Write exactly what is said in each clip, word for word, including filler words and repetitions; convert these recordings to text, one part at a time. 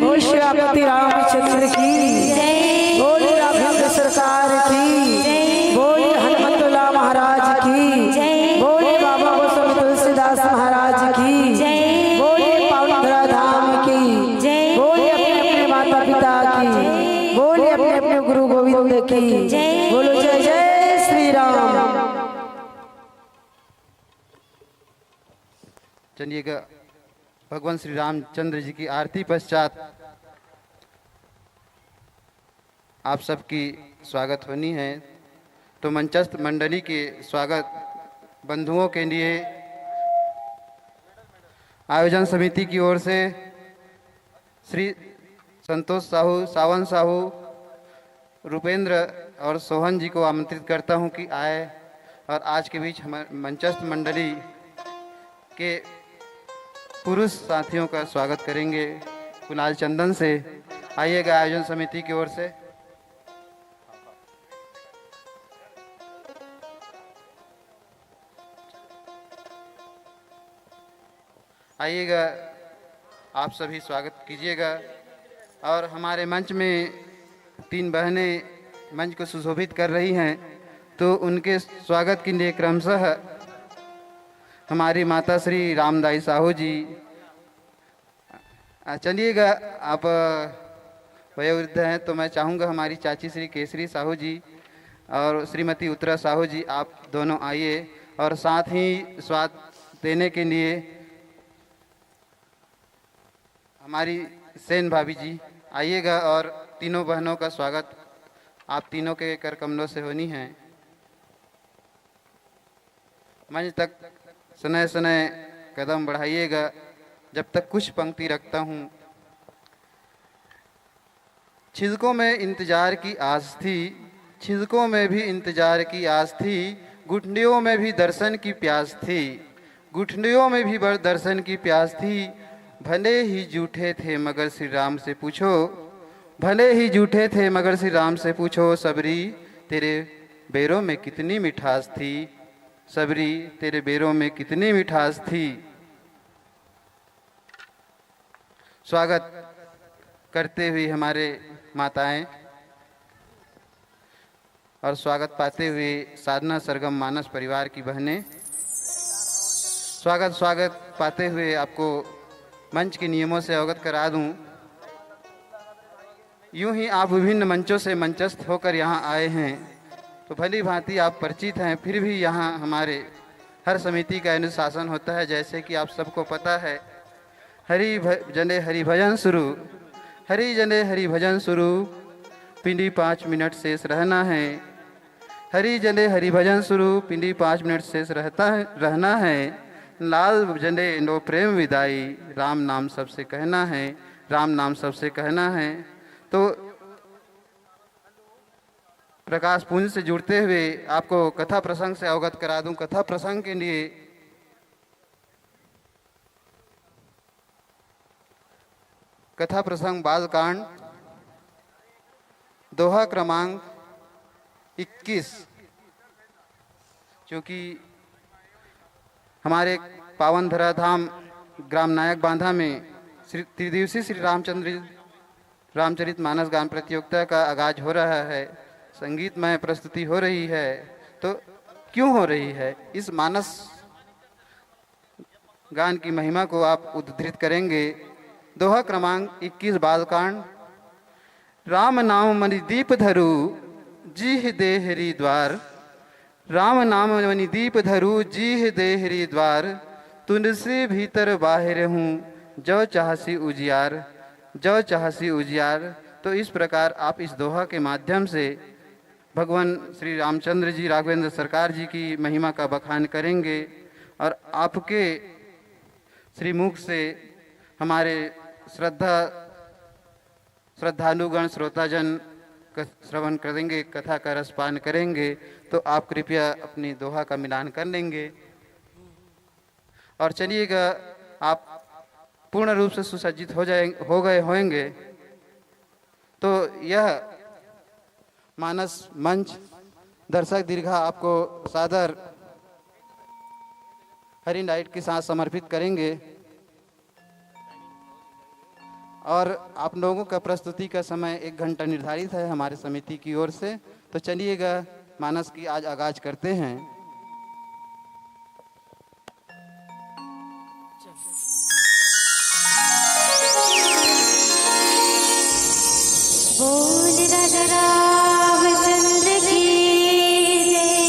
बोल श्री रामचंद्र की। बोल राघवेंद्र सरकार की। बोल हनुमंतुल्लाह महाराज की। बोल बाबा गोस्वामी तुलसीदास महाराज की। बोल पावन धरा धाम की। बोल अपने अपने माता पिता की। बोल अपने अपने गुरु गोविंद की। बोलो जय जय श्री राम। चलिएगा, भगवान श्री रामचंद्र जी की आरती पश्चात आप सबकी स्वागत होनी है। तो मंचस्थ मंडली के स्वागत बंधुओं के लिए आयोजन समिति की ओर से श्री संतोष साहू, सावन साहू, रुपेंद्र और सोहन जी को आमंत्रित करता हूं कि आए और आज के बीच हमारे मंचस्थ मंडली के पुरुष साथियों का स्वागत करेंगे कुणाल चंदन से। आइएगा आयोजन समिति की ओर से। आइएगा, आप सभी स्वागत कीजिएगा। और हमारे मंच में तीन बहनें मंच को सुशोभित कर रही हैं, तो उनके स्वागत के लिए क्रमशः हमारी माता श्री रामदाई साहू जी। आ, चलिएगा, आप, अ, वयोवृद्ध हैं, तो मैं चाहूँगा हमारी चाची श्री केसरी साहू जी और श्रीमती उत्तरा साहू जी, आप दोनों आइए और साथ ही स्वाद देने के लिए हमारी सेन भाभी जी आइएगा और तीनों बहनों का स्वागत आप तीनों के कर कमलों से होनी है। मंच तक सनय सनय कदम बढ़ाइएगा, जब तक कुछ पंक्ति रखता हूँ। छिलकों में इंतजार की आस थी, छिलकों में भी इंतजार की आस थी, गुठलियों में भी दर्शन की प्यास थी, गुठलियों में भी बर-, दर्शन की प्यास थी। भले ही जूठे थे मगर श्री राम से पूछो, भले ही जूठे थे मगर श्री राम से पूछो, सबरी तेरे बेरों में कितनी मिठास थी, सबरी तेरे बेरों में कितनी मिठास थी। स्वागत करते हुए हमारे माताएं और स्वागत पाते हुए साधना सरगम मानस परिवार की बहनें, स्वागत, स्वागत पाते हुए आपको मंच के नियमों से अवगत करा दूं। यूं ही आप विभिन्न मंचों से मंचस्थ होकर यहाँ आए हैं, तो भली भांति आप परिचित हैं, फिर भी यहाँ हमारे हर समिति का अनुशासन होता है। जैसे कि आप सबको पता है, हरि भ-, जने हरि भजन शुरू, हरि जने हरि भजन शुरू, पिंडी पाँच मिनट शेष रहना है। हरि जने हरि भजन शुरू, पिंडी पाँच मिनट शेष रहता है, रहना है। लाल जने लो प्रेम विदाई, राम नाम सबसे कहना है, राम नाम सबसे कहना है। तो प्रकाश पुंज से जुड़ते हुए आपको कथा प्रसंग से अवगत करा दूं। कथा प्रसंग के लिए कथा प्रसंग बालकांड, दोहा क्रमांक इक्कीस, जो कि हमारे पावन धरा धाम ग्राम नायक बांधा में श्री त्रिदिवसीय श्री रामचंद्र रामचरित मानस गान प्रतियोगिता का आगाज हो रहा है। संगीतमय प्रस्तुति हो रही है, तो क्यों हो रही है, इस मानस गान की महिमा को आप उद्धृत करेंगे। दोहा क्रमांक इक्कीस, बालकांड। राम नाम मणि दीप धरु, जीह देहरी द्वार। राम नाम मणि दीप धरु, जीह देहरी द्वार। तुलसी भीतर बाहिर हूँ, जो चाहसी उजियार, जो चाहसी उजियार। तो इस प्रकार आप इस दोहा के माध्यम से भगवान श्री रामचंद्र जी, राघवेंद्र सरकार जी की महिमा का बखान करेंगे और आपके श्रीमुख से हमारे श्रद्धा, श्रद्धालुगण, श्रोताजन क-, श्रवण करेंगे, कथा का रसपान करेंगे, तो आप कृपया अपनी दोहा का मिलान कर लेंगे। और चलिएगा, आप पूर्ण रूप से सुसज्जित हो जाए, हो गए होंगे। तो यह मानस मंच दर्शक दीर्घा आपको सादर हरी लाइट के साथ समर्पित करेंगे। और आप लोगों का प्रस्तुति का समय एक घंटा निर्धारित है हमारे समिति की ओर से। तो चलिएगा, मानस की आज आगाज करते हैं। बोल राजा रामचंद्र की जय।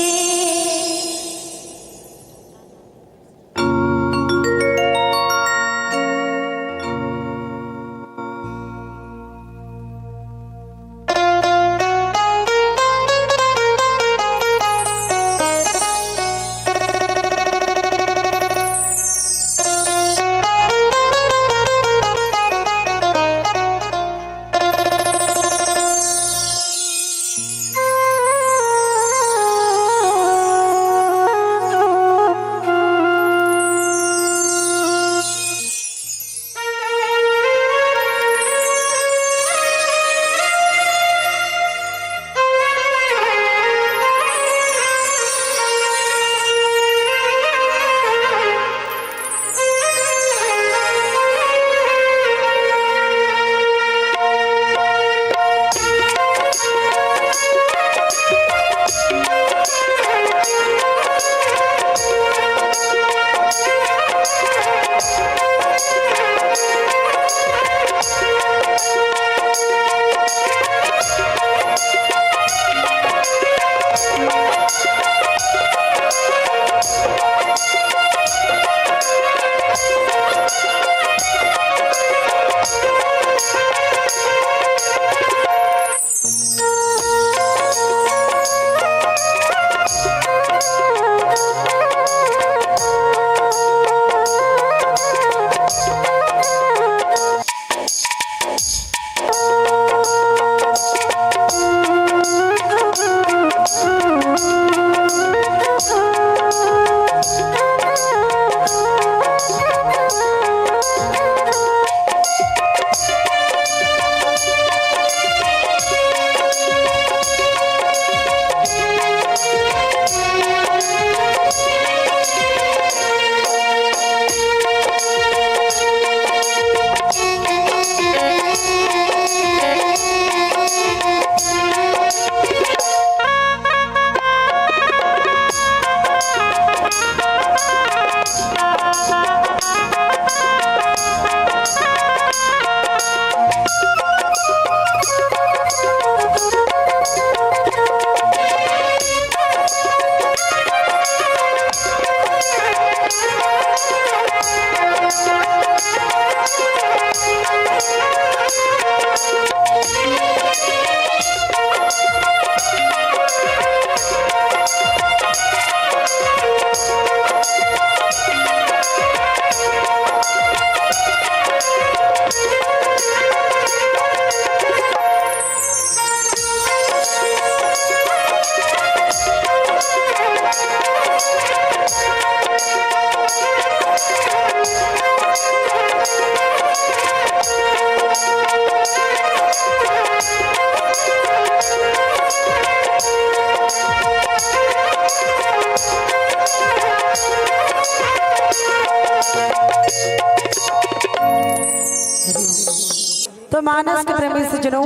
तो मानस के प्रेमी सज्जनों,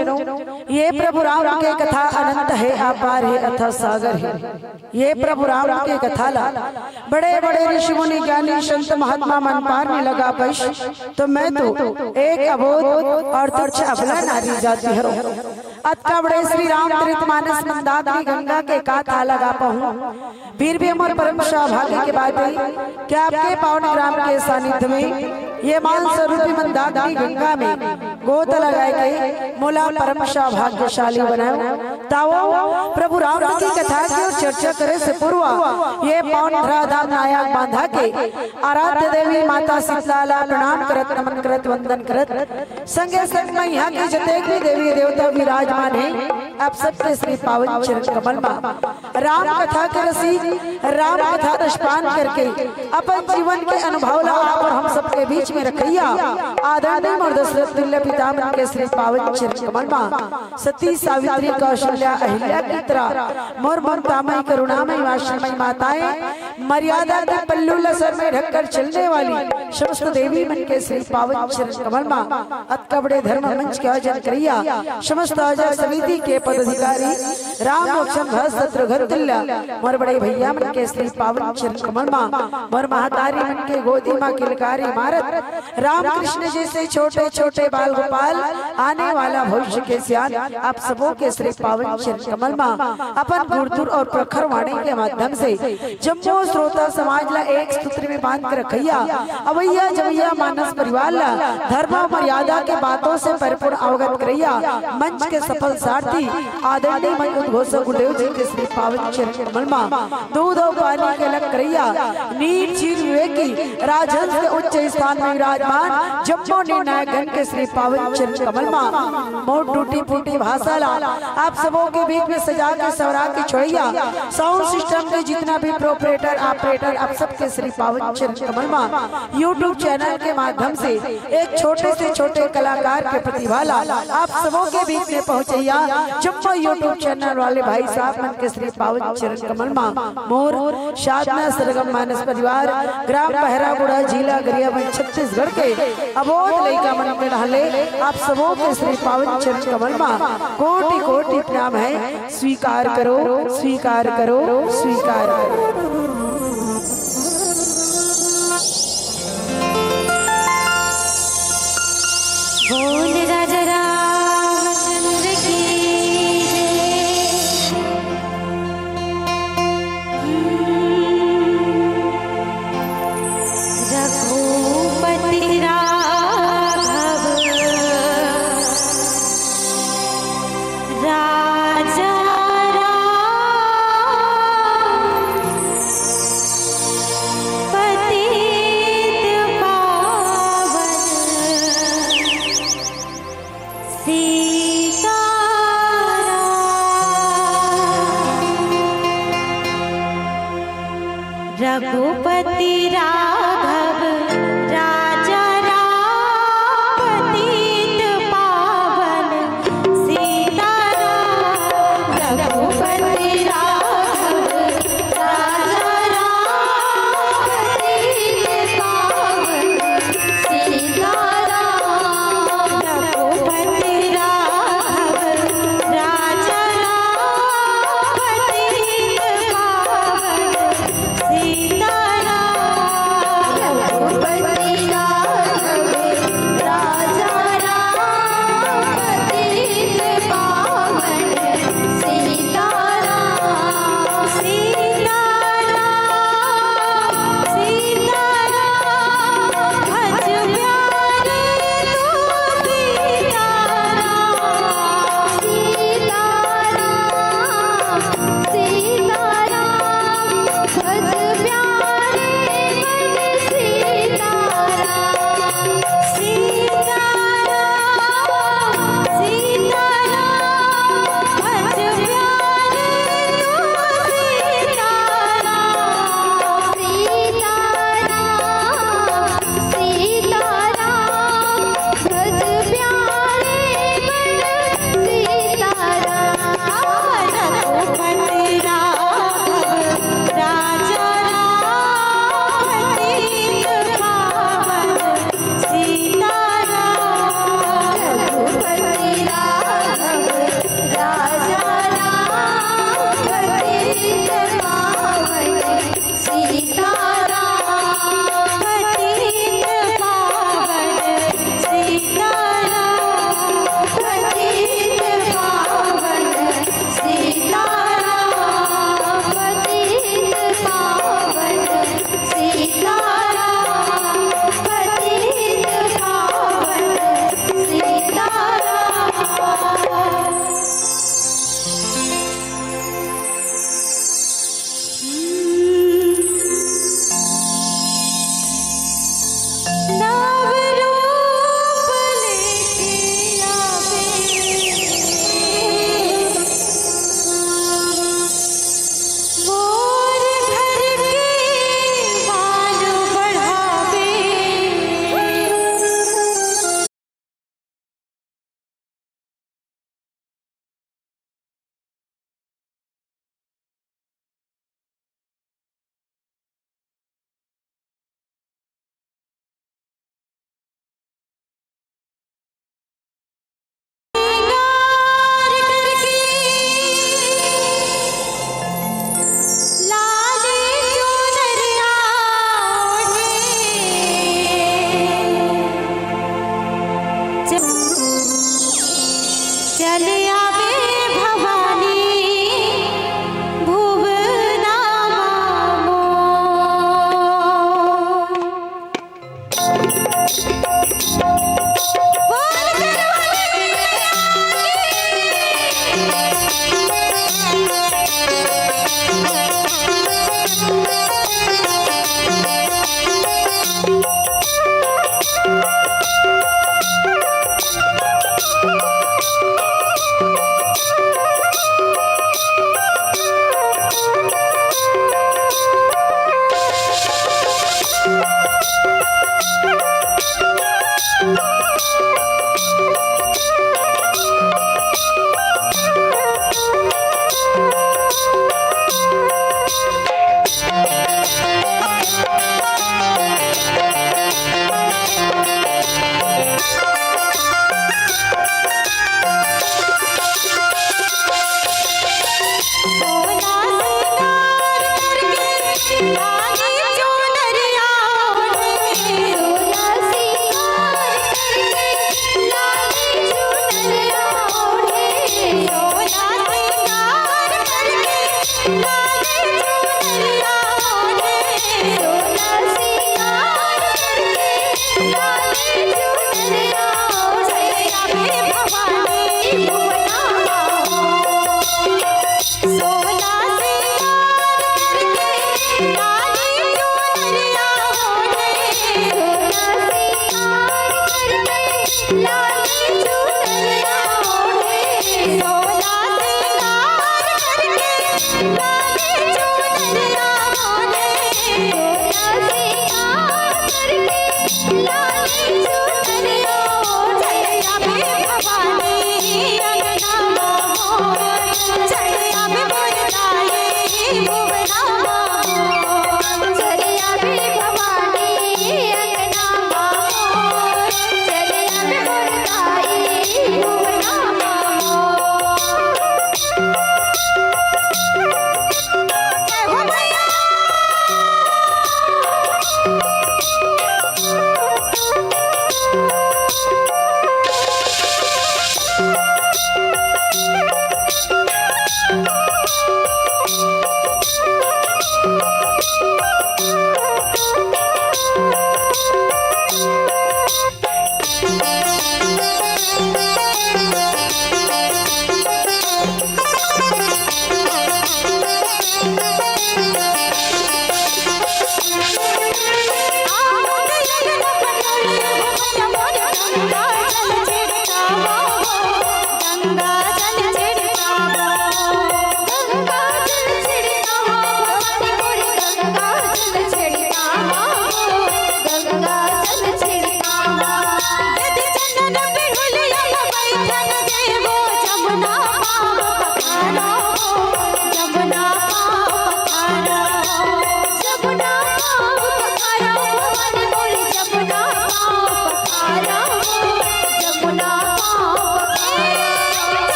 ये प्रभु राम के कथा अनंत है, अपार है, अथाह सागर है। ये प्रभु राम के कथा ला बड़े बड़े ऋषि मुनि ज्ञानी संत महात्मा मन पार नइ लगा पाइस, तो मैं तो एक अबोध और तुच्छ अबला नारी जाति हरों। अतका बड़े श्री रामचरित मानस मंदाकिनी गंगा के कथा ला गा पाहूं, फिर भी हमर परम सौभाग्य के बात हे कि आपके पावन ग्राम के सानिध्य में ये मानस रूपी मंदाकिनी गंगा में गोता लगाए के मोला परम सौभाग्यशाली बनायो। तावो प्रभु राम की कथा के चर्चा करे से पूर्व ये पावन धराधाम नायाक बांधा के आराध्य देवी माता शीतला ला प्रणाम करत, नमन करत, वंदन करत, संगे संग में इहां के जतेक भी देवी देवता विराजमान हे, आप सबके श्री पावन चरण कमल मा राम कथा के रसीक, राम कथा रसपान करके अपन जीवन के अनुभव ला आप और हम सबके बीच में रखइया आदरणीय मोर दशरथ तुल्य पिता मन के श्री पावन चरण कमल मा सती सावित्री कौशल्या अहिल्या की तरह मोर ममतामयी करुणामयी आश्रमयी माताएं, मर्यादा के पल्लू ला सर में ढककर चलने वाली समस्त देवी मन के श्री पावन चरण कमल मा अतका बड़े धर्म मंच के आयोजन करइया समस्त आयोजक समिति के पदाधिकारी राम लक्ष्मण भरत शत्रुघ्न तुल्य मोर बड़े भैया मन के श्री पावन चरण कमल मा मोर महतारी मन के गोदी मा किलकारी मारत राम कृष्ण जैसे छोटे छोटे बाल गोपाल आने वाला भविष्य के सियान आप सबों के श्री पावन चरण कमल मा अपन गुरतुर और प्रखर वाणी के माध्यम से जम्मो श्रोता समाज ला एक सूत्र में बांध के रखइया, अवइया जवइया मानस परिवार ला धर्म और मर्यादा के बातों से परिपूर्ण अवगत करइया, मंच के सफल सारथी आदरणीय मंच उद्घोषक गुरुदेव जी के श्री पावन चरण कमल मा दूध और पानी के अलख करइया, नीर चीर विवेकी राजहंस के उच्च स्थान में विराजमान जम्मो निर्णायक गण के श्री पावन चरण कमल मा मोर टूटी फूटी भाषा ला आप सबों के बीच में सजा के सवरा के छोड़इया, साउंड सिस्टम के जितना भी प्रोपरेटर, ऑपरेटर, आप सबके श्री पावन चरण कमल मा YouTube चैनल के माध्यम से एक छोटे से छोटे कलाकार के प्रतिभा ला आप सबों के बीच में पहुंचइया, जम्मो YouTube चैनल वाले भाई साहब मन के श्री पावन चरण कमल मा मोर साधना सरगम मानस परिवार, ग्राम बहरागुड़ा, जिला गरियाबंद, छत्तीसगढ़ के अबोध लइका मन के डहले आप सबों के श्री पावन चरण कमल मा कोटि कोटि प्रणाम हे। स्वीकार करो, स्वीकार करो, स्वीकार करो। बोल राजा रामचंद्र की जय। रघुपति राघव राजा राम पतित पावन सीताराम। रघुपति राघव राजा राम पतित पावन सीताराम। रघुपति राघव राजा राम पतित पावन सीताराम। रघुपति राघव राजा राम पतित पावन सीताराम। चल आबे भवानी भुवना मा मोर।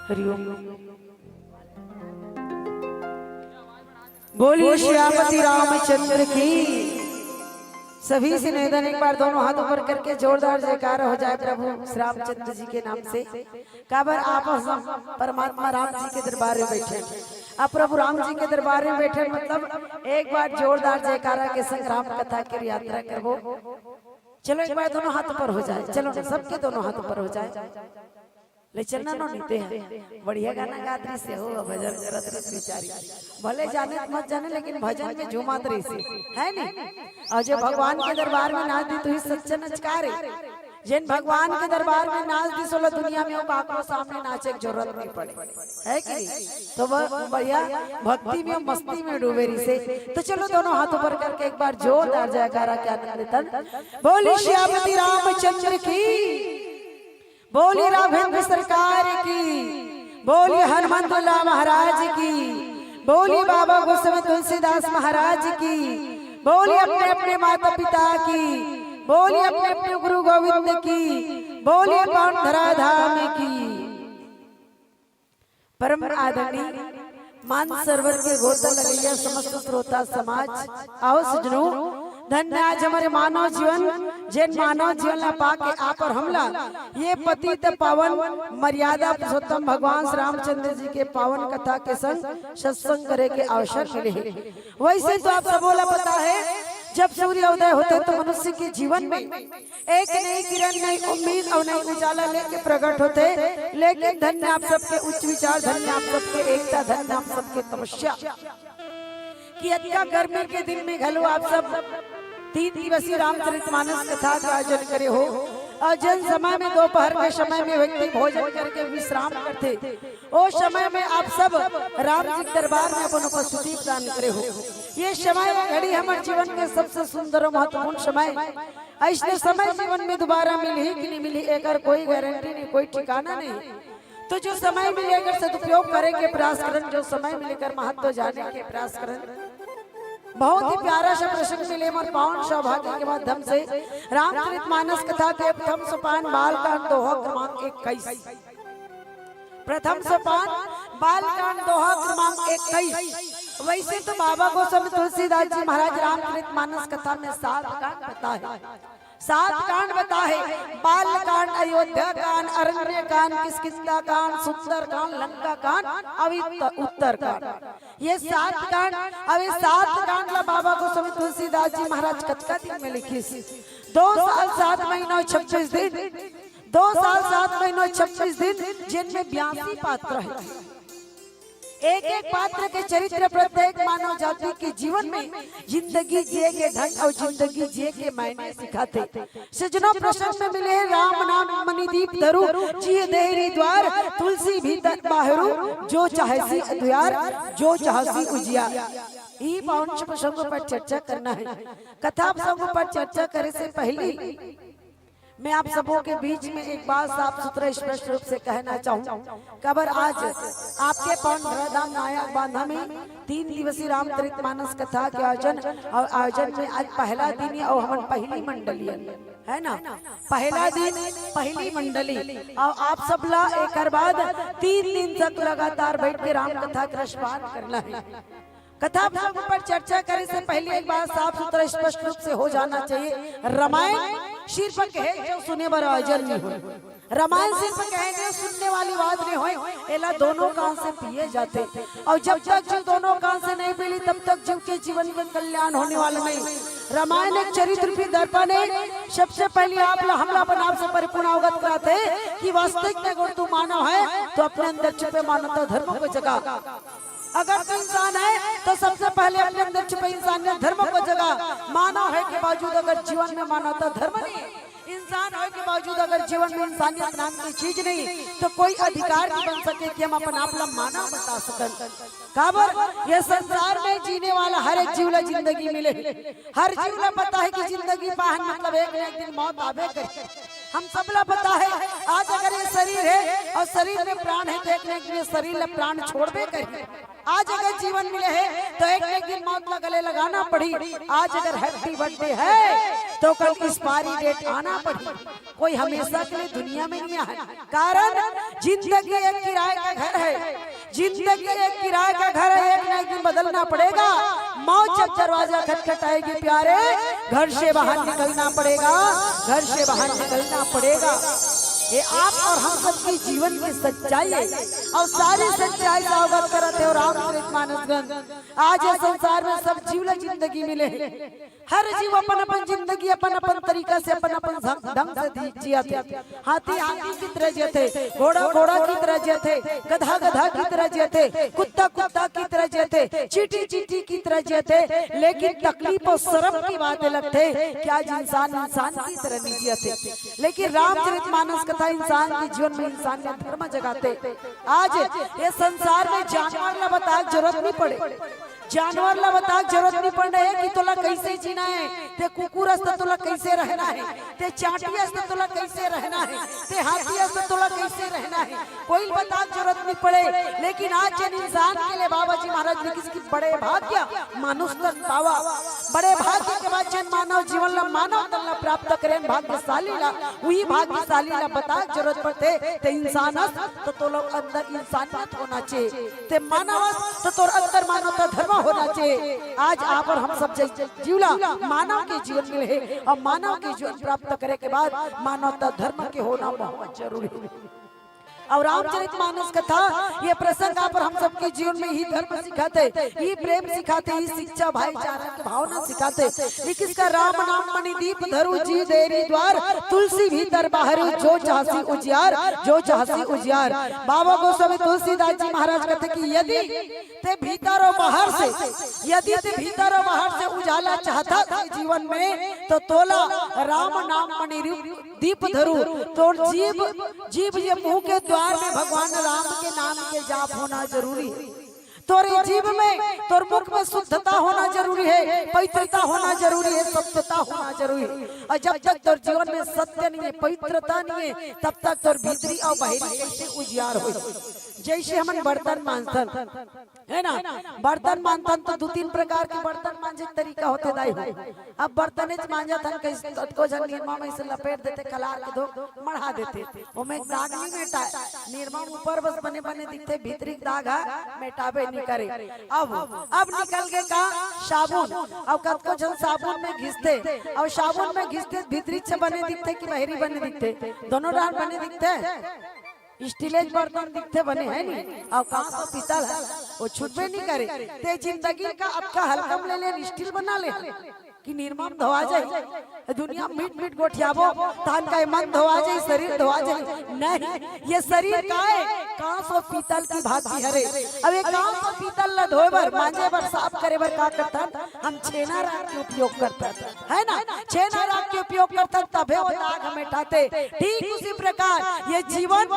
हरिओम। बोलिए सियापति रामचंद्र की। सभी से निवेदन, एक बार दोनों हाथ ऊपर करके जोरदार जयकारा हो जाए प्रभु श्री रामचंद्र जी के नाम से। काबर आप हम परमात्मा राम जी के दरबार में बैठे हैं। अब प्रभु राम जी के दरबार में बैठे हैं, मतलब एक बार जोरदार जयकारा के संग राम कथा के यात्रा करबो। चलो एक बार दोनों हाथ ऊपर हो जाए, चलो ना, सबके दोनों हाथ ऊपर हो जाए। ले चलना नो नीते है, बढ़िया गाना गात रहिस हे हो, भजन करत रहिस बेचारी। भले जाने त मत जाने, लेकिन भजन में झूमत रहिस हे, है नी? अउ जे भगवान के दरबार में नाच दिस, त उही सच्चा नचकार हे। जेन भगवान के दरबार में नाच दिस, ओला दुनिया में अउ काकरो सामने नाचे के जरूरत नहीं पड़े, है कि नहीं? तो वह बढ़िया भक्ति में, मस्ती में डूबे रहिस हे। तो चलो दोनों हाथ ऊपर करके एक बार जोरदार जयकारा के आनंद लेथन। बोलिए सियापति रामचंद्र की। बोलिए राघवेंद्र सरकार की, बोलिए हनुमंतुल्लाह महाराज की, बोलिए बाबा गोस्वामी तुलसीदास महाराज की, बोलिए अपने अपने माता पिता की, बोलिए अपने अपने गुरु गोविंद की, बोलिए पावन धरा धाम की। परम आदरणीय मान सरोवर के गोता लगइया समस्त श्रोता समाज, आओ सजनो, धन्य आज हमर मानव जीवन, जेन मानव जीवन ला पाके आप अउ हमला ये पतित पावन मर्यादा पुरुषोत्तम भगवान श्री रामचंद्र जी के पावन कथा के संग सत्संग करे के अवसर मिले हे। वैसे तो आप सबो ला पता हे, जब सूर्य उदय होथे त मनुष्य के जीवन में एक नई किरण, नई उम्मीद अउ नई उजाला लेके प्रकट होथे। लेकिन धन्य आप सबके उच्च विचार, धन्य आप सबके एकता, धन्य आप सबके तपस्या कि अतका गर्मी के दिन में घलो आप सब तीन दिवसीय रामचरितमानस कथा के आयोजन करे हो। अउ जेन समय में दोपहर के समय में व्यक्ति भोजन करके विश्राम करथे, ओ समय में आप सब राम जी के दरबार में अपन उपस्थिति प्रदान करे हो। ये समय, ये घड़ी हमर जीवन के सबसे सुंदर अउ महत्वपूर्ण समय। अइसने समय जीवन में दोबारा मिलही कि नहीं मिलही, एकर कोई गारंटी नहीं, कोई ठिकाना नहीं। तो जो समय मिले, एकर सदुपयोग करे के प्रयास करन, जो समय मिले, एकर महत्व जाने के प्रयास करन। बहुत ही प्यारा सा प्रसंग मिले मोर पावन सौभाग्य के माध्यम से। रामचरितमानस कथा के प्रथम सोपान, बालकांड, दोहा क्रमांक इक्कीस। प्रथम सोपान, बालकांड, दोहा क्रमांक इक्कीस। वैसे तो बाबा गोस्वामी तुलसीदास जी महाराज रामचरितमानस कथा में सात कांड बताए, सात कांड बताए, बालकांड, अयोध्या कांड, अरण्य कांड, किष्किंधा कांड, सुंदर कांड, लंका कांड, अउ उत्तर कांड। ये सात कांड, अउ ये सात कांड ला बाबा गोस्वामी तुलसीदास जी महाराज कतका दिन में लिखिस? दो साल सात महीना अउ छब्बीस दिन। दो साल सात महीना अउ छब्बीस दिन, जेन में बयासी पात्र हे। एक एक पात्र के चरित्र प्रत्येक मानव जाति के जीवन में जिंदगी जिए के ढंग अउ जिंदगी जिए के मायने सिखाथे। सजनो, प्रसंग में मिले हे राम नाम मणिदीप धरु, जिय देहि द्वार, तुलसी भीतर बाहरु, जो चाहसी अँधियार, जो चाहसी उजियार। ई पावन प्रसंग पर चर्चा करना हे। कथा प्रसंग पर चर्चा करे से पहले मैं आप सबों के बीच में एक बात साफ सुथरा स्पष्ट रूप से कहना चाहूँ, काबर आज आपके पावन धराधाम नायक बांधा में तीन दिवसीय रामचरितमानस कथा के आयोजन, अउ आयोजन में आज पहला दिन हे अउ हमन पहली मंडली हन, है ना? पहला दिन, पहली मंडली, अउ आप सब ला एकर बाद तीन दिन तक लगातार बैठ के राम कथा के रसपान करना हे। कथा प्रसंग पर चर्चा करे से पहले एक बात साफ सुथरा स्पष्ट रूप से हो जाना चाहिए, रामायण सिर्फ कहे जो सुने बर आयोजन नहीं होय। रामायण सिर्फ कहे जो सुनने वाली बात नहीं होय, एला दोनों कान से पिए जाथे। अउ जब तक जीव दोनों कान से नहीं पीली, तब तक जीव के जीवन में कल्याण होने वाला नहीं। रामायण एक चरित्र रूपी दर्पण हे। सबसे पहले आप ला, हमला अपन आप से परिपूर्ण अवगत कराथे कि वास्तविक में अगर तू मानव हे तो अपने अंदर छुपे मानवता धर्म को जगा। अगर तू इंसान हे तो सबसे पहले अपने अंदर छुपे इंसानियत धर्म को जगा। मानव होय के बावजूद अगर जीवन में मानवता धर्म नहीं हे, इंसान होय के बावजूद अगर जीवन में इंसानियत नाम की चीज नहीं, तो कोई अधिकार नहीं बन सके कि हम अपन आप ला मानव बता सकन। काबर ये संसार में जीने वाला हर एक जीव ला जिंदगी मिले हे। हर जीव ला पता हे कि जिंदगी पाहन मतलब एक न एक दिन मौत आबे करही। हम सब ला पता हे, आज अगर ये शरीर हे अउ शरीर में प्राण हे, तो एक न एक दिन ये शरीर ला प्राण छोड़बे करही। आज अगर जीवन मिले हे तो एक न एक दिन मौत ला गले लगाना पड़ही। आज अगर हैप्पी बर्थडे हे तो कल एक्सपायरी डेट आना पड़ही। कोई हमेशा के लिए दुनिया में नहीं आए। कारण जिंदगी एक किराए का घर हे, जिंदगी एक किराए का घर हे, एक न एक दिन बदलना पड़ेगा। मौत जब दरवाजा खटखटाएगी प्यारे, घर से बाहर निकलना पड़ेगा, घर से बाहर निकलना पड़ेगा। ये आप और हम सबकी जीवन की सच्चाई हे। अउ सारी सच्चाई ला अवगत करत हे अउ रामचरित मानस ग्रंथ। आज ये संसार में सब जीव ला जिंदगी मिले हे। हर जीव अपन अपन जिंदगी अपन अपन तरीका से, अपन अपन ढंग से जियत हे। हाथी हाथी की तरह जियत हे, घोड़ा घोड़ा की तरह जियत हे, गधा गधा की तरह जियत हे, कुत्ता कुत्ता की तरह जियत हे, चींटी चींटी की तरह जियत हे। लेकिन तकलीफ अउ शर्म की बात लगथे कि आज इंसान इंसान की तरह नहीं जियत हे। लेकिन रामचरित मानस कथा इंसान के जीवन में इंसानियत धर्म जगाथे। आज ये संसार में जानवर ला बताए के जरूरत नहीं पड़े, जानवर ला बताए के जरूरत नहीं पड़े कि तोला कैसे जीना हे, ते कुकुर अस त तोला कैसे रहना हे, ते चांटी अस त तोला कैसे रहना हे, ते हाथी अस त तोला कैसे रहना हे, कोई बताए के जरूरत नहीं पड़े। लेकिन आज जेन इंसान के लिए बाबा जी महाराज लिखिस कि बड़े भाग्य मानुष तन पावा, बड़े भाग्य के बाद जेन मानव जीवन ला, मानव तन ला प्राप्त करे, भाग्यशाली ला, उही भाग्यशाली ला बताए के जरूरत पड़थे। ते इंसान अस त तोला अंदर इंसानियत होना चाहिए, ते मानव अस त तोर अंदर मानवता धर्म होना चाहिए। आज आप और हम सब जैसे जीव ला मानव के जीवन मिले हे अउ मानव के जीवन प्राप्त करे के बाद मानवता धर्म के होना बहुत जरूरी हे। अउ रामचरित मानस कथा ये प्रसंग आप और हम सबके जीवन में ही धर्म सिखाथे, ही प्रेम सिखाथे, ही शिक्षा भाईचारा के भावना सिखाथे। लिखिस का राम नाम मणि दीप धरु जी देरी द्वार, तुलसी भीतर बाहरु जो चाहसी उजियार, जो चाहसी उजियार। बाबा गोस्वामी तुलसीदास जी महाराज कथे कि यदि ते भीतर अउ बाहर से, यदि ते भीतर अउ बाहर से उजाला चाहत हस जीवन में, त तोला राम नाम मणि रूप दीप धरु, तोर जीभ, जीभ ये मुंह के द्वार में भगवान राम के नाम के जाप होना जरूरी हे। तोर जीभ में, तोर मुख में शुद्धता होना जरूरी हे, पवित्रता होना जरूरी हे, सत्यता होना जरूरी हे। अउ जब तक तोर जीवन में सत्य नहीं हे, पवित्रता नहीं हे, तब तक तोर भीतरी अउ बाहरी कैसे उजियार होही? जैसे हमन बर्तन मांजथन, हे ना, बर्तन मांजथन त दू तीन प्रकार के बर्तन मांजे के तरीका होथे दाई हो। अब बर्तनेच मांजथन, कतको झन निरमा में अइसे लपेट देथे, कलार के धो मढ़ा देथे, ओमे दाग नहीं मेटाय। निरमा ऊपर बस बने बने दिखथे, भीतरी के दाग ह मेटाबे नहीं करे। अब, अब निकल गे का साबुन, अउ कतको झन साबुन में घिसथे, अउ साबुन में घिसथे भीतरी से बने दिखथे कि बाहरी बने दिखथे? दोनों डहर बने दिखथे। स्टीलेज बर्तन दिखथे बने, हे नी? अउ कांस अउ पीतल हे, वो छूटबे नहीं करे। ते जिंदगी का अतका हल्का में ले ले, स्टील बना ले कि निरमा म धोवा जाही। दुनिया मीठ मीठ गोठियाबो, तहन का मन धोवा जाही, शरीर धोवा जाही? नहीं, ये शरीर का हे? कांस अउ पीतल की भांति हरे। अब ये कांस अउ पीतल ला धोए बर, मांजे बर, साफ करे बर का करथन? हम छेना राख के उपयोग करथन, हे ना? छेना राख के उपयोग करथन, तभे वो दाग मेटाथे। ठीक उसी प्रकार ये जीवन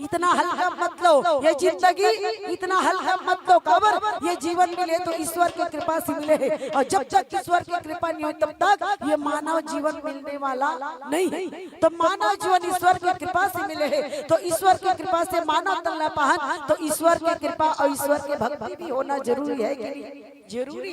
इतना हल्का मत लो, ये जिंदगी इतना हल्का मत लो। काबर? ये जीवन मिले तो ईश्वर की कृपा से मिले हे, अउ जब तक ईश्वर की कृपा नहीं होही तब तक ये मानव जीवन मिलने वाला नहीं हे। तो मानव जीवन ईश्वर की कृपा से मिले हे, तो ईश्वर की कृपा से मानव तन ला पाहन, तो ईश्वर की कृपा अउ ईश्वर के भक्ति भी होना जरूरी हे कि नहीं? जरूरी।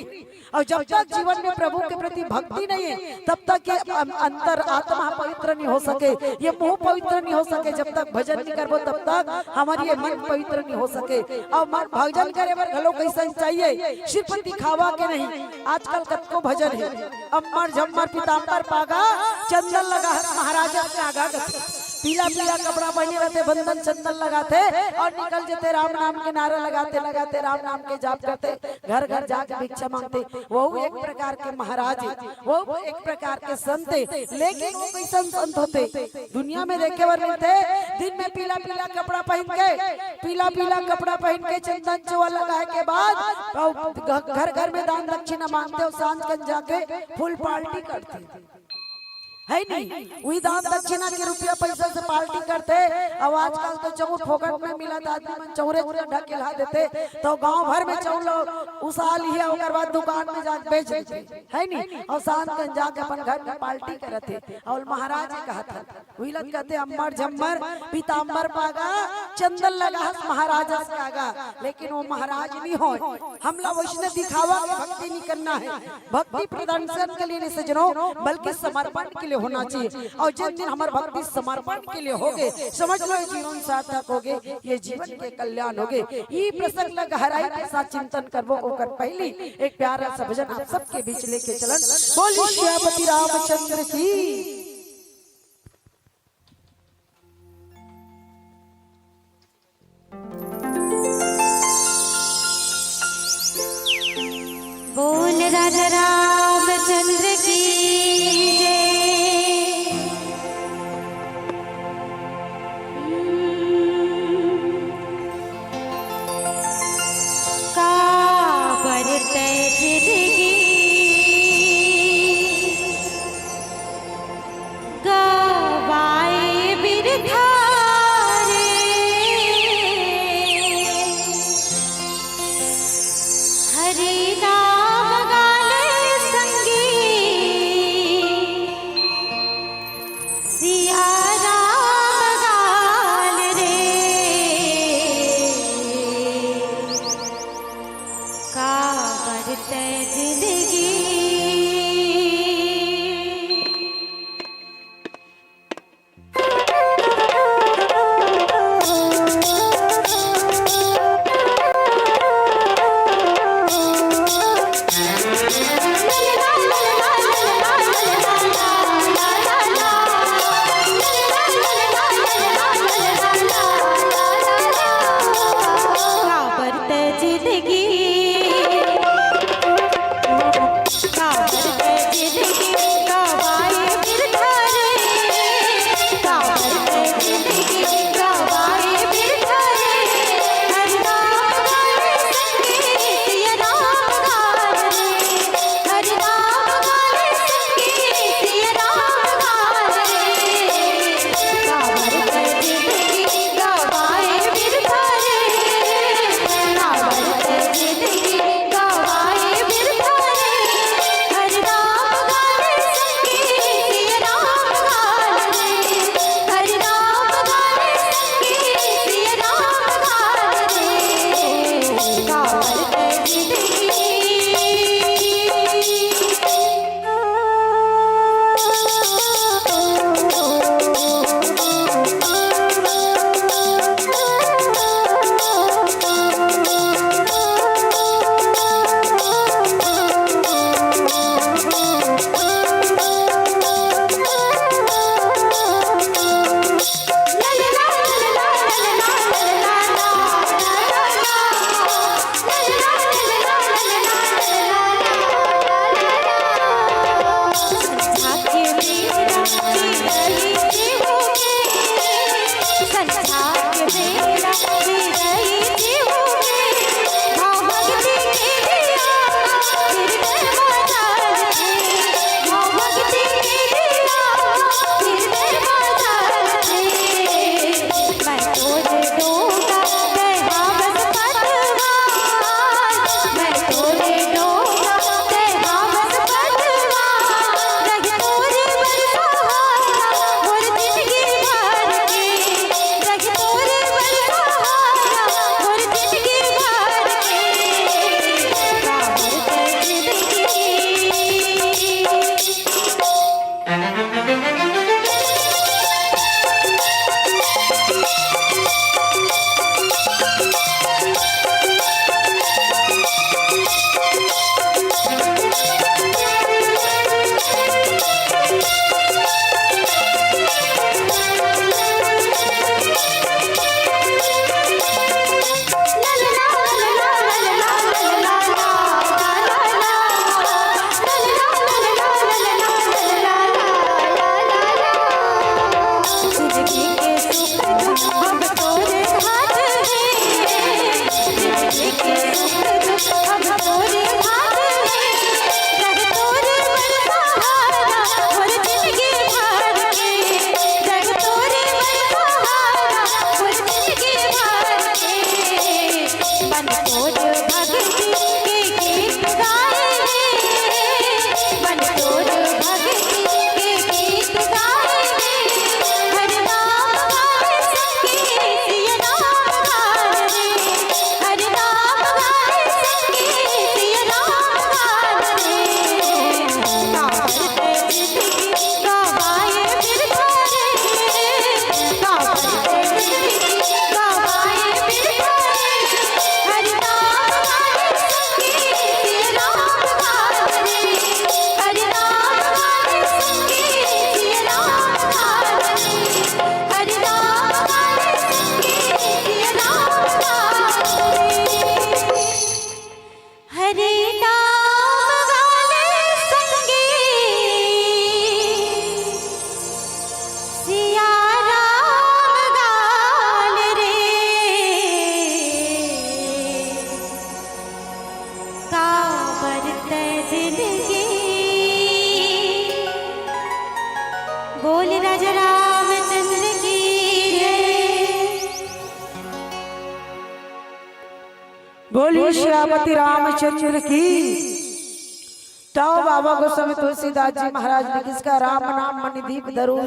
अउ जब तक जीवन में प्रभु के प्रति भक्ति नहीं हे, तब तक ये अं-, अंतर आत्मा पवित्र नहीं हो सके, ये मुंह पवित्र नहीं हो सके। जब तक भजन नहीं करबो, तब तक हमर ये मन पवित्र नहीं हो सके। अउ मन भजन करे बर घलो कइसन चाहिए, सिर्फ दिखावा के नहीं। आजकल कतको भजन हे, अम्मर झम्मर पीताम्बर पागा, चंदन लगा हे महाराज के आगा कथे। पीला पीला कपड़ा पहने रहथे, बंदन चंदन लगाथे अउ निकल जथे, राम नाम के नारा लगाथे लगाथे, राम नाम के जाप करथे, घर घर जाके भिक्षा मांगथे। वो एक प्रकार के महाराज हे, वो एक प्रकार के संत हे। लेकिन वो कइसन संत होथे, दुनिया में देखे बर मिलथे? दिन में पीला पीला कपड़ा पहन के, पीला पीला कपड़ा पहन के चंदन चोवा लगाए के बाद अउ घ-, घर घर में दान दक्षिणा मांगथे अउ सांझ कन जाके फुल पार्टी करथे, हे नी? उही दान दक्षिणा के रुपया पैसा से पार्टी करथे। अउ आजकल तो चाउर फोकट में मिलत, आदमी मन चाउरे ढकेला देथे, तो गांव भर में चाउर ला उसा लिहे, ओकर बाद दुकान में जाके बेच देथे, हे नी? अउ सांझ कन जाके अपन घर में पार्टी करथे। अउ महाराज जी कहत हन, उही ला कथे अम्मर झम्मर पीताम्बर पागा, चंदन लगाहस महाराज अस कागा, लेकिन वो महाराज नहीं होय। हमला वैसने दिखावा के भक्ति नहीं करना है। भक्ति प्रदर्शन के लिए नहीं सजनो, बल्कि समर्पण के लिए होना चाहिए। और जिन दिन हमर भक्ति समर्पण के लिए होगे, समझ लो ये जीवन सार्थक होगे, ये जीवन के कल्याण होगे। ई प्रसंग ला गहराई के साथ चिंतन करबो, ओकर पहली एक प्यारा सा भजन आप सबके बीच लेके चलन। बोलिए सियापति रामचंद्र की। बोल राजा रामचंद्र की जय। काबर तै जिंदगी गवाए बिरथा रे। हरि नाम गाले संगी सिया राम गाल रे। काबर तै जिंदगी बोलिए श्रीपति रामचंद्र की। तव बाबा गोस्वामी तुलसीदास जी महाराज लिखिस का, राम नाम मणि दीप धरू,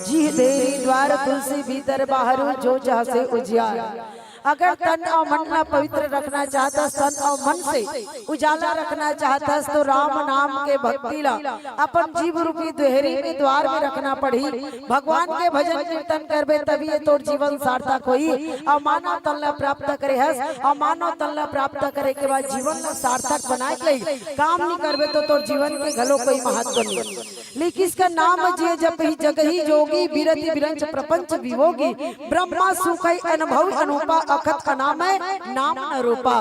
जिहि देहि द्वार तुलसी भीतर बाहरू, जो जहाँ से उजियार। अगर तन अउ मन ला पवित्र रखना चाहतस, तन अउ मन से उजाला रखना चाहतस, तो राम नाम के भक्ति ला अपन जीव रूपी देहरी में, द्वार में रखना पड़ही। भगवान के भजन कीर्तन करबे, तभी ये तोर जीवन सार्थक होही। अउ मानव तन ला प्राप्त करे हस, अउ मानव तन ला प्राप्त करे के बाद जीवन ला सार्थक बनाए के लिए काम नहीं करबे, तो तोर जीवन के घलो कोई महत्व नहीं। लिखिस का, नाम जे जपहि जगहि जोगी, बिरति बिरंच प्रपंच वियोगी। ब्रह्मा सुखई अनुभव अनूपा, अखत अनामय नाम न रूपा।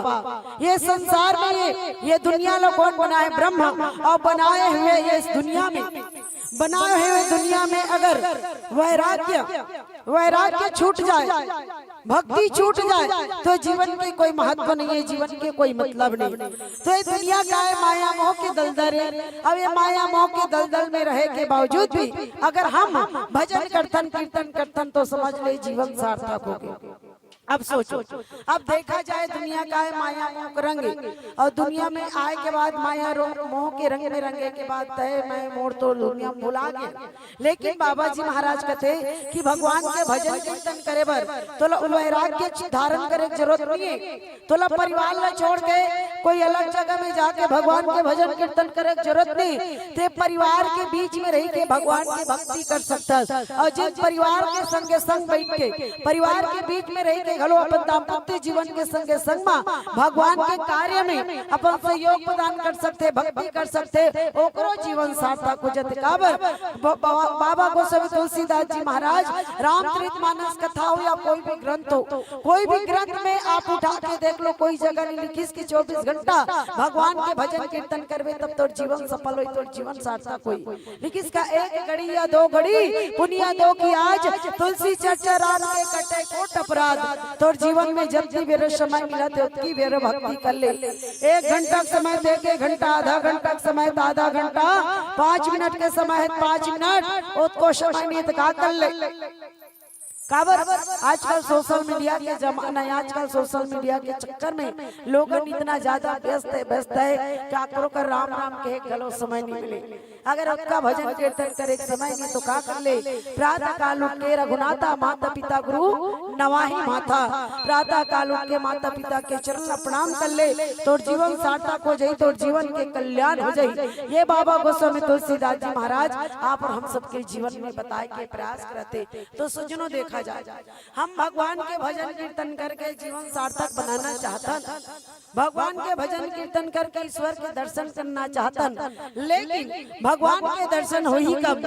ये संसार में ये, ये दुनिया ला कौन बनाए? ब्रह्मा। अउ बनाए हुए ये इस दुनिया में, बनाए हुए दुनिया में अगर वैराग्य, वैराग्य छूट जाए, भक्ति छूट जाए, तो जीवन के कोई महत्व नहीं है, जीवन के कोई मतलब नहीं। तो ये दुनिया का है माया मोह के दलदल है। अब ये माया मोह के दलदल में रहे के बावजूद भी अगर हम भजन करथन, कीर्तन करथन, तो समझ ले जीवन सार्थक हो गया। अब सोचो, अब देखा जाए दुनिया का है माया मोह के रंग, अउ दुनिया में आए के बाद माया रो-, मोह के रंग में रंगे के बाद तय मैं मोर तो दुनिया भुला गया। लेकिन बाबा जी महाराज कथे कि भगवान के भजन कीर्तन करे बर तोला वैराग्य धारण करे के जरूरत नहीं है। तोला परिवार ला छोड़ के कोई अलग जगह में जाके भगवान के भजन कीर्तन करे के जरूरत नहीं। ते परिवार के बीच में रही के भगवान की भक्ति कर सकतस। अउ जिन परिवार के संगे संग बैठ के, परिवार के बीच में रही के घलो अपन दाम्पत्य जीवन के संगे संग मा भगवान के कार्य में अपन सहयोग प्रदान कर सकथे, भक्ति कर सकथे, ओकरो जीवन सार्थक हो जाथे। काबर? ब-, बा-, बाबा गोस्वामी तुलसीदास जी महाराज रामचरित मानस कथा हो या कोई भी ग्रंथ हो, कोई भी ग्रंथ में आप उठा के देख लो, कोई जगह नहीं लिखिस कि चौबीस घंटा भगवान के भजन कीर्तन करबे तब तोर जीवन सफल होई, तोर जीवन सार्थक होई। लिखिस का, एक घड़ी या दो घड़ी पुनिया दो की आज, तुलसी चर्चा राम के कटे कोट अपराध। तोर जीवन में जतकी बेर समय मिलथे ओतकी बेर भक्ति कर ले। एक घंटा के समय दे के घंटा, आधा घंटा के समय त आधा घंटा, पाँच मिनट के समय है त पाँच मिनट, ओतको समय नहीं त का कर ले। काबर? आजकल सोशल मीडिया के जमाना है, आजकल सोशल मीडिया के चक्कर में लोगन इतना ज्यादा व्यस्त है, व्यस्त है कि काकरो कर राम राम कहे घलो समय नहीं मिले। अगर ओतका भजन कीर्तन करे के समय नहीं तो का कर ले? प्रातः काल उठ के रघुनाथा, माता पिता गुरु नवाही माथा। प्रातः काल उठ के माता पिता के चरण ला प्रणाम कर ले, तोर जीवन सार्थक हो जाई, तोर जीवन के कल्याण हो जाई। ये बाबा गोस्वामी तुलसीदास जी महाराज आप और हम सबके जीवन में बताए के प्रयास करते। तो सज्जनों, देखा जाए, हम भगवान के भजन कीर्तन करके जीवन सार्थक बनाना चाहतन, भगवान के भजन कीर्तन करके ईश्वर के दर्शन करना चाहतन, लेकिन भगवान के दर्शन होही कब,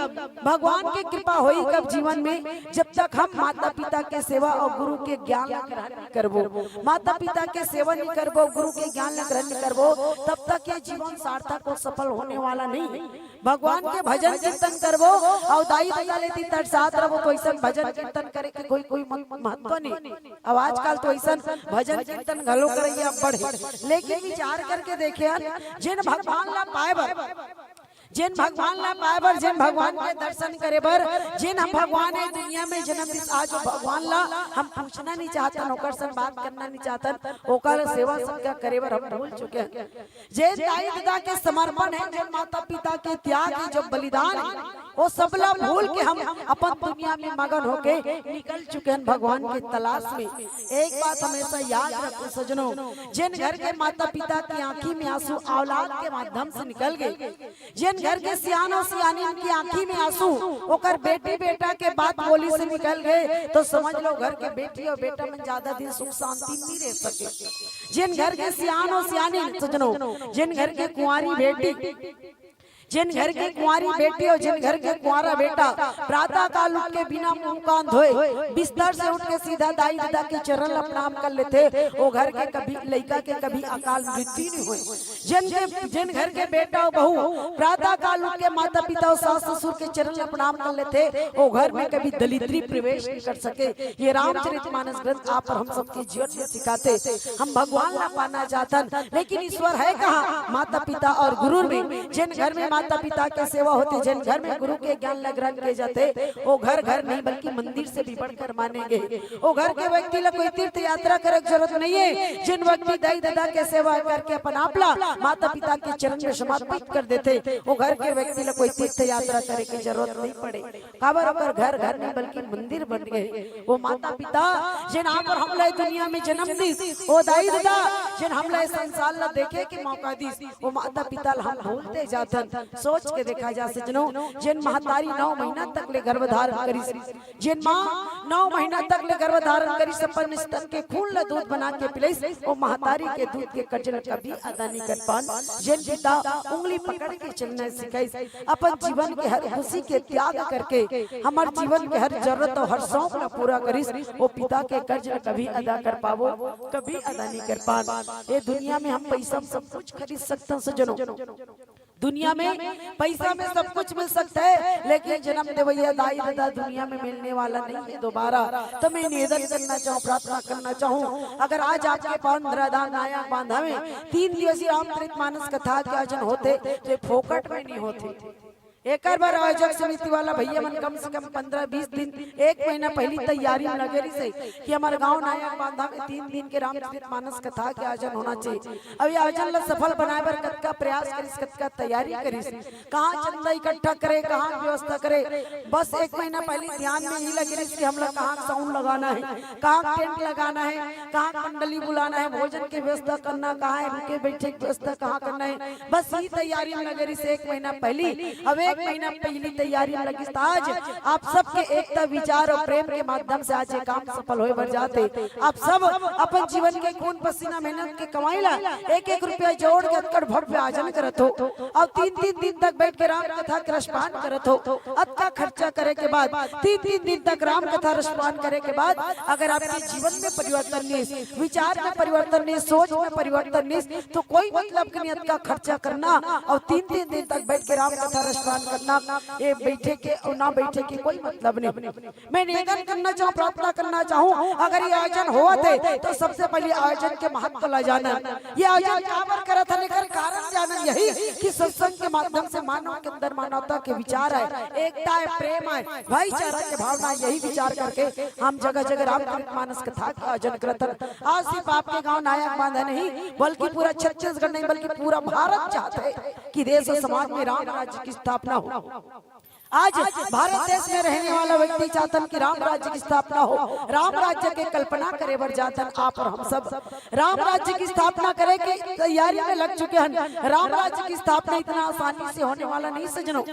भगवान के कृपा होही कब जीवन में? जब तक हम माता पिता के सेवा और गुरु के ज्ञान ला ग्रहण नहीं करबो, माता पिता के सेवा नहीं करबो, गुरु के ज्ञान ला ग्रहण नहीं करबो, तब तक ये जीवन सार्थक और सफल होने वाला नहीं। भगवान के भजन कीर्तन करबो अउ दाई ददा ले ती तरसात रबो, तो ऐसन भजन कीर्तन करे के कोई, कोई मत-, महत्व नहीं। अब आजकल तो ऐसन भजन कीर्तन घलो करइया बढ़े, लेकिन विचार करके देखे हन, जेन भगवान ला पाए बर, जेन भगवान ला पाए बर, जेन भगवान के दर्शन करे बर, जेन हम भगवान ए दुनिया में जन्म दिस, आज वो भगवान ला हम पूछना नहीं चाहतन, ओकर संग बात करना नहीं चाहतन, ओकर सेवा सत्कार करे बर हम भूल चुके हन। जेन दाई ददा के समर्पण है, जेन माता पिता के त्याग है, जो बलिदान है, वो सबला भूल के हम अपन दुनिया में मगन होके निकल चुके हैं भगवान के तलाश में। एक बात हमेशा याद रखो सजनों, जेन घर के माता पिता की आंखी में आंसू औलाद के माध्यम से निकल गए, जेन घर के सियान और सियानिन की आंखी में आंसू ओकर बेटी बेटा के बात बोली से निकल गए, तो समझ लो घर के बेटी और बेटा मन ज्यादा दिन सुख शांति में नहीं रह सके। जेन घर के सियान और सियानिन सजनों, जेन घर के कुंवारी बेटी, जेन घर के कुंवारी बेटी और जेन घर के कुंवारा बेटा प्रातः काल उठ के बिना मुंह कान धोए बिस्तर से उठ के सीधा दाई ददा के चरण ला प्रणाम कर लेथे, वो घर के कभी लइका के कभी अकाल मृत्यु नहीं होए। जेन के, जेन घर के बेटा और बहू प्रातः काल उठ के माता पिता और सास ससुर के चरण ला प्रणाम कर लेथे, वो घर में कभी दलिद्री प्रवेश नहीं कर सके। ये रामचरित मानस ग्रंथ आप और हम सबके जीवन में सिखाथे। हम भगवान ला पाना चाहतन, लेकिन ईश्वर है कहाँ? माता पिता और गुरु में। जेन घर में माता पिता के सेवा होथे, जेन घर में गुरु के ज्ञान ल ग्रहण किए जाथे, वो घर घर नहीं बल्कि मंदिर से भी बढ़कर माने गे। वो घर के व्यक्ति ल कोई तीर्थ यात्रा करे के जरूरत नहीं है। जेन व्यक्ति दाई ददा के सेवा करके अपन आप ला माता पिता के चरण में समर्पित कर देथे, वो घर के व्यक्ति ल कोई तीर्थ यात्रा करे के जरूरत नहीं पड़े। काबर ओकर घर घर नहीं बल्कि मंदिर बन गए। वो माता पिता जेन आप और हमला दुनिया में जन्म दिस, वो दाई ददा जेन हमला संसार ला देखे के मौका दिस, वो माता पिता ला हम भूलते जाथन। सोच के देखा जा सजनो, जेन महतारी नौ महीना तक ले गर्भ धारण करिस, जेन माँ नौ महीना तक ले गर्भ धारण करिस, अपन स्तन के खून ला दूध बना के पिलाइस, वो महतारी के दूध के कर्ज ला कभी अदा नहीं कर पान। जेन पिता उंगली पकड़ के चलना सिखाइस, अपन जीवन के हर खुशी के त्याग करके हमर जीवन के हर जरूरत और हर शौक ला पूरा करिस, वो पिता के कर्ज ला कभी अदा कर पाबो, कभी अदा नहीं कर पान। ये दुनिया में हम पैसा में सब कुछ खरीद सकथन सजनो, दुनिया में पैसा में सब कुछ मिल सकता है, लेकिन जन्म देवैया दाई ददा दुनिया में मिलने वाला नहीं है दोबारा। तो मैं निवेदन करना चाहूँ, प्रार्थना करना चाहूँ, अगर आज आपके पांच राधा नायक बांधा में तीन दिवसीय रामचरित मानस कथा के आयोजन होथे, तो ये फोकट में नहीं होथे। एकर बर आयोजक समिति वाला भैया मन कम से कम पंद्रह बीस दिन, एक महीना पहली तैयारी में लगे रहिस हे कि हमर गांव नायक बांधा में तीन दिन के रामचरित मानस कथा के आयोजन होना चाहिए। अब ये आयोजन ला सफल बनाए बर कतका प्रयास करिस, कतका तैयारी करिस, कहाँ चंदा इकट्ठा करे, कहाँ व्यवस्था करे। बस एक महीना पहली ध्यान में ही लगे रहिस कि हमला कहाँ साउंड लगाना है, कहाँ टेंट लगाना है, कहाँ मंडली बुलाना है, भोजन की व्यवस्था करना कहाँ है, रुके बैठे की व्यवस्था कहाँ करना है। बस ये तैयारी में लगे रहिस एक महीना पहली। अब एक महीना पहली तैयारी में लगिस, त आज आप सबके एकता, विचार और प्रेम के माध्यम से आज ये काम सफल होए बर जाथे। आप सब अपन जीवन के खून पसीना मेहनत के कमाई ला एक एक रुपया जोड़ के अतकड़ भव्य आयोजन करत हो, और तीन तीन दिन तक बैठ के राम कथा के रसपान करत हो। अतका खर्चा करे के बाद, तीन तीन दिन तक राम कथा रसपान करे के बाद अगर आपके जीवन में परिवर्तन नहीं, विचार में परिवर्तन नहीं, सोच में परिवर्तन नहीं, तो कोई मतलब के नहीं अतका खर्चा करना और तीन तीन दिन तक बैठ के राम कथा रसपान करना। ये बैठे के और ना बैठे के कोई मतलब नहीं। मैं निवेदन करना चाहूँ, प्रार्थना करना चाहूँ, अगर ये आयोजन होवत है तो सबसे पहले आयोजन के महत्व ला जानन। ये आयोजन काबर करत हन, एकर कारण जानन, यही कि सत्संग के माध्यम से मानव के अंदर मानवता के विचार है, एकता है, प्रेम है, भाईचारा के भावना, यही विचार करके हम जगह जगह रामचरित मानस कथा के आयोजन करत हन। आज सिर्फ आपके गांव नायक बांधा नहीं, बल्कि पूरा छत्तीसगढ़ नहीं, बल्कि पूरा भारत चाहत है कि देश और समाज में राम राज्य की स्थापना हो। आज भारत देश में रहने वाला व्यक्ति चाहतन कि राम राज्य की स्थापना हो, राम राज्य के कल्पना करे बर जातन आप और हम सब। राम राज्य की स्थापना करे के तैयारी में लग चुके हैं। राम राज्य की स्थापना इतना आसानी से होने वाला नहीं सजनो,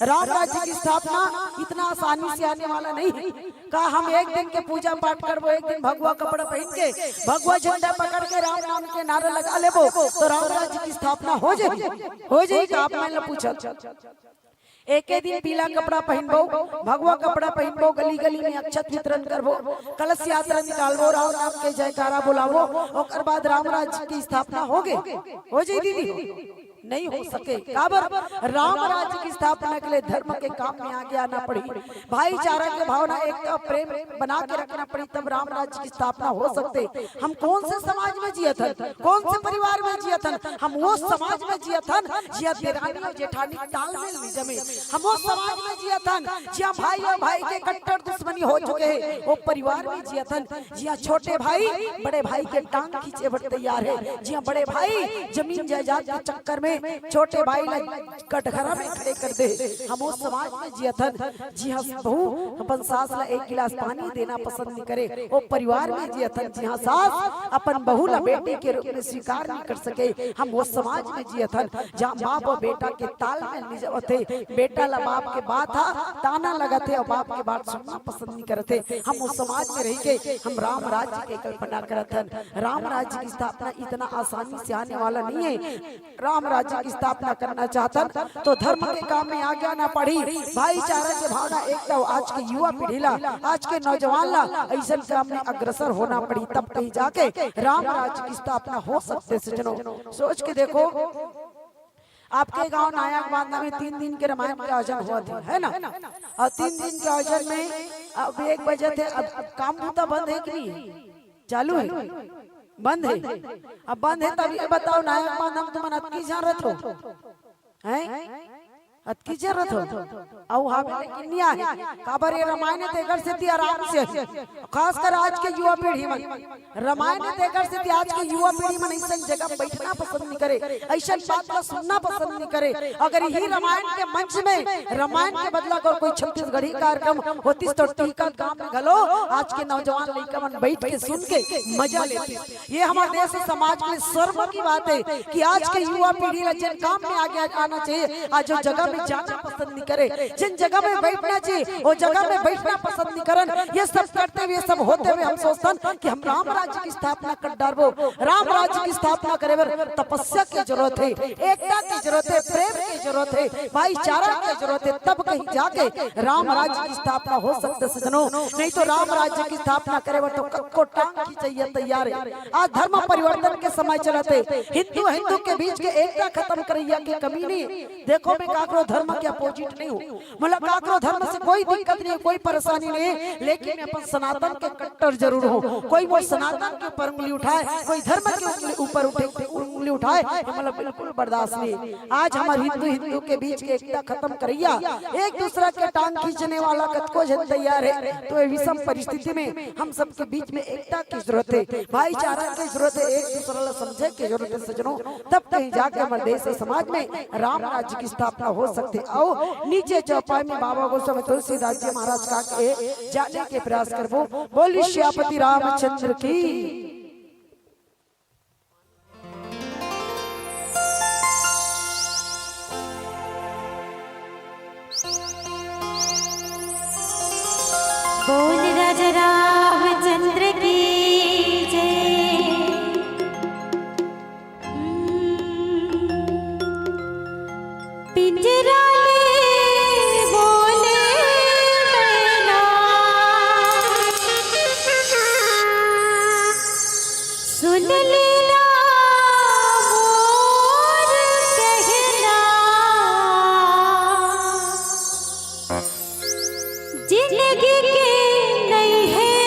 राम राज्य की स्थापना इतना आसानी से आने वाला नहीं है। का हम एक दिन के पूजा पाठ करबो, एक दिन भगवा कपड़ा पहन के, भगवा झंडा पकड़ के राम नाम के नारा लगा लेबो तो राम राज्य की स्थापना हो जाए? हो जाए का? आप मन ला पूछत एके दिन पीला कपड़ा पहिनबो, भगवा कपड़ा पहिनबो, गली गली में अक्षत वितरण करबो, कलश यात्रा निकालबो, राम नाम के जयकारा बोलाबो, ओकर बाद राम राज्य की स्थापना हो गे, हो जाई दीदी? नहीं हो सके। काबर? राम राज्य की स्थापना के लिए धर्म के काम में आगे आना पड़ी, भाईचारा के भावना, एकता, प्रेम बना के रखना पड़ी, तब राम राज्य की स्थापना हो सकते। हम कौन से समाज में जियत हन, कौन से परिवार में जियत हन? हम वो समाज में जियत हन जिहाँ देरानी और जेठानी तालमेल नहीं जमे। हम वो समाज में जियत हन जिहाँ भाई और भाई के कट्टर दुश्मनी हो चुके हैं। वो परिवार में जियत हन जिहाँ छोटे भाई बड़े भाई के टांग खींचे बर तैयार है, जिहाँ बड़े भाई जमीन जायदाद के चक्कर में छोटे भाई ला कटघरा में खड़े कर दे। हम वो समाज में जियत हन जिहाँ बहू अपन सास ला एक गिलास पानी देना पसंद नहीं करे, वो परिवार में जियत हन जिहाँ सास अपन बहू ला बेटी के रूप में स्वीकार नहीं कर सके। हम वो समाज में जियत हन जहाँ बाप और बेटा के तालमेल नहीं जमत हे, बेटा ला बाप के बात हा ताना लगत हे और बाप के बात सुनना पसंद नहीं करत हे। हम वो समाज में रह के हम राम राज्य के कल्पना करत हन। राम राज्य की स्थापना इतना आसानी से आने वाला नहीं है। राम राज्य की स्थापना करना चाहतन तो धर्म के काम में आगे आना पड़ी, भाईचारा के भावना, एकता, आज के युवा पीढ़ी ला, आज के नौजवान ला ऐसन काम में अग्रसर होना पड़ी, तब कहीं जाके राम राज्य की स्थापना हो सकते। सजनो, सोच के देखो, आपके गांव नायक बांधा में तीन दिन के रामायण के आयोजन हुआ था, है ना? और तीन दिन के आयोजन में अब एक बजे थे, अब, अब काम धंधा बंद है कि नहीं? चालू है? बंद है? अब बंद है तब ये बताओ, नायक बांधा में तुमन अतकी जान रहत हो? हैं? अतकी जरूरत हो? अउ हावे, लेकिन नहीं आहे। काबर ये रामायण हे तेकर सेती आराम से आही। खासकर आज के युवा पीढ़ी मन रामायण हे तेकर सेती आज के युवा पीढ़ी मन अइसन जगह बैठना पसंद नहीं करे, अइसन बात ला सुनना पसंद नहीं करे। अगर यही रामायण के मंच में रामायण के बदला अगर कोई छत्तीसगढ़ी कार्यक्रम होतिस तो टीका गांव में घलो आज के नौजवान लइका मन बैठ के सुन के मजा लेतिस। ये हमर देश अउ समाज के लिए शर्म की बात हे कि आज के युवा पीढ़ी ला जेन काम में आगे आना चाहिए, आज वो जगह में जाना पसंद नहीं करे, जेन जगह में बैठना चाहिए, वो जगह में बैठना पसंद नहीं करन। ये सब करते हुए, सब होते हुए हम सोचथन कि हम राम राज्य की स्थापना कर डारबो। राम राज्य की स्थापना करे बर तपस्या के जरूरत हे, एकता के जरूरत हे, प्रेम के जरूरत हे, भाईचारा के जरूरत हे, तब कहीं जाके राम राज्य की स्थापना हो सकथे सजनो। नहीं तो राम राज्य की स्थापना करे बर तो कतको टांग खींचइया तैयार हे। आज धर्म परिवर्तन के समय चलत हे, हिंदू हिंदू के बीच के एकता खत्म करइया के कमी नहीं। देखो, मैं काकरो धर्म के अपोजिट नहीं हूँ, मोला काकरो धर्म से कोई दिक्कत नहीं हे, कोई परेशानी नहीं हे, लेकिन मैं अपन सनातन के कट्टर जरूर हूँ। कोई मोर सनातन के ऊपर उंगली उठाए, कोई धर्म के उंगली ऊपर उठे, उंगली उठाए, ये मोला बिल्कुल बर्दाश्त नहीं। आज हमर हिंदू हिंदू के बीच के एकता खत्म करइया, एक दूसरा के टांग खींचने वाला कतको झन तैयार हे, तो ये विषम परिस्थिति में हम सबके बीच में एकता की जरूरत हे, भाईचारा की जरूरत हे, एक दूसरा ला समझे की जरूरत हे सजनो। तब कहीं जाके हमर देश अउ समाज में राम राज्य की स्थापना हो सकथे। अउ नीचे चौपाई में बाबा गोस्वामी तुलसीदास जी महाराज का के जाने के प्रयास करबो। बोली सियापति रामचंद्र की। बोल राजा रामचंद्र की जय। पिंजरा ले बोले मैना, सुन लेना मोर कहना। जिंदगी के नई हे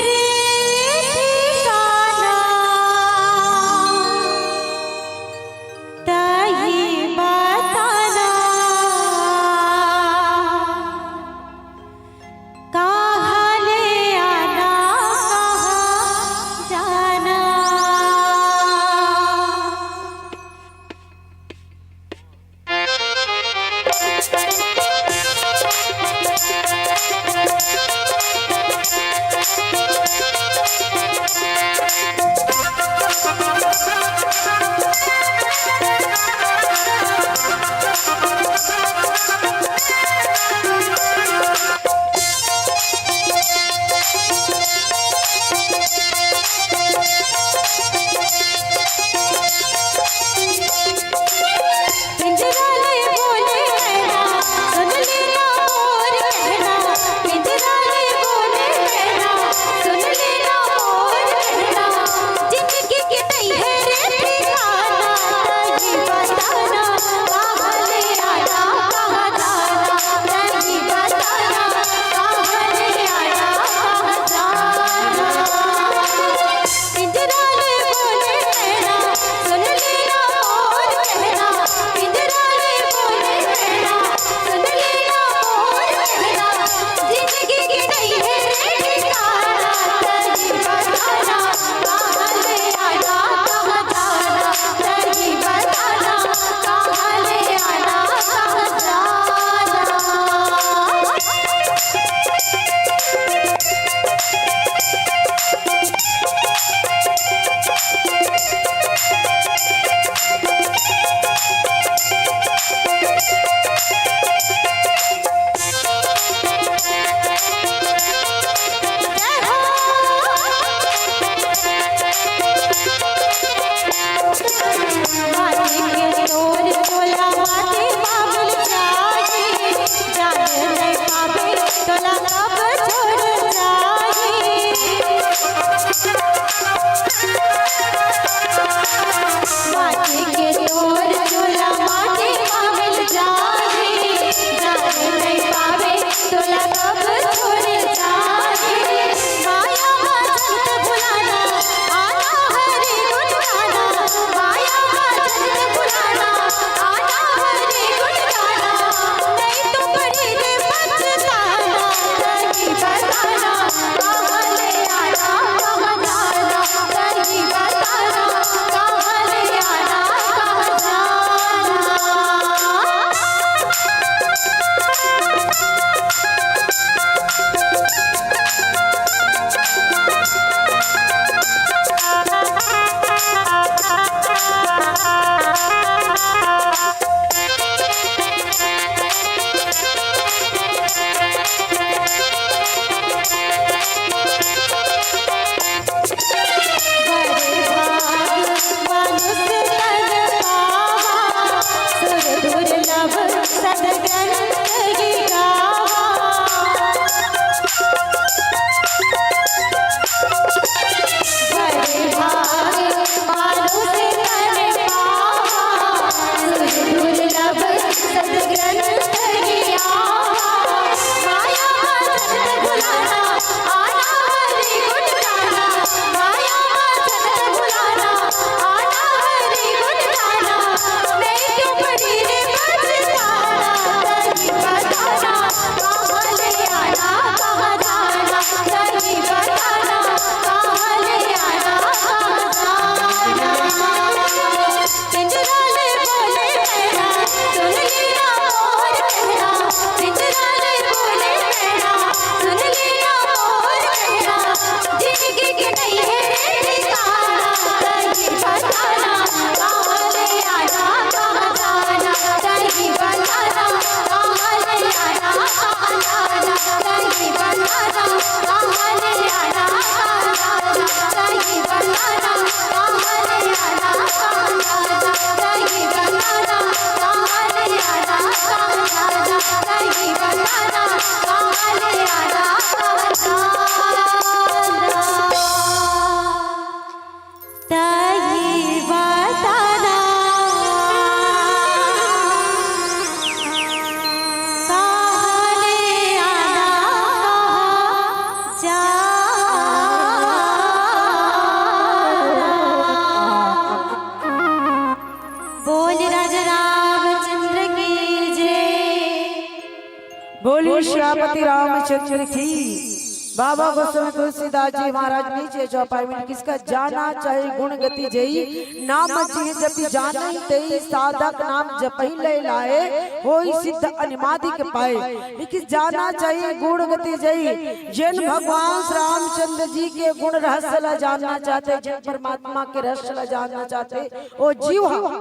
चंद्र की। बाबा गोस्वामी तुलसीदास जी महाराज नीचे चौपाई में किसका जाना चाहे गुण गति जई, नाम जिहि जपि जानहि तेहि, साधक नाम जपहि लय लाए, होई सिद्ध अनिमादिक पाए। लेकिन जाना चाहे गुण गति जई, जेन भगवान श्री रामचंद्र जी के गुण रहस्य ला जानना चाहते, जेन परमात्मा के रहस्य ला जानना चाहते, ओ जीव हा,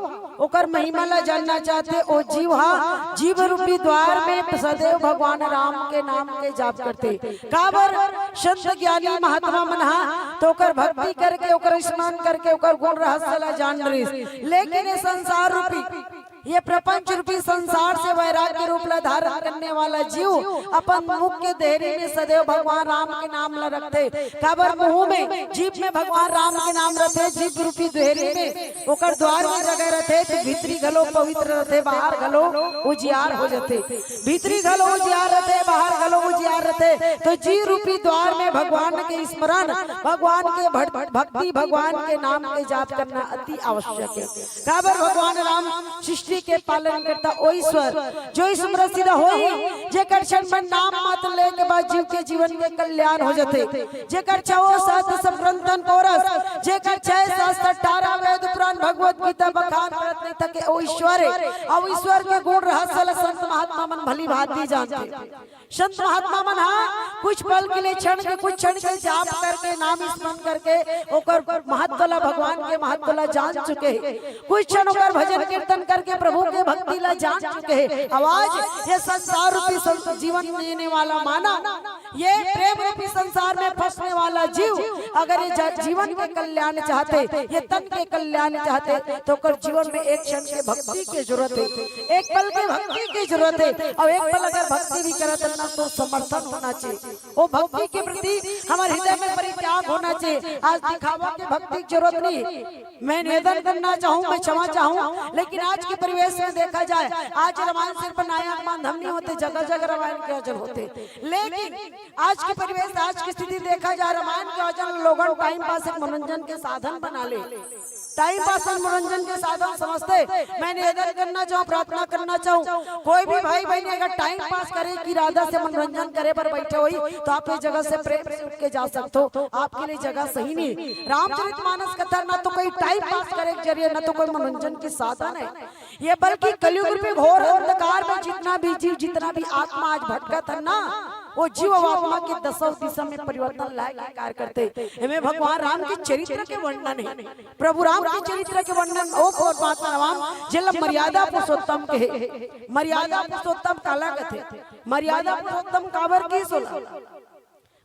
ओकर महिमा ला जानना चाहते, ओ जीव हा जीव रूपी द्वार में सदैव भगवान राम के नाम के जाप करते। काबर? संत ज्ञानी महात्मा मन हा तो ओकर भक्ति करके, ओकर स्मरण करके, ओकर गुण रहस्य ला जान रहिस। लेकिन ये संसार रूपी, ये प्रपंच रूपी संसार से वैराग्य रूप ला धारण करने वाला जीव अपन मुख के देहरी में सदैव भगवान राम के नाम ला रखते। काबर? मुंह में, जीभ में भगवान राम के नाम रथे, जीभ रूपी देहरी में ओकर द्वार में जगह रथे, तो भीतरी घलो पवित्र रथे, बाहर घलो उजियार हो जथे। भीतरी घलो उजियार रथे, बाहर घलो उजियार रथे। तो जीव रूपी द्वार में भगवान के स्मरण, भगवान के भट-, भक्ति, भगवान के नाम के जाप करना अति आवश्यक है। काबर? भगवान राम सृष्टि के पालन करता, ओ ईश्वर जो ईश्वर सीधा होई, जेकर क्षण में नाम मात्र ले के बाद जीव के जीवन के कल्याण हो जथे, जेकर छवो सात संप्रंथन कोरस, जेकर छह शास्त्र, अठारह वेद, पुराण, भगवत गीता बखान करत नहीं थके, ओ ईश्वर है। अब ईश्वर के गुण रहस्य ला संत महात्मा मन भली भांति जानते। संत महात्मा मन हा कुछ पल के लिए, क्षण के, कुछ क्षण के जाप करके, नाम स्मरण करके ओकर महत्व ला, भगवान के महत्व ला जान चुके हैं। कुछ क्षण ओकर भजन कीर्तन करके प्रभु के भक्ति ला जान चुके हैं। अब आज ये संसार रूपी संस-, जीवन जीने वाला मानव, ये प्रेम रूपी संसार में फंसने वाला जीव अगर ये जा-, जीवन के कल्याण चाहते, ये तन के कल्याण चाहते, तो ओकर जीवन में एक क्षण के भक्ति की जरूरत है, एक पल के भक्ति की जरूरत है। और एक पल अगर भक्ति भी करत ना तो समर्थन होना चाहिए, वो भक्ति के प्रति हमारे हृदय में परित्याग होना चाहिए। आज दिखावा के भक्ति की जरूरत नहीं। मैं निवेदन करना चाहूँ, मैं क्षमा चाहूँ, लेकिन आज के परिवेश में देखा जाए, आज रामायण सिर्फ नायक मान धम नहीं होते, जगह जगह रामायण के आयोजन होते। लेकिन आज के परिवेश, आज की स्थिति देखा जाए, रामायण के आयोजन लोगन टाइम पास, एक मनोरंजन के साधन बना ले, टाइम पास और मनोरंजन के साधन समझते। मैं निवेदन करना चाहूँ, प्रार्थना करना चाहूँ, कोई भी भाई बहन अगर टाइम पास करे के इरादा से मनोरंजन करे पर बैठे होई, तो आप ये जगह से प्रेम से उठ के जा सकते हो। आपके लिए जगह सही नहीं। रामचरित मानस कथा ना तो कोई टाइम पास करे के जरिए, ना तो कोई मनोरंजन के साधन है। ये बल्कि कलयुग रूपी घोर अंधकार में जितना भी जीव, जितना भी आत्मा आज भटकत है ना, वो जीव और आत्मा के दसों दिशा में परिवर्तन लाए के कार्य करते। एमे भगवान राम के चरित्र के वर्णन है, प्रभु राम के चरित्र के वर्णन। ओ परमात्मा राम, जेला मर्यादा पुरुषोत्तम कहे। मर्यादा पुरुषोत्तम काला कथे? मर्यादा पुरुषोत्तम काबर की सोला?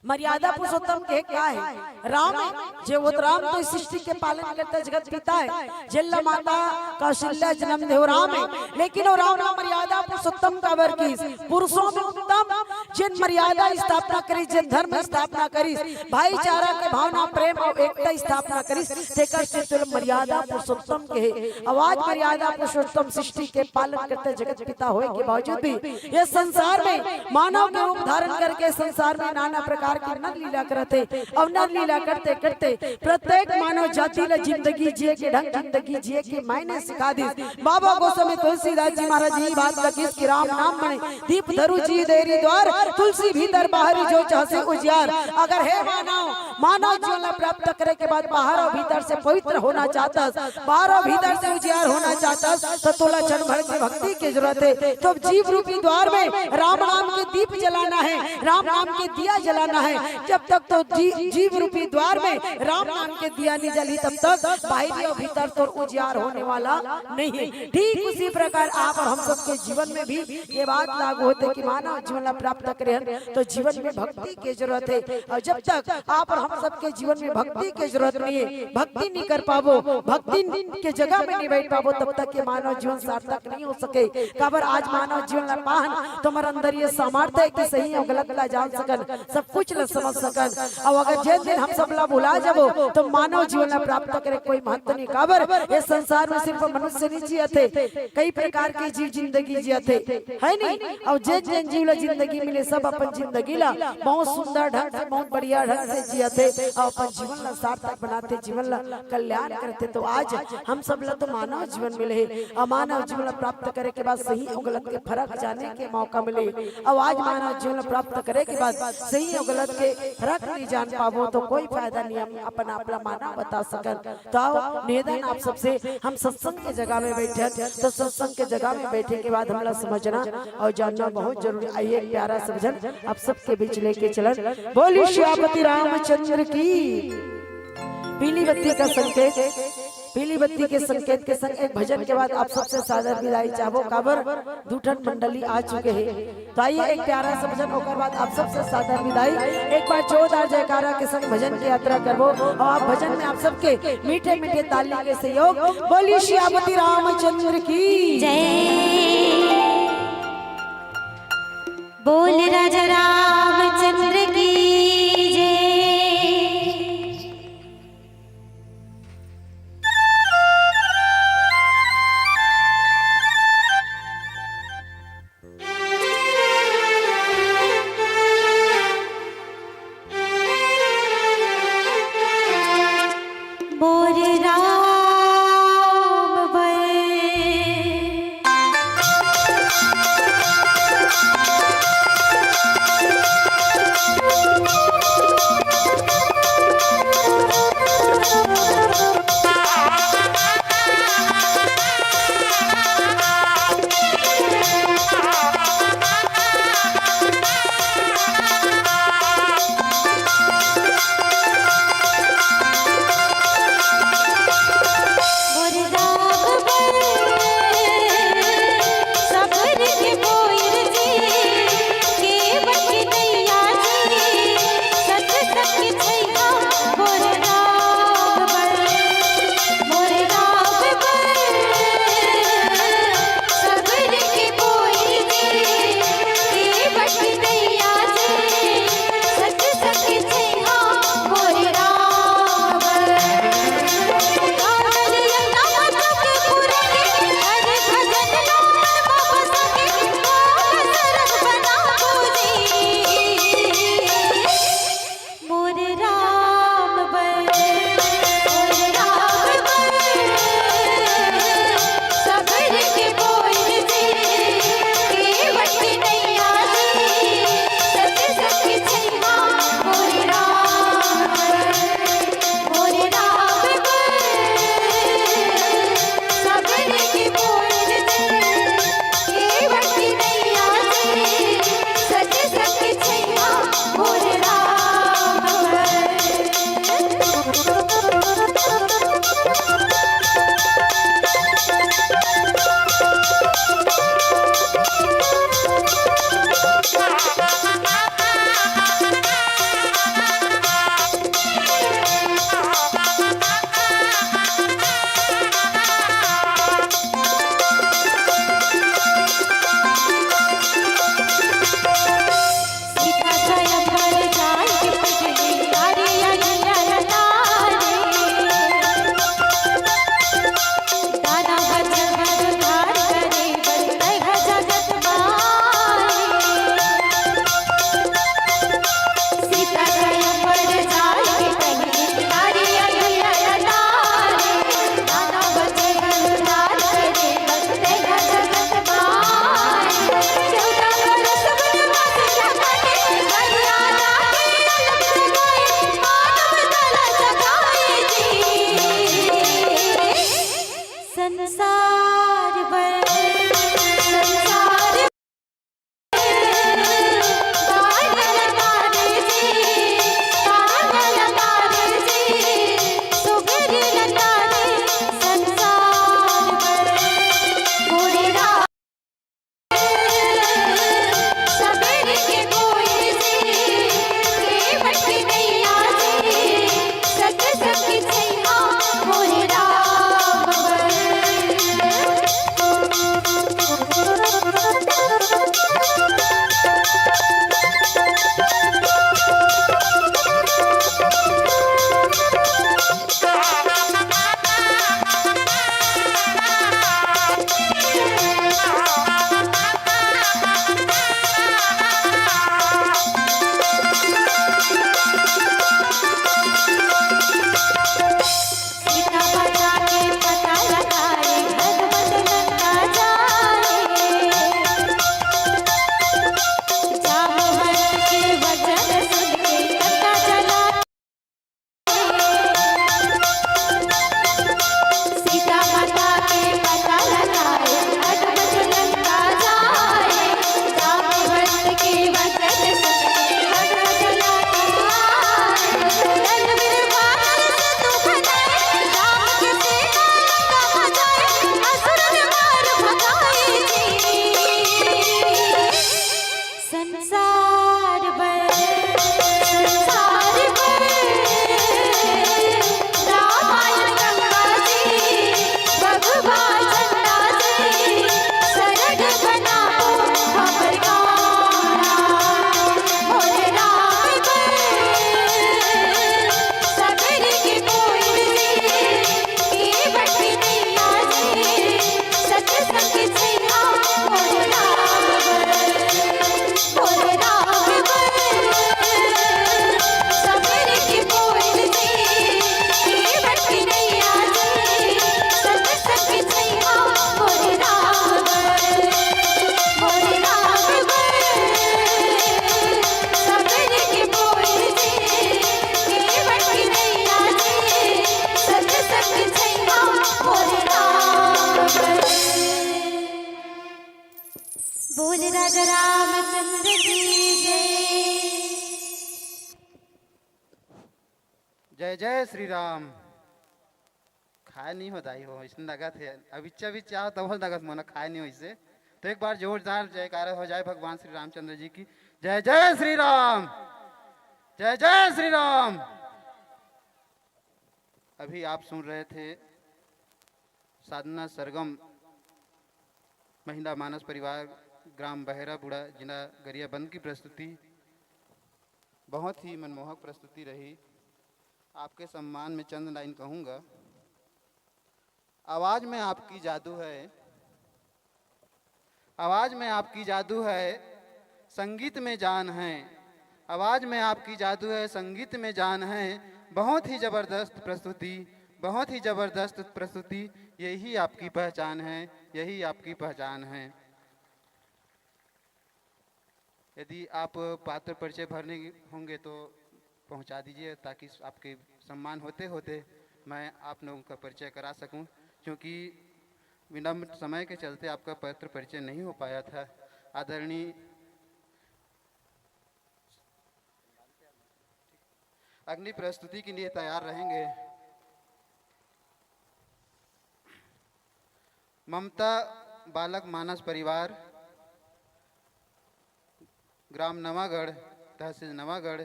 मर्यादा पुरुषोत्तम के का है? राम है, जे वो राम तो इस सृष्टि के पालन करता, जगत पिता है, जेला माता कौशल्या जन्म देव राम है। लेकिन वो राम ला मर्यादा पुरुषोत्तम काबर की? पुरुषों में उत्तम, जिन मर्यादा स्थापना करी, जिन धर्म स्थापना करी, भाईचारा के भावना, प्रेम और एकता स्थापना करी, तेकर से तुल मर्यादा पुरुषोत्तम के। आवाज मर्यादा पुरुषोत्तम सृष्टि के पालन करता, जगत पिता होए के बावजूद भी ये संसार में मानव के रूप धारण करके संसार में नाना प्रकार के नर लीला करते। और नर लीला करते करते प्रत्येक मानव जाति ला जिंदगी जिए के ढंग, जिंदगी जिए के मायने सिखा दिस। बाबा गोस्वामी तुलसीदास जी महाराज ये बात ला किस कि राम नाम मने दीप धरु जीव देहरी द्वार, तुलसी भीतर बाहरी जो चाहसे उजियार। अगर हे मानव, मानव जीवन ला प्राप्त करे के बाद बाहर और भीतर से पवित्र होना चाहता, बाहर और भीतर से उजियार होना चाहता, तो तोला क्षण भर की भक्ति की जरूरत है। तो जीव रूपी द्वार में राम नाम के दीप जलाना है, राम नाम के दिया जलाना है। जब तक तो जी-, जीव रूपी द्वार में राम नाम के दिया नहीं जली, तब तक बाहरी और भीतर तो उजियार होने वाला नहीं है। ठीक उसी प्रकार आप और हम सबके जीवन में भी ये बात लागू होते कि मानव जीवन ला प्राप्त करे हन, तो जीवन में भक्ति की जरूरत है। और जब तक आप और हम सबके जीवन में भक्ति की जरूरत नहीं है, भक्ति नहीं कर पाबो, भक्ति के जगह में नहीं बैठ पाबो, तब तक ये मानव जीवन सार्थक नहीं हो सके। काबर आज मानव जीवन ला पाहन तो हमारे अंदर ये सामर्थ्य है कि सही और गलत ला जान सकन, सब कुछ कुछ ल समझ सकन। अउ अगर जेन दिन हम सब ला भुला जाबो, तो मानव जीवन ला प्राप्त करे कोई महत्व नहीं। काबर, ये संसार में सिर्फ मनुष्य नहीं जियत हे, कई प्रकार के जीव जिंदगी जियत हे, है नहीं? अउ जेन जेन जीव ला जिंदगी मिले, सब अपन जिंदगी ला बहुत सुंदर ढंग से, बहुत बढ़िया ढंग से जियत हे, अउ अपन जीवन ला सार्थक बनाथे, जीवन ला कल्याण करथे। तो आज हम सब ला तो मानव जीवन मिले हे, अउ मानव जीवन ला प्राप्त करे के बाद सही अउ गलत के फर्क जाने के मौका मिले। अउ आज मानव जीवन ला प्राप्त करे के बाद सही अउ गलत के फर्क नहीं जान पाबो, तो कोई फायदा नहीं हम अपन आप ला मानव बता सकन। तो आओ, निवेदन आप सबसे, हम सत्संग के जगह में बैठे, तो सत्संग के जगह में बैठे के बाद हमला समझना अउ जानना बहुत जरूरी। आइए, एक प्यारा सा भजन आप सबके बीच लेके चलन। बोली सियापति रामचंद्र की। पीली बत्ती का संकेत, पीली बत्ती के संकेत के संग एक भजन के बाद आप सबसे सादर विदाई चाहबो। काबर, दू ठन मंडली आ चुके हैं। तो आइए, एक प्यारा सा भजन, ओकर बाद आप सबसे सादर विदाई। एक बार जोरदार जयकारा के संग भजन की यात्रा करबो, अउ आप भजन में आप सबके मीठे मीठे ताली के सहयोग। बोली सियापति रामचंद्र की। जय। बोल राजा रामचंद्र की जय। मोर राम बर। रामचंद्र की जय। जय जय श्री राम। खाए नहीं हो दाई हो, इसने लगत है। अब इच्छा भी चाहो तब लगत मोना खाए नहीं हो इसे। तो एक बार जोरदार जयकारा हो जाए भगवान श्री रामचंद्र जी की। जय जय श्री राम। जय जय श्री राम। अभी आप सुन रहे थे साधना सरगम महिला मानस परिवार ग्राम बहरा बूढ़ा जिला गरियाबंद की प्रस्तुति। बहुत ही मनमोहक प्रस्तुति रही। आपके सम्मान में चंद लाइन कहूँगा। आवाज में आपकी जादू है, आवाज में आपकी जादू है, संगीत में जान है। आवाज में आपकी जादू है, संगीत में जान है। बहुत ही जबरदस्त प्रस्तुति, बहुत ही जबरदस्त प्रस्तुति। यही आपकी पहचान है, यही आपकी पहचान है। यदि आप पात्र परिचय भरने होंगे तो पहुंचा दीजिए, ताकि आपके सम्मान होते होते मैं आप लोगों का परिचय करा सकूं, क्योंकि विलंब समय के चलते आपका पात्र परिचय नहीं हो पाया था। आदरणीय अग्नि प्रस्तुति के लिए तैयार रहेंगे। ममता बालक मानस परिवार, ग्राम नवागढ़, तहसील नवागढ़,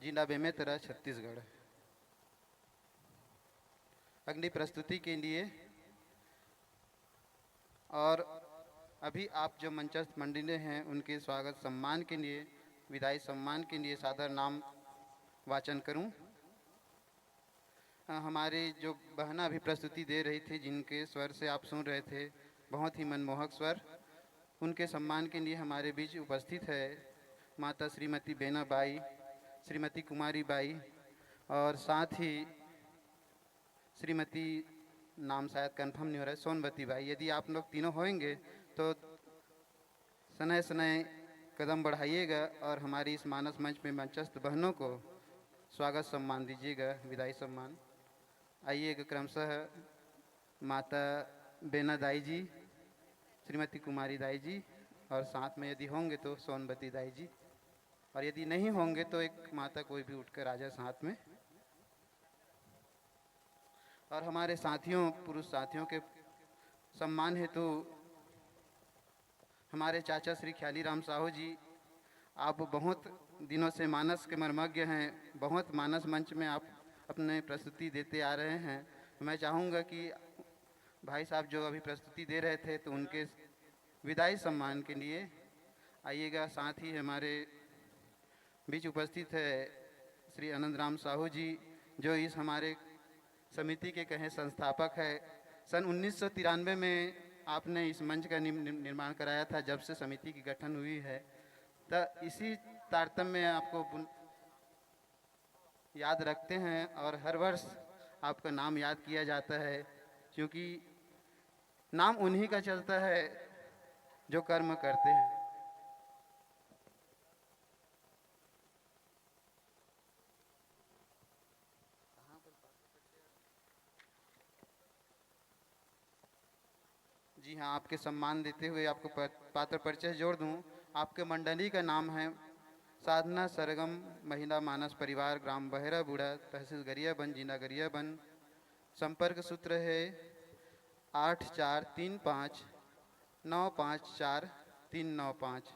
जिला बेमेतरा, छत्तीसगढ़। अग्नि प्रस्तुति के लिए और अभी आप जो मंचस्थ मंडली हैं, उनके स्वागत सम्मान के लिए, विदाई सम्मान के लिए सादर नाम वाचन करूं। अ, हमारी जो बहना अभी प्रस्तुति दे रही थी, जिनके स्वर से आप सुन रहे थे, बहुत ही मनमोहक स्वर, उनके सम्मान के लिए हमारे बीच उपस्थित है माता श्रीमती बेना बाई, श्रीमती कुमारी बाई और साथ ही श्रीमती, नाम शायद कन्फर्म नहीं हो रहा है, सोनवती बाई। यदि आप लोग तीनों होंगे तो सनय सनय कदम बढ़ाइएगा और हमारी इस मानस मंच में मंचस्थ बहनों को स्वागत सम्मान दीजिएगा, विदाई सम्मान। आइएगा क्रमशः माता बेना दाई जी, श्रीमती कुमारी दाई जी और साथ में यदि होंगे तो सोनवती दाई जी, और यदि नहीं होंगे तो एक माता कोई भी उठकर आ जाए साथ में। और हमारे साथियों, पुरुष साथियों के सम्मान हेतु हमारे चाचा श्री ख्याली राम साहू जी, आप बहुत दिनों से मानस के मर्मज्ञ हैं, बहुत मानस मंच में आप अपने प्रस्तुति देते आ रहे हैं। मैं चाहूँगा कि भाई साहब जो अभी प्रस्तुति दे रहे थे, तो उनके विदाई सम्मान के लिए आइएगा। साथ ही हमारे बीच उपस्थित है श्री आनंद राम साहू जी, जो इस हमारे समिति के कहें संस्थापक है। सन उन्नीस सौ तिरानवे में आपने इस मंच का निम-, निम-, निर्माण कराया था, जब से समिति की गठन हुई है। तो इसी तारतम्य में आपको बुन-, याद रखते हैं और हर वर्ष आपका नाम याद किया जाता है, क्योंकि नाम उन्हीं का चलता है जो कर्म करते हैं। जी हाँ, आपके सम्मान देते हुए आपको प-, पात्र परिचय जोड़ दूं। आपके मंडली का नाम है साधना सरगम महिला मानस परिवार, ग्राम बहरा बूढ़ा, तहसील गरियाबंद, जिला गरियाबंद। संपर्क सूत्र है आठ चार तीन पाँच नौ पाँच चार तीन नौ पाँच,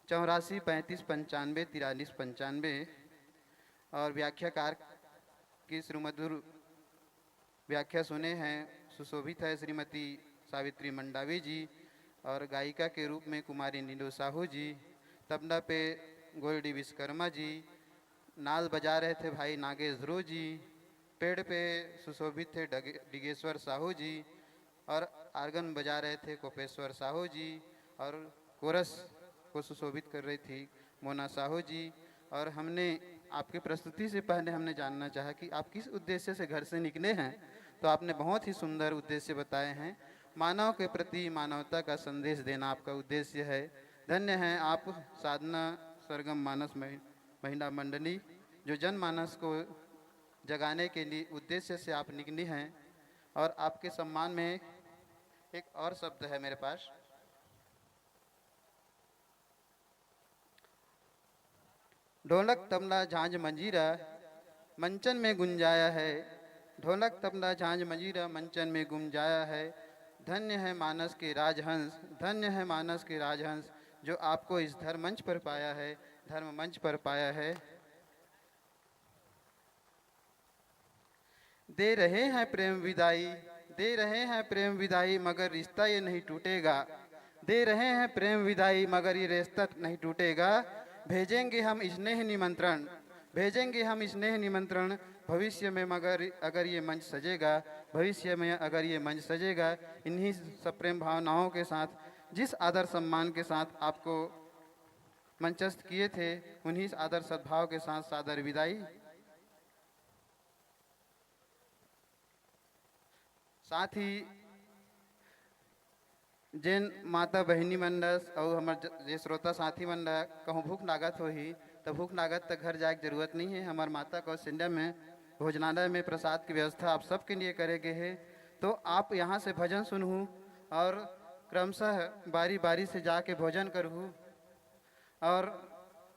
चौरासी पैंतीस पंचानवे तिरालीस पंचानवे। और व्याख्याकार की सुमधुर व्याख्या सुने हैं, सुशोभित है श्रीमती सावित्री मंडावी जी, और गायिका के रूप में कुमारी नीलू साहू जी, तबला पे गोल्डी विश्वकर्मा जी, नाल बजा रहे थे भाई नागेश ध्रुव जी, पेड़ पे सुशोभित थे डगे-, डिगेश्वर साहू जी, और आर्गन बजा रहे थे कोपेश्वर साहू जी, और कोरस को सुशोभित कर रही थी मोना साहू जी। और हमने आपकी प्रस्तुति से पहले हमने जानना चाहा कि आप किस उद्देश्य से घर से निकले हैं। तो आपने बहुत ही सुंदर उद्देश्य बताए हैं। मानव के प्रति मानवता का संदेश देना आपका उद्देश्य है। धन्य हैं आप, साधना सरगम मानस महि-, महिला मंडली, जो जनमानस को जगाने के लिए उद्देश्य से आप निकली हैं। और आपके सम्मान में एक और शब्द है मेरे पास। ढोलक तबला झांझ मंजीरा मंचन में गुंजाया है। ढोलक तबला झांझ मंजीरा मंचन में गुंजाया है। धन्य है मानस के राजहंस, धन्य है मानस के राजहंस, जो आपको इस धर्म मंच पर पाया है, धर्म मंच पर पाया है। दे रहे हैं प्रेम विदाई, दे रहे हैं प्रेम विदाई, मगर रिश्ता ये नहीं टूटेगा। दे रहे हैं प्रेम विदाई, मगर ये रिश्ता नहीं टूटेगा। भेजेंगे हम स्नेह निमंत्रण, भेजेंगे हम स्नेह निमंत्रण भविष्य में, मगर अगर ये मंच सजेगा, भविष्य में अगर ये मंच सजेगा, इन्हीं सप्रेम भावनाओं के साथ, जिस आदर सम्मान के साथ आपको मंचस्थ किए थे, उन्हीं आदर सद्भाव के साथ सादर विदाई। साथ ही जेन माता बहिनी मन ल अउ हमर ज-, जे श्रोता साथी मन ल कहूँ भूख लागत होही, त भूख लागत त घर जाए के जरूरत नहीं है। हमर माता कौशल्या में भोजनालय में प्रसाद की व्यवस्था आप सबके लिए करे गे हे, तो आप यहाँ से भजन सुनहू और क्रमशः बारी बारी से जाके भोजन करहू। और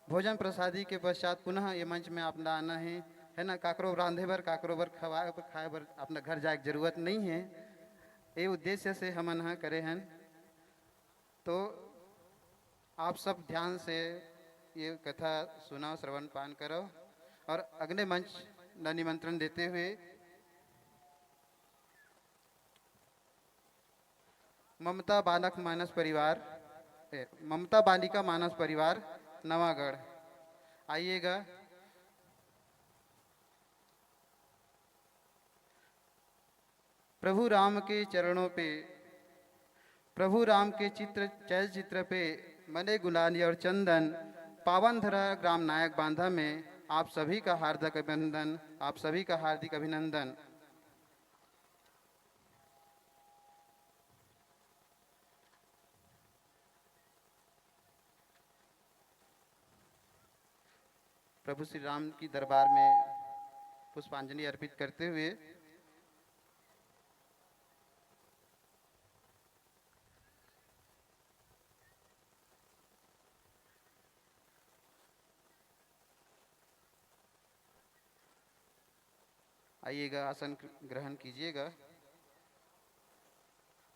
भोजन प्रसादी के पश्चात पुनः ये मंच में आप ला आना है, है ना, काकरो रांधे बर, काकरो बर खवाए बर, खाए बर अपना घर जाए के जरूरत नहीं है। ये उद्देश्य से हमन ह करे हन। तो आप सब ध्यान से ये कथा सुनव, श्रवण पान करव और अगले मंच ला निमंत्रण देते हुए ममता बालक मानस परिवार, ए, ममता बालिका मानस परिवार नवागढ़ आइएगा। प्रभु राम के चरणों पे, प्रभु राम के चित्र, चलचित्र पे मले गुलाल और चंदन, पावन धरा ग्राम नायक बांधा में आप सभी का हार्दिक अभिनंदन, आप सभी का हार्दिक अभिनंदन। प्रभु श्री राम की दरबार में पुष्पांजलि अर्पित करते हुए आइएगा, आसन ग्रहण कीजिएगा।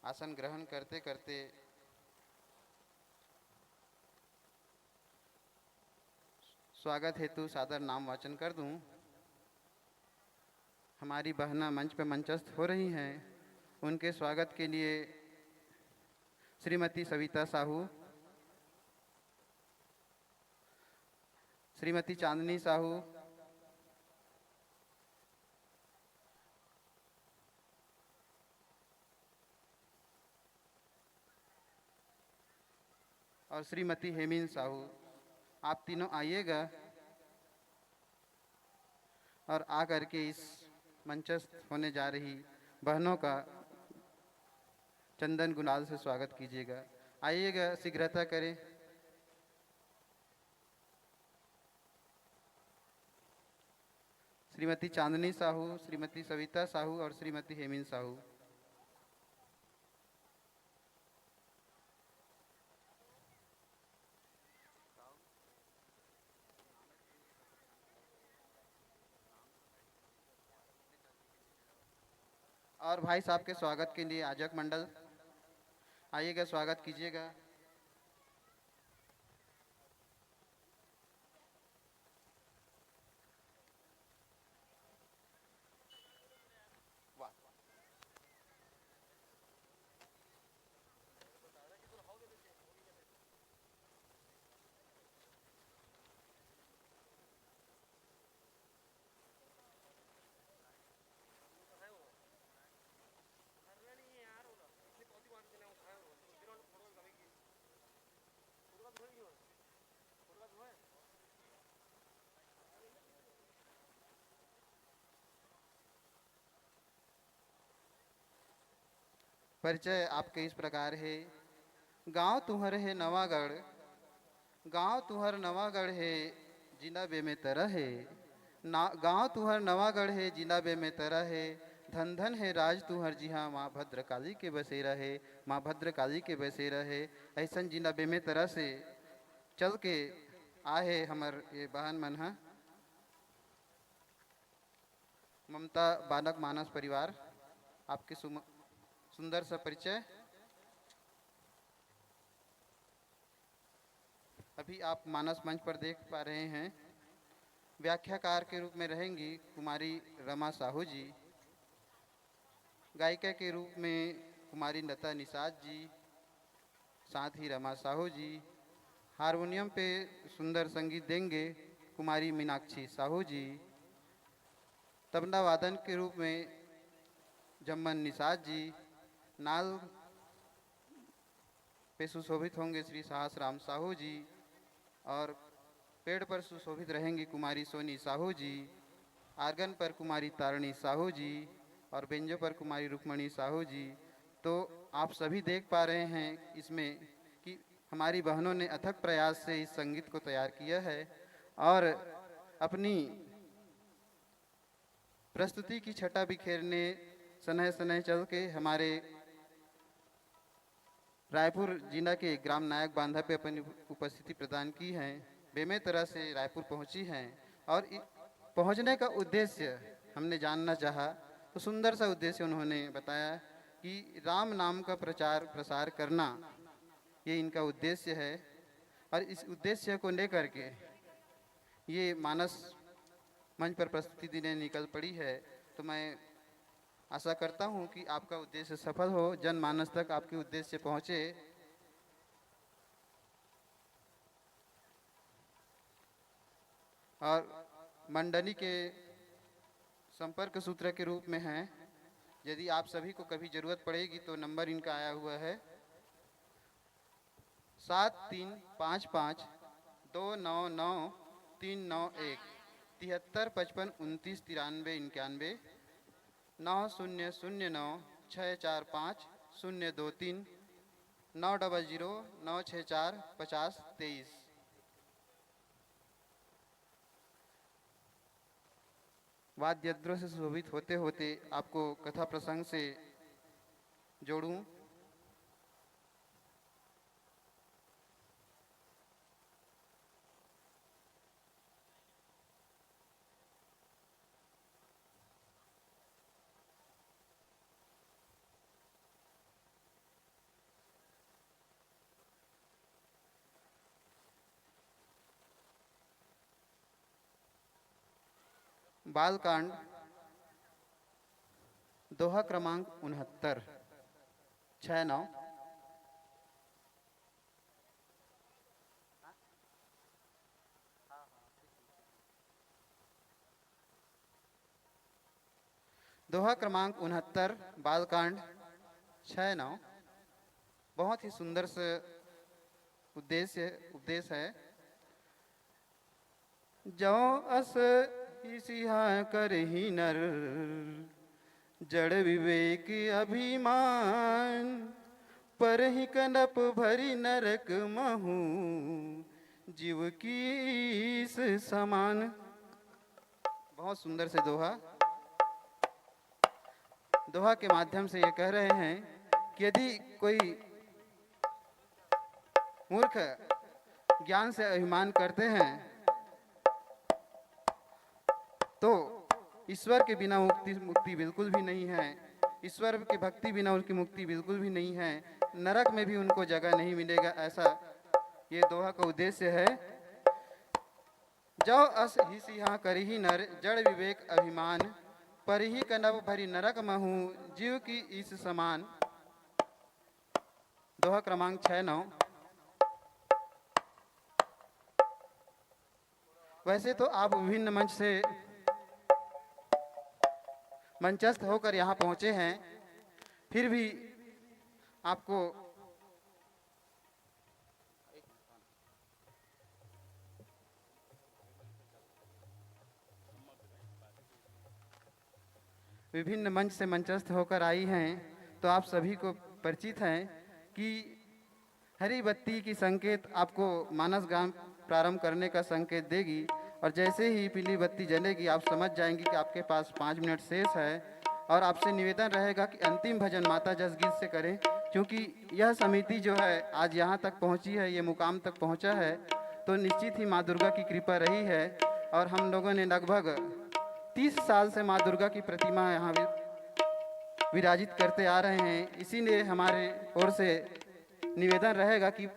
आसन ग्रहण करते करते स्वागत हेतु सादर नाम वाचन कर दूं। हमारी बहना मंच पर मंचस्थ हो रही हैं, उनके स्वागत के लिए श्रीमती सविता साहू, श्रीमती चांदनी साहू और श्रीमती हेमिन साहू, आप तीनों आइएगा और आ करके इस मंचस्थ होने जा रही बहनों का चंदन गुलाल से स्वागत कीजिएगा। आइएगा, शीघ्रता करें। श्रीमती चांदनी साहू, श्रीमती सविता साहू और श्रीमती हेमिन साहू। और भाई साहब के स्वागत के लिए आजक मंडल आइएगा, स्वागत कीजिएगा। परिचय आपके इस प्रकार है। गांव तुहर है नवागढ़, गांव तुहर नवागढ़ है, जिला बेमेतरा है। ना, गांव तुहर नवागढ़ है, जिला बेमेतरा है। धन धन है राज तुहर, जिहां माँ भद्रकाली के बसेरा है, माँ भद्रकाली के बसेरा है। ऐसन जिला बेमेतरा से चल के आए हे हमर ये बहन मन ह, ममता बानक मानस परिवार, आपके सुम-, सुंदर सा परिचय। अभी आप मानस मंच पर देख पा रहे हैं, व्याख्याकार के रूप में रहेंगी कुमारी रमा साहू जी, गायिका के रूप में कुमारी लता निषाद जी, साथ ही रमा साहू जी, हारमोनियम पे सुंदर संगीत देंगे कुमारी मीनाक्षी साहू जी, तबला वादन के रूप में जम्मन निषाद जी, नाल पे सुशोभित होंगे श्री साहस राम साहू जी, और पेड़ पर सुशोभित रहेंगी कुमारी सोनी साहू जी, आर्गन पर कुमारी तारणी साहू जी और बेंजो पर कुमारी रुक्मणी साहू जी। तो आप सभी देख पा रहे हैं इसमें कि हमारी बहनों ने अथक प्रयास से इस संगीत को तैयार किया है और अपनी प्रस्तुति की छटा बिखेरने सनह सनह चल के हमारे रायपुर जिला के ग्राम नायक बांधा पे अपनी उपस्थिति प्रदान की है, बेमेतरा से रायपुर पहुंची हैं और इ-, पहुंचने का उद्देश्य हमने जानना चाहा, तो सुंदर सा उद्देश्य उन्होंने बताया कि राम नाम का प्रचार प्रसार करना, ये इनका उद्देश्य है। और इस उद्देश्य को लेकर के ये मानस मंच पर प्रस्तुति देने निकल पड़ी है। तो मैं आशा करता हूँ कि आपका उद्देश्य सफल हो, जनमानस तक आपके उद्देश्य पहुँचे। और मंडली के संपर्क सूत्र के रूप में हैं, यदि आप सभी को कभी ज़रूरत पड़ेगी तो नंबर इनका आया हुआ है, सात तीन पाँच पाँच दो नौ नौ तीन नौ एक, तिहत्तर पचपन उनतीस तिरानवे इक्यानवे, नौ शून्य शून्य नौ छः चार पाँच शून्य दो तीन, नौ डबल ज़ीरो नौ छः चार पचास तेईस। वाद्य यंत्रों से सुशोभित होते होते आपको कथा प्रसंग से जोड़ूं। बालकांड, दोहा क्रमांक उनहत्तर, छः नौ। दोहा क्रमांक उनहत्तर, बालकांड, छः नौ। बहुत ही सुंदर से उद्देश्य, उपदेश है। जौ अस ही सिहा करही नर, जड़ विवेक अभिमान, परही कनप भरी नरक महू, जीव की ईस समान। बहुत सुंदर से दोहा। दोहा के माध्यम से ये कह रहे हैं कि यदि कोई मूर्ख ज्ञान से अभिमान करते हैं तो ईश्वर के बिना मुक्ति, मुक्ति बिल्कुल भी नहीं है, ईश्वर की भक्ति बिना उनकी मुक्ति बिल्कुल भी नहीं है, नरक में भी उनको जगह नहीं मिलेगा। ऐसा ये दोहा का उद्देश्य है। जौ अस ही सिहा करही नर, जड़ विवेक अभिमान, परही कनप भरी नरक महू, जीव की ईस समान। दोहा क्रमांक छः नौ। वैसे तो आप विभिन्न मंच से मंचस्थ होकर यहाँ पहुँचे हैं, फिर भी आपको विभिन्न मंच से मंचस्थ होकर आई हैं, तो आप सभी को परिचित हैं कि हरी बत्ती की संकेत आपको मानस गान प्रारंभ करने का संकेत देगी और जैसे ही पीली बत्ती जलेगी, आप समझ जाएंगे कि आपके पास पाँच मिनट शेष है। और आपसे निवेदन रहेगा कि अंतिम भजन माता जस गीत से करें, क्योंकि यह समिति जो है आज यहाँ तक पहुँची है, ये मुकाम तक पहुँचा है, तो निश्चित ही माँ दुर्गा की कृपा रही है। और हम लोगों ने लगभग तीस साल से माँ दुर्गा की प्रतिमा यहाँ वि-, विराजित करते आ रहे हैं। इसीलिए हमारे ओर से निवेदन रहेगा कि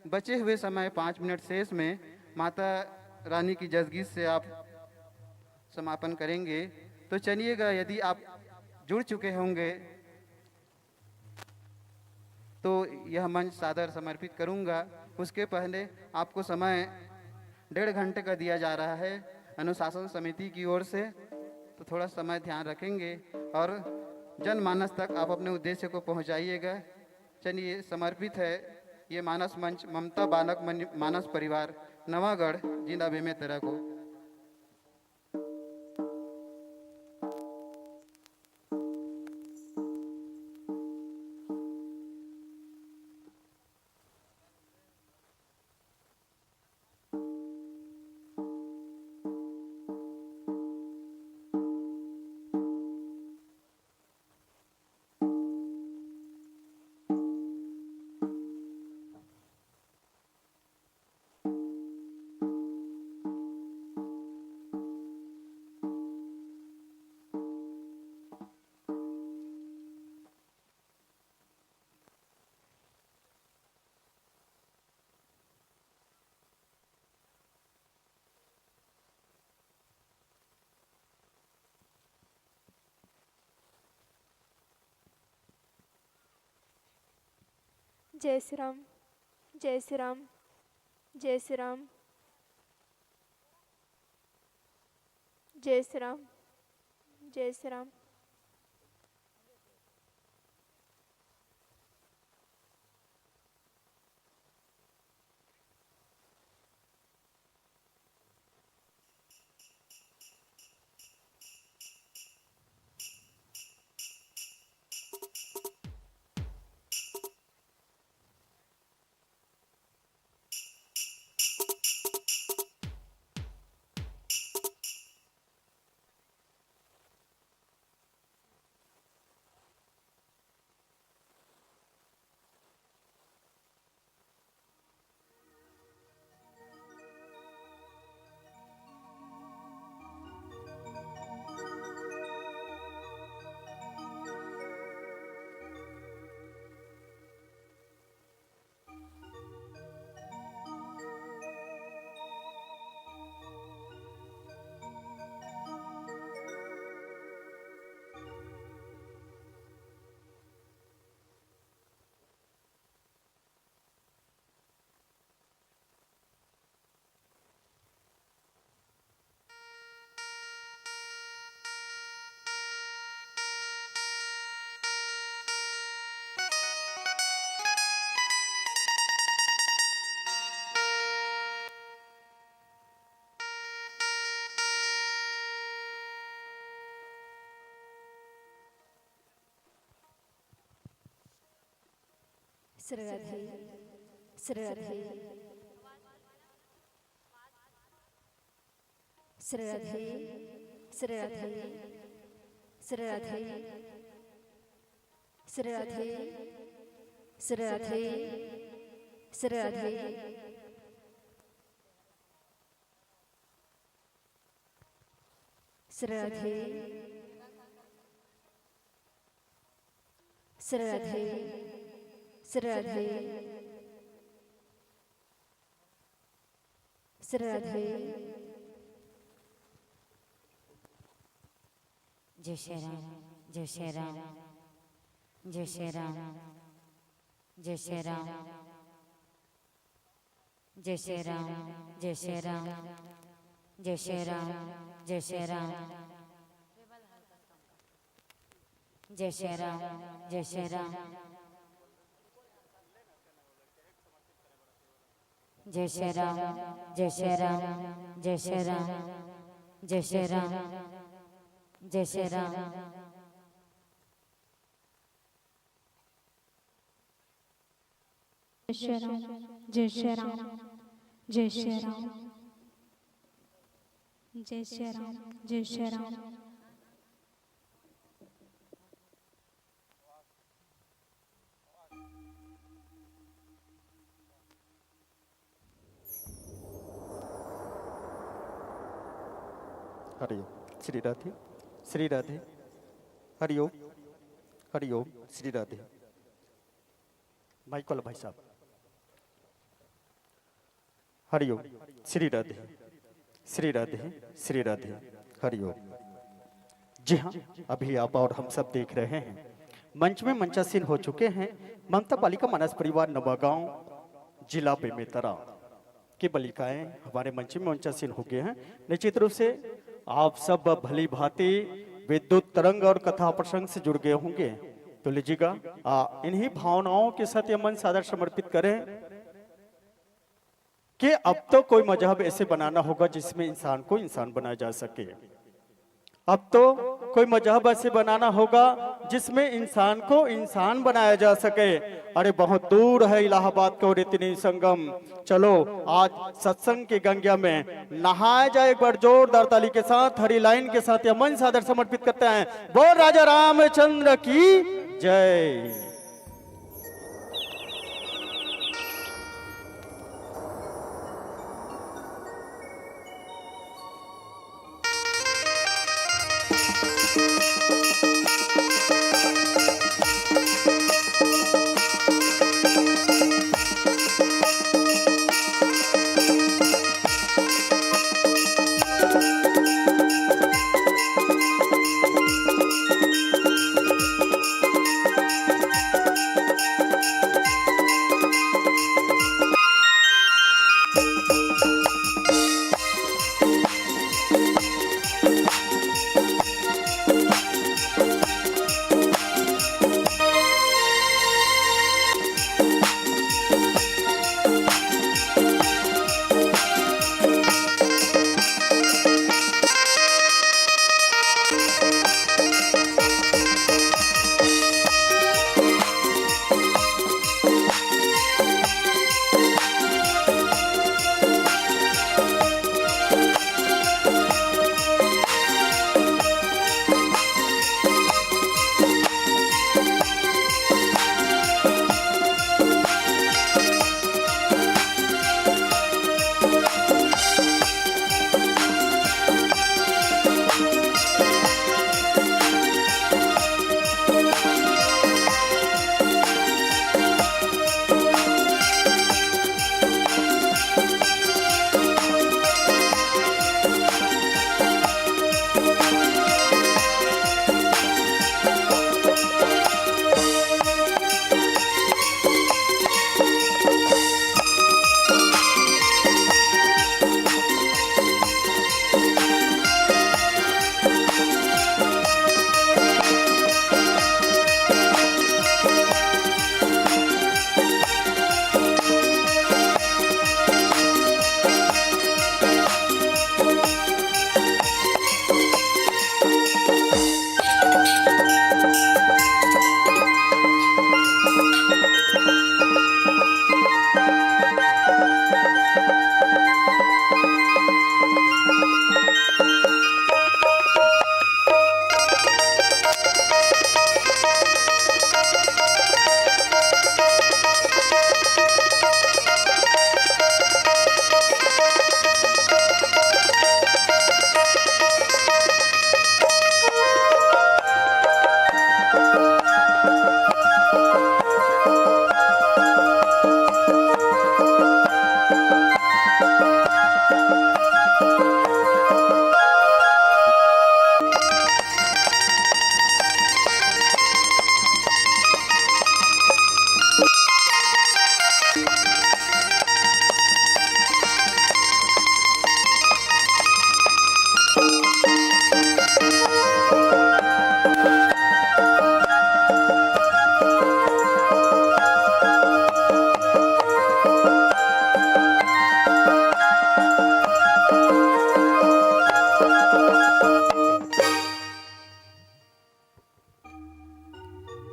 बचे हुए समय पाँच मिनट शेष में माता रानी की जसगीत से आप समापन करेंगे। तो चलिएगा, यदि आप जुड़ चुके होंगे तो यह मंच सादर समर्पित करूंगा। उसके पहले आपको समय डेढ़ घंटे का दिया जा रहा है अनुशासन समिति की ओर से, तो थोड़ा समय ध्यान रखेंगे और जनमानस तक आप अपने उद्देश्य को पहुंचाइएगा। चलिए, समर्पित है ये मानस मंच ममता बालक मन-, मानस परिवार नवागढ़, जिला बेमेतरा को। जय श्री राम, जय श्री राम, जय श्री राम, जय श्री राम, जय श्री राम। श्री राधे, श्री राधे, श्री राधे, श्री राधे, श्री राधे, श्री राधे, श्री राधे, श्री राधे। श्री राधे, श्री राधे, श्री राधे, श्री राधे। जय श्री राम, जय श्री राम, जय श्री राम, जय श्री राम। जय श्री राम, जय श्री राम, जय श्री राम, जय श्री राम। जय श्री राम, जय श्री राम, जय श्री राम, जय श्री राम, जय श्री राम, जय श्री राम, जय श्री राम। जय श्री राम, जय श्री राम, जय श्री राम, जय श्री राम, जय श्री राम। श्री राधे, श्री राधे। हरिओम, हरिओम। श्री राधे। माइक वाला भाई साहब। हरिओम। श्री राधे, श्री राधे, श्री राधे। हरिओम। जी हाँ, अभी आप और हम सब देख रहे हैं, मंच में मंचासीन हो चुके हैं ममता बालिका मानस परिवार नवागांव, जिला बेमेतरा की बालिकाएं हमारे मंच में मंचासीन हो गए हैं। निश्चित रूप से आप सब भली भांति विद्युत तरंग और कथा प्रसंग से जुड़ गए होंगे। तो लीजिएगा, आ, इन्हीं भावनाओं के साथ यह मंच सादर समर्पित करें कि अब तो कोई मजहब ऐसे बनाना होगा जिसमें इंसान को इंसान बनाया जा सके। अब तो कोई मजहब ऐसे बनाना होगा जिसमें इंसान को इंसान बनाया जा सके। अरे, बहुत दूर है इलाहाबाद का और इतनी संगम। चलो, आज सत्संग की गंगा में नहाया जाए। एक बार जोरदार ताली के साथ, हरी लाइन के साथ यह मंच सादर समर्पित करते हैं। बोल राजा रामचंद्र की जय।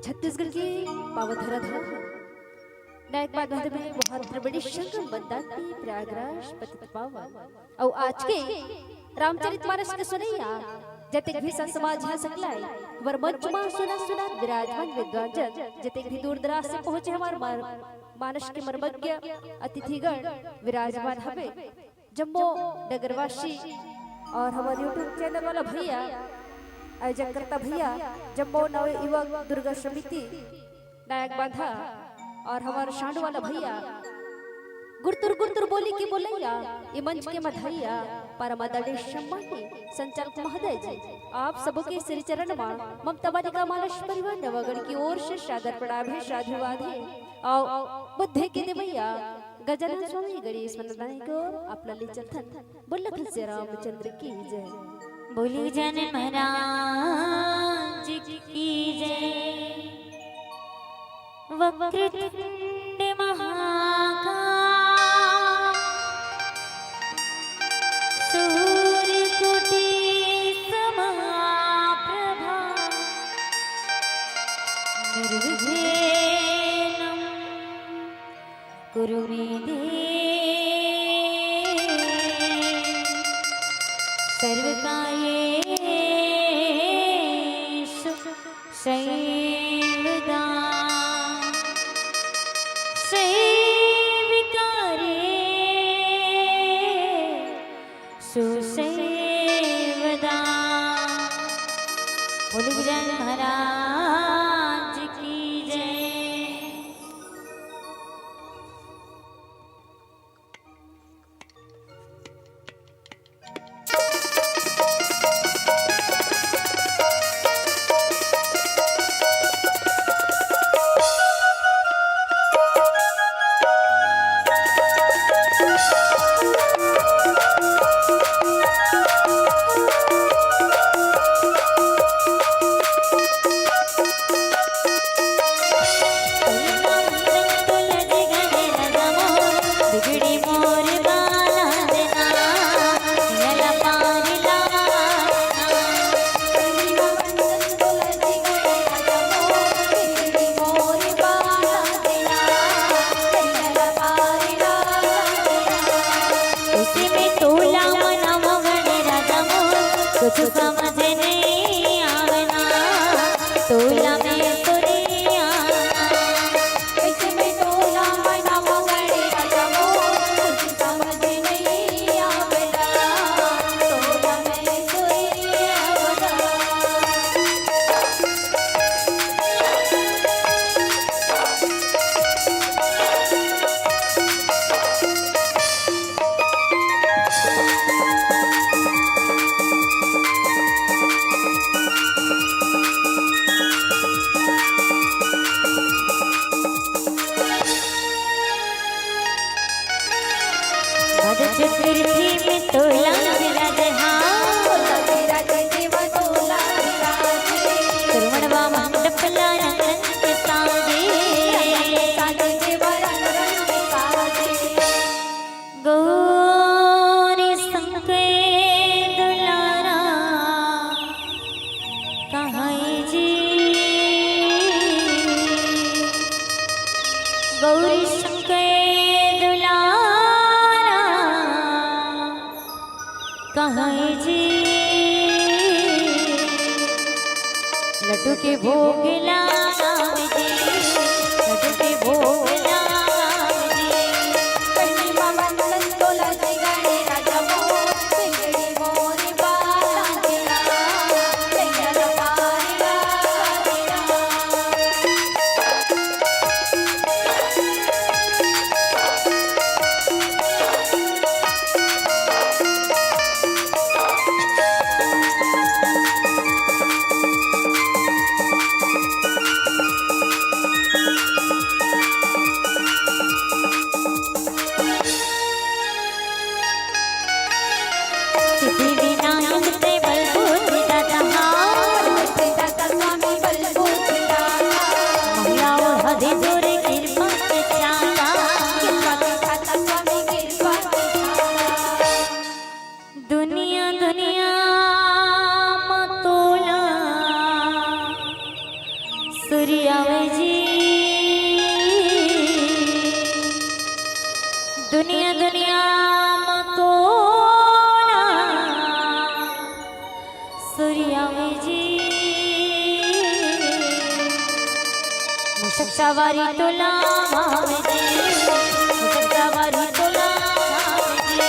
छत्तीसगढ़ के पावन धराधाम नैक बांध में बहुत बड़ी संगम बंदाती प्रयागराज पतित पावन। अउ आज के रामचरित मानस के सुनैया जतेक भी संत समाज ह सकलाय, हमर मंच मा सुना सुना विराजमान विद्वान जन, जतेक भी दूर दराज से पहुंचे हमर मा-, मानस के मर्मज्ञ अतिथिगण विराजमान हवे। जम्मो नगरवासी और हमर YouTube चैनल वाला भैया, आयोजककर्ता भैया, जम्मो नव युवक दुर्गा समिति, नायक बांधा, और हमर सांड वाला भैया, गुरतुर गुरतुर बोली के बोलैया, ये मंच के मधैया, परम आदरणीय सम्माननीय संचालक महोदय जी, आप सबो के श्री चरण मा ममता बालिका मानस परिवार नवागढ़ की ओर से सादर प्रणाम हे, साधुवाद हे। अउ बुद्धि के देवैया गजानन स्वामी गणेश वंदना को आप ला ले चलथन। बोल लखन से रामचंद्र की जय। बोली गजानन महाराज की जय। वक्रतुंड महाकाय सूर्यकोटि समाप्रभा निर्विघ्नं कुरु मे देव सर्वकार्येषु सर्वदा सर्वकार्येषु सर्वदा। बोलो गजानन महाराज की जय। कुछ समझ नहीं आवना, तोला में सुरिया। भजत पृथ्वी में तोला विराजहा। श्रवणवा मंडप ला रंग रंग के साजे। गौरी शंकर दुलारा कहाई जी। गौरी शंकर दुलारा कहाई जी। लड्डू के भोग लगावे जी, लड्डू के भोग लगावे जी। दुनिया दुनिया म तोला सुरियावे जी। दुनिया दुनिया म तोला सुरियावे जी। मुसक सवारी तोला मावे जी, मुसक सवारी तोला मावे जी।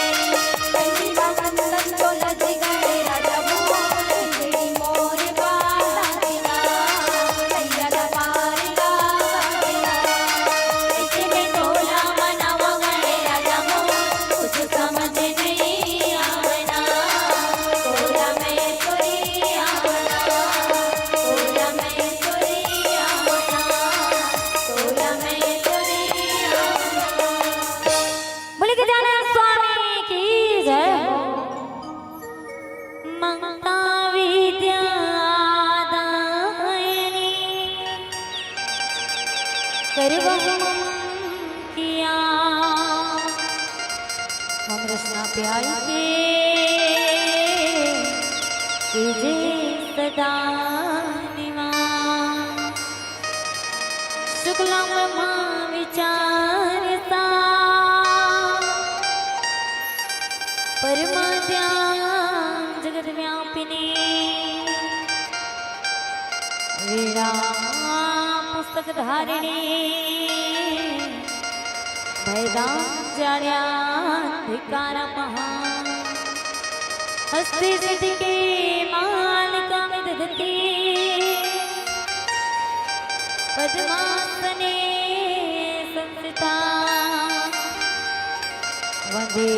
करबहु मम किया, मम रसना प्यारी के, कीजे सदा निवास। शुक्लां ब्रह्मा विचारता, परमाद्यां जगद्व्यापिनी। वीणा पुस्तक धारिणी, भयदां जाड्याधिकार महा। हस्ती सिद्धि के मालिका विदधती, पद्मासने संस्थिता। वंदे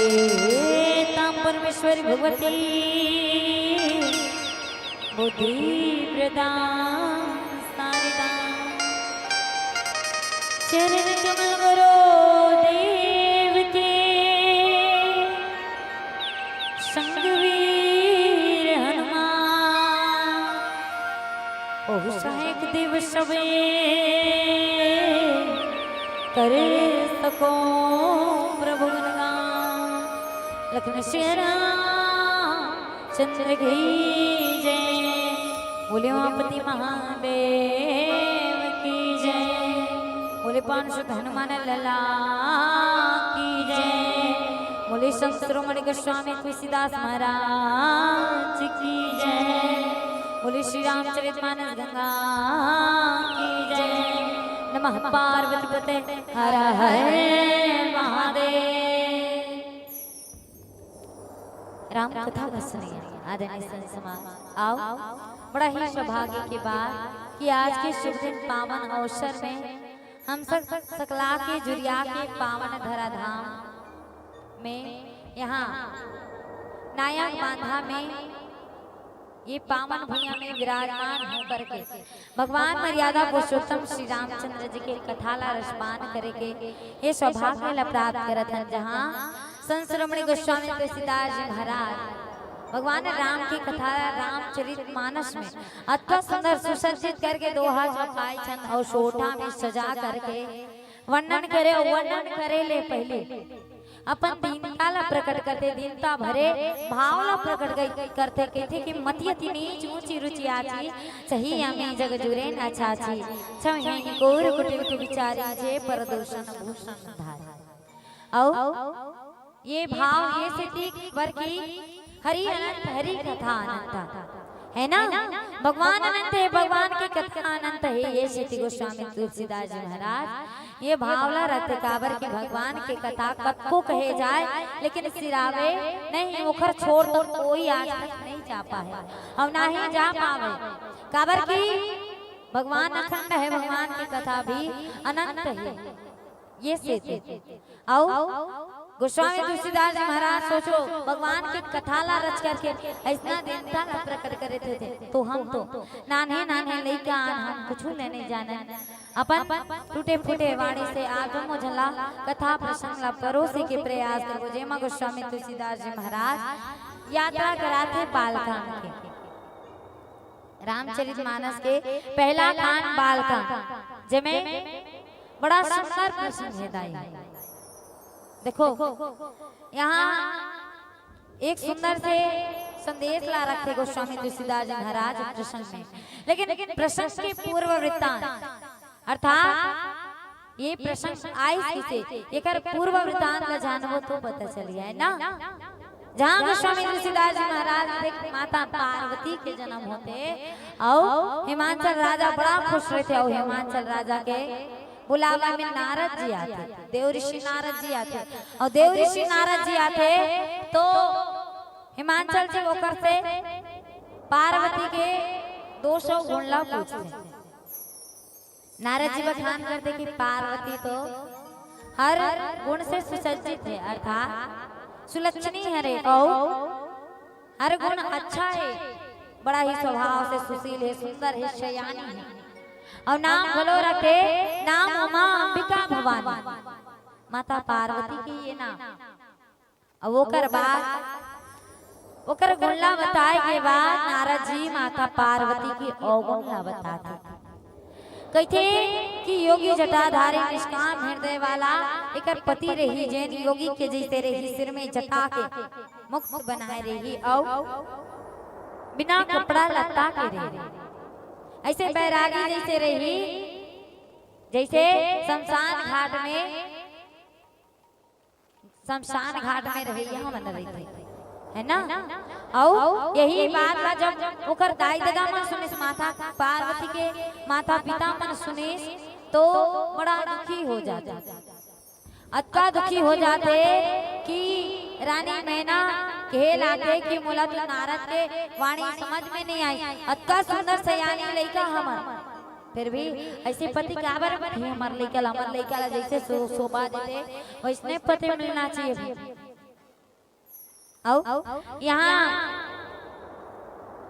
तां परमेश्वरी भगवती, बुद्धि प्रदां शारदां। चरण कमल गुरु देव के, संग वीर हनुमान। ओहू सहेक देव सबे, कर सको प्रभु गुणगान। लखन सिया राम चंद्र की जय। बोले उमापति महादेव की जय। बोले पावन सुत हनुमान लला की जय। बोले संत शिरोमणि गोस्वामी तुलसीदास महाराज की जय। बोले श्री रामचरित मानस गंगा की जय। नमः पार्वती पते हर हर महादेव। राम कथा का सुनिए आदरणीय संत समाज। आओ, बड़ा ही सौभाग्य की बात कि आज के शुभ दिन पावन अवसर में हम सब सकला के जुरिया के पावन धराधाम में यहाँ नायक बांधा में ये पावन भुइयां में विराजमान होकर के भगवान मर्यादा पुरुषोत्तम श्री रामचंद्र जी के कथा ला रसपान करे के ये सौभाग्य ला प्राप्त करत हन, जहाँ संत शिरोमणि गोस्वामी तुलसीदास जी महाराज भगवान राम की कथा रामचरित मानस में अतका सुंदर सुसज्जित करके दोहा चौपाई छंद और सोठा में सजा करके वर्णन करे। वर्णन करे ले पहले अपन दीनता ला प्रकट करथे, दीनता भरे भाव ला प्रकट कर-, करथे, कहिथे कि मति अति नीच ऊंची रुचि आची, सही अमी जग जुरे न छाची, छवही कोर कुटिल कुबिचारी, जे पर दूषण भूषण धारी। अउ ये भाव ये सेती बर कि हरि अनंत, हरि कथा अनंत, है ना? भगवान अनंत है, भगवान की कथा अनंत है। ये सेती गोस्वामी तुलसीदास जी महाराज ये भाव ला रखथे, काबर कि भगवान के कथा कतको कहे जाए, लेकिन सिरावे नहीं, ओखर छोर तक कोई आज तक नहीं जा पाए, अउ ना ही जा पावे, काबर कि भगवान अखंड है, भगवान की कथा भी अनंत है। ये सेती अउ गोस्वामी तुलसीदास जी महाराज सोचो, भगवान के कथा ला रच करके अइसना दीनता ला प्रकट करे थे, थे। तो हम तो नान्हे नान्हे लइका आन, हम कुछु ले नहीं जानन, अपन टूटे फूटे वाणी से आप जम्मो झन ला कथा प्रसंग ला परोसे के प्रयास करबो, जेमा गोस्वामी तुलसीदास जी महाराज यात्रा कराथे बालकांड के। रामचरित मानस के पहला कांड बालकांड, जेमे बड़ा सुंदर प्रसंग है दाई। देखो, यहाँ एक सुंदर से संदेश ला रखथे गोस्वामी तुलसीदास जी महाराज प्रसंग में, लेकिन प्रसंग के पूर्व वृत्तांत अर्थात ये प्रसंग आइस किसे, एकर पूर्व वृत्तांत ला जानबो तो पता चल जाए ना। जहाँ गोस्वामी तुलसीदास जी महाराज के माता पार्वती के जन्म होथे, अउ हिमांचल राजा बड़ा खुश रहिथे, अउ हिमांचल राजा के बुलावा में नारद जी आथे, देव ऋषि नारद जी आथे, अउ देव ऋषि नारद जी आथे तो हिमांचल जी ओकर से पार्वती के दो सौ गुण ला पूछथे। नारद जी बखान करथे कि पार्वती तो हर गुण से सुसज्जित है, अर्थात सुलक्षणी हरे, अउ हर गुण अच्छा है, बड़ा ही स्वभाव से सुशील है, सुंदर है, सयानी है, अउ नाम घलो रखे, नाम उमा अंबिका भवानी, माता पार्वती के ये नाम। अब ओकर बाद, ओकर गुण ला बताए के बाद नारद जी माता पार्वती के अवगुण ला बताथे। कहिथे कि योगी जटाधारी निष्काम हृदय वाला एकर पति रही, जेन योगी के जैसे रही, सिर में जटा के मुक्त बनाए रही अउ बिना कपड़ा लत्ता के रही। ऐसे बैरागी जैसे रही, जैसे शमशान घाट में शमशान घाट में रहइया हमन रहिथे, है ना? अउ यही बात ला जब ओकर दाई ददा मन सुनिस, माता पार्वती के माता पिता मन सुनिस, तो बड़ा दुखी हो जाथे। अतका दुखी हो जाथे कि रानी मैना कहे लाथे कि मोला तो नारद के वाणी समझ में नहीं आई, अतका सुंदर सयानी लइका हमर, फिर भी ऐसे पति काबर भी हमर लइका ला, हमर लइका ला जैसे शो-, शोभा देथे, वैसने पति मिलना चाहिए भी। अउ यहाँ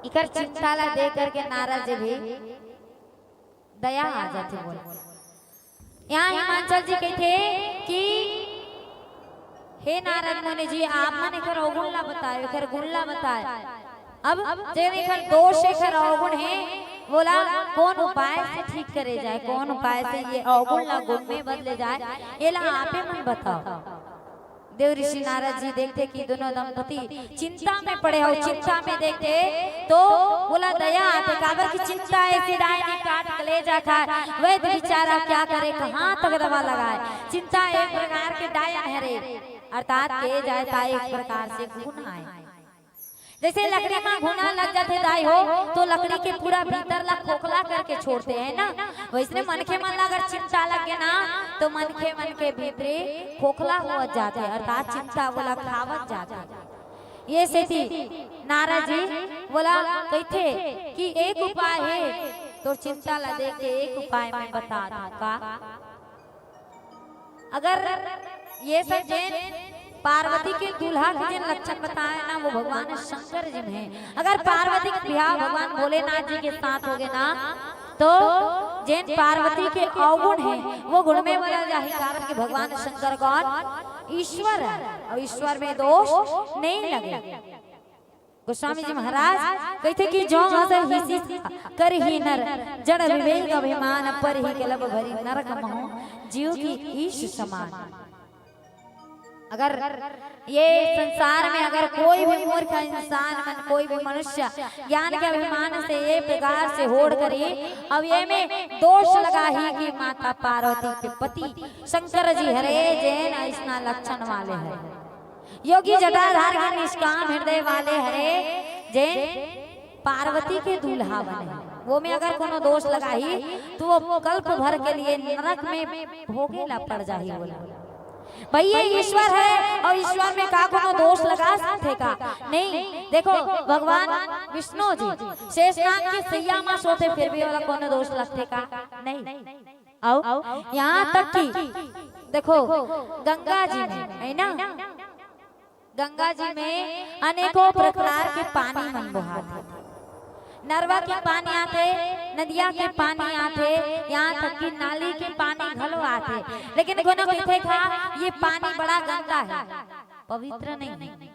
इकर चिंता ला देख करके नारद जी भी दया आ जाथे बोल। यहाँ हिमांचल जी कहिथे कि हे नारद मुनि जी, आप मन एकर अवगुण ला बताए, एकर गुण ला बताए। अब जेन एकर दोष, एकर अवगुण हे, वोला कौन उपाय से ठीक करे जाए, कौन उपाय से ये अवगुण ला गुण में बदले जाए, एला आपे मन बताओ। देव ऋषि नारद जी देखथे कि दोनों दंपति चिंता में पड़े हव, चिंता में देखथे तो वोला दया आथे, काबर कि चिंता ऐसी डायनी काट कलेजा खाए, वैद्य बिचारा क्या करे, कहाँ तक दवा लगाए। चिंता एक प्रकार के डायन हरे, अर्थात कहे जाए ता एक प्रकार से गुण आए। जैसे लकड़ी में घुना लग जाथे दाई हो, तो लकड़ी के पूरा भीतर ला खोखला करके छोड़थे, है ना? वैसने मनखे मन ला अगर चिंता लगे ना, तो मनखे मन के भीतरे खोखला होवत जाथे, अर्थात चिंता वोला खावत जाथे। ये सेती नारद जी वोला कहिथे कि एक उपाय हे, तोर चिंता ला देख के एक उपाय मैं बता दूं का। अगर ये सब जेन पार्वती के दूल्हा के जेन लक्षण बताए ना, वो भगवान शंकर जी में हे। अगर पार्वती के बिहाव भगवान भोलेनाथ जी के साथ होगे ना, तो जेन पार्वती के अवगुण हे, वो गुण में बदल जाही, काबर कि भगवान शंकर कौन? ईश्वर हे, अउ ईश्वर में दोष नहीं लगे। गोस्वामी जी महाराज कहिथे कि "जो हंस हिसी करही नर, जड़ विवेक अभिमान, परही के लब भरी नरक महु, जीव की ईश समान।" अगर ये संसार में अगर कोई भी मूर्ख इंसान मन, कोई भी मनुष्य ज्ञान के अभिमान से ये प्रकार से होड़ करी, अब ये में दोष लगाही कि माता पार्वती के पति शंकर जी हरे, जेन अइसना लक्षण वाले हरे। योगी जटाधार के निष्काम हृदय वाले हरे, जेन पार्वती के दूल्हा बने। वो में अगर कोनो दोष लगाही, तो वो कल्प भर के लिए नरक में भोगे ला पड़ जाही बोला। भाई, ये ईश्वर हे अउ ईश्वर में का कोनो दोष लगा सकथे का? नहीं। देखो, भगवान विष्णु जी शेषनाग के सैया मा सोथे, फिर भी ओला कोनो दोष लगथे का? नहीं। अउ यहाँ तक कि देखो, गंगा जी में, है ना, गंगा जी में अनेकों प्रकार के पानी मन बोहाथे। नरवा के पानी आथे, नदिया के पानी आथे, यहाँ तक कि नाली के पानी घलो आथे। लेकिन कोनो कहिथे का, "ये पानी बड़ा गंदा हे, पवित्र नहीं हे।"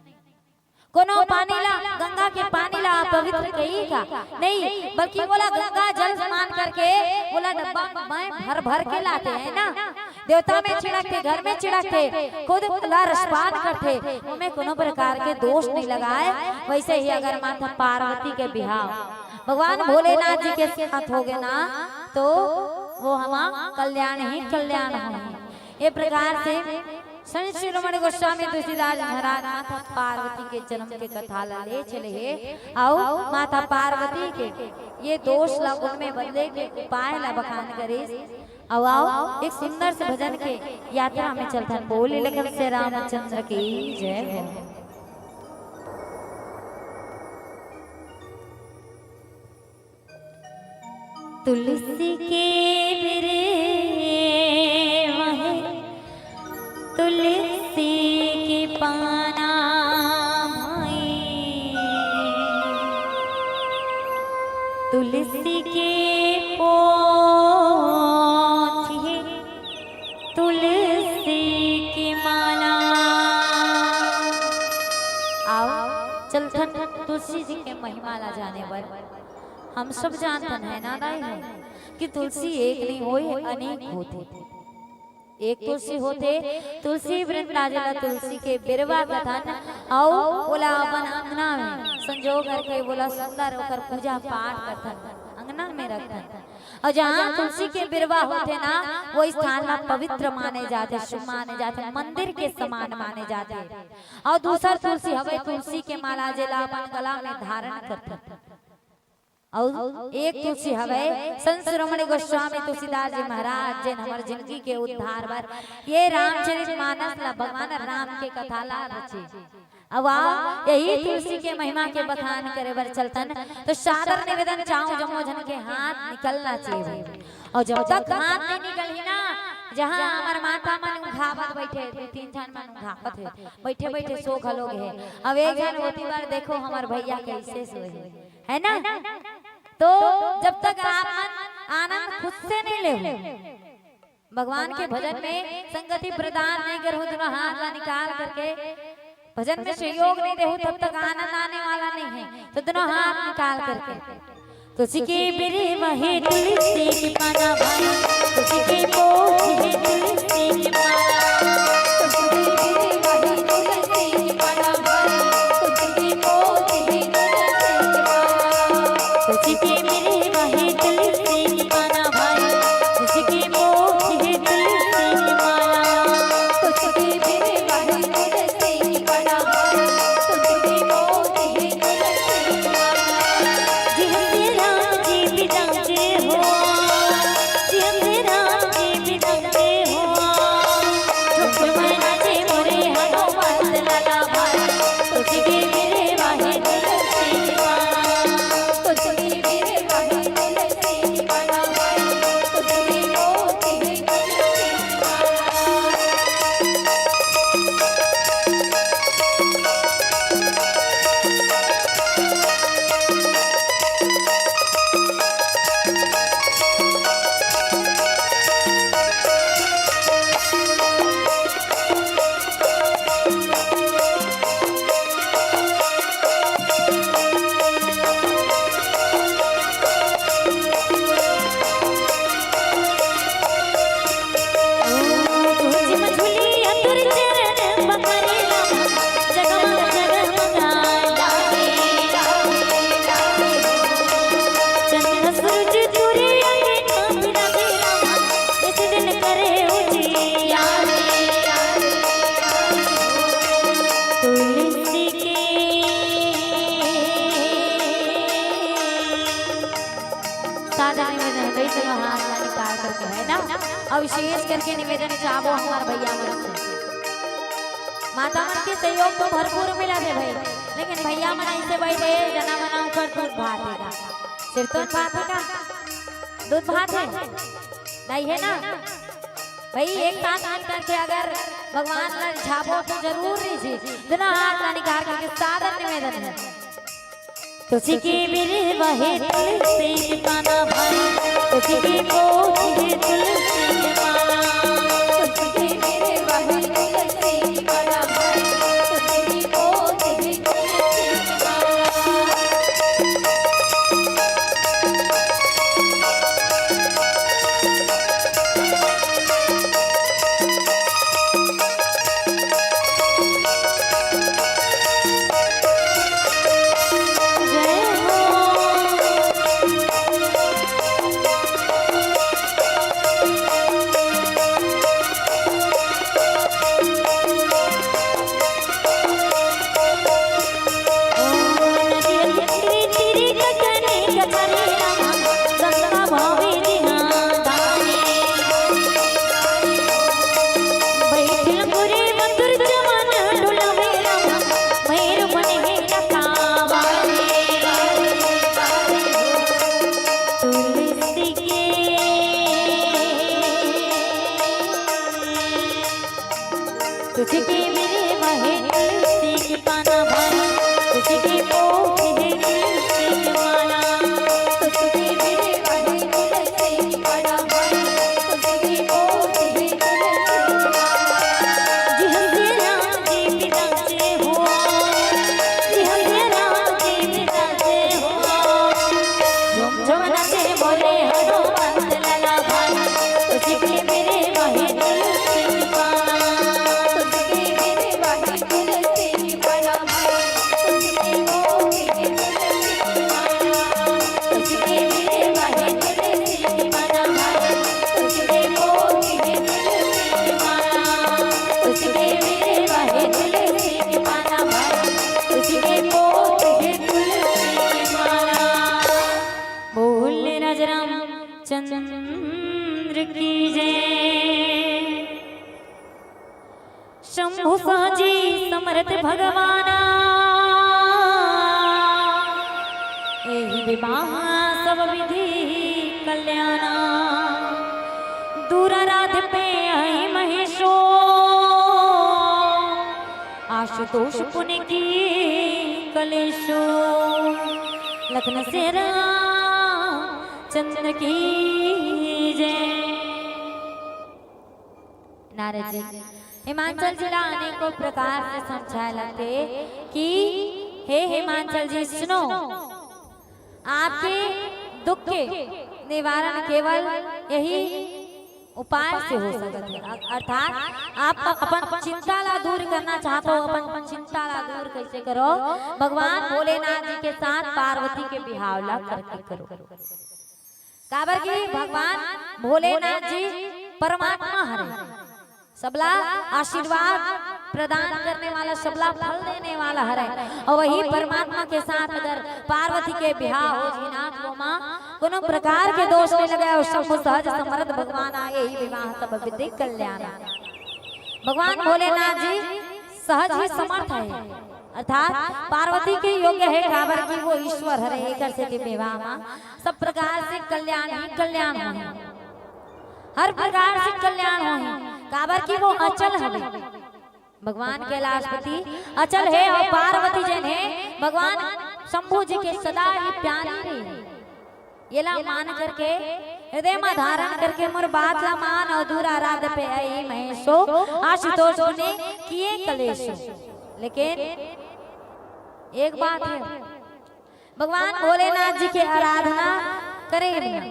कोनो पानी ला, गंगा के पानी ला पवित्र कही का? नहीं, बल्कि वोला गंगा जल मान करके वोला डब्बा में भर भर के लाथे, है ना? देवता में छिड़कथे, घर में छिड़कथे, खुद कलश पान करथे, ओमे कोनो प्रकार के दोष नहीं लगाए। वैसे ही अगर माता पार्वती के बिहाव भगवान भोलेनाथ जी के साथ होगे ना, तो वो हमा कल्याण ही कल्याण होही। ये प्रकार से संत शिरोमणि गोस्वामी तुलसीदास महाराज माता पार्वती के जन्म के कथा ला ले चले हे, अउ माता पार्वती के ये दोष ला गुण में बदले के उपाय ला बखान करिस। अउ आओ, एक सुंदर से भजन के यात्रा में चलथन। बोल लखन से रामचंद्र की जय हो। तुलसी के बिरेवा हे, तुलसी के पाना भाई, तुलसी के पोथी हे, तुलसी के माला। आओ, चलथन तुलसी जी के महिमा ला जाने बर। हम सब जानथन, है ना दाई हो, कि तुलसी एक नहीं होय, अनेक होथे। एक तुलसी होथे, तुलसी वृंदा जेला तुलसी के बिरवा कथन, अउ ओला अपन अंगना में संजो करके ओला सुंदर ओकर पूजा पाठ करथन, अंगना में रखथन। अउ जहाँ तुलसी के बिरवा होथे ना, वो स्थान ला पवित्र माने जाथे, शुभ माने जाथे, मंदिर के समान माने जाथे। अउ दूसर तुलसी हवय तुलसी के माला, जेला अपन गला में धारण करथन। अउ एक तुलसी हवय संत शिरोमणि गोस्वामी तुलसीदास जी महाराज, जेन हमर जिंदगी के उद्धार बर ये रामचरित मानस ला, भगवान राम के कथा ला रचे। अब आओ, यही तुलसी के महिमा के बखान करे बर चलथन, तो सादर निवेदन चाहूं, जम्मो झन के हाथ निकलना चाहिए भाई। अउ जब तक हाथ नहीं निकलही ना, जहाँ हमर माता मन उघावत बैठे, दू तीन झन मन उघावत हे, बैठे बैठे सो घलो गे हे। अब एक झन ओती बर देखो, हमर भैया कैसे सोए हे, है ना? तो जब तक आप मन आनंद खुद से नहीं ले, भगवान के भजन में संगति प्रदान नहीं करहू, दोनों हाथ ला निकाल करके भजन में सहयोग नहीं देहू, तब तक आनंद आने वाला नहीं है। तो दोनों हाथ निकाल करके, तुलसी के बिरवा हे, तुलसी के पाना भाई, तुलसी के पोथी हे, तुलसी के माला। तुलसी के बिरवा हे, तुलसी के पाना भाई, तुलसी के पोथी हे, तुलसी के माला। तुलसी के बिरवा हे, तुलसी के पाना भाई, तुलसी के पोथी हे, तुलसी के माला। तुलसी के बिरवा हे, तुलसी के पाना भाई, तुलसी के पोथी हे, तुलसी के माला। जी हंसे राम जी बिना जे हो, जी हंसे राम जी बिना जे हो। झुमझुम नाचे मोरे हनुमंत लाला भाई, तुलसी के बिरवा हे, तुलसी के माला। सादर निवेदन हे, कई दोनों हाथ ला निकाल करके, है ना? अउ विशेष करके निवेदन चाहबो हमर भैया मन से, माता मन के सहयोग तो भरपूर मिलत हे भाई, लेकिन भैया मन ऐसे बैठे, जना मना ऊपर दूध भात हे का, सिर्फ तो भात हे का, दूध भात हे, नहीं हे ना? भाई, एक साथ मिल करके अगर भगवान ला रिझाबो तो जरूर रिझी। दोनों हाथ ला निकाल करके सादर निवेदन हे। तुलसी के बिरवा हे, तुलसी के पाना भाई, तुलसी के पोथी हे, तुलसी के माला। तुलसी के बिरवा हे, तुलसी के पाना भाई, तुलसी के पोथी हे, तुलसी के माला। बोले हनुमंत लाला भाई, तुझके मेरे भाई तुलसी पाना, तुझके मेरे भाई तुलसी पाना भाई, तुझके मोती है तुलसी पाना, तुझके मेरे भाई तुलसी पाना भाई, तुझके मोती है तुलसी पाना, तुझके मेरे भाई तुलसी पाना भाई, तुझके मोती है तुलसी पाना। बोल राजा रामचंद्र की जय। शंभु साजी समरथ भगवाना, एहि विवाह सब विधि कल्याणा। दूर आराध्य पे आई महेशो, आशुतोष पुनि की कलेशो। लखन से रामचंद्र की जय। नारद जी हिमांचल जी ला अनेकों प्रकार से समझाए लगथे कि हे हिमांचल जी सुनो, आपके दुख के निवारण केवल यही उपाय से हो सकत हे। अ-, अर्थात आप अपन चिंता ला दूर करना चाहत हो, अपन चिंता ला दूर कैसे करो? भगवान भोलेनाथ जी के साथ पार्वती के बिहाव ला करके करो। काबर कि भगवान भोलेनाथ जी परमात्मा हरे, सबला आशीर्वाद प्रदान करने वाला, सबला फल देने वाला हरे। अउ वही परमात्मा के साथ अगर पार्वती के बिहाव हो जही ना, त ओमा कोनो प्रकार के दोष नइ लगे। अउ शंभु सहज समरथ भगवान आए, एहि विवाह सब विधि कल्याण। भगवान भोलेनाथ जी सहज ही समर्थ हे, अर्थात पार्वती के योग्य हे, काबर कि वो ईश्वर हरे। एकर सेती विवाह मा सब प्रकार से कल्याण ही कल्याण होही, हर प्रकार से कल्याण होही, काबर कि वो अचल हवे। भगवान कैलाशपति अचल हे अउ पार्वती जेन हे, भगवान शंभू जी के सदा ही प्यारी रही। येला मान करके, हृदय मा धारण करके मोर बात ला मान अउ दूर आराध्य पे आई महेशो, आशुतोष पुनि किए कलेशो। लेकिन एक बात हे, भगवान भोलेनाथ जी के आराधना करे बिना,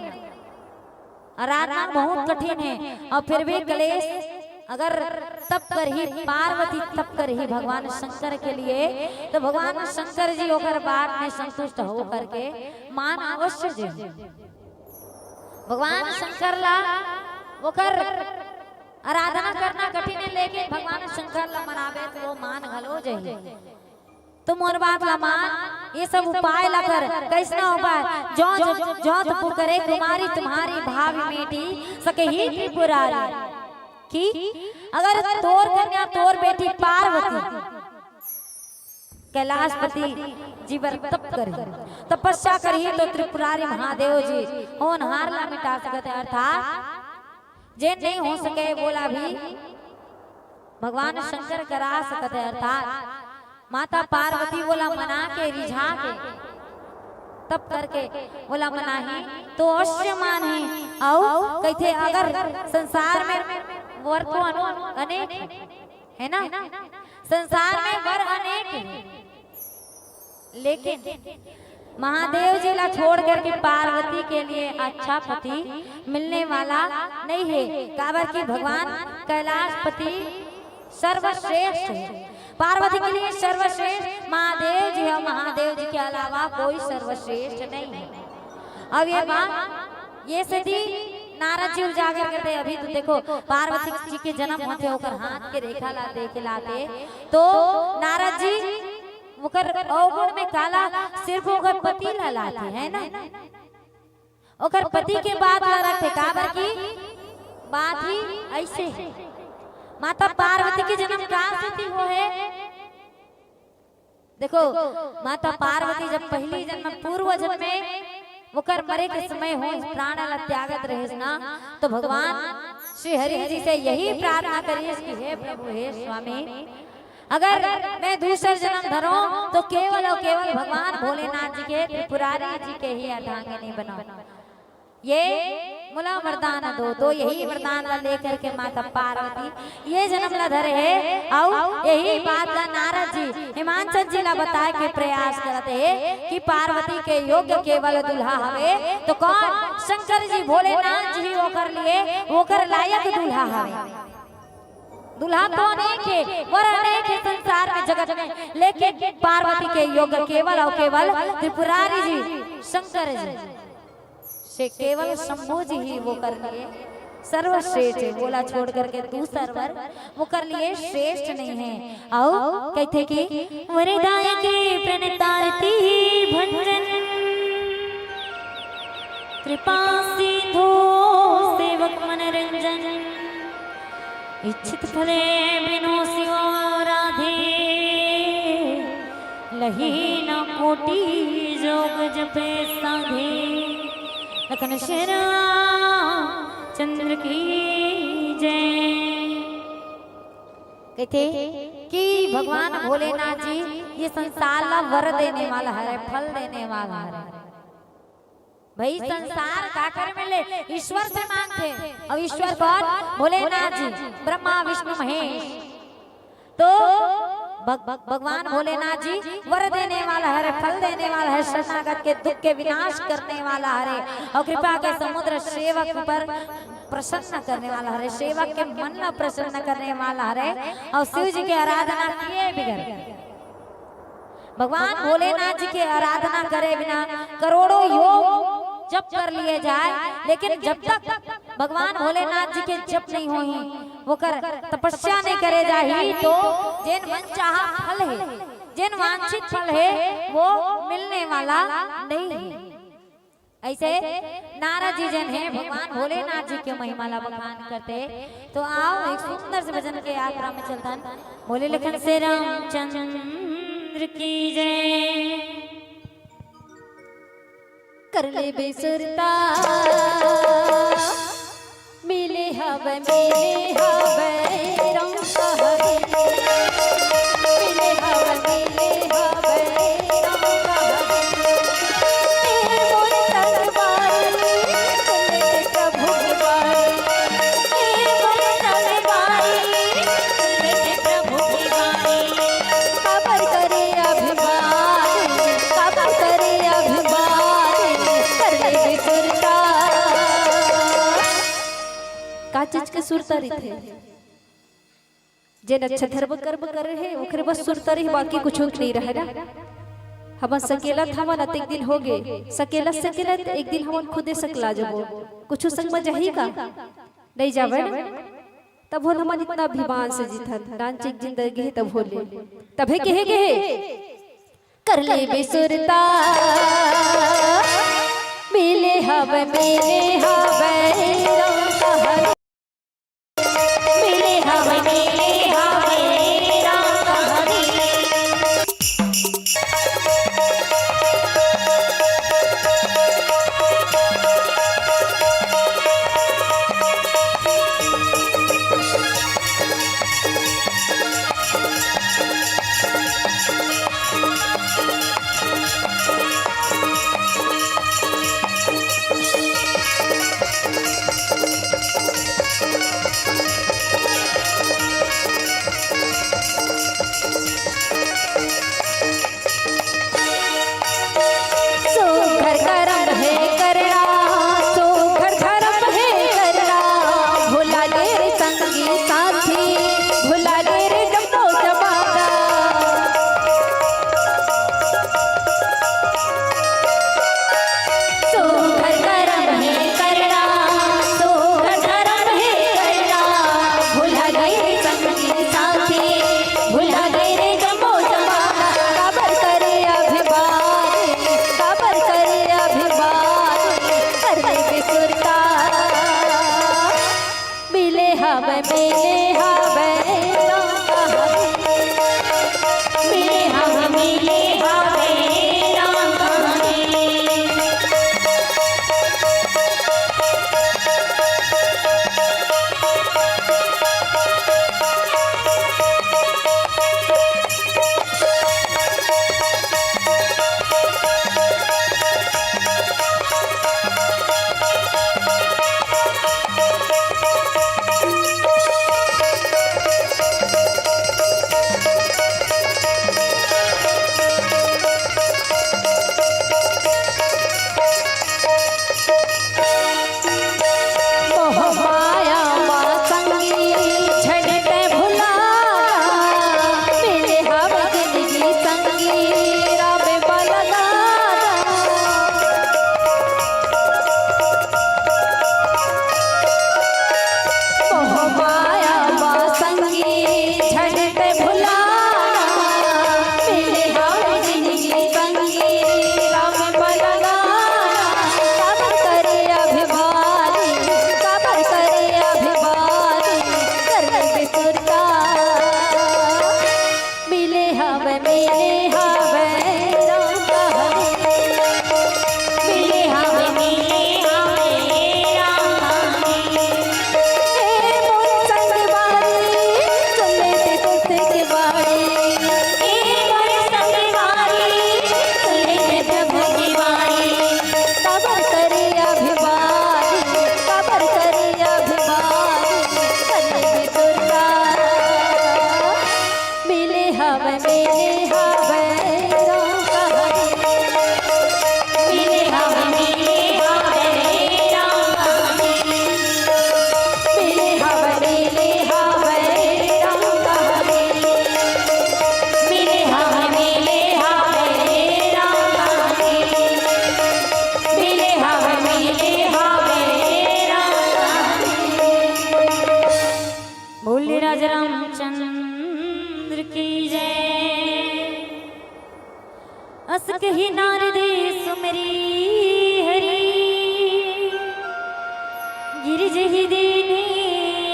आराधना बहुत कठिन हे। अउ फिर भी कलेश अगर तप करही, पार्वती तप करही भगवान शंकर के लिए, त भगवान शंकर जी ओकर बात में संतुष्ट हो करके मान अवश्य देही। भगवान शंकर ला ओकर आराधना करना कठिन हे, लेकिन भगवान शंकर ला मनाबे त वो मान घलो जही। त मोर बात ला मान, ये सब उपाय ला कर। कैसना उपाय? जौत, जौत पुकरे कुमारी तुम्हारी भाव मेटी सकही त्रिपुरारी। कि अगर तोर कन्या, तोर बेटी पार्वती कैलाशपति जी बर तप करही, तपस्या करही, त त्रिपुरारी महादेव जी होनहार ला मिटा सकत हे। अर्थात जेन नइ हो सके, वोला भी भगवान शंकर करा सकत हे। अर्थात माता पार्वती वोला मना के, रिझा के, तप करके वोला मनाही, त अवश्य मानही। अउ कहिथे, अगर संसार में वर तो अनु-, अनेक हे, हे ना? संसार में वर अनेक हे, लेकिन महादेव जी ला छोड़ करके पार्वती के लिए अच्छा पति मिलने वाला नइ हे, काबर कि भगवान कैलाशपति सर्वश्रेष्ठ हे। पार्वती के लिए सर्वश्रेष्ठ महादेव जी हे, महादेव जी के अलावा कोई सर्वश्रेष्ठ नइ हे। अब ये बात, ये सेती नारद जी उजागर करथे। अभी तो देखो, पार्वती जी के जन्म होथे, ओकर हाथ के रेखा ला देखे लाथे, तो नारद जी ओकर अवगुण में काला, सिर्फ ओकर पति ला लाथे, हे ना? ओकर पति के बात ला रखथे, काबर कि बात ही अइसे हे। माता पार्वती के जन्म का सेती होहे? देखो, माता पार्वती जब पहिली जन्म, पूर्व जन्म में ओकर मरे के समय होइस, प्राण ला त्यागत रहिस ना, त भगवान श्री हरि जी से यही प्रार्थना करिस कि हे प्रभु, हे स्वामी, अगर मैं दूसर जन्म धरों, त केवल अउ केवल भगवान भोलेनाथ जी के, त्रिपुरारी जी के ही अर्धांगिनी बनों। ये मोला वरदान दो। तो यही वरदान ला लेकर के माता पार्वती ये जन्म ला धरे हे, अउ यही बात ला नारद जी हिमांचल जी ला बताए के प्रयास करत हे कि पार्वती के योग्य केवल दूल्हा हवे। तो कौन? शंकर जी, भोलेनाथ जी ही ओकर लिए, ओकर लायक दूल्हा हवे। दूल्हा तो अनेक हे, वर अनेक हे संसार में, जगत में, लेकिन पार्वती के योग्य केवल अउ केवल त्रिपुरारी जी, शंकर जी। से केवल शंभू जी ही ओकर लिए सर्वश्रेष्ठ हे, ओला छोड़ करके दूसर वर ओकर लिए श्रेष्ठ नहीं हे। अउ कहिथे कि वरदायक प्रणतारती भंजन, कृपा सिंधु सेवक मनरंजन, इच्छित फले बिनु सियो राधे, लही न कोटि जोग जपे साधे। लखन श्री रामचंद्र की जय। कहिथे कि भगवान भोलेनाथ जी ये संसार ला वर देने वाला हरे, फल देने वाला हरे। भाई, संसार काकर मिले? ईश्वर से मांगथे। अउ ईश्वर कौन? भोलेनाथ जी, ब्रह्मा, विष्णु, महेश। तो भग-, भग-, भगवान भोलेनाथ जी वर देने वाला हरे, फल देने वाला हरे, शरणागत के दुख के विनाश करने वाला हरे, अउ कृपा के समुद्र सेवक पर प्रसन्न करने वाला हरे, सेवक के मन ला प्रसन्न करने वाला हरे, अउ शिव जी के आराधना किए बिगर भगवान भोलेनाथ जी के आराधना करे बिना करोड़ों योग जप कर लिए जाए, लेकिन जब तक भगवान भोलेनाथ जी के जप नहीं होही, ओकर तपस्या नहीं करे जाही, तो जेन मन चाहा फल हे, जेन वांछित फल हे, वो मिलने वाला नहीं हे। ऐसे नारद जी जन हे, भगवान भोलेनाथ जी के महिमा ला बखान करथे। तो आओ, एक सुंदर से भजन के यात्रा में चलथन। बोले लखन श्री रामचंद्र की जय। कर लेबे सुरता, मिले हवय, मिले हवय, राम कहबे। मिले हवय, मिले हवय, राम कहबे। ए मोर तन बानी, सुन ले प्रभु की बानी। ए मोर तन बानी, सुन ले प्रभु की बानी। काबर करे अभिमान, काबर करे अभिमान, कर लेबे सुरता। का चीज के सुरता रहिथे? जेन अच्छा धर्म कर्म करे हे, ओकरे बस सुरता रही, बाकी कुछ नहीं रहे ना। हमन सकेलत हमन अतेक दिन होगे, सकेलत सकेलत एक दिन हमन खुदे सकला जबो। कुछ संग में जाही का? नहीं जावे ना। तब होन हमन इतना अभिमान से जीथन, नानचिक जिंदगी हे तब होले। तभे केहे, केहे, कर लेबे सुरता, मिले हवय, मिले हवय, राम कहबे। मिले हवय, मिले हवय, राम कहबे। सुघर करम हे करना, सुघर धरम हे करना, भुला गे रे संगी साथी, भुला गे रे जम्मो जमाना। सुघर करम हे करना, सुघर धरम हे करना, भुला गे रे संगी साथी, भुला गे रे जम्मो जमाना। काबर करे अभिमान, काबर करे अभिमान, कर लेबे सुरता। मिले हवय, मिले हवय, राम कहबे। मिले हवय, मिले हवय, राम कहबे। अस कहि नारद सुमिरि हरि, गिरि जहि दीन्हे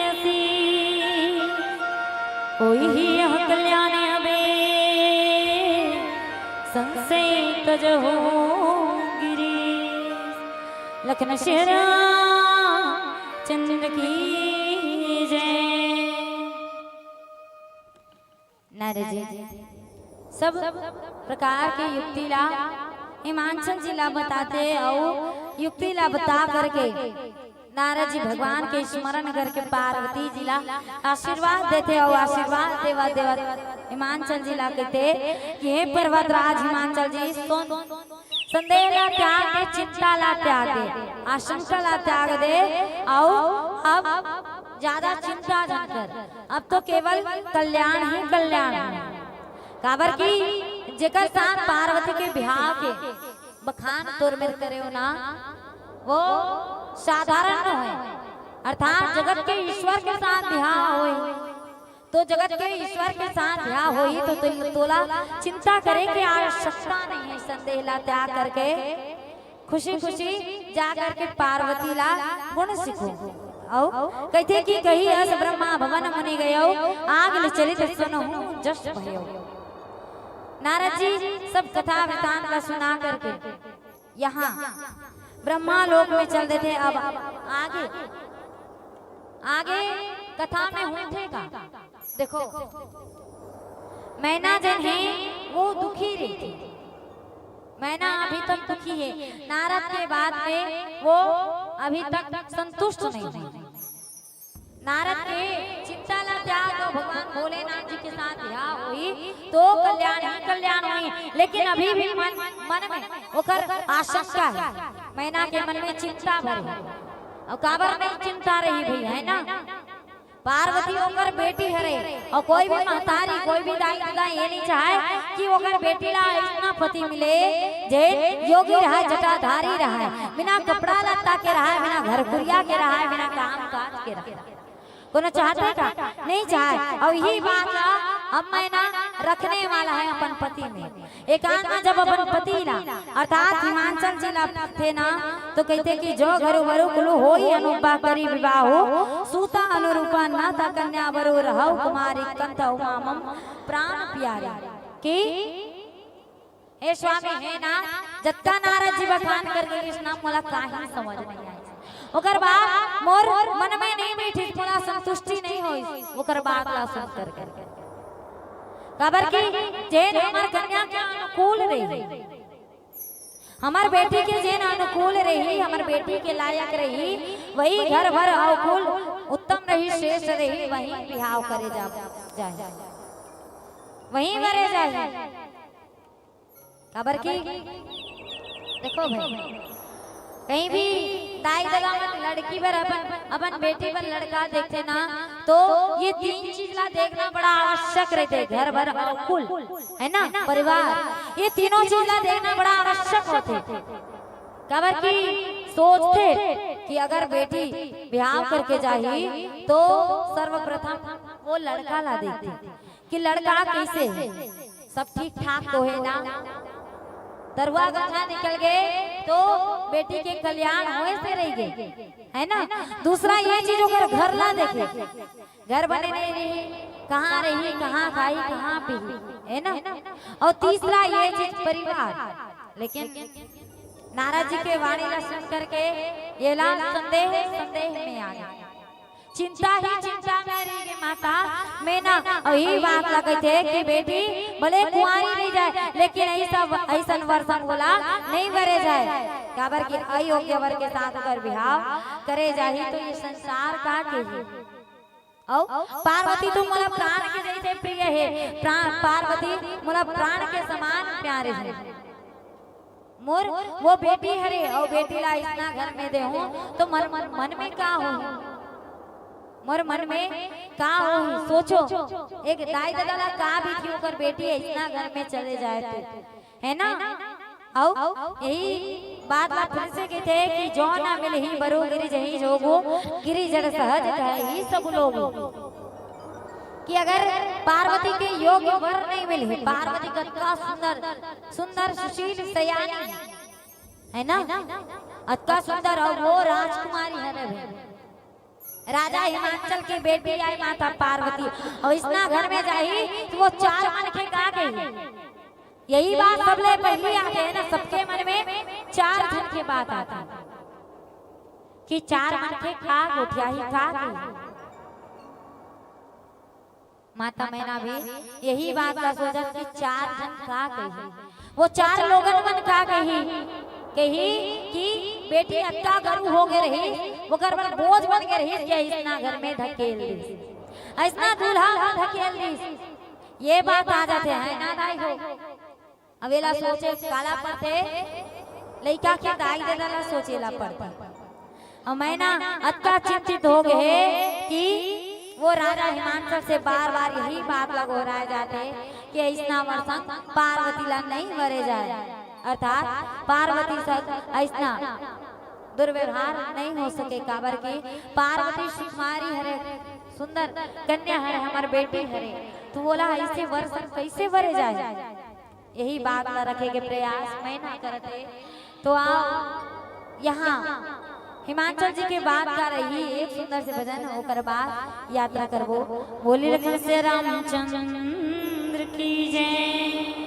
असीस। होई ही यह कल्याण अबे, संसय तजहु गिरीस। लखन सिया रामचंद्र की जय। नारद जी सब प्रकार के युक्ति ला हिमांचल जी ला बताथे अउ युक्ति ला बता करके नारद जी भगवान के स्मरण करके पार्वती जी ला आशीर्वाद देथे अउ आशीर्वाद देवत देवत हिमांचल जी ला कहिथे कि हे पर्वतराज हिमांचल जी, सुन, संदेह ला त्याग दे, चिंता ला त्याग दे, आशंका ला त्याग दे, अउ अब ज्यादा चिंता झन कर। अब तो केवल कल्याण ही कल्याण हे। काबर कि जेकर साथ पार्वती के बिहाव के बखान तोर मेर करेव ना, वो साधारण नोहे। अर्थात जगत के ईश्वर के साथ बिहाव होही, तो जगत के ईश्वर के साथ बिहाव होही, तो तोला चिंता करे के आवश्यकता नहीं हे। संदेह ला त्याग करके खुशी खुशी जा करके पार्वती ला गुण सिखो। अउ कहिथे कि कहि अस ब्रह्मा भवन मुनि गयो, आग ले चलित सुनहु जस भयो। नारद जी सब कथा वृत्तांत ला सुना करके यहाँ ब्रह्मा लोक में चल देथे। अब आगे, आगे कथा में होथे का? देखो, मैना जन हे, वो दुखी रहिथे। मैना अभी तक दुखी हे। नारद के बात में वो अभी तक संतुष्ट नहीं हे। नारद के चिंता ला त्याग दो, भगवान भोलेनाथ जी के साथ बिहाव होही तो कल्याण ही कल्याण होही। लेकिन अभी भी मन, मन में ओकर आशंका हे, मैना के मन में चिंता भरे। अउ काबर नहीं चिंता रही भई, हे ना? पार्वती ओकर बेटी हरे, अउ कोई भी महतारी, कोई भी दाई ददा ये नहीं चाहे कि ओकर बेटी ला अइसना पति मिले जे योगी रहय, जटाधारी रहय, बिना कपड़ा लत्ता के रहय, बिना घर कुरिया के रहय, बिना काम काज के रहय। कोनो चाहथे का? नहीं चाहे। अउ यही बात ला अब मैना रखने वाला हे अपन पति में। एकांत में जब अपन पति ला अर्थात हिमांचल जी ला पाथे ना, तो कहिथे कि जो घरु वरु कुलु होई अनुपमा करी विवाहु, सुता अनुरूपा नाता कन्या वरु रहउ कुमारी कंत उमा मम प्राण प्यारी। कि हे स्वामी, हे नाथ, जतका नारद जी बखान कर गिस ना, मोला काही समझ नहीं आइस। ओकर बाद मोर मन में नहीं बैठिस, मोला संतुष्टि नहीं होइस ओकर बात ला सुन करके। काबर कि जेन हमर कन्या के अनुकूल रही, हमर बेटी के जेन अनुकूल रही, हमर बेटी के लायक रही, वही घर भर अउ कुल उत्तम रही, श्रेष्ठ रही, वही बिहाव करे जा, जाही, वही मरे जाही। काबर कि देखो भाई, कहीं भी दाई ददा मन लड़की बर अपन, अपन बेटी बर लड़का देखथे ना, तो ये तीन चीज ला देखना बड़ा आवश्यक रहिथे। घर भर अउ कुल, हे ना, परिवार, ये तीनों चीज ला देखना बड़ा आवश्यक होथे। काबर कि सोचथे कि अगर बेटी बिहाव करके जाही तो सर्वप्रथम वो लड़का ला देखथे कि लड़का कइसे हे, सब ठीक ठाक तो हे ना। दरुहा गंगा निकल गे तो बेटी के कल्याण होए से रहिगे, हे ना। दूसरा ये चीज ओकर घर ला देखे, घर बने नहीं रही, कहाँ रही, कहाँ खाही, कहाँ पीही, हे ना। अउ तीसरा ये चीज परिवार। लेकिन नारद जी के वाणी ला सुन करके ये ला संदेह, संदेह में आ गे। चिंता ही चिंता में रहिगे माता मैना। अउ यही बात ला कहिथे कि बेटी भले कुंवारी रहि जाए, लेकिन अइसन वर संग ओला नहीं बरे जाए। काबर कि अयोग्य वर के साथ ओकर बिहाव करे जाही तो ये संसार का कही। अउ पार्वती तो मोला प्राण के जइसे प्रिय हे, प्राण, पार्वती मोला प्राण के समान प्यारे हे। मोर वो बेटी हरे अउ बेटी ला अइसना घर में देहूं तो मन, मन, मन में का होही? मोर मन में का होही? सोचो, एक दाई ददा ला का बीतही ओकर बेटी अइसना घर में चले जाए तो, हे ना? अउ यही बात ला फिर से कहिथे कि जो ना मिलही बरु गिरि जहीं जोगु, गिरि जड़ सहज कहई सब लोगु। कि अगर पार्वती के योग्य वर नहीं मिले, पार्वती कतका सुंदर, सुंदर सुशील सयानी है ना, अतका सुंदर, और वो राजकुमारी हरे भाई, राजा हिमांचल के बेटी आय माता पार्वती, और इसना घर में जाही तो वो चार मन के का कही? यही बात सबले पहली आथे ना, सबके मन में चार झन के बात आथे कि चार मन के का गोठियाही, का कही। माता मैना भी यही बात ला सोचत कि चार झन का कही, वो चार लोगन मन का कही, कही कि बेटी अतका गरू हो गे रहिस, ओकर बर बोझ बन गे रहिस, कि अइसना घर में धकेल दिस, अइसना दूल्हा ला धकेल दिस। ये बात आ जाथे, है ना दाई हो? अब एला सोचे काला पड़थे, लइका के दाई ददा ला सोचे ला पड़थे। अउ मैना अतका चिंतित हो गे हे कि वो राजा हिमांचल से बार-बार यही बात ला गोहराए जाथे कि अइसना वर संग पार्वती ला नहीं वरे जाए, अर्थात पार्वती संग अइसना दुर्व्यवहार नहीं हो सके, काबर कि पार्वती सुकुमारी हरे, सुंदर कन्या हरे, हमर बेटी हरे, तो वोला अइसे वर संग कइसे वरे जाए? यही बात ला रखे के प्रयास मैना करत हे। तो आओ, यहाँ हिमांचल जी के बात का रही एक सुंदर से भजन, ओकर बाद यात्रा करबो। बोली लखन से रामचंद्र की जय।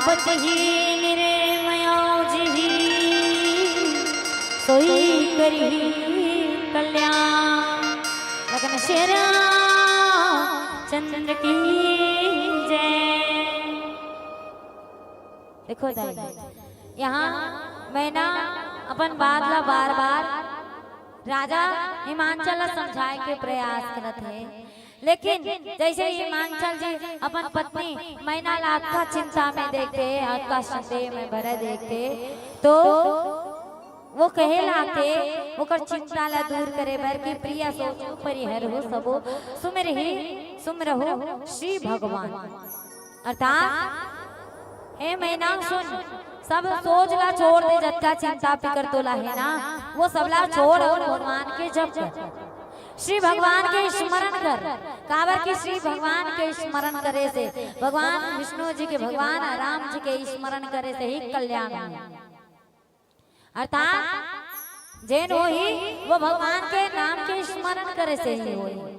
पति ही निर्मयो जिही सोई करिही कल्याण। लगन शेरा चंद्र की जय। देखो दाई, यहाँ मैना अपन बात ला बार बार राजा हिमांचल ला समझाए के प्रयास करत हे, लेकिन जैसे हिमांचल जी अपन पत्नी मैना ला अतका चिंता में देखथे, अतका संदेह में भरे देखथे, तो वो कहे लाथे ओकर चिंता ला दूर करे बर कि प्रिय सोचहु परिहरहु सबो, सुमिरहि सुमिरहु श्री भगवान। अर्थात हे मैना सुन, सब सोच ला छोड़ दे, जतका चिंता फिकर तोला हे ना, वो सबला छोड़ अउ भगवान के जप कर, श्री भगवान के स्मरण कर। काबर कि श्री भगवान के स्मरण करे से, भगवान विष्णु जी के, भगवान राम जी के स्मरण करे से ही कल्याण होही। अर्थात जेन होही वो भगवान के नाम के स्मरण करे से ही होही।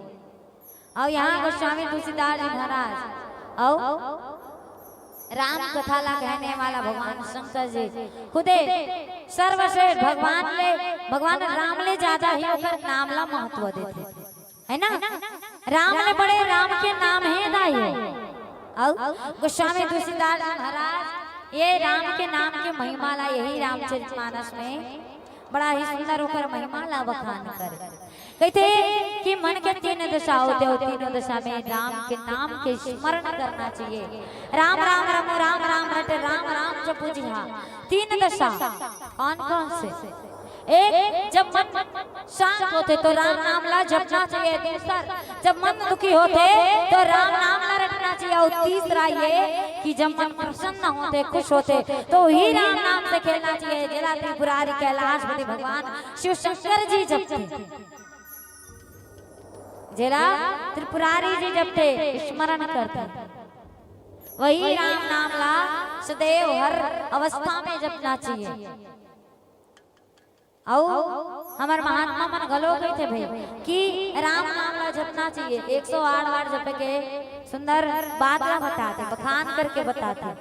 अउ यहाँ गोस्वामी तुलसीदास जी महाराज अउ राम कथा ला कहने वाला भगवान शंकर जी खुदे सर्वश्रेष्ठ भगवान ले, भगवान राम ले ज्यादा ही ओकर नाम ला महत्व देथे, है ना? राम ले बड़े राम के नाम हे दाई हो। अउ गोस्वामी तुलसीदास जी महाराज ये राम के नाम के महिमा ला यही रामचरितमानस में बड़ा ही सुंदर ओकर महिमा ला बखान करे। कहिथे कि मन के तीन दशा होथे, अउ तीनों दशा में राम के नाम के स्मरण करना चाहिए। राम राम रमो राम राम रटे, राम राम जपो जिहा। तीन दशा कौन कौन से? एक, जब मन शांत होथे तो राम नाम ला जपना चाहिए। दूसर, जब मन दुखी होथे तो राम नाम ला रटना चाहिए। अउ तीसरा ये कि जब मन प्रसन्न होथे, खुश होथे, तो ही राम नाम से खेलना चाहिए, जेला त्रिपुरारी कैलाशपति भगवान शिव शंकर जी जपथे, जेला त्रिपुरारी जी जपथे, स्मरण करथे, वही राम नाम ला सदैव हर अवस्था में जपना चाहिए। अउ हमर महात्मा मन घलो कहिथे भाई कि राम नाम ला जपना चाहिए। एक सौ आठ बार जपे के सुंदर बात ला बताथे, बखान करके बताथे।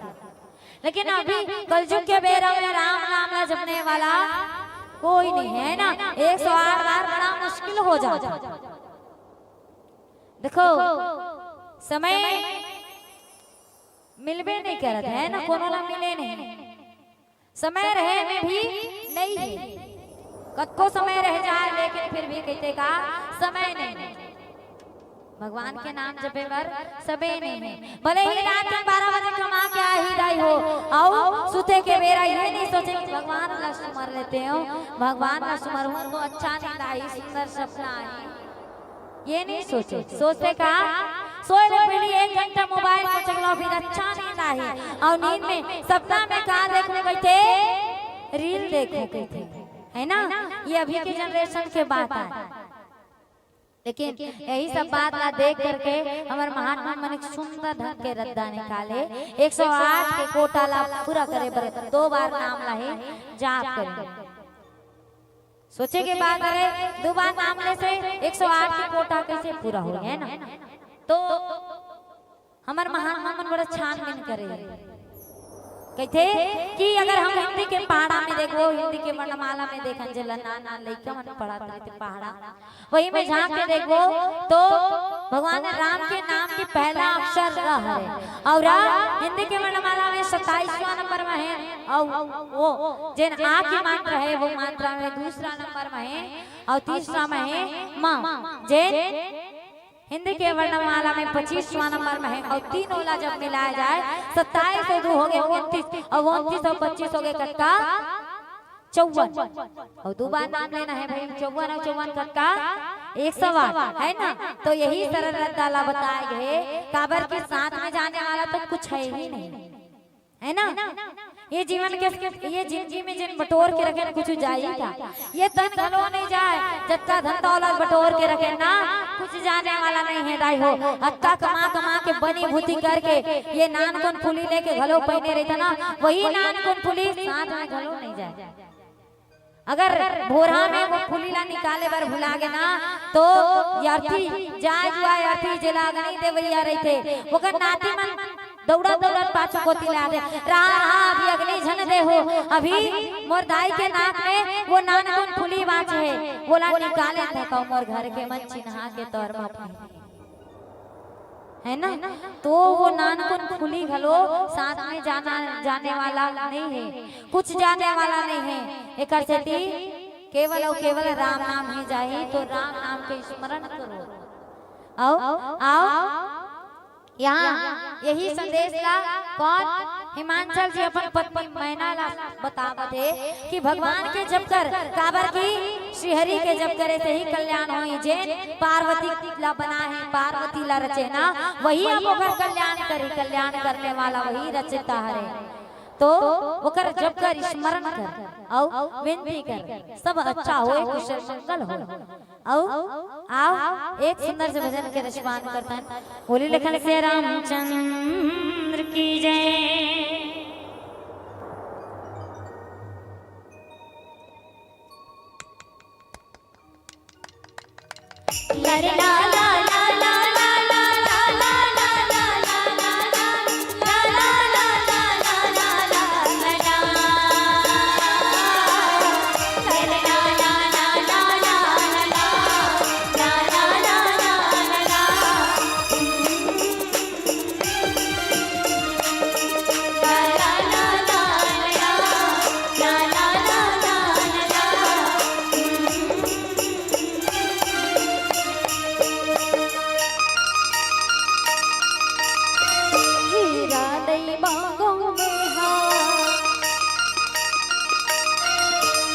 लेकिन अभी कलयुग के बेरा में राम नाम ला जपने वाला कोई नहीं है ना। एक सौ आठ बार बड़ा मुश्किल हो जाता। देखो, समय मिलबे नहीं करत है ना, कोनो ला मिले नहीं। समय रहे में भी नहीं है। कतको समय रह जाए, लेकिन फिर भी कहिथे का समय नहीं है। भगवान के नाम जपे बर समय नहीं है। भले ही रात में बारह बजे कमा के आही दाई हो, अउ सुते के बेरा ये नहीं सोचे कि भगवान ला सुमर लेते हो, भगवान ला सुमर हूँ तो अच्छा नींद आही, सुंदर सपना आही। ये नहीं सोचे, सोचथे का सोए ले पहले एक घंटा मोबाइल में चलवा, फिर अच्छा नींद आही। अउ नींद में सपना में का देखहूँ कहिथे, रील देखहूँ कहिथे, है ना? ये अभी के जनरेशन के बात आय। लेकिन यही सब बात ला देख करके हमर महात्मा मन एक सुंदर ढंग के रद्दा निकाले। एक सौ आठ के कोटा ला पूरा करे बर दो बार नाम ला ही जाप करे। सोचे के बात करे, दो बार नाम ले से एक सौ आठ के कोटा कैसे पूरा हो, है ना? तो हमर महात्मा मन बड़ा छानबीन करे। कहिथे कि अगर हम हिंदी के पहाड़ा में देखबो, हिंदी के वर्णमाला में देखन, जेला नान नान लइका मन पढ़त रहिथे पहाड़ा, वही में झांक के देखबो तो भगवान राम के नाम के पहला अक्षर र हरे। अउ र हिंदी के वर्णमाला में सत्ताईसवाँ नंबर में हे, अउ वो जेन आ के मात्रा हे, वो मात्रा में दूसरा नंबर में हे, अउ तीसरा में हे म, जेन हिंदी के वर्णमाला में पच्चीसवाँ नंबर में हे, अउ तीनों ला जब मिलाया जाए, सत्ताईस अउ दू हो गे उनतीस, अउ उनतीस अउ पच्चीस हो गे कतका? चौवन। अउ दू बार नाम लेना हे भाई, चौवन अउ चौवन कतका? एक सौ आठ, है ना? तो यही सरल रद्दा ला बताए गे, काबर के साथ में जाने वाला तो कुछ है ही नहीं, है ना? ये जीवन के, ये जिंदगी में जेन बटोर के रखेन, कुछ जाही का? ये तन घलो नहीं जाए, जतका धन दौलत बटोर के रखेन ना, कुछ जाने वाला नहीं हे दाई हो। अतका कमा कमा के बनी भूती करके ये नानकुन फुली लेके घलो पहिने रहिथे ना, वही नानकुन फुली साथ में घलो नहीं जाए। अगर भोरहा में वो फुली ला निकाले बर भुला गे ना, तो अर्थी, जाए जुआए अर्थी, जेला अग्नि देवइया रहिथे, ओकर नाती मन दौड़त दौड़त पाछू कोती ला दे। रहा, रहा, अभी अगली झन दे हो। अभी मोर दाई के नाक में वो नानकुन फुली बाँचे हे, वोला निकाले धकौ मोर घर के मन चिन्हा के तौर में अपने, है ना? तो वो नानकुन फुली घलो साथ में जाना, जाने वाला नहीं है, कुछ जाने वाला नहीं है। एकर सेती केवल अउ केवल राम नाम ही जाही, तो राम नाम के स्मरण करो। आओ, आओ, यहाँ यही संदेश ला कौन हिमांचल जी अपन पत्नी मैना ला बतावत हे कि भगवान के जप कर, काबर कि श्रीहरि के जप करे से ही कल्याण होई। जेन पार्वती ला बना है, पार्वती ला रचे ना, वही अब ओकर कल्याण करी, कल्याण करने वाला वही रचता हरे। तो ओकर जप कर, स्मरण कर, अउ विनती कर, सब अच्छा होए, कुशल मंगल होए। अउ आओ, एक सुंदर से भजन के रसपान करथन। बोली लखन से रामचंद्र की जय। हीरा दई मांगो में हा,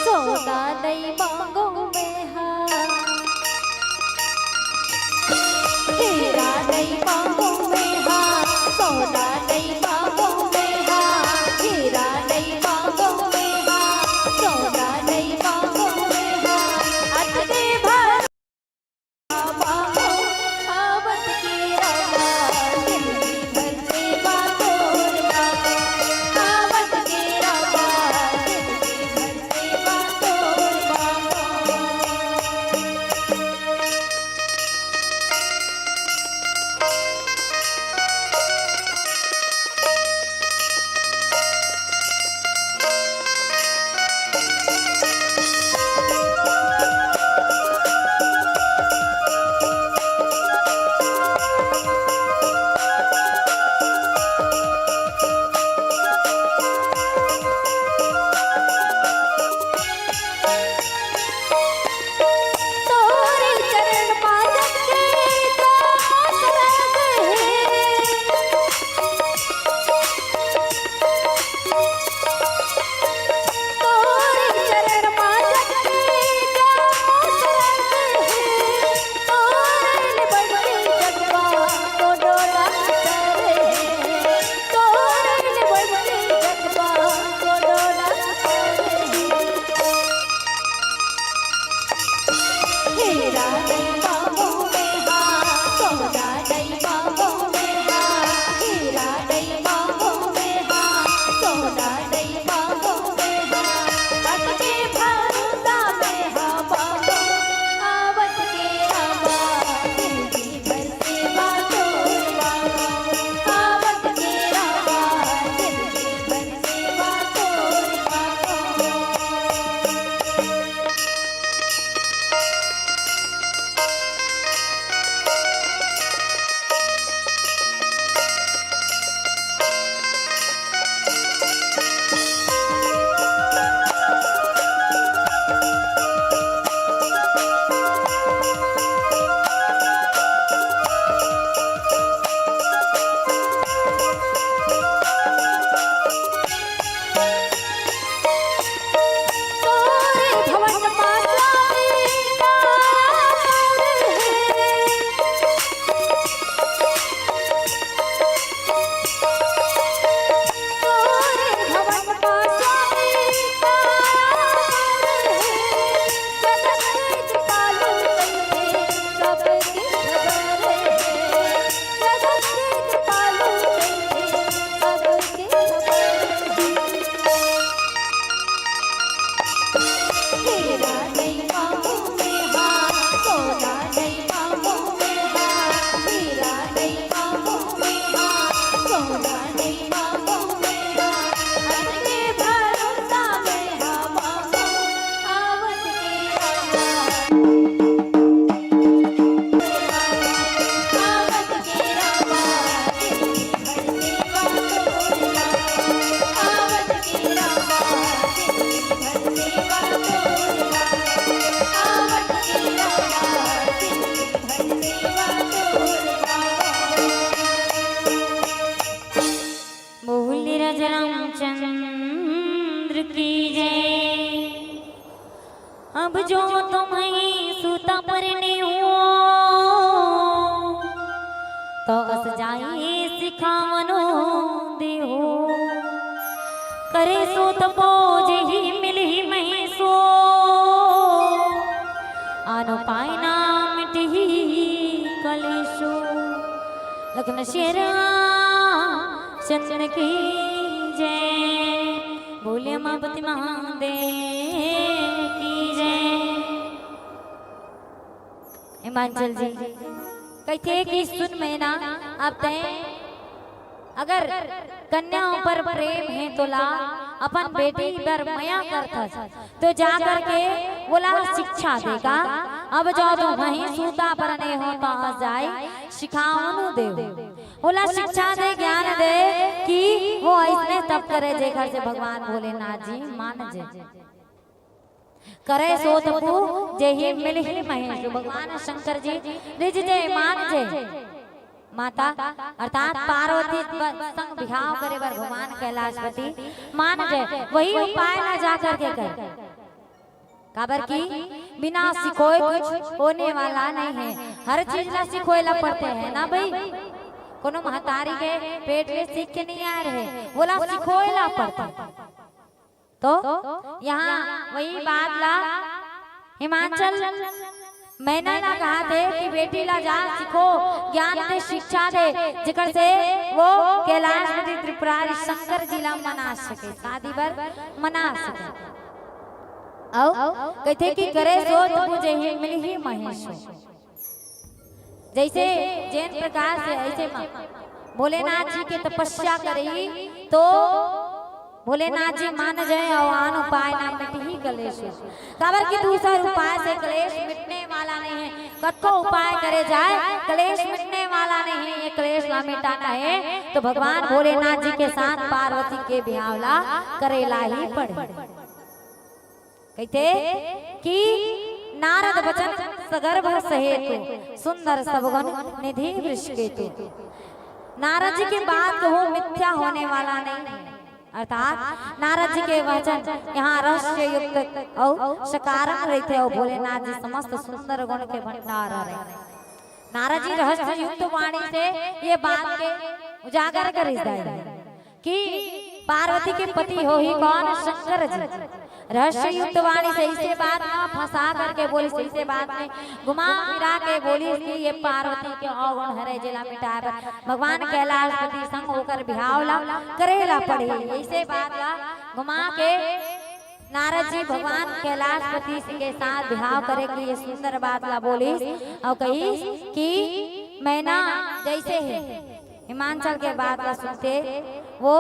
सोना दई मांगो में हा। हीरा दई मांगो में हा, सोना दई मांगो में हा। हीरा दई मांगो में हा, सोना दई मांगो में हा। अतके भर सजाई सिखावनो देहो। करे सो तपो जेहि मिलहि महेशो, आन उपाय ना मिटहि कलेशो। लखन शेरा चंद्र की जय, बोले उमापति महादेव की जय। हिमांचल जी कहिथे कि सुन मैना, अब तैं अगर कन्या ऊपर प्रेम हे तोला, अपन बेटी बर मया करथस, तो जा करके वोला शिक्षा दे का। अब जो तुम वहीं सूता पर नहीं होता जाए, सिखावनु देव, वोला शिक्षा दे, ज्ञान दे कि वो अइसने तप करे जेकर से भगवान भोलेनाथ जी मान जे। करे सो तपो जेहि मिलहि महेशो। भगवान शंकर जी रिझ जे, मान जे माता, अर्थात पार्वती ब-, संग बिहाव करे बर भगवान कैलाशपति मान जे, वही उपाय ला जा करके कर। काबर कि बिना सिखोए कुछ होने वाला नहीं है, हर चीज ला सिखोए ला पड़थे, है ना भाई? कोनो महतारी के पेट ले सीख के नहीं आए रहे, वोला सिखोए ला पड़थे। तो यहाँ वही बात ला हिमांचल मैना ला कहाथे कि बेटी ला जा सिखो, ज्ञान दे, शिक्षा दे, जेकर से वो कैलाशपति त्रिपुरारी शंकर जी ला मना सके, शादी बर मना सके। अउ कहिथे कि करे सो तपो जेहि मिलहि महेशो। जइसे जेन प्रकार से अइसे म भोलेनाथ जी के तपस्या करही तो भोलेनाथ जी मान जाए अउ आन उपाय ना मिटही कलेश। काबर कि दूसर उपाय से कलेश मिटने वाला नहीं है। कतको उपाय करे जाए, कलेश मिटने वाला नहीं है। ये कलेश ला मिटाना है तो भगवान भोलेनाथ जी के साथ पार्वती के बिहाव ला करेला ही पड़े। कहिथे कि नारद बचन सगर्भ सहेतु, सुंदर सब गुण निधि वृषकेतु। नारद जी के बात कहूँ मिथ्या होने वाला नहीं है, अर्थात नारद जी के वचन यहाँ रहस्य युक्त अउ सकारम रहिथे अउ भोलेनाथ जी समस्त सुंदर गुण के भंडार हरे। नारद जी रहस्य युक्त वाणी से ये बात के उजागर करिस दाई कि पार्वती के पति होही कौन? शंकर जी। रहस्य युक्त वाणी से इसे बात ना फंसा करके बोलिस, इसे बात में घुमा फिरा के बोलिस कि ये पार्वती के अवगुण हरे, जेला मिटाए बर भगवान कैलाशपति संग ओकर बिहाव ला करेला पड़ही। इसे बात ला घुमा के नारद जी भगवान कैलाशपति के साथ बिहाव करे के ये सुंदर बात ला बोलिस अउ कहिस कि मैना जइसे हे, हिमांचल के बात ला सुनथे वो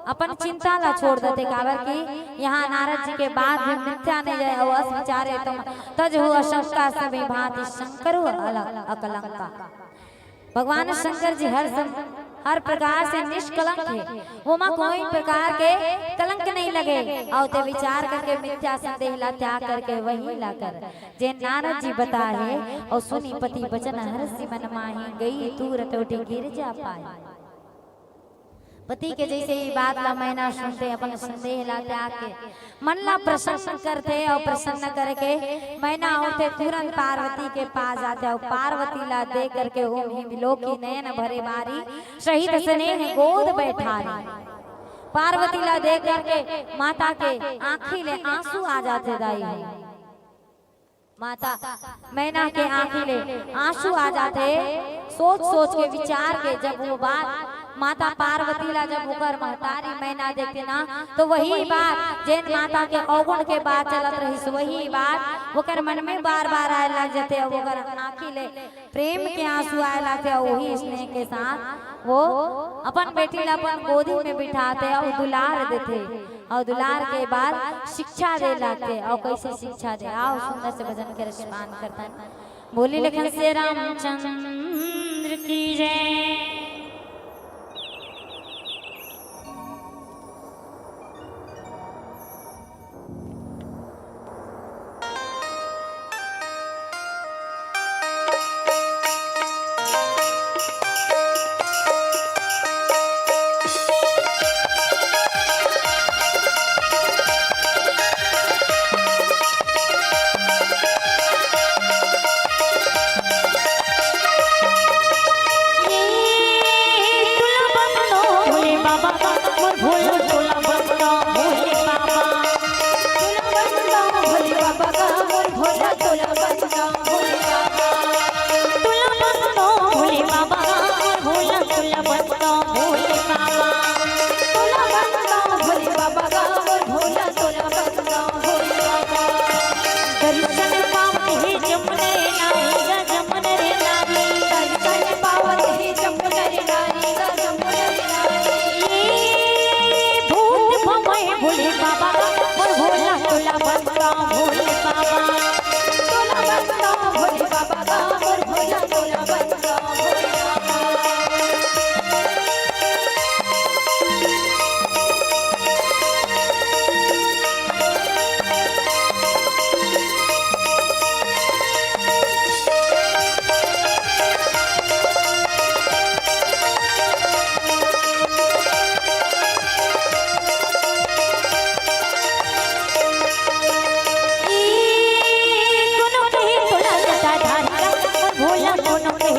अपन चिंता ला छोड़ देथे, काबर कि यहाँ नारद जी के बात भी मिथ्या नहीं जाए। अउ अस विचारे तुम तजहु आशंका सभी भांति शंकरु अल-, अकलंका। भगवान शंकर जी हर सम-, हर प्रकार से निष्कलंक हे, ओमा कोई प्रकार के कलंक नहीं लगे। अउ ते विचार करके मिथ्या संदेह ला त्याग करके वही ला कर, जे नारद जी बताए हे, अउ सुनि पति बचन हरषि मन माही, गई तूर टोटी गिरजा पाई। पति के जइसे ही बात ला मैना सुनथे, अपन संदेह ला त्याग के मन ला प्रसन्न करथे अउ प्रसन्न करके मैना उठे तुरंत पार्वती के पास जाथे अउ पार्वती ला देख करके ओम ही बिलोकी नयन भरे बारी सहित स्नेह गोद बैठारी। पार्वती ला देख करके माता के आँखी ले आंसू आ जाथे दाई। माता मैना के आँखी ले आंसू आ जाथे। सोच सोच के, विचार के जब वो बात माता पार्वती ला जब ओकर महतारी मैना देखथे ना, तो वही बात जेन माता के अवगुण के बात चलत रहिस, वही बात ओकर मन में बार बार आए लग जाथे। अब ओकर आँखी ले प्रेम के आंसू आए लागथे अउ वही स्नेह के साथ वो अपन बेटी ला अपन गोदी में बिठाथे अउ दुलार देथे अउ दुलार के बाद शिक्षा दे लागथे। अउ कइसे शिक्षा दे, आओ सुंदर से भजन के रसपान करथन। बोली लखन से रामचंद्र की जय।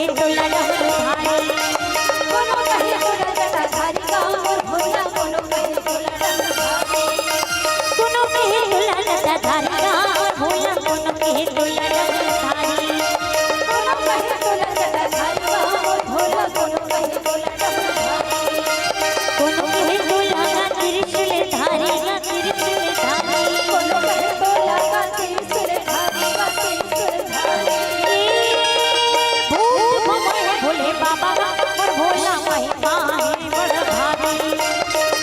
तोला डमरू भारी। कोनो कहे तोला जटाधारी गा मोर भोला, कोनो कहे तोला डमरू भारी। कोनो कहे तोला जटाधारी गा मोर भोला, कोनो कहे तोला डमरू भारी। कोनो कहे तोला जटाधारी गा मोर भोला, कोनो कहे तोला डमरू भारी। कोनो कहे तोला गा त्रिशूल धारी गा त्रिशूल धारी। कोनो कहे तोला गा त्रिशूल धारी गा त्रिशूल धारी। ए भूत भमर भोले बाबा गा मोर भोला महिमा हे बड़ भारी।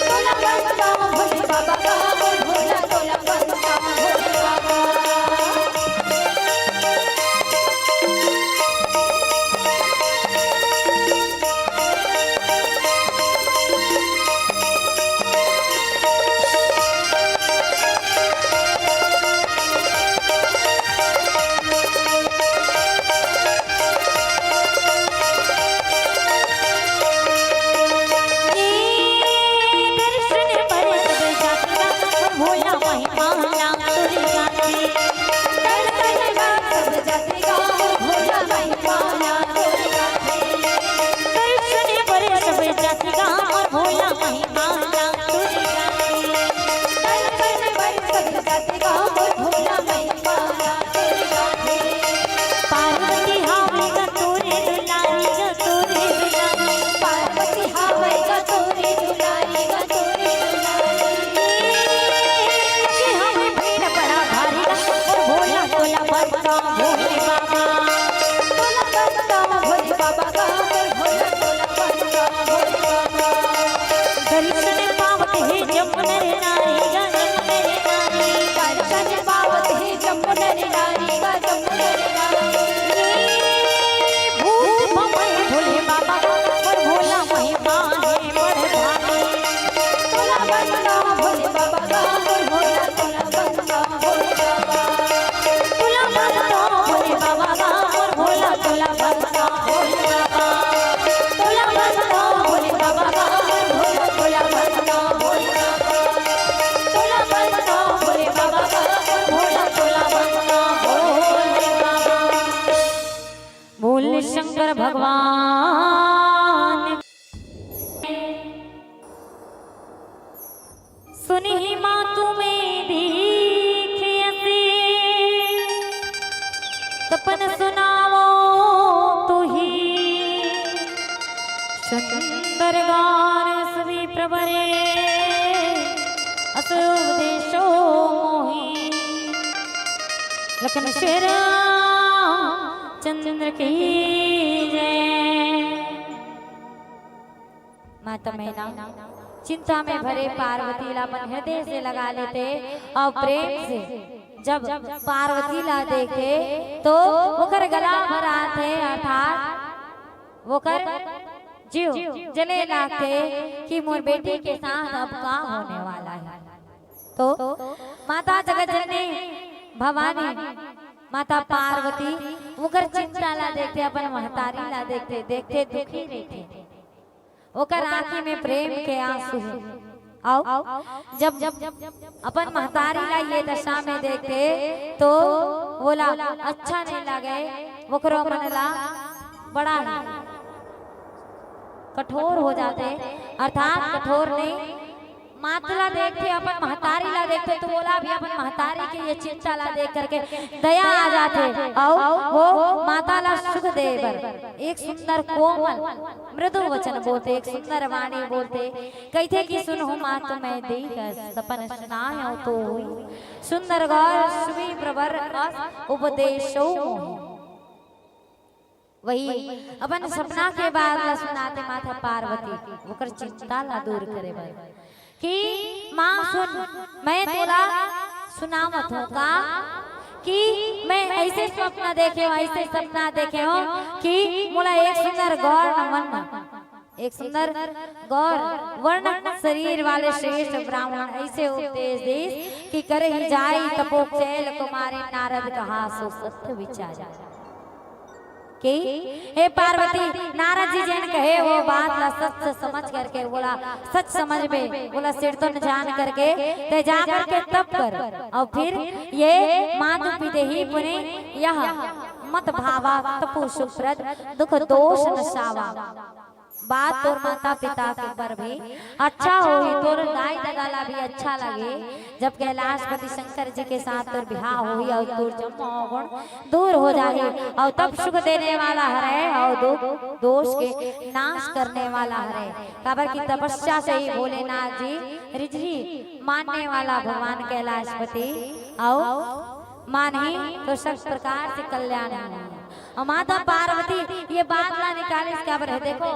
तोला बंदना भोले बाबा गा मोर भोला, तोला बंदना भोले बाबा। दर्शन बर सब जातिका, भोला महिमा नाम तुरी गाथे। दर्शन बर सब जातिका, भोला महिमा नाम तुरी गाथे। पार्वती हावे गा तोरे दुलारी गा तोरे दुलारी। पार्वती हावे गा तोरे दुलारी गा तोरे दुलारी। कि हावे भीड़ बड़ा भारी गा मोर भोला तोला बंदना भोले बाबा। तोला बंदना भोले बाबा गा मोर भोला तोला बंदना भोले बाबा। दर्शन पावत हे जम्मू नर नारी गा जम्मू नर नारी। दर्शन पावत हे जम्मू नर नारी गा जम्मू नर नारी। भूत भमर भोले बाबा गा मोर भोला महिमा हे बड़ भारी। तोला बंदना भोले बाबा गा मोर भोला, तोला बंदना भोले बाबा। तोला बंदना भोले बाबा गा मोर भोला, तोला बंदना भोले बाबा। तोला बंदना भोले बाबा गा मोर भोला, तोला बंदना भोले बाबा। तोला बंदना भोले बाबा गा मोर भोला, तोला बंदना भोले बाबा। बोल शंकर भगवान। सुनहि मातु मैं दीखे असे, सपन सुनावो तुही। सुंदर गान सुभी प्रभरे, अस उपदेशो मोहि। लखन श्री राम चंद्र की जय। माता मैना चिंता में भरे पार्वती ला अपन हृदय से लगा लेथे अउ प्रेम से जब पार्वती ला देखे तो ओकर गला भराथे, अर्थात ओकर जीव जले लागथे कि मोर बेटी के साथ अब का होने वाला है। तो माता जगत जननी भवानी, माता पार्वती ओकर चिंता ला देखथे, अपन महतारी ला देखथे, देखथे दुखी रहिथे। ओकर आँखी में प्रेम के आंसू हे। अउ जब अपन महतारी ला ये दशा में देखथे तो ओला अच्छा नहीं लगे, ओकरो मन ला बड़ा ही कठोर हो जाथे, अर्थात कठोर नहीं, माता ला देखथे, अपन महतारी ला देखथे, तो ओला भी अपन महतारी के ये चिंता ला देख करके दया आ जाथे, अउ वो माता ला सुख दे बर एक सुंदर कोमल मृदु वचन बोलथे, एक सुंदर वाणी बोलथे, कहिथे कि सुनहु मातु मैं दीख अस, सपन सुनायो तुही। सुंदर गौर सुभी प्रवर अस उपदेशो मोहि। वही अपन सपना के बात ला सुनाथे माता पार्वती, ओकर चिंता ला दूर करे बर कि माँ सुन, मैं तोला सुनावत हूँ का कि मैं ऐसे सपना देखे हूँ, ऐसे सपना देखे हूँ कि मोला एक सुंदर गौर नमन, एक सुंदर गौर वर्ण शरीर वाले श्रेष्ठ ब्राह्मण ऐसे उपदेश दीस कि करहि जाइ तपो चैल कुमारी नारद कहा सो सत्य विचार। कि हे पार्वती, नारद जी जेन कहे वो बात ला सच समझ करके, बोला सच समझ में, बोला सिरतन जान करके ते जा करके तप कर, अउ फिर ये मातु पिदेही पुनि यह मत भावा तपु सुप्रद, दुख दोष नसावा। बात तोर माता पिता के बर भी अच्छा होही, तोर दाई ददा ला भी अच्छा लगे। जब कैलाशपति शंकर जी के साथ तोर बिहाव होही अउ तोर जम्मो अवगुण दूर हो जाही, अउ तब सुख देने वाला हरे अउ दुख दोष के नाश करने वाला हरे। काबर कि तपस्या से ही भोलेनाथ जी रिझही मानने वाला भगवान कैलाशपति अउ मानही तो सब प्रकार से कल्याण होही। अउ माता पार्वती ये बात ला निकालिस काबर हे, देखो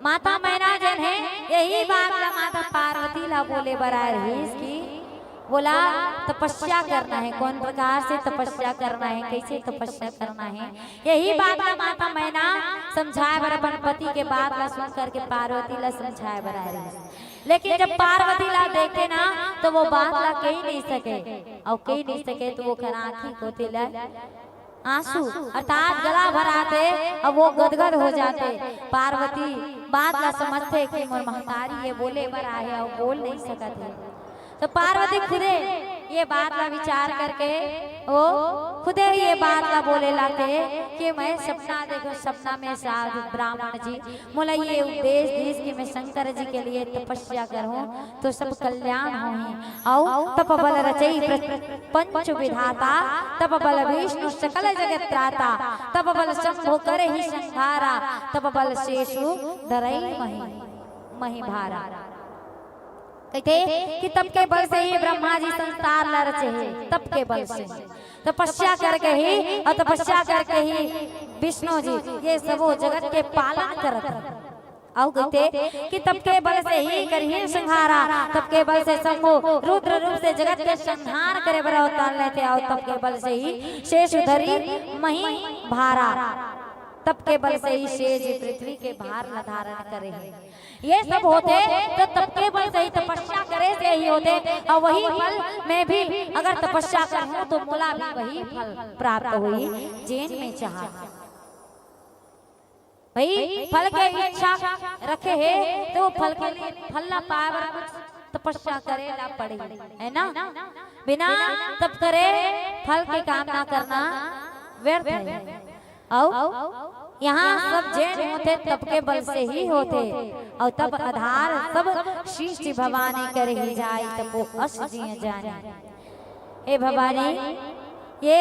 माता मैना जेन हे, यही बात ला माता पार्वती ला बोले बर आए रहिस कि बोला तपस्या करना हे, कौन प्रकार से तपस्या करना हे, कैसे तपस्या करना हे, यही बात ला माता मैना समझाए बर अपन पति के बात ला सुन करके पार्वती ला समझाए बर आए रहिस। लेकिन जब पार्वती ला देखे ना तो वो बात ला कही नहीं सके, अउ कही नहीं सके तो वो आँखी कोती ला आंसू अर्थात गला भर आथे, अउ वो गदगद हो जाथे। पार्वती बात ला समझथे कि मोर महतारी ये बोले बर आहे अउ बोल नहीं सकत हे। तो पार्वती खुदे ये बात ला विचार करके वो खुदे ये बात ला बोले लाथे कि मैं सपना देखो, सपना में साधु ब्राह्मण जी मोला ये उपदेश दीस कि मैं शंकर जी के लिए तपस्या करूं तो सब कल्याण होही। अउ तप बल रचई प्र-, पंच विधाता, तप बल विष्णु सकल जगत त्राता, तप बल शंभु करही संहारा, तप बल शेषु धरई मही, मही भारा। कहिथे कि तप के बल से ही ब्रह्मा जी संसार ला रचे हे, तप के बल से तपस्या करके ही, अउ तपस्या करके ही विष्णु जी ये सबो जगत के पालन करत हे। अउ कहिथे कि तप के बल से ही करही संहारा, तप के बल से शंभु रुद्र रूप से जगत के संहार करे बर अवतार लेथे, अउ तप के बल से ही शेष धरी मही भारा, तप के बल से ही शेष पृथ्वी के भार ला धारण करे हे। ये सब होथे तो तप के बल से ही, तपस्या करे से ही होथे। अउ वही फल मैं भी अगर तपस्या करहूं तो मोला भी वही फल प्राप्त होही जेन मैं चाहत। भाई, फल के इच्छा रखे हे तो फल के लिए, फल ला पाए बर कुछ तपस्या करे ला पड़ही, है ना? बिना तप करे फल के कामना करना व्यर्थ है। अउ यहाँ सब जेन होथे तप के बल से ही होथे। अउ तप आधार सब सृष्टि भवानी करही जाई, तपो अस जिय जानी। हे भवानी, ये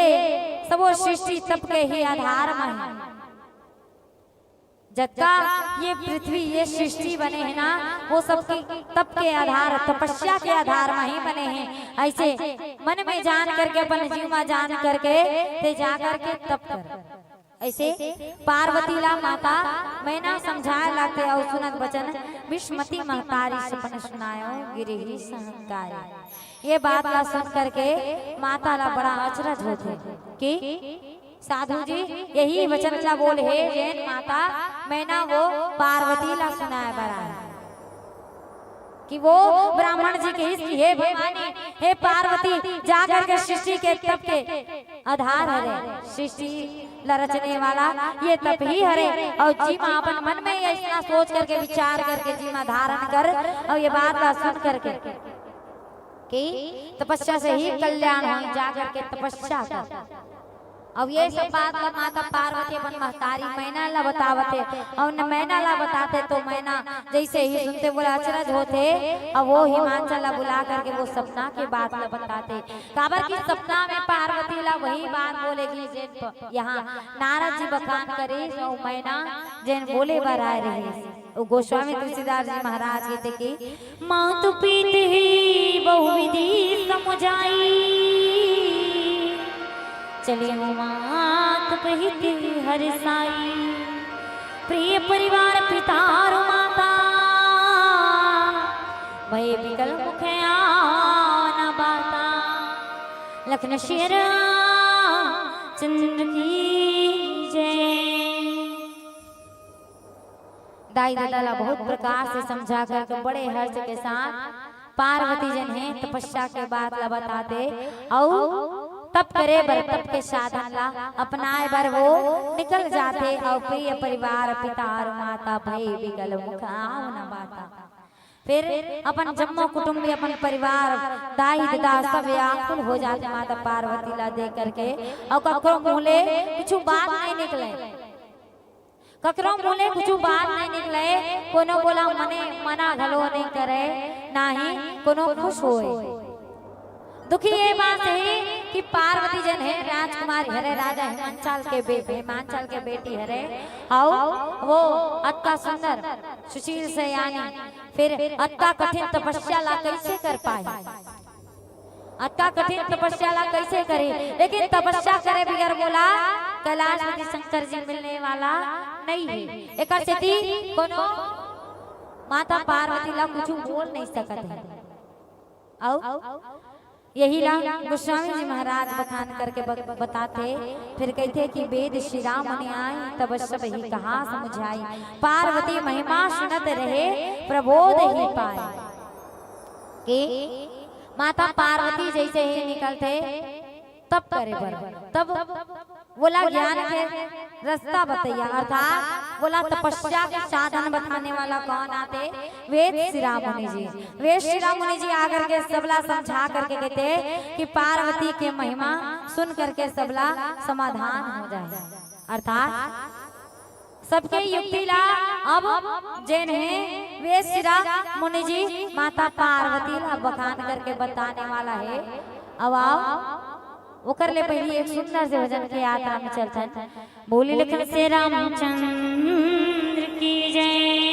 सबो सृष्टि तप के ही आधार म हे। जतका ये पृथ्वी, ये सृष्टि बने हे ना, वो सब के तप के आधार, तपस्या के आधार म ही बने हे। ऐसे मन में जान करके, अपन जीव में जान करके ते जा करके तप कर। ऐसे पार्वती ला माता मैना समझाए लागथे अउ सुनत बचन विषमती महतारी सपन सुनायो गिरही सहंकारी। ये बात ला सुन करके माता ला बड़ा अचरज होथे कि साधु जी यही वचन ला बोले हे, जेन माता मैना वो पार्वती ला सुनाए बर आए कि वो ब्राह्मण जी कहिस कि हे भवानी, हे पार्वती, जा करके सृष्टि के तप के आधार हरे, सृष्टि ला रचने वाला ये तप ही हरे। अउ जी मा अपन मन में ये इतना सोच करके, विचार करके जी मा धारण कर, अउ ये बात ला सुन करके कि तपस्या से ही कल्याण होही, जा करके तपस्या कर। अब ये सब बात ला माता पार्वती अपन महतारी मैना ला बतावत हे, अउ न मैना ला बताथे तो मैना जैसे ही सुनथे बोला अचरज होथे। अब वो हिमांचल ला बुला करके वो सपना के बात ला बताथे, काबर कि सपना में पार्वती ला वही बात बोले गिस जेन प-, यहाँ नारद जी बखान करिस, अउ मैना जेन बोले बर आए रहिस। वो गोस्वामी तुलसीदास जी महाराज कहिथे कि मातु पीत ही बहुविधि समुझाई, चले मात पीत हर साई। प्रिय परिवार पितारो माता, भय बिकल मुख आव न बाता। लखन शेर चंद्र की जय। दाई ददा ला बहुत प्रकार से समझा करके बड़े हर्ष के साथ पार्वती जन हे तपस्या के बात ला बताथे अउ तप करे बर, तप के साधन ला अपनाए बर वो निकल जाथे अउ प्रिय परिवार पिता अउ माता भय बिकल मुख आव न बाता। फिर अपन जम्मो कुटुम्बी, अपन परिवार, दाई ददा सब आकुल हो जाथे माता पार्वती ला देख करके। अउ ककरो मुँह ले कुछु बात नहीं निकले, ककरो मुँह ले कुछु बात नहीं निकले। कोनो बोला मने मना घलो नहीं करे, ना ही कोनो खुश होए। दुखी ये बात सही कि पार्वती जन हे राजकुमारी हरे, राजा हिमांचल के बे-, हिमांचल के बेटी हरे, अउ वो अतका सुंदर, सुशील सयानी, फिर अतका कठिन तपस्या ला कैसे कर पाए? अतका कठिन तपस्या ला कैसे करे? लेकिन तपस्या करे बिगर बोला कैलाशपति शंकर जी मिलने वाला नहीं है। एकर सेती कोनो माता पार्वती ला कुछु बोल नहीं सकत है। अउ यही ला गोस्वामी जी महाराज बखान करके ब-, बताथे, फिर कहथे कि "वेद शिरा मुनि आई, तब सब ही कहा समुझाई। पार्वती महिमा सुनत रहे, प्रबोध ही पाए।" के माता पार्वती जैसे ही निकलथे, तप करे बर, तब वोला ज्ञान के रास्ता बतैया, अर्थात वोला तपस्या के साधन बताने वाला कौन आथे? वेद शिरा मुनि जी। वेद शिरा मुनि जी आकर के सबला समझा करके कहथे कि पार्वती के महिमा सुन करके सबला समाधान हो जाए, अर्थात सबके युक्ति ला अब जेन हे वेद शिरा मुनि जी माता पार्वती ला बखान करके बताने वाला हे। अब आओ, ओकर ले पहिली एक सुंदर से भजन के यात्रा में चलथन। बोली लखन से रामचंद्र की जय।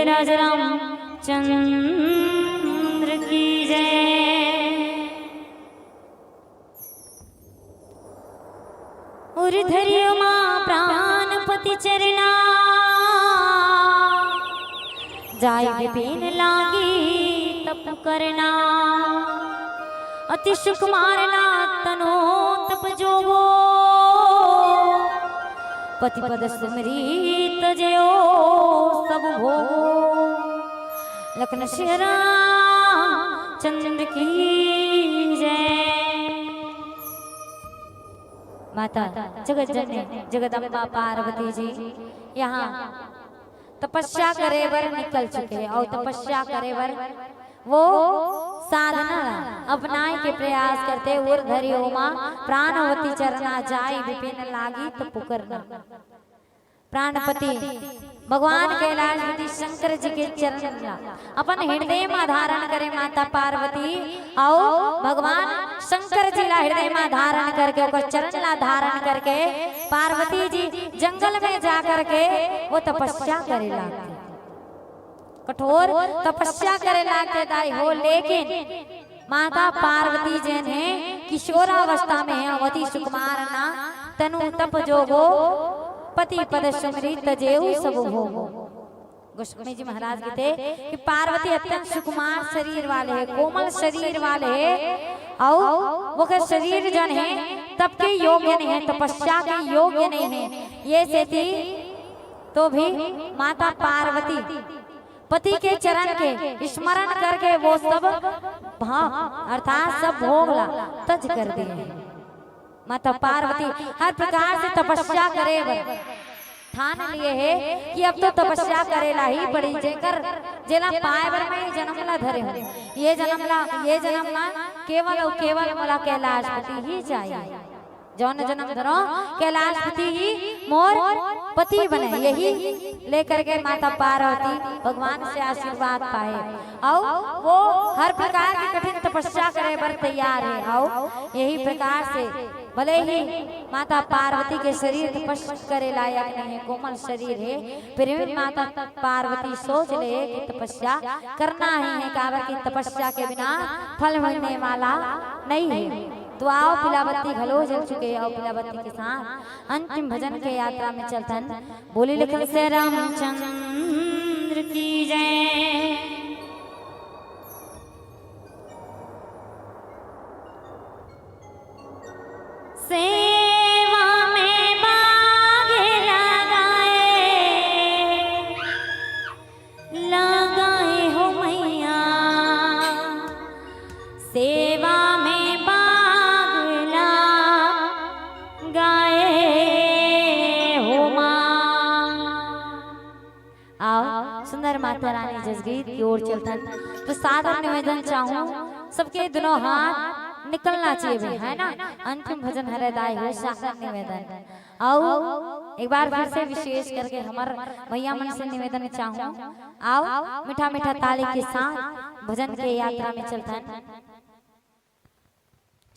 राजा रामचंद्र की जय। उर धरियो माँ प्राणपति चरना, जाय विपिन लागी तप करना। अति सुकुमार ना तनो तप जोगो, पति पद सुमरी तजयो सब भोगो। लखन श्री रामचंद्र की जय। माता जगत जननी जगदम्बा पार्वती जी यहाँ तपस्या करे बर निकल चुके हे अउ तपस्या करे बर वो साधना अपनाए के प्रयास करथे। उर धरियो माँ प्राणवती चरना, जाय विपिन लागी तप करना। प्राणपति भगवान कैलाशपति शंकर जी के चरण ला अपन हृदय मा धारण करे माता पार्वती, अउ भगवान शंकर जी ला हृदय मा धारण करके ओकर चरण ला धारण करके पार्वती जी जंगल में जा करके वो तपस्या करे लागथे, कठोर तपस्या करे लागथे दाई हो। लेकिन माता पार्वती जेन हे किशोरावस्था में हे, अवधि सुकुमार ना तनु तप जोगो, पति पद सुमरी तजेऊ सब भोगो। गोस्वामी जी महाराज कथे कि पार्वती अत्यंत सुकुमार शरीर वाले हे, कोमल शरीर वाले हे, अउ ओकर शरीर जन हे तप के योग्य नहीं हे, तपस्या के योग्य नहीं हे। ये सेती तो भी माता पार्वती पति के चरण के स्मरण करके वो सब भाव अर्थात सब भोग ला तज कर दिए हे। माता पार्वती हर प्रकार से तपस्या करे बर ठान लिए हे कि अब तो तपस्या करे ला ही पड़ी, जेकर जेला पाए बर मैं ये जन्म ला धरे हूँ, ये जन्म ला, ये जन्म मा केवल अउ केवल मोला कैलाशपति ही चाहिए। जौन जन्म धरो कैलाशपति ही मोर पति बने, यही लेकर के माता पार्वती भगवान से आशीर्वाद पाए। अउ वो हर प्रकार के कठिन तपस्या करे बर तैयार हे। अउ यही प्रकार से भले ही माता पार्वती के शरीर तपस्या करे लायक नहीं हे, कोमल शरीर हे, फिर भी माता पार्वती सोच ले कि तपस्या करना ही हे, काबर कि तपस्या के बिना फल मिलने वाला नहीं हे। तो आओ, पीला बत्ती घलो जल चुके हे, अउ पीला बत्ती के साथ अंतिम भजन के यात्रा में चलथन। बोली लखन श्री रामचंद्र की जय। सेवा में बाग लगाए लगाए हो मैया, सेवा में बाग लगाए हो माँ। आओ, सुंदर माता रानी जसगीत की ओर चलथन। तो सादर निवेदन चाहूँ, सबके दोनों हाथ निकलना चाहिए भाई, है ना? अंतिम भजन हरे दाई हो, सादर निवेदन। अउ एक बार फिर से विशेष करके हमर भैया मन से निवेदन चाहूँ, आओ मीठा मीठा ताली के साथ भजन के यात्रा में चलथन।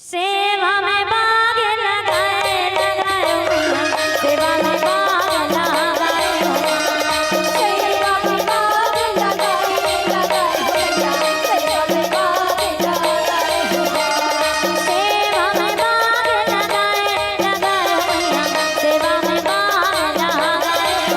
सेवा में बाग लगाए, लगाए हो, सेवा में बाग लगाए हो, सेवा में बाग लगाए, लगाए हो, सेवा में बाग लगाए हो। सेवा में बाग लगाए, लगाए हो, सेवा में बाग लगाए हो।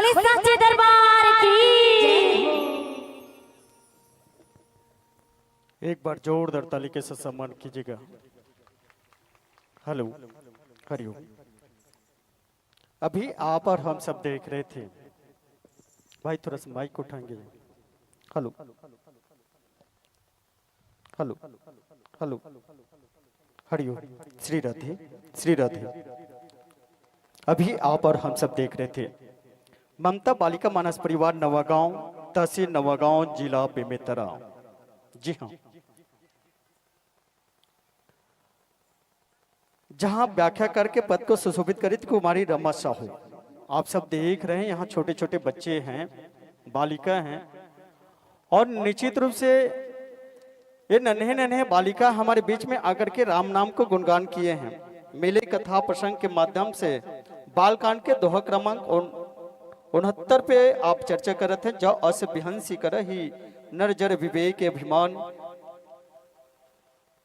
बोले साचे दरबार की। एक बार जोरदार ताली के साथ सम्मान कीजिएगा। हेलो, हरिओम। अभी आप और हम सब देख रहे थे, भाई थोड़ा सा माइक उठाएंगे। Hello, hello, hello, Hariom, Shri Radhe, Shri Radhe. अभी आप और हम सब देख रहे थे ममता बालिका मानस परिवार नवागांव, तहसील नवागांव, जिला बेमेतरा। जी हाँ, जहां व्याख्याकार के पद को सुशोभित करी थी कुमारी रमा साहू। आप सब देख रहे हैं, यहाँ छोटे छोटे बच्चे हैं, बालिका हैं, और निश्चित रूप से ये नन्हे नन्हे बालिका हमारे बीच में आकर के राम नाम को गुणगान किए हैं। मिले कथा प्रसंग के माध्यम से बालकांड के दोहा क्रमांक उन-, उनहत्तर पे आप चर्चा करत हैं। जो अस बिहंसी करही नर जर विवेक अभिमान,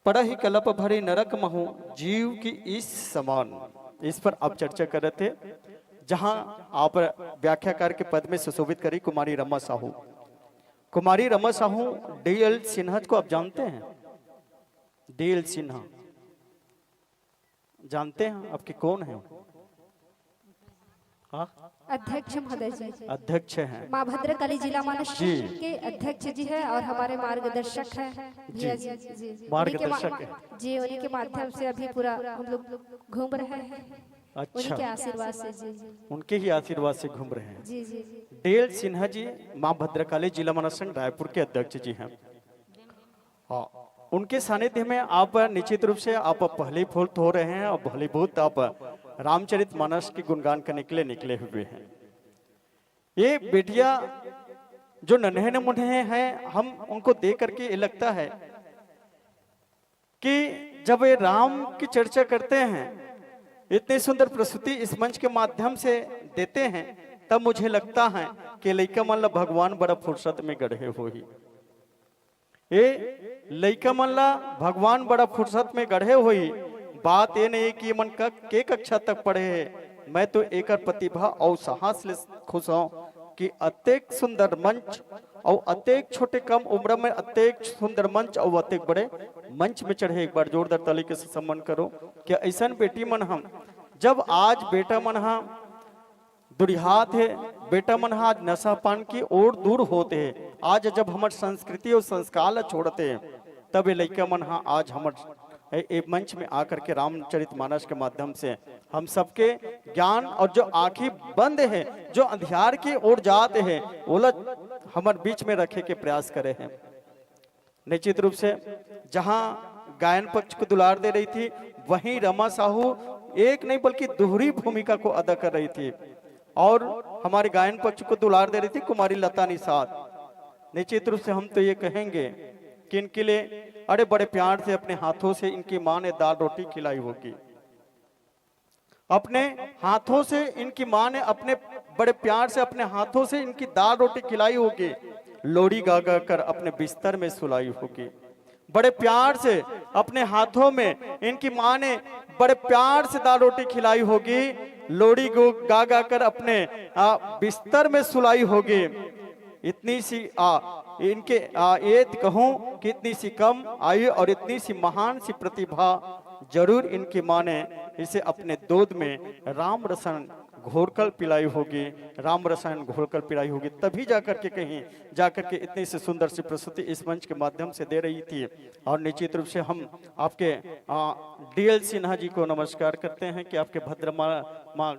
पड़ही कलप भरी नरक महु जीव की ईस समान। इस पर आप चर्चा करत हैं, जहां आप व्याख्याकार के पद में सुशोभित करी कुमारी रमा साहू। कुमारी रमा साहू, डीएल सिन्हा को आप जानते हैं? डीएल सिन्हा जानते हैं आपके कौन है? हाँ, अध्यक्ष महोदय जी। अध्यक्ष हैं। माँ भद्रकाली जिला मानस जी। के अध्यक्ष जी है और हमारे मार्गदर्शक है भैया जी। जी, जी। उन्हीं के मा-, मार्गदर्शक है। जी, उन्हीं के माध्यम से अभी पूरा हम लोग घूम रहे हैं। अच्छा। उन्हीं के आशीर्वाद से जी। उनके ही आशीर्वाद से घूम रहे हैं। जी, जी। डीएल सिन्हा जी माँ भद्रकाली जिला मानस संघ रायपुर के अध्यक्ष जी हैं। हाँ, उनके सानिध्य में आप निश्चित रूप से आप भलीभूत हो रहे हैं और भलीभूत आप रामचरित मानस के गुणगान करने के लिए निकले हुए हैं। ये बेटियां जो नन्हे मुन्हे हैं, हम उनको देख करके ये लगता है कि जब ये राम की चर्चा करते हैं, इतनी सुंदर प्रस्तुति इस मंच के माध्यम से देते हैं, तब मुझे लगता है कि लइका मन ला भगवान बड़ा फुर्सत में गढ़े होही। ए लइका मन ला भगवान बड़ा फुर्सत में गढ़े होही। बात ये नहीं कि ये मन क-, के कक्षा तक पढ़े हे, मैं तो एकर प्रतिभा अउ साहस ले खुश हूँ कि अतेक सुंदर मंच अउ अतेक छोटे कम उम्र में अतेक सुंदर मंच अउ अतेक बड़े मंच में चढ़े। एक बार जोरदार ताली के सम्मान करो कि ऐसन बेटी मन हम, जब आज बेटा मन ह दुरिहात हे, बेटा मन ह आज नशा पान की ओर दूर होत हे। आज जब हमर संस्कृति अउ संस्कार ला छोड़त हे, तब ये लइका मन ह आज हमर ए, ए मंच में आकर के रामचरित मानस के माध्यम से हम सबके ज्ञान और जो आँखी बंद हे, जो अंधियार की ओर जात हे, ओला हमर बीच में रखे के प्रयास करे हे। निश्चित रूप से जहाँ गायन पक्ष को दुलार दे रही थी, वहीं रमा साहू एक नहीं बल्कि दोहरी भूमिका को अदा कर रही थी और हमारे गायन पक्ष को दुलार दे रही थी कुमारी लता निषाद। निश्चित रूप से हम तो ये कहेंगे कि इनके लिए अरे बड़े प्यार से अपने हाथों से इनकी माँ ने दाल रोटी खिलाई होगी, अपने हाथों से इनकी माँ ने अपने बड़े प्यार से अपने हाथों से इनकी दाल रोटी खिलाई होगी, लोरी गा गा कर अपने बिस्तर में सुलाई होगी। बड़े प्यार से अपने हाथों में इनकी माँ ने बड़े प्यार से दाल रोटी खिलाई होगी, लोरी गो गा गा कर अपने आ, बिस्तर में सुलाई होगी। इतनी सी आ, इनके आ, ये कहूँ कि इतनी सी कम आयु और इतनी सी महान सी प्रतिभा जरूर इनकी माँ ने इसे अपने दूध में राम रसन घोरकर पिलाई होगी, राम रसायन घोलकर पिलाई होगी, तभी जाकर के कहीं जाकर के इतनी सी सुंदर सी प्रस्तुति इस मंच के माध्यम से दे रही थी। और निश्चित रूप से हम आपके आ, डीएल सिन्हा जी को नमस्कार करते हैं कि आपके भद्रमा माँ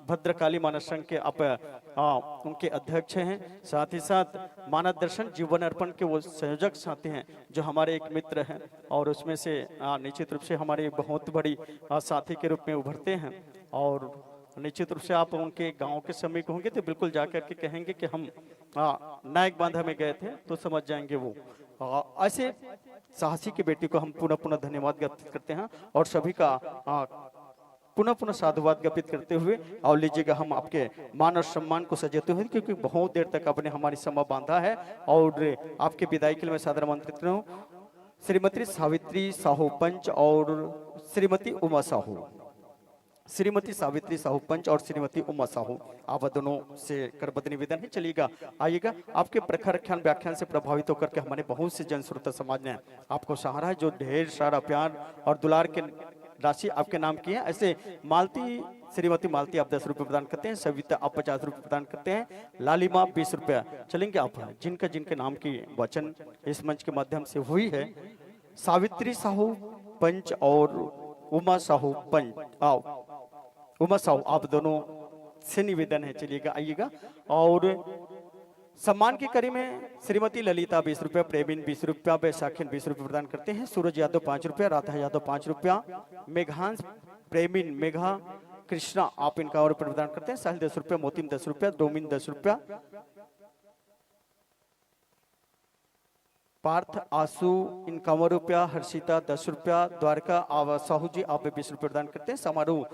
भद्रकाली मानस संघ के आप आ, उनके अध्यक्ष हैं, साथ ही साथ मानस दर्शन जीवन अर्पण के वो संयोजक साथी हैं, जो हमारे एक मित्र हैं और उसमें से आ, निश्चित रूप से हमारे बहुत बड़ी आ, साथी के रूप में उभरते हैं। और निश्चित रूप से आप उनके गांव के समीप होंगे तो बिल्कुल जा करके कहेंगे कि हम आ, नायक बांधा में गए थे, तो समझ जाएंगे वो। आ, ऐसे साहसी की बेटी को हम पुनः पुनः धन्यवाद ज्ञापित करते हैं और सभी का आ, पुनः पुनः साधुवाद ज्ञापित करते हुए और लीजिएगा हम आपके मान और सम्मान को सजेते हुए, क्योंकि बहुत देर तक आपने हमारी समा बांधा है और आपके विदाई के लिए मैं सादर आमंत्रित करूँ श्रीमती सावित्री साहू पंच और श्रीमती उमा साहू। श्रीमती सावित्री साहू पंच और श्रीमती उमा साहू, आप दोनों से करबद्ध निवेदन है। चलिएगा, आइएगा, आपके प्रखर आख्यान व्याख्यान से प्रभावित होकर के हमारे बहुत से जन श्रोता समाज ने आपको सराहा है, जो ढेर सारा प्यार और दुलार के राशि आपके नाम की है। ऐसे मालती, श्रीमती मालती, आप दस रुपये प्रदान करते हैं, सविता, आप पचास रुपये प्रदान करते हैं, लालिमा, बीस रुपया। चलेंगे आप, जिनका जिनके नाम की वचन इस मंच के माध्यम से हुई है, सावित्री साहू पंच और उमा साहू पंच, आओ, उमा साहू, आप दोनों से निवेदन है, चलिएगा, आइएगा। और सम्मान की कड़ी में श्रीमती ललिता, बीस रुपया, प्रेमिन, बीस रुपया, बैसाखिन, बीस रुपये प्रदान करते हैं, सूरज यादव, पाँच रुपया, राधा यादव, पाँच रुपया, मेघांश, प्रेमिन, मेघा, कृष्णा, आप इनका और प्रदान करते हैं, साहिल, दस रुपया, मोतिम, दस रुपया, डोमिन, दस रुपया, पार्थ, आशु, इक्यावन रुपया, हर्षिता, दस रुपया, द्वारका, आवा, साहू जी, आप बीस रुपये प्रदान करते हैं, समारोह,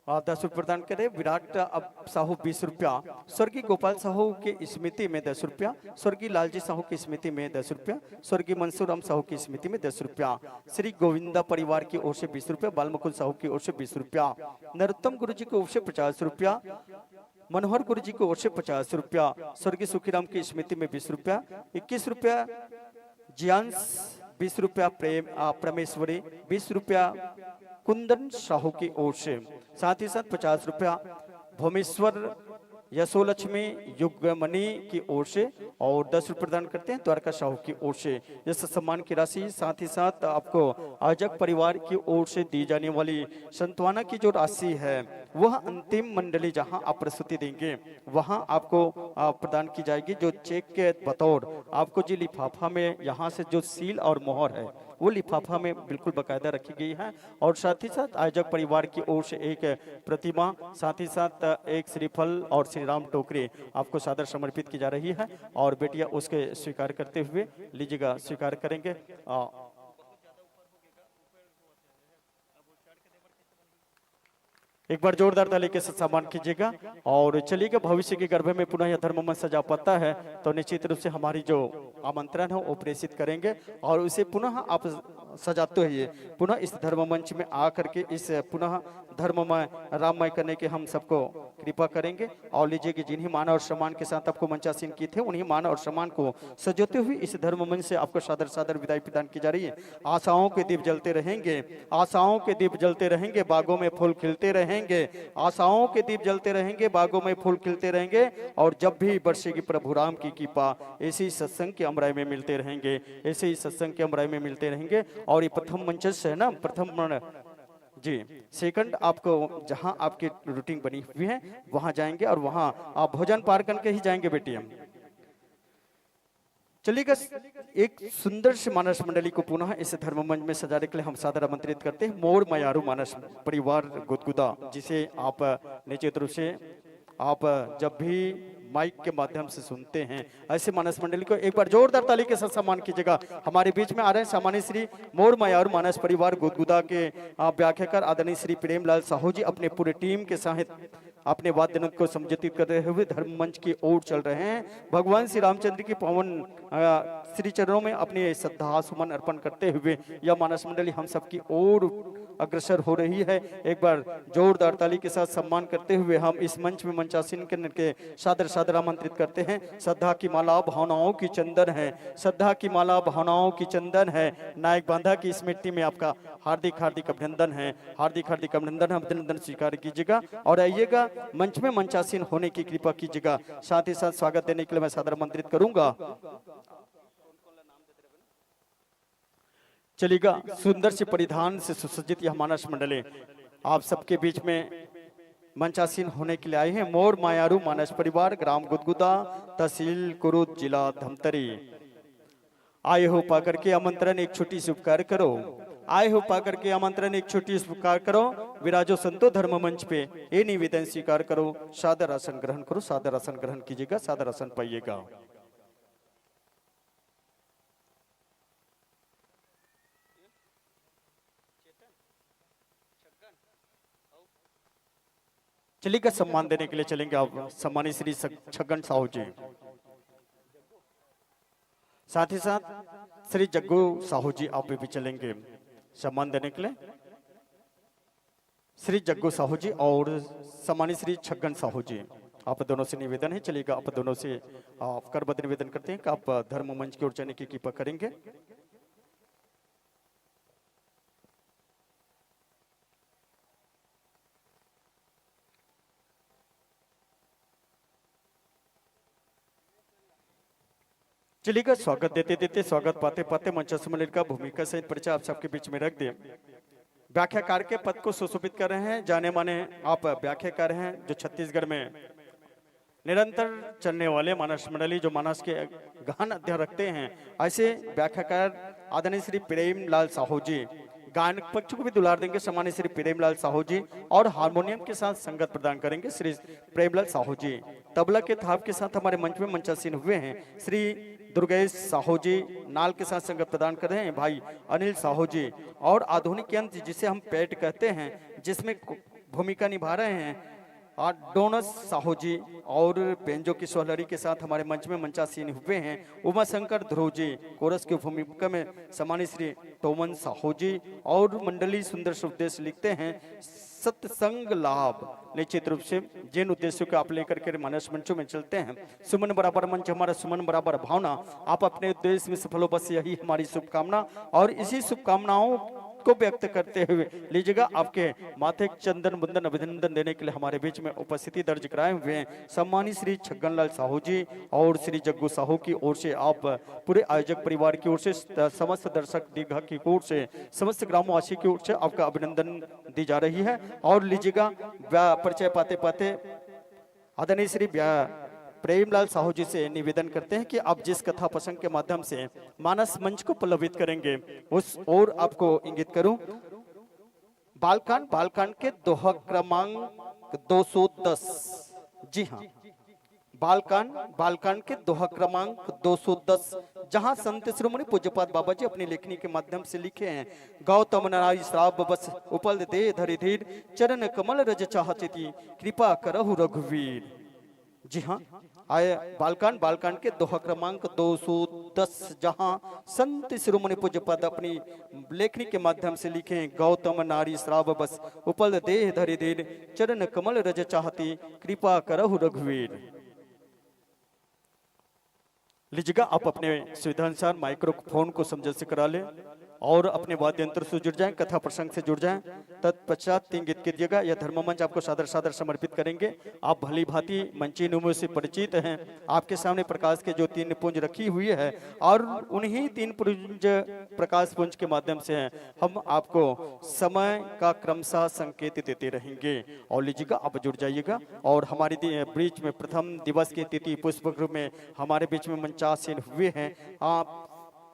आ, दस रुपये प्रदान करें, विराट, अब साहू, बीस रुपया, स्वर्गीय गोपाल साहू की स्मृति में दस रुपया, स्वर्गीय लालजी साहू की स्मृति में दस रुपया, स्वर्गीय मंसूराम साहू की स्मृति में दस रुपया, श्री गोविंदा परिवार की ओर से बीस रुपया, बाल मुकुंद साहू की ओर से बीस रुपया, नरोत्तम गुरु जी की ओर से पचास रुपया, मनोहर गुरु जी की ओर से पचास रुपया, स्वर्गीय सुखीराम की स्मृति में बीस रुपया, इक्कीस रुपया जियांश, बीस रुपया प्रेम, आ, परमेश्वरी, बीस रुपया कुंदन साहू की ओर से, साथ ही साथ पचास रुपया भोमेश्वर यशोलक्ष्मी युगमणि की ओर से और दस रुपये प्रदान करते हैं द्वारका साहू की ओर से। इस सम्मान की राशि, साथ ही साथ आपको आयोजक परिवार की ओर से दी जाने वाली सांत्वना की जो राशि है, वह अंतिम मंडली जहां आप प्रस्तुति देंगे, वहां आपको, आ, प्रदान की जाएगी, जो चेक के बतौर आपको जो लिफाफा में यहाँ से जो सील और मोहर है, वो लिफाफा में बिल्कुल बाकायदा रखी गई है। और साथ ही साथ आयोजक परिवार की ओर से एक प्रतिमा, साथ ही साथ एक श्रीफल और श्री राम टोकरी आपको सादर समर्पित की जा रही है और बेटियां उसके स्वीकार करते हुए, लीजिएगा, स्वीकार करेंगे। आ, एक बार जोरदार ताली के साथ सम्मान कीजिएगा। और चलिएगा, भविष्य के गर्भ में पुनः यह धर्म मंच सजा पाता है, तो निश्चित रूप से हमारी जो आमंत्रण है, वो प्रेषित करेंगे और उसे पुनः आप सजाते हुए पुनः इस धर्म मंच में आ करके इस पुनः धर्ममय, राममय करने के हम सबको कृपा करेंगे। और लीजिए कि जिन्हीं मान और सम्मान के साथ आपको मंचासीन किए थे, उन्हीं मान और सम्मान को सजोते हुए इस धर्म मंच से आपको सादर सादर विदाई प्रदान की जा रही है। आशाओं के दीप जलते रहेंगे, आशाओं के दीप जलते रहेंगे, बागों में फूल खिलते रहेंगे, आशाओं के दीप जलते रहेंगे, बागों में फूल खिलते रहेंगे। और जब भी बरसेगी प्रभु राम की कृपा, ऐसे ही सत्संग के अमराई में मिलते रहेंगे, ऐसे ही सत्संग के अमराई में मिलते रहेंगे। और ये प्रथम मंचस्थ है ना, प्रथम मन-, जी, सेकंड आपको जहां आपकी रूटीन बनी हुई है, वहां जाएंगे और वहां आप भोजन पार करके ही जाएंगे बेटी हम। चलिएगा, एक सुंदर से मानस मंडली को पुनः इस धर्म मंच में सजाने के लिए हम सादर आमंत्रित करते हैं। मोर मयारू मानस परिवार गुदगुदा, जिसे आप निश्चित रूप से आप जब भी माइक के माध्यम से सुनते हैं, ऐसे मानस मंडली को एक बार जोरदार ताली के साथ सम्मान कीजिएगा। हमारे बीच में आ रहे हैं सम्मानित श्री मोर मयारू मानस परिवार गुदगुदा के, आ, व्याख्याकार आदरणीय श्री प्रेमलाल साहू जी अपने पूरे टीम के साथ अपने वाद्य यंत्र को संयोजित करते हुए धर्म मंच की ओर चल रहे हैं। भगवान श्री रामचंद्र की पावन, आ, श्री चरणों में अपनी श्रद्धा सुमन अर्पण करते हुए यह मानस मंडली हम सबकी ओर अग्रसर हो रही है। एक बार जोरदार ताली के साथ सम्मान करते हुए हम इस मंच में मंचासीन करने के सादर सादर आमंत्रित करते हैं। श्रद्धा की माला भावनाओं की चंदन है, श्रद्धा की माला भावनाओं की चंदन है। नायक बांधा की स्मृति में आपका हार्दिक हार्दिक अभिनंदन है, हार्दिक हार्दिक अभिनंदन है। अभिनंदन स्वीकार कीजिएगा और आइएगा, मंच में मंचासीन होने की कृपा कीजिएगा। साथ ही साथ स्वागत देने के लिए मैं सादर आमंत्रित करूंगा। चलिएगा, सुंदर से परिधान से सुसज्जित यह मानस मंडली आप सबके बीच में मंचासीन होने के लिए आए हैं। मोर मायारू मानस परिवार, ग्राम गुदगुदा, तहसील कुरुद, जिला धमतरी। आए हो पाकर के आमंत्रण, एक छोटी सी उपकार करो। आए हो पाकर के आमंत्रण, एक छोटी सी उपकार करो। विराजो संतो धर्म मंच पे, ये निवेदन स्वीकार करो। सादर आसन ग्रहण करो, सादर आसन ग्रहण कीजिएगा, सादर आसन पाइएगा। चलिएगा, सम्मान देने के लिए चलेंगे आप सम्मानित श्री सग-, छगन साहू जी, साथ ही साथ श्री जग्गू साहू जी आप भी चलेंगे सम्मान देने के लिए। श्री जग्गू साहू जी और सम्मानित श्री छगन साहू जी, आप दोनों से निवेदन है, चलिएगा, आप दोनों से, आ, करबद्ध निवेदन करते हैं कि आप धर्म मंच की ओर जाने की कृपा करेंगे। चलिएगा, स्वागत देते देते, स्वागत पाते पाते मंचासीन मंडली का भूमिका सहित परिचय आप सबके बीच में रख दे। व्याख्याकार के पद को सुशोभित कर रहे हैं जाने माने आप व्याख्याकार हैं, जो छत्तीसगढ़ में निरंतर चलने वाले मानस मंडली, जो मानस के गहन अध्ययन रखते हैं, ऐसे व्याख्याकार आदरणीय श्री प्रेमलाल साहू जी, गायन पक्ष को भी दुलार देंगे सम्मानित श्री प्रेमलाल साहू जी, और हारमोनियम के साथ संगत प्रदान करेंगे श्री प्रेमलाल साहू जी। तबला के थाप के साथ हमारे मंच में मंचासीन हुए हैं श्री दुर्गेश साहू जी, नाल के साथ संगत प्रदान कर रहे हैं भाई अनिल साहू जी, और आधुनिक यंत्र जिसे हम पैड कहते हैं, जिसमें कु-, भूमिका निभा रहे हैं और डोनस साहू जी, और बेंजो की सोहलरी के साथ हमारे मंच में मंचासीन हुए हैं उमा शंकर ध्रुव जी, कोरस की भूमिका में सम्मानित श्री टोमन साहू जी, और मंडली सुंदर से उद्देश्य लिखते हैं सत्संग लाभ। निश्चित रूप से जिन उद्देश्यों को आप लेकर के मानस मंचों में चलते हैं, सुमन बराबर मंच हमारा, सुमन बराबर भावना, आप अपने उद्देश्य में सफल हो, बस यही हमारी शुभकामना। और इसी शुभकामनाओं को व्यक्त करते हुए लीजिएगा, आपके माथे चंदन बंदन अभिनंदन देने के लिए हमारे बीच में उपस्थिति दर्ज कराए हुए हैं सम्मानित श्री छगनलाल साहू जी और श्री जग्गू साहू की ओर से, आप पूरे आयोजक परिवार की ओर से, समस्त दर्शक दीर्घा की ओर से, समस्त ग्रामवासी की ओर से आपका अभिनंदन दी जा रही है। और लीजिएगा, व्या-, परिचय पाते पाते आदरणीय श्री व्या-, प्रेमलाल साहू जी से निवेदन करते हैं कि आप जिस कथा प्रसंग के माध्यम से मानस मंच को पल्लवित करेंगे, उस ओर आपको इंगित करूं। बालकांड, बालकांड के दोहा क्रमांक दो सौ दस। जी हाँ, बालकांड, बालकांड के दोहा क्रमांक दो सौ दस, जहां संत शिरोमणि पूज्यपाद बाबा जी अपनी लेखनी के माध्यम से लिखे हैं, "गौतम नारी श्राप बस उपल दे धरि धीर, चरण कमल रज चाहत थी, कृपा करहु रघुवीर।" जी हाँ, आय बालकांड, बालकांड के दोहा क्रमांक दो सौ दस, जहां संत शिरोमणि पूज्यपाद अपनी लेखनी के माध्यम से लिखे हैं, "गौतम नारी श्राप बस उपल दे धरि धीर, चरण कमल रज चाहती, कृपा करहु रघुवीर।" लीजिएगा, आप अपने सुविधानुसार माइक्रोफोन को समझ से करा लें और अपने वाद्य यंत्र से जुड़ जाएं, कथा प्रसंग से जुड़ जाएं। तत्पश्चात तीन गीत कीजिएगा। यह धर्म मंच आपको सादर सादर समर्पित करेंगे। आप भली भांति मंची नुमों से परिचित हैं। आपके सामने प्रकाश के जो तीन पुंज रखी हुई है और उन्हीं तीन पुंज, प्रकाश पुंज के माध्यम से हैं, हम आपको समय का क्रमशः संकेत देते रहेंगे। और लीजिएगा, आप जुड़ जाइएगा। और हमारे दि-, बीच में प्रथम दिवस की तिथि पुष्प रूप में हमारे बीच में मंचासीन हुए हैं आप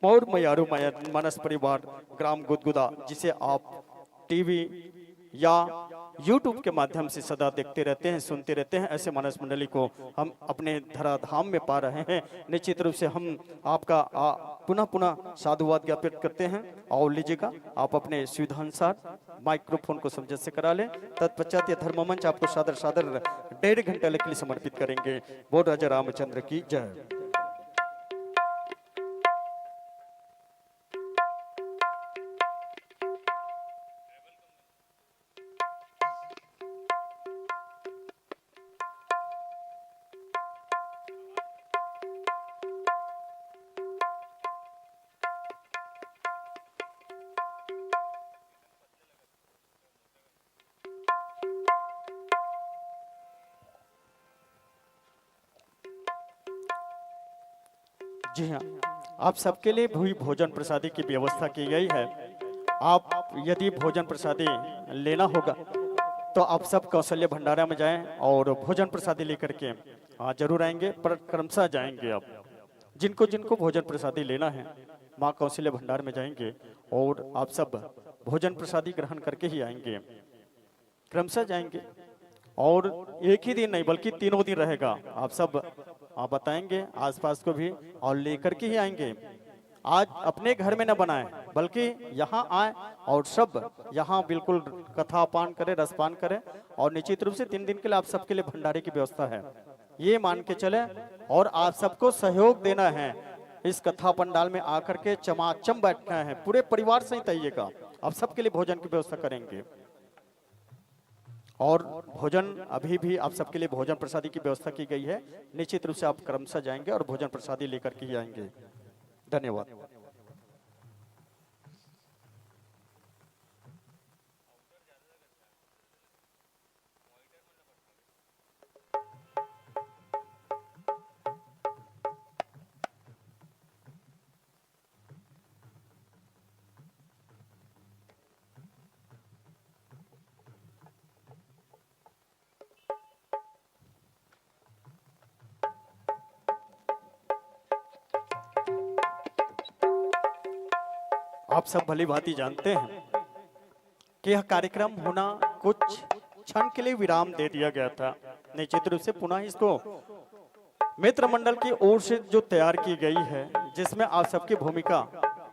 मौर मयारू मया-, मानस परिवार ग्राम गुदगुदा, जिसे आप टीवी या YouTube के माध्यम से सदा देखते रहते हैं, सुनते रहते हैं। ऐसे मानस मंडली को हम अपने धराधाम में पा रहे हैं। निश्चित रूप से हम आपका, आ, पुनः पुनः साधुवाद ज्ञापित करते हैं। और लीजिएगा, आप अपने सुविधानुसार माइक्रोफोन को समझ से करा लें। तत्पश्चात यह धर्म मंच आपको सादर सादर डेढ़ घंटे के लिए समर्पित करेंगे। बोल राजा रामचंद्र की जय। जी हाँ, आप सबके लिए भी भोजन प्रसादी की व्यवस्था की गई है। आप यदि भोजन प्रसादी लेना होगा तो आप सब कौशल्य भंडारा में जाएं और भोजन प्रसादी लेकर के, हाँ, जरूर आएंगे, पर क्रमशः जाएंगे। आप जिनको जिनको भोजन प्रसादी लेना है, माँ कौशल्य भंडार में जाएंगे और आप सब भोजन प्रसादी ग्रहण करके ही आएंगे। क्रमशः जाएंगे और एक ही दिन नहीं बल्कि तीनों दिन रहेगा। आप सब, आ, बताएंगे आसपास को भी और लेकर के ही आएंगे। आज अपने घर में न बनाएं बल्कि यहाँ आए और सब यहाँ बिल्कुल कथापान करें, रसपान करें। और निश्चित रूप से तीन दिन के लिए आप सबके लिए भंडारे की व्यवस्था है, ये मान के चले। और आप सबको सहयोग देना है, इस कथा पंडाल में आकर के चमाचम बैठना है, पूरे परिवार सहित आइएगा। आप सबके लिए भोजन की व्यवस्था करेंगे। और भोजन, अभी भी आप सबके लिए भोजन प्रसादी की व्यवस्था की गई है। निश्चित रूप से आप क्रमशः जाएंगे और भोजन प्रसादी लेकर के ही आएंगे। धन्यवाद। आप सब भली भांति जानते हैं कि यह कार्यक्रम होना कुछ क्षण के लिए विराम दे दिया गया था। निश्चित रूप से पुनः इसको मित्र मंडल की ओर से जो तैयार की गई है, जिसमें आप सबकी भूमिका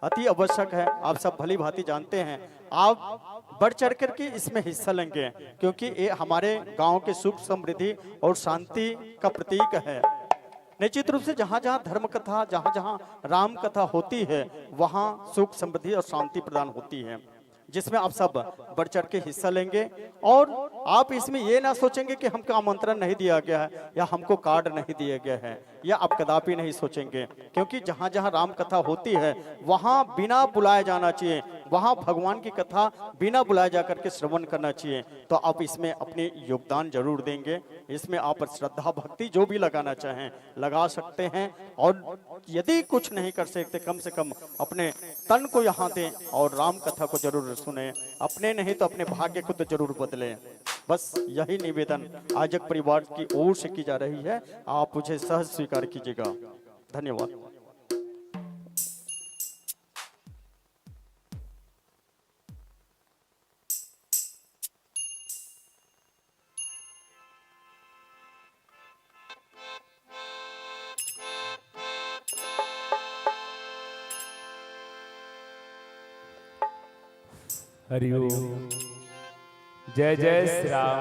अति आवश्यक है, आप सब भली भांति जानते हैं। आप बढ़ चढ़ करके इसमें हिस्सा लेंगे, क्योंकि ये हमारे गांव के सुख, समृद्धि और शांति का प्रतीक है। निश्चित रूप से जहाँ जहाँ धर्म कथा, जहाँ जहाँ राम कथा होती है, वहाँ सुख, समृद्धि और शांति प्रदान होती है, जिसमें आप सब बढ़ चढ़ के हिस्सा लेंगे। और आप इसमें ये ना सोचेंगे कि हमको आमंत्रण नहीं दिया गया है या हमको कार्ड नहीं दिया गया है, या आप कदापि नहीं सोचेंगे, क्योंकि जहाँ जहाँ राम कथा होती है, वहाँ बिना बुलाए जाना चाहिए, वहाँ भगवान की कथा बिना बुलाए जा करके श्रवण करना चाहिए। तो आप इसमें अपनी योगदान जरूर देंगे। इसमें आप श्रद्धा, भक्ति जो भी लगाना चाहें, लगा सकते हैं। और यदि कुछ नहीं कर सकते, कम से कम अपने तन को यहाँ दें और राम कथा को जरूर सुने। अपने नहीं तो अपने भाग्य को तो जरूर बदलें। बस यही निवेदन आयोजक परिवार की ओर से की जा रही है, आप उसे सहज स्वीकार कीजिएगा। धन्यवाद। हरिओम। जय जय श्री राम।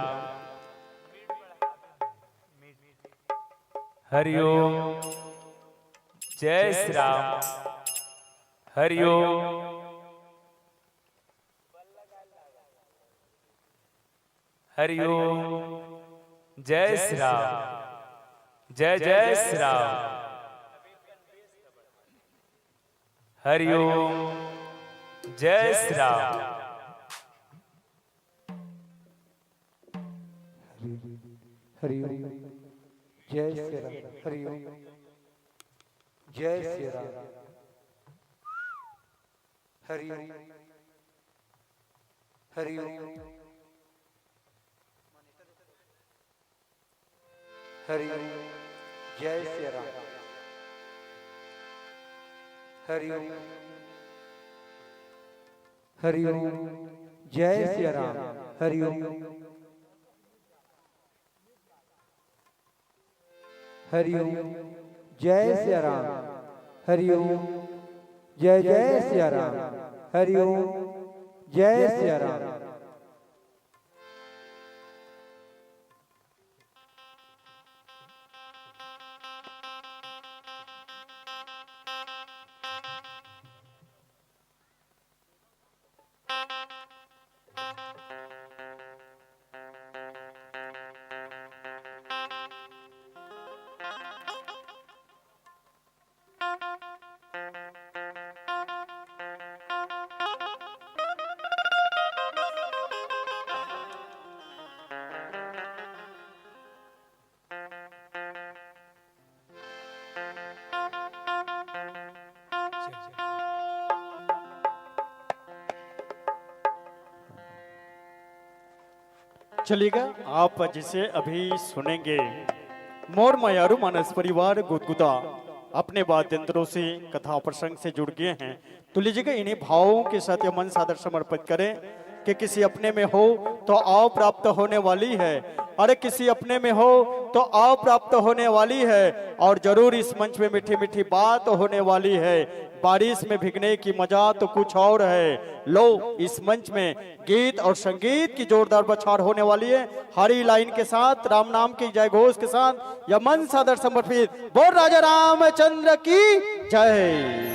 हरिओम। जय श्री राम। हरिओम। हरिओम। जय श्री राम। जय जय श्री राम। हरिओम। जय श्री राम। हरिओम। जय श्री राम। हरिओम। जय श्री राम। हरिओम। हरिओम। हरिओम। जय श्री राम। हरिओम। हरिओम। जय श्री राम। हरिओम। हरिओम। जय श्री राम। हरिओम। जय जय श्री राम। हरिओम। जय श्री राम। चलिएगा, आप जिसे अभी सुनेंगे, मोर मयारू मानस परिवार गुदगुदा अपने वाद्य यंत्रों से कथा प्रसंग से जुड़ गए हैं। तो लीजिएगा, इन्हीं भावों के साथ यह मन सादर समर्पित करें कि किसी अपने में हो तो आओ प्राप्त होने वाली है, अरे किसी अपने में हो तो आओ प्राप्त होने वाली है, और जरूर इस मंच में मीठी मीठी बात होने वाली है। बारिश में भीगने की मजा तो कुछ और है। लो, इस मंच में गीत और संगीत की जोरदार बौछार होने वाली है। हरी लाइन के साथ, राम नाम के जय घोष के साथ यह मंच सादर समर्पित। बोल राजा रामचंद्र की जय।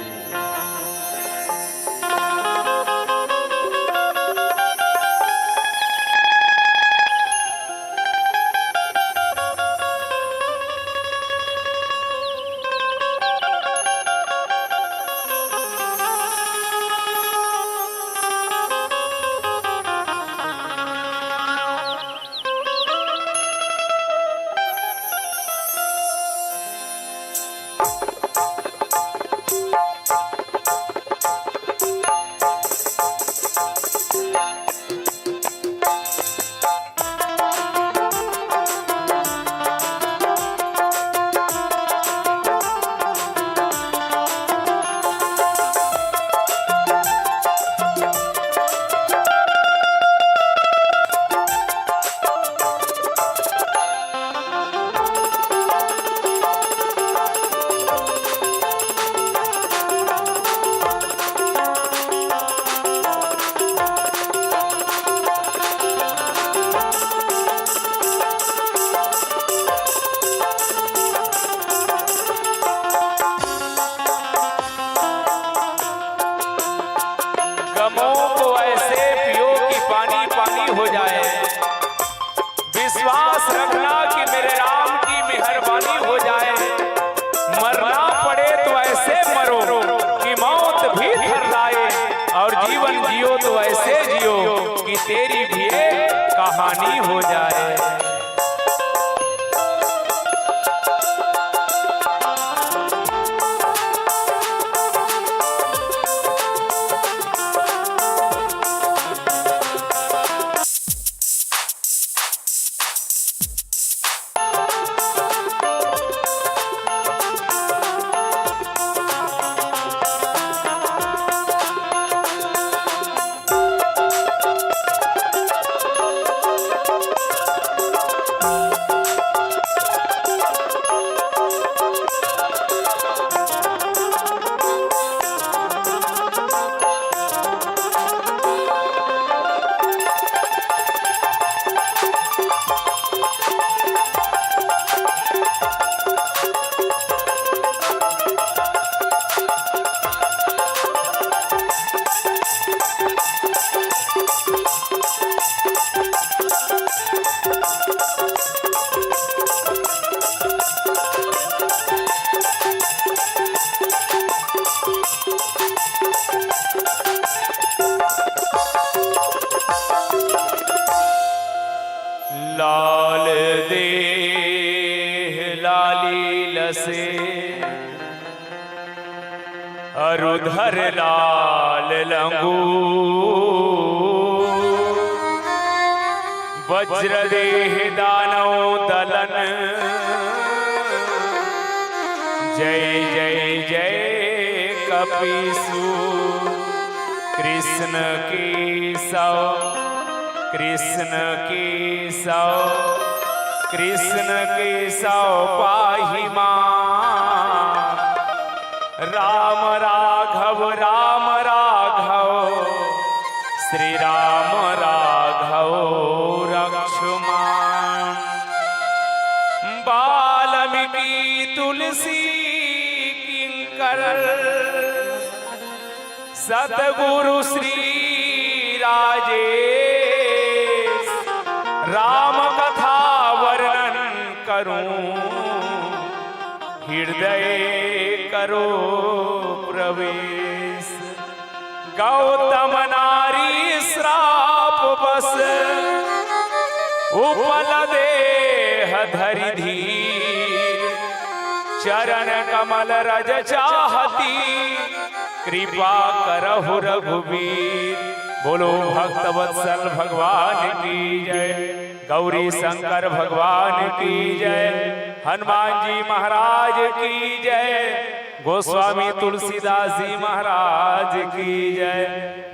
लालील से अरुधर लाल लंगू वज्रदेह दानव दलन। जय जय जय कपिसु कृष्ण केशव कृष्ण केशव कृष्ण केशव पाहि मां। राम राघव राम राघव श्री राम राघव रक्ष मां। वाल्मीकि तुलसी किंकर सतगुरु श्री राजेश। राम कथा वर्णन करूं हृदय करो प्रवेश। गौतम नारी श्राप बस उपल देह धरि धीर। चरण कमल रज चाहती कृपा करहु रघुबीर। बोलो भक्त वत्सल भगवान की जय। गौरी शंकर भगवान की जय। हनुमान जी महाराज की जय। गोस्वामी तुलसीदास जी महाराज की जय।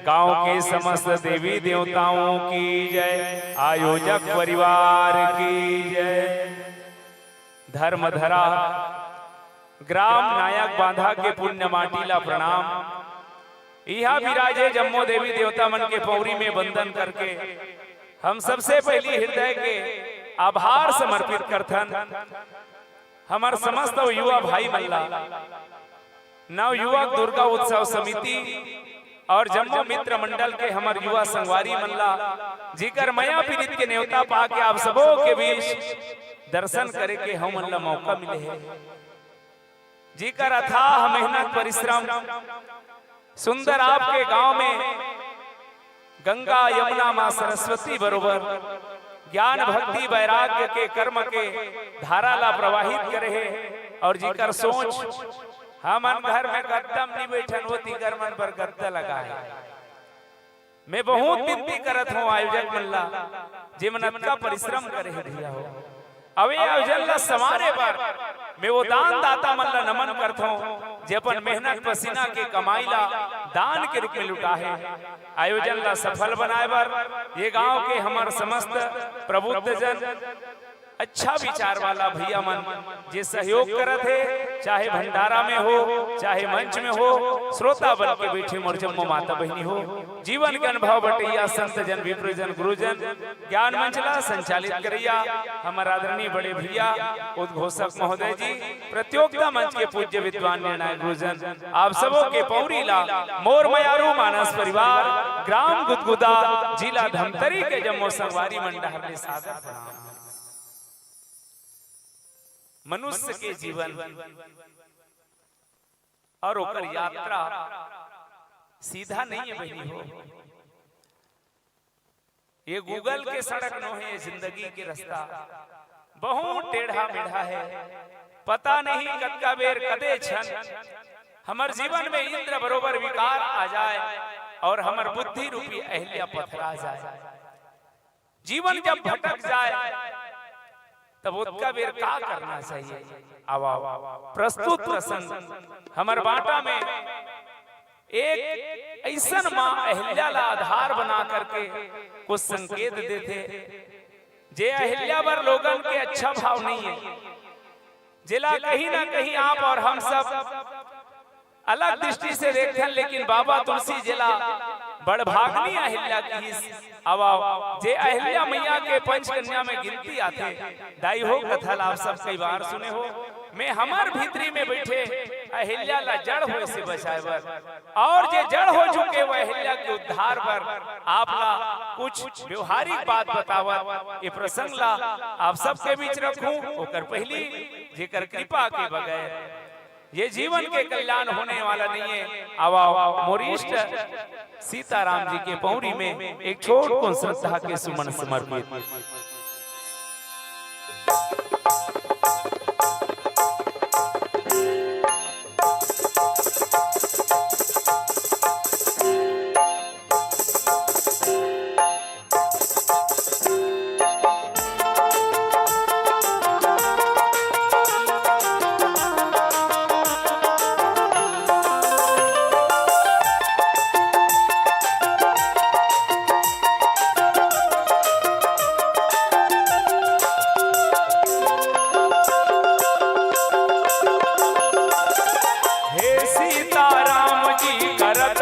गांव के समस्त देवी देवताओं की जय। आयोजक परिवार की जय। धर्मधरा ग्राम नायक बांधा के पुण्य माटी ला प्रणाम। इहा विराजे जम्मो देवी देवता मन के पौरी में वंदन करके हम सबसे पहली हृदय के आभार समर्पित करथन हमर समस्त युवा भाई मन ला, नवयुवक दुर्गा उत्सव समिति और जम्मो मित्र मंडल के हमर युवा संगवारी मन ला, जिकर मया पीरित के नेवता पाके आप सबो के बीच दर्शन करे के हमन ला मौका मिले हे, जिकर अथाह मेहनत परिश्रम सुंदर आपके गांव में गंगा यमुना मां सरस्वती बरोबर ज्ञान भक्ति वैराग्य के कर्म के धारा ला प्रवाहित करे हे और जिकर सोच हमन घर में गद्दा म नी बैठन, वो तिकर मन पर गद्दा लगाए। मैं बहुत विनती करत हूँ आयोजक मन ला, जे मन अतका परिश्रम करे हे भैया हो, अउ ए आयोजन ला संवारे बर मैं वो दान दाता मन ला नमन करथों, जे अपन मेहनत पसीना के कमाई ला दान के रूप में लुटा हे। आयोजन ला सफल बनाए बर ये गांव के हमर समस्त प्रबुद्ध जन, अच्छा विचार वाला भैया मन जे सहयोग करत हे, चाहे भंडारा में हो, चाहे मंच में हो, श्रोता बन के बैठे मोर जम्मो माता बहिनी हो, जीवन के अनुभव बटैया संत जन, विप्र जन, गुरुजन, ज्ञान मंच ला संचालित करैया हमर आदरणीय बड़े भैया उद्घोषक महोदय जी, प्रतियोगिता मंच के पूज्य विद्वान निर्णायक गुरुजन, आप सबो के पौरी ला मोर मयारू मानस परिवार, ग्राम गुदगुदा, जिला धमतरी के जम्मो संगवारी मन डहर ले सादर प्रणाम। मनुष्य के जीवन और ओकर यात्रा सीधा नहीं है बहिनी हो। ये Google के सड़क नो हे, ये जिंदगी के रास्ता बहुत टेढ़ा मेढ़ा हे। पता नहीं कतका बेर कदे क्षण हमर जीवन में इंद्र बरोबर विकार आ जाए और हमर बुद्धि रूपी अहिल्या पथरा जाए। जीवन जब भटक जाए तब ओतका बेर का करना चाहिए? आवा, प्रस्तुत प्रसंग हमर बांटा में एक अइसन मां अहिल्या ला आधार बना करके कुछ संकेत देथे, जे अहिल्या बर लोगन के अच्छा भाव नहीं है, जेला कहीं ना कहीं आप और हम सब अलग दृष्टि से देखथन, लेकिन बाबा तुलसी जेला बड़भागनी अहिल्या किहिस। अब आओ, जे अहिल्या मैया के पंचकन्या में गिनती आथे, दाई हो कथा ला आप सब कई बार सुने हो। मैं हमर भीतरी में बैठे अहिल्या ला जड़ होए से बचाए बर और जे जड़ हो चुके वो अहिल्या के उद्धार बर आप ला कुछ व्यवहारिक बात बतावत ये प्रसंग ला आप सबके बीच रखूं। ओकर पहली जेकर कृपा के बगैर ये जीवन के कल्याण होने वाला नहीं है। आवा मोर इष्ट सीताराम जी के पौरी में एक छोट कुन श्रद्धा के सुमन समर्पित।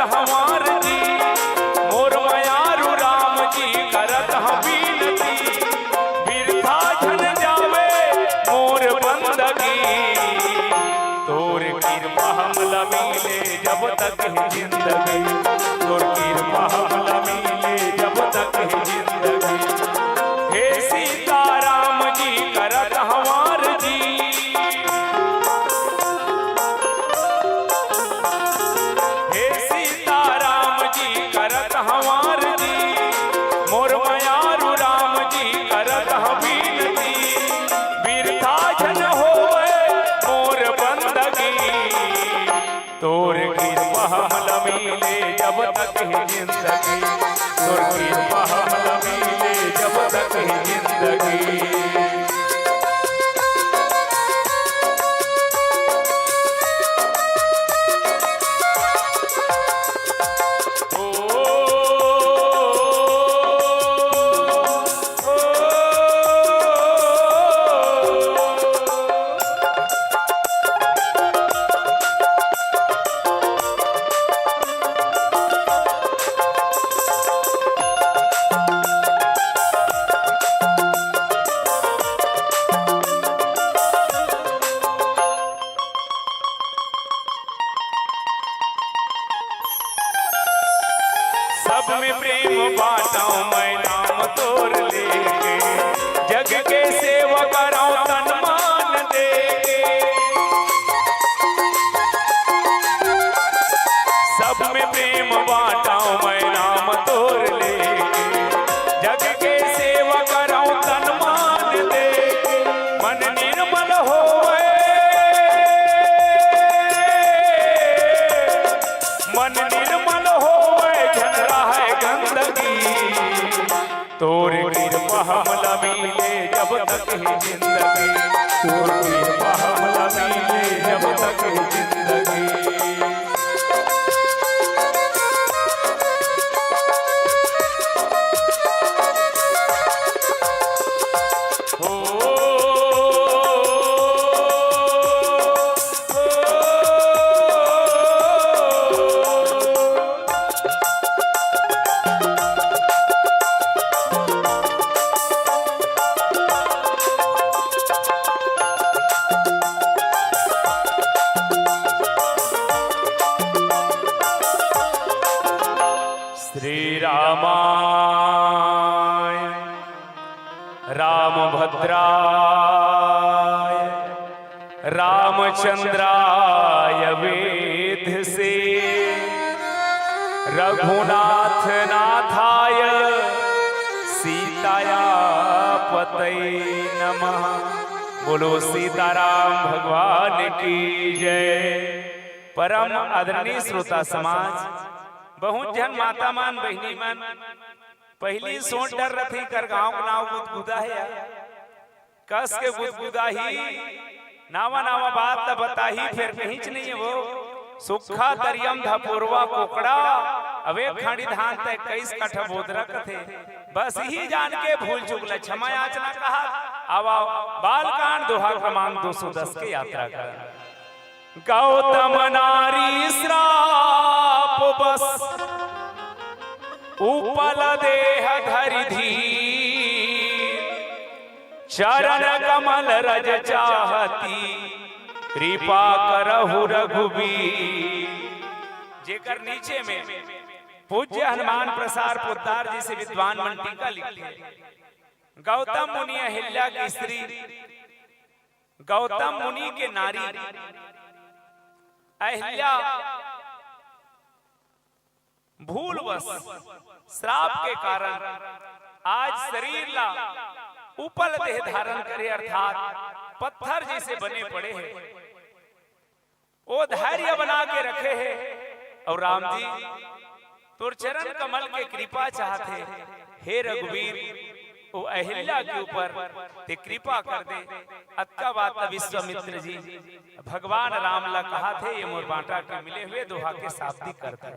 हमार जी, मोर मयारू राम जी, करत हँव बिनती, बिरथा झन जावे मोर बंदगी। तोर किरपा हमला मिले जब तक हे जिंदगी, तोर किरपा हमला मिले जब तक हे जिंदगी। हे सीताराम जी, करत हँव आरजी। हे सीताराम जी, करत हँव आरजी, मोर मयारू राम जी, करत हँव बिनती, बिरथा झन होवय मोर बंदगी। तोर किरपा हमला मिले जब तक हे जिंदगी, तोर किरपा हमला मिले जब तक हे जिंदगी। सब में प्रेम बाँटँव मैं नाम तोर लेके, जग के सेवा करँव तन मान देके। सब में प्रेम बाँटँव मैं नाम तोर लेके, जग के सेवा करँव तन मान देके। मन निर्मल होवय, मन निर्मल होवय, झन रहय गंदगी। तोर किरपा हमला मिले जब तक हे जिंदगी, तोर किरपा हमला मिले जब तक हे जिंदगी। श्री रामाय रामभद्राय रामचंद्राय वेधसे, रघुनाथ नाथाय सीताया पतये नमः। बोलो सीताराम भगवान की जय। परम आदरणीय श्रोता समाज, बहुत झन माता मन, बहिनी मन, पहिली सोच डर रथे कर गाँव के नाव गुदगुदा हे यार। कस के गुदगुदा ही, नावा नावा बात त बताही, फेर कहींच नहीं हे वो। सुक्खा तरियम धपोरवा कोकड़ा, अउ एक खांड़ी धान त इक्कीस कट्ठा बोदरा कथे। बस इही जान के भूल चूक ल क्षमा याचना कहा। आवा, बालकांड दोहा क्रमांक दो सौ दस के यात्रा करन। गौतम नारी श्राप बस उपल देह धरि धीर, चरण कमल रज चाहती कृपा करहु रघुबीर। जेकर नीचे में पूज्य हनुमान प्रसार पोद्दार जइसे विद्वान मन टीका लिखे। गौतम मुनि अहिल्या के स्त्री, गौतम मुनि के नारी अहिल्या भूलवश श्राप के कारण आज शरीर ला उपल देह धारण करे अर्थात पत्थर जइसे बने पड़े हे। ओ धैर्य बना के रखे हे। अउ राम जी तोर चरण कमल के कृपा चाहत हे, हे रघुवीर, ओ अहिल्या के ऊपर ते कृपा कर दे। अतका बात त विश्वामित्र जी भगवान राम ला कहाथे, ये मोर बांटा के मिले हुए दोहा के शाब्दिक अर्थ हे।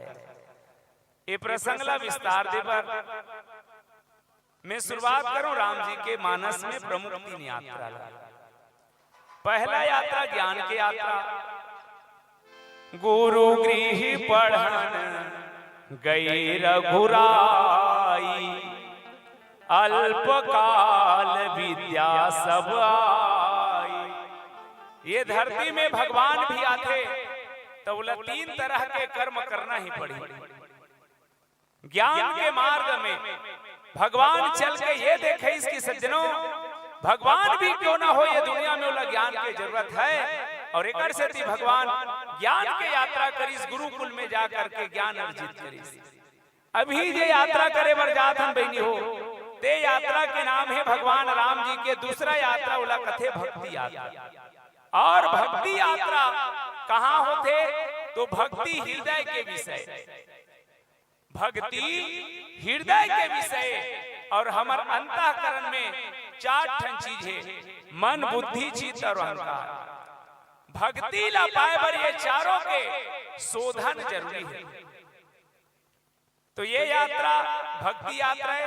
ये प्रसंग ला विस्तार दे बर मैं शुरुआत करूं राम जी के मानस में प्रमुख तीन यात्रा ला। पहला यात्रा ज्ञान के यात्रा, गुरु गृह पढ़न गई रघुराई, अल्पकाल विद्या सब आई। ये धरती में भगवान भी आथे, त ओला तीन तरह के कर्म करना ही पड़ही। ज्ञान के मार्ग में भगवान चल के ये देखइस कि सज्जनों, भगवान भी क्यों ना हो, ये दुनिया में ओला ज्ञान के जरूरत है। और एकर सेती भगवान ज्ञान के यात्रा करिस, गुरुकुल में जा करके ज्ञान अर्जित करिस। अभी जे यात्रा करे बर जात हन बहिनी हो, ते यात्रा के नाम हे भगवान राम जी के दूसरा यात्रा, ओला कथे भक्ति यात्रा। और भक्ति यात्रा कहाँ होथे? तो भक्ति हृदय के विषय, भक्ति हृदय के विषय। और हमर अंतःकरण में चार ठन चीज हे, मन, बुद्धि, चित्त और अहंकार। भक्ति ला पाए बर ये चारों के शोधन जरूरी हे। तो ये यात्रा भक्ति यात्रा हे।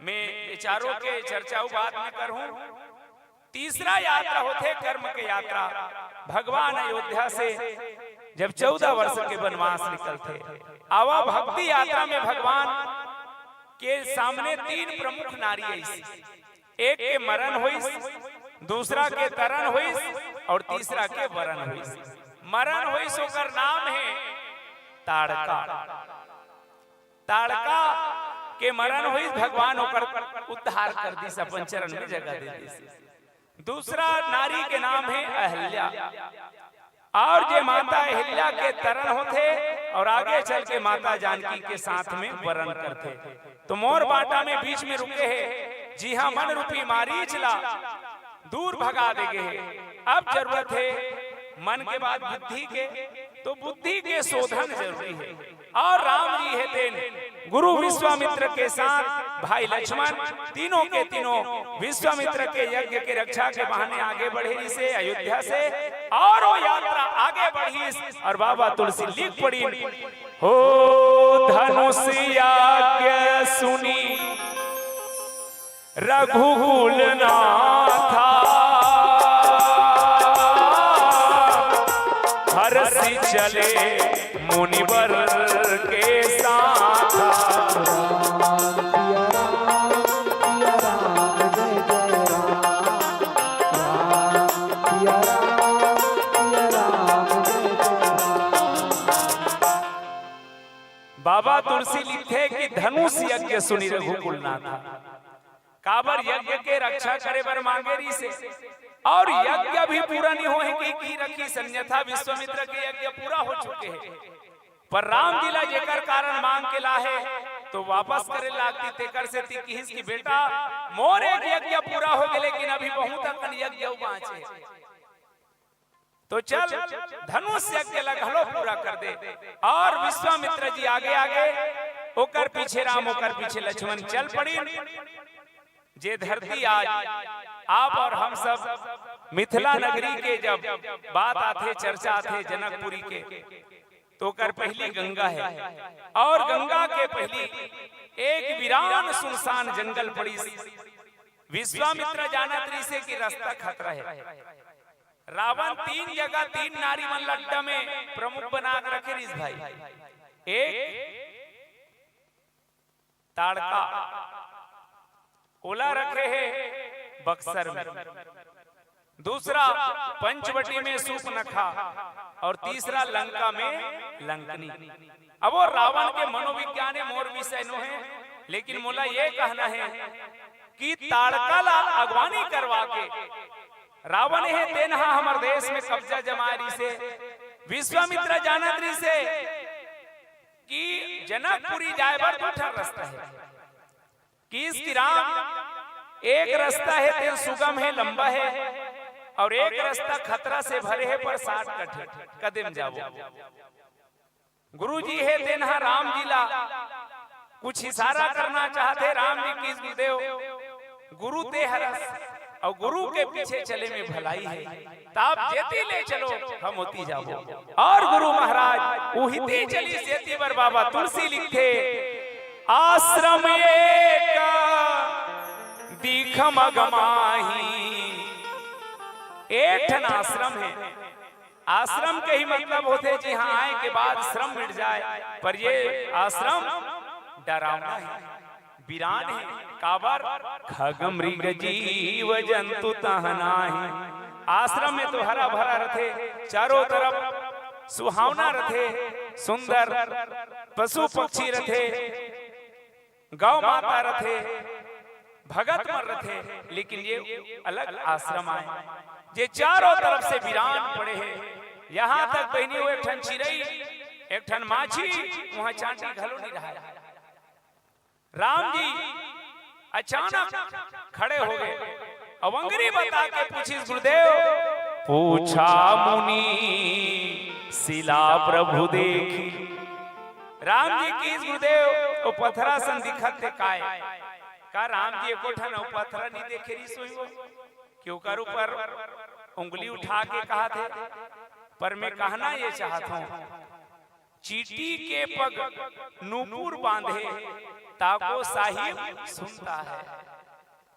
मैं ये चारों के चर्चा बाद में करहूं। तीसरा यात्रा होथे कर्म के यात्रा। भगवान अयोध्या से जब चौदह वर्ष के वनवास निकलथे, आवा भक्ति यात्रा में भगवान के सामने तीन प्रमुख नारी आइस। एक के मरण होइस, दूसरा के तरण होइस और तीसरा के वरण होइस। मरण होइस, ओकर नाम हे ताड़का। ताड़का के मरण होइस, भगवान ओकर उद्धार कर दिस, अपन चरण में जगह दे दिस। दूसरा नारी के नाम हे अहल्या। और जे माता अहल्या के तरण होथे और आगे चल के माता जानकी के साथ में वरण करथे। तो मोर बाटा में बीच में रुके हे, जिहां मन रूपी मारीच ला दूर भगा दे गे हे। अब जरूरत हे मन के बाद बुद्धि के, तो बुद्धि के शोधन जरूरी हे। और राम जी हे तेन गुरु विश्वामित्र के साथ भाई लक्ष्मण, तीनों के तीनों विश्वामित्र के यज्ञ के रक्षा के बहाने आगे बढ़े रिसे अयोध्या से। और वो यात्रा आगे बढ़िस और बाबा तुलसी लिख पड़िन, हो धनुष यज्ञ सुनी रघुकुल नाथा, हरषि चले मुनिवर के साथा। बाबा तुलसी लिखथे कि धनुष यज्ञ सुनी रघुकुल नाथा। काबर यज्ञ के रक्षा करे बर मांगे रिसे, और यज्ञ भी पूरा नहीं होए कि, की रखिस, अन्यथा विश्वामित्र के यज्ञ पूरा हो चुके हे। पर राम जी ला जेकर कारण मांग के लाहे, तो वापस करे लागती, तेकर सेती किहिस कि बेटा, मोर एक यज्ञ पूरा हो गे, लेकिन अभी बहुत अकन यज्ञ अउ बांचे हे। तो चल, धनुष यज्ञ ला घलो पूरा कर दे। और विश्वामित्र जी आगे आगे, ओकर पीछे राम, ओकर पीछे लक्ष्मण चल पड़िन। जे धरती आज आप और हम सब मिथिला नगरी के जब बात आथे, चर्चा आथे जनकपुरी के, तो ओकर पहली गंगा हे। और गंगा के पहली एक वीरान सुनसान जंगल पड़िस। विश्वामित्र जानत रिसे कि रास्ता खतरा हे। रावण तीन जगह तीन नारी मन ला अड्डा में प्रमुख बना के रखे रिस भाई। एक ताड़का, ओला रखे हे बक्सर में, दूसरा पंचवटी में सूपनखा और तीसरा लंका में लंकनी। अब वो रावण के मनोविज्ञान हे, मोर विषय नो हे, लेकिन मोला ये कहना हे कि ताड़का ला अगवानी करवा के रावण हे तेन ह हमर देश में कब्जा जमाए रिसे। विश्वामित्र जानत रिसे कि जनकपुरी जाए बर दू ठन रास्ता हे। किहिस कि राम, एक रास्ता हे तेन सुगम हे, लंबा हे, और एक रास्ता खतरा से भरे हे पर shortcut हे, कदे म जाबो। गुरु जी हे तेन ह राम जी ला कुछ इशारा करना चाहथे। राम जी किहिस गुरुदेव, गुरु ते हरस और गुरु के पीछे चले में भलाई हे, त आप जेती ले चलो हम ओती जाबो। और गुरु महाराज उहिती चलिस जेती बर बाबा तुलसी लिखथे, आश्रम एक दीख मग माही। एक ठन आश्रम हे, आश्रम के ही मतलब होथे, जिहां आए के बाद श्रम मिट जाए, पर ये आश्रम डरावना हे, बिरान हे। काबर? खग मृग जीव जंतु तहां नाहीं। आश्रम में तो हरा भरा रथे, चारों तरफ सुहावना रथे, सुंदर पशु पक्षी रथे, गौ माता रथे, भगत मन रथे, लेकिन ये अलग आश्रम आय, जे चारों तरफ से बिरान पड़े हे। यहां तक बहिनी हो, एक ठन चिरई, एक ठन माछी, वहां चांटी घलो नहीं रहा। राम जी अचानक खड़े हो गए, अउ अंगरी बता के पूछिस गुरुदेव, पूछा मुनि शिला प्रभु देखी। राम जी किहिस गुरुदेव, ओ पथरा सन दिखत हे काय? का राम जी एको ठन अउ पथरा नहीं देखे रहिस होही वो, कि ओकर ऊपर उंगली उठा के कहा थे? पर मैं कहना ये चाहत हूं, चींटी के पग नूपुर बांधे, ताको साहिब सुनता है।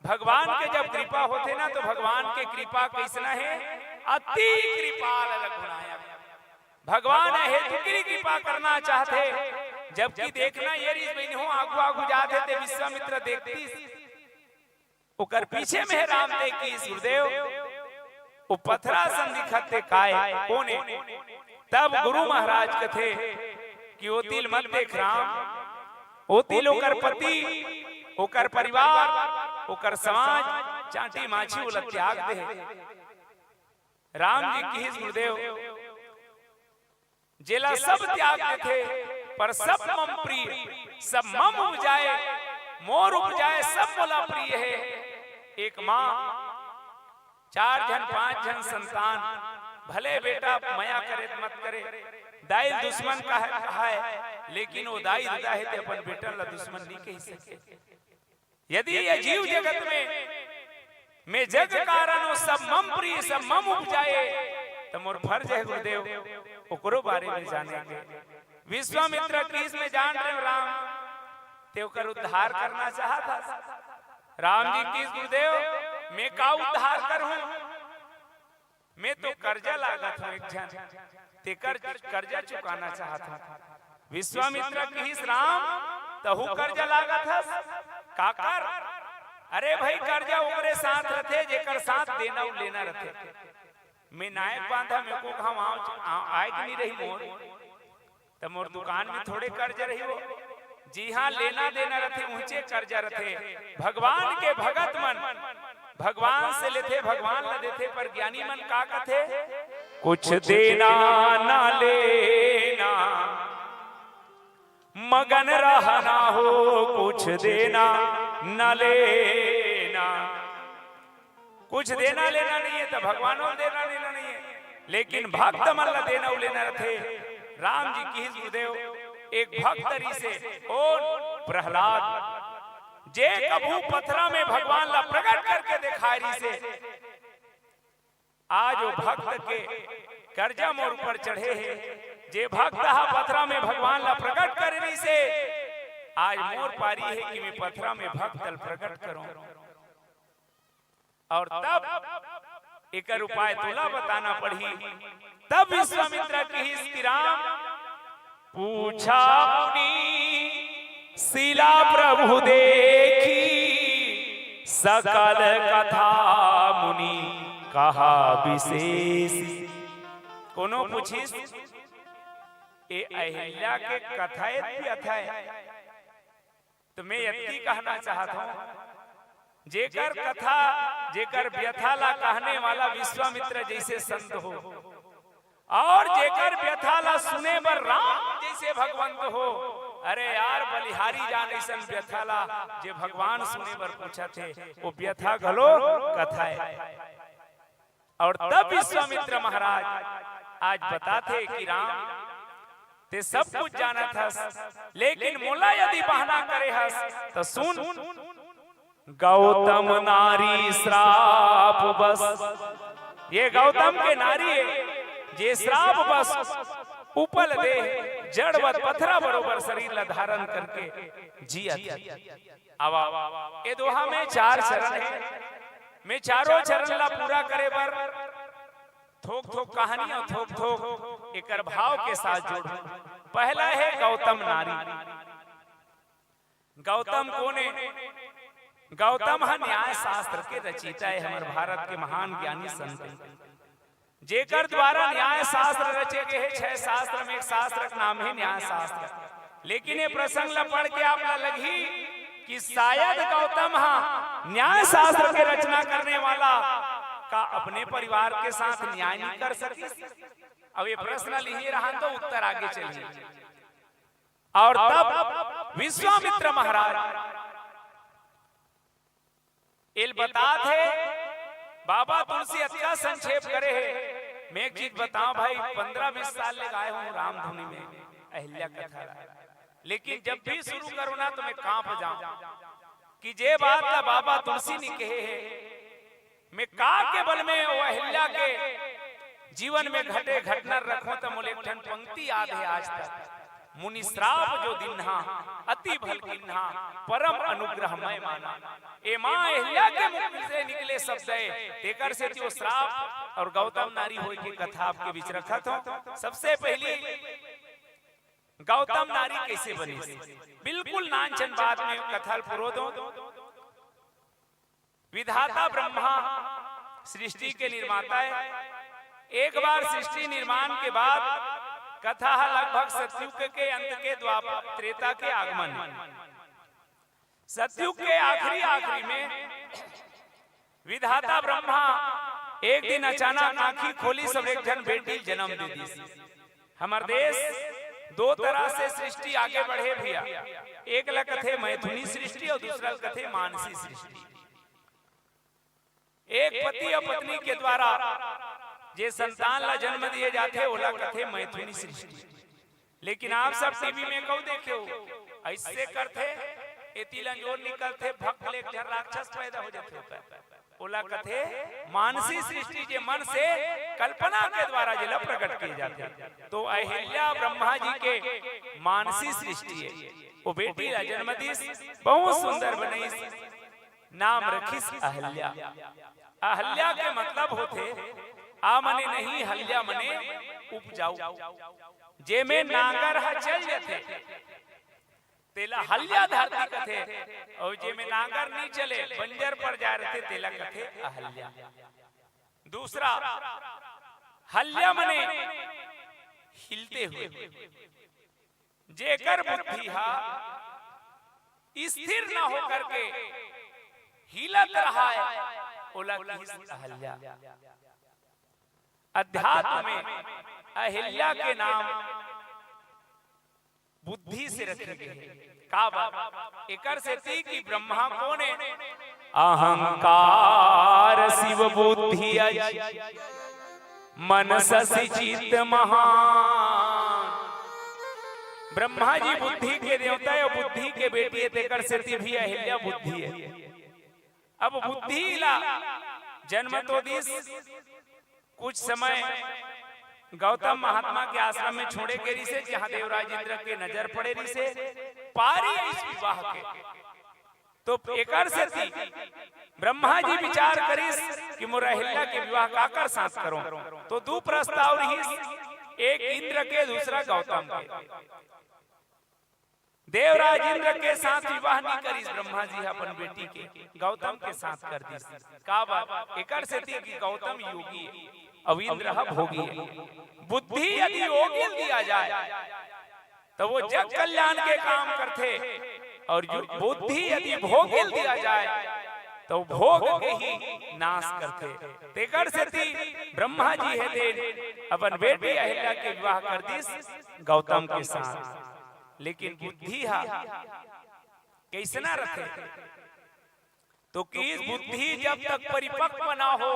भगवान के जब कृपा होथे ना, तो भगवान के कृपा कइसना हे? अति कृपाल रघुनायक। भगवान ए हेतु के लिए कृपा करना चाहथे, जबकि देखना ये रिहिस बहिनी हो, आगू आगू जात हे ते विश्वामित्र देखतिस, ओकर पीछे में हे राम ते किहिस गुरुदेव, ओ पथरा सन दिखत हे काय, कोन ए? तब गुरु महाराज कथे कि ओ तिर मत देख राम, ओ तिर ओकर पति, ओकर परिवार, ओकर समाज, चांटी माछी ओला त्याग दे। राम जी किहिस गुरुदेव, जेला सब त्याग देथे, पर सब मम प्रिय, सब मम उपजाए, मोर उपजाए, सब मोला प्रिय हे। एक माँ, चार झन, पांच झन संतान, भले बेटा मया करे त मत करे, दाई ल दुश्मन कहे, कहाय, लेकिन वो दाई ददा हे ते अपन बेटन ला दुश्मन नहीं कहि सके। यदि ये जीव जगत में, में जग कारण हो, सब मम प्रिय, सब मम उपजाए, त मोर फर्ज हे गुरुदेव, ओकरो बारे में जाने के। विश्वामित्र किहिस में जान रहे हो राम, ते ओकर उद्धार करना चाहत हस। राम जी किहिस गुरुदेव, मैं का उद्धार करूं? मैं तो कर्जा लागत हूं एक झन, तेकर कर्जा चुकाना चाहत हूं। विश्वामित्र किहिस राम, तहू कर्जा लागत हस? काकर? अरे भाई, कर्जा ओकरे साथ रथे, जेकर साथ देना अउ लेना रथे। मैं नायक बांधा, मैं को घाव आय के नहीं रही मोर। त मोर दुकान में थोड़े कर्ज रही हो, जिहां लेना देना रथे, उहिंचे कर्जा रथे। भगवान के भगत मन भगवान से लेथे, भगवान ला देथे, पर ज्ञानी मन का कथे? कुछ देना ना लेना, मगन रहना हो, कुछ देना ना लेना। कुछ देना लेना नहीं हे, त भगवानो ल देना लेना नहीं हे, लेकिन भक्त मन ला देना अउ लेना रथे। राम जी किहिस गुरुदेव, एक भक्त रिहिसे, कोन? प्रहलाद, जे कभू पथरा में भगवान ला प्रकट करके देखाय रिहिसे। आज वो भक्त के कर्जा मोर ऊपर चढ़े हे, जे भक्त हा पथरा में भगवान ला प्रकट करे रिहिसे, आज मोर पारी हे कि मैं पथरा में भक्त ल प्रकट करूं। अउ तब एकर उपाय तोला बताना पड़ही। तब विश्वामित्र किहिस कि राम, पूछा मुनि शिला प्रभु देखी, सकल कथा मुनि कहा विशेष। कोनो पूछिस, ए अहिल्या के कथा ए व्यथा ए? त मैं यत्ती कहना चाहत हूं, जेकर कथा, जेकर व्यथा ला कहने वाला विश्वामित्र जइसे संत हो, अउ जेकर व्यथा ला सुने बर राम जइसे भगवंत हो। अरे यार, बलिहारी जान अइसन व्यथा ला, जे भगवान सुने बर पूछत हे, वो व्यथा घलो कथा ए। अउ तब विश्वामित्र महाराज आज बताथे कि राम, ते सब कुछ जानत हस, लेकिन मोला यदि बहाना करे हस, त सुन, गौतम नारी श्राप बस। ये गौतम के नारी हे, जे श्राप बस उपल देह, जड़वत पथरा बरोबर शरीर ला धारण करके जियत हे। अब ए दोहा में चार चरण हे, मैं चारों चरण ला पूरा करे बर थोक थोक कहानी अउ थोक थोक एकर भाव के साथ जोड़हूं। पहला हे गौतम नारी। गौतम कोन हे? गौतम ह न्याय शास्त्र के रचयिता हे, हमर भारत के महान ज्ञानी संत हे, जेकर द्वारा न्याय शास्त्र रचे गे हे। छह शास्त्र में एक शास्त्र के नाम हे न्याय शास्त्र। लेकिन ये प्रसंग ला पढ़ के आप ला लगही कि शायद गौतम ह न्याय शास्त्र के रचना करने वाला का अपने परिवार के साथ न्याय नहीं कर सकिस। अब ये प्रश्न लिहे रहन तो उत्तर आगे चलही। और तब विश्वामित्र महाराज एला बतात हे, बाबा तुलसी अतका संक्षेप करे हे। मैं एक चीज बतावं भाई, पंद्रह बीस साल ले गाए हूं रामधुनी में अहिल्या कथा ला, लेकिन जब भी शुरू करो ना तो मैं कांप जावं कि जे बात ला बाबा तुलसी ने कहे हे, मैं का के बल में वो अहिल्या के जीवन में घटे घटना रखों त मोला एक ठन पंक्ति याद हे आज तक। मुनि श्राप जो दीन्हा, अति भल कीन्हा, परम अनुग्रह मैं माना। ए मां अहिल्या के मुख से निकले शब्द हे, तेकर सेती वो श्राप और गौतम नारी होय के कथा आपके बीच रखत हों। सबसे पहली गौतम नारी कैसे बनिस, बिल्कुल नानचन बात में कथा ल पुरो दों। विधाता ब्रह्मा सृष्टि के निर्माता हे। एक बार सृष्टि निर्माण के बाद कथा ह लगभग सतयुग के अंत के द्वापर त्रेता के आगमन हे। सतयुग के आखिरी आखिरी में विधाता ब्रह्मा एक दिन अचानक आंखी खोलिस अउ एक झन बेटी जन्म दे दिस। हमर देश दो तरह से सृष्टि आगे बढ़े भैया, एक ला कथे मैथुनी सृष्टि अउ दूसरा ला कथे मानसी सृष्टि। एक पति अउ पत्नी के द्वारा जे संतान ला जन्म दिए जाथे ओला कथे मैथुनी सृष्टि। लेकिन आप सब टीवी में कहूं देखे हो, ऐसे करथे, एती ले अंजोर निकलथे, भक ले एक झन राक्षस पैदा हो जाथे ओकर। ओला कथे मानसी सृष्टि, जे मन से कल्पना के द्वारा जेला प्रकट किए जाथे। तो अहिल्या ब्रह्मा जी के मानसी सृष्टि हे। वो बेटी ला जन्म दिस, बहुत सुंदर बनइस, नाम रखिस अहल्या। अहल्या के मतलब होथे आ मने नहीं, हल्या मने उपजाऊ। जेमे नांगर ह चल जथे, तेला हल्या धरती कथे, अउ जेमे नांगर नी चले, बंजर पड़ जाय रथे, तेला कथे अहल्या। दूसरा, हल्या मने हिलते हुए, जेकर बुद्धि हा स्थिर न होकर के हिलत रहाय, ओला किहिस अहल्या। अध्यात्म में अहिल्या के नाम बुद्धि से रखे गे हे। का बात? एकर सेती कि ब्रह्मा कोन हे? अहंकार शिव बुद्धि अज, मन शशि चित्त महान। ब्रह्मा जी बुद्धि के देवता हे, बुद्धि के बेटी हे, तेकर सेती भी अहिल्या बुद्धि हे। अब बुद्धि ला जन्म तो दिस, कुछ समय गौतम महात्मा के आश्रम में छोड़े गे रिसे, जहां देवराज इंद्र के नजर पड़े रिसे, पारी अइस विवाह के। तो एकर सेती ब्रह्मा जी विचार करिस कि मोर अहिल्या के विवाह काकर साथ करों। तो दू प्रस्ताव रिहिस, एक इंद्र के, दूसरा गौतम के। देवराज इंद्र के साथ विवाह नहीं करिस ब्रह्मा जी ह अपन बेटी के, गौतम के साथ कर दिस। का बात? एकर सेती कि गौतम योगी हे, अउ इंद्र ह भोगी हे। बुद्धि यदि योगी ल दिया जाए, तो वो जग कल्याण के काम करथे, अउ जो बुद्धि यदि भोगी ल दिया जाए, तो भोग के ही नाश करथे। तेकर सेती ब्रह्मा जी हे तेन अपन बेटी अहिल्या के विवाह कर दिस गौतम के साथ। लेकिन बुद्धि हा कइसना रथे? तो कि बुद्धि जब तक परिपक्व ना हो,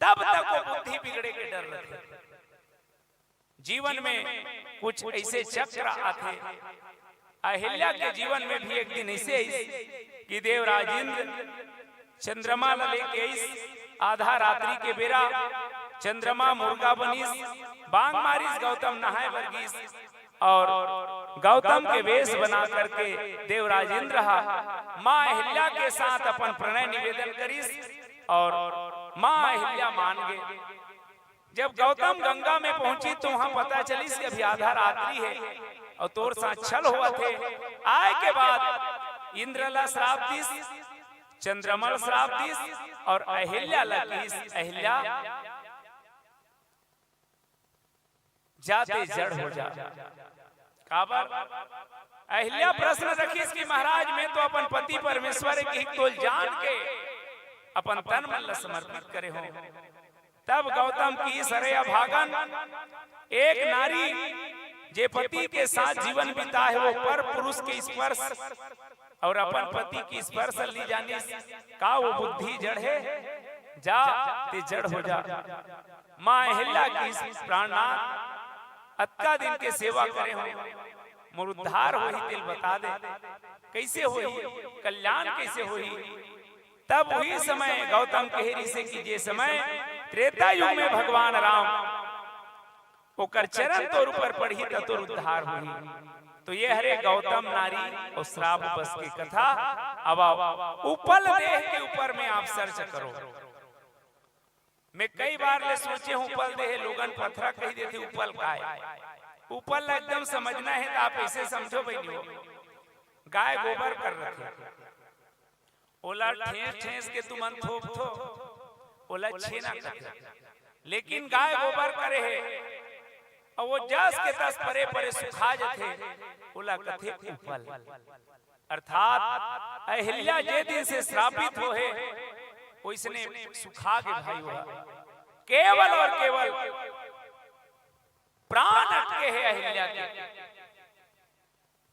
तब तक वो बुद्धि बिगड़े के डर रथे। जीवन में कुछ ऐसे चक्र आथे। अहिल्या के जीवन में भी एक दिन ऐसे आइस कि देवराज इंद्र चंद्रमा ल लेके आइस, आधा रात्रि के बेरा चंद्रमा मुर्गा बनिस, बांग मारिस, गौतम नहाए बर गिस और गौतम के वेश बना करके देवराज इंद्र हा मां अहिल्या के साथ अपन प्रणय निवेदन करिस और माँ अहिल्या मान गे। जब गौतम गंगा में पहुंची तो वहां पता चलिस कि अभी आधा रात्रि हे अउ तोर साथ छल होवत हे। आय के बाद इंद्र ला श्राप दिस, चंद्रमा ला श्राप दिस अउ अहिल्या ला किहिस, अहिल्या, जा ते जड़ हो जा। काबर? अहिल्या प्रश्न रखिस कि महाराज, मैं तो अपन पति परमेश्वर के हित तोल जान के अपन तन मन ला समर्पित करे हों। तब गौतम किहिस, अरे अभागन, एक नारी जे पति के साथ जीवन बिताए हे, वो पर पुरुष के स्पर्श अउ अपन पति के स्पर्श ल नइ जानिस, का वो बुद्धि जड़ हे? जा, ते जड़ हो जा। माँ अहिल्या किहिस, प्राणनाथ, अतका दिन के सेवा करे हों, मोर उद्धार होही तेला बता दे, कइसे होही, कल्याण कइसे होही? तब उही समय गौतम कहे रिहिसे कि जे समय त्रेता युग में भगवान राम ओकर चरण तोर ऊपर पड़ही त तोर उद्धार होही। तो ये हरे गौतम नारी अउ श्राप बस के कथा। अब आओ, उपल देह के ऊपर में आप search करो। मैं कई बार ले सोचे हों, उपल देह, लोगन पथरा कहि देथे, उपल काय? उपल ला एकदम समझना हे त आप अइसे समझो बहिनी हो, गाय गोबर कर रथे, ओला ठेस ठेस के तुमन थोपथो, ओला छेना कथे। लेकिन गाय गोबर करे हे अउ वो जस के तस परे परे सुखा जथे, ओला कथे उपल। अर्थात अहिल्या जे दिन से श्रापित होहे, ओइसने सुखा गे भाई हो। केवल अउ केवल प्राण अटके हे अहिल्या के।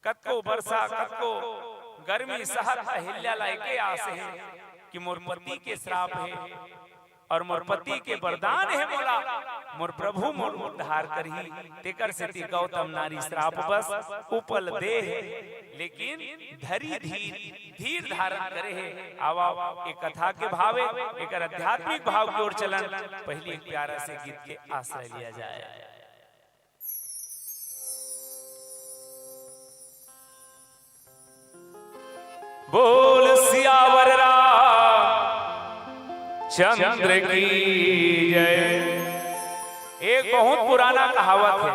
कतको बरसा, कतको गर्मी सहत अहिल्या ला एके आस हे कि मोर पति के श्राप हे अउ मोर पति के वरदान हे मोला, मोर प्रभु मोर उद्धार करही। तेकर सेती गौतम नारी श्राप बस उपल देह, लेकिन धरी धीर, धीर धारण करे हे। आवा, ए कथा के भाव हे, एकर आध्यात्मिक भाव के ओर चलन। पहिली एक प्यारा से गीत के आश्रय लिया जाए। बोल सियावर राम चंद्र की जय। एक बहुत पुराना कहावत है,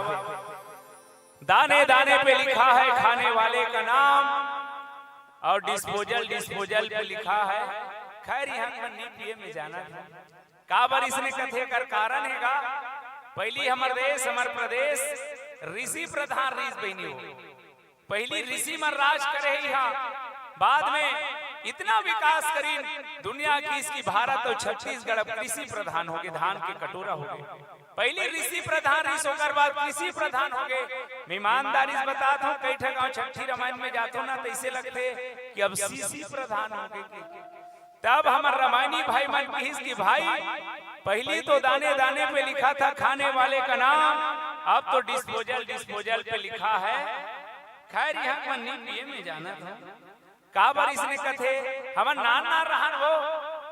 दाने दाने पे लिखा है खाने वाले का नाम, और डिस्पोजल डिस्पोजल पे लिखा है खैर यहाँ मन नहीं पिए में जाना था। काबर इसने कथे कर कारण हेगा, पहिली हमर देश, हमर प्रदेश ऋषि प्रधान ऋषि बहिनी हो। पहिली ऋषि मन राज करे ही हा, बाद में इतना विकास करीन दुनिया की इसकी भारत और छत्तीसगढ़ अब कृषि प्रधान हो गे, धान के कटोरा हो गे। पहिली ऋषि प्रधान ऋषि, ओकर बाद कृषि प्रधान हो गे। मैं ईमानदारी से बतात हूँ, कई ठा गाँव छट्ठी रामायण में जाथो ना, तैसे लगथे कि अब सीसी प्रधान हो गे। तब हमर रामायणी भाई मन किहिस कि भाई, पहिली तो दाने दाने पे लिखा था खाने वाले का नाम, अब तो डिस्पोजल डिस्पोजल पे लिखा है। खैर, यहाँ मन नहीं पिए में जाना था। काबर इसने कथे, हमन नान नान रहन वो,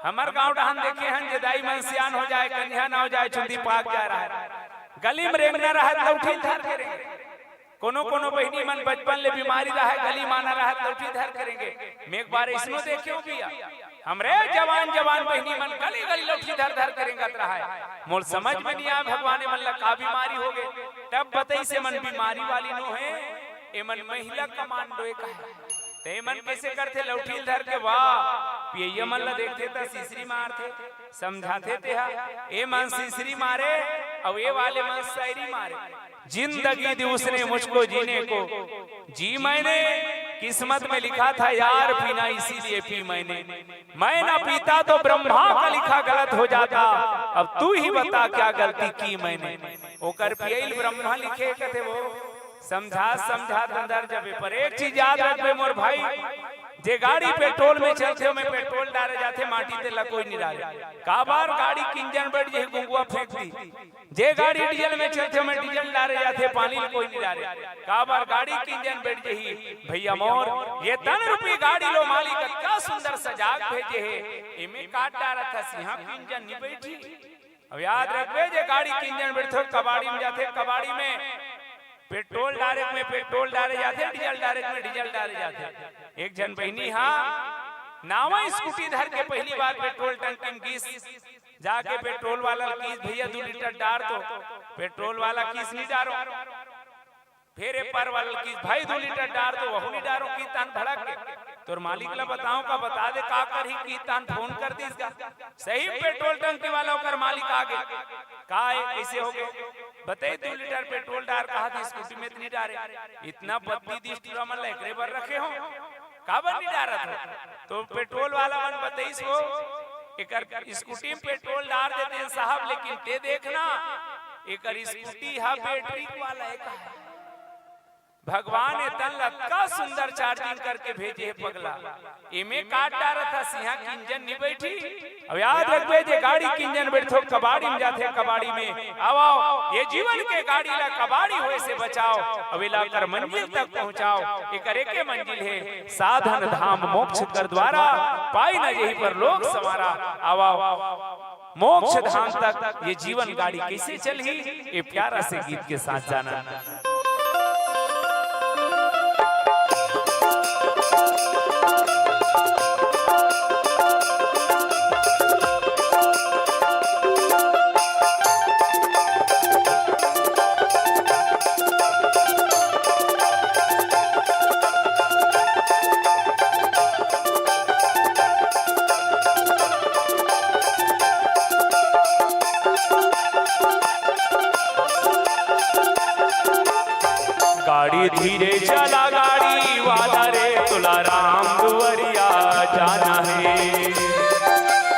हमर गांव डहन देखे हन, जे दाई मन सियान हो जाए, कनिहा ना हो जाए, चुंदी पाक जा रहा है, गली में रेंगना रहा, लौठी धर के रेंगे। कोनो कोनो बहिनी मन बचपन ले बीमारी रहा है, गली माना रहा, लौठी धर के रेंगे। मैं एक बार इसनो देखे हूँ भैया, हमरे जवान जवान बहिनी मन गली गली लौठी धर धर के रेंगत रहा है। मोर समझ में नहीं आया भगवान, मन ला का बीमारी हो गए। तब बताइस, एमन बीमारी वाली नो है, एमन महिला कमांडो एक है। ते मन कैसे करथे, लौठी ल धर के, वाह, पियैया मन ला देखथे त सिसरी मारथे, समझाथे तेहा, ए मन सिसरी मारे, अउ ए वाले मन शायरी मारे। जिंदगी दी उसने मुझको जीने को, जी मैंने, किस्मत में लिखा था यार पीना, इसीलिए पी मैंने। मैं ना पीता तो ब्रह्मा का लिखा गलत हो जाता, अब तू ही बता क्या गलती की मैंने। ओकर पियैल ब्रह्मा लिखे कथे वो। समझात समझात अंदर जबे, पर एक चीज याद रखबे मोर भाई, जे गाड़ी पेट्रोल में चलथे, ओमे पेट्रोल डारे जाथे, माटी तेला कोई नहीं डारे। काबर गाड़ी के इंजन बैठ जाही, गुंगवा फेंक दी। जे गाड़ी डीजल में चलथे, ओमे डीजल डारे जाथे, पानी ल कोई नहीं डारे। काबर गाड़ी के इंजन बैठ जाही। भैया मोर, ये तन रूपी गाड़ी लो मालिक अतका सुंदर सजाग भेजे हे, एमे काट डारत हस, यहाँ के इंजन नहीं बैठी। अब याद रखबे, जे गाड़ी के इंजन बैठथे, कबाड़ी में जाथे, कबाड़ी में पेट्रोल डारे में पेट्रोल डारे जाथे, डीजल डारे में डीजल डारे जाथे। एक झन बहिनी हा नावा स्कूटी धर के पहली बार पेट्रोल टंकी में गिस, जाके पेट्रोल वाला ल किहिस, "भैया, दू लीटर डार तो।" पेट्रोल वाला किहिस, "नइ डारों।" फेर ए पार वाला ल किहिस, "भाई, दू लीटर डार तो।" वहू नइ डारों, किहिस, तहान भड़क गे। "तोर मालिक ला बतावं का?" "बता दे, का करही?" किहिस, तहान फोन कर दिस गा। सही पेट्रोल टंकी वाला ओकर मालिक आ गे। "का ए, कइसे हो गे?" "बताइस, दू लीटर पेट्रोल डार कहा थे, स्कूटी में त नइ डारे। इतना बत्ती दिस टूरा मन ला एकरे बर रखे हों, काबर नइ डारत हो?" तो पेट्रोल वाला मन बताइस, "वो एकर स्कूटी में पेट्रोल डार देतेन साहब, लेकिन ते देखना, एकर स्कूटी हा बैटरी वाला एक है।" भगवान ए तन ल अतका सुंदर चार्जिंग करके भेजे हे पगला, एमे काट डारत हस, इहां के इंजन नइ बइठही। अब याद रखबे, जे गाड़ी के इंजन बइठथे, कबाड़ी में जाथे, कबाड़ी में। आव, आव, ए जीवन के गाड़ी ला कबाड़ी होय से बचाव, अब एला एकर मंजिल तक पहुंचाव। एकर एके मंजिल हे, साधन धाम मोक्ष कर द्वारा, पाई न जेहि परलोक संवारा। आव, आव, मोक्ष धाम तक ए जीवन गाड़ी कइसे चलही, ए प्यारा से गीत के साथ जानन। गाड़ी धीरे चला गाड़ी वाला रे, तोला राम दुआरिया जाना हे।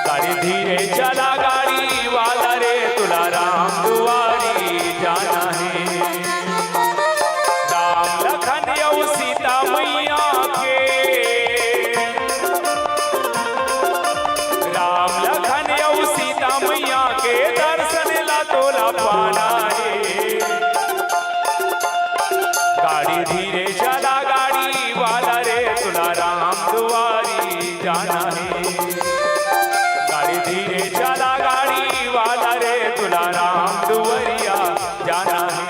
गाड़ी धीरे चला गाड़ी वाला रे, तोला राम दुआरी जाना हे। राम लखन अउ सीता मैया के, राम लखन अउ सीता मैया के दर्शन ला तोला पाना हे। गाड़ी धीरे चला गाड़ी वाला रे, तोला राम दुआरी जाना हे। गाड़ी धीरे चला गाड़ी वाला रे, तोला राम दुआरिया जाना हे।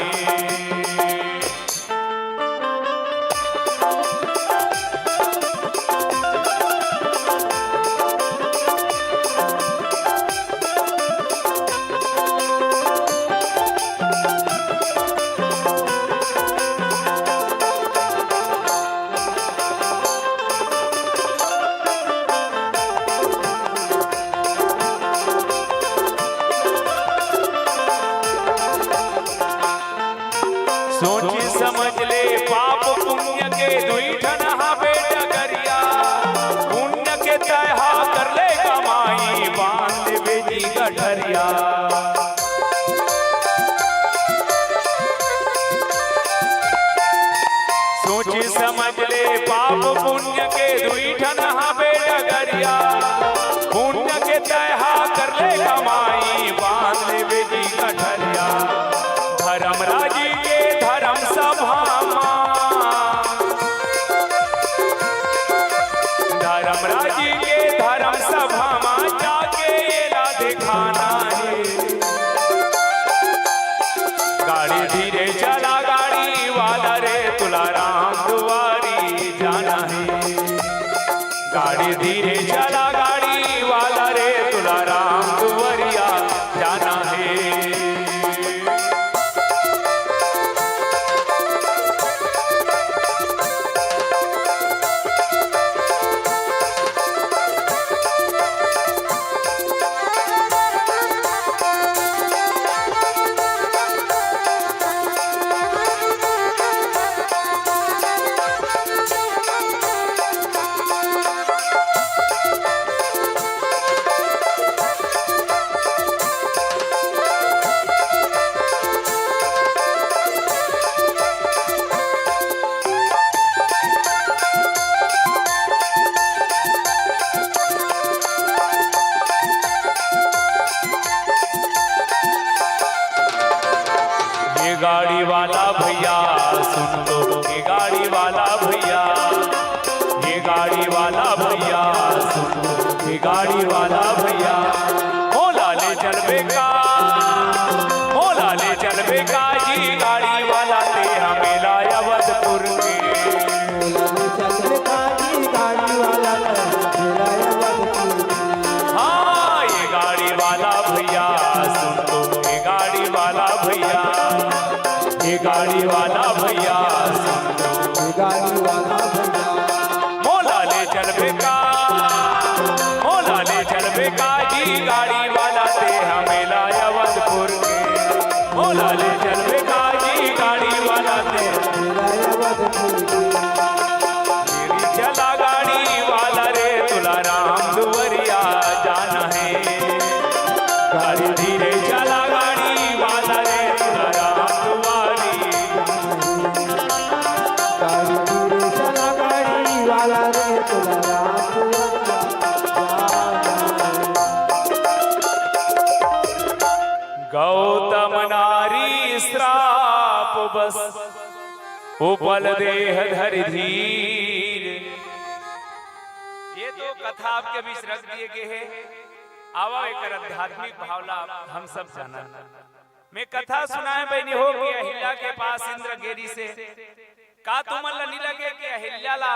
सोच समझ ले पाप पुण्य के दुई ठन हावे डगरिया। पुण्य के तय हा कर ले कमाई, बांध ले बेटी गठरिया। सोच समझ ले पाप पुण्य के दुई ठन हावे डगरिया। पुण्य के तय हा कर ले कमाई, बांध ले बेटी गठरिया। धर्मराज जी के धर्म सभा मा, धर्मराज जी के धर्म सभा मा जाके एला दिखाना हे। गाड़ी धीरे चला गाड़ी वाला रे, तोला राम दुआरी जाना हे। गाड़ी धीरे चला गाड़ी वाला रे, तोला राम दुआरिया जाना हे। ये गाड़ी वाला भैया सुन लो, ये गाड़ी वाला भैया, ये गाड़ी वाला भैया सुन लो, ये गाड़ी वाला भैया। मोला ले चलबे का, मोला ले चलबे का जी गाड़ी वाला ते हमें लाया अवधपुर के। मोला ले चलबे का जी गाड़ी वाला ते हमें लाया अवधपुर के। हाँ, ये गाड़ी वाला वाला भैया, ये गाड़ी वाला भैया, ये गाड़ी वाला भैया। मोला ले चलबे का, मोला ले चलबे का जी गाड़ी वाला ते हमें ला अवधपुर के। मोला ले चलबे का जी गाड़ी वाला ते। धीरे चला गाड़ी वाला रे, तुला राम दुवरिया जाना है। गाड़ी धीरे चला गाड़ी वाला रे, तुला राम दुवरिया। गाड़ी धीरे चला गाड़ी वाला रे, तुला राम दुवरिया। गौतम नारी श्राप बस उपल देह धरि धीर। ये तो कथा आपके बीच रख दिए गए है। आवा एकर आध्यात्मिक भाव ला हम सब जानन। मैं कथा सुनाए बनी हो कि अहिल्या के पास इंद्र गे रिहिसे। का तुमन ला नी लगे कि अहिल्या ला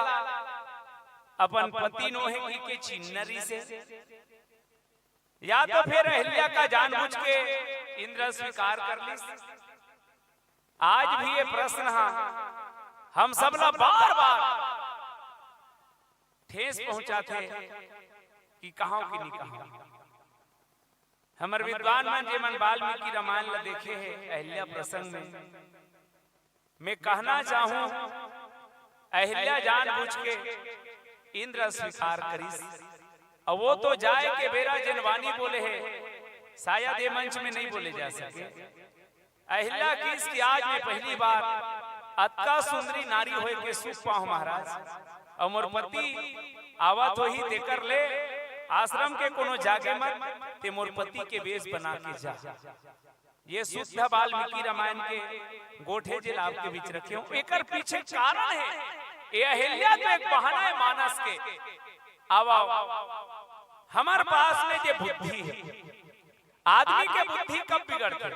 अपन पति नोहे कहिके चिन्हन रिहिसे? या तो फिर अहिल्या का जानबूझ के इंद्र स्वीकार कर लिस? आज भी ये प्रश्न हा हम सब ला बार बार ठेस पहुंचाथे कि कहां कि नी कहां। हमर विद्वान मन जेमन वाल्मीकि रामायण ला देखे हे अहिल्या प्रसंग में, मैं कहना चाहूं, अहिल्या जानबूझ के इंद्र स्वीकार करिस। अब वो तो जाए के बेरा जेन वाणी बोले हे, शायद ये मंच में नहीं बोले जा सके। अहिल्या किहिस कि आज मैं पहली बार अतका सुंदरी नारी होए के सुख पाहूं महाराज। अउ मोर पति आवत होही, तेकर ले आश्रम के कोनो जागे मत, ते मोर पति के वेश बना के जा। ये शुद्ध वाल्मीकि रामायण के गोठ हे, जेला आपके बीच रखे हूं। एकर पीछे कारण हे, ये अहिल्या तो एक बहाना हे मानस के। आवा, हमर पास में जे बुद्धि हे, आदमी के बुद्धि कब बिगड़थे?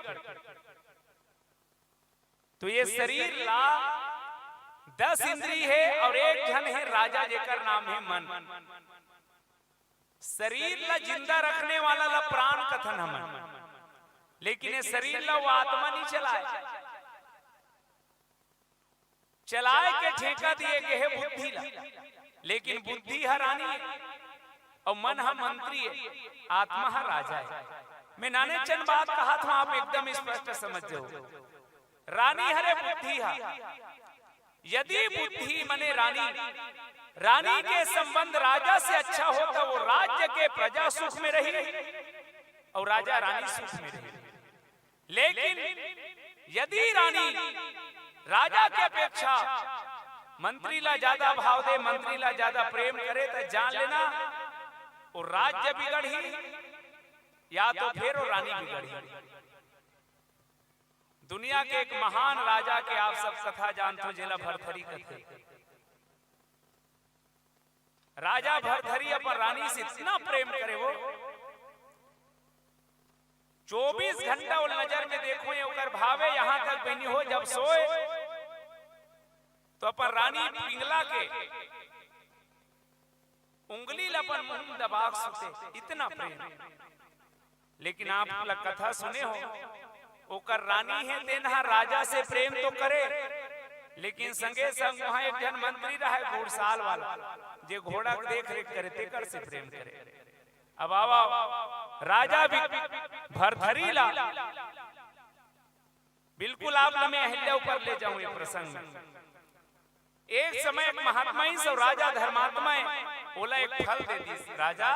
तो ये शरीर ला दस इंद्री हे अउ एक झन हे राजा, जेकर नाम हे मन। शरीर ला जिंदा रखने वाला ला प्राण कथन हमन, लेकिन ये शरीर ला वो आत्मा नहीं चलाए। चलाए के ठेका दिए गए हे बुद्धि ला, लेकिन बुद्धि ह रानी हे अउ मन ह मंत्री हे, आत्मा ह राजा हे। मैं नाने चन बात कहत हूं, आप एकदम स्पष्ट समझ जाओ। रानी हरे बुद्धि ह, यदि बुद्धि मने रानी, रानी के संबंध राजा से अच्छा हो, तो वो राज्य के प्रजा सुख में रही अउ राजा रानी सुख में रही। लेकिन यदि रानी राजा के अपेक्षा मंत्री ला ज्यादा भाव दे, मंत्री ला ज्यादा प्रेम करे, तो जान लेना वो राज्य बिगड़ही या तो फिर वो रानी बिगड़ही। दुनिया के एक महान राजा के आप सब कथा जानथो, जेला भरथरी कथे। राजा भरथरी अपन रानी से इतना प्रेम करे, वो चौबीस घंटा वो नजर में देखो, ये ओकर भावे। यहां तक बनी हो, जब सोए तो अपन रानी पिंगला के उंगली ला अपन मुंह में दबा के सुते, इतना प्रेम। लेकिन आप ला कथा सुने हो, ओकर रानी हे, तेन ह राजा से प्रेम तो करे, लेकिन संगे संग वहां एक झन मंत्री रहे, घुड़साल वाला, जे घोड़ा के देख रेख करे, तेकर से प्रेम करे। अब आवा, राजा भी भरथरी ला बिल्कुल आप ला मैं अहिल्या ऊपर ले जाऊं ये प्रसंग में। एक समय एक महात्मा हे, सो राजा धर्मात्मा हे, ओला एक फल दे दिस। राजा,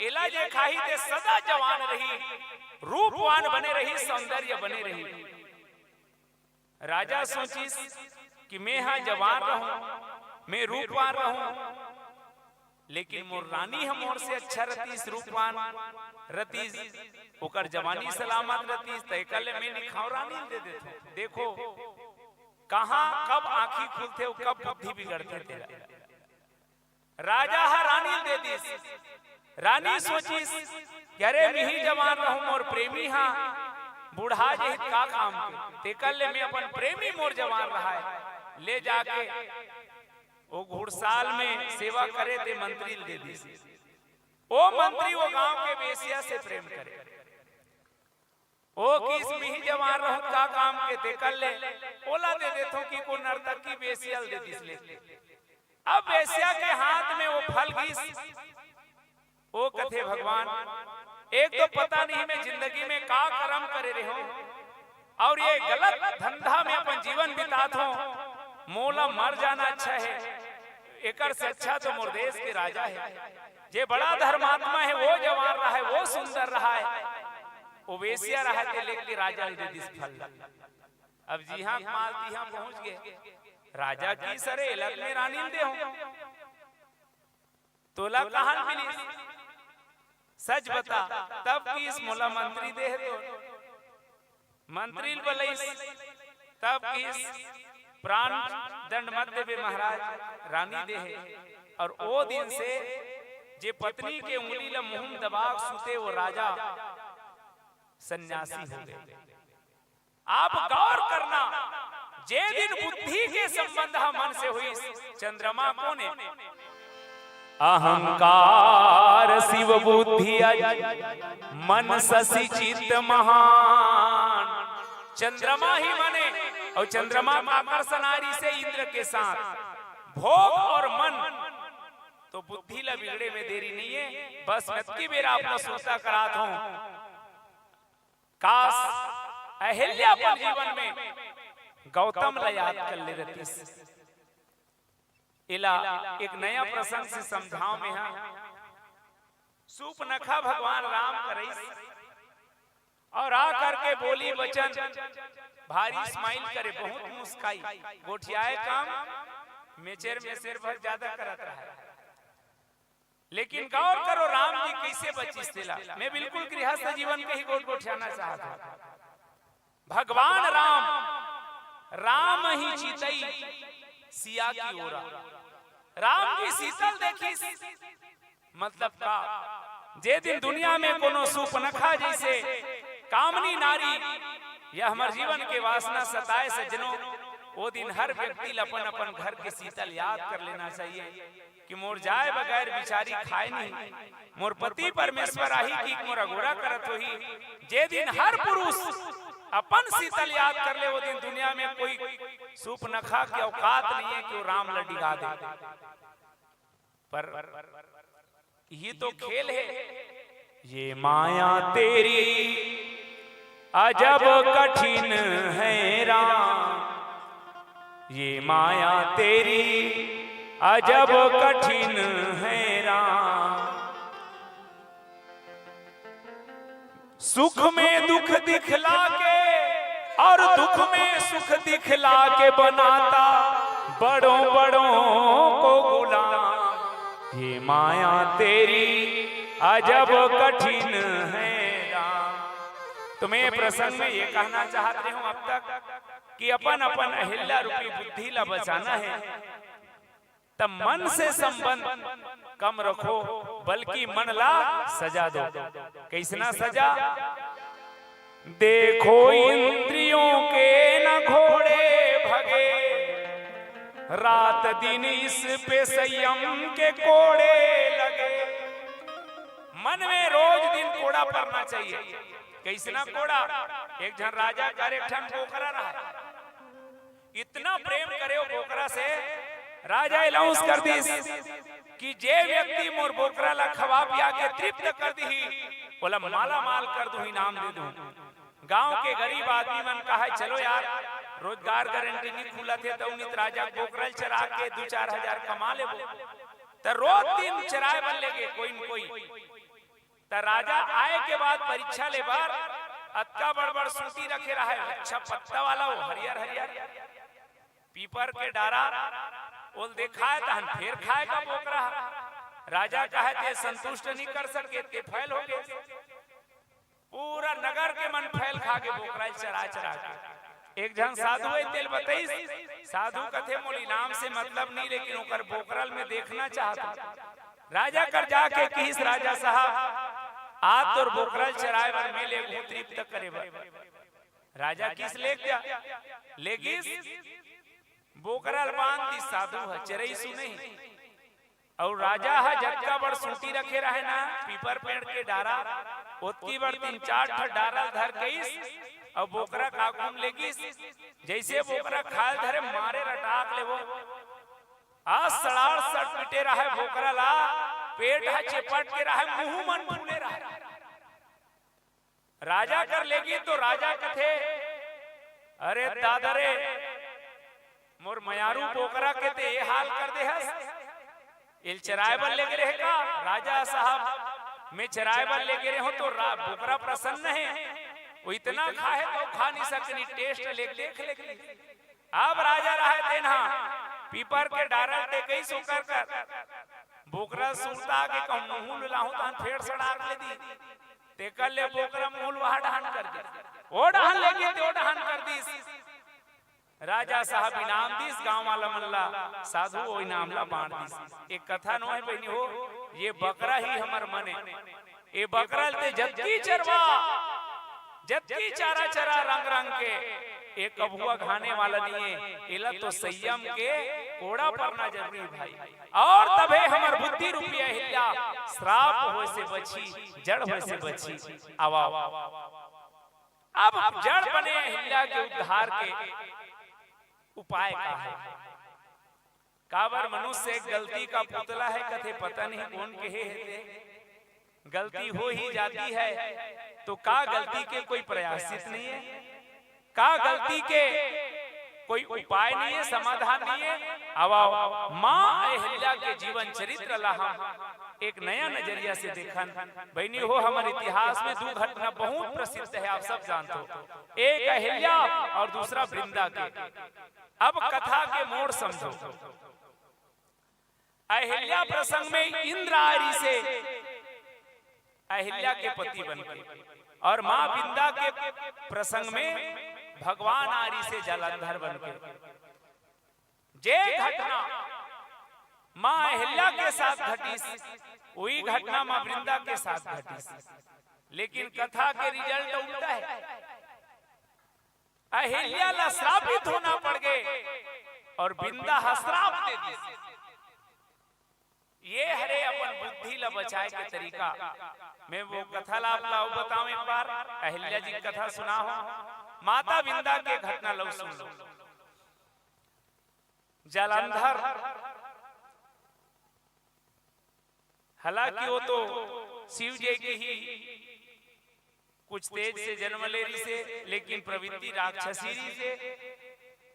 एला जे खाही ते सदा जवान रही, रूपवान बने रही, सौंदर्य बने रही। राजा सोचिस कि मैं हा जवान रहूं, मैं रूपवान रहूं, लेकिन मोर रानी ह मोर से अच्छा रतिस, रूपवान रतिस, ओकर जवानी सलामत रतिस, त एकर ले मैं निखाव रानी ल दे देथों। देखो, कहां कब आंखी खुलथे अउ कब बुद्धि बिगड़थे तेला। राजा ह रानी ल दे दिस। रानी सोचिस कि अरे, मिही जवान रहूं, मोर प्रेमी ह बुढ़ा जही त का काम के, तेकर ले मैं अपन प्रेमी मोर जवान रहाय, ले जाके ओ घुड़साल में सेवा करे ते मंत्री ल दे दिस। ओ मंत्री ओ गांव के वेश्या से प्रेम करे। ओ किहिस मिही जवान काम के, तेकर ले ओला दे देथों कि को नर्तकी वेश्या ल दे दिस ले। अब वेश्या के हाथ में वो फल गिस, वो कथे, "भगवान, एक तो पता नहीं मैं जिंदगी में का करम करे रहे हूँ और ये गलत धंधा में अपन जीवन बितात हूँ, मोला मर जाना अच्छा है, एकर से अच्छा तो मोर देश के राजा है, जे बड़ा धर्मात्मा है, वो जवान रहा है, वो सुंदर रहा है, वो वेश्या रहा है, ते लेके राजा ल दे दिस फल।" अब जिहाँ माल तिहाँ पहुंच गए, राजा गिस, "अरे, एला त मैं रानी ल दे हूँ।" तोला कहाँ मिलिस? सच बता। तब गिस, "मोला मंत्री दे हे तो।" मंत्री ल बलइस, तब गिस, "प्राण दंड मत देबे महाराज, रानी दे हे।" और ओ दिन से जे पत्नी के उंगली ल मुंह दबा के सुते, वो राजा सन्यासी हो गए। आप गौर करना, जे दिन बुद्धि के संबंध ह मन से होइस, चंद्रमा कोन ए? अहंकार शिव बुद्धि अज, मन शशि चित्त महान। चंद्रमा ही मन ए, और चंद्रमा का आकर्षण आ रहिसे इंद्र के साथ। भोग और मन तो बुद्धि ला बिगड़े में देरी नहीं है। बस मैं अतकी बेरा आप ला सुरता करात हूँ। काश, अहिल्या अपन जीवन में गौतम ला याद कर ले रहतीस। एला एक नया प्रसंग से समझाव में हा। सूपनखा भगवान राम करइस और आ करके बोली बचन, भारी स्माइल करे, बहुत मुस्काई, गोठियाए काम, मेचेर मेचेर भर ज्यादा करत रहा। लेकिन गौर करो, राम जी कैसे बचिस तेला। मैं बिल्कुल गृहस्थ जीवन के ही गोठ गोठियाना चाहत हूँ। भगवान राम, राम ही चितई सिया की ओरा। राम जी सीतल देखिस, मतलब का, जे दिन दुनिया में कोनो सूपनखा जैसे कामनी नारी या हमर जीवन के वासना सताए सज्जनों, वो दिन हर व्यक्ति ल अपन अपन घर के सीतल याद कर लेना चाहिए। कि मोर जाए बगैर बिचारी खाए नहीं, मोर पति परमेश्वर आही कि मोर अगोरा करत होही। जे दिन हर पुरुष अपन सीतल याद कर ले, वो दिन दुनिया में कोई सूपनखा के औकात नहीं है कि वो राम ल डिगा दे। पर ये तो खेल है। ये माया तेरी अजब कठिन है राम, ये माया तेरी अजब कठिन है राम। सुख में दुख दिखला के और दुख में सुख दिखला के बनाता बड़ों बड़ों को गुलाम। ये माया तेरी अजब कठिन है राम। तो मैं ये प्रसंग में ये कहना चाहत रहे हूं अब तक कि अपन अपन अहिल्या रूपी बुद्धि ला बचाना है। तब मन से संबंध कम रखो, बल्कि मन ला सजा दो। कैसना सजा? देखो इंद्रियों के न घोड़े भगे, रात दिन इस पे संयम के कोड़े लगे। मन में रोज दिन कोड़ा परना चाहिए। कैसना कोड़ा? एक झन राजा कर एक ठन बोकरा रहा, इतना प्रेम करे वो बोकरा से, राजा अनाउंस कर दिस कि जे व्यक्ति मोर बोकरा ला खवा पिया के तृप्त कर दिही, ओला माला माल कर दूं, इनाम दे दूं। गांव के गरीब आदमी मन कहा, "चलो यार, रोजगार गारंटी नहीं खुलत हे, तउ नित राजा बोकरा ल चरा के दू चार हजार कमा लेबो।" त रोज दिन चराए बर लेगे कोई न कोई। त राजा आए के बाद परीक्षा ले बर अतका बड़ बड़ सूटी रखे रहे, अच्छा पत्ता वाला, वो हरियर हरियर पीपर के डारा, ओल देखाए तहन फेर खाए का बोकरा। राजा कहे ते संतुष्ट नहीं कर सके, ते फैल हो गए। पूरा नगर के मन फैल खा के बोकरा चरा चरा के। एक झन साधु है, तेल बतईस, साधु कथे, "मोल इनाम से मतलब नहीं, लेकिन ओकर बोकरल में देखना चाहत हूं।" राजा कर जाके किहिस, "राजा साहब, आज तोर बोकरल चराए बर मैं लेगहूं तृप्त करे बर।" राजा किहिस, "ले जा।" लेगिस, बोकरल बांध दिस, साधु ह चरई सुने हे। अउ राजा ह जतका बड़ सूटी रखे रहे ना, पीपर पेड़ के डारा, ओतकी बड़ तीन चार ठन डारा ल धर के आइस, अब बोकरा का घूम लेगिस, जइसे बोकरा खाल धरे, मारे रटाक ले वो। आ सड़ाड़ सड़पिटे रहय बोकरा ला, पेट ह चेपट के रहय, मुंह मन फूले रहय। राजा कर लेगिस तो राजा कथे, "अरे दादा रे, मोर मयारू बोकरा के ते ये हाल कर दे हस। एल चराए बर लेगे रहे का?" "राजा साहब, मैं चराए बर लेगे रहे हूं तो रा-, बोकरा प्रसन्न हे, वो इतना खाहे तो खा नहीं सकनी, टेस्ट ले देख लेगी।" अब राजा रहय तेन ह पीपर के डारल टेकइस ओकर कर, बोकरा सुरता के कहूं मुंह ल लाहूं तहन फेर सड़ाक ले दी। तेकर ले बोकरा मुंह ल वहा डहान कर दिस, ओ डहान लेगिस ते ओ डहान कर दिस। राजा साहब इनाम दिस गांव वाला मन ला, साधु ओ इनाम ला बांट दिस। एक कथा नोहे बहिनी हो, ये बकरा ही हमर मने, ए बकरा ल ते जतकी चरवा, जतकी चारा चरा रंग रंग के, ए कभुआ घाने वाला नहीं है। एला तो संयम के कोड़ा परना जरूरी भाई, और तभे हमर बुद्धि रूपी अहिल्या श्राप होए से बची, जड़ होए से बची। आवा, अब जड़ बने अहिल्या के उद्धार के उपाय का है? काबर मनुष्य एक गलती का पुतला है, कथे पता नहीं कौन कहे है ते। गलती हो ही जाती है, तो का गलती के कोई प्रायश्चित नहीं है? का गलती के कोई उपाय नहीं है, समाधान नहीं है? अब आओ, माँ अहिल्या के जीवन चरित्र ला हम एक नया नजरिया से देखन। बहिनी हो, हमर इतिहास में दू घटना बहुत प्रसिद्ध है, आप सब जानत हो, एक अहिल्या और दूसरा वृंदा के। अब कथा के मोड़ समझो। अहिल्या प्रसंग में इंद्र आय रिहिसे अहिल्या के पति बन के, और माँ वृंदा के प्रसंग में भगवान आय रिहिसे जलंधर बन के। जे घटना माँ अहिल्या के साथ घटिस, वही घटना माँ वृंदा के साथ घटिस, लेकिन कथा के रिजल्ट उल्टा है। अहिल्या ला श्रापित होना पड़ गे और वृंदा ह श्राप दे दिस। ये हरे अपन बुद्धि ला बचाए के तरीका। मैं वो कथा ला आप ला अउ बताऊं एक बार, अहिल्या जी के कथा सुना हो, माता वृंदा के घटना ला सुन लो। जलंधर, हालांकि वो तो शिव जी के ही कुछ तेज से जन्म ले रिहिसे, लेकिन प्रवृत्ति राक्षसी रिहिसे।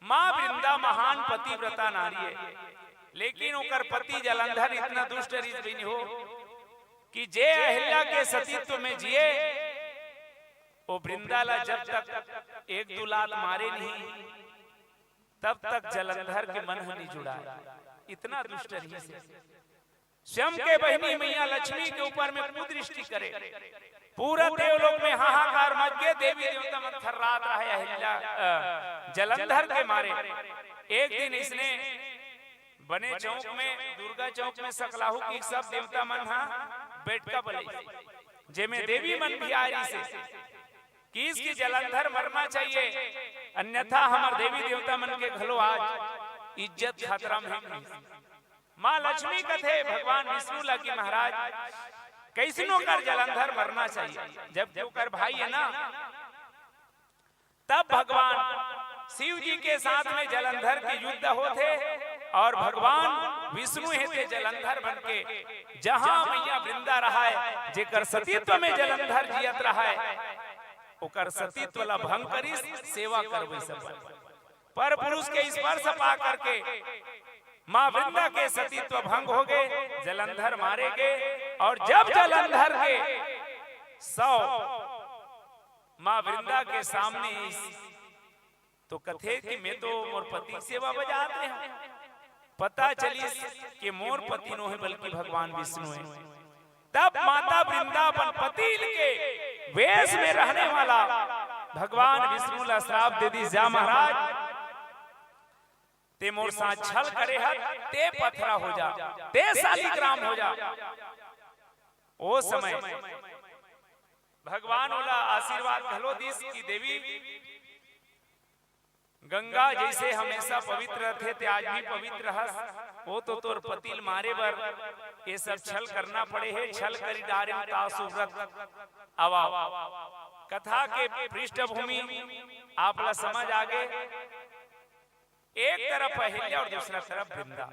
माँ वृंदा महान पतिव्रता नारी है, लेकिन ओकर पति जलंधर इतना दुष्ट रिहिस बहिनी हो कि जे अहिल्या के सतीत्व में जिए, वो वृंदा ला जब तक एक दो लात मारे नहीं, तब तक जलंधर के मन ह नहीं जुड़ा। इतना दुष्ट रिहिसे। स्वयं के बहिनी मैया लक्ष्मी के ऊपर में कुदृष्टि करे, पूरा देवलोक में हाहाकार मच गे, देवी देवता मन थर्रात रहे अहिल्या, अ, जलंधर के मारे। एक दिन इसने बने चौक में, दुर्गा चौक में सकलाहू की सब देवता मन हा बैठका बले, जेमे देवी मन भी आय रिहिसे। किहिस कि जलंधर मरना चाहिए, अन्यथा हमर देवी देवता मन के घलो आज इज्जत खतरा में हे। माँ लक्ष्मी कथे भगवान विष्णु ला कि महाराज, कइसनो कर जलंधर मरना चाहिए, जबकि ओकर भाई है ना। तब भगवान शिव जी के साथ में जलंधर के युद्ध होथे और भगवान विष्णु हे ते जलंधर बन के, जहां मैया वृंदा रहय, जेकर सतीत्व में जलंधर जियत रहय, ओकर सतीत्व ला भंग करिस, सेवा करवइस अपन। पर पुरुष के स्पर्श पा करके माँ वृंदा के सतीत्व भंग हो गे, जलंधर मारे गे। और जब जलंधर के शव माँ वृंदा के सामने आइस, तो कथे कि मैं तो मोर पति के सेवा बजात रहे हूँ, पता चलिस कि मोर पति नोहे बल्कि भगवान विष्णु हे। तब माता वृंदा अपन पति के वेश में रहने वाला भगवान विष्णु ला श्राप दे दिस, जा महाराज, ते मोर साथ छल करे हस, ते पथरा हो जा, ते शालिग्राम हो जा। ओ समय भगवान ओला आशीर्वाद घलो दिस कि देवी, गंगा जइसे हमेशा पवित्र रथे, ते आज भी पवित्र हस। ओ तो तोर पति ल मारे बर ये सब छल करना पड़े हे, छल करि डारेंव तासु व्रत। आवा, कथा के पृष्ठभूमि आप ला समझ आगे। एक तरफ अहिल्या और दूसरा तरफ वृंदा,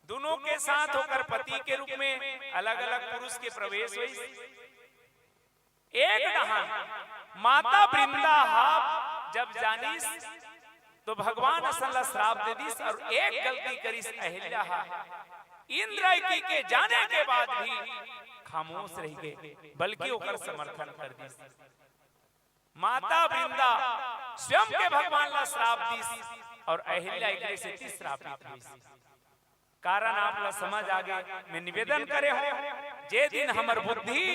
दोनों के साथ ओकर पति के रूप में अलग-अलग पुरुष के प्रवेश होइस। एक डहान माता वृंदा हा जब जानिस तो भगवान असन ला श्राप दे दिस और एक गलती करिस अहिल्या हा, इंद्र के जाने के बाद भी खामोश रह गए, बल्कि ओकर समर्थन कर दिस। माता वृंदा स्वयं के भगवान ला श्राप दिस और अहिल्या एकरे सेती श्रापित होइस। कारण आप ला समझ आगे। मैं निवेदन करे हूँ, जे दिन हमर बुद्धि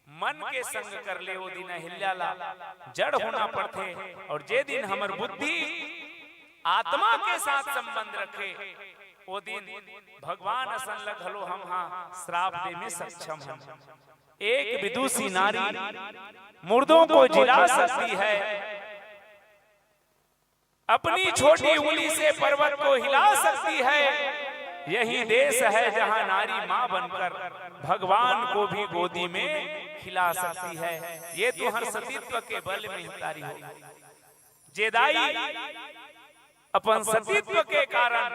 मन के संग कर ले, वो दिन अहिल्या ला जड़ होना पड़थे, और जे दिन हमर बुद्धि आत्मा के साथ संबंध रखे, वो दिन भगवान असन ल घलो हम हा श्राप दे में सक्षम हन। एक विदुषी नारी मुर्दों को जिला सकती है, अपनी छोटी उंगली से पर्वत को हिला सकती है। यही देश है जहां नारी मां बनकर भगवान को भी गोदी में खिला सकती है। ये तुहर सतीत्व के बल में तारी हो। जे दाई अपन सतीत्व के कारण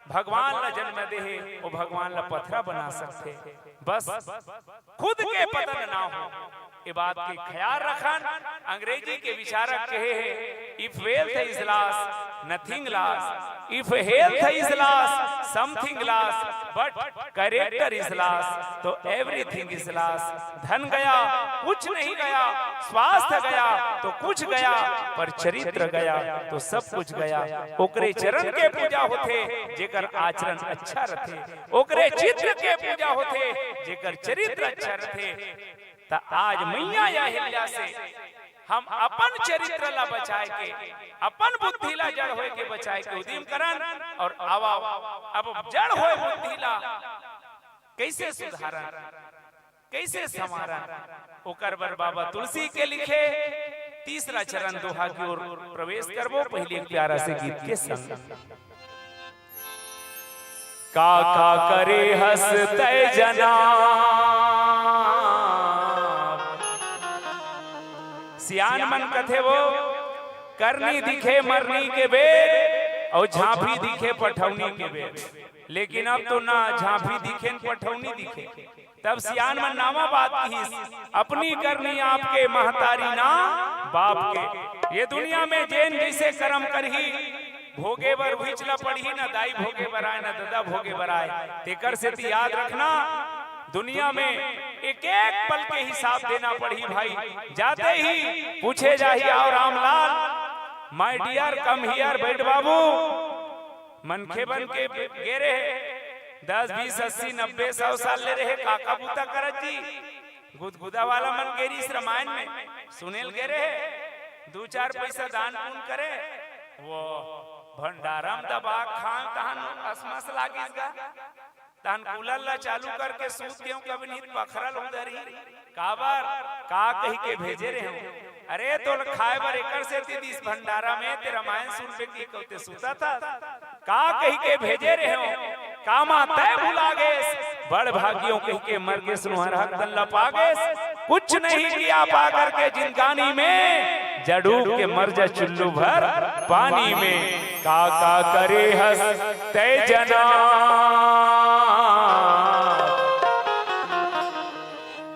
भगवान ला जन्म दे हे, वो भगवान ला पथरा बना सकथे। बस खुद के पतन ना हो, ये बात के ख्याल रखन। अंग्रेजी के विचारक कहे हे, "If wealth is lost, nothing lost. If health is lost, something lost. But character is lost, तो everything is lost।" धन गया, कुछ नहीं गया, स्वास्थ्य गया तो कुछ गया, पर चरित्र गया तो सब कुछ गया। ओकरे चरण के पूजा होथे जेकर आचरण अच्छा रथे, ओकरे चित्र के पूजा होथे जेकर चरित्र अच्छा रथे। त आज मैया अहिल्या से हम अपन चरित्र ला बचाए के, अपन बुद्धि ला जड़ होए के बचाए के उदिम करन। और आवा, अब जड़ होए बुद्धि ला कइसे सुधारन, कइसे संवारन, ओकर बर बाबा तुलसी के लिखे तीसरा चरण दोहा की ओर प्रवेश करबो। पहले एक प्यारा से गीत के संग। का का करे हस तै जना। सियान मन कथे वो, करनी दिखे मरनी के बेर, और झांपी दिखे पठौनी के बेर। लेकिन अब तो ना झांपी दिखे, न पठौनी दिखे। तब सियान मन नावा बात किहिस, "अपनी करनी आपके, महतारी ना बाप के।" ये दुनिया में जेन जइसे करम करही, भोगे बर उहीच ला पड़ही, ना दाई भोगे बर आय, ना ददा भोगे बर आय। तेकर सेती याद रखना, दुनिया में एक एक पल के हिसाब देना पड़ही भाई। जाते ही पूछे जाही, "आओ Ramlal, my dear, come here, बैठ बाबू।" मनखे बन के गे रहे, दस, बीस, अस्सी, नब्बे, सौ साल ले रहे, का का बूता करत जी? गुदगुदा वाला मन गे रिहिस रामायण में, सुने ल गे रहे, दू चार पइसा दान पुण्य करे, वो भंडारा म दबा खान तहन असमस लागिस गा। तहन कूलर ला चालू करके सूत गेंव, कभी नींद पखरल उधर ही। काबर? का कहि के भेजे रहे हो? अरे तोला खाए बर एकर सेती दिस भंडारा में, ते रामायण सुनबे कहि के ते सुतत हस। का कहि के भेजे रहे हो? कामा तै भुला गेस, बड़ भागियों कहि के मर गेस, नोहर हक धन ला पा गेस। कुछ नहीं किया पा करके जिंदगानी में, जा डूब के मर जा चुल्लू भर पानी में। का का करे हस तै जना,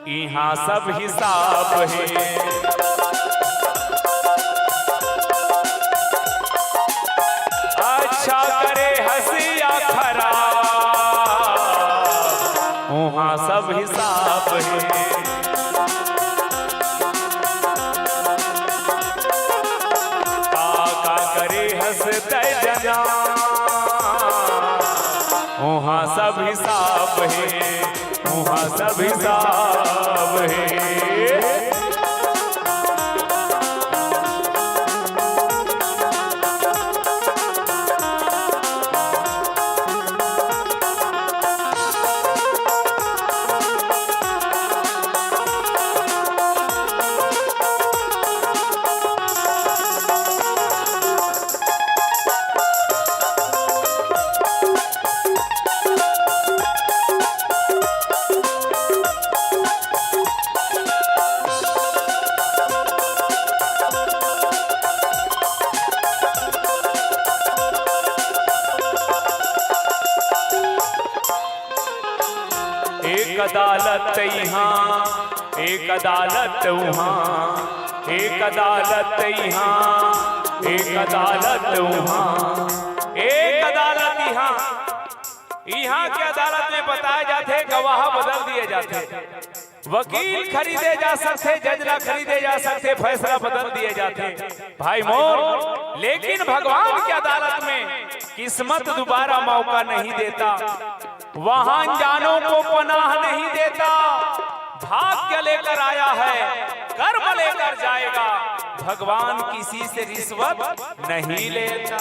इहाँ सब हिसाब हे। अच्छा करे हस या खराब, उहाँ सब हिसाब हे। का का करे हस तै जना, उहाँ सब हिसाब हे, उहाँ सब हिसाब हे। अदालत इहाँ, एक अदालत उहाँ, एक अदालत इहाँ, एक अदालत उहाँ, एक अदालत इहाँ। इहाँ के अदालत में बताए जाथे, गवाह बदल दिए जाथे, वकील खरीदे जा सकथे, जज ला खरीदे जा सकथे, फैसला बदल दिए जाथे। भाई मोर, लेकिन भगवान के अदालत में किस्मत दोबारा मौका नहीं देता, वहाँ अनजानों को पनाह नहीं देता। भाग्य लेकर आया है, कर्म लेकर जाएगा, भगवान किसी से रिश्वत नहीं लेता।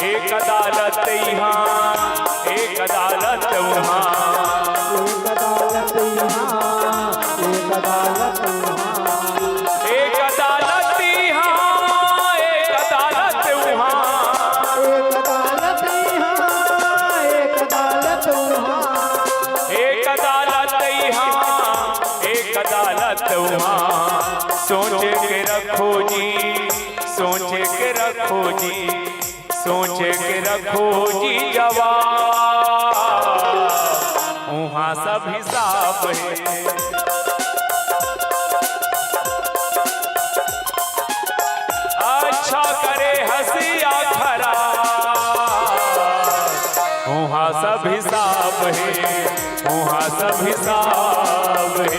एक अदालत इहाँ, एक अदालत उहाँ। एक अदालत इहाँ, एक अदालत उहाँ। एक अदालत इहाँ, एक अदालत उहाँ। एक अदालत इहाँ, एक अदालत उहाँ। एक अदालत इहाँ, एक अदालत उहाँ। सोच के रखो जी, सोच के रखो जी, सोच के रखो जी जवाब, उहाँ सब हिसाब हे। अच्छा करे हँसिया खराब, उहाँ सब हिसाब हे, उहाँ सब हिसाब हे।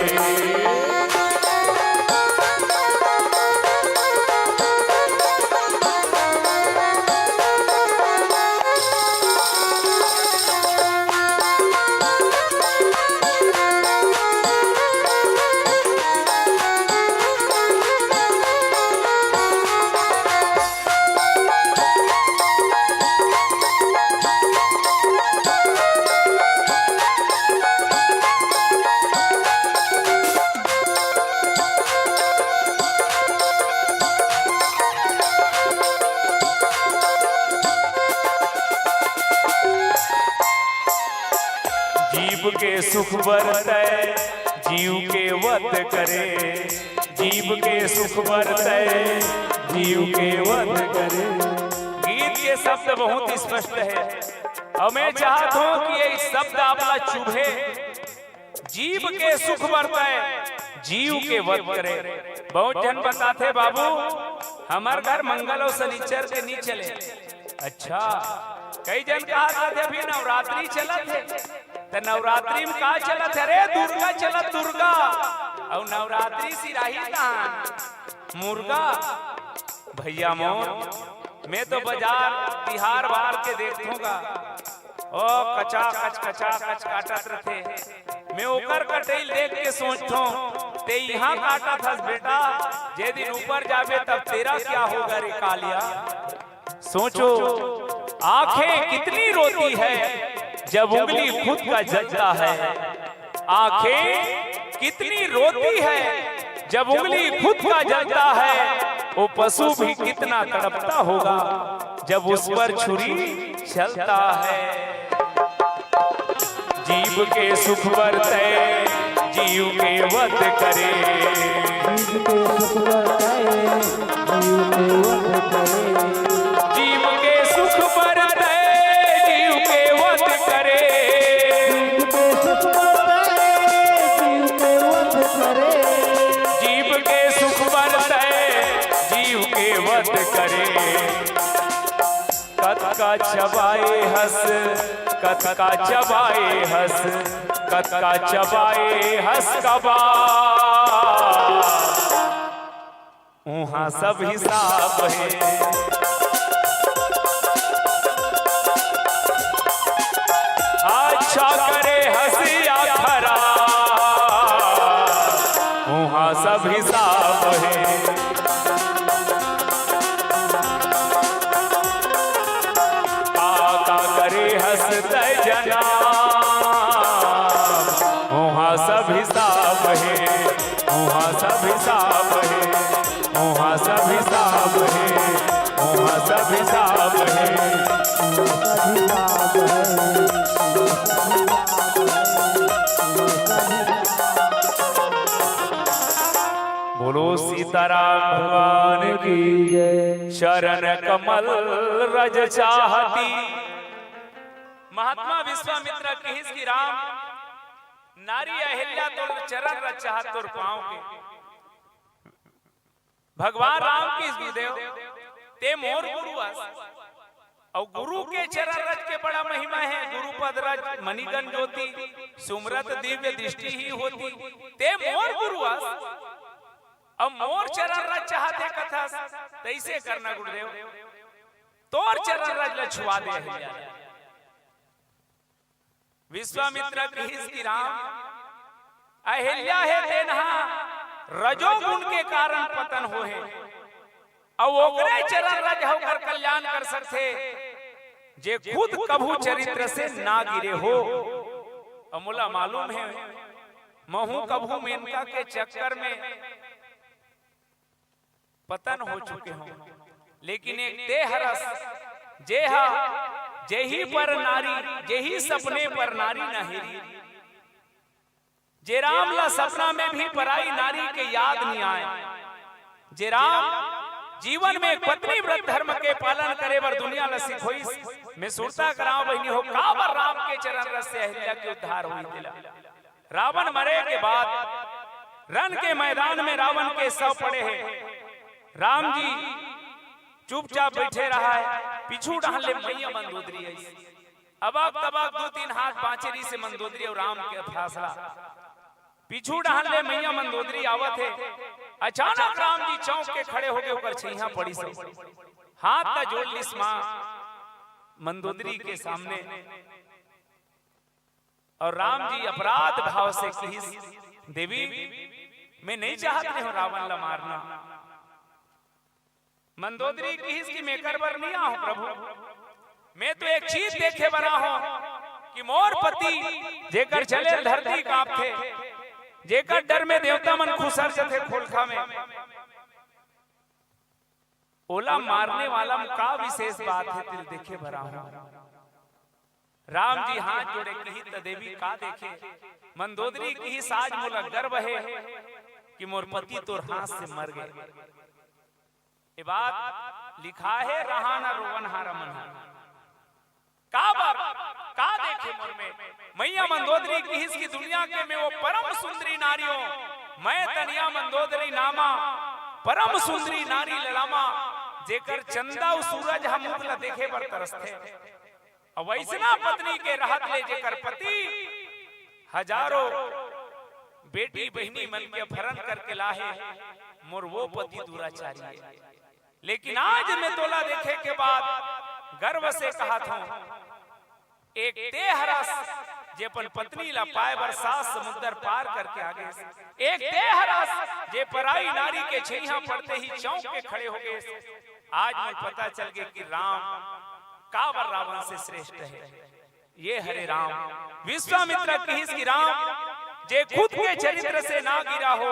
जीव के सुख बर तैं जीव के वध करे, जीव के सुख बर तैं जीव के वध करे। गीत के शब्द बहुत स्पष्ट हे, अउ मैं चाहत हूँ कि ये शब्द आप ला चुभे। जीव के सुख बर तैं जीव के वध करे। बहुत झन बताथे, "बाबू, हमर घर मंगल अउ शनिचर के नी चले।" अच्छा, कई झन कहत रथे, "अभी नवरात्रि चलत हे, त नवरात्रि में का चलत हे रे? दुर्गा चलत, दुर्गा। अउ नवरात्रि सिराही कहाँ? मुर्गा।" भैया मोर, मैं तो बजार तिहार बार के देखथों गा, ओ कचाकच, कचाकच काटत रथे। मैं ओकर कटई ल देख के सोचथों, "तैं इहाँ काटत हस बेटा, जे दिन ऊपर जाबे तब तेरा क्या होगा रे कालिया?" सोचो, आंखें कितनी रोती है जब उंगली खुद का जलता है। आंखें कितनी रोती है जब उंगली खुद का जलता है, वो पशु भी कितना तड़पता होगा जब उस पर छुरी चलता है। जीव के सुख बर तैं जीव के वध करे। जीव के सुख बर तैं जीव के वध करे। जीव के सुख बर तैं जीव के वध करे। जीव के सुख बर तैं जीव के वध करे। जीव के सुख बर तैं जीव के वध करे। कतका चबाए हस, कतका चबाए हस, कतका चबाए हस कबाब। उहाँ सब हिसाब हे। अच्छा करे हँसिया खराब, उहाँ सब हिसाब हे। का, का करे हँसत जना, उहाँ सब हिसाब हे। उहाँ सब हिसाब हे, उहाँ सब हिसाब हे, उहाँ सब हिसाब हे। बोलो सीताराम भगवान की जय। चरण कमल रज चाहती महात्मा विश्वामित्र किहिस कि राम, नारी अहिल्या तोर चरण रज चाहत तोर पाँव के। भगवान राम किहिस गुरुदेव, ते मोर गुरु अस। अउ गुरु के चरण रज के बड़ा महिमा हे। गुरु पद रज मणिगण ज्योति, सुमरत दिव्य दृष्टि ही होती। ते मोर गुरु अस, अउ मोर चरण रज चाहत हे कथस, तइसे करना गुरुदेव, तोर चरण रज ल छुआ दे अहिल्या। विश्वामित्र किहिस कि राम, अहिल्या हे तेन हा रजोगुण के कारण पतन होहे, अउ ओकरे चरण रज ह ओकर कल्याण कर सकथे, जे खुद कभू चरित्र से ना गिरे हो। अउ मोला मालूम हे, महूं कभू मेनका के चक्कर में पतन हो चुके हों, लेकिन एक ते हरस, जे हा, जेही पर नारी, जेही सपने पर नारी न हेरी, जे राम ला सपना में भी पराई नारी के याद नइ आय, जे राम जीवन में एक पत्नी व्रत धर्म के पालन करे बर दुनिया ला सिखोइस। मैं सुरता करांव बहिनी हो, काबर राम के चरण रज से अहिल्या के उद्धार होइस तेला। रावण मरे के बाद रन के मैदान में रावण के शव पड़े हे। राम जी चुपचाप बइठे रहय, पीछू डहन ले मइया मंदोदरी आइस। अबक तबक दू तीन हाथ बांचे रिहिस मंदोदरी अउ राम के फासला। पीछू डहन ले मइया मंदोदरी आवत हे। अचानक राम जी चौंक के खड़े होगे, ओकर छइहां पड़िस। हाथ ला जोड़ लिस मां मंदोदरी के सामने। अउ राम जी अपराध भाव से किहिस, देवी, मैं नइ चाहत रहेंव रावण ला मारना। मंदोदरी किहिस कि मैं एकर बर नइ आंव प्रभु, मैं तो एक चीज देखे बर आंव कि मोर पति, जेकर चले धरती कांपथे, जेकर डर में देवता मन खुसर जथे खोलखा में, ओला मारने वाला म का विशेष बात हे, तेला देखे बर आंव। राम जी हाथ जोड़े किहिस त देवी का देखे? मंदोदरी किहिस आज मोला गर्व हे कि मोर पति तोर हाथ से मर गे। ए बात लिखा हे, रहा न रोवन हारा मन हा। काबर? का देखे मोर में? मइया मंदोदरी किहिस कि दुनिया के में वो परम सुंदरी नारी हों, मैं तनिया मंदोदरी नामा, परम सुंदरी नारी ललामा, जेकर चंदा अउ सूरज ह मुख ला देखे बर तरसथे। अउ वइसना पत्नी के रहत ले जेकर पति हजारों बेटी बहिनी मन के अपहरण करके लाहे, मोर वो पति दुराचारी हे। लेकिन आज मैं तोला देखे के बाद गर्व से कहत हों, एक ते हरस जे अपन पत्नी ला पाए बर सात समुंदर पार करके आ गेस, एक ते हरस जे पराई नारी के छइहां पड़ते ही चौंक के खड़े हो गेस। आज मोला पता चल गे कि राम काबर रावण से श्रेष्ठ हे। ए हरे राम। विश्वामित्र किहिस कि राम, जे खुद के चरित्र से ना गिरा हो,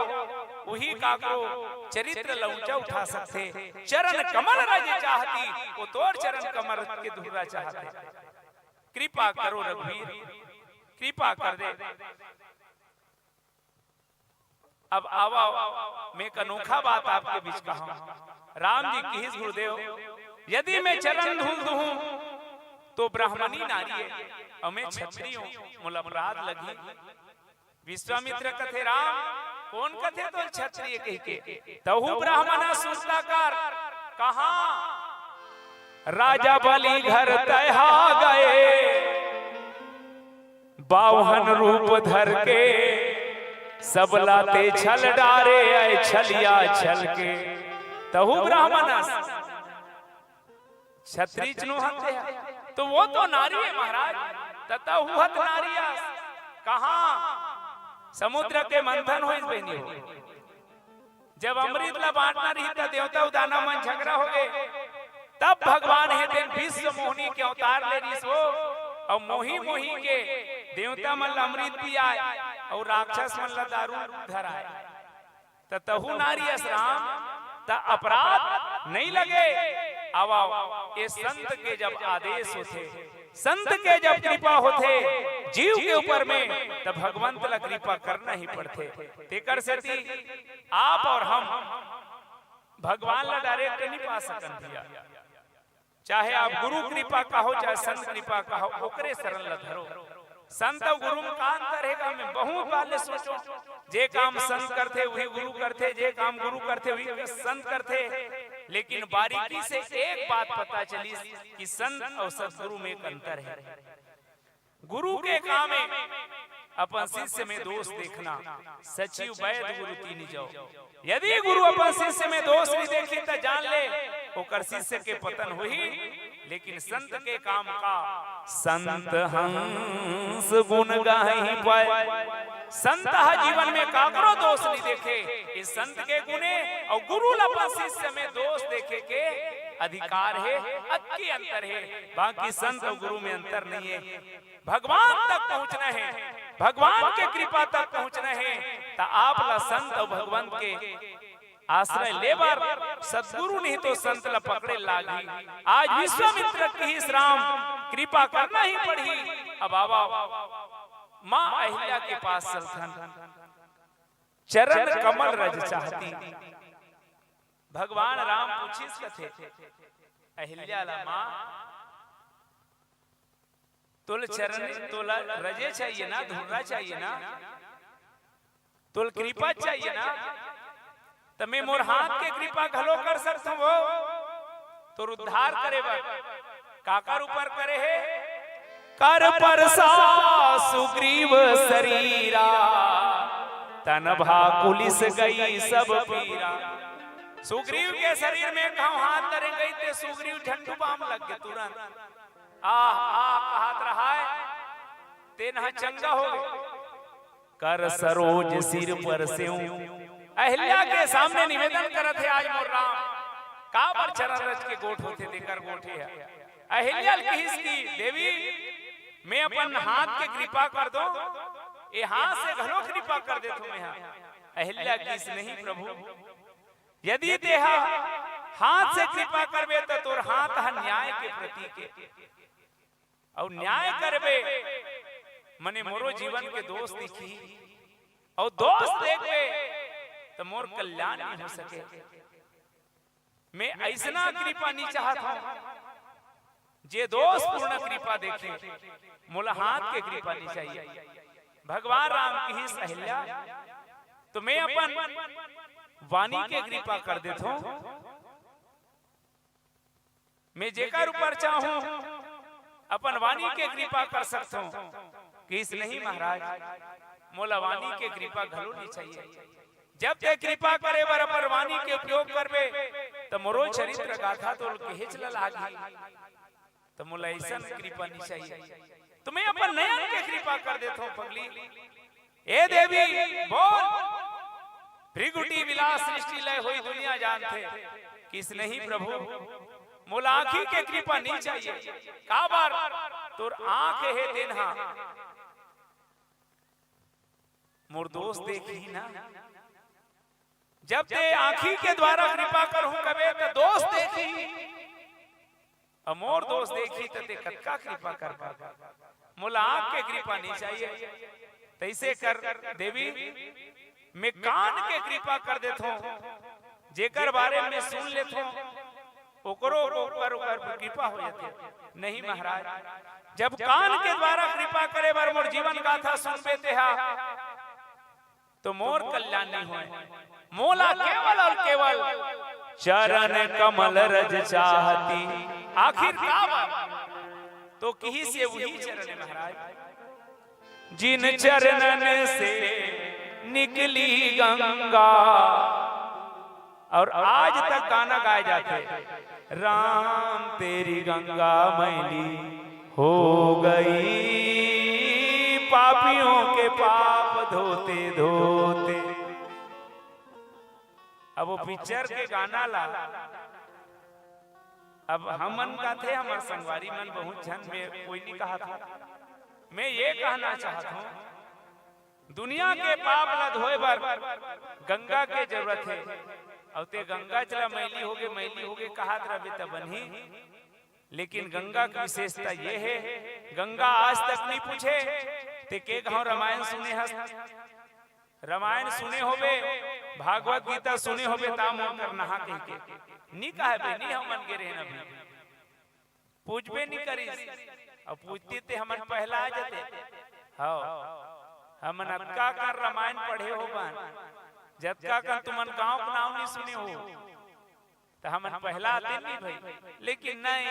उही काकरो चरित्र ला ऊंचा उठा सकथे। चरण कमल रज चाहती, वो तोर चरण कमल के धुर्रा चाहथे। कृपा करो रघुवीर, कृपा कर दे। अब आवा, मैं एक अनोखा बात आपके बीच कहंव। राम जी किहिस गुरुदेव, यदि मैं चरण धूल दूहूं तो ब्राह्मणी नारी हे, अउ मैं क्षत्रिय हों, मोला अपराध लगही। विश्वामित्र कथे, राम, कोन कथे तोला क्षत्रिय कहिके? तहु ब्राह्मण सुरता कर, कहां राजा बलि घर तैहा गए, बावहन रूप धर के, सबला ते छल डारे, अय छलिया छल के। तहु ब्राह्मण अस, क्षत्रिय च नोहत हे। तो वो तो नारी हे महाराज, त तहु हत नारी अस। कहां समुद्र के मंथन होइस बहिनी हो। जब अमृत ला बांटना रहिस त देवता अउ दानव मन झगरा होगे, तब भगवान हे तेन भीष्म मोहिनी के अवतार ले रिहिस हो, अउ मोहि मोहि के देवता मन ला अमृत पियाय अउ राक्षस मन ला दारू धराय। त तहु नारी अस राम, त अपराध नइ लगे। आवा, ए संत के जब आदेश होथे, संत के जब कृपा होथे जीव के ऊपर में, त भगवंत ला कृपा करना ही पड़थे। तेकर सेती आप अउ हम भगवान ला direct नइ पा सकन भैया। चाहे आप गुरु कृपा कहो, चाहे संत कृपा कहो, ओकरे शरण ल धरो। संत अउ गुरु में का अंतर हे? का मैं बहुत बार ले सोचो, जे काम संत करथे, वही गुरु करथे, जे काम गुरु करथे, वही संत करथे। लेकिन बारीकी से एक बात पता चलिस कि संत अउ सतगुरु में एक अंतर हे। गुरु के काम हे अपन शिष्य में दोष देखना, सचिव वैद्य गुरु तीनि जौ। यदि गुरु अपन शिष्य में दोष नहीं देखी, त जान ले, ओकर शिष्य के पतन होही। लेकिन संत के काम का? संत हंस गुण गाही पाए। संत ह जीवन में काकरो दोष नहीं देखे। ये संत के गुण हे। अउ गुरु ल अपन शिष्य में दोष देखे के अधिकार हे, अतकी अंतर हे। बाकी संत अउ गुरु में अंतर नहीं हे। भगवान तक पहुंचना हे, भगवान के कृपा तक पहुंचना हे, त आप ला संत अउ भगवंत के आश्रय ले बर, सतगुरु नहीं तो संत ला पकड़े लागही। आज विश्वामित्र किहिस, राम, कृपा करना ही पड़ही। अब आवा, माँ अहिल्या के पास चलथन। चरण कमल रज चाहती। भगवान राम पूछिस कथे अहिल्या ला, माँ, तोला चरण, तोला रजे चाहिए ना, धुर्रा चाहिए ना, तोला कृपा चाहिए ना, त मैं मोर हाथ के कृपा घलो कर सकथंव वो, तोर उद्धार करे बर। काकर ऊपर करे हे? कर परसा सुग्रीव सरीरा, तन भा कुलिस गई सब पीरा। सुग्रीव के शरीर में कहूं हाथ धरे गई ते सुग्रीव झंडू बाम लग गे तुरंत। आह, आह, कहत रहाय, तेन ह चंगा हो गे। कर सरोज सिर पर सेव। अहिल्या के सामने निवेदन करत हे आज मोर राम, काबर चरण रज के गोठ होथे, तेकर गोठ हे। अहिल्या किहिस कि देवी, मैं अपन हाथ के कृपा कर दो, ए हाथ से घलो कृपा कर देथों मैं हा। अहिल्या किहिस, नहीं प्रभु, यदि तेहा हाथ से कृपा करबे, त तोर हाथ ह न्याय के प्रतीक हे। अउ न्याय करबे, मने मोरो जीवन के दोष दिखही, अउ दोष देखबे, त मोर कल्याण नहीं हो सके। मैं अइसना कृपा नहीं चाहत हूं, जे दोष पूर्ण कृपा देखे, मोला हाथ के कृपा नहीं चाहिए। भगवान राम किहिस, अहिल्या, तो मैं अपन वाणी के कृपा कर देथों। मैं जेकर ऊपर चाहूं, अपन वाणी के कृपा कर सकथों। किहिस, नहीं महाराज, मोला वाणी के कृपा घलो नहीं चाहिए। जब ते कृपा करे बर अपन वाणी के उपयोग करबे, त मोरो चरित्र गाथा तोल केहेच ल लागही। त मोला अइसन कृपा नहीं चाहिए, त मैं अपन नयन के कृपा कर देथों पगली। ए देवी, बोल, भृगुटी विलास सृष्टि लय होई दुनिया जानथे। किहिस, नहीं प्रभु, मोला आंखी के कृपा नहीं चाहिए। काबर? तोर आंख हे तेन हा मोर दोष देखही ना। जब ते आंखी के द्वारा कृपा करहूं कबे, त दोष देखही। अउ मोर दोष देखही, त ते कतका कृपा कर पाबे। मोला आंख के कृपा नहीं चाहिए। तइसे कर देवी, मैं कान के कृपा कर देथों, जेकर बारे में सुन लेथों, ओकरो ऊपर, ओकर कृपा हो जाथे। नहीं महाराज, जब कान के द्वारा कृपा करे बर मोर जीवन गाथा सुनबे तेहा, तो मोर कल्याण नहीं होय। मोला केवल अउ केवल चरण कमल रज चाहती। आखिर काबर? तो किहिस, ये वही चरण हे महाराज, जिन चरणन से निकली गंगा। अउ आज तक गाना गाए जाथे, राम तेरी गंगा मैली हो गई, पापियों के पाप धोते धोते। अब वो पिक्चर के गाना ला, अब हमन गाथे, हमर संगवारी मन बहुत झन, मैं कोई नहीं कहत हूं। मैं ये कहना चाहत हूं, दुनिया के पाप ला धोए बर गंगा के जरूरत हे। अउ ते गंगा चला मैली होगे, मैली होगे कहत रहिबे त बनही। लेकिन गंगा के विशेषता ये हे, गंगा आज तक नहीं पूछे ते के घांव रामायण सुने हस, रामायण सुने होबे, भागवत गीता सुने होबे, ता मोर कर नहा कहिके नहीं कहबे, नहीं हमन गे रहेन अभी। पूछबे नहीं करिस। अब पूछती ते हमन पहला आ जाते। हव, हमन अतका कर रामायण पढ़े हो बन, जतका कन तुमन गांव के नाव नहीं सुने हो, त हमन पहला आते नहीं भाई। लेकिन नहीं,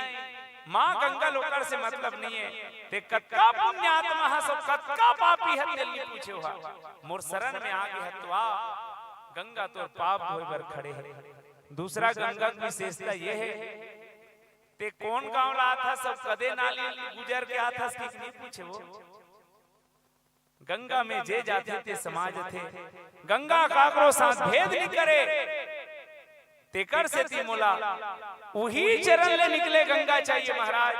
माँ गंगा ल ओकर से मतलब नहीं है। ते कतका पुण्यात्मा हस, कतका पापी हस, तेला नहीं पूछे हो। मोर शरण में आ गे हस त आ, गंगा तोर पाप धोए बर खड़े हे। दूसरा गंगा के विशेषता ये हे, ते कोन गांव ल आथस, सब कदे नाली गुजर के आथस कि नहीं पूछे हो। गंगा में जे जाथे ते समा जथे। गंगा काकरो साथ भेद नहीं करे, तेकर सेती मोला उही चरण ले निकले गंगा चाहिए महाराज,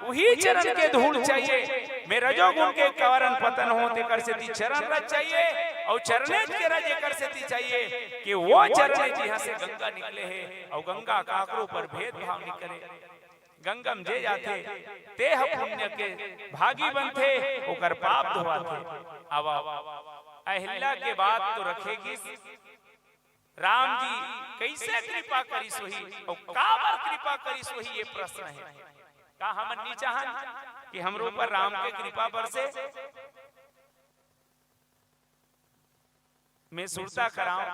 उही चरण के धूल चाहिए। मैं रजोगुण के कारण पतन हो, तेकर सेती चरण रज चाहिए, अउ चरणे के रज एकर सेती चाहिए कि वो चरण जिहां से गंगा निकले हे, अउ गंगा काकरो पर भेदभाव नहीं करे। गंगा में जे जाथे, ते ह पुण्य के भागी बनथे, ओकर पाप धोवाथे। अब अहिल्या के बात तो रखे गिस, राम जी कइसे कृपा करिस होही अउ काबर कृपा करिस होही, ये प्रश्न हे। का हमन नी चाहन कि हमरो ऊपर राम के कृपा बरसे? मैं सुरता करांव,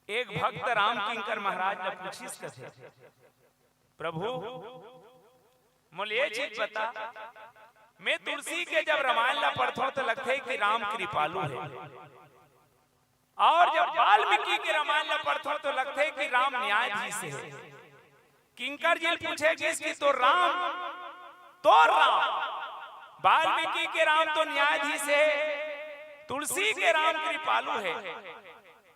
एक भक्त राम किंकर महाराज ल पूछिस कथे, "प्रभु, मोला ये चीज बता, मैं तुलसी के जब रामायण ला पढ़थों त लगथे कि राम कृपालु हे, और जब वाल्मीकि के रामायण ला पढ़थों त लगथे कि राम न्यायाधीश हे।" किंकर जी ल पूछे गिस कि तोर राम, तोर राम, वाल्मीकि के राम तो न्यायाधीश हे, तुलसी के राम कृपालु हे,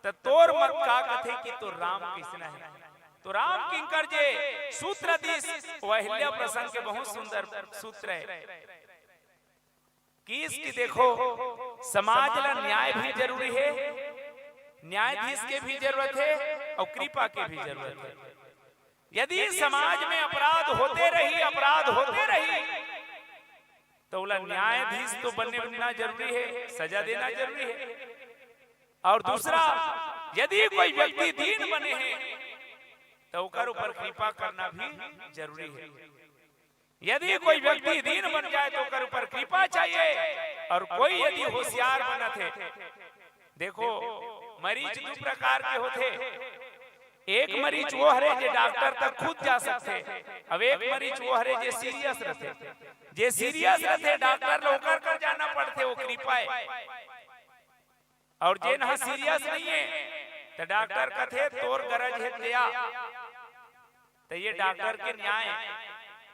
त तोर मत का कथे कि तोर राम कइसना हे? तो राम किंकर जे सूत्र दिस, वो अहिल्या प्रसंग के बहुत सुंदर सूत्र हे। किस कि देखो, समाज ला न्याय भी जरूरी हे, न्यायाधीश के भी जरूरत हे और कृपा के भी जरूरत हे। यदि समाज में अपराध होते रही, अपराध होते रही, तो ओला न्यायाधीश तो बनना जरूरी हे, सजा देना जरूरी हे। और दूसरा, यदि कोई व्यक्ति दीन बने हे, तो ओकर ऊपर कृपा करना भी जरूरी हे। यदि कोई व्यक्ति दीन बन जाए तो ओकर ऊपर कृपा चाहिए, और कोई यदि होशियार बनत हे, देखो, मरीज दू प्रकार के होथे। एक मरीज वो हरे जे डॉक्टर तक खुद जा सकथे, अब एक मरीज वो हरे जे सीरियस रथे। जे सीरियस रथे, डॉक्टर ल ओकर कर जाना पड़थे, वो कृपा हे। और जेन ह सीरियस नहीं हे, त डॉक्टर कथे, "तोर गरज हे, ते आ।" त ये डॉक्टर के न्याय।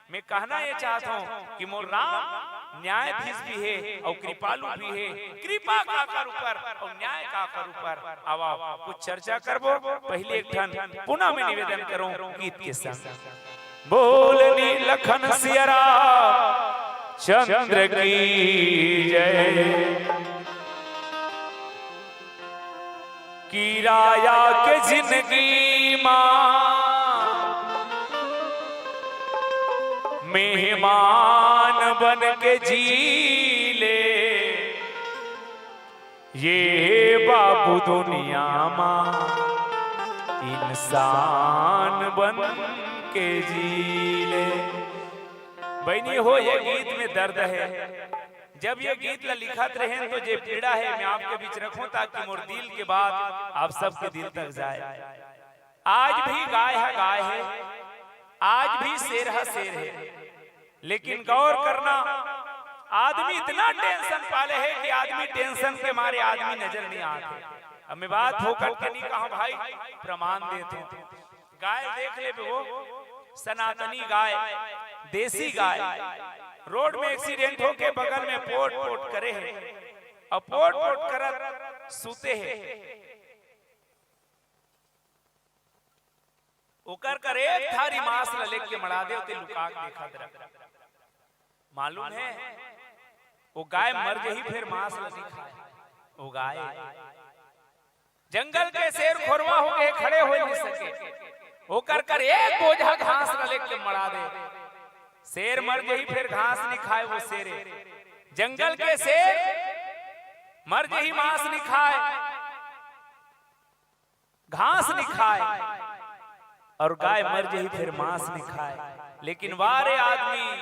मैं कहना ये चाहत हूँ कि मोर राम न्यायाधीश भी हे और कृपालु भी हे। कृपा काकर ऊपर और न्याय काकर ऊपर। आवा, कुछ चर्चा करबो। पहले एक ठन पुनः मैं निवेदन करूँ गीत के संग। बोल नीलकंठ सिया राम चंद्र की जय। किराया के जिंदगी मा मेहमान बन के जी ले, ये बाबू दुनिया मा इंसान बन के जी ले। बहनी हो, ये गीत में दर्द हे। जब ये गीत ला लिखत रहेन तो जे पीड़ा हे, मैं आपके बीच रखूं ताकि मोर दिल के बात आप सबके दिल तक जाए। आज भी गाय ह गाय हे, आज भी शेर ह शेर हे, लेकिन गौर करना, आदमी इतना टेंशन पाले हे कि आदमी टेंशन के मारे आदमी नजर नहीं आत हे। अब मैं बात फोकट के नहीं कहा भाई, प्रमाण देत हूँ। गाय देख लेबे वो, सनातनी गाय, देसी गाय, रोड में एक्सीडेंट होके बगल में पोट पोट करे हे, और पोट पोट करत सुते हे। ओकर कर एक थारी मांस ल लेके मड़ा दे, ओते लुका के देखत रह। मालूम हे, वो गाय मर जही, फिर मांस ल नहीं खाए। वो गाय, जंगल के शेर खोरवा हो गए, खड़े हो नहीं सके। ओकर कर एक बोझा घास ल लेके मड़ा दे। शेर मर जही, फिर घास नहीं खाए वो शेरे। जंगल के शेर मर जही, मांस नहीं खाए, घास नहीं खाए, अउ गाय मर जही, फेर मांस नइ खाय। लेकिन वाह रे आदमी,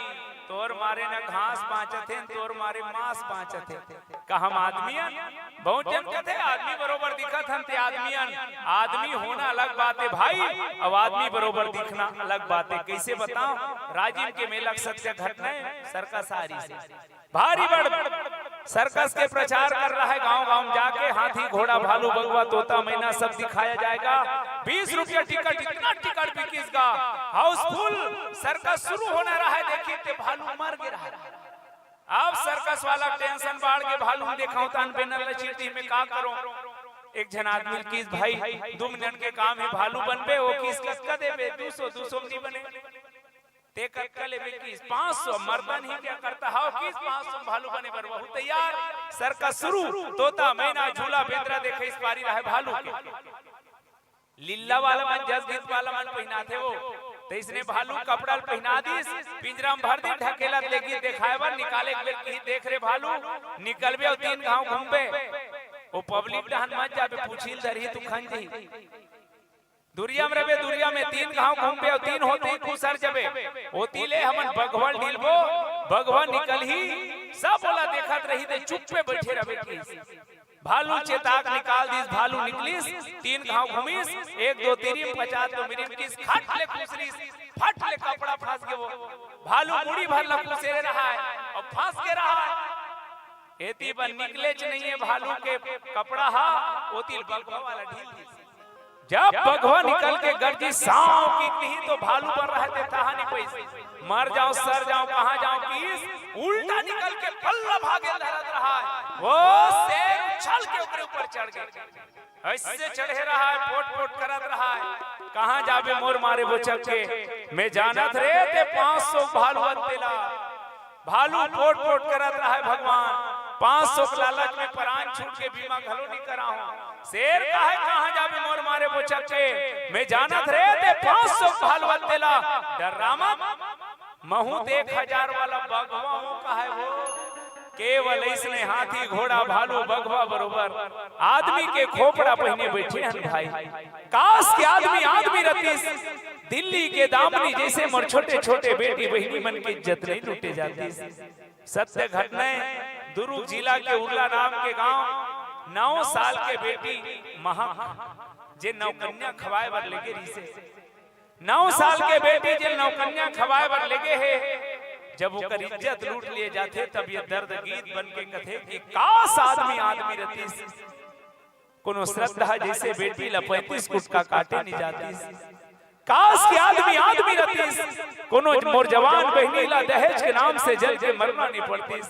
तोर मारे न घास बांचत हे, तोर मारे मांस बांचत हे। का हम आदमी अन? बहुत झन कथे, "आदमी बरोबर दिखत हन, ते आदमी अन।" आदमी होना अलग बात हे भाई, अउ आदमी बरोबर दिखना अलग बात हे। कइसे बतावं? राजिम के मेला के सत्य घटना हे, सर्कस आरिस हे। भारी बड़ सर्कस के प्रचार कर रहा है, गांव-गांव में जाके हाथी, घोड़ा, भालू, बघवा, तोता, मैना सब दिखाया जाएगा। बीस रुपया टिकट, इतना टिकट बिकिस गा, हाउसफुल। सर्कस शुरू होना रहा है, देखिन ते भालू मर गे रहा है। अब सर्कस वाला टेंशन बाढ़ गे, भालू देखावं तहन बैनर ल चीर दिही, मैं का करंव? एक झन आदमी ल किहिस, "भाई, दू मिनट के काम हे, भालू बनबे?" ओ किहिस, "कतका देबे?" "दू सौ।" "दू सौ में नइ बने।" "ते कतका लेबे?" किहिस, "पाँच सौ।" "मर्दन ही क्या करता है?" ओ किहिस, "पाँच सौ में भालू बने बर वहू तैयार।" सर्कस शुरू, तोता, मैना, झूला, बेंदरा देखे, इस पारी रहे भालू के। लीला वाला मन, जस गीत वाला मन पहिनाथे वो, त इसने भालू कपड़ा ल पहिना दिस, पिंजरा में भर दिस, ढकेलत ले गिस देखाय बर, निकाले के बेर किहिस, "देख रे भालू, निकलबे अउ तीन घांव घूमबे।" ओ पब्लिक डहन मत जाबे, पूछी ल धरही, तू खंजही। दुरिया में रहिबे, दुरिया में तीन घांव घूमबे अउ तीन होते ही खुसर जबे। ओती ले हमन बघवा ल ढीलबो, बघवा निकलही, सब ओला देखत रही, ते चुप्पे बइठे रहिबे किहिस। भालू चेता के निकाल दिस, भालू निकलिस, तीन घांव घूमिस, एक दो तिरिम, पचास दो मिरिम किहिस, खट ले खुसरिस, फट ले कपड़ा फंस गे वो। भालू मुड़ी भर ला खुसेरे रहा है अउ फंस गे रहा है। एती बर निकलेच नइ हे भालू के कपड़ा हा, ओती ल बघवा वाला ढील दिस। जब बघवा निकल के गरजिस, "सांव" किहिस, तो भालू बन रहा ते तहा नइ पइस। "मर जांव, सर जांव, कहां जांव" किहिस, उल्टा निकल के पल्ला भागे ल धरत रहा है। वो शेर उछल के ओकरे ऊपर चढ़ गे। अइसे चढ़े रहा है, पोट पोट करत रहा है, "कहां जाबे मोर मारे बोचक के, मैं जानत रे ते पाँच सौ भालू अन तेला।" भालू पोट पोट करत रहा है, "भगवान, पाँच सौ के लालच में परान छूट के बीमा घलो नइ कराहूं।" शेर कहे, "कहां जाबे मोर मारे बोचक के, मैं जानत रे ते पाँच सौ भालू अन तेला, डर्रा मत, महूं ते एक हजार वाला बघवा हूं," कहे वो। केवल अइसने हाथी, घोड़ा, भालू, बघवा बरोबर आदमी के खोपड़ा पहिने बइठे हन भाई। काश के आदमी आदमी रतिस, दिल्ली के दामिनी जइसे मोर छोटे-छोटे बेटी बहिनी मन के इज्जत नइ लूटे जातिस। सत्य घटना हे, दुरूग जिला के उरला नाम के गांव, नौ साल के बेटी महक, जे नवकन्या खवाए बर लेगे रिहिसे, नौ साल के बेटी जे नवकन्या खवाए बर लेगे हे, जब ओकर इज्जत लूट लिए जाथे, तब ये दर्द गीत बन के कथे कि काश आदमी आदमी रतिस। कोनो श्रद्धा जइसे बेटी ला पैंतीस गुटका काटे नइ जातिस। काश के आदमी आदमी रतिस, कोनो मोर जवान बहिनी ला दहेज के नाम से जल के मरना नइ पड़तिस।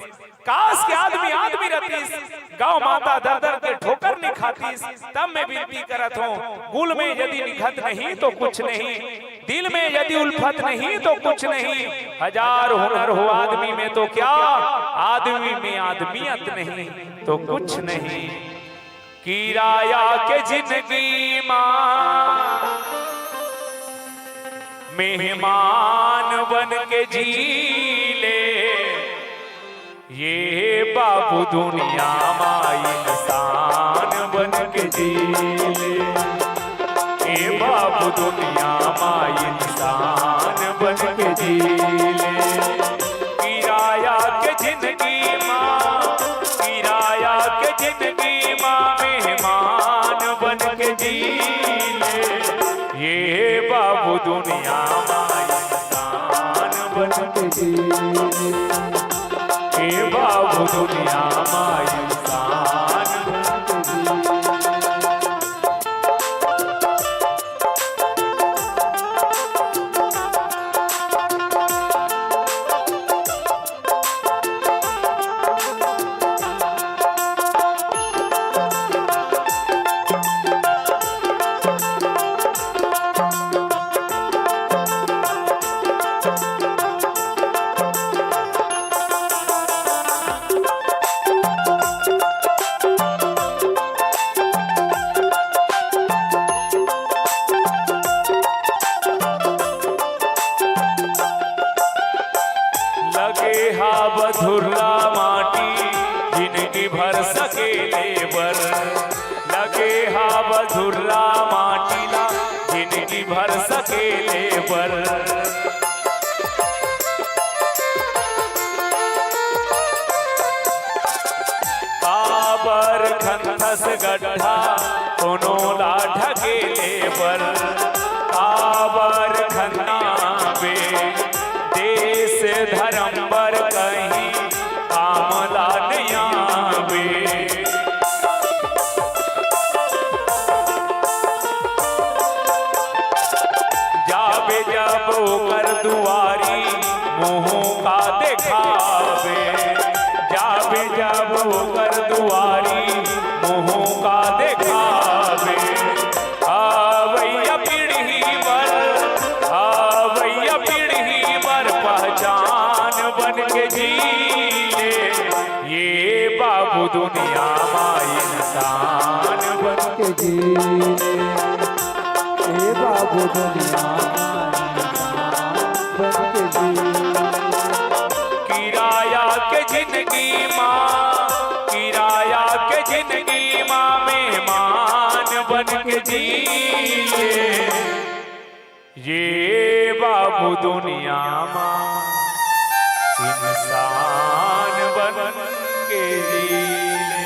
काश के आदमी आदमी रतिस, गौ माता दर दर के ठोकर नइ खातिस। तब मैं विनती करत हूं, गुल में यदि निखत नहीं तो कुछ नहीं, दिल में यदि उल्फत नहीं तो कुछ नहीं, हजार हुनर हो आदमी में तो क्या, आदमी में आदमियत नहीं तो कुछ नहीं। किराया के जिंदगी मा मेहमान बन के जी ले, ये बाबू दुनिया मा इंसान बन के जी ले, ये बाबू दुनिया मा इंसान बन के जी ले। किराया के जिंदगी मा, किराया के जिंदगी मा मेहमान बन के जी ले। ये बाबू दुनिया मा इंसान बन के जी ले। ये बाबू दुनिया मा इंसान बन के जी ले। ढकेले बर। काबर खनथस गड्ढा कोनो ला ढकेले बर, काबर खनबे देश धरम बर कहीं काम ला नइ आबे। जाबे जब ओकर दुआरी मुँह का देखाबे, जाबे जब ओकर दुआरी मुँह का देखाबे। अवइया पीढ़ी बर, अवइया पीढ़ी बर पहचान बन के जी ले। ये बाबू दुनिया मा इंसान बन के जी ले। ए बाबू दुनिया मा इंसान बन के जी ले। किराया के जिंदगी मा, किराया के जिंदगी मा मेहमान बन के जी ले। ये बाबू दुनिया मा इंसान बन के जी ले।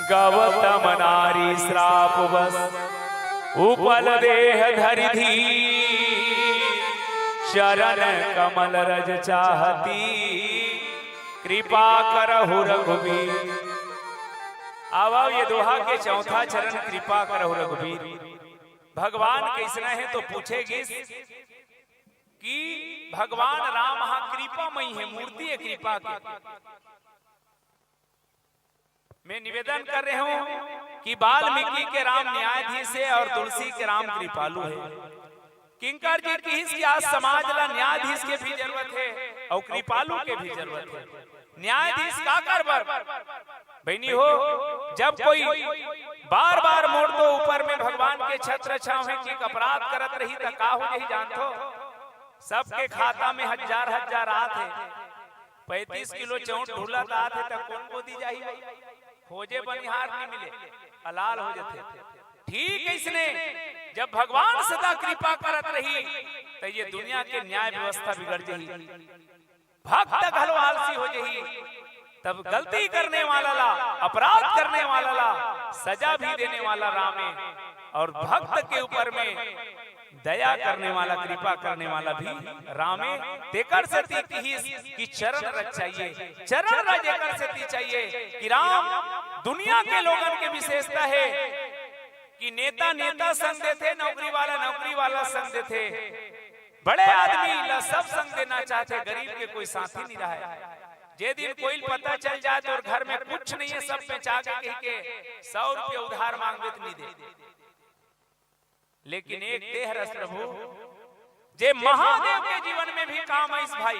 गौतम नारी श्राप बस उपल देह धरि धीर, चरण कमल रज चाहती कृपा करहु रघुबीर। अब, अब ये दोहा के चौथा चरण कृपा करहु रघुबीर। भगवान कइसना हे तो पूछे गिस कि भगवान राम हा कृपामयी हे, मूर्ति हे कृपा के। मैं निवेदन कर रहे हूं कि वाल्मीकि के राम न्यायाधीश हे और तुलसी के राम कृपालु हे। किंकर जी किहिस कि आज समाज ला न्यायाधीश के भी जरूरत हे और कृपालु के भी जरूरत हे। न्यायाधीश काकर बर? बहिनी हो, जब कोई बार बार मोर तो ऊपर में भगवान के छत्र छांव हे कि एक अपराध करत रही त का हो जाही जानथो? सबके खाता में हजार हजार आत हे, पैंतीस किलो चौंट ढुलत आत हे त कोन कोती जाही? खोजे बनिहार नइ मिले, अलाल हो जथे। ठीक अइसने जब भगवान सदा कृपा करत रही त ये दुनिया के न्याय व्यवस्था बिगड़ जही। भक्त घलो आलसी हो जही, तब गलती करने वाला ला, अपराध करने वाला ला सजा भी देने वाला रामे, और भक्त के ऊपर में दया करने वाला, कृपा करने वाला भी रामे। तेकर सेती किहिस कि चरण रज चाहिए, चरण रज एकर सेती चाहिए कि राम दुनिया के लोगन के विशेषता हे कि नेता नेता संग देथे, नौकरी वाला नौकरी वाला संग देथे। बड़े आदमी ला सब संग देना चाहथे, गरीब के कोई साथी नइ रहय। जे दिन कोई ल पता चल जाय तोर घर में कुछ नइ हे, सब बेचा के कहि के सौ रुपया उधार मांगबे त नइ दे। लेकिन एक दे हरस प्रभु, जे महादेव के जीवन में भी काम आइस भाई।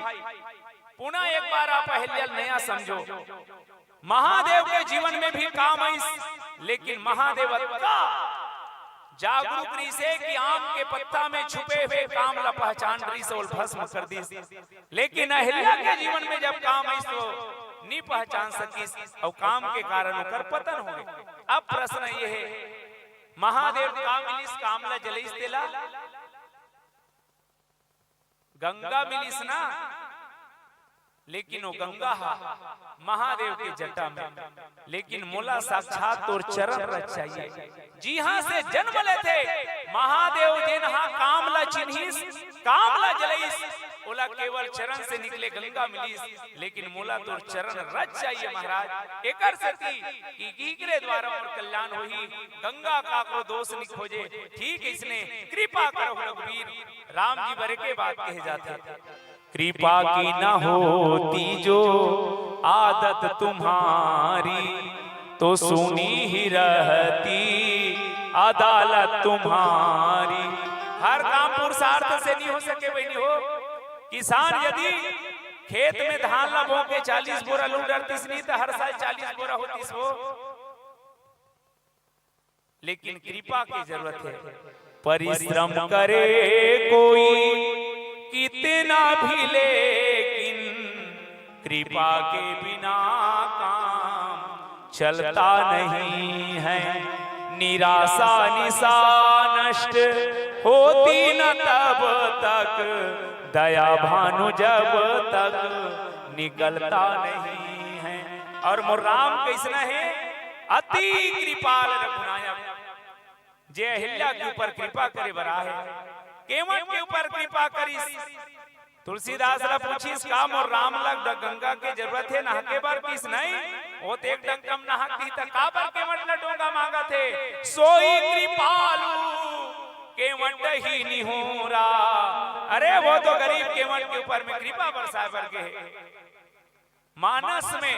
पुनः एक बार आप अहिल्या ल नया समझो। महादेव के जीवन में भी काम आइस, लेकिन महादेव अतका जागरूक रहिसे कि आम के पत्ता में छुपे हुए काम ला पहचान रहिस, ओला भस्म कर दिस। लेकिन अहिल्या के जीवन में जब काम आइस तो नइ पहचान सकिस, अउ काम के कारण ओकर पतन हो गे। अब प्रश्न ये हे, महादेव का मिलिस, काम ला जलइस तेला? गंगा मिलिस ना, लेकिन वो गंगा हा महादेव के जटा में। लेकिन मोला साक्षात तोर चरण रज चाहिए, जिहां से जन्म लेथे महादेव, जेन हा काम ला चिन्हिस, काम ला जलइस, ओला केवल चरण से निकले गंगा मिलिस, लेकिन मोला तोर चरण रज चाहिए महाराज। एकर सेती कि इकरे द्वारा मोर कल्याण होही, गंगा काकरो दोष नइ खोजे। ठीक इसने कृपा करहु रघुबीर, राम जी बर एके बात कहे जाथे, कृपा की न होती जो आदत तुम्हारी, तो सुनी ही रहती अदालत तुम्हारी। हर काम पुरुषार्थ से नइ हो सके बहिनी हो। किसान यदि खेत में धान ला बो के चालीस बोरा लुन डरतिस नहीं, त हर साल चालीस बोरा होतिस वो। लेकिन कृपा के जरूरत हे। परिश्रम करे कोई कितना भी, लेकिन कृपा के बिना काम चलता नहीं है। निराशा निशा नष्ट होती न तब तक, दया भानु जब तक निकलता नहीं है। और मोर राम कइसना हे? अति कृपाल रघुनायक, जे अहिल्या के ऊपर कृपा करे बर आहे, केवट के ऊपर कृपा करिस। तुलसीदास ला पूछिस, "का मोर राम ला ड-, गंगा के जरूरत हे नहाके बर?" कहिस, "नहीं, वो तो एक डंक म नहाके दिही, त काबर केवट ला डोंगा मांगत हे?" "सोई कृपालु केवट ही निहोरा।" अरे, वो तो गरीब केवट के ऊपर में कृपा बरसाए बर गे हे। मानस में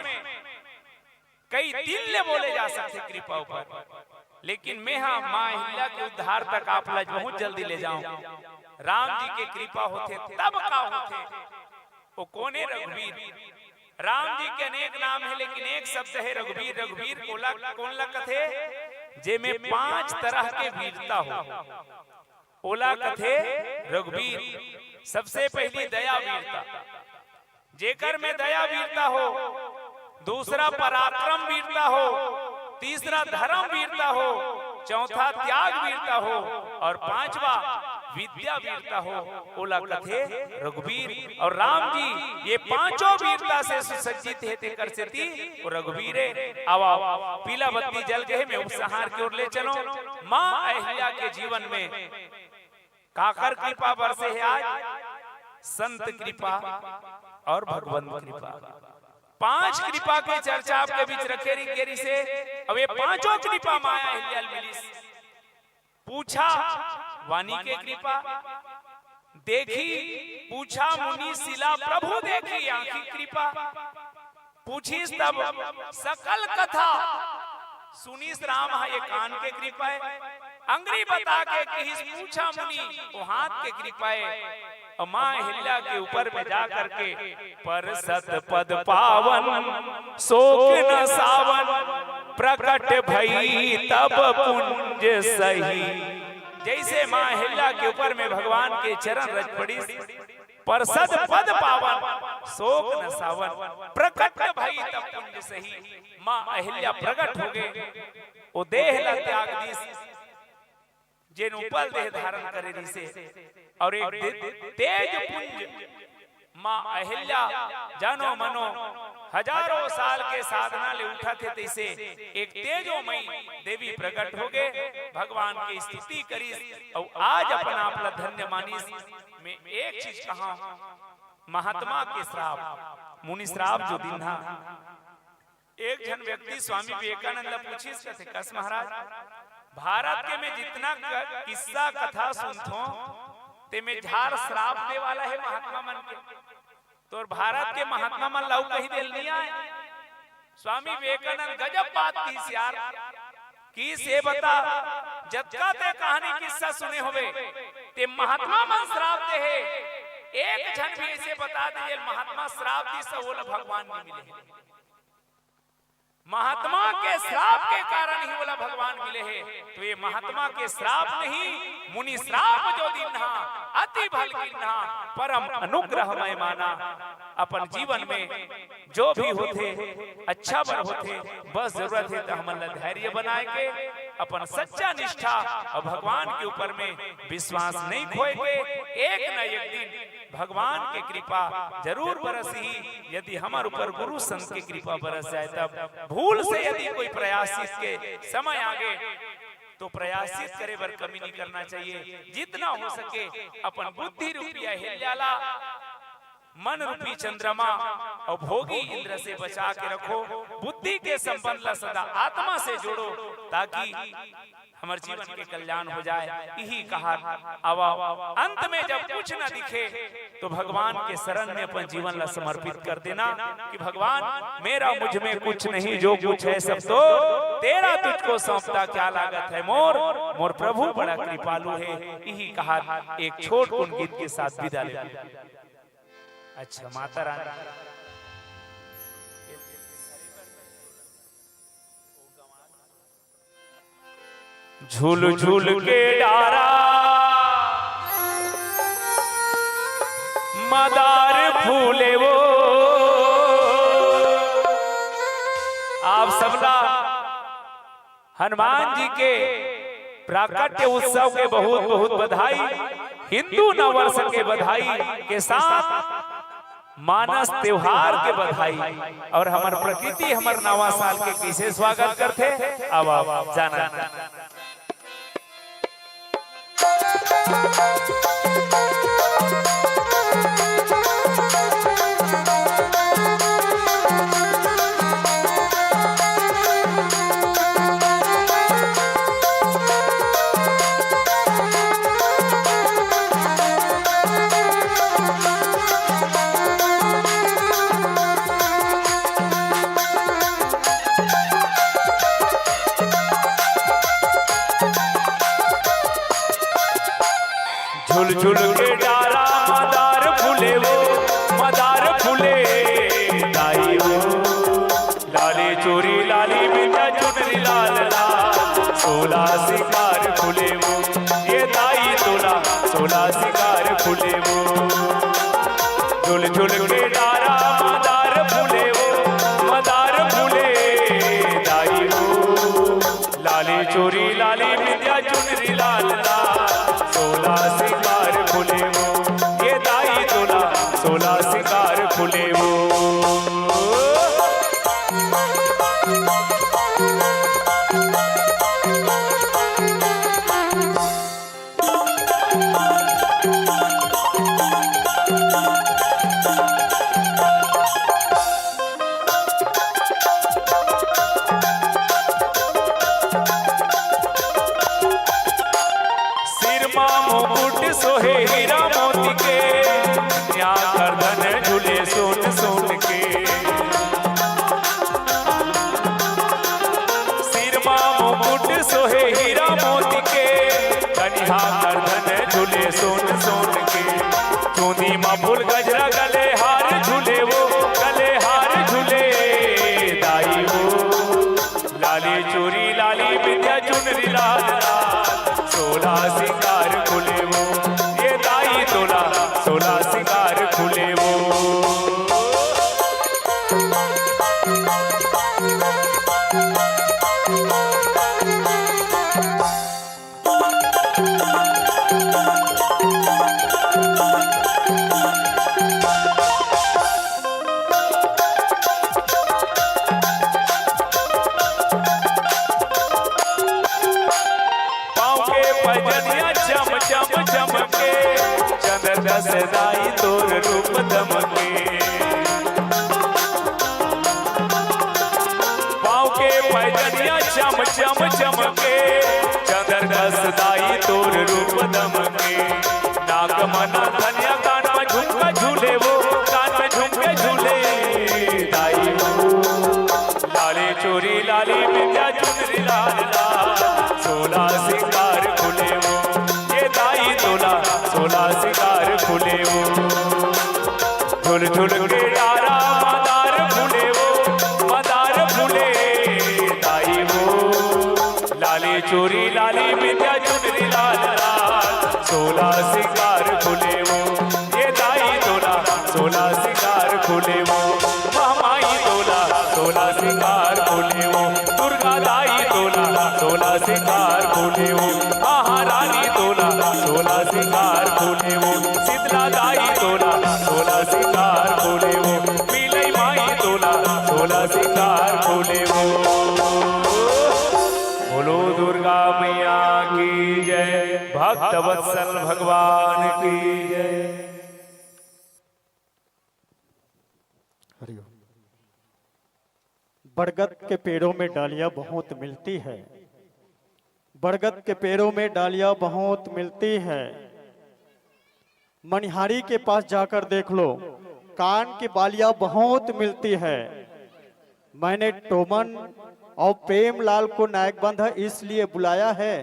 कई दिन ले बोले जा सकथे कृपा ऊपर, लेकिन मैं हा माँ अहिल्या के उद्धार तक आप ला बहुत जल्दी ले जाऊं। राम जी के कृपा होथे तब का होथे। वो कोने रघुवीर? राम जी के अनेक नाम हे, लेकिन एक शब्द हे रघुवीर। रघुवीर कोला, कोन ला कथे? जेमे पांच तरह के वीरता हो, ओला कथे रघुवीर। सबसे पहली दया वीरता, जेकर में दया वीरता हो, दूसरा पराक्रम वीरता हो, तीसरा धर्म वीरता हो, चौथा त्याग वीरता हो और पांचवा विद्या वीरता हो, ओला कथे रघुवीर। और राम जी ये पांचों वीरता से सुसज्जित हे, तेकर सेती वो रघुवीर हे। आवा, पीला बत्ती जल गे हे, मैं उपसंहार की ओर ले चलूं। माँ अहिल्या के जीवन में काकर कृपा बरसे हे आज? संत कृपा और भगवंत कृपा। पांच कृपा के चर्चा आपके बीच रखे रही, के रहिसे। अब ये पांचों कृपा माँ अहिल्या ल मिलिस। पूछा, वाणी के कृपा, देखी, पूछा मुनि सिला प्रभु देखी, आंखी कृपा। पूछिस तब सकल कथा, सुनिस राम ह ये कान के कृपा हे। अंगरी बता के किहिस, पूछा मुनि, वो हाथ के कृपा हे। और माँ अहिल्या के ऊपर में जा करके, "परसत पद पावन, शोक न सावन, प्रकट भई तब पुंज सही।" जैसे माँ अहिल्या के ऊपर में भगवान के चरण रज पड़िस, "परसत पद पावन, शोक न सावन, प्रकट भई तब पुंज सही।" माँ अहिल्या प्रकट हो गे, वो देह ला त्याग दिस, जेन उपल देह धारण करे रिहिसे। और एक दे-, तेज पुंज माँ अहिल्या जनो मनो हजारों साल के साधना ले उठत हे, तैसे एक तेजोमयी देवी प्रकट हो गे, भगवान के स्तुति करिस और आज अपन आप ला धन्य मानिस। मैं एक चीज कहा, महात्मा के श्राप, मुनि श्राप जो दिन हा, एक झन व्यक्ति स्वामी विवेकानंद ला पूछिस, कथे, "कस महाराज, भारत के मैं जितना क-, किस्सा कथा सुनथों, ते में झार श्राप दे वाला हे महात्मा मन के। तोर भारत के महात्मा मन ला अउ कहीं देल नहीं आए।" स्वामी विवेकानंद गजब बात किहिस यार, किहिस, "ए बता, जतका ते कहानी किस्सा सुने होबे, ते महात्मा मन श्राप दे हे, एक झन भी ऐसे बता दे, जे महात्मा श्राप दिस, ओला भगवान नहीं मिले।" महात्मा के श्राप के कारण ही ओला भगवान मिले हे। तो ये महात्मा के श्राप नहीं, मुनि श्राप जो दीन्हा, अति भल कीन्हा, परम अनुग्रह मैं माना। अपन जीवन में जो भी होथे, अच्छा बर होथे, बस जरूरत हे तो हमन ला धैर्य बनाए के, अपन सच्चा निष्ठा और भगवान के ऊपर में विश्वास नहीं खोए के, एक न एक दिन भगवान के कृपा जरूर बरसही। यदि हमर ऊपर गुरु संत के कृपा बरस जाए, तब भूल से यदि कोई प्रायश्चित के समय आगे, तो प्रायश्चित करे बर कमी नहीं करना चाहिए। जितना हो सके अपन बुद्धि रूपी अहिल्या ला मन रूपी चंद्रमा और भोगी इंद्र से बचा के रखो। बुद्धि के संबंध ला सदा आत्मा से जोड़ो, ताकि हमर जीवन के कल्याण हो जाए। इही कहा, आवा, अंत में जब कुछ न दिखे, तो भगवान के शरण में अपन जीवन ला समर्पित कर देना कि भगवान, मेरा मुझ में कुछ नहीं, जो कुछ है सब तो तेरा, तुझको सौंपता क्या लागत है मोर, मोर प्रभु बड़ा कृपालु हे। इही कहा एक छोट कुन गीत के साथ विदा ले। अच्छा, माता रानी। झूल झूल के डारा मदार फूले वो। आप सबला हनुमान जी के प्राकट्य उत्सव के बहुत बहुत बधाई, हिंदू नववर्ष के बधाई के साथ मानस त्योहार के बधाई। और हमर प्रकृति हमर नवा साल के कैसे स्वागत करथे, अब आप जाना। झुलझुल के डारा मदार फूले वो, मदार फूले दाई वो। लाली चूरी लाली बिंदा चुनरी लाल लाल, सोला सिंगार फूले वो, ये दाई तोला सोला सिंगार फूले वो। झुलझुल के डारा मदार फूले वो, मदार फूले दाई वो। लाली चूरी लाली बिंदिया चुनरी लाल लाल, सोला सिंगार फूले वो, ये दाई तोला सोला सिंगार फूले वो। सिर मा मुकुट सोहे हीरा मोती के, या गर्दन झूले सोन सोन के। सिर मा मुकुट सोहे हीरा मोती के, कनिहा गर्दन झूले सोन सोन के। चूंदी मा फूल गजरा गले हार झूले वो, गले हार झूले दाई वो। लाली चूरी लाली बिंदिया चुनरी लाल लाल, सोला सिंगार फूले वो, ये दाई तोला सोला सिंगार फूले वो। पाँव के पैजनिया चम चम चमके, चंद्र जस दाई तोर रूप दमके। पाँव के पैजनिया चम चम चमके, चंद्र जस दाई तोर रूप दमके। नाक मना धनिया कान में झुमका झूले वो, कान में झुमके झूले दाई वो। लाली चूरी लाली बिंदिया चुनरी लाल लाल, सोला सिंगार फूले वो, ये दाई तोला सोला सिंगार फूले वो। झुल झुल के डारा मदार फूले वो, मदार फूले दाई वो। लाली चूरी लाली बिंदिया चुनरी लाल लाल, सोला सिंगार फूले वो, ये दाई तोला सोला सिंगार फूले वो। महामाई तोला सोला सिंगार फूले वो, दुर्गा दाई तोला सोला सिंगार फूले वो, महारानी तोला सोला सिंगार फूले वो, शीतला दाई तोला सोला सिंगार फूले वो, बिलई माई तोला सोला सिंगार फूले वो। बोलो दुर्गा मैया की जय, भक्त वत्सल भगवान की जय। हरिओम। बरगद के पेड़ों में डालियां बहुत मिलती है, बरगद के पेड़ों में डालियां बहुत मिलती है। मनिहारी के पास जाकर देख लो, कान की बालियां बहुत मिलती है। मैंने टोमन और प्रेमलाल को नायकबंध इसलिए बुलाया है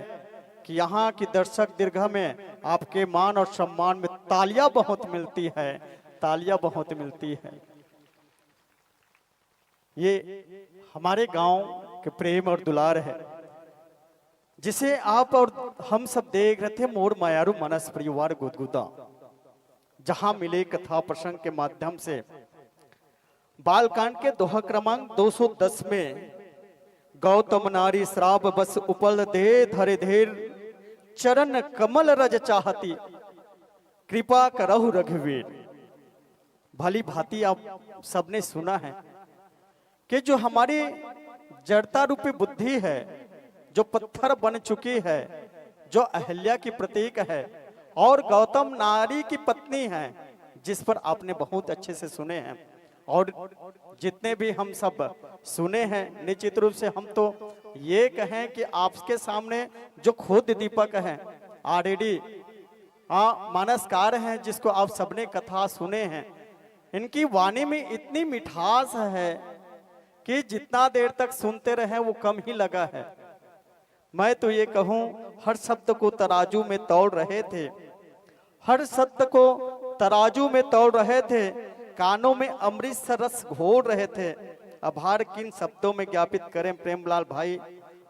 कि यहाँ की दर्शक दीर्घा में आपके मान और सम्मान में तालियां बहुत मिलती है, तालियां बहुत मिलती है। ये हमारे गांव के प्रेम और दुलार है, जिसे आप और हम सब देख रहे थे। मोर मयारू मनस परिवार गुदगुदा, जहां मिले कथा प्रसंग के माध्यम से बालकांड के दोहा क्रमांक दो सौ दस में गौतम नारी श्राप बस उपल दे धरे धीर, चरण कमल रज चाहती, कृपा करहु रघुवीर। भली भांति आप सबने सुना है कि जो हमारी जड़ता रूपी बुद्धि है, जो पत्थर बन चुकी है, जो अहल्या की प्रतीक है और गौतम नारी की पत्नी है, जिस पर आपने बहुत अच्छे से सुने हैं, और जितने भी हम सब सुने हैं, निश्चित रूप से हम तो ये कहें कि आपके सामने जो खुद दीपक हैं, ऑलरेडी, हाँ, मानसकार हैं, जिसको आप सबने कथा सुने हैं, इनकी वाणी में इतनी मिठास है कि जितना देर तक सुनते रहे, वो कम ही लगा है। मैं तो ये कहूँ, हर शब्द को तराजू में तौल रहे थे, हर शब्द को तराजू में तौल रहे थे, कानों में अमृत सा रस घोल रहे थे। आभार किन शब्दों में ज्ञापित करें प्रेमलाल भाई,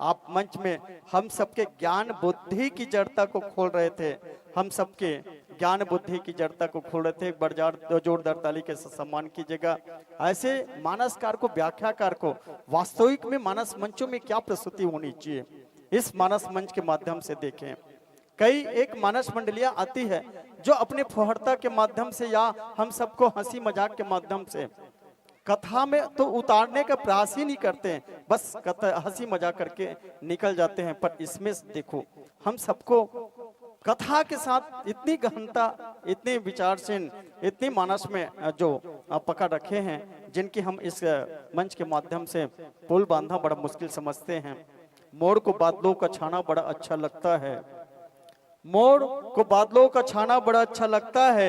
आप मंच में हम सबके ज्ञान बुद्धि की जड़ता को खोल रहे थे, हम सबके ज्ञान बुद्धि की जड़ता को खोल रहे थे। एक बार जार-, जोरदार ताली के साथ सम्मान कीजिएगा। ऐसे मानसकार को, व्याख्याकार को वास्तविक में मानस मंचों में क्या प्रस्तुति होनी चाहिए, इस मानस मंच के माध्यम से देखें। कई एक मानस मंडलियां आती है जो अपने फुहरता के माध्यम से या हम सबको हंसी मजाक के माध्यम से कथा में तो उतारने का प्रयास ही नहीं करते हैं, बस कथा हंसी मजाक करके निकल जाते हैं। पर इसमें देखो, हम सबको कथा के साथ इतनी गहनता, इतनी विचारशील, इतनी मानस में, अ, जो, अ, पकड़ रखे हैं, जिनकी हम इस, अ, मंच के माध्यम से पुल बांधना बड़ा मुश्किल समझते हैं। मोर को बादलों का छाना बड़ा अच्छा लगता है, मोर को बादलों का छाना बड़ा अच्छा लगता है,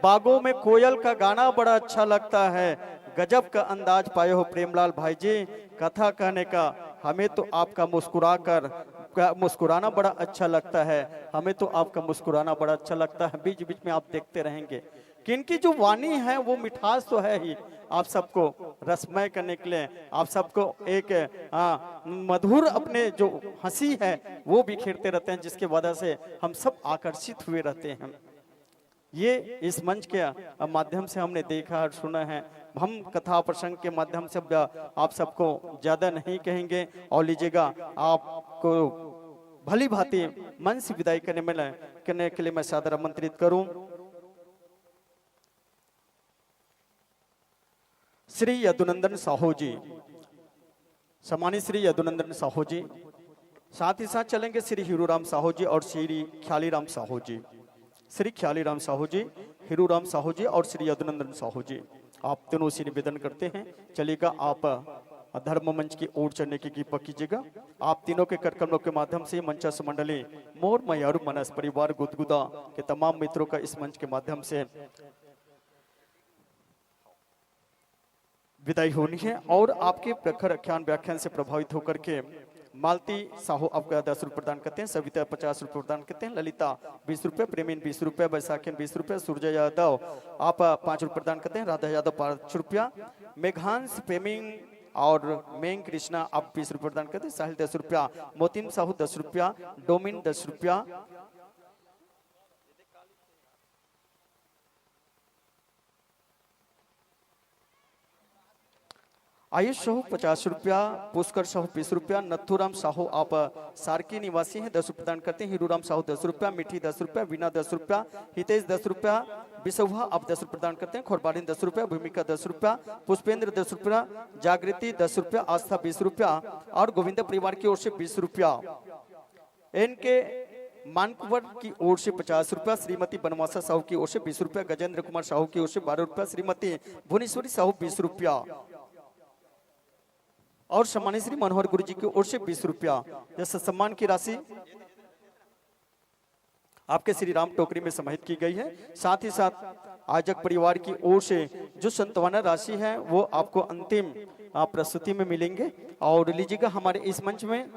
बागों में कोयल का गाना बड़ा अच्छा लगता है। गजब का अंदाज पाए हो प्रेमलाल भाई जी, कथा कहने का। हमें तो आपका मुस्कुरा कर, का मुस्कुराना बड़ा अच्छा लगता है, हमें तो आपका मुस्कुराना बड़ा अच्छा लगता है। बीच बीच में आप देखते रहेंगे कि इनकी जो वाणी है, वो मिठास तो है ही, आप सबको रसमय करने के लिए, आप सबको एक, आ, मधुर अपने जो हंसी है, वो बिखेरते रहते हैं, जिसके वजह से हम सब आकर्षित हुए रहते हैं। ये इस मंच के, आ, माध्यम से हमने देखा और सुना है। हम कथा प्रसंग के माध्यम से अब आप सबको ज्यादा नहीं कहेंगे और लीजिएगा, आपको भली भांति मंच से विदाई करने में, करने के लिए मैं सादर आमंत्रित करूं श्री यदुनंदन साहू जी, सम्मानित श्री यदुनंदन साहू जी, साथ ही साथ चलेंगे श्री हीरू राम साहू जी और श्री ख्याली राम साहू जी। श्री ख्याली राम साहू जी, हीरू राम साहू जी और श्री यदुनंदन साहू जी, आप तीनों से निवेदन करते हैं, चलिएगा आप धर्म मंच की ओर चलने की कृपा कीजिएगा। आप तीनों के करकमलों के माध्यम से मंचस्थ मंडली, मोर मयारू मनस परिवार गुदगुदा के तमाम मित्रों का इस मंच के माध्यम से विदाई होनी है और आपके प्रखर आख्यान व्याख्यान से प्रभावित होकर के मालती साहू आपका दस रुपये प्रदान करते हैं, सविता पचास रुपये प्रदान करते हैं, ललिता बीस रुपये, प्रेमीन बीस रुपये, बैसाखिन बीस रुपये, सूर्य यादव आप पाँच रुपये प्रदान करते हैं, राधा यादव पाँच रुपया, मेघांश, प्रेमीन और मेंग कृष्णा आप बीस रुपये प्रदान करते हैं, साहिल दस रुपया, मोतिन साहू दस रुपया, डोमिन दस रुपया, आयुष साहू पचास रुपया, पुष्कर साहू बीस रुपया, नथुराम साहू आप सारकी निवासी हैं, दस रुपये प्रदान करते हैं, हीरूराम साहू दस रुपया, मिठी दस रुपया, वीना दस रुपया, हितेश दस रुपया, बिसौहा आप दस रुपये प्रदान करते हैं, खोरबारिन दस रुपया, भूमिका दस रुपया, पुष्पेंद्र दस रुपया, जागृति दस रुपया, आस्था बीस रुपया और गोविंद परिवार की ओर से बीस रुपया। एन के मानकुवर की ओर से पचास रुपया, श्रीमती बनवासा साहू की ओर से बीस रुपया, गजेंद्र कुमार साहू की ओर से बारह रुपया, श्रीमती भुवनेश्वरी साहू बीस रुपया और सम्मानित श्री मनोहर गुरु जी की ओर से बीस रुपया। यह सम्मान की राशि आपके श्री राम टोकरी में समाहित की गई है। साथ ही साथ आयोजक परिवार की ओर से जो संत्वना राशि है, वो आपको अंतिम, आ, प्रस्तुति में मिलेंगे। और लीजिएगा हमारे इस मंच में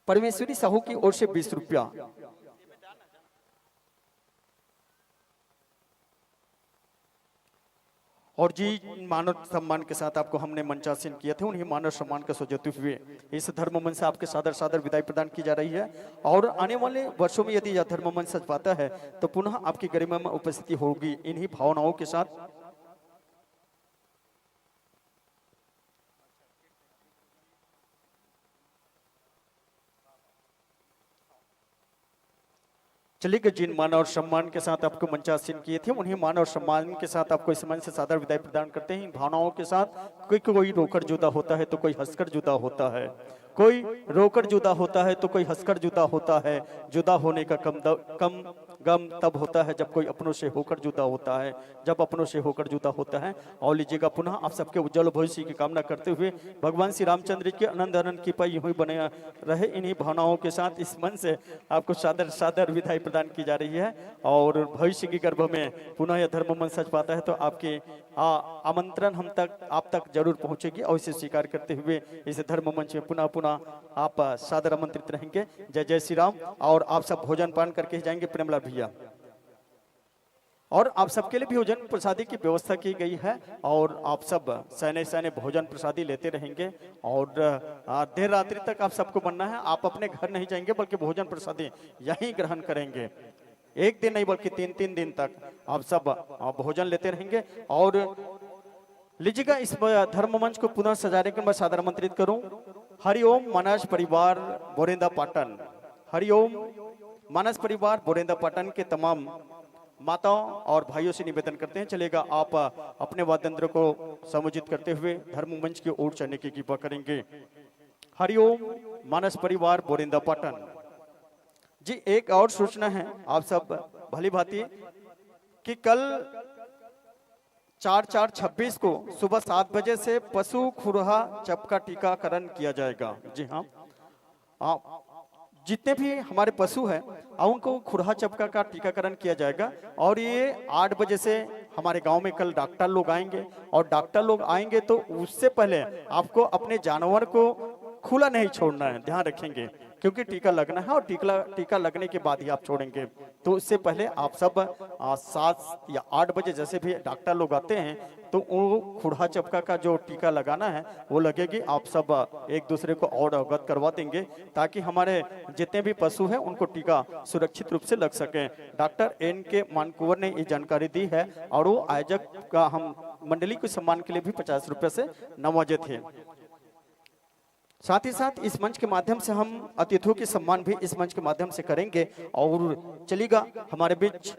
परमेश्वरी साहू की ओर से बीस रुपया। और जी, मानव सम्मान के साथ आपको हमने मंचासीन किए थे, उन्हीं मानव सम्मान का सजोते हुए इस धर्म मंच से आपके सादर सादर विदाई प्रदान की जा रही है। और आने वाले वर्षों में यदि यह धर्म मंच सज पाता है, तो पुनः आपकी गरिमा में उपस्थिति होगी। इन्हीं भावनाओं के साथ चलिए, जिन मान और सम्मान के साथ आपको मंचासीन किए थे, उन्हीं मान और सम्मान के साथ आपको इस मंच से सादर विदाई प्रदान करते हैं। इन भावनाओं के साथ, क्योंकि कोई रोकर जुदा होता है तो कोई हंसकर जुदा होता है, कोई रोकर जुदा होता है तो कोई हंसकर जुदा होता है। जुदा होने का कम द-, कम गम तब होता है जब कोई अपनों से होकर जुदा होता है, जब अपनों से होकर जुदा होता है। और लीजिएगा, पुनः आप सबके उज्जवल भविष्य की कामना करते हुए भगवान श्री रामचंद्र के अनंत अनंत कृपा यूं ही बने रहे। इन्हीं भावनाओं के साथ इस मंच से आपको सादर सादर विदाई प्रदान की जा रही है और भविष्य के गर्भ में पुनः यह धर्म मंच सज पाता है तो आपके आ, आमंत्रण हम तक, आप तक जरूर पहुंचेगी और इसे स्वीकार करते हुए इस धर्म मंच में पुनः पुनः आप सादर आमंत्रित रहेंगे। जय जय श्री राम। और आप सब भोजन पान करके ही जाएंगे, प्रेमलाल भैया। और आप सबके लिए भोजन प्रसादी की व्यवस्था की गई है और आप सब सैने सैने भोजन प्रसादी लेते रहेंगे और आ, देर रात्रि तक आप सबको बनना है। आप अपने घर नहीं जाएंगे, बल्कि भोजन प्रसादी यहीं ग्रहण करेंगे। एक दिन नहीं, बल्कि तीन तीन दिन तक आप सब आ, भोजन लेते रहेंगे। और लीजिएगा, इस ब-, धर्म मंच को पुनः सजाने के लिए मैं सादर आमंत्रित करूं। हरिओम मानस परिवार बोरेंदा पाटन। हरिओम मानस परिवार बोरेंदा पाटन के तमाम माताओं और भाइयों से निवेदन करते हैं, चलिएगा, आप अपने वाद्य यंत्र को समुचित करते हुए धर्म मंच की ओर चलने की कृपा करेंगे। हरिओम मानस परिवार बोरेंदा पाटन। जी, एक और सूचना है आप सब भली भांति कि कल चार चार छब्बीस को सुबह सात बजे से पशु खुरहा चपका टीकाकरण किया जाएगा। जी हाँ, आ, जितने भी हमारे पशु हैं, आ, उनको खुरहा चपका का टीकाकरण किया जाएगा। और ये आठ बजे से हमारे गांव में कल डॉक्टर लोग आएंगे और डॉक्टर लोग आएंगे तो उससे पहले आपको अपने जानवर को खुला नहीं छोड़ना है, ध्यान रखेंगे, क्योंकि टीका लगना है और टीका टीका लगने के बाद ही आप छोड़ेंगे। तो उससे पहले आप सब आ, सात या आठ बजे जैसे भी डॉक्टर लोग आते हैं तो वो खुरहा चपका का जो टीका लगाना है वो लगेगी। आप सब एक दूसरे को और अवगत करवा देंगे ताकि हमारे जितने भी पशु हैं उनको टीका सुरक्षित रूप से लग सके। डॉक्टर एन के मानकुवर ने ये जानकारी दी है और वो आयोजक का हम मंडली के सम्मान के लिए भी पचास रुपये से नवाजे थे। साथ ही साथ इस मंच के माध्यम से हम अतिथियों के सम्मान भी इस मंच के माध्यम से करेंगे। और चलिएगा, हमारे बीच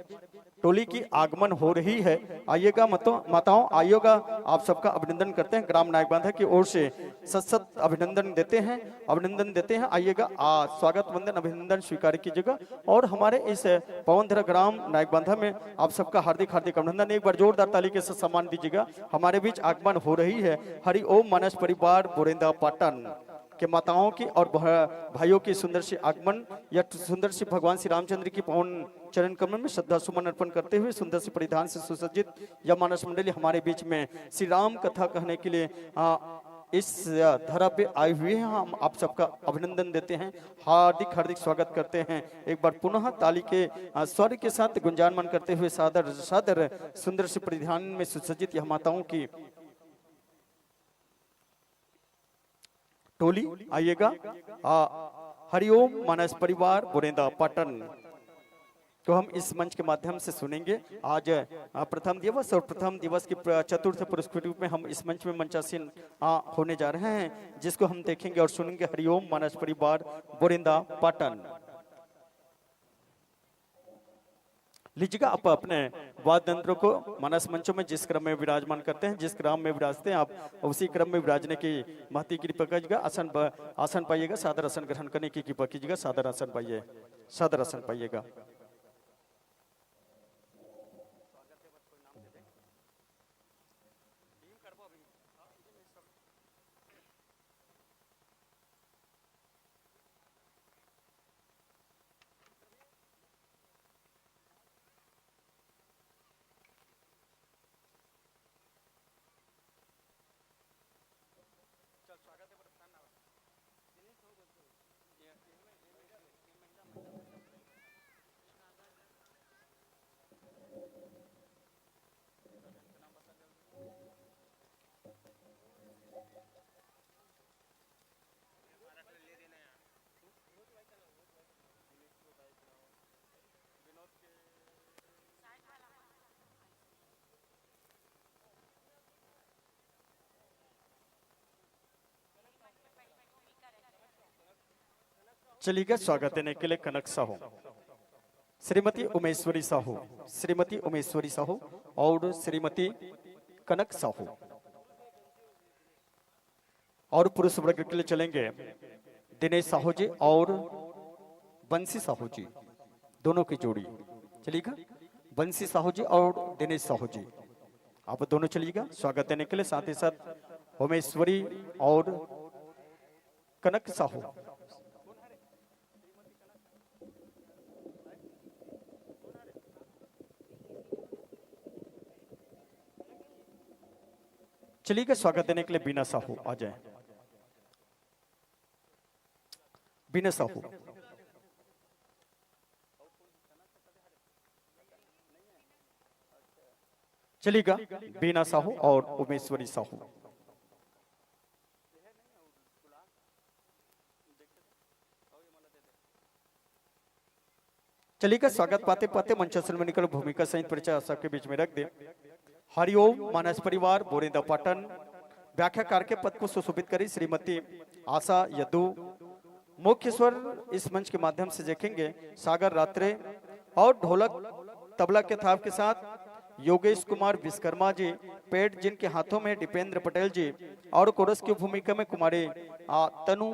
टोली की आगमन हो रही है। आइएगा मतों, माताओं, आइएगा, आप सबका अभिनंदन करते हैं। ग्राम नायकबांधा की ओर से सत सत अभिनंदन देते हैं, अभिनंदन देते हैं। आइएगा, आ, स्वागत वंदन अभिनंदन स्वीकार कीजिएगा। और हमारे इस पवनधरा ग्राम नायकबांधा में आप सबका हार्दिक हार्दिक अभिनंदन। एक बार जोरदार ताली के साथ सम्मान दीजिएगा। हमारे बीच आगमन हो रही है हरि ओम मानस परिवार बोरेंदा पाटन के माताओं की और भा-, भाइयों की सुंदर सी आगमन या सुंदर सी भगवान श्री रामचंद्र की पावन चरण कमल में श्रद्धा सुमन अर्पण करते हुए सुंदर से परिधान से सुसज्जित यह मानस मंडली हमारे बीच में श्री राम कथा कहने के लिए, आ, इस, आ, धरा पे आई हुई है। हम आप सबका अभिनंदन देते हैं, हार्दिक हार्दिक स्वागत करते हैं। एक बार पुनः ताली के, आ, स्वर के साथ गुंजायमान करते हुए सादर सादर सुंदर से परिधान में सुसज्जित यह माताओं की टोली आइएगा। आ, हरिओम मानस परिवार बोरेंदा पाटन को हम इस मंच के माध्यम से सुनेंगे। आज, आ, प्रथम दिवस और प्रथम दिवस के प्र-, चतुर्थ पुरस्कृत रूप में हम इस मंच में मंचासीन, आ, होने जा रहे हैं, जिसको हम देखेंगे और सुनेंगे। हरिओम मानस परिवार बोरेंदा पाटन। लीजिएगा, आप अपने वाद्य यंत्रों को मानस मंचों में जिस क्रम में विराजमान करते हैं, जिस क्रम में विराजते हैं, आप उसी क्रम में विराजने की महती कृपा कीजिएगा। आसन ब-, आसन पाइएगा, सादर आसन ग्रहण करने की कृपा कीजिएगा। सादर आसन पाइए, सादर आसन पाइएगा। चलिए, स्वागत देने के लिए कनक साहू। श्रीमती उमेश्वरी साहू, श्रीमती उमेश्वरी साहू और श्रीमती कनक साहू। और पुरुष वर्ग के लिए चलेंगे दिनेश साहू जी और बंसी साहू जी, दोनों की जोड़ी। चलिएगा, बंसी साहू जी और दिनेश साहू जी, आप दोनों चलिएगा स्वागत देने के लिए। साथ ही साथ उमेश्वरी और कनक साहू। चलिएगा, स्वागत देने के लिए बीना साहू आ जाए। बीना साहू। चलिएगा, बीना साहू और उमेश्वरी साहू। चलिएगा, स्वागत पाते पाते मंचासन में निकल भूमिका सहित परिचय आप सबके बीच में रख दे। हरिओम मानस परिवार, बोरिंदा पाटन, व्याख्याकार के पद को सुशोभित करी श्रीमती आशा यदु। मुख्य स्वर इस मंच के माध्यम से देखेंगे सागर रात्रे और ढोलक तबला के थाप के साथ योगेश कुमार विश्वकर्मा जी, पैड जिनके हाथों में दीपेंद्र पटेल जी, और कोरस की भूमिका में कुमारी आ, तनु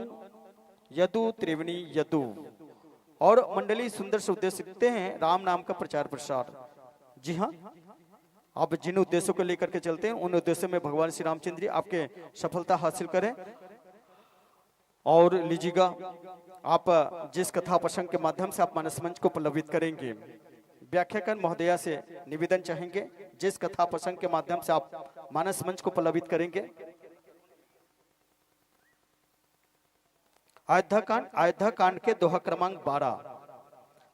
यदु, त्रिवेणी यदु। और मंडली सुंदर से उद्देश्य लिखते हैं, राम नाम का प्रचार प्रसार। जी हाँ, आप जिन उद्देश्यों को लेकर के चलते हैं, उन उद्देश्यों में भगवान श्री रामचंद्र जी आपके सफलता हासिल करें। और लीजिएगा, आप जिस कथा प्रसंग के माध्यम से आप मानस मंच को पल्लवित करेंगे, व्याख्याकार महोदया से निवेदन चाहेंगे, जिस कथा प्रसंग के माध्यम से आप मानस मंच को पल्लवित करेंगे, अयोध्या कांड, अयोध्या कांड के दोहा क्रमांक बारह।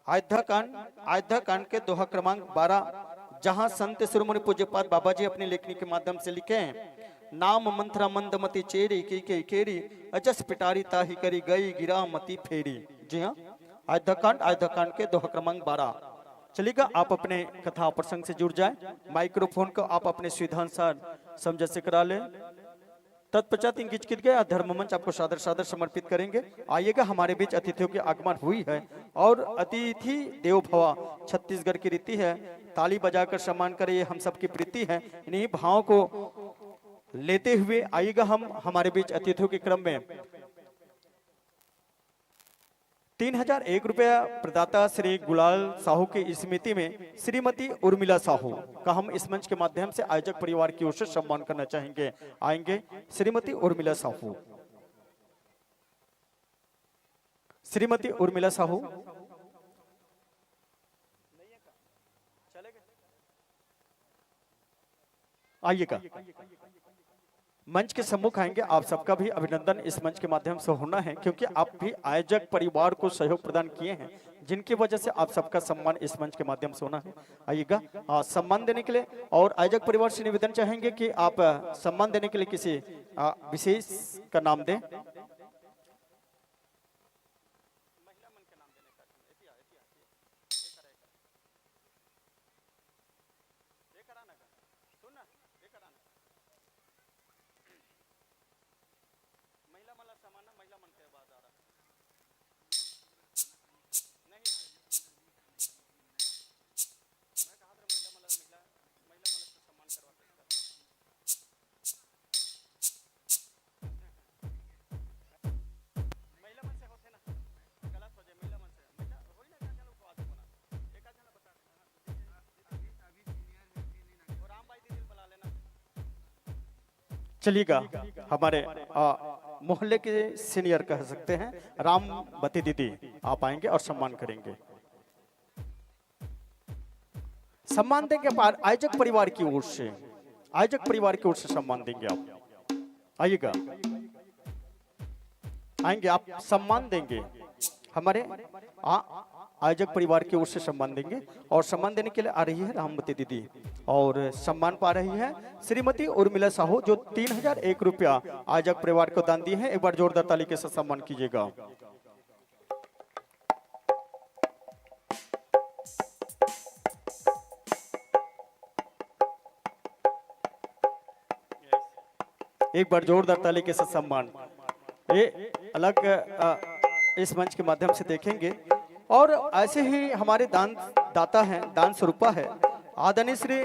अयोध्या कांड, अयोध्या कांड के दोहा क्रमांक बारह, जहां संत शिरोमणि पूज्यपाद बाबा जी अपनी लेखनी के माध्यम से लिखे हैं, नाम मंथरा मंदमती चेरी, की के केरी, अजस पिटारी ताही करी गई गिरा मती फेरी। जी हाँ, अयोध्या कांड, अयोध्या कांड के दोहा क्रमांक बारह। चलिएगा, आप अपने कथा प्रसंग से जुड़ जाए, माइक्रोफोन को आप अपने सुविधानुसार समझ से करा लें। तत्पश्चात इंगित कित गए धर्म मंच आपको सादर सादर समर्पित करेंगे। आइएगा, हमारे बीच अतिथियों के आगमन हुई है और अतिथि देवो भवा छत्तीसगढ़ की रीति है, ताली बजाकर सम्मान करें, ये हम सबकी प्रीति है। इन्हीं भावों को लेते हुए आइएगा, हम हमारे बीच अतिथियों के क्रम में तीन हजार एक रुपया प्रदाता श्री गुलाल साहू की स्मृति में श्रीमती उर्मिला साहू का हम इस मंच के माध्यम से आयोजक परिवार की ओर से सम्मान करना चाहेंगे। आएंगे श्रीमती उर्मिला साहू। श्रीमती उर्मिला साहू, आइएगा, मंच के सम्मुख आएंगे। आप सबका भी अभिनंदन इस मंच के माध्यम से होना है, क्योंकि आप भी आयोजक परिवार को सहयोग प्रदान किए हैं, जिनकी वजह से आप सबका सम्मान इस मंच के माध्यम से होना है। आइएगा, आ, सम्मान देने के लिए। और आयोजक परिवार से निवेदन चाहेंगे कि आप, आ, सम्मान देने के लिए किसी, आ, विशेष का नाम दें। ये करा ना, सुन ना, ये करा ना। महिला मन ला सम्मान ना, महिला मन के बात आ रहा। नहीं, मैं कहा था महिला मन ला, महिला, महिला मन ला सम्मान करवा के कर। महिला मन से होथे ना, गलत हो जाए, महिला मन से, महिला होई ना, का चलो को आदमी बना, एक आध जना बता। चलिएगा, हमारे, आ, मोहल्ले के सीनियर कह सकते हैं, रामवती दीदी, आप आएंगे और सम्मान करेंगे। सम्मान देंगे पार-, आयोजक परिवार की ओर से, आयोजक परिवार की ओर से सम्मान देंगे आप। आइएगा, आएंगे, आप सम्मान देंगे हमारे, आ, आयोजक परिवार की ओर से सम्मान देंगे। और सम्मान देने के लिए आ रही है रामवती दीदी और सम्मान पा रही है श्रीमती उर्मिला साहू, जो तीन हजार एक रुपया आयोजक परिवार को दान दिए हैं। एक बार जोरदार ताली के साथ सम्मान कीजिएगा। एक बार जोरदार ताली के साथ सम्मान। ये अलग, अ, इस मंच के माध्यम से देखेंगे। और ऐसे ही हमारे दान दाता हैं, दान स्वरूपा है आदरणीय श्री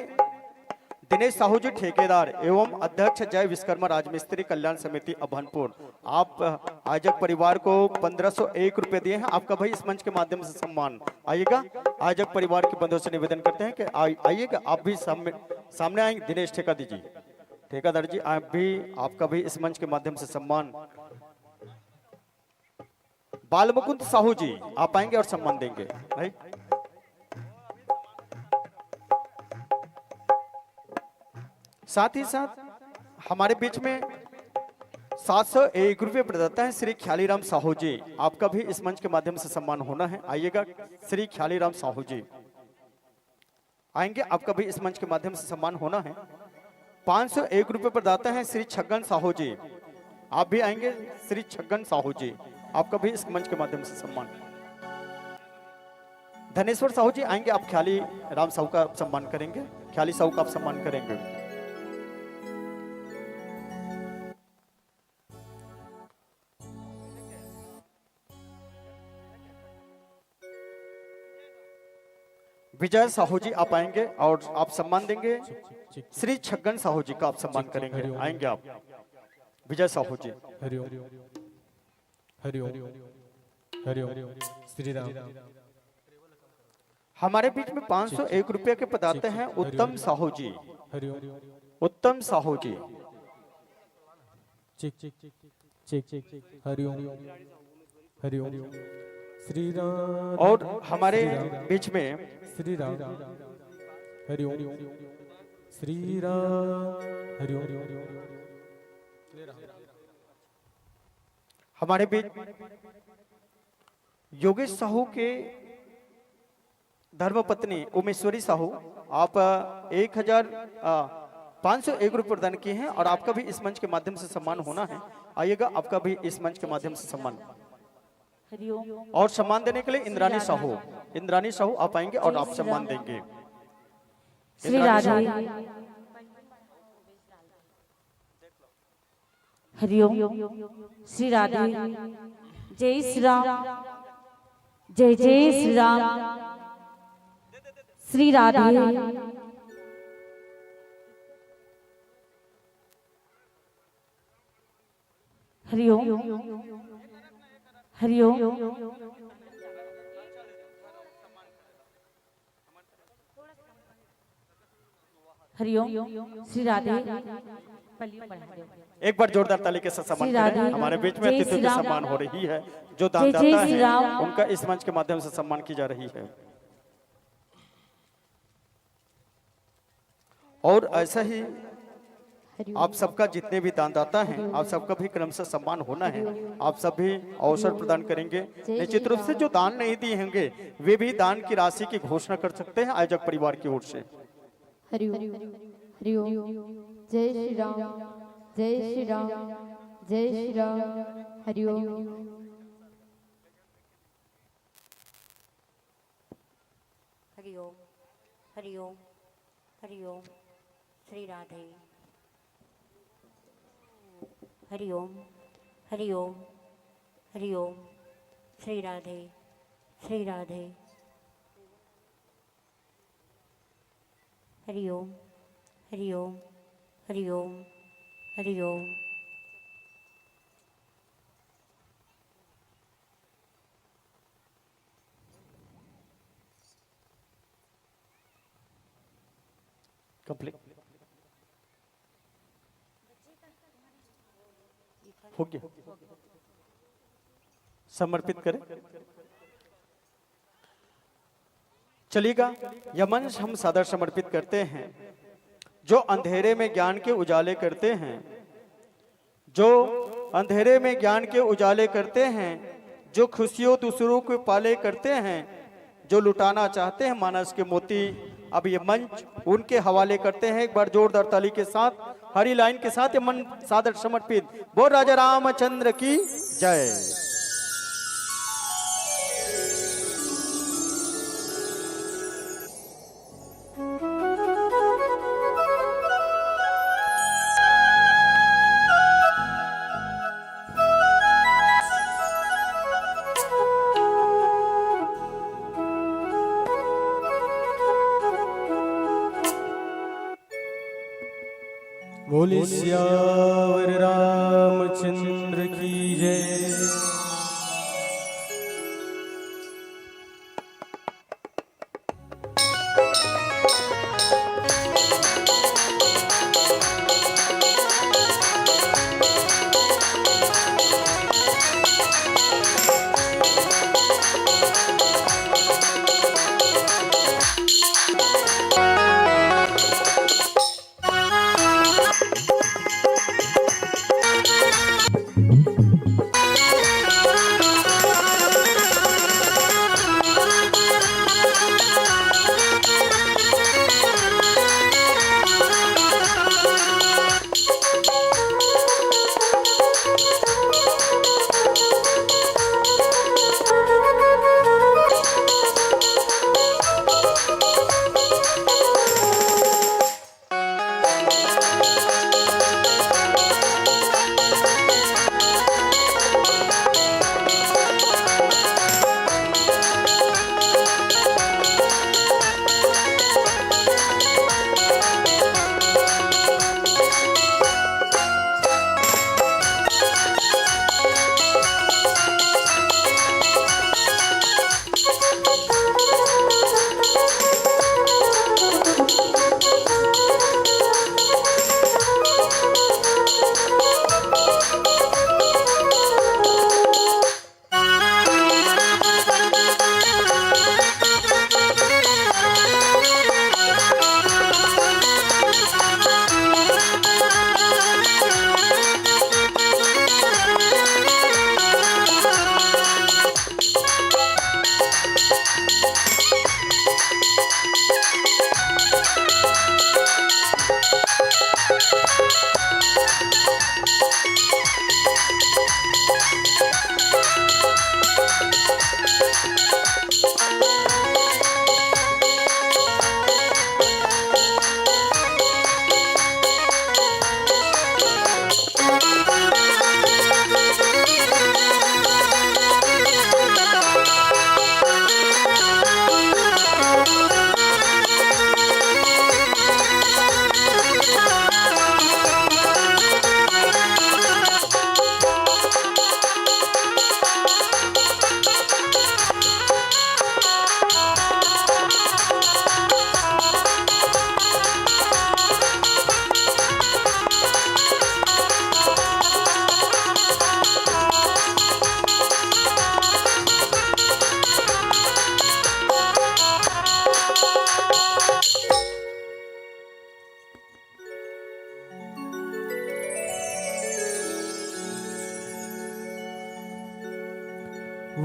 दिनेश साहू जी, ठेकेदार एवं अध्यक्ष जय विश्वकर्मा राजमिस्त्री कल्याण समिति अभनपुर। आप आयोजक परिवार को पन्द्रह सौ एक रुपये दिए हैं, आपका भी इस मंच के माध्यम से सम्मान। आइएगा, आयोजक परिवार के बंधुओं से निवेदन करते हैं कि आइ-, आइएगा, आप भी सामने, सामने आएंगे। दिनेश ठेका दीजिए, ठेकेदार जी, आप भी, आपका भी इस मंच के माध्यम से सम्मान। बालमुकुंद साहू जी, आप आएंगे और सम्मान देंगे। राइट। साथ ही साथ हमारे बीच में सात सौ एक रुपये प्रदाता है श्री ख्यालीराम साहू जी, आपका भी इस मंच के माध्यम से सम्मान होना है। आइएगा, श्री ख्यालीराम साहू जी आएंगे, आपका भी इस मंच के माध्यम से सम्मान होना है। पाँच सौ एक रुपये प्रदाता है श्री छगन साहू जी, आप भी आएंगे। श्री छगन साहू जी, आपका भी इस मंच के माध्यम से सम्मान। धनेश्वर साहू जी आएंगे, आप ख्याली राम साहू का सम्मान करेंगे, ख्याली साहू का आप सम्मान करेंगे। विजय साहू जी आप आएंगे और आप सम्मान देंगे। श्री छगन साहू जी का आप सम्मान करेंगे, आएंगे आप। विजय साहू जी। हरिओम। हरिओम। हरिओम। श्री राम। हमारे बीच में पाँच सौ एक रुपये के पदाते हैं उत्तम साहू जी। हरिओम। उत्तम साहू जी। चिक चिक चिक चिक। हरिओम। हरिओम। श्री राम। और हमारे बीच में श्री राम। हरिओम। श्री राम। हरिओम। हमारे बीच योगेश साहू के धर्मपत्नी उमेश्वरी साहू, आप एक हजार पाँच सौ एक रुपये प्रदान किए हैं और आपका भी इस मंच के माध्यम से सम्मान होना है। आइएगा, आपका भी इस मंच के माध्यम से सम्मान। हरिओम। और सम्मान देने के लिए इंद्रानी साहू, इंद्रानी साहू आप आएंगे और आप सम्मान देंगे। श्री राधे। हरिओम। श्री राधे। जय श्री राम। जय जय श्री राम। श्री राधे। हरिओम। हरिओम। हरिओम। श्री राधे। एक बार जोरदार ताली के साथ सम्मान करें। हमारे बीच में अतिथियों के सम्मान हो रही है। जो दानदाता हैं, उनका इस मंच के माध्यम से सम्मान की जा रही है। और ऐसा ही आप सबका, जितने भी दानदाता हैं, आप सबका भी क्रमशः सम्मान होना है। आप सब भी अवसर प्रदान करेंगे। निश्चित रूप से जो दान नहीं दिए होंगे, वे भी दान की राशि की घोषणा कर सकते हैं आयोजक परिवार की ओर से। हरिओम। हरिओम। जय श्री राम। जय श्री राम। जय श्री राम। हरिओम। हरिओम। हरिओम। हरिओम। श्री राधे। हरिओम। हरिओम। हरिओम। श्री राधे। श्री राधे। हरिओम। हरिओम। हरिओम। हरिओम। कंप्लीट हो गया। समर्पित करें। चलिएगा, यह मंच हम सादर समर्पित करते हैं। जो अंधेरे में ज्ञान के उजाले करते हैं, जो अंधेरे में ज्ञान के उजाले करते हैं, जो खुशियों दूसरों को पाले करते हैं, जो लुटाना चाहते हैं मानस के मोती, अब ये मंच उनके हवाले करते हैं। एक बार जोरदार ताली के साथ, हरी लाइन के साथ ये मंच सादर समर्पित। बोल राजा रामचंद्र की जय। बोले सियावर रामचंद्र की जय।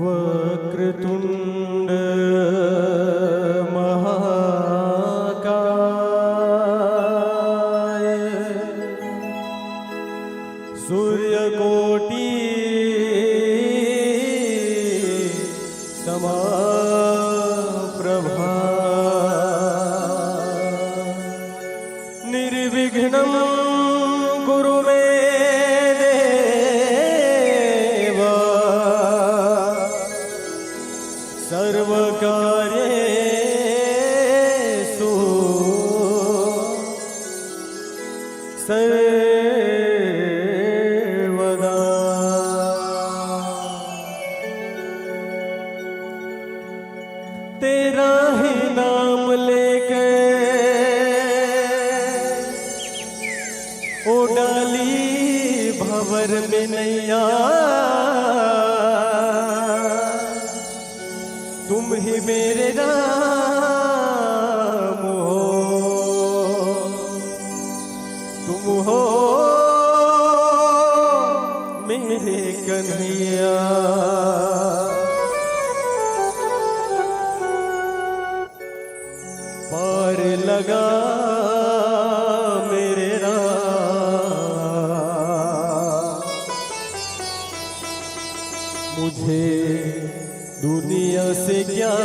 वक्रतुण्ड महाकाय, सूर्यकोटि समाप्रभा, निर्विघ्नं कुरु मे देव, सर्वकार्येषु सर्वदा। तेरा ही नाम लेके ओ डाली भंवर में नैया, तुम ही मेरे राम हो, तुम हो मेरे कन्हैया। पार लगा मेरे राम, मुझे दुनिया से क्या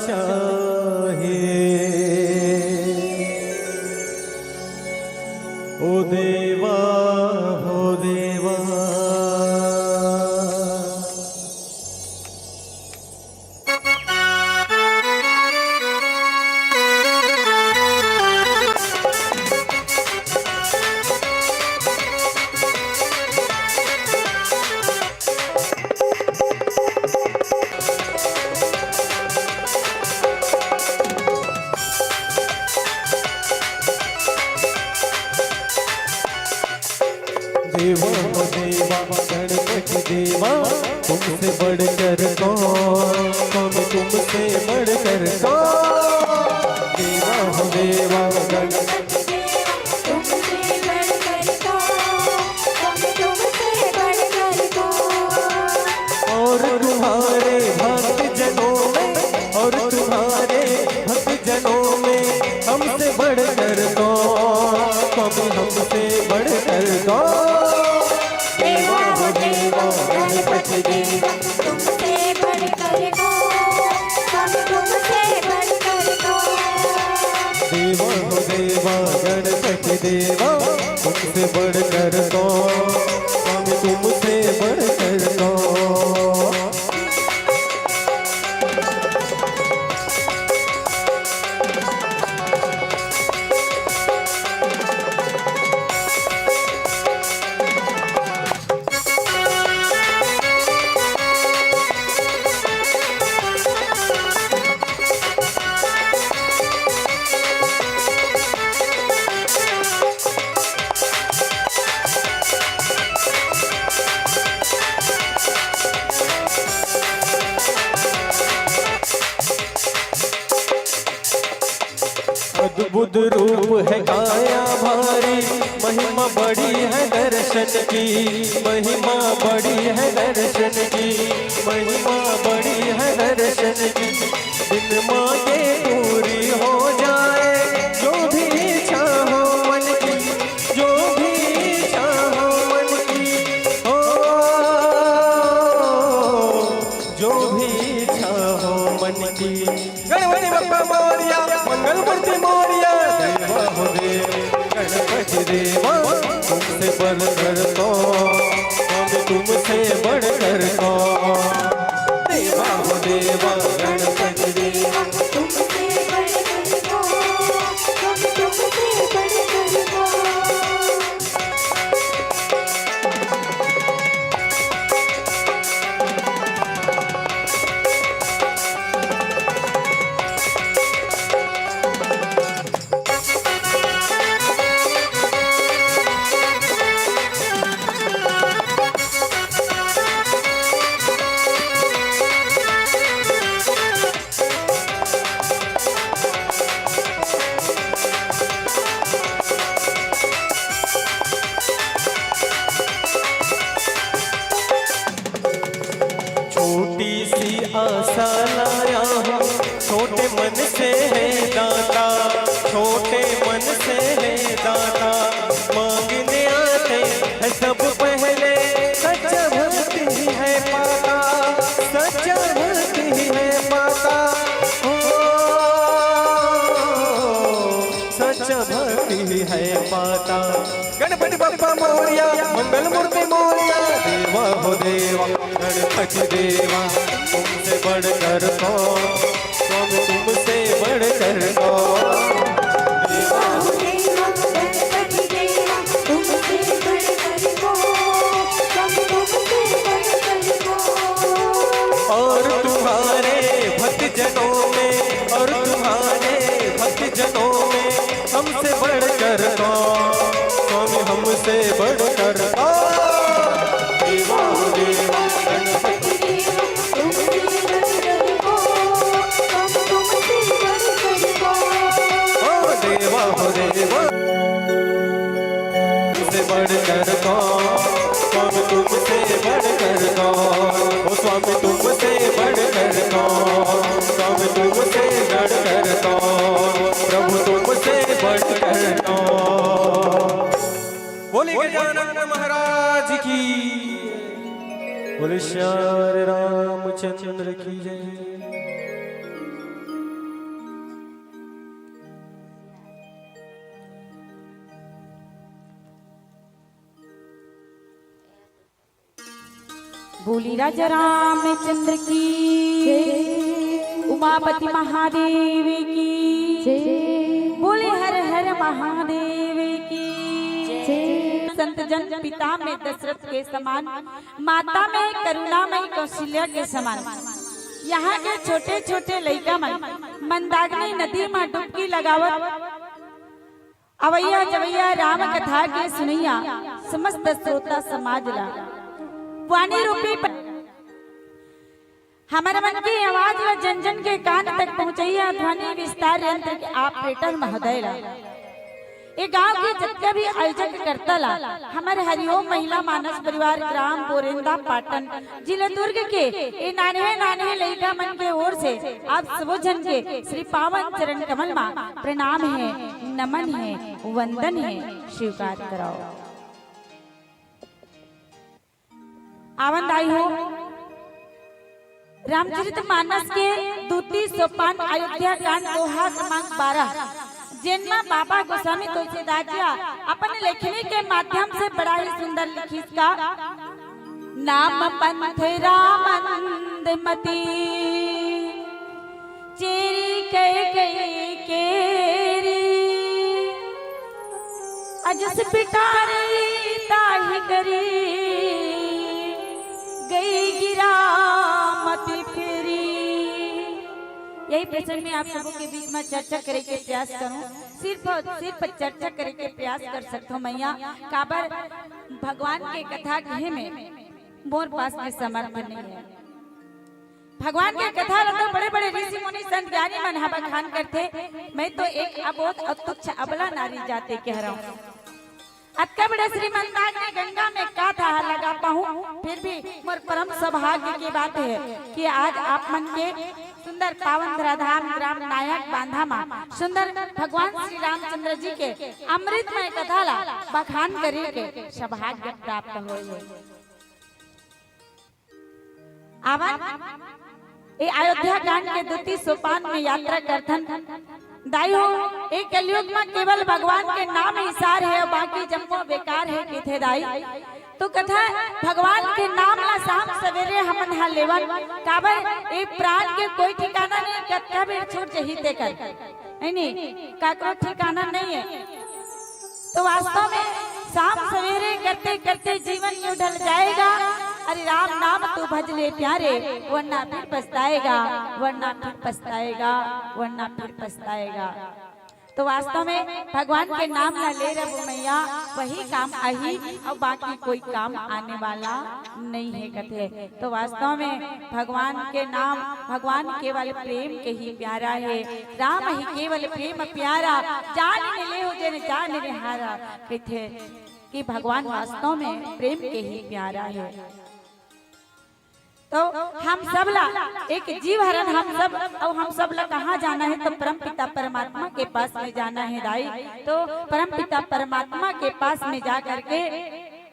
चाहिए। ओ देवा, ओ देवा। देवा हो देवा गणपति देवा, तुमसे बढ़कर कौन, स्वामी तुमसे बढ़कर कौन। देवा हो देवा गणपति देवा, तुमसे बढ़कर कौन, स्वामी तुमसे बढ़कर कौन। और तुम्हारे भक्त जनों में, और तुम्हारे भक्त जनों में हमसे बढ़कर कौन, स्वामी हमसे बढ़कर कौन। देवा हो देवा गणपति देवा, तुमसे बढ़कर कौन, स्वामी तुमसे बढ़कर कौन। देवा हो देवा गणपति देवा, तुमसे बढ़कर कौन, स्वामी तुमसे बढ़कर कौन। अद्भुत रूप है काया भारी, महिमा बड़ी है दर्शन की, महिमा बड़ी है दर्शन की, महिमा बड़ी है दर्शन की। बिन मांगे पूरी हो जाए जो भी इच्छा हो मन की, जो भी इच्छा हो मन की, हो, जो भी इच्छा हो मन की। गणपति बप्पा मोरया, मंगल मूर्ति मोरया। देवा हो देव गणपति देवा, तुमसे बढ़कर कौन, स्वामी तुमसे बढ़कर कौन। देवा हो देवा गणपति देवा, तुमसे बढ़कर कौन, स्वामी तुमसे बढ़कर कौन। छोटी सी आशा लाया हूँ, छोटे मन से है दाता, छोटे मन से है दाता। मांगने आते हैं सब पहले, सच्चा भक्ति ही है पाता, सच्चा भक्ति ही है पाता। ओ, सच्चा भक्ति ही है पाता। गणपति बप्पा मोरया, मंगल मूर्ति मोरया। देवा हो देवा गणपति देवा, तुमसे बढ़कर कौन, स्वामी तुमसे बढ़कर कौन। देवा हो देवा गणपति देवा, तुमसे बढ़कर कौन, स्वामी तुमसे बढ़कर कौन। और तुम्हारे भक्त जनों में, और तुम्हारे भक्त जनों में हमसे बढ़कर कौन, स्वामी हमसे बढ़कर कौन। देवा हो देवा गणपति देवा, तुमसे बढ़कर कौन, स्वामी तुमसे बढ़कर कौन। ओ देवा हो देवा, तुमसे बढ़कर कौन, स्वामी तुमसे बढ़कर कौन, ओ स्वामी तुमसे बढ़कर कौन, स्वामी तुमसे बढ़कर कौन, प्रभु तुमसे बढ़कर कौन। बोले गजानन महाराज की, बोले श्री रामचंद्र की जय। बोली राजा रामचंद्र की जय। उमापति महादेव की जय। बोली हर हर महादेव की जय। संत जन पिता में दशरथ के समान, माता में करुणामयी कौशल्या के समान। यहाँ के छोटे छोटे लइका मन मंदाकिनी नदी में डुबकी लगावत अवैया जवैया राम कथा के सुनैया समस्त श्रोता समाज ला वाणी रूपी प-, हमर मन के आवाज ला जन जन के कान तक पहुंचैया ध्वनि विस्तार यंत्र के ऑपरेटर महोदय ला, ए गांव के जतका भी आयोजक करता ला, हमर हरिओम महिला मानस परिवार ग्राम बोरेंदा पाटन जिला दुर्ग के ए नान्हे नान्हे लइका मन के ओर से आप सबो झन के श्री पावन चरण कमल मा प्रणाम हे, नमन हे, वंदन हे, स्वीकार कराओ। आवन दाई हो, रामचरित मानस के दूती सोपान अयोध्या कांड दोहा क्रमांक बारह, जेनमा बाबा गोस्वामी तुलसीदास जी अपन लेखनी के माध्यम से बड़ा ही सुंदर लिखिस का, नाम पंथ रामंद मती, चेरी कई कई केरी, अजस पिटारी ताहि करी, गई गिरा मति फेरी। यही प्रसंग में आप सबों के बीच में चर्चा करे के प्रयास करूं, सिर्फ और सिर्फ चर्चा करे के प्रयास कर सकथो मैया, काबर भगवान के कथा कहे में मोर पास में समर्थ नहीं है। भगवान के कथा ल तो बड़े-बड़े ऋषि मुनि संत ज्ञानी मन ह बखान करथे, मैं तो एक अबोध अतुच्छ अबला नारी जाति के हरंव। अतका बड़े श्रीमंदाकिनी गंगा में का थाह लगा पाहूं, फिर भी मोर परम सौभाग्य के बात हे कि आज आप मन के सुंदर पावन धराधाम ग्राम नायक बांधा मा सुंदर भगवान श्री रामचंद्र जी के अमृतमय कथा ला बखान करे के सौभाग्य प्राप्त होय हे। आवन, ए अयोध्या कांड के दूती सोपान में यात्रा करथन। दाई हो, ए कलयुग में केवल भगवान के नाम ही सार हे, बाकी जम्मो बेकार हे, कथे दाई। तो कथा भगवान के नाम ला शाम सवेरे हमन हा लेवन, काबर ए प्राण के कोई ठिकाना नहीं, कतका बेर छूट जही तेकर, है नहीं, काकरो ठिकाना नहीं है। तो वास्तव में शाम सवेरे करते करते जीवन यूं ढल जाएगा। अरे राम नाम तू भज ले प्यारे, वरना फिर पछताएगा, वरना फिर पछताएगा, वरना फिर पछताएगा। तो वास्तव में भगवान के नाम ला ले रबो मैया, वही काम आही और बाकी कोई काम आने वाला नहीं है कथे। तो वास्तव में भगवान के नाम, भगवान केवल प्रेम के ही प्यारा है। राम ही केवल प्रेम प्यारा, जान ने लेहु जेन जान ने हारा। कथे कि भगवान वास्तव में प्रेम के ही प्यारा है। तो हम सब ला एक जीव हरन हम सब, और हम सब ला कहाँ जाना है? तो परम पिता परमात्मा के पास में जाना है दाई। तो परम पिता परमात्मा के पास में जा करके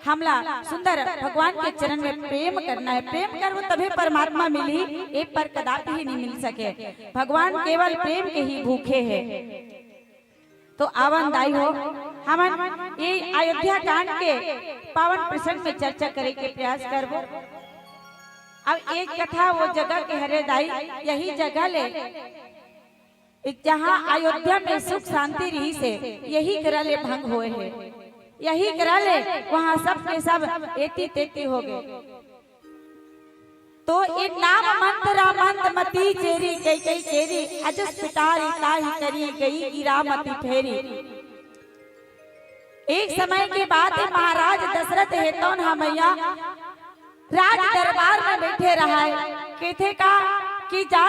हमला सुंदर भगवान के चरण में प्रेम करना है। प्रेम करबो तभे परमात्मा मिलही, एक पर कदापि ही नहीं मिल सके। भगवान केवल प्रेम के ही भूखे है। तो आवन दाई हो, हमन ये अयोध्या कांड के पावन प्रसंग में चर्चा करे के प्रयास करबो। अब एक कथा वो जगह के हरे दाई, यही जगह ले एक जहाँ अयोध्या में सुख शांति रहिस हे, यही करा ले भंग होए हे, यही करा ले वहाँ सब के सब एती तेती हो गए। तो ए नाम मंत रामंत मती चेरी कई कई केरी, अजस पिटारी ताहि करी गई गिरा मति फेरी। एक समय के बात हे, महाराज दशरथ हे तौन ह मैया राज दरबार में बैठे रहाय। कथे का कि जा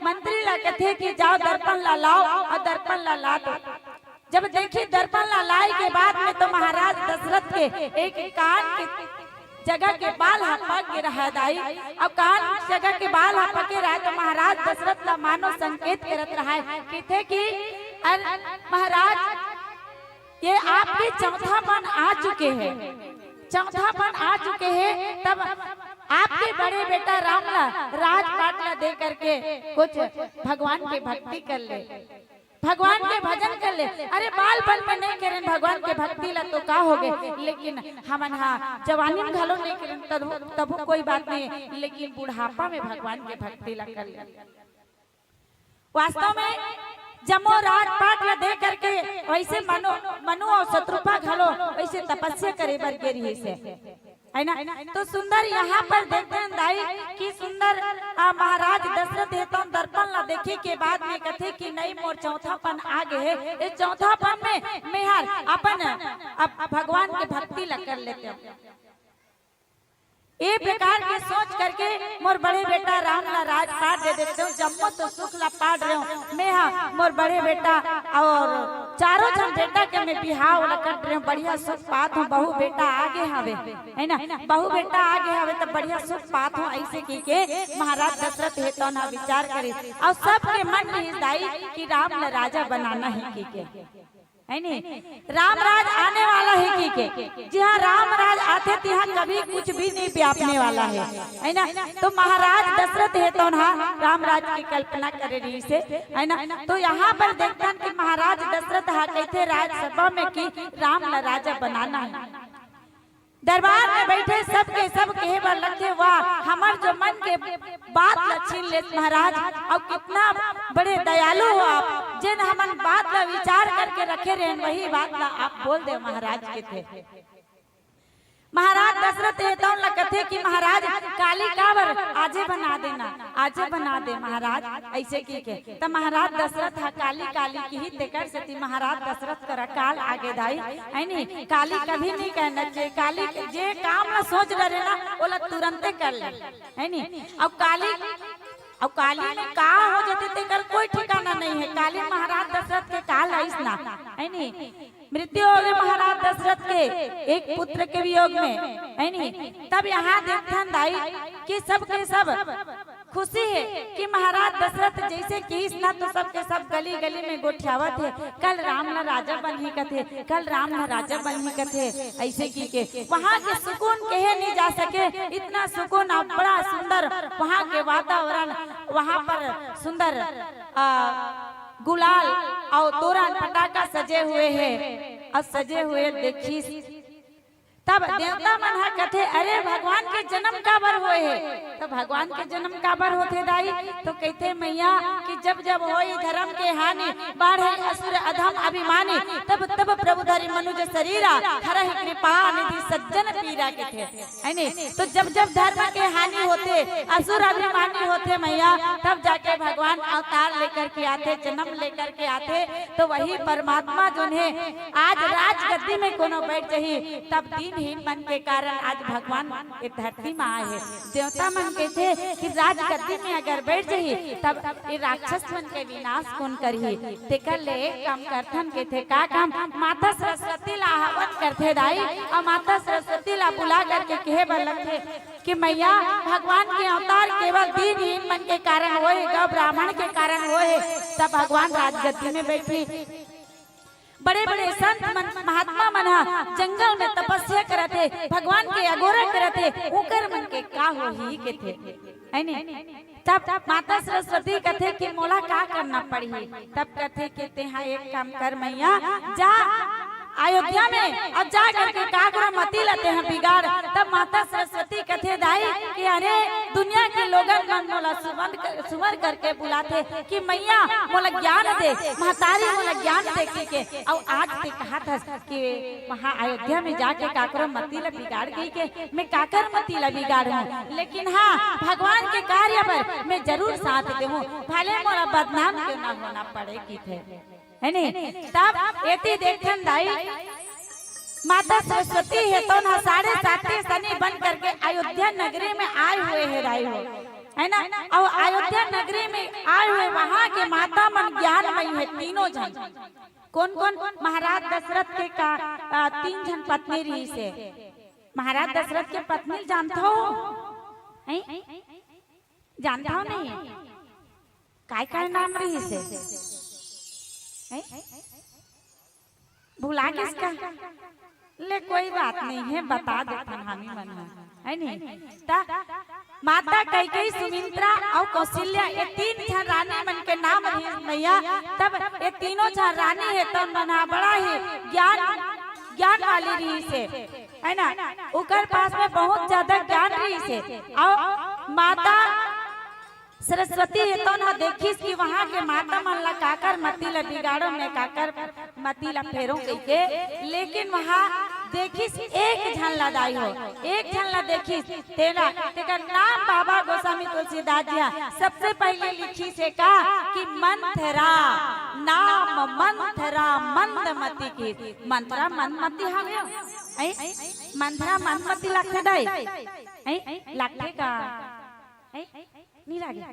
मंत्री ला कथे कि जाओ दर्पण ला लाओ और दर्पण ला ला दो। जब देखी दर्पण ला लाए के बाद में तो महाराज दशरथ के एक कान के जगह के बाल ह पक गे रहा दाई। अब कान जगह के बाल ह पके रहा तो महाराज दशरथ ला मानो संकेत करत रहा है, कथे कि अरे महाराज, ये आपके चौथा मन आ चुके हैं, चौथा मन आ चुके हैं, तब आपके बड़े बेटा राम ला राजपाट ला दे करके कुछ भगवान के भक्ति कर ले, भगवान के भजन कर ले। अरे बालपन में नहीं करेन भगवान के भक्ति ला तो का हो गए, लेकिन हमन हा जवानी में घलो नहीं करेन तब, तब कोई बात नहीं, लेकिन बुढ़ापा में भगवान के भक्ति ला कर ले। वास्तव में जम्मो राजपाट ला दे करके वैसे मनु, मनु और शतरूपा घलो वैसे तपस्या करे बर गे रहिस हे। है ना? तो सुंदर यहाँ पर देखथन दाई कि सुंदर, आ, महाराज दशरथ हे तो दर्पण ला देखे के बाद में कथे कि नहीं, मोर चौथापन आ गे हे। ये चौथापन में मैं हर अपन, अब भगवान के भक्ति ला कर लेते हूँ। ए प्रकार के सोच करके मोर बड़े बेटा राम ला राजपाट दे देते हूँ, जम्मो तो सुख ला पाट रहे हूँ। मैं हा मोर बड़े बेटा और चारों झन बेटा के मैं बिहाव ला कर रहे हूँ, बढ़िया सुख पात हूँ, बहू बेटा आगे हवे, है ना? बहू बेटा आगे हवे तब बढ़िया सुख पात हूँ, ऐसे की के महाराज दशरथ हे तो ना विचार करे और सबके मन में इस दाई कि राम ला राजा बनाना है की के। है नी? राम राज आने वाला है की के? जी हाँ, राम राज आथे तिहाँ कभी कुछ भी नहीं व्यापने वाला है, है ना? तो महाराज दशरथ हे तो ना राम राज की कल्पना करे रहिसे, है ना? तो यहाँ पर देखथन कि महाराज दशरथ हा कहिथे राजसभा में कि राम ला राजा बनाना है। दरबार में बैठे सबके सब कहे बर लगथे, "वाह, हमर जो मन के बात ला छीन लेत महाराज, अउ कितना बड़े दयालु हो आप, जेन हमन बात ला विचार करके रखे रहेन, वही बात ला आप बोल दे महाराज," कथे। महाराज दशरथ हे तौन ला कथे कि महाराज, काली काबर आजे बना देना, आजे बना दे महाराज, ऐसे की के। त महाराज दशरथ हा काली काली किही, तेकर सेती महाराज दशरथ करा काल आगे दाई, है नी? काली कभी नहीं कहना चाहिए, काली के जे काम ला सोच डरे ना, ओला तुरंते कर ले, है नी? अब काली, अब काली में का हो जथे तेकर कोई ठिकाना नहीं है। काली महाराज दशरथ के काल आइस ना, है नी? मृत्यु हो गए महाराज दशरथ के एक पुत्र के वियोग में, है नी? तब यहाँ देखथन दाई कि सबके सब खुशी है कि महाराज दशरथ जैसे किहिस ना तो सबके सब गली गली में गोठियावत हे, "कल राम ला राजा बनही," कथे, "कल राम ला राजा बनही," कथे, ऐसे की के वहाँ के सुकून कहे नहीं जा सके, इतना सुकून और बड़ा सुंदर वहाँ के वातावरण, वहाँ पर सुंदर, आ, गुलाल और तोरण पटाखा सजे हुए हैं और सजे हुए देखिस। तब देवता मन ह कथे, "अरे, भगवान के जन्म काबर होए हे?" तो भगवान के जन्म काबर होथे दाई? तो कहिथे मैया कि जब जब होई धर्म के हानि, बाढ़े असुर अधम अभिमानी, तब तब प्रभु धरि मनुज शरीरा, हरहि कृपा निधि सज्जन पीरा कथे। है नी? तो जब जब धर्म के हानि होथे, असुर अभिमानी होथे मैया, तब जाके भगवान अवतार लेकर के आथे, जन्म लेकर के आथे। तो वही परमात्मा जोन हे, आज राजगद्दी में कोनो बैठ जही, तब दीनहीन मन के कारण आज भगवान ये धरती में आए हे। देवता मन कहिथे कि राजगद्दी में अगर बैठ जही, तब ये राक्षस मन के विनाश कोन करही? तेकर ले एक काम करथन कहिथे, का काम? माता सरस्वती ला आह्वान करथे दाई, और माता सरस्वती ला बुला करके कहे बर लगथे कि मैया, भगवान के अवतार केवल दीनहीन मन के कारण होए, गौ ब्राह्मण के कारण होए, तब भगवान राजगद्दी में बैठे। बड़े बड़े संत मन, महात्मा मन ह जंगल में तपस्या करत हे, भगवान के अगोरा करत हे, ओकर मन के का होही कथे, है नी? तब माता सरस्वती कथे कि मोला का करना पड़ही? तब कथे कि तेहा एक काम कर मैया, जा अयोध्या में और जा करके काकरो मति ला तेहा बिगाड़। तब माता सरस्वती कथे दाई कि अरे, दुनिया के लोगन मन मोला सुमन कर, सुमर करके बुलाथे कि मैया मोला ज्ञान दे, महतारी मोला ज्ञान दे के। अउ आज ते कहत हस कि वहाँ अयोध्या में जाके काकरो मति ला बिगाड़ गई के, मैं काकर मति ला बिगाड़हूँ, लेकिन हाँ, भगवान के कार्य बर मैं जरूर साथ देहूँ, भले मोला बदनाम क्यों ना होना पड़े कथे, है नी? तब एती देखथन दाई, माता सरस्वती हे तौन ह साढ़े साती सनी बन करके अयोध्या नगरी में आए हुए हे दाई हो, है ना? और अयोध्या नगरी में आए हुए वहाँ के माता मन ज्ञानमयी हे तीनों झन। कौन कौन? महाराज दशरथ के का, आ, तीन झन पत्नी रहिस हे। महाराज दशरथ के पत्नी जानथो? हैं? जानथो नहीं? काय काय नाम रहिस हे? हैं? भुला गेस का? ले, कोई बात नहीं है, बता देथन हामी मन ह, है नी? त माता कैकेयी, सुमित्रा अउ कौशल्या, ये तीन झन रानी मन के नाम रहिस मैया। तब ये तीनों झन रानी हे तौन मन ह बड़ा ही ज्ञान, ज्ञान वाली रहिस हे, है ना? ओकर पास में बहुत ज्यादा ज्ञान रहिस हे। अउ माता सरस्वती हे तौन ह देखिस कि वहाँ के माता मन ला काकर मति ला बिगाड़ो, मैं काकर मति ला फेरों कहिके, लेकिन वहाँ देखिस एक झन ला दाई हो, एक झन ला देखिस, तेला, तेकर नाम बाबा गोस्वामी तुलसीदास जी हा सबसे पहिले लिखिस हे का कि मंथरा, नाम मंथरा मंदमती की। मंथरा मंदमती हवे हो? ऐ? मंथरा मंदमती लागथे दाई? ऐ? लागथे का? ऐ? नी लागे।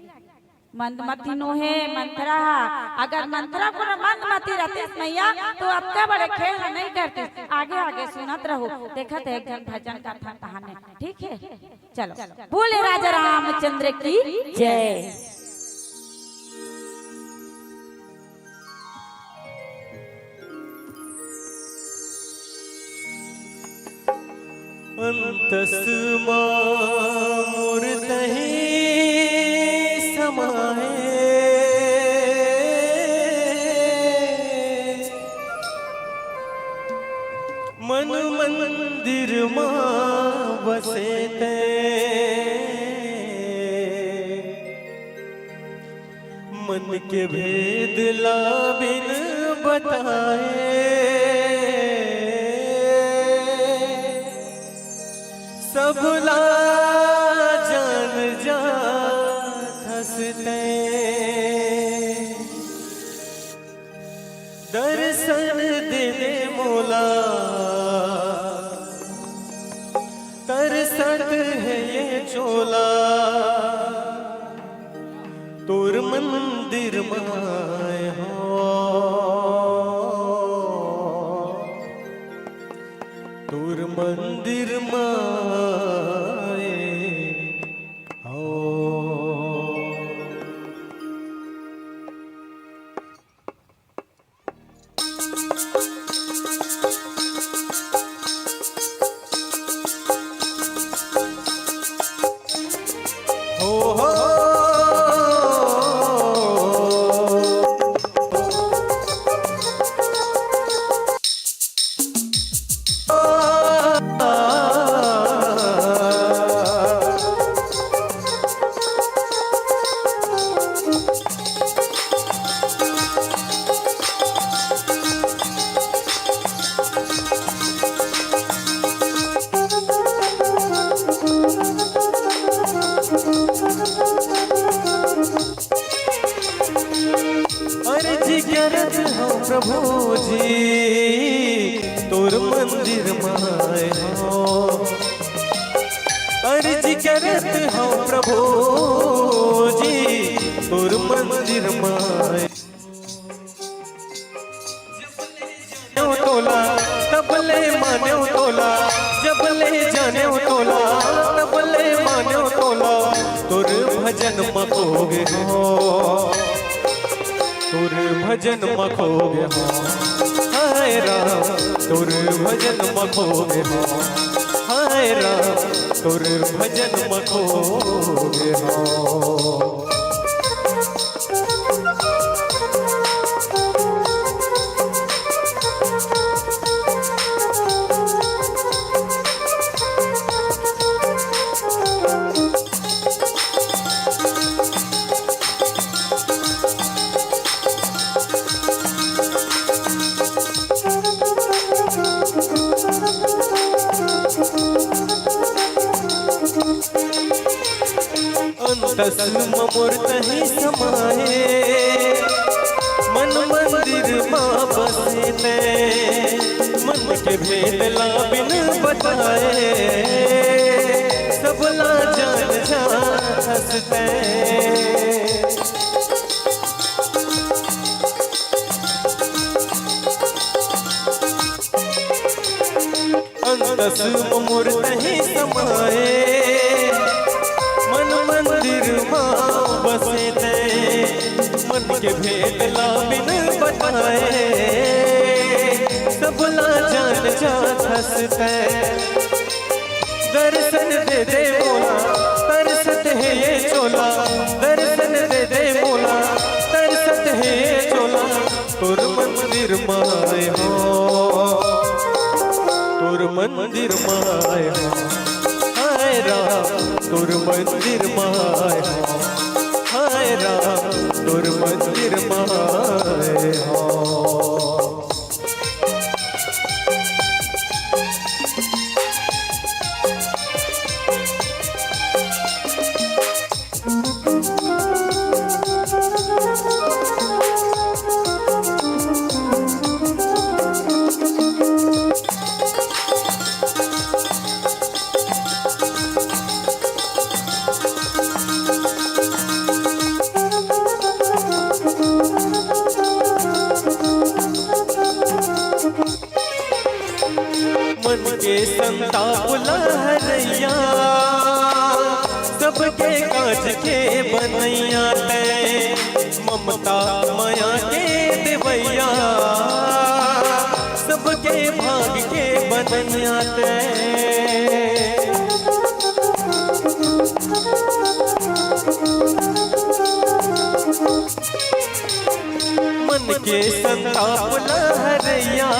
मंदमती नोहे, मंथरा हा। अगर मंथरा कोनो मंदमती रहतिस मइया, तो अतका बड़े खेल ला नइ करतिस। आगे आगे सुनत रहू, देखत हे एक झन भजन करथन तहाने, ठीक हे? चलो, बोले राजा रामचंद्र की जय। अंतस मा मोर तहीं समाए, मन मंदिर मा बसे तैं। मन के भेद ला बिन बताए, सबला जान जात हस तैं। दर्शन दे दे मोला, तरसत हे ये चोला, तोर मंदिर माय हो, तोर मंदिर माय हो। अर्जी करत हौं प्रभु जी, तोर मंदिर माय हौं। अर्जी करत हौं प्रभु जी, तोर मंदिर माय। तोला तब ले मानेंव तोला, जब ले जानेंव तोला, तब ले मानेंव तोला। तोर भजन म खोगे हौं, तोर भजन म खोगे हौं, हाय राम, तोर भजन म खोगे हौं, हाय राम, तोर भजन म खोगे हौं। अंतस म मोर तहीं समाए, मन मंदिर म बसे तैं। मन के भेद ला बिन बताए, सबला जान जात हस तैं। अंतस म मोर तहीं समाए, मन मंदिर म बसे तैं। मन के भेद ला बिन बताए, सबला जान जात हस तैं। दर्शन दे दे मोला, तरसत हे ये चोला। दर्शन दे दे मोला, तरसत हे ये चोला। तोर मंदिर म आए हौं, तोर मंदिर म आए हौं, हाय राम, तोर मंदिर म आए हौं, हाय राम, तोर मंदिर म आए हौं। के संताप लहरैया, सबके काज के बनैया तैं, ममता मया के देवैया, सबके भाग के बनैया तैं। मन के संताप लहरैया,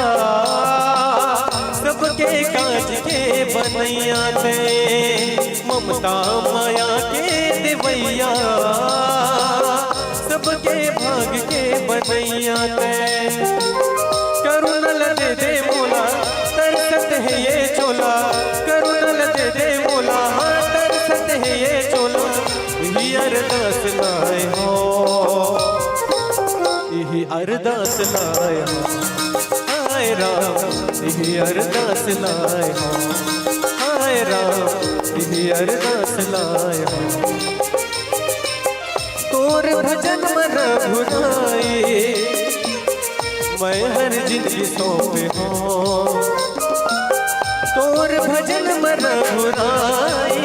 सबके काज के बनैया तैं, ममता मया के देवैया, सबके भाग के बनैया तैं। करुणा ल दे दे मोला, तरसत हे ये चोला, करुणा ल दे दे मोला, हाँ, तरसत हे ये चोला। इही अरदास लाए हो, इही अरदास लाए हो, हाय राम, इही अरदास लाए हो, हाय राम, इही अरदास लाए हो। तोर भजन म रघुराई, मैं हर जिंदगी सौंपे हों। तोर भजन म रघुराई,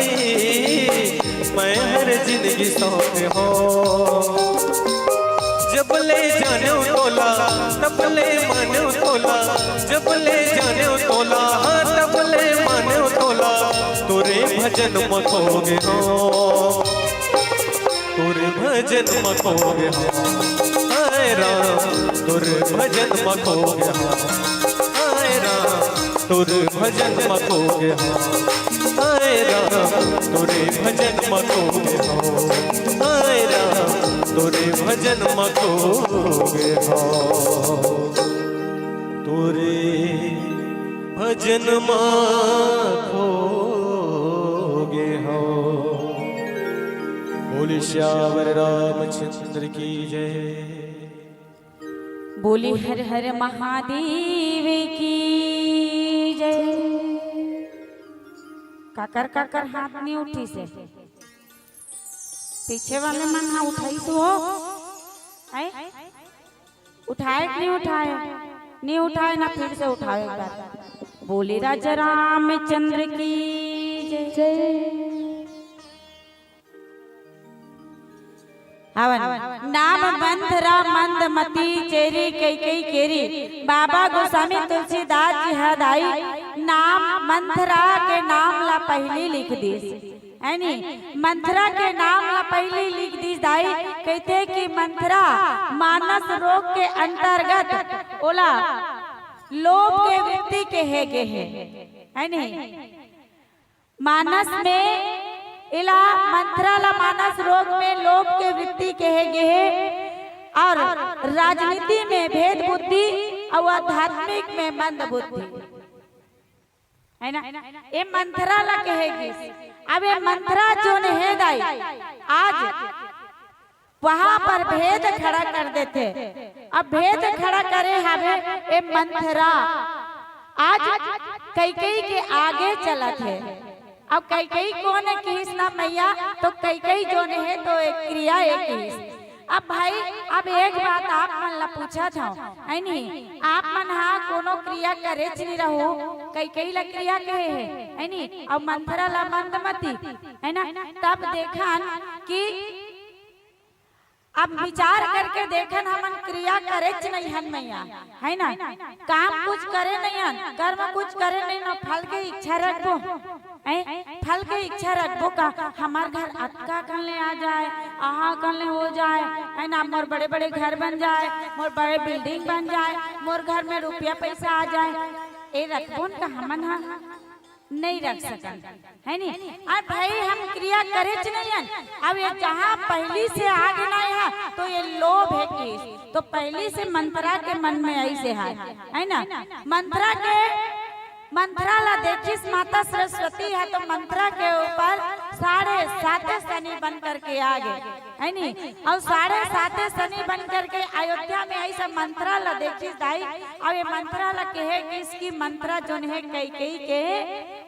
मैं हर जिंदगी सौंपे हों। जब ले जानेव तोला, तब ले मानेव तोला, जब ले जानेव तोला, हाँ, तब ले मानेव तोला, तोरे भजन म खो गे हों। तोरे भजन म खो गे हों, हाय राम, तोरे भजन म खो गे हों, हाय राम, तोरे भजन म खो गे हों, हाय राम, तोरे भजन म खो गे हों, हाय राम, तोरे भजन म खो गे हों, तोरे भजन म खो गे हों। बोले सियावर रामचंद्र की जय। बोले हर हर महादेव की जय। काकर काकर हाथ नइ उठिस हे? पीछे वाले मन हा उठाइस हो? हैं? उठाए कि नइ उठाए? नइ उठाए ना, फिर से उठाओ एक बार। बोले राजा रामचंद्र की जय। हवन। नाम मंथरा मंदमती चेरी कैकेयी केरी। बाबा गोस्वामी तुलसीदास जी ह दाई नाम मंथरा के नाम ला पहिली लिख दिस। है नी? मंथरा के नाम ला पहिली लिख दिस दाई, कहिथे कि मंथरा मानस रोग के अंतर्गत ओला लोभ के वृत्ति केहे गे हे। है नी? मानस में एला, मंथरा ला मानस रोग में लोभ के वृत्ति केहे गे हे अउ राजनीति में भेद बुद्धि अउ आध्यात्मिक में मंद बुद्धि, है ना? ए मंथरा ला केहे गिस। अब ए मंथरा जोन हे दाई, आज वहां पर भेद खड़ा कर देथे। अब भेद खड़ा करे हवे ए मंथरा। आज कैकेयी के आगे चलत हे। अब कैकेयी कोन हे किहिस ना मैया, तो कैकेयी जोन हे तो एक क्रिया हे किहिस। अब भाई, अब एक बात आप मन ला पूछत हंव, है नी? आप मन हा कोनो क्रिया करेच नी रहू, कैकेयी ला क्रिया केहे हे, है नी? अउ मंथरा ला मंदमती, है ना? तब देखन कि अब विचार करके देखन, हमन क्रिया करेच नइ हन मैया, है ना? काम कुछ करे नइ हन, कर्म कुछ करे नइ हन, फल के इच्छा रखबो, हैं? फल के इच्छा रखबो का? हमर घर अतका कन ले आ जाए, अहा कन ले हो जाए, है ना? मोर बड़े-बड़े घर बन जाए, मोर बड़े building बन जाए, मोर घर में रुपया पैसा आ जाए, ए रखबो न का हमन हा? नइ रख सकन, है नी? अउ भाई, हम क्रिया करेच नइ हन। अब ए जहां पहिली से आगे नइ हा, तो ए लोभ हे किहिस, तो पहिली से मंथरा के मन में अइसे हे, है ना? मंथरा के, मंथरा ला देखिस माता सरस्वती हा, तो मंथरा के ऊपर साढ़े साते शनि बन करके आ गे। है नी? अउ साढ़े साते शनि बन करके अयोध्या में अइसे मंथरा ला देखिस दाई, अउ ए मंथरा ला केहे गिस कि मंथरा जोन हे कैकेयी के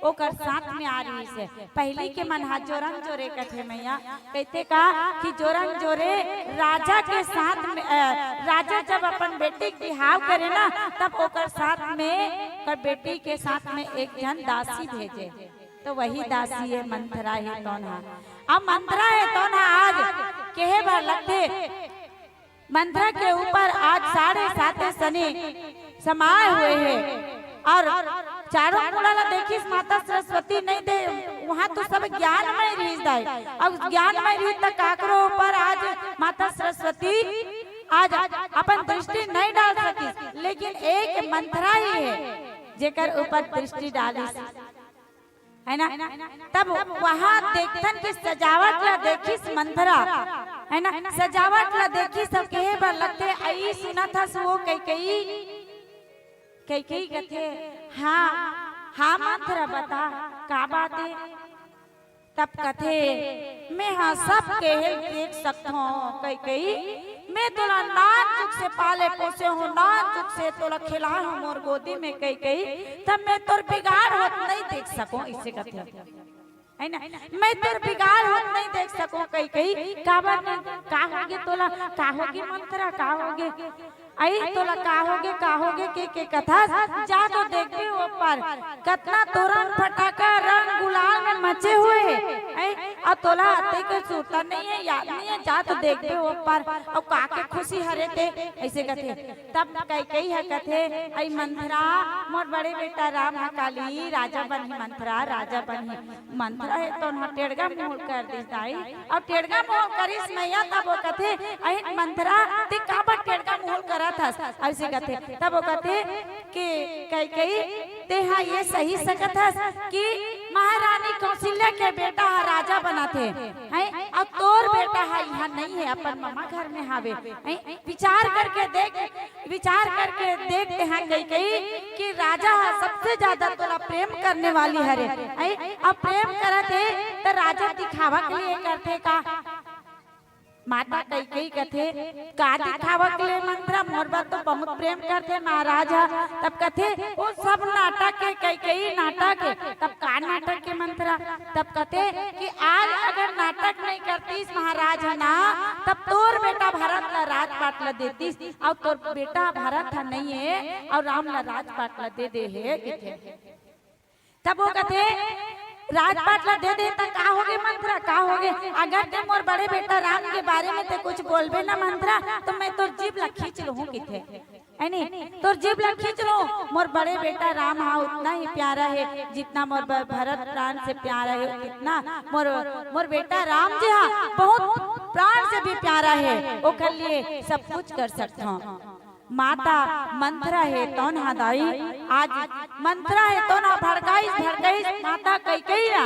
ओकर साथ में आ रहिस हे। पहिली के मन हा जोरन जोरे कथे मैया, कहिथे का कि जोरन जोरे राजा के साथ में, अ, राजा जब जब अपन बेटी के बिहाव करे ना, तब ओकर साथ में, ओकर बेटी के साथ में एक झन दासी भेजे, तो वही दासी ये मंथरा हे तोन हा। अब मंथरा हे तोन हा आज केहे बर लगथे, मंथरा के ऊपर आज साढ़े साते सनी समाए हुए हे। और चारों मुड़ा ला देखिस माता सरस्वती नहीं दे, वहां तो सब ज्ञानमय रहिस दाई। अब ज्ञानमय रहिस त काकरो ऊपर आज माता सरस्वती आज अपन दृष्टि नहीं डाल सकिस, लेकिन एक मंथरा ही हे जेकर ऊपर दृष्टि डालिस, है ना? तब वहां देखथन कि सजावट ला देखिस मंथरा, है ना? सजावट ला देखिस, सब केहे बर लगथे, "अई सुनत हस वो कैकई?" कैकई कथे, "हाँ, हाँ मंथरा, बता, का बात हे?" तब कथे, "मैं हा सब केहे देख सकथों कैकई, मैं तोला नानचुक से पाले पोसे हों, नानचुक से तोला खिलाए हों मोर गोदी में कैकई, तब मैं तोर बिगाड़ होत नहीं देख सकों," ऐसे कथे, है ना? "मैं तोर बिगाड़ होत नहीं देख सकों कैकई, काबर नहीं, का होगे तोला, का होगे मंथरा, का होगे?" "अई तोला का होगे, का होगे के, के कथस, जा तो देखबे ओ पार, कतना तोरन फटाका रंग गुलाल में मचे हुए हे, अई, अउ तोला अते के सुरता नहीं हे, याद नहीं हे, जा तो देखबे ओ पार, अउ का के खुशी हरे ते," ऐसे कथे। तब कैकई ह कथे, "अई मंथरा, मोर बड़े बेटा राम ह काली राजा बनही, मंथरा राजा बनही।" मंथरा हे तोन हा टेड़गा मुंह कर दिस दाई, अउ टेड़गा मुंह करिस मइया, तब वो कथे, "अई मंथरा, ते काबर टेड़गा मुंह करत हस?" ऐसे कथे, तब वो कथे कि कैकई, "ते हा ये सही सकत हस कि महारानी कौशल्या के बेटा हा राजा बनत हे, हैं? अउ तोर बेटा हा इहां नहीं हे, अपन ममा घर में हावे, हैं? विचार करके देख, विचार करके देख, तेहा कैकई कि राजा ह सबसे ज्यादा तोला प्रेम करने वाली हरे, अई, अब प्रेम करत हे त राजा दिखावा के लिए करथे का?" माता कैकई कथे, "का दिखावा के लिए मंथरा, मोर बर तो बहुत प्रेम करथे महाराज ह।" तब कथे, "वो सब नाटक हे कैकई, नाटक हे।" तब का नाटक हे मंथरा? तब कथे कि आज अगर नाटक नहीं करतीस महाराज ह ना, तब तोर बेटा भरत ला राजपाट ला देतीस, अउ तोर बेटा भरत ह नहीं हे, अउ राम ला राजपाट ला दे दे हे, कथे। तब वो कथे, "राजपाट ला दे दे त का होगे मंथरा, का होगे? अगर ते मोर बड़े बेटा राम के बारे में ते कुछ बोलबे ना मंथरा, तो मैं तोर जीभ ला खींच लूहूं," कथे। है नी? "तोर जीभ ला खींच लूहूं, मोर बड़े बेटा राम हा उतना ही प्यारा हे, जितना मोर ब-, भरत प्राण से प्यारा हे, उतना मोर, मोर बेटा राम जी हा बहुत प्राण से भी प्यारा हे, ओकर लिए सब कुछ कर सकथों।" माता मंथरा हे तोन हा दाई, आज मंथरा हे तोन हा भड़काइस, भड़काइस माता कैकई ला,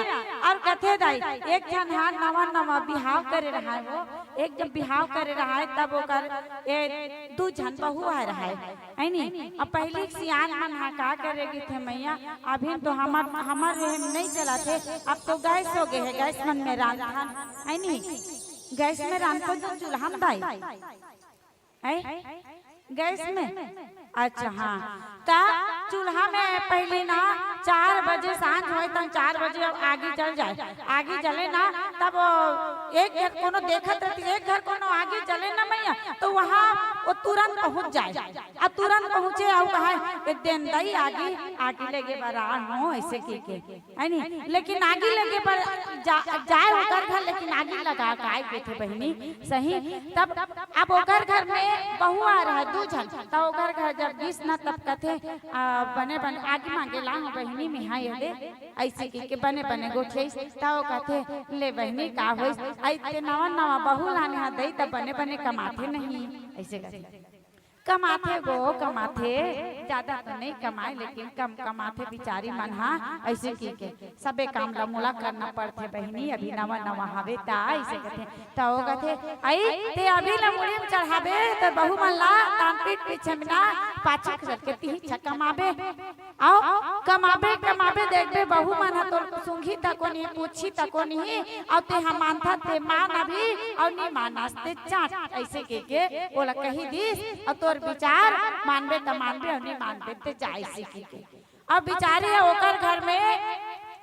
अउ कथे दाई, एक झन हा नवा नवा बिहाव करे रहाय, वो एक जब बिहाव करे रहाय, तब ओकर ए दू झन बहू आय रहाय, है नी? अब पहिली सियान मन हा का करे गे थे मइया, अभी तो हमर, हमर रेहे नहीं चलत हे, अब तो गैस हो गे हे, गैस मन में रांधन, है नी? गैस में रांधन तो चूल्हा में दाई, है? गैस में? अच्छा, हाँ। त चूल्हा में पहिली ना चार बजे सांझ होय, तब चार बजे अब आगी जल जाय। आगी जले ना, तब एक घर कोनो देखत रहिथे, एक घर कोनो आगी जले ना मइया, तो वहाँ वो तुरंत पहुँच जाय। अब तुरंत पहुँचे अउ कहे, "ए दे न दाई आगी, आगी लेगे बर आय हों," ऐसे कहिके। है नी? लेकिन आगी लगे बर जा-, जाय ओकर घर, लेकिन आगी लगा के आय गे थे बहिनी, सही। तब अब ओकर घर में बहू आय रहा, दू झन, त ओकर घर जब गिस ना, तब कथे, "आ, बने, बने, आगी मांगे ला हों बहिनी, मेहा ये दे," ऐसे कहिके बने, बने गोठियाइस, त वो कथे, "ले बहिनी, का होइस? अई ते नवा, नवा बहू लाने हा दई, त बने, बने कमाथे नहीं," ऐसे कथे। कमाथे गो, कमाथे, ज्यादा तो नहीं कमाय, लेकिन कम कमाथे बिचारी मन हा, ऐसे कहिके। सबे काम ला मोला करना पड़थे बहिनी, अभी नवा नवा हवे त, ऐसे कथे। त वो कथे, "अई, ते अभी ला मुड़ी में चढ़ाबे, त बहू मन ला तान पीठ पीछे में ना, पाछू चल के तिही छ कमाबे।" अउ कमाबे, कमाबे, देखबे, बहू मन ह तोर सूंघी तको नहीं, पूछी तको नहीं, अउ ते ह मानथस ते मान अभी, अउ नी मानस ते चाट, ऐसे कहिके ओला कही दिस, अउ तोर विचार मानबे त मानबे, अउ नी मानबे ते जा, ऐसे कहिके। अब बिचारी ह ओकर घर में,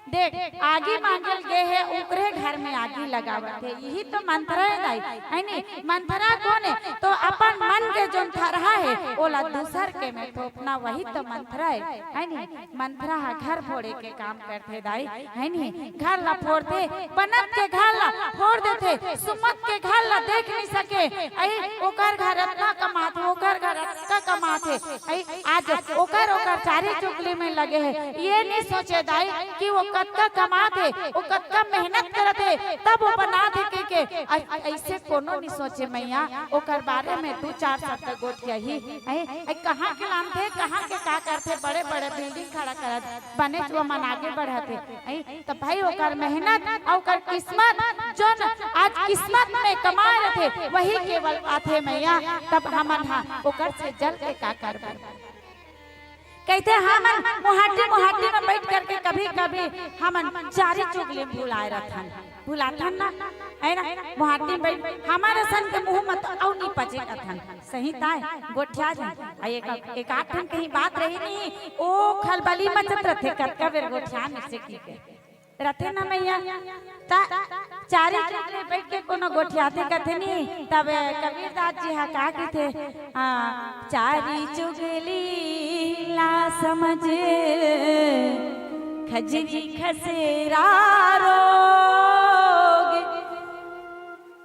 देख, आगी मांगे ल गे हे, ओकरे घर में आगी लगावत हे। यही तो मंथरा हे दाई, है नी? मंथरा कोन हे? तो अपन मन के जोन थरहा हे, ओला दूसर के में थोपना, वही तो मंथरा हे, हे नी? मंथरा ह घर फोड़े के काम करथे दाई, हे नी? घर ला फोड़थे, बनत के घर ला फोड़ देथे, सुमत के घर ला देख नहीं सके। अई ओकर घर अतना कमाथे, ओकर घर अतना कमाथे, अई आज ओकर, ओकर चारी चुगली में लगे हे। ये नहीं सोचे दाई कि वो कतका कमाथे, वो कतका मेहनत करथे, तब वो बनाथे के, के। अ-, अइसे कोनो नहीं सोचे मैया, ओकर बारे में दू चार शब्द गोठियाही। अई, अई कहाँ के लानथे, कहाँ के का करथे, बड़े-बड़े building खड़ा करत, बनेच वो मन आगे बढ़त हे। अई, त भाई ओकर मेहनत अउ ओकर किस्मत, जोन आज किस्मत में कमाए रथे, वही केवल आथे मैया। तब हमन हा ओकर से जल के का करबो? कहिथे, हमन मुहाटी, मुहाटी में बैठ करके कभी-कभी हमन चारी चुगली भुलाए रथन, भुलाथन ना, हे ना? मुहाटी में बैठ, हमर असन के मुंह में तो अउ नहीं पचे कथन, सही ताय, गोठिया जाए। आ एक, एक आध ठन कहीं बात रही नहीं, ओ खलबली मचत रथे, कतका बेर गोठिया में से की के। रथे ना मैया, त चारी चुगली बैठ के कोनो गोठियाथे कथे नी, तब कबीरदास जी हा का कहिथे, हाँ, चारी चुगली ला समझ खजनी खसेरा रोग,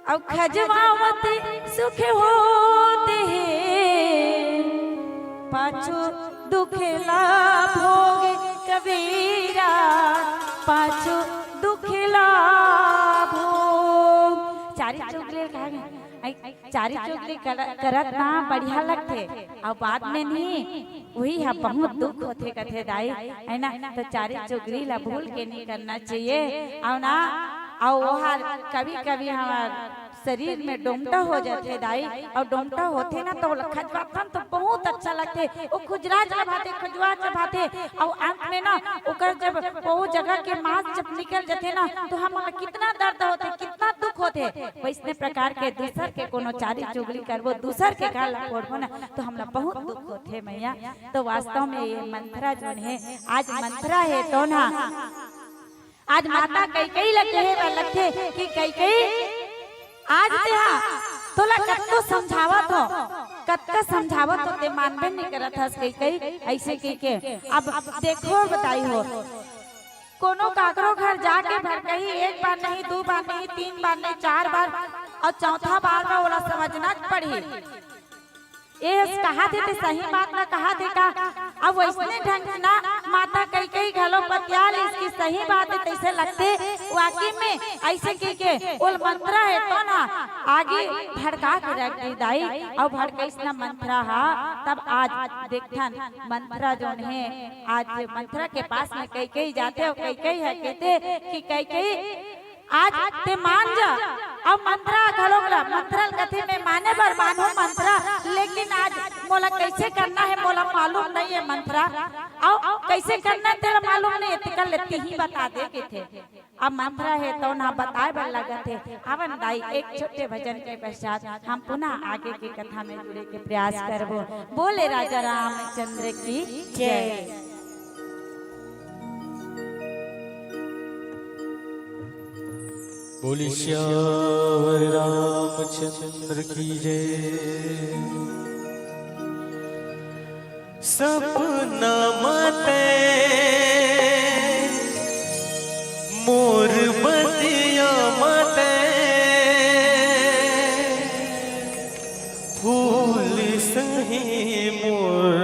अउ खजवावत सुख होत हे, पाछू दुख ला भोग कबीरा, पाछू दुख ला भोग। चारी चुगली कहा गया? आई, चारी चुगली कर-, करत ना बढ़िया लगथे, अउ बाद में नहीं, वही हा बहुत दुख होथे कथे दाई, हे ना? तो चारी चुगली ला भूल के नहीं करना चाहिए, अउ ना, अउ वो हा कभी-कभी हमर शरीर में डोमटा हो जाथे दाई, अउ डोमटा होथे ना तो ओला खजवाथन तो बहुत अच्छा लगथे, वो खुजरा जब आथे, खुजवा जब आथे, अउ अंत में ना ओकर जब वो जगह के मांस जब निकल जाथे ना तो हमन ला कितना दर्द होथे, कितना दुख होथे। वैसने प्रकार के दूसर के कोनो चारी चुगली करबो, दूसर के घर ला फोड़बो ना तो हमला बहुत दुख होथे मैया। तो वास्तव में ये मंथरा जोन हे, आज मंथरा हे तो ना आज माता कैकेयी ला कहे बर लगथे कि कैकेयी, आज तेहा तोला कतको समझावत हो, कतका समझावत हो, ते मानबे नहीं करत हस कैकेयी, अइसे कहिके। अब देखो बताई हो, कोनो काकरो घर जाके भड़कही, एक बार नहीं, दू बार नहीं, तीन बार नहीं, चार बार, अउ चौथा बार में ओला समझना पड़ही। ए कहा थे ते सही बात ला कहा थे का? अब वैसने ढंग से ना माता कैकेयी घलो पतिया ले इसकी सही बात हे, तैसे लगथे वाकई में अइसे कहिके ओल मंथरा हे तो ना आगे भड़का के रख दे दाई। अउ भड़कइस ना मंथरा हा, तब आज देखथन मंथरा जोन हे, आज मंथरा के पास में कैकेयी जाथे अउ कैकेयी हे कहिथे कि कैकेयी आज ते मान जा, अउ मंथरा घलोक ला, मंथरा ल कथे मैं माने बर मानहूं मंथरा, लेकिन आज मोला कइसे करना हे मोला मालूम नहीं हे मंथरा, अउ कइसे करना हे तेला मालूम नहीं हे, तेकर ले तिही बता दे कथे। अब मंथरा हे तो ना बताए बर लगत हे। आवन दाई एक छोटे भजन के पश्चात हम पुनः आगे के कथा में जुड़े के प्रयास करबो। बोले राजा रामचंद्र की जय। बोली सियावर रामचंद्र की जय। सपना मते मोर बतिया मते फूल सही मोर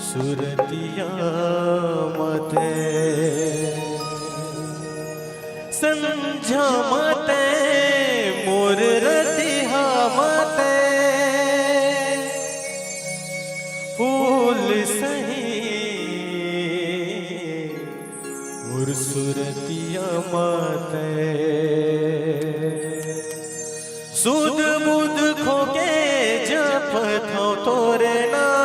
सुरतिया मते संझा मते मोर रतिहा मते फूल सही मोर सुरतिया मते सुध बुध खोके जपथंव तोरे नाम।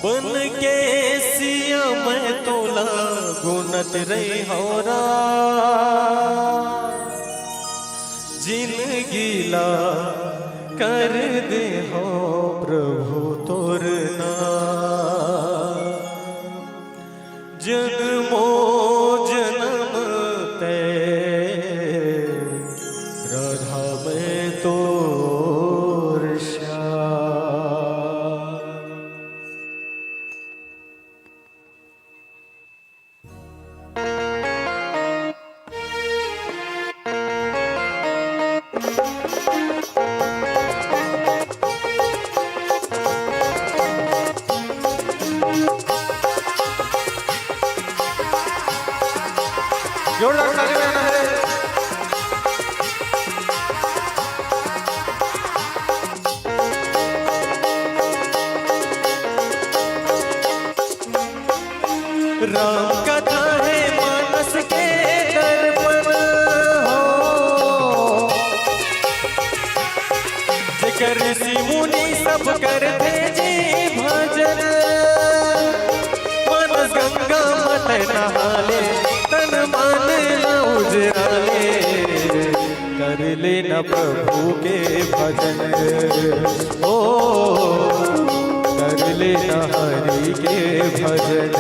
बन के सिया मैं तोला गुनत रहिहंव राम। जिनगी ला कर देहंव प्रभु तोर नाम। जनमो जनम ते राधा मैं राम कथा हे मानस के दर्पण हो, जेकर ऋषि मुनि सब करथे जी भजन। मानस गंगा म तैं नहाले, तन मन ल उजराले, कर ले न प्रभु के भजन। ओ, कर ले न हरि के भजन।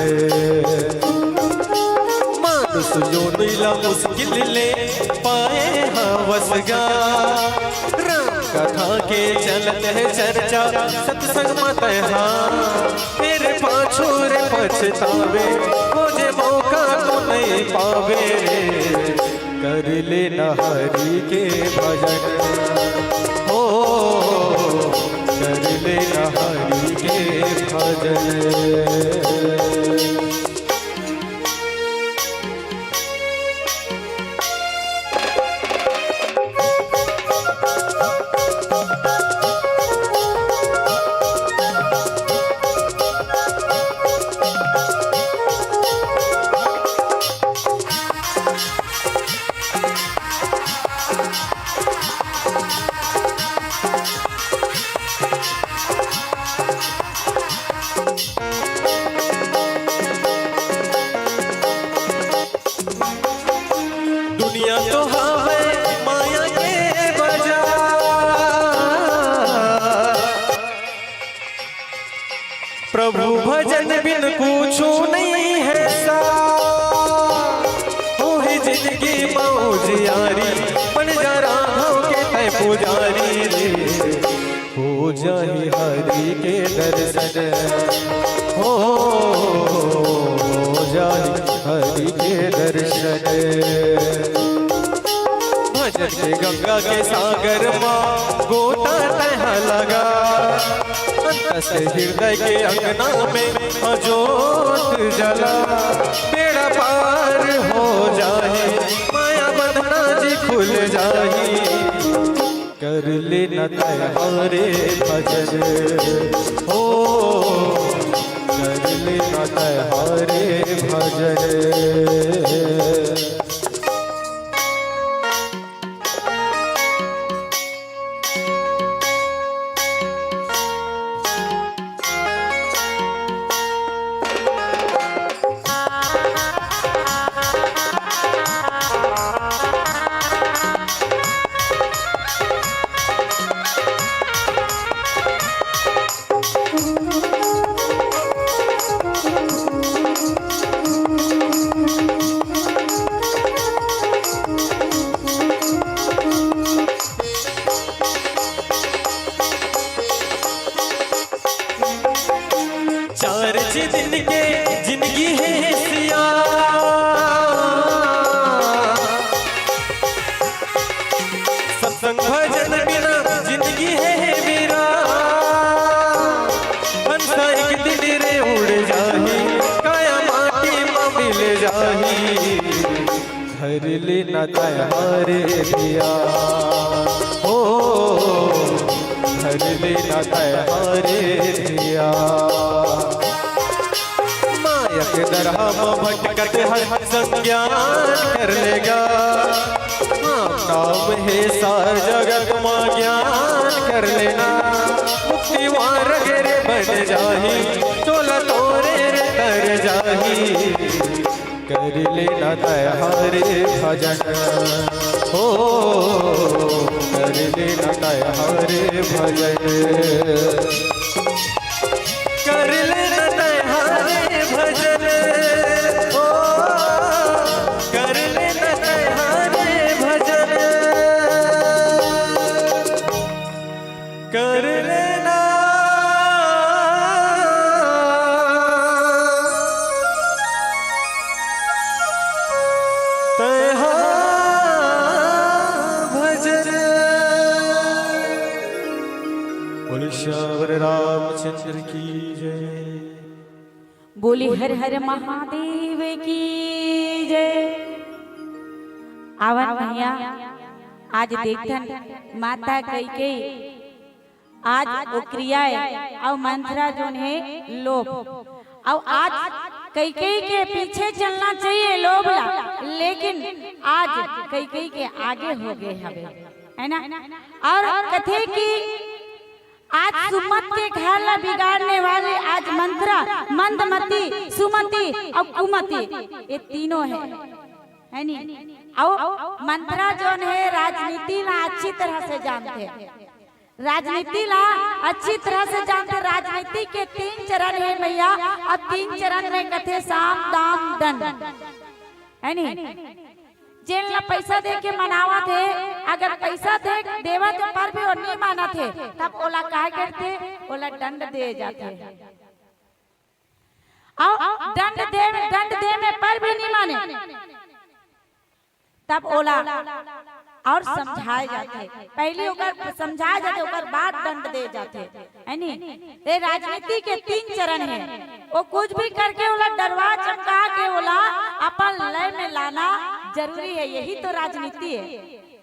मानुष योनि ला मुश्किल ले पाए हवस गा। राम कथा के चलत हे चर्चा सत्संग म तैं हा। फेर पाछू रे पछताबे, खोजे मौका तो नइ पाबे रे। कर ले न हरि के भजन, ओ, कर ले न हरि के भजन। दुनिया तो हावय माया के बाजार, प्रभु भजन बिन कुछु नइ हे सार। होही जिनगी म उजियारी, बन जा राघव के तैं पुजारी रे। हो जाही हरि के दर्शन, हो, हो जाही हरि के दर्शन। भजन के गंगा के सागर म गोता तैं हा लगा, अंतस के हृदय के अंगना में जोत जला। बेड़ा पार हो जाही, माया बंधना जी खुल जाही। कर ले न तैं हरि भजन, हो, कर ले न तैं हरि भजन। चार छे दिन के जिनगी हे सिया, सत्संग भजन बिना जिनगी हे वीरा। हंसा एक दिन रे उड़ जाही, काया माटी म मिल जाही। धर ले न तैं हरे धिया, हो, धर ले न तैं हरे धिया। माया के दरहा म भटकत हर संज्ञान कर ले गा। राम नाम हे सार जगत म ज्ञान कर ले ना। मुक्ति मार्ग रे बन जाही, चोला तोरे रे तर जाही। कर ले न तैं हरे भजन, हो, कर ले न तैं हरे भजन। कर ले न तैं हरे भजन, हो, कर ले न तैं हरे भजन। कर ले न तैं हा भजन। बोले सियावर रामचंद्र की जय। बोले हर हर महादेव की जय। आवन भैया, आज देखथन माता कइके आज ओ क्रिया हे अउ मंथरा जोन हे लोभ। अउ आज कैकेयी के पीछे चलना चाहिए लोभ ला, लेकिन आज कैकेयी के आगे हो गए हवे, है ना? और कथे कि आज सुमत के घर ला बिगाड़ने वाले आज मंथरा, मंदमती, सुमति और कुमति, ये तीनों है, है नी? और मंथरा जोन है, राजनीति ला अच्छी तरह से जानथे, राजनीति ला अच्छी तरह से जानथे। राजनीति के तीन चरण है भैया, और तीन चरण में कथे साम दाम दंड, है नी? जेन ला पैसा दे के मनावत हे, अगर पैसा दे देवत हे पर भी वो नहीं मानत हे, तब ओला का करथे? ओला दंड दे जाथे। और दंड दे में, दंड दे में पर भी नहीं माने, तब ओला और समझाए जाथे। पहली ओकर समझाए जाथे, ओकर बाद दंड दे जाथे, है नी? ये राजनीति के तीन चरण है। वो कुछ भी करके ओला डरवा चमका के ओला अपन लय में लाना जरूरी है, यही तो राजनीति है,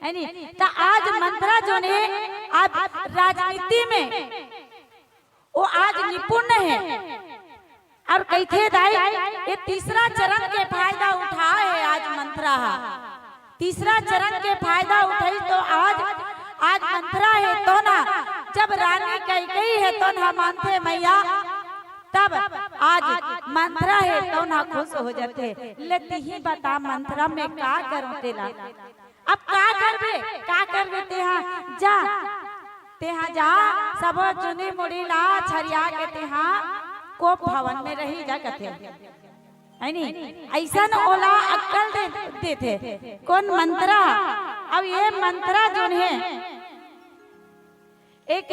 है नी? तो आज मंथरा जोन है, आज राजनीति में वो आज निपुण है। और कहिथे दाई, ये तीसरा चरण के फायदा उठाए है आज मंथरा हा। तीसरा चरण के फायदा उठाई तो आज, आज मंथरा है तो ना, जब रानी कैकेयी है तो ना मानथे मैया, तब आज मंथरा है तो ना खुश हो जाथे। ले तिही बता मंथरा, मैं का करूं तेला? अब का करबे, का करबे तेहा? जा, तेहा जा, सबो चुनी मुड़ी ला छरिया के तेहा कोप भवन में रही जा कथे, है नी? ऐसन ओला अक्कल दे देथे। कौन? मंथरा। अब ये मंथरा जोन है, एक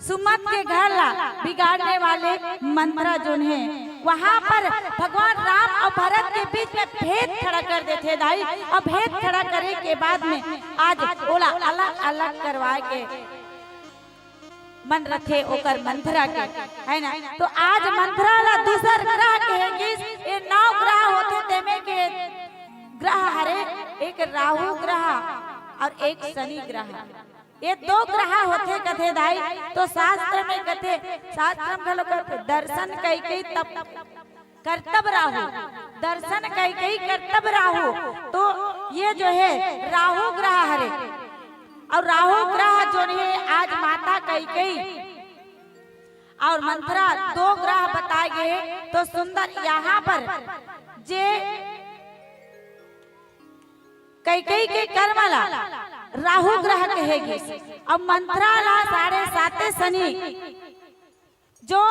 सुमत के घर ला बिगाड़ने वाले मंथरा जोन है, वहां पर भगवान राम और भरत के बीच में भेद खड़ा कर देथे दाई। और भेद खड़ा करे के बाद में आज ओला अलग अलग करवा के मन रथे ओकर मंथरा के, है ना? तो आज मंथरा ला दूसर ग्रह के हे गिस, ये नौ ग्रह होथे, तेमे के ग्रह हरे एक राहु ग्रह और एक शनि ग्रह। ये दो ग्रह होथे कथे दाई। तो शास्त्र में कथे, शास्त्र में घलो कथे, दर्शन कैकेयी तप करतब राहु, दर्शन कैकेयी करतब राहु। तो ये जो है राहु ग्रह हरे, और राहु ग्रह जोन है आज माता कैकेयी और मंथरा दो ग्रह बताए गए। तो सुंदर यहाँ पर जे कैकेयी के कर्म ला राहु ग्रह कहे गिस, अब मंथरा ला साढ़े साते शनि, जो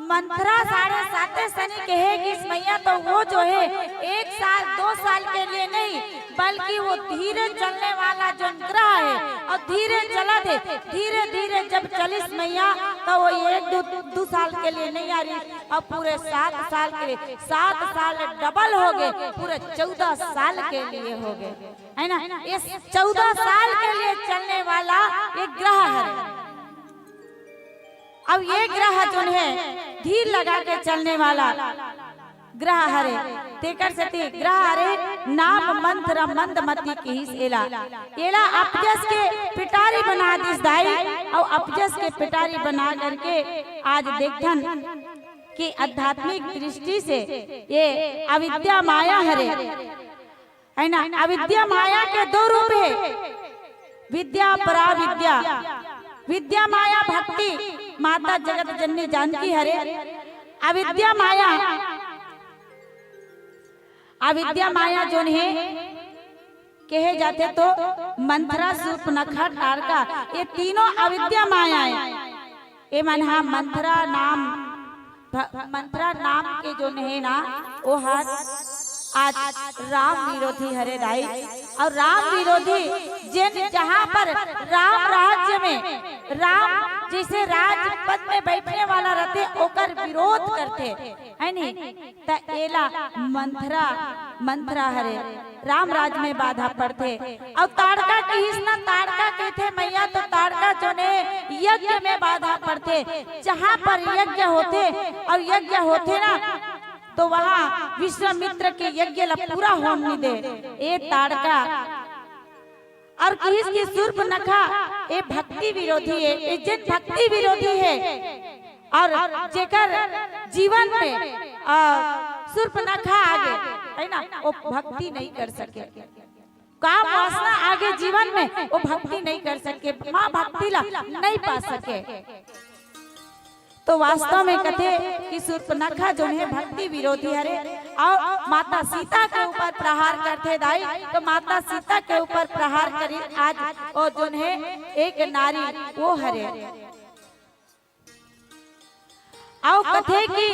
मंथरा साढ़े साते शनि कहे गिस मैया, तो वो जो है एक साल दो साल के लिए नहीं, बल्कि वो धीरे चलने वाला जो ग्रह है और धीरे चलत हे, धीरे धीरे जब चलिस मैया, तो वो एक दो, दो साल के लिए नहीं आ रही, अब पूरे सात साल के लिए, सात साल डबल हो गए, पूरे चौदह साल के लिए हो गए, है ना? ये चौदह साल के लिए चलने वाला ये ग्रह है। अब ये ग्रह जोन है धीर लगा के चलने वाला ग्रह हरे, तेकर सेती ग्रह हरे नाम मंथरा मंदमती किहिस एला। एला अपजस के पिटारी बना दिस दाई, और अपजस के पिटारी बना करके आज देखथन कि आध्यात्मिक दृष्टि से ये अविद्या माया हरे, है ना? अविद्या माया के दो रूप है, विद्या पराविद्या। विद्या माया भक्ति माता जगत जननी जानकी हरे, अविद्या माया, अविद्या माया जोन है कहे जाथे तो मंथरा, सूर्पनखा, ताड़का, ये तीनों अविद्या माया है। ये मन हा मंथरा नाम, भ-, मंथरा नाम के जोन है ना, वो हा आज राम विरोधी हरे दाई। और राम विरोधी जेन जहाँ पर राम राज्य में राम जैसे राजपद में बैठने वाला रहते, ओकर विरोध करते, है नी? त एला मंथरा, मंथरा हरे राम राज में बाधा पड़थे। और ताड़का किहिस ना, ताड़का कहिथे मैया, तो ताड़का जोने यज्ञ में बाधा पड़थे। जहाँ पर यज्ञ होथे और यज्ञ होथे ना, तो वहाँ विश्वामित्र के यज्ञ ला पूरा होन नहीं दे। ए ताड़का, और किहिस कि सूर्पनखा ए भक्ति विरोधी है, ए जेन भक्ति विरोधी है, और जेकर जीवन में आ, सूर्पनखा आगे, है ना, वो भक्ति नहीं कर सके। काम वासना आगे जीवन में, वो भक्ति नहीं कर सके, माँ भक्ति ला नहीं पा सके। तो वास्तव में कथे कि सूर्पनखा जोन हे भक्ति विरोधी हरे, अउ माता सीता के ऊपर प्रहार करथे दाई। तो माता सीता के ऊपर प्रहार करी आज, वो जोन हे एक नारी वो हरे। अउ कथे कि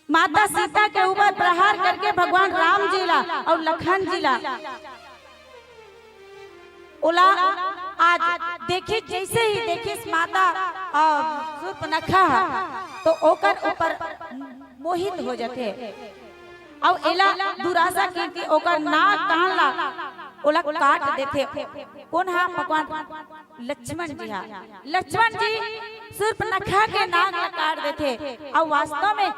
माता सीता के ऊपर प्रहार करके भगवान राम जी ला अउ लखन जी ला, ओला आज देखिस, जैसे ही देखिस माता, अ, सूर्पनखा ह, तो ओकर ऊपर मोहित हो जथे। अउ एला दुरासा कीर्ति ओकर नाक कान ला ओला काट देथे। कोन हा? भगवान लक्ष्मण जी हा। लक्ष्मण जी सूर्पनखा के नाक ला काट देथे। अउ वास्तव में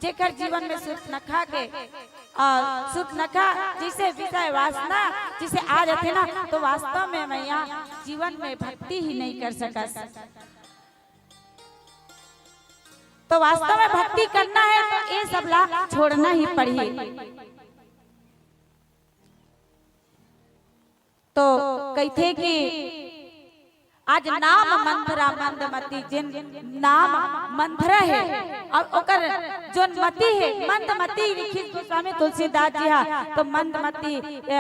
जेकर जीवन में सूर्पनखा के, अ, सूर्पनखा जैसे विषय वासना जैसे आ जाथे ना, तो वास्तव में मैया जीवन में भक्ति ही नहीं कर सकस। तो वास्तव में भक्ति करना है तो ये सब ला छोड़ना ही पड़ही। तो कहिथे कि आज नाम मंथरा मंदमती, जेन नाम मंथरा हे अउ ओकर जोन मती हे मंदमती, लिखिस गोस्वामी तुलसीदास जी हा। तो मंदमती, अ,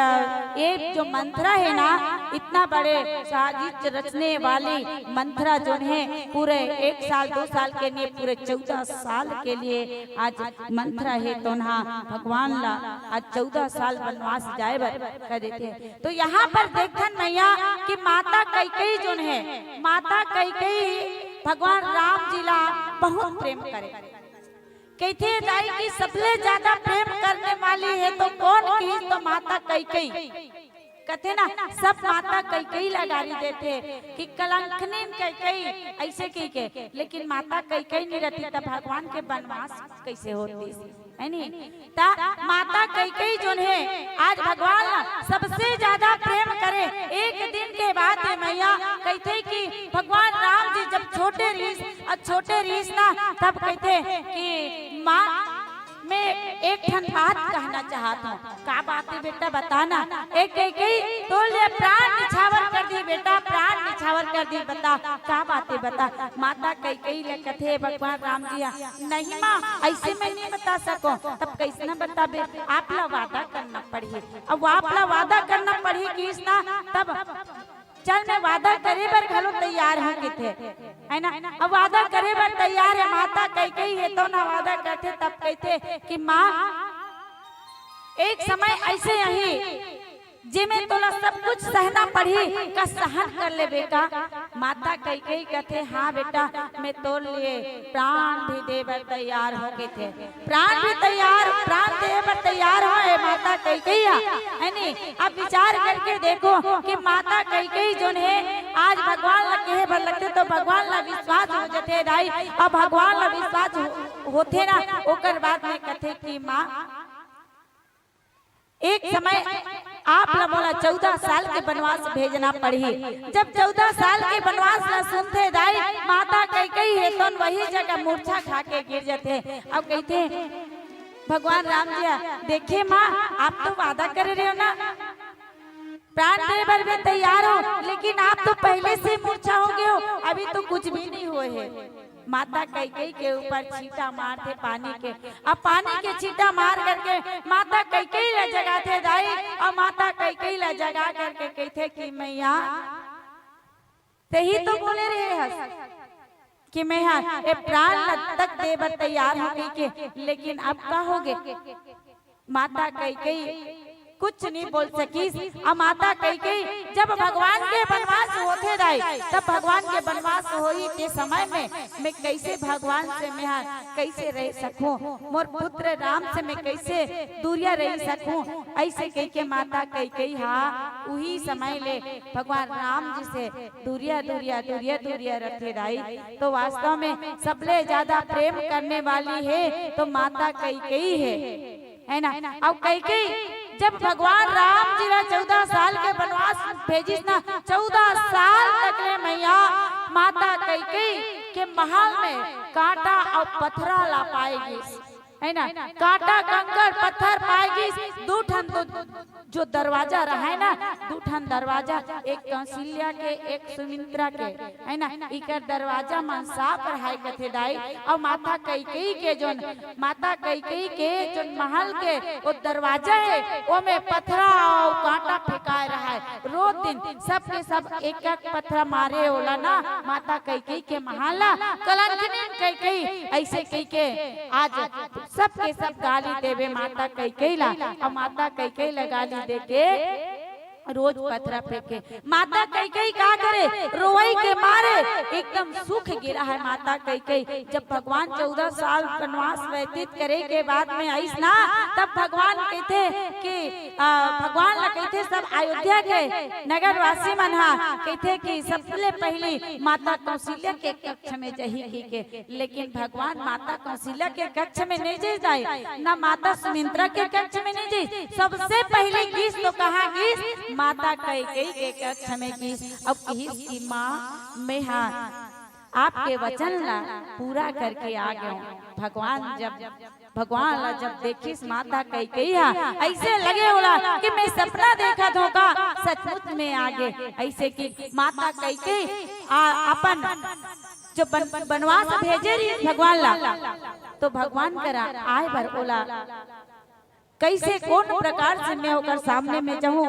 ये जो मंथरा हे ना, इतना बड़े साजिश रचने वाली मंथरा जोन हे, पूरे एक साल दो साल के लिए, पूरे चौदह साल के लिए आज मंथरा हे तोन हा भगवान ला आज चौदह साल वनवास जाए बर कह देथे। तो यहाँ पर देखथन मैया कि माता कैकेयी जोन हे, माता कैकेयी भगवान राम जी ला बहुत प्रेम करे। कहिथे दाई कि सबले ज्यादा प्रेम करने वाली हे तो कोन कहिस? तो माता कैकेयी। कथे ना, सब माता कैकेयी ला गारी देथे कि कलंकनीन कैकेयी, ऐसे कहिके। लेकिन माता कैकेयी नहीं रहती त भगवान के वनवास कैसे होतिस, है नी? त माता कैकेयी जोन हे, आज भगवान ला सबसे ज्यादा प्रेम करे। एक दिन के बात हे मैया, कहिथे कि भगवान राम जी जब छोटे रहिस, अउ छोटे रहिस ना, तब कहिथे कि माँ, मैं एक ठन बात कहना चाहत हूँ। का बात हे बेटा, बता ना। ए कैकेयी, तोर ले प्राण निछावर कर दी बेटा, प्राण निछावर कर दी। बता, का बात हे, बता। माता कैकेयी ले कथे भगवान राम जी हा, नहीं माँ, ऐसे मैं नहीं बता सकों। तब कैसना बताबे? आप ला वादा करना पड़ही। अब आप ला वादा करना पड़ही कहिस ना, तब चल, मैं वादा करे बर घलो तैयार हूँ कथे, है ना? अब वादा करे बर तैयार हे, माता कैकेयी हे तोन हा वादा करथे, तब कहिथे कि माँ, एक समय ऐसे आही जेमे तोला सब कुछ सहना पड़ही, का सहन कर लेबे का? माता कैकेयी कथे, हाँ बेटा, मैं तोर लिए प्राण भी दे बर तैयार हूँ कथे। प्राण भी तैयार, प्राण दे बर तैयार हो, ए माता कैकेयी हा, है नी? अब विचार करके देखो कि माता कैकेयी जोन हे, आज भगवान ला कहे बर लगथे तो भगवान ला विश्वास हो जथे दाई। अब भगवान ला विश्वास हो, होथे ना, ओकर बाद में कथे कि माँ, एक समय आप ला मोला चौदह साल के वनवास भेजना पड़ही। जब चौदह साल के वनवास ला सुनथे दाई, माता कैकेयी हे तोन वही जगह मूर्छा खा के गिर जथे। अब कहिथे भगवान राम जी हा, देखे माँ, आप तो वादा करे रहे हो ना, प्राण दे बर भी तैयार हो, लेकिन आप तो पहले से मूर्छा हो गए हो, अभी तो कुछ भी नहीं हुए है। माता कैकेयी के ऊपर छींटा मारथे पानी के, अब पानी के छींटा मार करके माता कैकेयी ला जगाथे दाई, अउ माता कैकेयी ला जगा करके कहिथे कि मैया, तेही तो बोले रहे हस कि मैं हा ए प्राण ला तक दे बर तैयार हूँ कहिके, लेकिन अब का होगे? माता कैकेयी कुछ नहीं बोल सकिस। अउ माता कैकेयी, जब भगवान के वनवास होथे दाई, तब भगवान के वनवास होही के समय में मैं कैसे भगवान से मैं हा कैसे रह सकूं, मोर पुत्र राम से मैं कैसे दूरिया रह सकूं, ऐसे कहिके माता कैकेयी हा उही समय ले भगवान राम जी से दूरिया, दूरिया, दूरिया, दूरिया रथे दाई। तो वास्तव में सबले ज्यादा प्रेम करने वाली हे तो माता कैकेयी हे, है ना? अउ कैकेयी जब भगवान राम जी ला चौदह साल के वनवास भेजिस ना, चौदह साल तक ले मैया माता कैकेयी के महल में कांटा अउ पथरा ला पाए गिस, है ना? कांटा, कंकड़, पत्थर पाए गिस। दू ठन तो जो दरवाजा रहय ना, दू ठन दरवाजा, एक कौशल्या के, एक सुमित्रा के, है ना? इकर दरवाजा मन साफ रहय कथे दाई। अउ माता कैकेयी के जोन, माता कैकेयी के जोन महल के वो दरवाजा हे, ओमे पथरा अउ कांटा फेंकाय रहय। रोज दिन सबके सब एक एक पथरा मारे ओला ना, माता कैकेयी के महल ला, कलंकिनी कैकेयी, अइसे कहिके आज सबके सब गाली देवे माता कैकेयी ला, अउ माता कैकेयी ला गाली देके रोज पथरा फेंके। माता कैकेयी का करे, रोवई के मारे एकदम सूख गिरा है माता कैकेयी। जब भगवान चौदह साल वनवास व्यतीत करे के बाद में आइस ना, तब भगवान कहिथे कि, आ, भगवान ला कहिथे सब अयोध्या के नगरवासी मन हा कहिथे कि सबले पहिली माता कौशल्या के कक्ष में जही कहिके, लेकिन भगवान माता कौशल्या के कक्ष में नइ जइस दाई, ना माता सुमित्रा के कक्ष में नइ जइस। सबसे पहिली गिस तो कहाँ गिस? माता कैकेयी के कक्ष में गिस। अउ कहिस कि माँ, मैं हा आपके वचन ला पूरा करके आ गेंव। भगवान जब, भगवान ला जब देखिस माता कैकेयी हा, अइसे लगे ओला कि मैं सपना देखत हों का, सचमुच में आ गे। अइसे कि माता कैकेयी आ, अपन जो बन-, बनवास भेजे रहिस भगवान ला, तो भगवान करा आय बर ओला कइसे, कोन प्रकार से मैं ओकर सामने में जाहूं,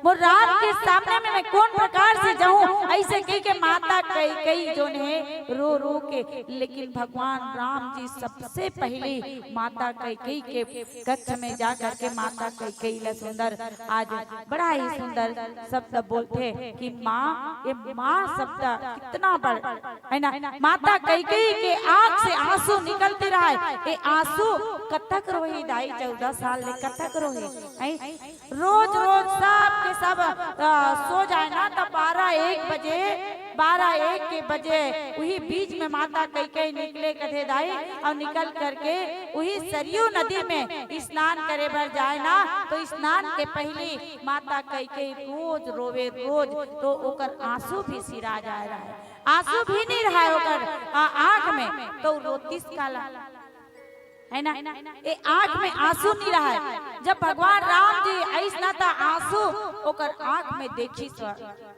मोर राम के सामने में मैं कोन प्रकार से जाहूं, अइसे कहिके माता कैकेयी जोन हे रो रो के, लेकिन भगवान राम जी सबसे पहिली माता कैकेयी के कक्ष में जा करके माता कैकेयी ला सुंदर, आज बड़ा ही सुंदर शब्द बोलथे कि माँ, ये माँ शब्द कितना बड़ है ना। माता कैकेयी के आंख से आंसू निकलते रहय, ये आंसू कतक रोही दाई, चौदह साल ले कतक रोही, हैं? रोज रोज सब के सब, अ, सो जाय ना, त बारह एक बजे, बारह एक के बजे उही बीच में माता कैकेयी निकले कथे दाई, अउ निकल करके उही सरयू नदी में स्नान करे बर जाय ना, तो स्नान के पहिली माता कैकेयी रोज रोवे, रोज, तो ओकर आंसू भी सिरा जाय रहय, आंसू भी नइ रहय ओकर, आ, आंख में, तो रोतिस काला, है ना? ए आंख में आंसू नइ रहय। जब भगवान राम जी आइस ना, त आंसू ओकर आंख में देखिस,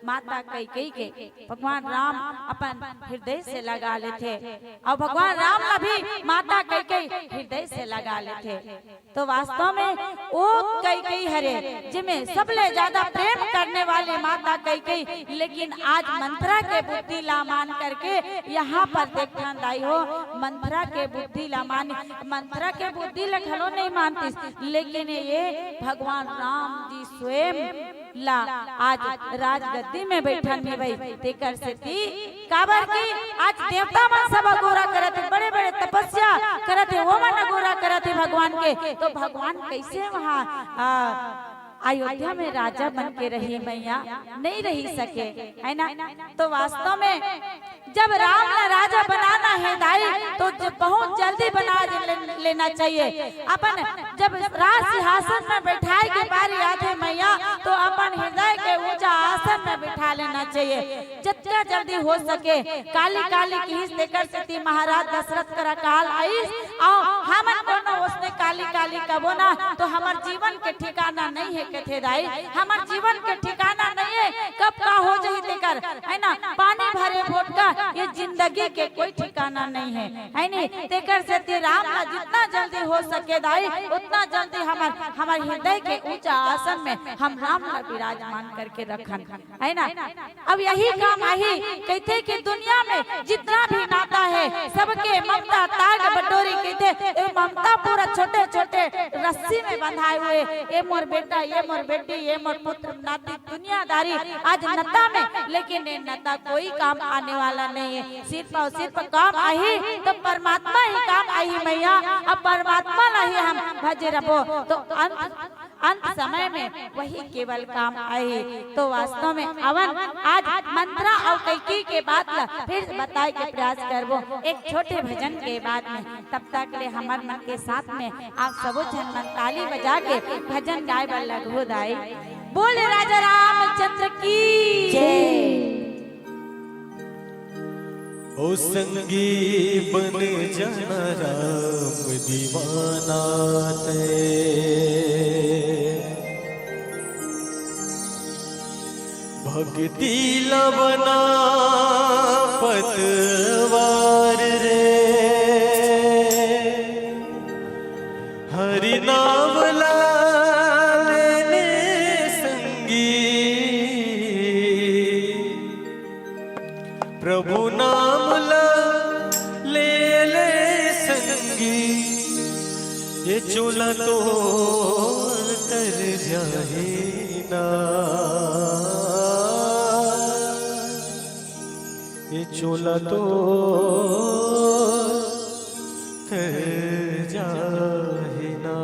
माता कैकेयी के भगवान राम अपन हृदय से लगा लेथे, अउ भगवान राम ला भी माता कैकेयी हृदय से लगा लेथे। तो वास्तव में ओ कैकेयी हरे, जेमे सबले ज्यादा प्रेम करने वाली माता कैकेयी, लेकिन आज मंथरा के बुद्धि ला मान करके यहाँ पर देखथन दाई हो, मंथरा के बुद्धि ला मान, मंथरा के बुद्धि ला घलो नइ मानतिस, लेकिन ये भगवान राम जी स्वयं ला आज राजगद्दी में बैठन हे भाई, तेकर सेती काबर कि आज देवता मन सब अगोरा करत हे, बड़े-बड़े तपस्या करत हे, वो मन अगोरा करत हे भगवान के, तो भगवान कैसे वहाँ, आ, अयोध्या में राजा बन के रही मैया? नइ रही सके, है ना? तो वास्तव में जब राम ला राजा बनाना हे दाई, तो ज-, बहुत जल्दी बना ले-, लेना चाहिए। अपन जब राज सिंहासन में बैठाए के बारी आथे मैया, तो अपन हृदय के ऊंचा आसन में बिठा लेना चाहिए। जतका जल्दी हो सके, काली काली किहिस, तेकर सेती महाराज दशरथ करा काल आइस, अउ हमन कोनो ओसने काली काली कबो ना, तो हमर जीवन के ठिकाना नइ हे कथे दाई, हमर जीवन के ठिकाना नइ हे, कब का हो जाही तेकर, है ना? पानी भरे भोटका, ये जिंदगी के कोई ठिकाना नइ हे, है नी? तेकर सेती राम ला जितना जल्दी हो सके दाई, उतना जल्दी हमर, हमर हृदय के ऊंचा आसन में हम राम ला विराजमान करके रखन। है ना? अब यही काम आही, कहिथे कि दुनिया में जितना भी नाता हे, सबके ममता ताग बटोरी कहिथे। ए ममता पूरा छोटे-छोटे रस्सी में बंधाए हुए, ए मोर बेटा, ए मोर बेटी, ए मोर पुत्र, नाती, दुनियादारी आज नता में, लेकिन ये नता कोई काम आने वाला नहीं है। सिर्फ और सिर्फ काम आही तो परमात्मा ही काम आही मैया। अब परमात्मा ला ही हम भजे रबो तो अंत अंत समय में वही केवल काम आही। तो वास्तव में अवन आज मंथरा अउ कैकेयी के बात ला फिर बताए के प्रयास करबो एक छोटे भजन के बाद में। तब तक ले हमर मन के साथ में आप सबो झन मन ताली बजा के भजन गाए बर लगहू दाई। बोल राजा रामचंद्र की जय। ओ संगी बन जाना राम दीवाना तैं। भक्ति ला बना पतवार रे, हरि नाम ला ले ले संगी, प्रभु नाम ला ले ले संगी, ये चोला तोर तर जाही ना, ये चोला तोर तर जाही ना।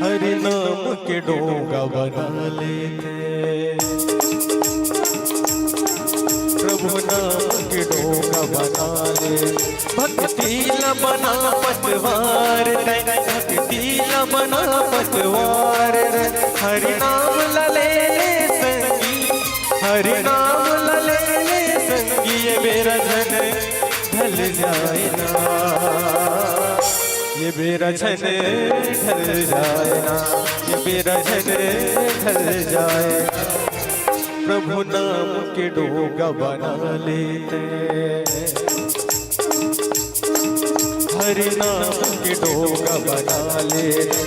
हरि नाम के डोंगा बना लेते, प्रभु नाम के डोंगा बना ले। भक्ति ला बना पतवार तैं, भक्ति ला बना पतवार रे। हरि नाम ला ले ले संगी, हरि नाम ला ले ले संगी, ये बेरा झन ढल जाए ना, ये बेरा झन ढल जाए ना, ये बेरा झन ढल जाए ना। प्रभु नाम के डोंगा बना लेते, हरि नाम के डोंगा बना लेते।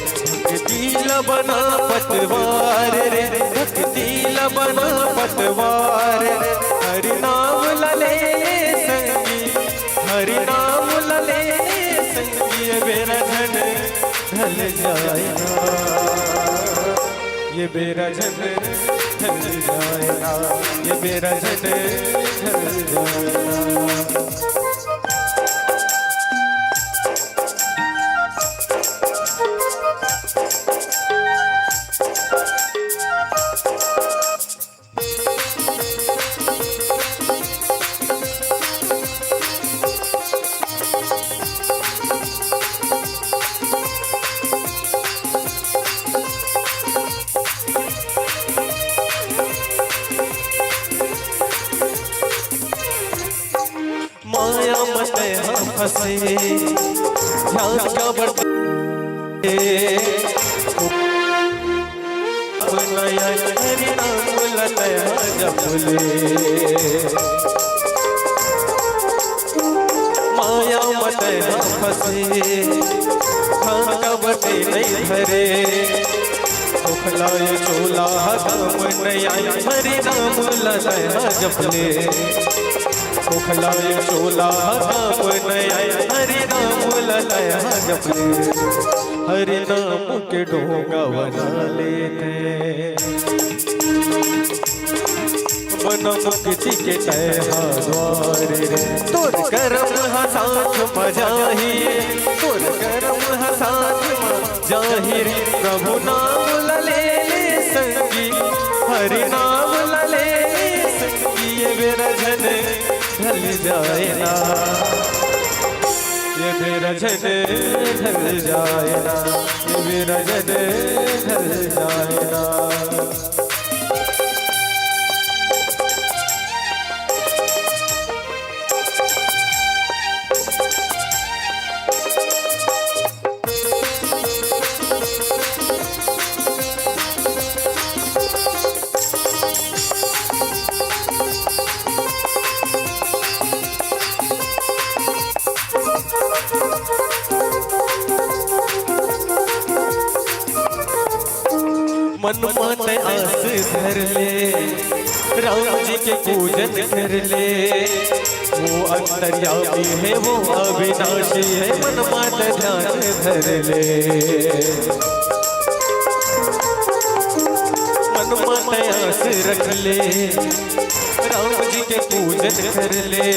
भक्ति ला बना पतवार रे, भक्ति ला बना पतवार रे। हरि नाम ला ले ले संगी, हरि नाम ला ले ले संगी, ये बेरा झन ढल जाए ना, ये बेरा झन ढल जाए ना, ये बेरा झन ढल जाए ना। माया म तैं ह फंसे, ध्यान काबर अपना यार हरि नाम ला तैं ह जप ले। माया म तैं ह फंसे, ध्यान काबर नइ धरे। खोखला ये चोला ह काम नइ आय, हरि नाम ला तैं ह जप ले। खोखला ये चोला ह काम नइ आय, हरि नाम ला तैं ह जप ले। हरि नाम के डोंगा बना लेते, बन मुक्ति के तैं ह द्वार रे। तोर करम ह साथ म जाही, तोर करम ह साथ म जाही रे। प्रभु नाम ला ले ले संगी, हरि नाम ला ले ले संगी, ये बेरा झन ढल जाए ना, ये मेरा जन ढल जाए ना, मेरा जन ढल जाए ना। मन मा तैं आस धर ले, राम जी के पूजन कर ले। वो अंतर्यामी है, वो अविनाशी है, मन मा तैं ध्यान धर ले। मन मा तैं आस रख ले, राम जी के पूजन कर ले।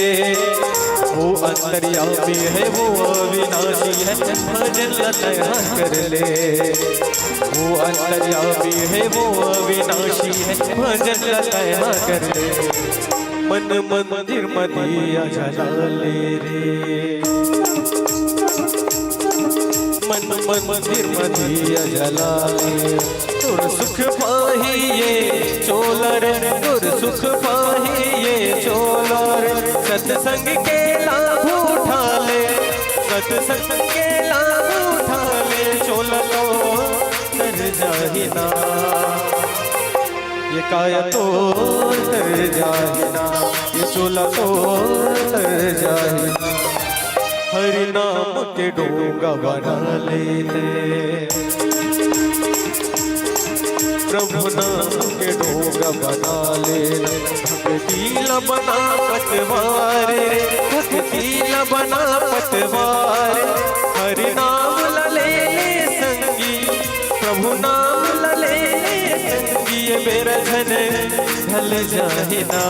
वो अंतर्यामी है, वो अविनाशी है, भजन ला तैं हा कर ले। वो अंतर्यामी है, वो अविनाशी है, भजन ला तैं हा कर ले। मन मंदिर म दिया जला ले रे, मन मंदिर म दिया जला ले। तोर सुख पाही ये चोला रे, तोर सुख पाही ये चोला रे। सत्संग के लाभ उठा ले, सत्संग के लाभ उठा ले। चोला तो तर जाही ना, ये काया तो तर जाही ना, ये चोला तो तर जाही ना। हरि नाम के डोंगा बना ले, प्रभु नाम के डोंगा बना ले। भक्ति ला बना पतवार रे, भक्ति ला बना पतवार। हरि नाम ला ले ले संगी, प्रभु नाम ला ले ले संगी। ये बेरा झन ढल जाही ना,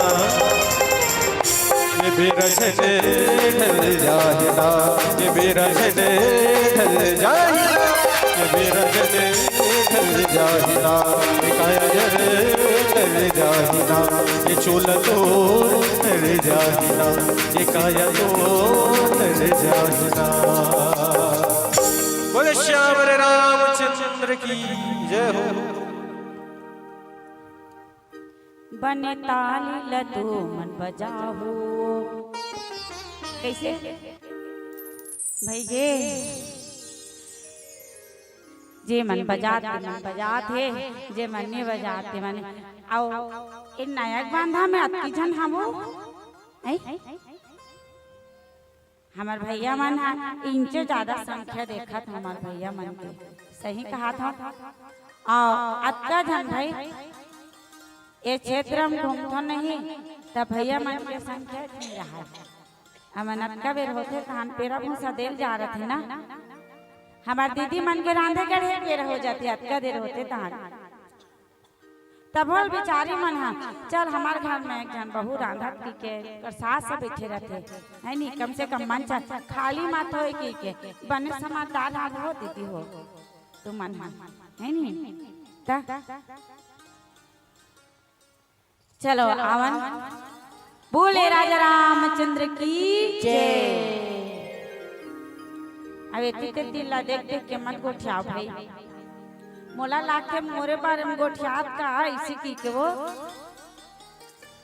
ये बेरा झन ढल जाही ना, ये बेरा झन ढल जाही ना, ये बेरा झन ढल जाही ना, ये काया जर ढल जाही ना, ये चोला तो ढल जाही ना, ये काया तो ढल जाही ना। बोले श्याम रामचंद्र की जय हो। बने ताली ल तू मन बजाहू। कइसे? भई गे, जे मन बजात हे, मन बजात हे, जे मन नइ बजात हे, मन। अउ ए नया बांधा में अतकी झन हावो। हैं? हमर भइया मन ह इंचे जादा संख्या देखत हंव, हमर भइया मन के। सही कहत हंव। अउ अतका झन भई ए क्षेत्र म घूमथन नहीं, त भइया मन के संख्या नइ रहय। हमन अतका बेर होथे, तहन पेरा भूसा देल जा रथे ना। हमर दीदी मन के रांधे गढ़े बेर हो जाथे, अतका देर होथे तहन। तभो ले बिचारी मन ह, "चल, हमर घर में एक झन बहू रांधत," कहिके ओकर सास ह बइठे रथे, है नी? कम से कम मन च-, खाली मत होय कहिके, बने समझदार रांधो दीदी हो, तुमन ह, है नी? त चलो, आवन। बोले राजा रामचंद्र की जय। अब एती तेती ला देख देख के मत गोठियाव भई। मोला लागथे मोरे बारे में गोठियात का अइसे कहिके वो।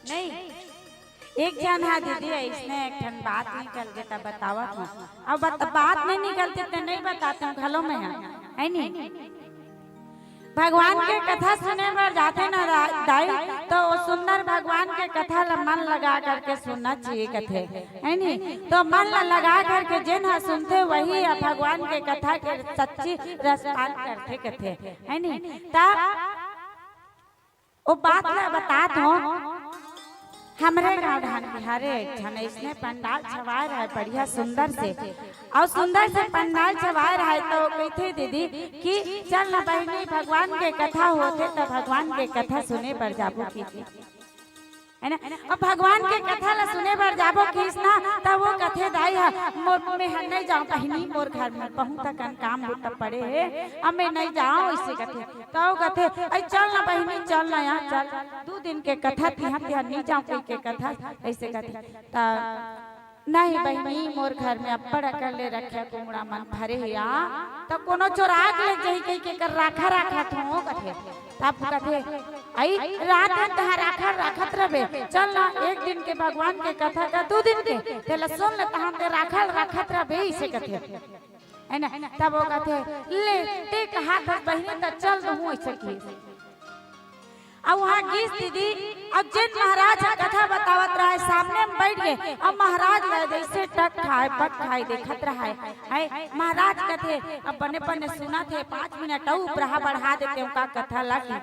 नहीं। एक झन हा दीदी अइसने एक ठन बात निकल गे त बतावत हंव। अब बत-, बात नइ निकलतिस त नइ बतातेंव घलो मैं हा। है नी? भगवान के कथा सुने बर जाथे ना दा-, दाई, त ओ सुंदर भगवान के कथा ल मन लगा करके सुनना चाहिए कथे, है नी? त मन ल लगा करके जेन ह सुनथे, वही ह भगवान के कथा के सच्ची रसपान करथे कथे, है नी? त ओ बात ल बतात हंव, हमरे गांव ढान बिहारे एक झन अइसने पंडाल छवाय रहय बढ़िया सुंदर से, अउ सुंदर से पंडाल छवाय रहय त ओ कहिथे दीदी कि चल न बहिनी, भगवान के कथा होथे त भगवान के कथा सुने बर जाबो कहिके, है ना? अब भगवान के कथा ला सुने बर जाबो कहिस ना, त ओ कथे दाई ह, "मोर, मैं ह नइ जांव बहिनी, मोर घर में बहुत अकन काम बुता पड़े हे, अब मैं नइ जांव," अइसे कथे। त ओ कथे, "अई चल ना बहिनी, चल ना यार, चल, दू दिन के कथा तिहां, तिहां नइ जांव कहिके कथा," अइसे कथे। त "नहीं बहिनी, मोर घर में अब्बड़ अकन ले रखिया कुमड़ा मन भरे हे या, त कोनो चोरा के ले जाही कहिके एकर राखा राखत हों," कथे। तब कथे, "अई, रात दिन तहां राखा राखत रहबे, चल ना, एक दिन के भगवान के कथा का दू दिन के, तेला सुन ले, तहां ते राखा राखत रहबे," अइसे कथे। है ना? तब वो कथे, "ले, ते कहाथस बहिनी, त चल दूहूं," अइसे कहिस। अब वहां गिस दीदी, अब जेन महाराज ह कथा बतावत रहय, सामने में बइठ गे, अब महाराज ल जइसे टक खाय, पक खाय देखत रहय। है, महाराज कथे, "अब बने बने सुनत हे, पांच मिनट अउ उपराहा बढ़ा देतेंव का कथा ला कि।"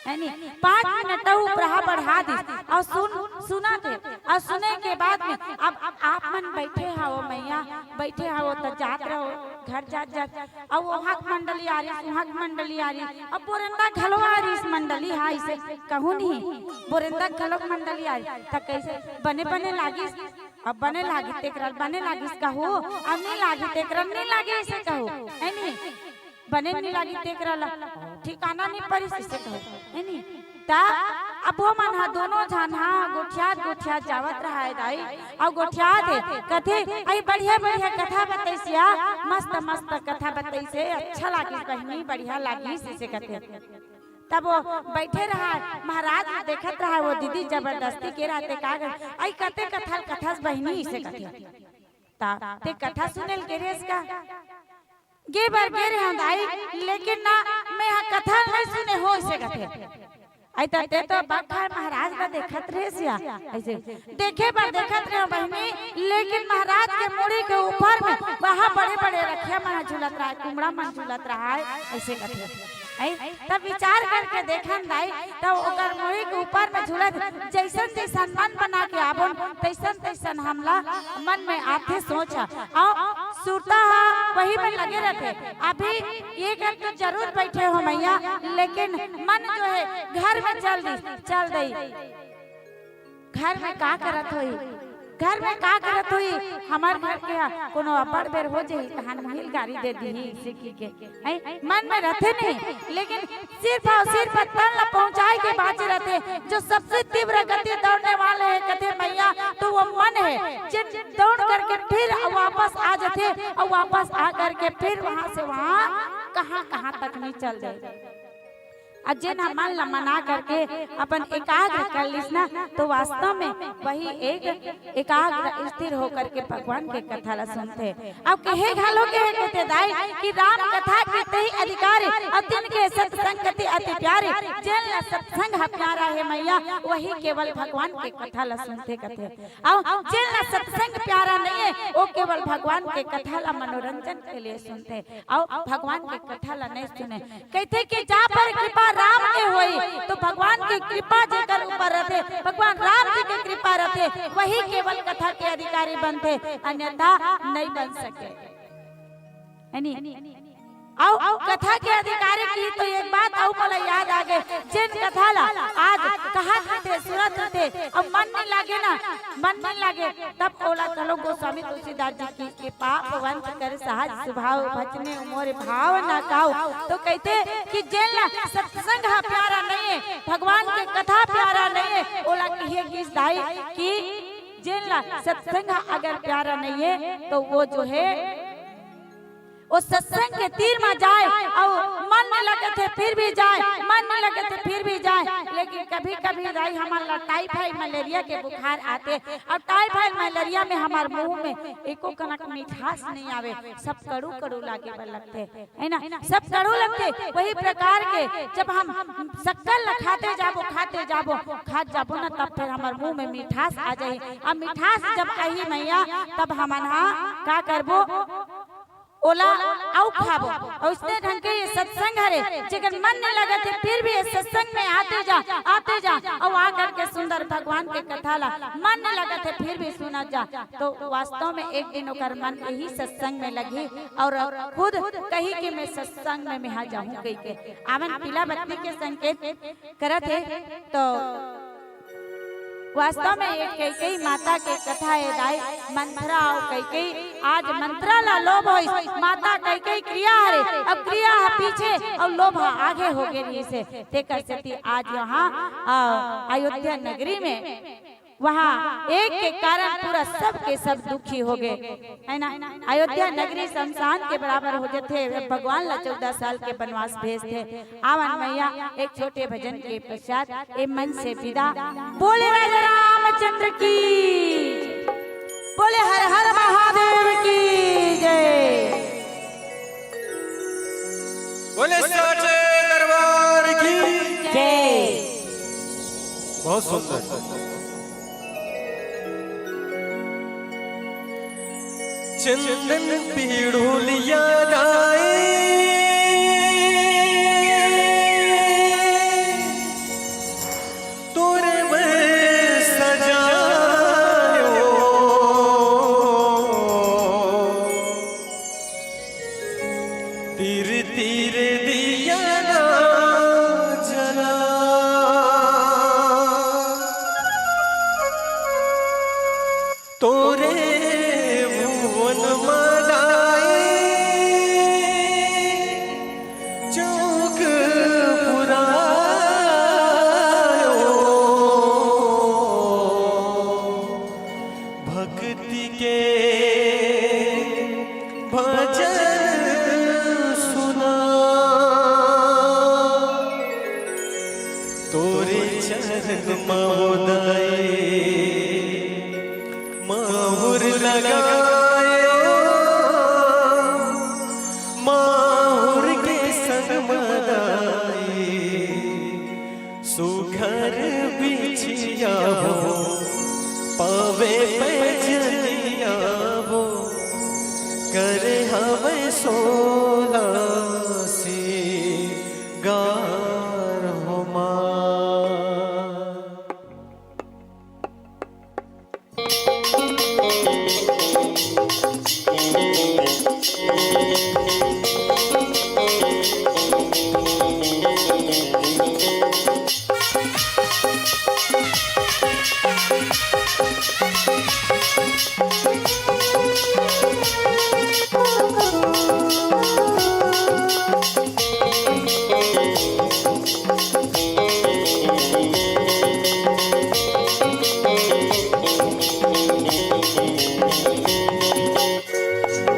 है नी? पांच मिनट अउ उपराहा बढ़ा दिस, अउ सुन, सुनत हे, अउ सुने के बाद में अब, अब आप मन बइठे हवव मइया, बइठे हवव त जात रहव, घर जात जात, अउ उहां के मंडली आ रिस, उहां के मंडली आ रिस, अब बोरेंदा घलो आ रिस मंडली, हां, अइसे कहूं नहीं, बोरेंदा घलो मंडली आ रिस, त कइसे बने बने लागिस, अब बने लागिस तेकरा ल बने लागिस कहू, अब नी लागिस तेकरा ल नी लागिस अइसे कहू, है नी? बने नी लागिस तेकरा ल ठिकाना नी परिस अइसे कहू, है नी? त अब वो मन ह दोनों झन ह गोठियात गोठियात जावत रहय दाई, अउ गोठियात हे, कथे, "अई बढ़िया बढ़िया कथा बतइस या, मस्त मस्त कथा बतइस हे, अच्छा लागिस बहिनी, बढ़िया लागिस," अइसे कथे। तब वो बइठे रहय, महाराज ल देखत रहय, वो दीदी जबरदस्ती के रहय ते का कथे, "अई कते कथा ल कथस बहिनी," अइसे कथे। "त ते कथा सुने ल गे रेहेस का?" "गे बर गे रेहेंव दाई, लेकिन ना, मैं ह कथा नइ सुने हों," अइसे कथे। "अई त ते तो बगखा महाराज ल देखत रेहेस या," अइसे, "देखे बर देखत रेहेंव बहिनी, लेकिन महाराज के मुड़ी के ऊपर में वहां बड़े बड़े रखिया मन ह झूलत रहय, कुमड़ा मन झूलत रहय," अइसे कथे। है, तब विचार करके देखन दाई, तब ओकर मुड़ी के ऊपर में झूलत, जइसन जइसन मन बना के आबोन, तइसन तइसन हमला मन में आथे सोच ह। अउ सुरता ह वही में लगे रथे। अभी ये कर तो जरूर बइठे हों मइया, लेकिन मन जो हे घर में चल दिस, चल दई। घर में का करत होही, घर में का करत होही, हमर घर के ह कोनो अब्बड़ बेर हो जही, तहान मुहिल गारी दे दिही, अइसे कहिके। है, मन में रथे नहीं, लेकिन सिर्फ अउ सिर्फ तन ला पहुंचाय के बांचे रथे। जो सबसे तीव्र गति दौड़ने वाले हे, कथे मइया, तो वो मन हे। जे दौड़ करके फिर वापस आ जाथे अउ वापस आ करके फिर वहां से वहां कहां कहां तक नहीं चल जाय। अउ जेन ह मन ल मना करके अपन एकाग्र कर लिस ना, तो वास्तव में वही एक एकाग्र स्थिर होकर के भगवान के कथा ल सुनथे। अउ कहे घलो के हे कथे दाई कि राम कथा कीथही अधिकारी, अउ तिनके सत्संग कति अति प्यारी। जेन ल सत्संग ह प्यारा हे मइया, वही केवल भगवान के कथा ल सुनथे कथे। अउ जेन ल सत्संग प्यारा नइ हे, वो केवल भगवान के कथा ल मनोरंजन के लिए सुनथे, अउ भगवान के कथा ल नइ सुने। कहिथे कि जा पर कृपा राम के होही, तो भगवान के कृपा जेकर ऊपर रथे, भगवान राम जी के कृपा रथे, वही केवल कथा के अधिकारी बनथे, अन्यथा नइ बन सके। है नी? अउ कथा के अधिकारी कही तो एक बात अउ मोला याद आ गे, जेन कथा ला आज कहत रथे, सुनत रथे, अउ मन नइ लागे ना, मन नइ लागे, तब ओला घलो गोस्वामी तुलसीदास जी कहिथे, "पाप वंत कर सहज सुभाव, भजने मोर भाव न काव।" तो कहिथे कि जेन ला सत्संग ह प्यारा नइ हे, भगवान के कथा प्यारा नइ हे, ओला कहे गिस दाई कि जेन ला सत्संग ह अगर प्यारा नइ हे, तो वो जो हे, वो सत्संग के तीर म जाय अउ मन नइ लगत हे फिर भी जाय, मन नइ लगत हे फिर भी जाय। लेकिन कभी-कभी दाई हमन ला टाइफाइड मलेरिया के बुखार आथे, अउ टाइफाइड मलेरिया में हमर मुंह में एको कनक मिठास नइ आवे, सब कड़ू-कड़ू लागे बर लगथे, है ना? सब कड़ू लगथे। वही प्रकार के जब हम शक्कर ला खाते जाबो, खाते जाबो, खात जाबो ना, तब फिर हमर मुंह में मिठास आ जाही। अब मिठास जब आही मइया, तब हमन हा का करबो? ओला अउ खाबो। अउ इसने ढंग के ये सत्संग हरे, जेकर मन नइ लगत हे, फिर भी ये सत्संग में आते जा, आते जा, अउ आ करके सुंदर भगवान के कथा ला मन नइ लगत हे, फिर भी सुनत जा, तो वास्तव में एक दिन ओकर मन यही सत्संग में लगही अउ खुद कही कि मैं सत्संग में मेहा जाहूं कहिके। आवन पीला बत्ती के संकेत करत हे, तो वास्तव में ये कैकेयी माता के कथा हे दाई, मंथरा अउ कैकेयी। आज मंथरा ला लोभ होइस, माता कैकेयी क्रिया हरे, अब क्रिया ह पीछे अउ लोभ ह आगे हो गे रहिस हे। तेकर सेती आज यहाँ, अ, अयोध्या नगरी में वहाँ एक के कारण पूरा सब के सब दुखी हो गए, है ना? अयोध्या नगरी शमशान के बराबर हो जाथे। भगवान ला चौदह साल के वनवास भेजथे। आवन मैया एक छोटे भजन के पश्चात ए मन से विदा। बोले राजा रामचंद्र की, बोले हर हर महादेव की जय। बोले साचे दरबार की। जय। बहुत सुंदर। चंदन पीढ़ोलिया गाए तोरे में सजायो। तीर तीर दिया ना जला तोरे भुवन मनाए चौक पुरायो। भक्ति के भजन सुना तोरे चरण महोदय। माहुर लगायो माहुर के संग मदाई सुघर बिछिया हो पावे पैजनिया हो करे हवे सोला सिंगार हो माँ।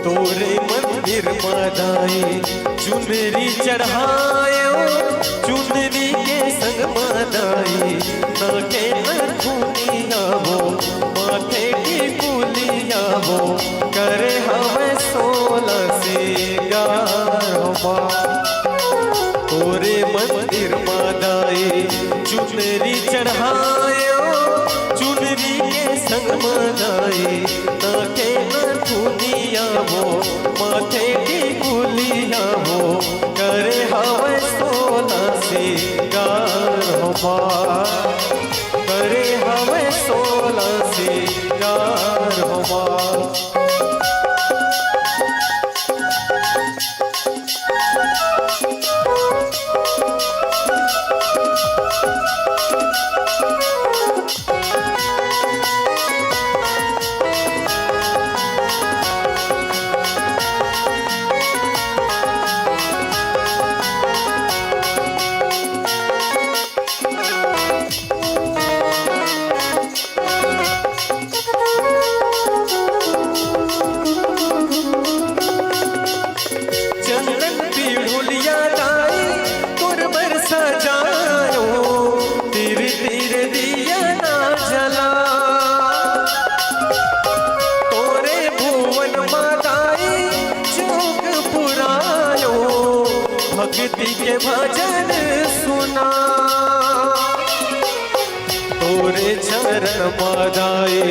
तोरे मंदिर मदाई चुनरी चढ़ायो चुनरी के संग मदाई नाके नथुनिया वो माथे की पुलिया वो करे हवे सोला सिंगार हो माँ। तोरे मंदिर मदाई चुनरी चढ़ायो चुनरी के संग मदाई नाके नथुनिया वो माथे की पुलिया वो करे हवे सोला सिंगार हो माँ। करे हवे सोला सिंगार हो माँ। चंदन पीढ़ोलिया लाई तोर बर सजायो तिर तिर दिया ना जला तोरे भुवन मदाई चौक पुरायो भक्ति के भजन सुना तोरे चरण मदाई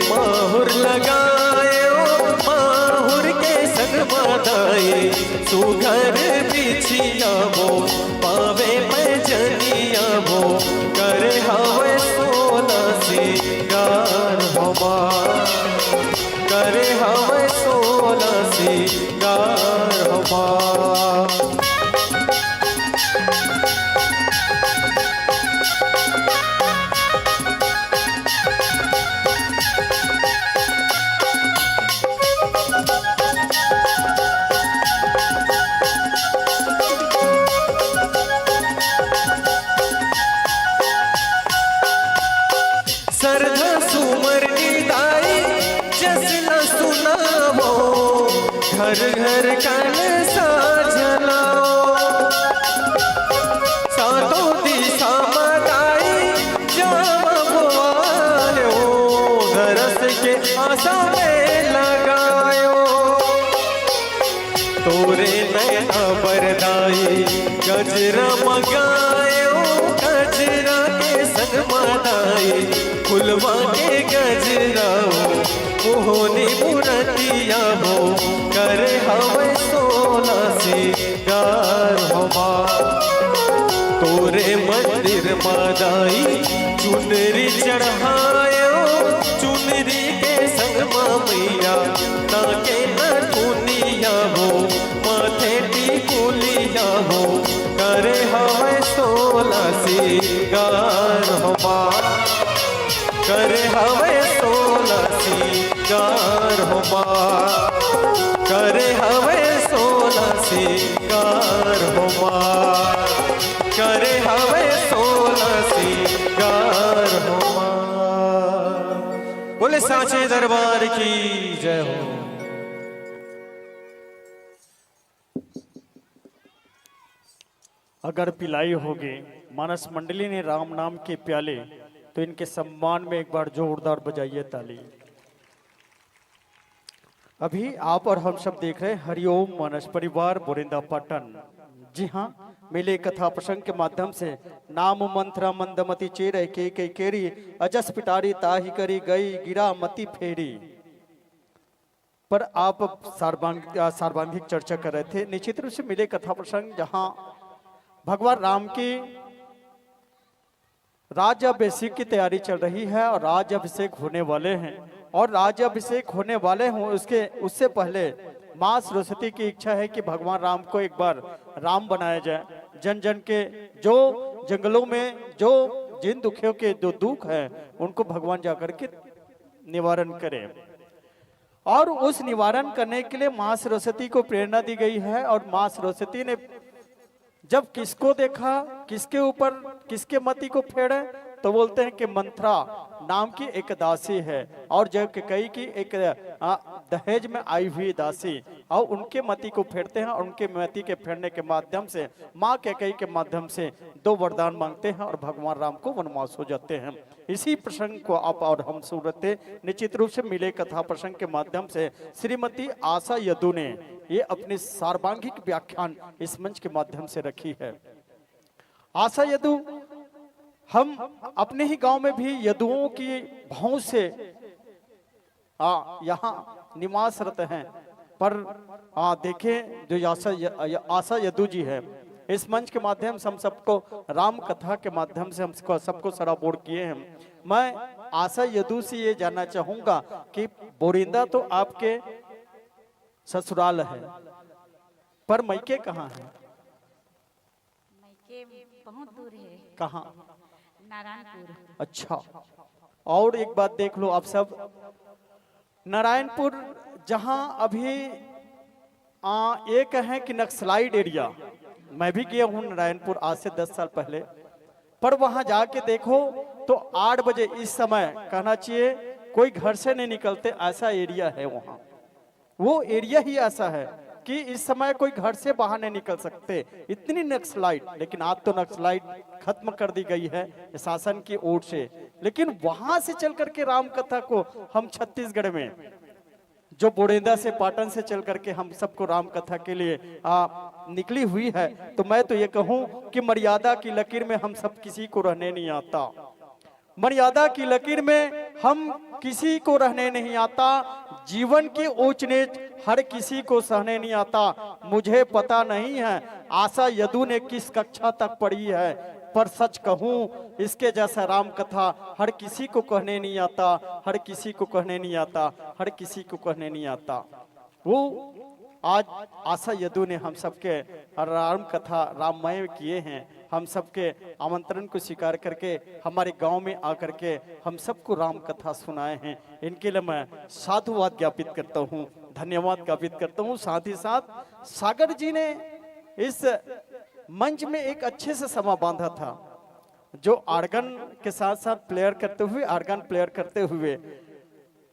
माहुर लगायो माहुर के संग मदाई सुघर बिछिया वो पावे पैजनिया वो करे हवे सोला सिंगार हो माँ। करे हवे सोला सिंगार हो माँ। बरदाई गजरा मंगायो, गजरा के संग मदाई फुलवा के गजरा हो, मोहनी मूरतिया हो, करे हवे सोला सिंगार हो माँ। तोरे मंदिर मदाई चुनरी चढ़ायो, चुनरी के संग मा मैया ताके न दुनिया हो, माथे टिकुलिया हो, करे हवे सोला सिंगार हो माँ। करे हवे सोला सिंगार हो माँ। करे हवे सोला सिंगार हो माँ। करे हवे सोला सिंगार हो माँ। बोले साचे दरबार की जय हो। अगर पिलाई होगे मानस मंडली ने राम नाम के प्याले, तो इनके सम्मान में एक बार जोरदार बजाइए ताली। अभी आप और हम सब देख रहे हैं हरिओम मानस परिवार बोरिंदा पाटन। जी हाँ, मिले कथा प्रसंग के माध्यम से नाम मंत्रा मंदमती चेरे के के केरी अजस पिटारी ताही करी गई गिरा मती फेरी। पर आप सर्वांग-, अ, सर्वांगिक चर्चा कर रहे थे। निश्चित रूप से मिले कथा प्रसंग, जहाँ भगवान राम की राज्य अभिषेक की तैयारी चल रही है और राज्य अभिषेक होने वाले हैं, और राज्य अभिषेक होने वाले हों उसके, उससे पहले माँ सरस्वती की इच्छा है कि भगवान राम को एक बार राम बनाया जाए। जन जन के जो जंगलों में जो जिन दुखियों के जो दुख है, उनको भगवान जाकर के निवारण करें। और उस निवारण करने के लिए माँ सरस्वती को प्रेरणा दी गई है। और माँ सरस्वती ने जब किसको देखा, किसके ऊपर, किसके मति को फेरे, तो बोलते हैं कि मंथरा नाम की एक दासी है और जब कैकई की एक, आ, दहेज में आई हुई दासी, और उनके मति को फेरते हैं और उनके मति के फेरने के माध्यम से, माँ कैकई के माध्यम से दो वरदान मांगते हैं और भगवान राम को वनवास हो जाते हैं। इसी प्रसंग को आप और हम सुनते, निश्चित रूप से मिले कथा प्रसंग के माध्यम से श्रीमती आशा यदु ने ये अपनी सर्वांगिक व्याख्यान इस मंच के माध्यम से रखी है। आशा यदु, हम अपने ही गांव में भी यदुओं की बहुत से, आ, यहाँ निवासरत हैं, पर, आ, देखें जो आशा य-, य-, आशा यदु जी है, इस मंच के माध्यम से हम सबको राम कथा के माध्यम से हम सबको, सबको सराबोर किए हैं। मैं आशा यदु से ये जानना चाहूंगा कि बोरिंदा तो आपके ससुराल है, पर मैके कहाँ है? मैके बहुत दूर है। कहाँ? नारायणपुर। अच्छा, और एक बात देख लो आप सब, नारायणपुर जहाँ अभी, आ, ये कहें कि नक्सलाइट एरिया, मैं भी गया हूँ नारायणपुर आज से दस साल पहले, पर वहाँ जाके देखो तो आठ बजे इस समय कहना चाहिए कोई घर से नहीं निकलते, ऐसा एरिया है वहाँ। वो एरिया ही ऐसा है कि इस समय कोई घर से बाहर नहीं निकल सकते, इतनी नक्सलाइट। लेकिन आज तो नक्सलाइट खत्म कर दी गई है शासन की ओर से, लेकिन वहां से चल करके राम कथा को हम छत्तीसगढ़ में जो बोड़ेदा से, पाटन से चल करके हम सबको राम कथा के लिए, आ, निकली हुई है, तो मैं तो ये कहूं कि मर्यादा की लकीर में हम सब किसी को रहने नहीं आता। मर्यादा की लकीर में हम किसी को रहने नहीं आता। जीवन की ऊंच नीच हर किसी को सहने नहीं आता। मुझे पता नहीं है आशा यदु ने किस कक्षा तक पढ़ी है, पर सच कहूं, इसके जैसा राम कथा हर किसी को कहने नहीं आता, हर किसी को कहने नहीं आता, हर किसी को कहने नहीं आता। वो आज आशा यदु ने हम सबके राम कथा राममय किए हैं, हम सबके आमंत्रण को स्वीकार करके हमारे गांव में आकर के हम सबको राम कथा सुनाए हैं। इनके लिए मैं साधुवाद ज्ञापित करता हूँ, धन्यवाद ज्ञापित करता हूँ। साथ ही साथ सागर जी ने इस मंच में एक अच्छे से समा बांधा था, जो आर्गन के साथ साथ प्लेयर करते हुए, आर्गन प्लेयर करते हुए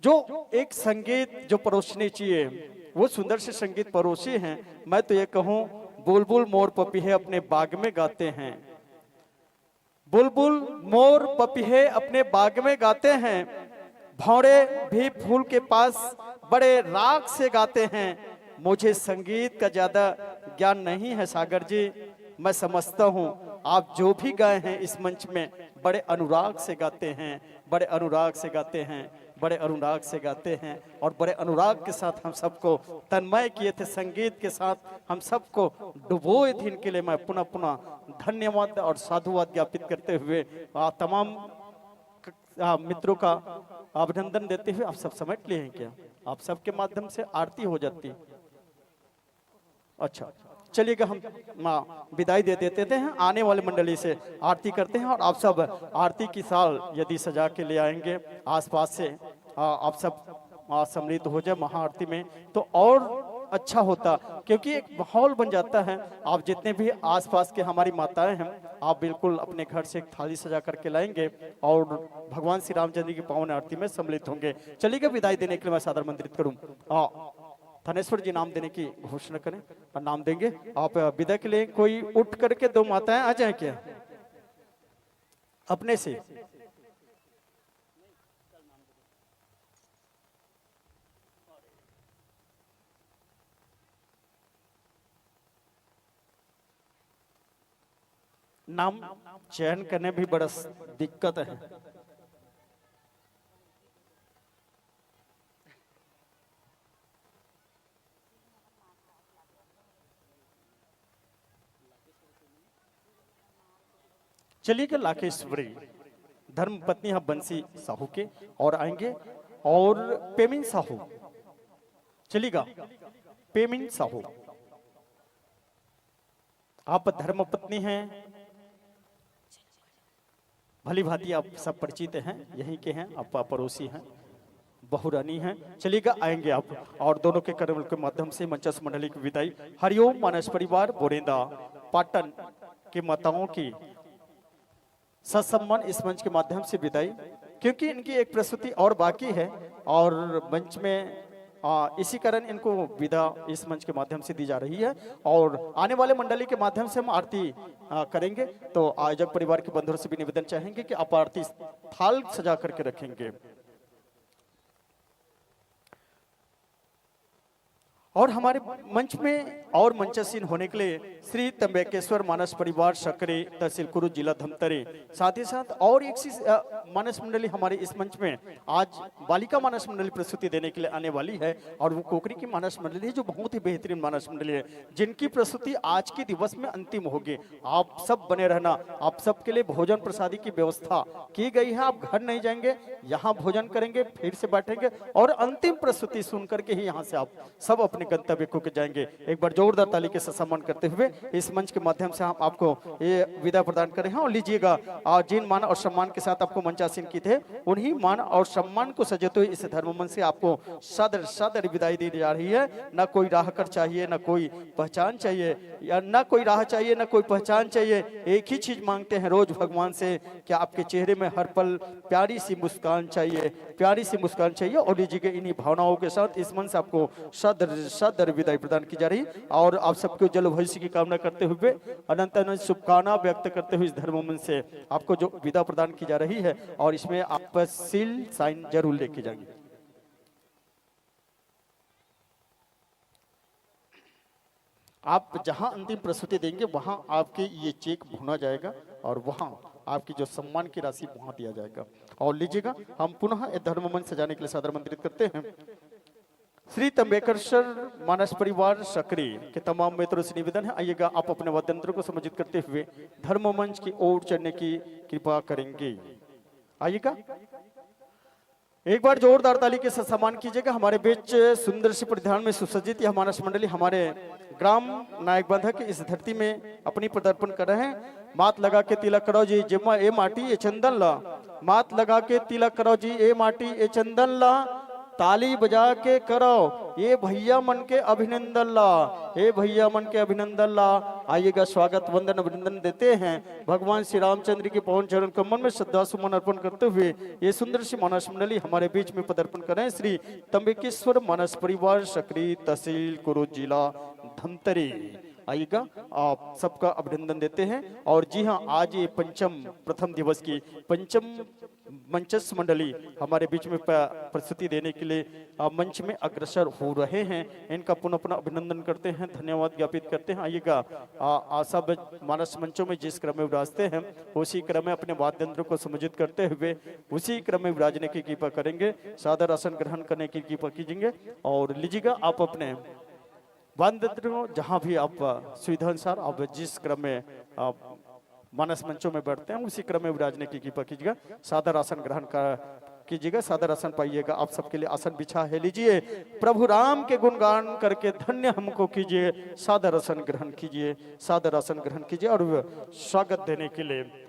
जो एक संगीत जो परोसनी चाहिए, वो सुंदर से संगीत परोसी हैं। मैं तो ये कहूँ, बुलबुल मोर पपीहे अपने बाग में गाते हैं, बुलबुल मोर पपीहे अपने बाग में गाते हैं, भौंरे भी फूल के पास बड़े राग से गाते हैं। मुझे संगीत का ज्यादा ज्ञान नहीं है सागर जी। मैं समझता हूँ, आप जो भी गाए हैं इस मंच में, बड़े अनुराग से गाते हैं, बड़े अनुराग से गाते हैं, बड़े अनुराग से गाते हैं, और बड़े अनुराग के साथ हम सबको तन्मय किए थे, संगीत के साथ हम सबको डुबोए थे। इनके लिए मैं पुनः पुनः धन्यवाद और साधुवाद ज्ञापित करते हुए, आ, तमाम क- आ, मित्रों का अभिनंदन देते हुए, आप सब समेट लिए हैं क्या? आप सबके माध्यम से आरती हो जाती। अच्छा, चलिएगा, हम, आ, विदाई दे देते हैं। आने वाले मंडली से आरती करते हैं और आप सब आरती की साल यदि सजा के ले आएंगे आसपास से, आ, आप सब, आ, सम्मिलित हो जाए महाआरती में, तो और अच्छा होता, क्योंकि एक माहौल बन जाता है। आप जितने भी आसपास के हमारी माताएं हैं, आप बिल्कुल अपने घर से एक थाली सजा करके लाएंगे और भगवान श्री रामचंद्र की पावन आरती में सम्मिलित होंगे। चलिएगा, विदाई देने के लिए मैं सादर आमंत्रित करूँ, आ, थानेश्वर जी नाम देने की घोषणा करें और नाम देंगे। आप विदा के लिए कोई उठ करके, दो माताएं आ जाए क्या अपने से? नाम चयन करने भी बड़ा स- दिक्कत है। चलिए, लाकेश्वरी धर्म पत्नी है बंसी साहू के, और आएंगे और पेमिन साहू। चलिएगा, पेमिन साहू, आप धर्म पत्नी हैं, भली भांति आप सब परिचित हैं, यहीं के हैं, आप पड़ोसी हैं, बहुरानी हैं। चलिएगा, आएंगे आप, और दोनों के कदम के माध्यम से मंचस्थ मंडली की विदाई। हरिओम मानस परिवार बोरेंदा पाटन के माताओं की ससम्मान इस मंच के माध्यम से विदाई, क्योंकि इनकी एक प्रस्तुति और बाकी है और मंच में, आ, इसी कारण इनको विदा इस मंच के माध्यम से दी जा रही है। और आने वाले मंडली के माध्यम से हम आरती, आ, करेंगे। तो आयोजक परिवार के बंधुओं से भी निवेदन चाहेंगे कि आप आरती थाल सजा करके रखेंगे। और हमारे मंच में और मंचासीन होने के लिए श्री त्र्यंबकेश्वर मानस परिवार सक्रिय, तहसील कुरुद, जिला धमतरी। साथ ही साथ और एक चीज, अ, मानस मंडली हमारे इस मंच में आज बालिका मानस मंडली प्रस्तुति देने के लिए आने वाली है, और वो कोकरी की मानस मंडली है, जो बहुत ही बेहतरीन मानस मंडली है, जिनकी प्रस्तुति आज के दिवस में अंतिम होगी। आप सब बने रहना, आप सबके लिए भोजन प्रसादी की व्यवस्था की गई है। आप घर नहीं जाएंगे, यहाँ भोजन करेंगे, फिर से बैठेंगे और अंतिम प्रस्तुति सुन करके ही यहाँ से आप सब अपने गंतव्य को जाएंगे। एक बार जोरदार ताली के साथ सम्मान करते हुए इस मंच के माध्यम से हम आपको ये विदा प्रदान कर रहे हैं। और लीजिएगा, आ, जिन मान और सम्मान के साथ आपको मंचासीन की थे, उन्हीं मान और सम्मान को सजेते हुए इस धर्म मंच से आपको सादर सादर विदाई दी जा रही है। ना कोई राह कर चाहिए, ना कोई पहचान चाहिए, या ना कोई राह चाहिए, ना कोई पहचान चाहिए। एक ही चीज मांगते हैं रोज भगवान से कि आपके चेहरे में हर पल प्यारी सी मुस्कान चाहिए, प्यारी सी मुस्कान चाहिए। और लीजिए, इन्हीं भावनाओं के साथ इस मन से आपको सादर सादर विदाई प्रदान की जा रही है और आप सबको जल भविष्य की कामना करते हुए, अनंत अनंत शुभकामना व्यक्त करते हुए इस धर्म मन से आपको जो विदा प्रदान की जा रही है, और इसमें आप सील साइन जरूर लेके जाएंगे। आप जहां अंतिम प्रस्तुति देंगे, वहां आपके ये चेक भुना जाएगा और वहां आपकी जो सम्मान की राशि वहां दिया जाएगा। और लीजिएगा, हम पुनः ये धर्म मंच सजाने के लिए सादर आमंत्रित करते हैं श्री तंबेकरसर मानस परिवार सक्रिय के तमाम मित्रों से निवेदन है, आइएगा, आप अपने वाद्य यंत्रों को सम्मानित करते हुए धर्म मंच की ओर चढ़ने की कृपा करेंगे। आइएगा, एक बार जोरदार ताली के साथ सम्मान कीजिएगा। हमारे बीच सुंदर सी परिधान में सुसज्जित यह मानस मंडली हमारे ग्राम नायक बंधक इस धरती में अपनी पदार्पण कर रहे हैं। मात लगा के तिलक कराओ जी जेमा ए माटी ए चंदन ला, मात लगा के तिलक कराओ जी ए माटी ए चंदन ला, ताली बजा के कराओ ये भैया मन के अभिनंदन ला, ये भैया मन के अभिनंदन ला। आइएगा, स्वागत वंदन अभिनंदन देते हैं। भगवान श्री रामचंद्र के पावन चरण कमल में श्रद्धा सुमन अर्पण करते हुए ये सुंदर सी मानस मंडली हमारे बीच में पदार्पण करें। श्री तंबेकेश्वर मानस परिवार सक्रिय, तहसील कुरुद, जिला धमतरी। आइएगा, आप सबका अभिनंदन देते हैं। और जी हाँ, आज ये पंचम, प्रथम दिवस की पंचम मंचस्थ मंडली हमारे बीच में प-, प्रस्तुति देने के लिए, अ, मंच में अग्रसर हो रहे हैं। इनका पुनः पुनः अभिनंदन करते हैं, धन्यवाद ज्ञापित करते हैं। आइएगा, अ, अ, सब मानस मंचों में जिस क्रम में विराजते हैं, उसी क्रम में अपने वाद्य यंत्र को समुचित करते हुए उसी क्रम में विराजने की कृपा करेंगे। सादर आसन ग्रहण करने की कृपा कीजिएंगे। और लीजिएगा आप अपने वाद्य यंत्र को, जहाँ भी आप, अ, सुविधा अनुसार आप जिस क्रम में, अ, मानस मंचों में बैठते हैं, उसी क्रम में विराजने की कृपा कीजिएगा। सादर आसन ग्रहण का कीजिएगा, सादर आसन पाइएगा। आप सबके लिए आसन बिछा है, लीजिए। प्रभु राम के गुणगान करके धन्य हमको कीजिए। सादर आसन ग्रहण कीजिए, सादर आसन ग्रहण कीजिए। और स्वागत देने के लिए,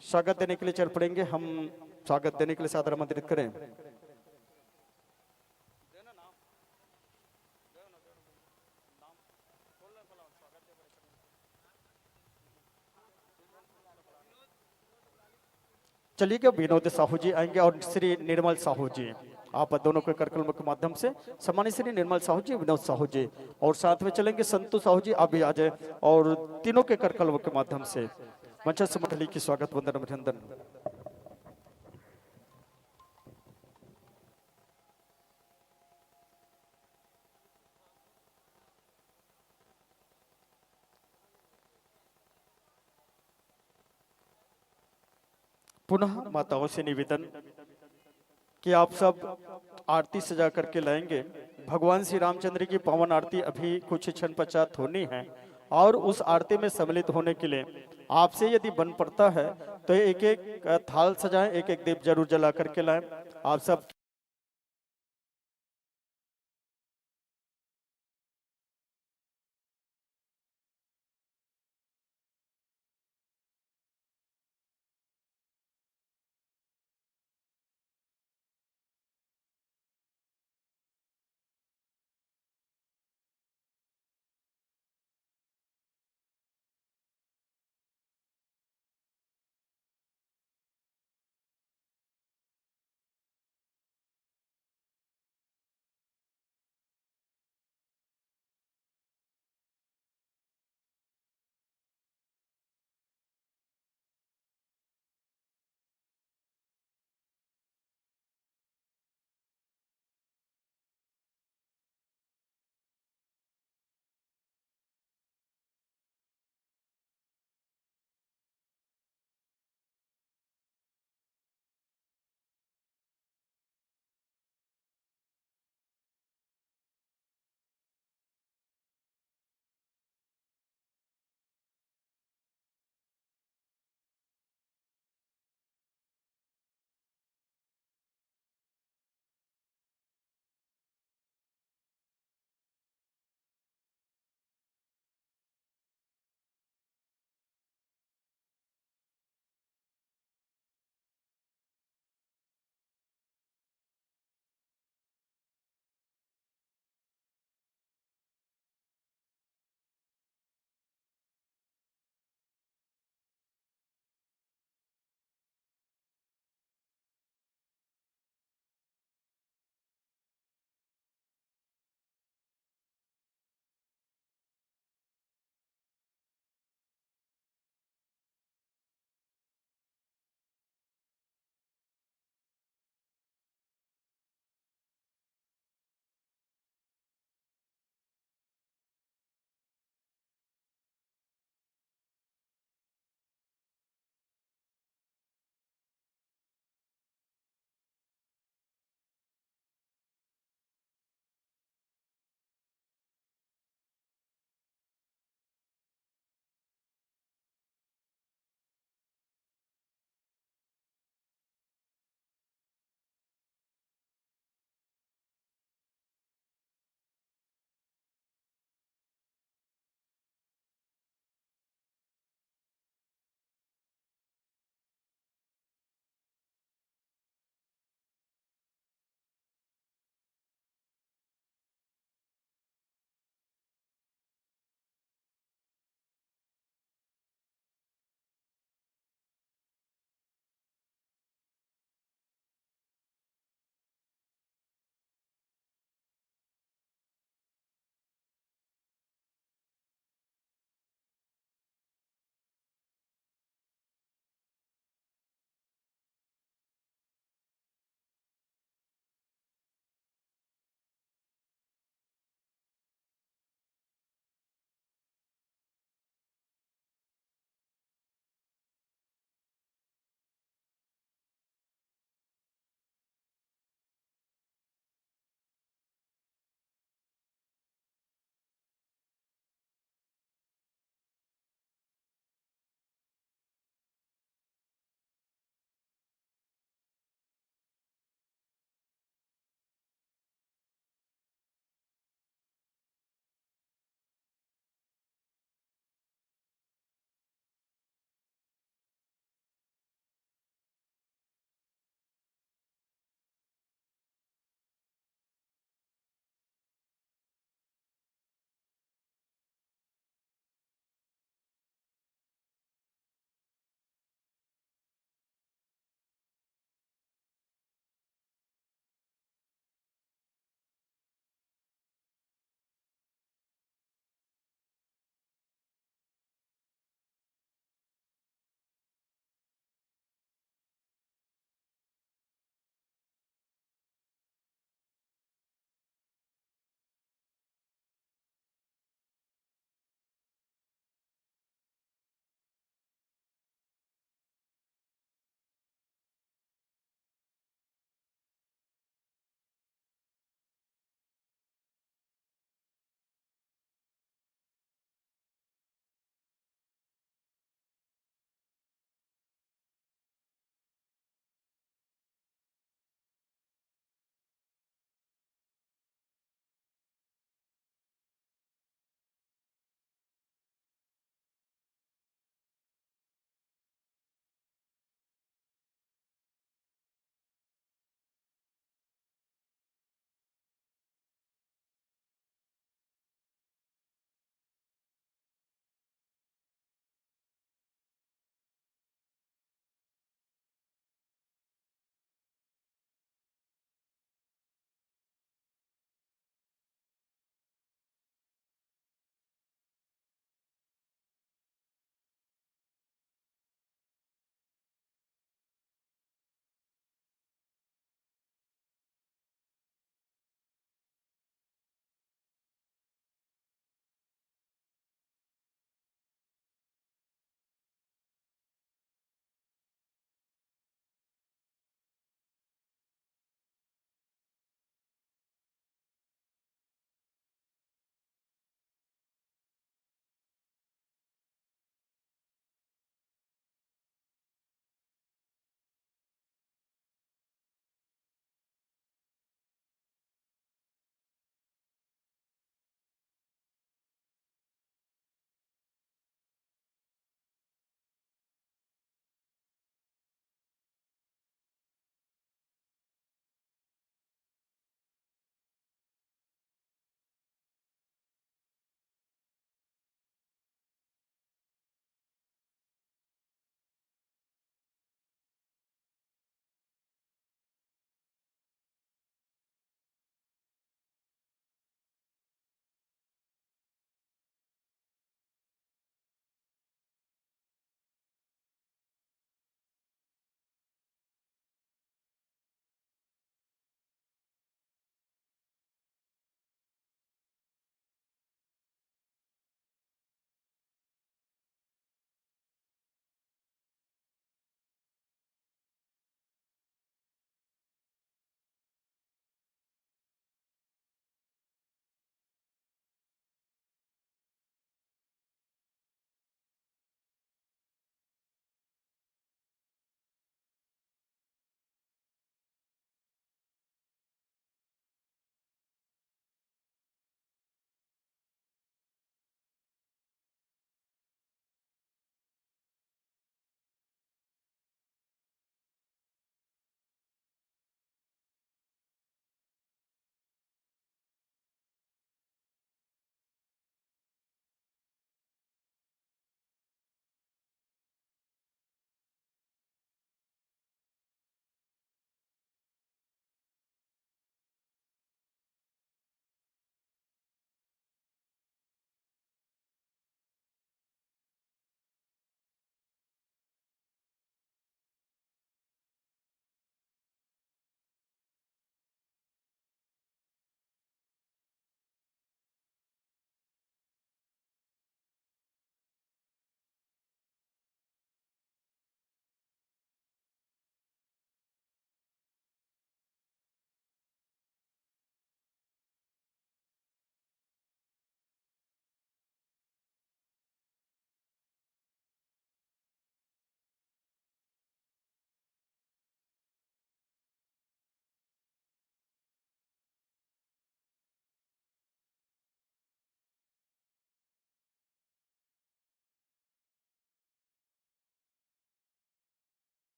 स्वागत देने के लिए चल पड़ेंगे हम। स्वागत देने के लिए सादर आमंत्रित करें। चलिए, विनोद साहू जी आएंगे और श्री निर्मल साहू जी, आप दोनों के करकल्म के माध्यम से। सम्मानित श्री निर्मल साहू जी, विनोद साहू जी, और साथ में चलेंगे संतोष साहू जी, आप भी आ जाए। और तीनों के करकल्म के माध्यम से मंचस्थ मंडली की स्वागत वंदन अभिनंदन। पुनः माताओं से निवेदन कि आप सब आरती सजा करके लाएंगे। भगवान श्री रामचंद्र की पावन आरती अभी कुछ क्षण पश्चात होनी है और उस आरती में सम्मिलित होने के लिए आपसे यदि बन पड़ता है तो एक एक थाल सजाएं, एक एक दीप जरूर जला करके लाएं। आप सब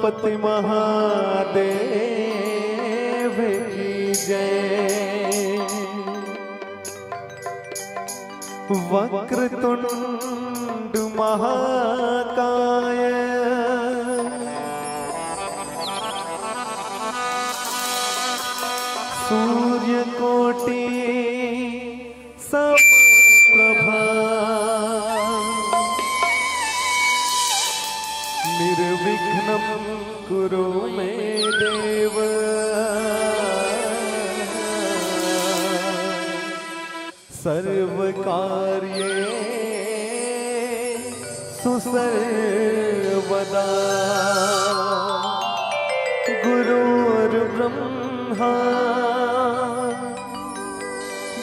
पति महादेव की जय। वक्रतुंड महाकाय, सूर्यकोटि समप्रभा, निर्विघ्नं कुरु मे देव, सर्वकार्येषु सर्वदा। गुरुर्ब्रह्मा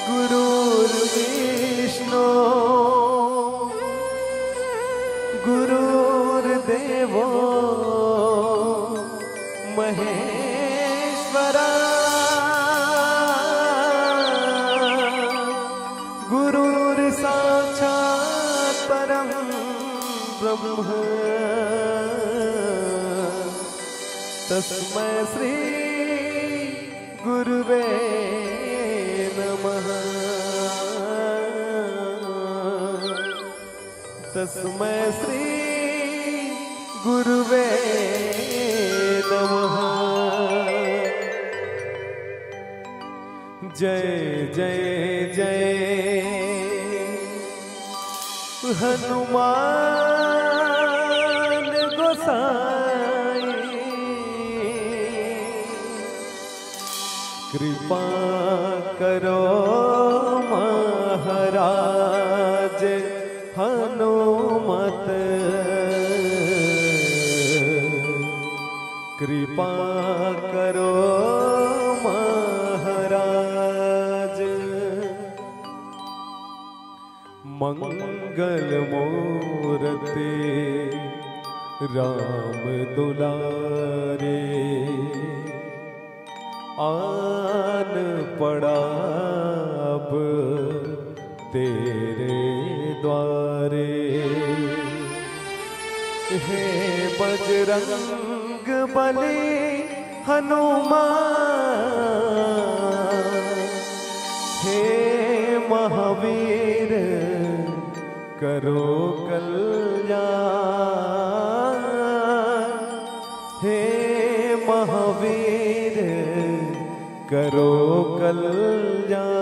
गुरुर्विष्णु गुरुर्देवो महेश्वरा, गुरुर्साक्षात् परं ब्रह्म, तस्मै श्री गुरुवे नमः। तस्मै श्री गुरुवे नमः। जय जय जय हनुमान गोसाई। कृपा करो महाराज हनुमत, कृपा करो महाराज। मंगल मूरति राम दुलारे, आन पड़ा अब तेरे द्वारे। हे बजरंग बली हनुमान, हे महावीर करो कल्याण, हे महावीर करो कल्याण।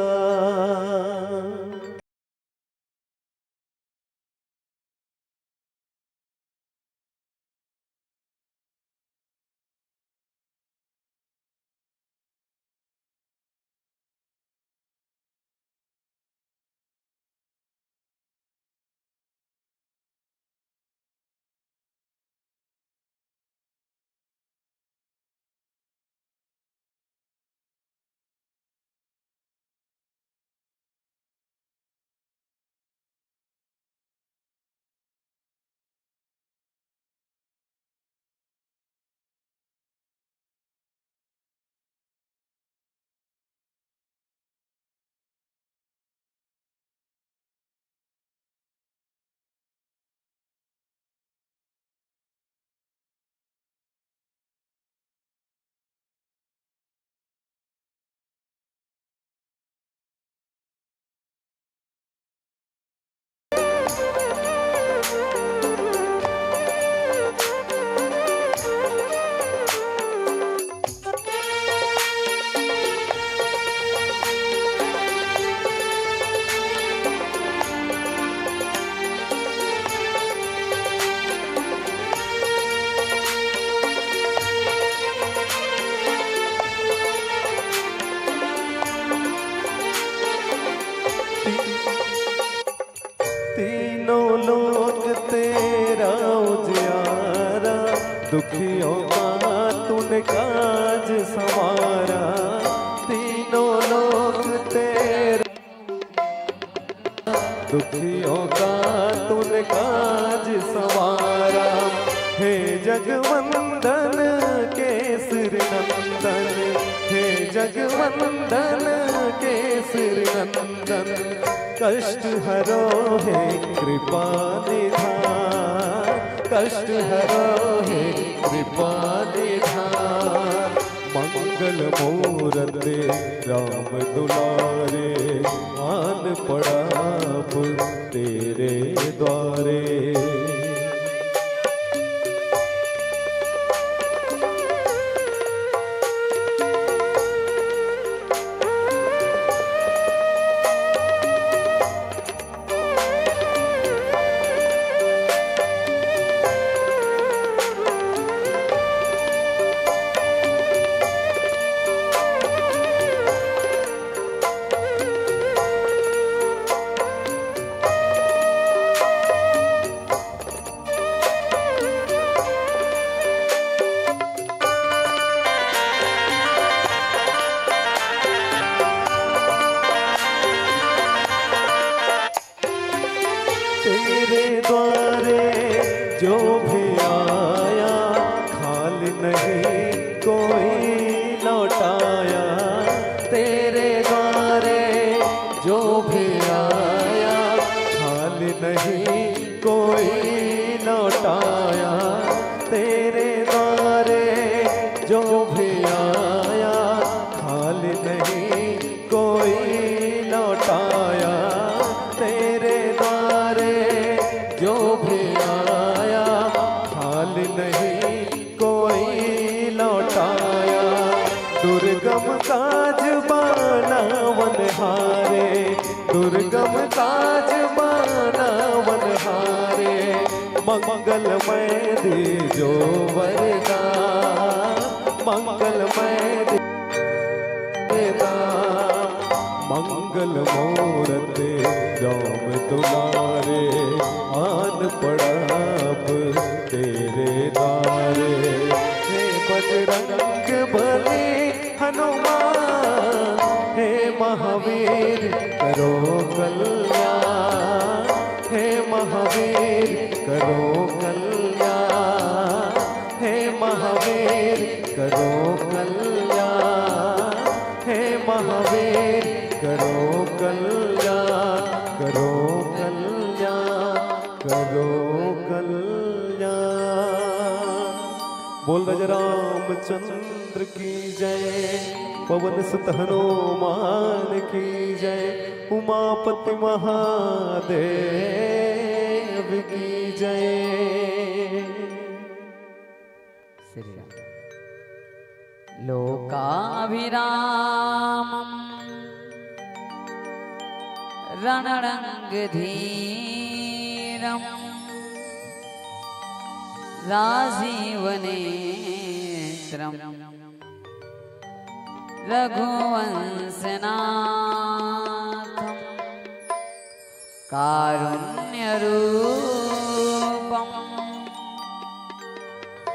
तीनों लोक तेरा उजियारा, दुखियों का तूने काज संवारा। तीनों लोक तेरा, दुखियों का तूने काज संवारा। हे जगवंदन केसरी नंदन, हे जगवंदन केसरी नंदन, कष्ट हरो हे कृपा निधान। कष्ट हरो हे कृपा निधान। मंगल मूरत राम दुलारे, आन पड़ब तेरे द्वारे। तेरे द्वारे जो भी आया, खाली नहीं कोई लौटाया। तेरे द्वारे जो भी आया, खाली नहीं कोई लौटाया। तेरे द्वारे जो भी आया, खाली नहीं कोई लौटाया। तेरे द्वारे जो भी आया, खाली नहीं कोई लौटाया। दुर्गम काज बाना वनहारे, दुर्गम काज बाना वनहारे। मंगलमय दे जो वरदान, मंगलमय दे वरदान। मंगल मूरत राम दुलारे, आन पड़ब तेरे द्वारे। हे बजरंग बली हनुमान, हे महावीर करो कल्याण, हे महावीर करो कल्याण, हे महावीर करो कल्याण, हे महावीर करो कल्याण, करो कल्याण, करो कल्याण। बोल राजा रामचंद्र की जय, पवन सुत हनुमान की जय, उमापति महादेव की जय। श्री राम। लोकाभिरामं रणरंगधीरं राजीवनेत्रं रघुवंशनाथं कारुण्यरूपं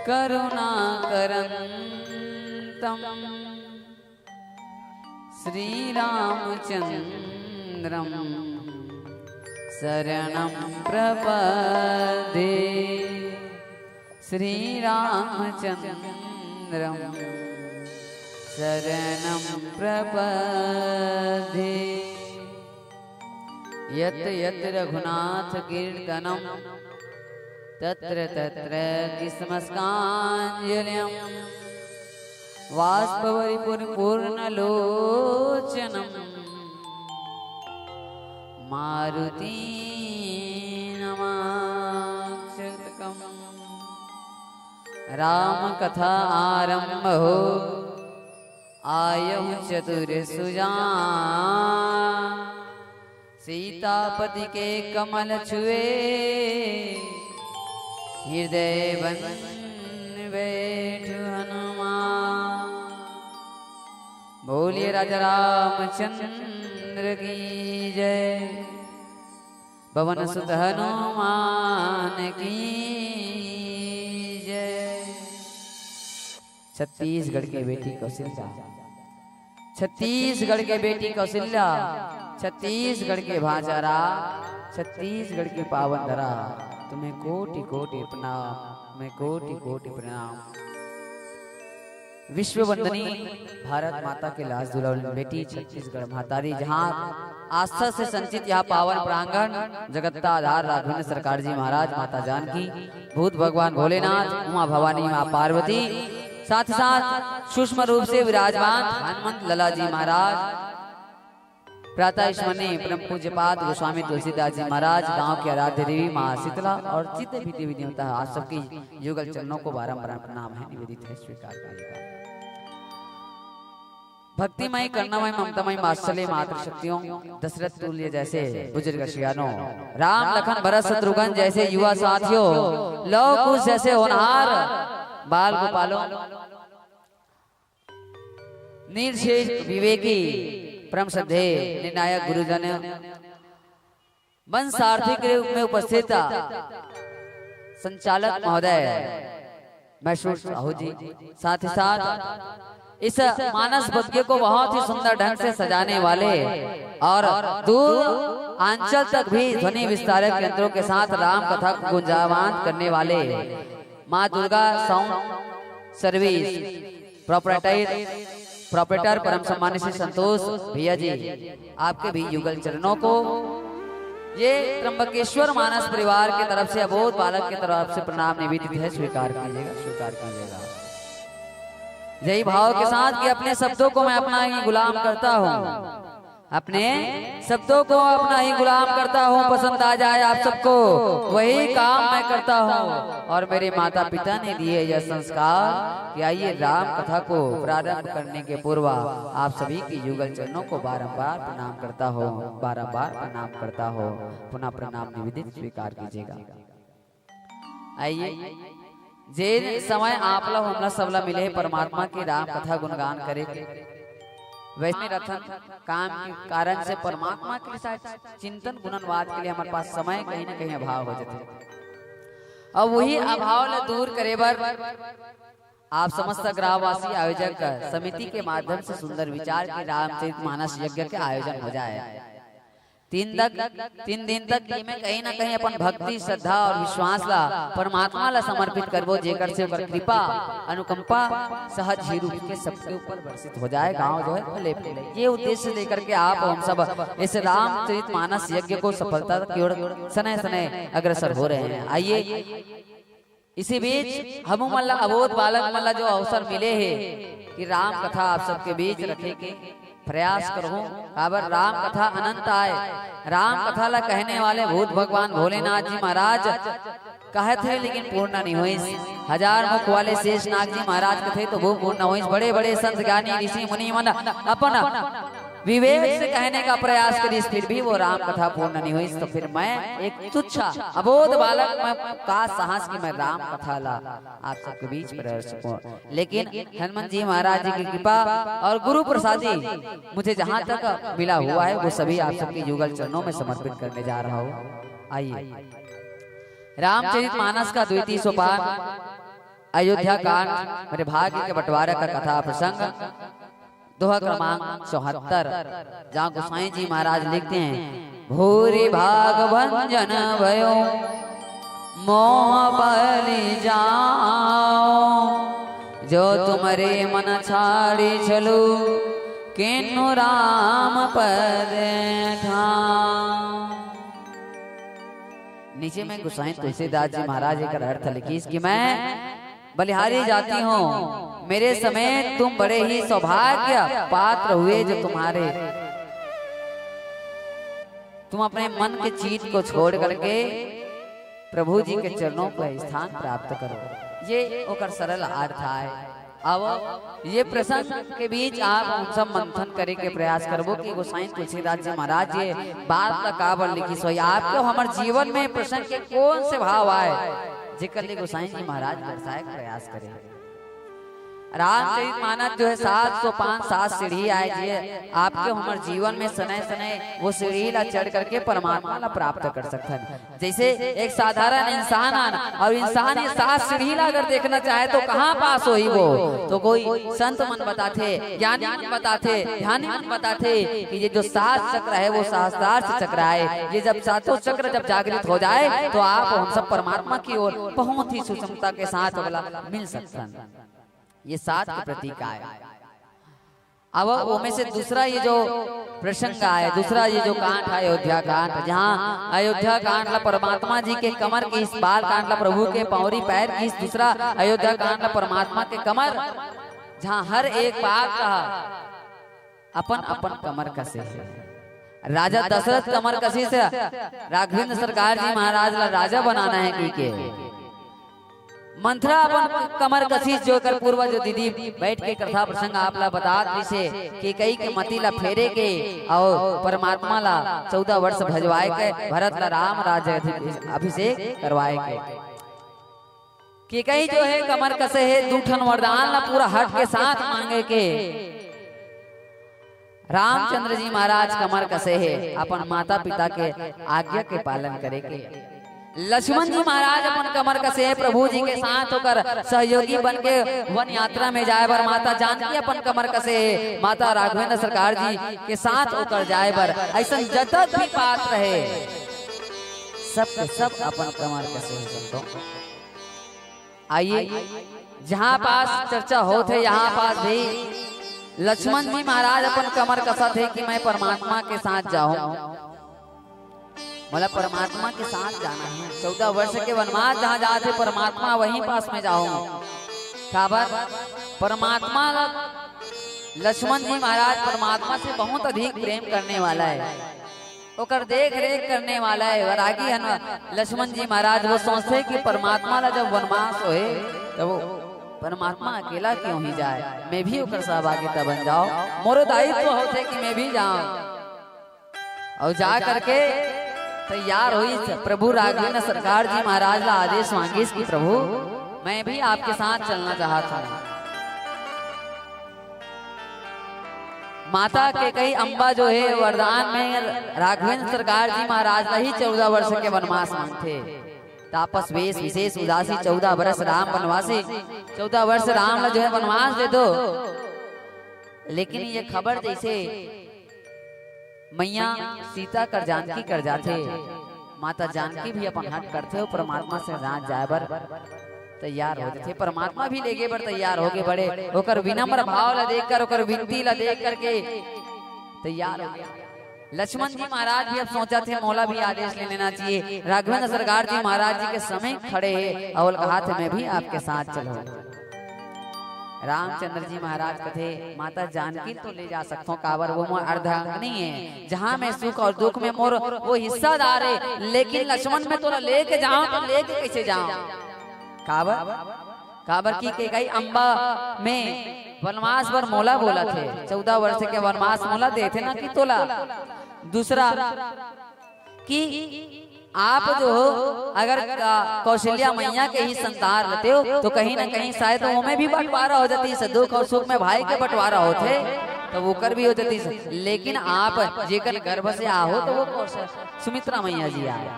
करुणाकरन्तं श्रीरामचन्द्रं शरणं प्रपद्ये। श्रीरामचन्द्रं शरणं प्रपद्ये। यत्र यत्र रघुनाथ कीर्तनं तत्र तत्र कृष्णमस्काञ्जलिं वाष्पवरिपुर पूर्णलोचनं मारुति नमाक्षतकम्। राम कथा आरंभ हो आयहु चतुर सुजान। सीतापति के कमल छुए हृदय बन बैठु हनुमान। बोलिए राजा रामचंद्र की जय, पवन सुत हनुमान की जय। छत्तीसगढ़ के बेटी कौशल्या, छत्तीसगढ़ के बेटी कौशल्या, छत्तीसगढ़ के भांचा राग, छत्तीसगढ़ की पावन धरा, तुम्हें कोटि कोटि प्रणाम, तुम्हें कोटि कोटि प्रणाम। विश्व वंदनी भारत माता के लाज दुलावली बेटी छत्तीसगढ़ महतारी, जहाँ आस्था से संचित यह पावन प्रांगण जगत का आधार राघवेंद्र सरकार जी महाराज, माता जानकी, भूत भगवान भोलेनाथ, उमा भवानी, माँ पार्वती, साथ ही साथ सूक्ष्म रूप से विराजमान हनुमंत लला जी महाराज, प्रातः स्मरणीय परम पूज्यपाद गोस्वामी तुलसीदास जी महाराज, गांव के आराध्य देवी माँ शीतला और जितने भी देवी देवता हैं, आप सबके युगल चरणों को बारंबार प्रणाम है, निवेदित है, स्वीकार कीजिएगा। भक्तिमय, करुणामय, ममतामय, वात्सल्य मातृ शक्तियों, दशरथ तुल्य जैसे बुजुर्ग सियानों, राम लखन भरत शत्रुघ्न जैसे युवा साथियों, लव कुश जैसे होनहार बाल गोपालों, निर्शेष विवेकी, परम श्रद्धेय निर्णायक गुरुजन, मंच सारथी के रूप में उपस्थित संचालक महोदय मैसूर साहू जी, साथ ही साथ इस मानस बज्ञ को बहुत ही सुंदर ढंग से सजाने वाले और दूर अंचल तक भी ध्वनि विस्तारक यंत्रों के साथ राम कथा को गुंजायमान करने वाले माँ Durga sound service proprietor, proprietor परम सम्मानित श्री संतोष भैया जी, आपके भी युगल चरणों को ये त्र्यंबकेश्वर मानस परिवार की तरफ से, अबोध बालक की तरफ से प्रणाम निवेदित है, स्वीकार कीजिएगा, स्वीकार कीजिएगा। यही भाव के साथ कि अपने शब्दों को मैं अपना ही गुलाम करता हूँ, अपने शब्दों को अपना ही गुलाम करता हूँ, पसंद आ जाए आप सबको, वही काम मैं करता हूँ। और मेरे माता पिता ने दिए यह संस्कार कि आइए, राम कथा को प्रारंभ करने के पूर्व आप सभी के युगल चरणों को बारंबार प्रणाम करता हूँ, बारंबार प्रणाम करता हूँ, पुनः प्रणाम निवेदित स्वीकार कीजिएगा। आइए, जे समय आप ला हमला सबला मिले हे परमात्मा के राम कथा गुणगान करे के, वैसे रथन काम के कारण से परमात्मा के लिए शायद चिंतन गुणनवाद के लिए हमारे पास समय कहीं ना कहीं अभाव हो जाते। अब वही अभाव ला दूर करे बर आप समस्त ग्रामवासी आयोजक समिति के माध्यम से सुंदर विचार के रामचरित मानस यज्ञ के आयोजन हो जाए। तीन तक, तीन दिन तक एमे कहीं ना कहीं अपन भक्ति, श्रद्धा और विश्वास ला, परमात्मा ला समर्पित करबो, जेकर से ओकर कृपा, अनुकंपा सहज ही रूप के सबके ऊपर वर्षित हो जाए, गांव जो है फले फूले। ये उद्देश्य लेकर के आप हम सब इस रामचरित मानस यज्ञ को सफलता की ओर सने सने अग्रसर हो रहे हैं। आइए, इसी बीच हमू मन ला, अबोध बालक मन ला जो अवसर मिले हे कि राम कथा आप सबके बीच रखे के प्रयास करहूं, काबर राम कथा अनंत आय। राम कथा ला कहने वाले भूत भगवान भोलेनाथ जी महाराज कहत हे, लेकिन पूर्ण नहीं होइस। हजार मुख वाले शेषनाग जी महाराज कथे तो वो पूर्ण होइस। बड़े बड़े संत ज्ञानी ऋषि मुनि मन अपन विवेक से कहने का प्रयास करिस, फिर भी वो राम कथा पूर्ण नहीं होइस। तो फिर मैं एक तुच्छ अबोध बालक, मैं का साहस कि मैं राम कथा ला आप सबके बीच प्रदर्शन करूं। लेकिन हनुमान जी महाराज जी की कृपा और गुरु प्रसादी मुझे जहां तक मिला हुआ है, वो सभी आप सबके युगल चरणों में समर्पित करने जा रहा हूं। आइए, रामचरित मानस का द्वितीय सोपान, अयोध्या कांड, मेरे भाग्य के बंटवारा का कथा प्रसंग, दोहा क्रमांक चौहत्तर, जहाँ गोसाई जी महाराज लिखते हैं, भूरि भाग भंजन भयो मोह बलि जाओ, जो तुम रे मन छाड़ी छलु, किन्नु राम पद ठाओ। नीचे में गोसाई तुलसीदास जी महाराज एक अर्थ लिखिस कि मैं बलिहारी जाति हूँ, मेरे समेत तुम बड़े ही सौभाग्य पात्र हुए, जो तुम्हारे, तुम अपने मन के चीत को छोड़ करके प्रभु जी के चरणों पर स्थान प्राप्त करो। ये ओकर सरल अर्थ आय। अब ये प्रसंग के बीच आप हम सब मंथन करे के प्रयास करबो कि गोसाई तुलसीदास जी महाराज ये बात ला काबर लिखिस होही, आपके हमर जीवन में प्रसंग के कौन से भाव आय, जेकर ले गोसाई जी महाराज दर्शाए के प्रयास करे। रामचरित मानस जो है सात सौ पांच, सात सीढ़ी आय जी, आपके हमर जीवन में सने सने वो सीढ़ी ला चढ़ करके परमात्मा ला प्राप्त कर सकथन। जैसे एक साधारण इंसान आन और इंसान ये सात सीढ़ी ला अगर देखना चाहे तो कहाँ पास होही वो? तो कोई संत मन बताथे, ज्ञानी मन बताथे, ध्यानी मन बताथे कि ये जो सात चक्र है वो सहस्त्रार्थ चक्र है। ये जब सातों चक्र जब जागृत हो जाए तो आप हम सब परमात्मा की ओर बहुत ही सूक्ष्मता के साथ वाला मिल सकते हैं। ये सात के प्रतीक आय। अब ओमे से दूसरा ये जो प्रसंग आय, दूसरा ये जो कांड है अयोध्या कांड, जहाँ अयोध्या कांड ला परमात्मा जी के कमर के इस बाल कांड ला प्रभु के पौरी पैर की इस दूसरा अयोध्या कांड ला परमात्मा के कमर, जहाँ हर एक बात का अपन अपन कमर कसे हे। राजा दशरथ कमर कसिस राघवेंद्र सरकार जी महाराज ला राजा बनाना है कहिके। मंथरा अपन कमर कसिस, जो एकर पूर्वज जो दीदी बैठ के कथा प्रसंग आप ला बतात रिहिसे, कैकेयी के मति ला फेरे के अउ परमात्मा ला चौदह वर्ष भजवाए के भरत ला राम राज्य अधि-, अभिषेक करवाए के। कैकेयी जो है कमर कसे हे, दू ठन वरदान ला पूरा हठ के साथ मांगे के। रामचंद्र जी महाराज कमर कसे हे अपन माता पिता के आज्ञा के पालन करे के। लक्ष्मण जी महाराज अपन कमर कसे हे प्रभु जी के साथ ओकर सहयोगी बन के वन यात्रा में जाए बर। माता जानकी अपन कमर कसे हे माता राघवेंद्र सरकार जी के साथ ओकर जाए बर। ऐसन जतक भी पात्र हे, सब के सब अपन कमर कसे हे संतों। आइए, जहाँ पास चर्चा होत हे, यहाँ पास भी लक्ष्मण जी महाराज अपन कमर कसत हे कि मैं परमात्मा के साथ जाऊं, मोला परमात्मा के साथ जाना है। चौदह वर्ष के वनवास जहाँ जात हे, परमात्मा वहीं पास में जाऊं। काबर? परमात्मा ला लक्ष्मण जी महाराज परमात्मा से बहुत अधिक प्रेम करने वाला है, ओकर देख रेख करने वाला है। वैरागी हन लक्ष्मण जी महाराज, वो सोचथे कि परमात्मा ला जब वनवास होए, तब वो परमात्मा अकेला क्यों ही जाए, मैं भी ओकर सहभागिता बन जाओ, मोरो दायित्व होथे कि मैं भी जाऊं। अउ जा करके तैयार होइस, प्रभु राघवेंद्र सरकार जी महाराज ला आदेश मांगिस कि प्रभु, मैं भी आपके साथ चलना चाहत हूँ। माता कैकेयी अम्बा जो है वरदान में राघवेंद्र सरकार जी महाराज ला ही चौदह वर्ष के वनवास मांगथे। तापस वेश विशेष उदासी, चौदह वर्ष राम वनवासी, चौदह वर्ष राम ला जो है वनवास दे दो। लेकिन ये खबर जैसे मैया सीता कर जानकी कर जाथे, माता जानकी भी अपन हट करथे अउ परमात्मा से साथ जाए बर तैयार हो जाथे। परमात्मा भी लेगे बर तैयार होगे बड़े, ओकर विनम्र भाव ला देख कर, ओकर विनती ला देख करके तैयार हो गया। लक्ष्मण जी महाराज भी अब सोचथे, मोला भी आदेश ले लेना चाहिए। राघवेंद्र सरकार जी महाराज जी के समीप खड़े हे अउ कहाथे, मैं भी आपके साथ चलूं। रामचंद्र जी महाराज कथे, माता जानकी तो ले जा सकथों, काबर वो मोर अर्धांगिनी है, जहाँ मैं सुख अउ दुख में मोर वो हिस्सादार है, लेकिन लक्ष्मण मैं तोला लेके जाऊं तो लेके कैसे जाऊं? काबर? काबर कि कैकेयी अम्बा में वनवास बर मोला बोलथे, चौदह वर्ष के वनवास मोला देथे ना कि तोला। दूसरा कि आप जो हो, अगर का-, कौशल्या मैया के ही संतान रहते हो, तो कहीं ना कहीं शायद ओमे भी बंटवारा हो जातिस, दुख अउ सुख में भाई के बंटवारा होथे, तो ओकर भी हो जातिस। लेकिन आप जेकर गर्भ से आहो, तो वो कौशल-, सुमित्रा मैया जी आए।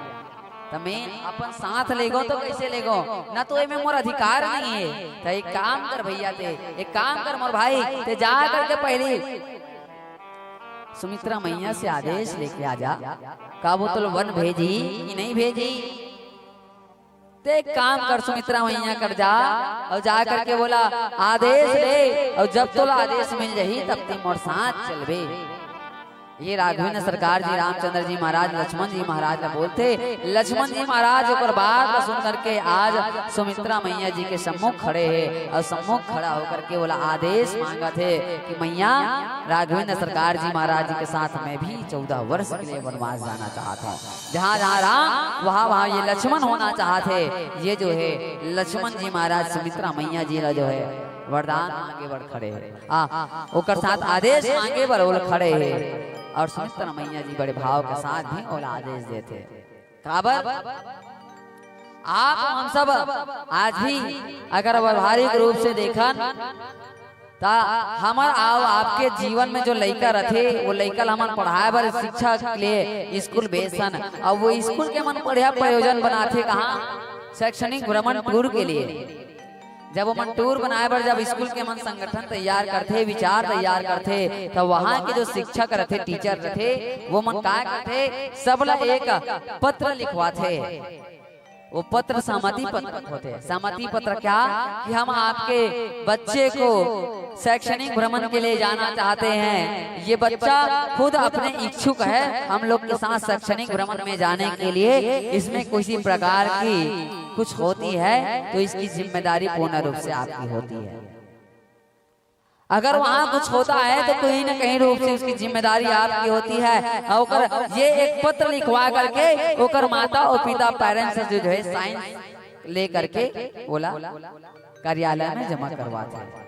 त मैं अपन साथ लेगो तो कैसे लेगो? ना तो एमे मोर अधिकार नहीं है। त एक काम कर भैया ते, एक काम कर मोर भाई, ते जा करके पहली सुमित्रा मैया से आदेश लेके आ जा। का वो तोला वन भेजी कि नहीं भेजी? ते एक काम कर, सुमित्रा मैया कर जा अउ जा करके बोला, आदेश ले, अउ जब तोला आदेश मिल जाही तब ते मोर साथ चलबे। ये राघवेंद्र सरकार जी, रामचंद्र जी महाराज, लक्ष्मण जी महाराज ला बोलथे। लक्ष्मण जी महाराज ओकर बात ला सुन करके आज सुमित्रा मैया जी के सम्मुख खड़े हे अउ सम्मुख खड़ा होकर के ओला आदेश मांगत हे कि मैया, राघवेंद्र सरकार जी महाराज जी के साथ मैं भी चौदह वर्ष के लिए वनवास जाना चाहत हूँ। जहाँ जहाँ राम, वहाँ वहाँ ये लक्ष्मण होना चाहत हे। ये जो है लक्ष्मण जी महाराज सुमित्रा मैया जी ला जो है वरदान मांगे बर खड़े हे। आ, ओकर साथ आदेश मांगे बर ओला खड़े हे अउ सुमित्रा मैया जी बड़े भाव के साथ भी ओला आदेश देथे। काबर? आप हम सब आज भी अगर व्यवहारिक रूप से देखन, त हमर अउ आपके जीवन में जो लइका रथे, वो लइका ल हमन पढ़ाए बर शिक्षा के लिए स्कूल भेजथन, अउ वो स्कूल के मन बढ़िया प्रयोजन बनाथे। कहाँ? शैक्षणिक भ्रमण टूर के लिए। जब ओमन टूर बनाए बर जब स्कूल के मन संगठन तैयार करथे, विचार तैयार करथे, त वहाँ के जो शिक्षक रथे, टीचर रथे, वो मन का करथे, सब ल एक पत्र लिखवाथे। वो पत्र सहमति पत्र होते हैं। सहमति पत्र क्या? कि हम आपके बच्चे को शैक्षणिक भ्रमण के लिए जाना चाहते हैं। ये बच्चा खुद अपने इच्छुक है हम लोग के साथ शैक्षणिक भ्रमण में जाने के लिए। इसमें किसी प्रकार की कुछ होती है तो इसकी जिम्मेदारी पूर्ण रूप से आपकी होती है। अगर वहाँ कुछ होता है तो कहीं ना कहीं रूप से उसकी जिम्मेदारी आपकी होती है। और ओकर ये एक पत्र लिखवा करके ओकर माता और पिता, पेरेंट्स, जो है, साइन ले करके ओला कार्यालय में जमा करवाते हैं।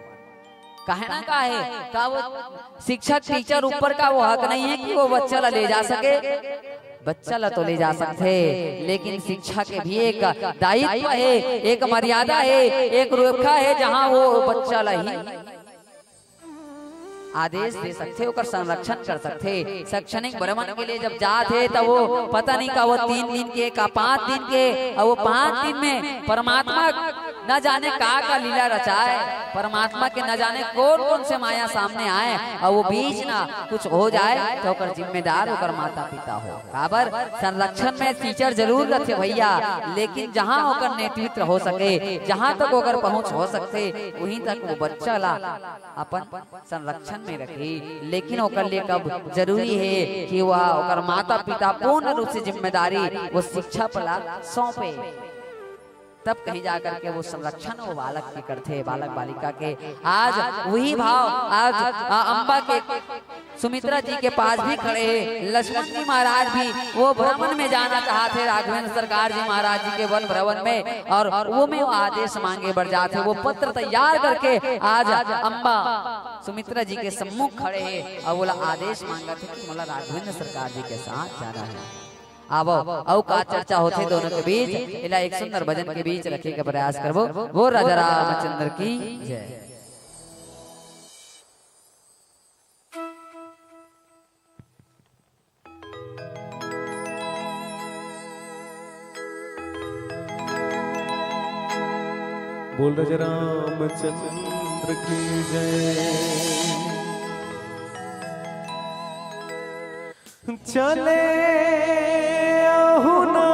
काहे ना, काहे का वो शिक्षक, टीचर ऊपर का वो हक नहीं है कि वो बच्चा ला ले जा सके? बच्चा ला तो ले जा सकथे, लेकिन शिक्षा के भी एक दायित्व है, एक मर्यादा है, एक रेखा है, जहाँ वो बच्चा ला ही आदेश दे सकथे, ओकर संरक्षण कर सकथे। शैक्षणिक भ्रमण के लिए जब जात हे, तब वो पता नहीं का वो तीन दिन के, का पाँच दिन के, और वो पाँच दिन में परमात्मा न जाने का का लीला रचाए, परमात्मा के न जाने कौन कौन से माया सामने आए, और वो बीच ना कुछ हो जाए तो ओकर जिम्मेदार ओकर माता पिता हो। काबर, संरक्षण में टीचर जरूर रथे भैया, लेकिन जहाँ ओकर नेतृत्व हो सके, जहाँ तक ओकर पहुँच हो सकथे, वहीं तक वो बच्चा ला अपन संरक्षण में रखही। लेकिन ओकर लिए कब जरूरी है कि वह, ओकर माता पिता पूर्ण रूप से जिम्मेदारी वो शिक्षा पर ला सौंपे, तब कहीं जा करके वो संरक्षण वो बालक के करथे, बालक बालिका के। आज वही भाव आज, आ, अम्बा के सुमित्रा जी के पास भी खड़े हैं। लक्ष्मण जी महाराज भी वो भ्रमण में जाना चाहत हे, राघवेंद्र सरकार जी महाराज जी के वन भ्रमण में, और वो में वो आदेश मांगे बर जात हे। वो पत्र तैयार करके आज अम्बा सुमित्रा जी के सम्मुख खड़े हे और बोला, आदेश मांगत हे कि मोला राघवेंद्र सरकार जी के साथ जाना है। आवो, अउ का चर्चा होथे दोनों के बीच, एला एक सुंदर भजन के बीच रखे के प्रयास करबो। वो राजा रामचंद्र की जय। बोल राजा रामचंद्र की जय। चले आहू ना।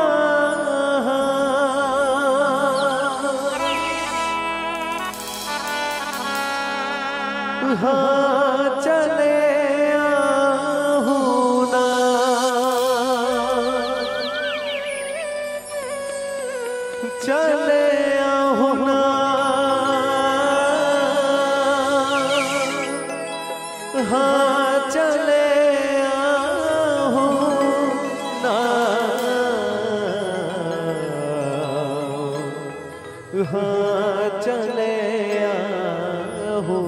हाँ, चले आहू ना। चले आहू ना। हाँ, चले आहू ना। हाँ, चले आहू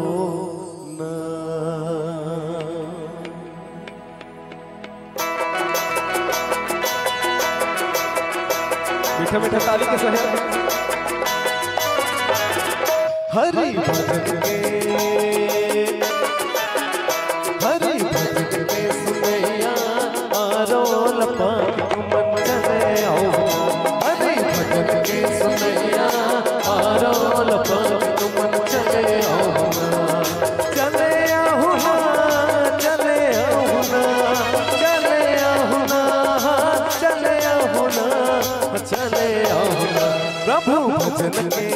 ना। मीठा मीठा ताली के सहारे। हरि भजन के, हरि भजन के सुनैया, आरोल पाँव तुमन चले आओ। हरि भजन के सुनैया, आरोल पाँव तुमन चले आओ ना। चले आओ ना, चले आओ ना, चले आओ ना, चले आओ ना, चले आओ ना। प्रभु भजन के,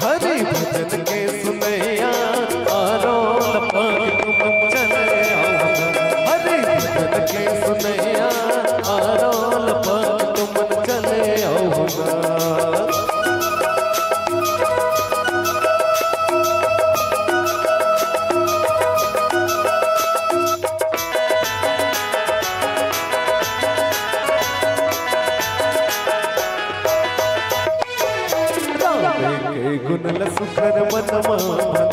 हरि भजन के सुनैया, आरोल पाँव तुमन चले आओ ना। हरि भजन के सुनैया, आरोल पाँव तुमन चले आओ ना। राम के गुण ल सुघर मन मा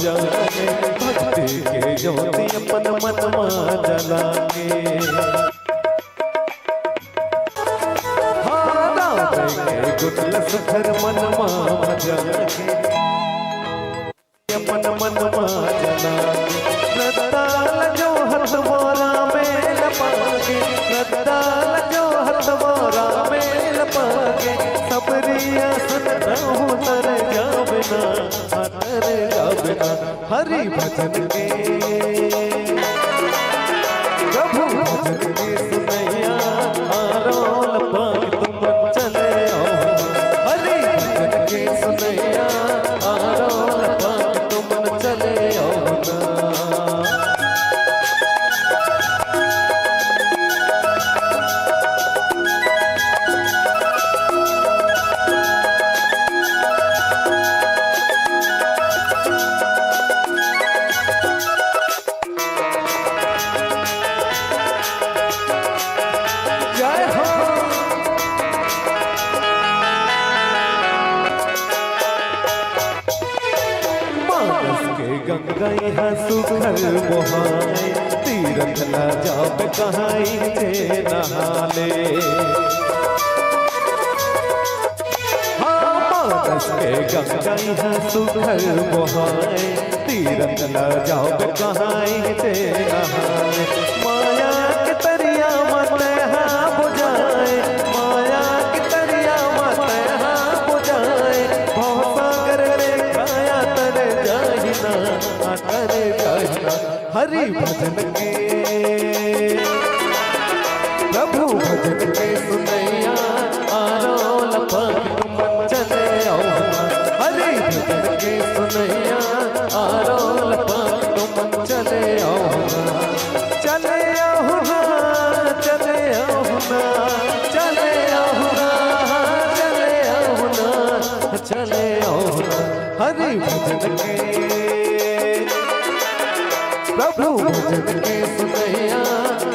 जाने, भक्ति के ज्योति अपन मन मा जलाने। हाँ, राम के गुण ल सुघर मन मा जाने। अपन मन मा जलाने। रद्दा ल जो हथवा रामे ल पागे, रद्दा ल जो हथवा रामे ल पागे, सबरी आसन न उतर जावे ना, उतर जावे ना। हरि भजन के, प्रभु भजन के सुनैया, आरोल पाँव गंगा सुघर बोहाय, तीरथ ला जाबे कहाय ते नहाले। हाँ, मानस के गंगा सुघर बोहाय, तीरथ ला जाबे कहाय ते नहाले। माया के तरिया म तैं हा बुझाय, माया के तरिया म तैं हा बुझाय, भवसागर में काया तर जाही ना, तर जाही ना। हरि भजन के, प्रभु भजन के सुनैया, आरोल पग तुमन चले आव ना। हरि भजन के सुनैया, आरोल पग तुमन चले आव ना। चले आव ना, चले आव ना, चले आव ना, चले आव ना, चले आव ना। हरि भजन के, प्रभु भजन के सुनैया,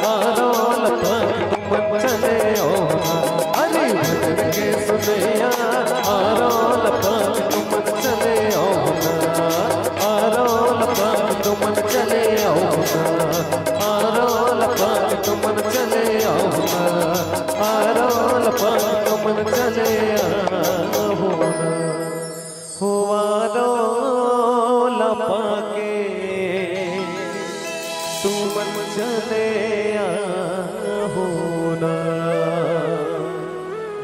आरोल पग तुमन चले आव ना। हरि भजन के सुनैया, आरोल पग तुमन चले आव ना। आरोल पग तुमन चले आव ना। आरोल पग तुमन चले आव ना। आरोल पग तुमन चले आव ना। हो आरोल पग तुमन चले आव ना।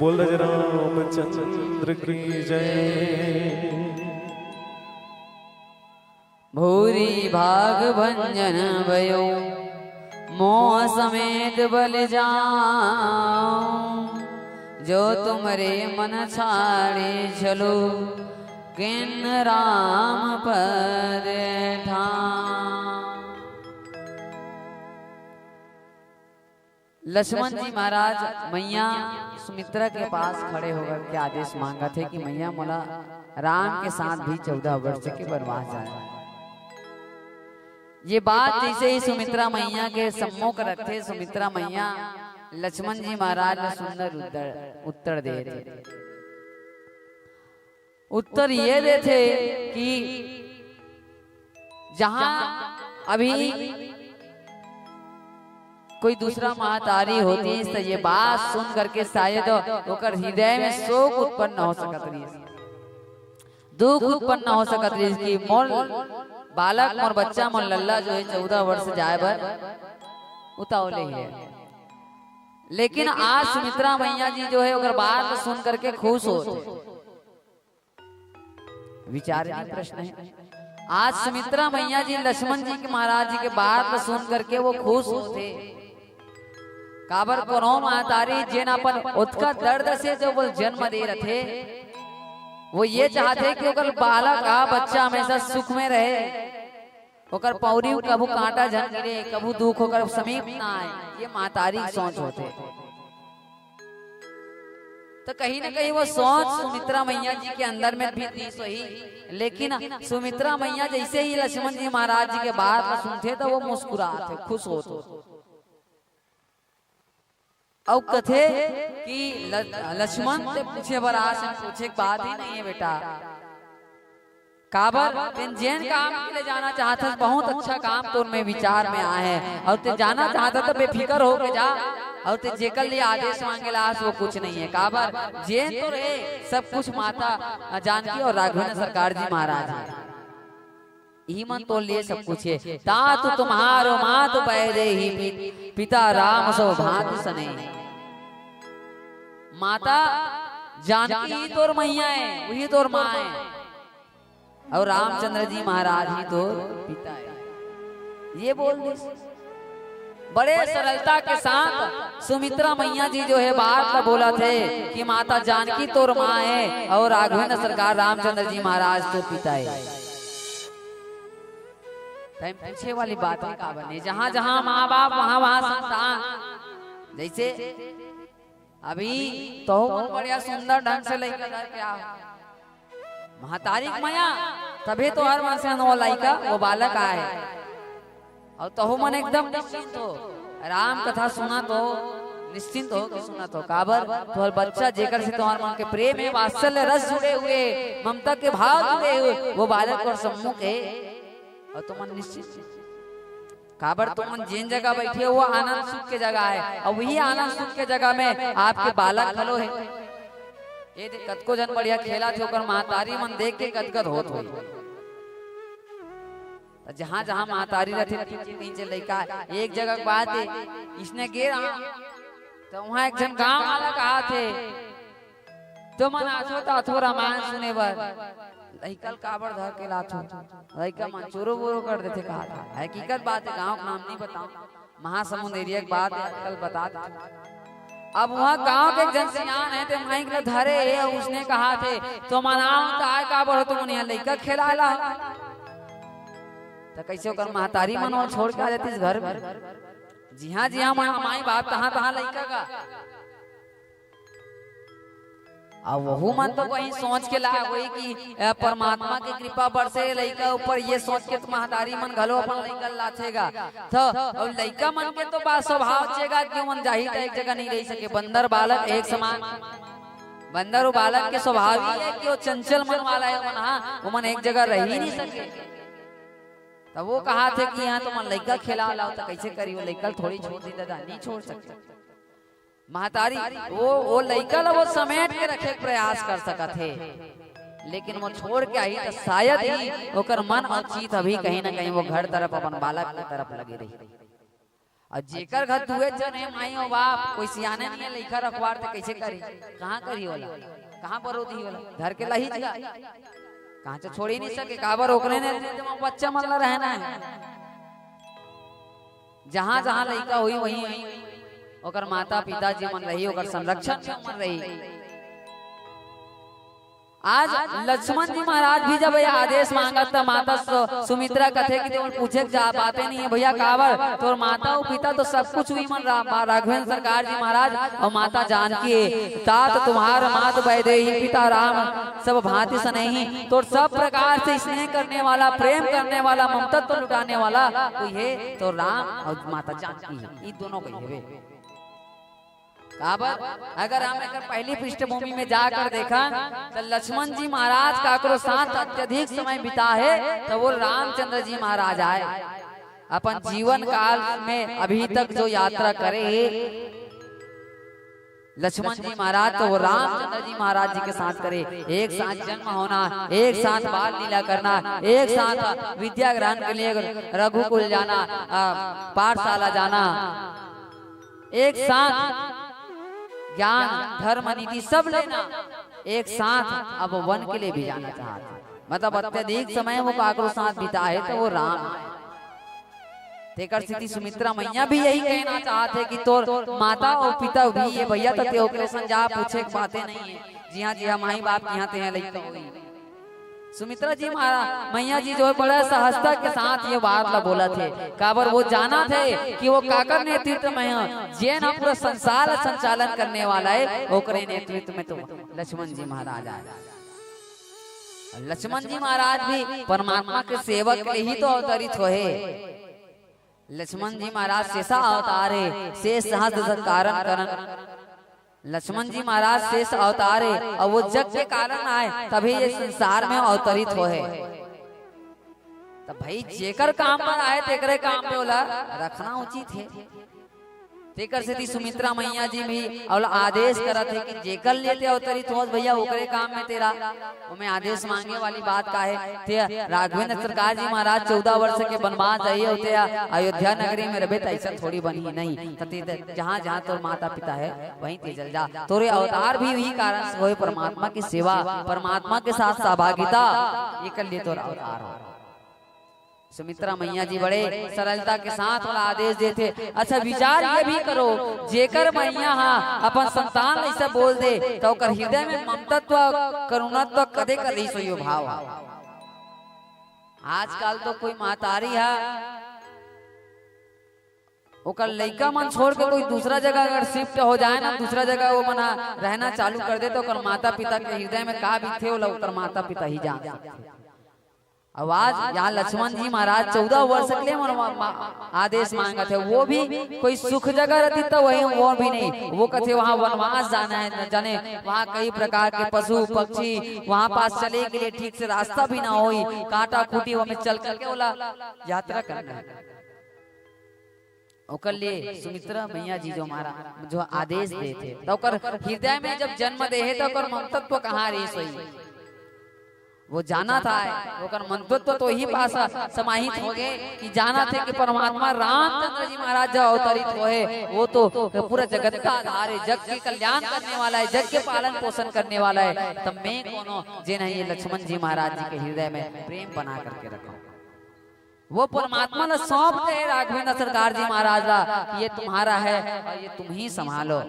बोल राजा रामचंद्र की जय। भूरि भाग भंजन भयो, मोह समेत बलि जाओ। जो तुम रे मन छाड़े छलो, कीन्ह राम पद ठान। लक्ष्मण जी महाराज मैया सुमित्रा के पास खड़े होकर के आदेश मांगथे कि मैया, मोला राम के साथ भी चौदह वर्ष के वनवास जाना। ये बात जैसे ही सुमित्रा मैया के सम्मुख रखथे, सुमित्रा मैया लक्ष्मण जी महाराज ला सुंदर उत्तर, उत्तर देथे। उत्तर ये देथे कि जहां अभी कोई दूसरा महतारी होतिस, त ये बात सुन करके शायद ओकर हृदय में शोक उत्पन्न हो सकत रहिस, दुख उत्पन्न हो सकत रहिस कि मोर बालक, मोर बच्चा, मोर लल्ला जो है चौदह वर्ष जाए बर उतावले हे। लेकिन आज सुमित्रा मैया जी जो है ओकर बात सुन करके खुश होथे। विचारणीय प्रश्न हे। आज सुमित्रा मैया जी लक्ष्मण जी के, महाराज जी के बात ला सुन करके वो खुश होथे। काबर कोनो महतारी जेन अपन ओतका दर्द से जो वो जन्म दे रथे, वो ये चाहथे कि ओकर बालक आ बच्चा हमेशा सुख में रहे, ओकर पौरी कभू कांटा झन गिरे, कभू दुख ओकर समीप ना आए, ये महतारी के सोच होथे। तो कहीं ना कहीं वो सोच सुमित्रा मैया जी के अंदर में भी दिस होही। लेकिन सुमित्रा मैया जैसे ही लक्ष्मण जी महाराज जी के बात ला सुनथे, तो वो मुस्कुराथे, खुश होथे। अउ कथे कि ल-, लक्ष्मण, ते पूछे बर आस हे, पूछे के बात ही नहीं है बेटा। काबर? तें जेन काम के लिए जाना चाहत हस, बहुत अच्छा काम तोर में विचार में आए हे, अउ तें जाना चाहत हस त बेफिकर होके जा, अउ तें जेकर लिए आदेश मांगे ला आस, वो कुछ नहीं है। काबर? जेन तोर हे सब कुछ माता जानकी अउ राघवेंद्र सरकार जी महाराज हे। इही मन तोर लिए सब कुछ हे। तात तुम्हारो मात वैदेही पित-, पिता राम सो भांति सनेही। माता जानकी ही तोर मैया हे, वही तोर माँ हे। अउ रामचंद्र जी महाराज ही तोर पिता हे। ये बोल दिस। बड़े सरलता के साथ सुमित्रा मैया जी जो है बात ला बोलथे कि माता जानकी तोर माँ हे अउ राघवेंद्र सरकार रामचंद्र जी महाराज तोर पिता हे। तैं पूछे वाली बात हे, काबर नहीं? जहाँ जहाँ माँ बाप, वहाँ वहाँ संतान। जैसे अभी तोहू मन बढ़िया सुंदर ढंग से लइका धर के आव। महतारी के मया, तभे तोहर मन से वो लइका, वो बालक आए। अउ तोहू मन एकदम निश्चिंत हो, राम कथा सुनत हो, निश्चिंत हो के सुनत हो। काबर? तोहर बच्चा जेकर से तोहर मन के प्रेम हे, वात्सल्य रस जुड़े हुए, ममता के भाव जुड़े हुए, वो बालक तोर सम्मुख हे। अउ तुमन निश्चित, काबर तुमन जेन जगह बइठे हो, वो आनंद सुख के जगह हे, अउ वही आनंद सुख के जगह में आपके बालक घलो हे। ये दे-, कतको झन बढ़िया खेलत हे, ओकर महतारी मन देख के गदगद होत होही। त जहाँ जहाँ महतारी रहिथे, तीन तीन लइका, एक जगह के बात हे, इसने गे रहा, त उहाँ एक झन गाँव वाला कहत हे, तुमन आथो त आथो रामायण सुने बर, लइका ल काबर धर के लाथो? लइका मन चोरो बोरो कर देथे कहत हे। हकीकत बात हे, गाँव के नाम नहीं बताओ, महासमुंद एरिया के बात हे, आजकल बता देथे। अब उहाँ गाँव के एक झन सियान हे, ते माइक ल धरे हे, उसने कहत हे, तुमन आव त आय काबर हो, तुमन इहाँ लइका खेलाय ला। त कइसे ओकर महतारी मन ओला छोड़ के आ जातिस घर में? जिहाँ जिहाँ मन माई बाप, तहाँ तहाँ लइका का। अब वहू मन तो वही सोच के लाय होही कि, अ, परमात्मा के कृपा बरसे लइका ऊपर, ये सोच के तो महतारी मन घलो अपन लइका ल लाथे गा। तो अब लइका मन के तो बात स्वभाव चेगा कि ओमन जाही त एक जगह नहीं रहि सके। बंदर बालक एक समान, बंदर अउ बालक के स्वभाव ही हे कि वो चंचल मन वाला हे, ओमन, हाँ, ओमन एक जगह रहि नहीं सके। तब वो कहत हे कि इहाँ तुमन लइका खेलाय ला, त कइसे करही, वो लइका ल थोड़ी छोड़ दी दादा, नहीं छोड़ सकते। महतारी वो, वो लइका ला वो समेट के रखे के प्रयास कर सकत हे, लेकिन वो छोड़ के आही त शायद ही ओकर मन अउ चित अभी कहीं ना कहीं वो घर तरफ, अपन बालक के तरफ लगे रही। अउ जेकर घर दुए झन हे, माई अउ बाप, कोई सियाने नहीं हे, लइका रखवार, त कइसे करही? कहाँ करही ओला? कहाँ परोसही ओला? धर के लाही जगह, कहाँ से छोड़ ही नहीं सके, काबर ओकरे ने बच्चा मन ला रहना हे। जहाँ जहाँ लइका होही, वहीं ओकर माता पिता जी मन रही, ओकर संरक्षण में मन रही। आज लक्ष्मण जी महाराज भी जब ये आदेश मांगत, त माता सु-, सुमित्रा कथे कि तुमन पूछे के जा-, बाते नहीं हे भइया, काबर तोर माता अउ पिता तो सब कुछ उही मन रा-, मा-, राघवेंद्र सरकार जी महाराज अउ माता जानकी हे। तात तुम्हार मात वैदेही पिता राम सब भांति सनेही। तोर सब प्रकार से स्नेह करने वाला, प्रेम करने वाला, ममता तो लुटाने वाला कोई हे तो राम अउ माता जानकी हे, ये दोनों कोई हवे। काबर, अगर हम एकर पहली पृष्ठभूमि में जाकर देखन, त लक्ष्मण जी महाराज काकरो साथ अत्यधिक समय बिताए हे, त वो रामचंद्र जी महाराज आय। अपन जीवन काल में अभी तक जो यात्रा करे हे लक्ष्मण जी महाराज, त वो रामचंद्र जी महाराज जी के साथ करे। एक साथ जन्म होना, एक साथ बाल लीला करना, एक साथ विद्या ग्रहण के लिए रघुकुल जाना, अ, पाठशाला जाना, एक साथ ज्ञान, धर्म, नीति सब लेना, एक साथ अब वन के लिए भी जाना चाहत हे। मतलब अत्यधिक समय वो काकरो साथ बिताए हे, त वो राम हे। तेकर सेती सुमित्रा मैया भी यही कहना चाहत हे कि तोर माता अउ पिता भी हे भइया, त ते ओकरे संग जा पूछे के बाते नहीं हे। जिहाँ जिहाँ माई बाप, तिहाँ तिहाँ लइका होही। सुमित्रा जी महाराज, मैया जी जो हे, बड़ा सहजता के साथ ये बात ला बोलत हे, काबर वो जानत हे कि वो काकर नेतृत्व में हे, जेन ह पूरा संसार ला संचालन करने वाला हे, ओकरे नेतृत्व में तो लक्ष्मण जी महाराज आय। लक्ष्मण जी महाराज भी परमात्मा के सेवक के ही तो अवतरित होहे। लक्ष्मण जी महाराज शेषा अवतार हे, शेष सहस्त्र कारण करन। लक्ष्मण जी महाराज शेष अवतार हे, अउ वो जग के कारण आय, तभी ये संसार में अवतरित होहे। त भाई, जेकर काम पर आय, तेकरे काम पे ओला रखना उचित हे। तेकर सेती सुमित्रा मैया जी भी अउ आदेश करत हे कि जेकर लिए ते अवतरित होस भइया, ओकरे काम में तेरा, ओमे आदेश मांगे वाली बात का हे? ते राघवेंद्र सरकार जी महाराज चौदह वर्ष के वनवास जाही अउ ते अयोध्या नगरी में रहिबे, त अइसन थोड़ी बनही नहीं। त ते, ते जहाँ जहाँ तोर माता पिता हे, वहीं ते चल जा। तोरे अवतार भी उही कारण से होय, परमात्मा की सेवा, परमात्मा के साथ सहभागिता, एकर लिए तोर अवतार हो। सुमित्रा मैया जी बड़े सरलता के साथ ओला आदेश देथे। अच्छा, विचार ये भी करो, जेकर मैया हा अपन संतान ला अइसे बोल दे, त ओकर हृदय में ममतत्व, करुणत्व कदे कर रहिस होही ओ भाव। आजकल तो कोई महतारी हा ओकर लइका मन छोड़ के कोई दूसरा जगह अगर shift हो जाए ना, दूसरा जगह वो मन हा रहना चालू कर दे, त ओकर माता पिता के हृदय में का बीतथे, ओला ओकर माता पिता ही जान सकथे। अब आज यहाँ लक्ष्मण जी महाराज चौदह वर्ष के लिए मन-, मा-, आदेश मांगत हे, वो भी कोई सुख जगह रहती तो वही, वो भी नहीं। वो कथे वहाँ वनवास जाना हे, जाने वहाँ कई प्रकार के पशु पक्षी वहाँ पास चले के लिए ठीक से रास्ता भी ना होई, कांटा खूंटी, वो में चल करके ओला यात्रा करना हे। ओकर लिए सुमित्रा मैया जी जो हमारा जो आदेश देथे, तो ओकर हृदय में जब जन्म दे हे, तो ओकर ममतत्व कहाँ रहिस होही? वो जानत हे, ओकर ममतत्व तो इही पास समाहित हो गए कि जानत हे कि परमात्मा रामचंद्र जी महाराज जो अवतरित होहे, वो तो पूरा जगत का आधार हे, जग के कल्याण करने वाला हे, जग के पालन पोषण करने वाला हे। तब मैं कोनो जे नहीं, ये लक्ष्मण जी महाराज जी के हृदय में प्रेम बना करके रखूं। वो परमात्मा ला सौंप दे राघवेंद्र सरकार जी महाराज ला, ये तुम्हारा है और ये तुम ही संभालो।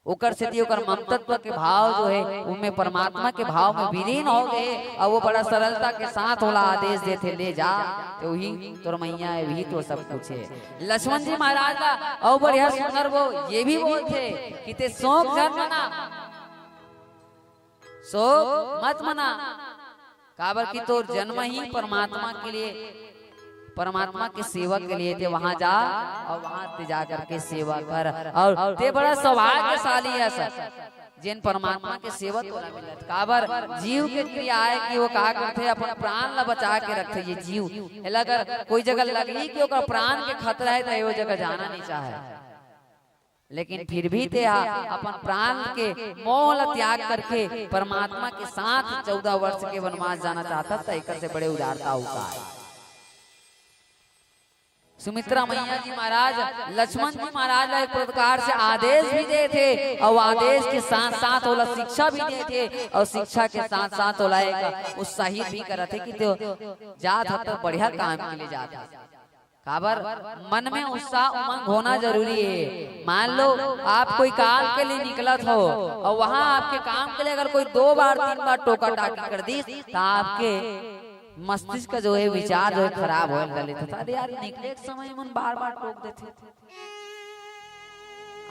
ओकर सेती ओकर ममतत्व के भाव जो हे, उमे परमात्मा के भाव में विलीन हो गए, और वो बड़ा सरलता के साथ ओला आदेश देथे, "ले जा, ते उही तोर मैया हे, उही तो सब कुछ हे।" लक्ष्मण जी महाराज ला अउ बढ़िया सुंदर वो ये भी बोलथे कि ते शोक झन मना, शोक मत मना, काबर कि तोर जन्म ही परमात्मा के लिए, परमात्मा के सेवा के लिए। ते वहां जा और वहां ते जा करके सेवा कर, और ते बड़ा सौभाग्यशाली हे सर, जेन परमात्मा के सेवा तोला मिलत। काबर जीव के क्रिया हे कि वो का करथे, अपन प्राण ला बचा के रखथे। ये जीव एला अगर कोई जगह लगही कि ओकर प्राण के खतरा हे, तो वो जगह जाना नहीं चाहे। लेकिन फिर भी ते हा अपन प्राण के मोह ला त्याग करके परमात्मा के साथ चौदह वर्ष के वनवास जाना चाहत हे, त एकर से बड़े उदारता अउ का हे। सुमित्रा मैया जी महाराज लक्ष्मण जी महाराज ला एक प्रकार से आदेश भी देथे, और आदेश के साथ साथ ओला शिक्षा भी देथे, और शिक्षा के साथ साथ ओला एक उत्साहित भी करत हे कि ते जात हे तो बढ़िया काम के लिए जात हे। काबर मन में उत्साह उमंग होना जरूरी हे। मान लो आप कोई काम के लिए निकलत हो और वहां आपके काम के लिए अगर कोई दो बार तीन बार टोका टाकी कर दिस, तो आपके मस्तिष्क जो हे, विचार जो हे, खराब होए लगे। तो अरे यार, निकले के समय मन बार बार टोक देथे।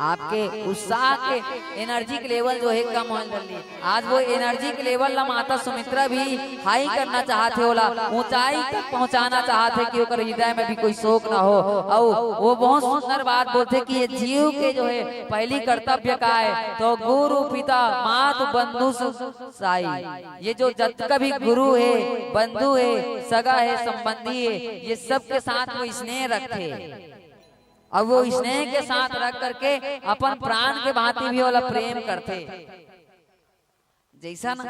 आपके उत्साह के एनर्जी के लेवल जो हे कम होने लगी। आज वो एनर्जी के लेवल ला माता सुमित्रा भी हाई करना चाहत हे, ओला ऊंचाई तक पहुंचाना चाहत हे कि ओकर हृदय में भी कोई शोक ना हो। और वो बहुत सुंदर बात बोलथे कि ये जीव के जो हे पहली कर्तव्य का हे, तो गुरु पिता मात बंधु सु-, साई, ये जो जतका भी गुरु हे, बंधु हे, सगा हे, संबंधी हे, ये सबके साथ वो स्नेह रखथे। अब वो स्नेह के साथ रख करके अपन प्राण के भांति भी ओला प्रेम करथे। जैसन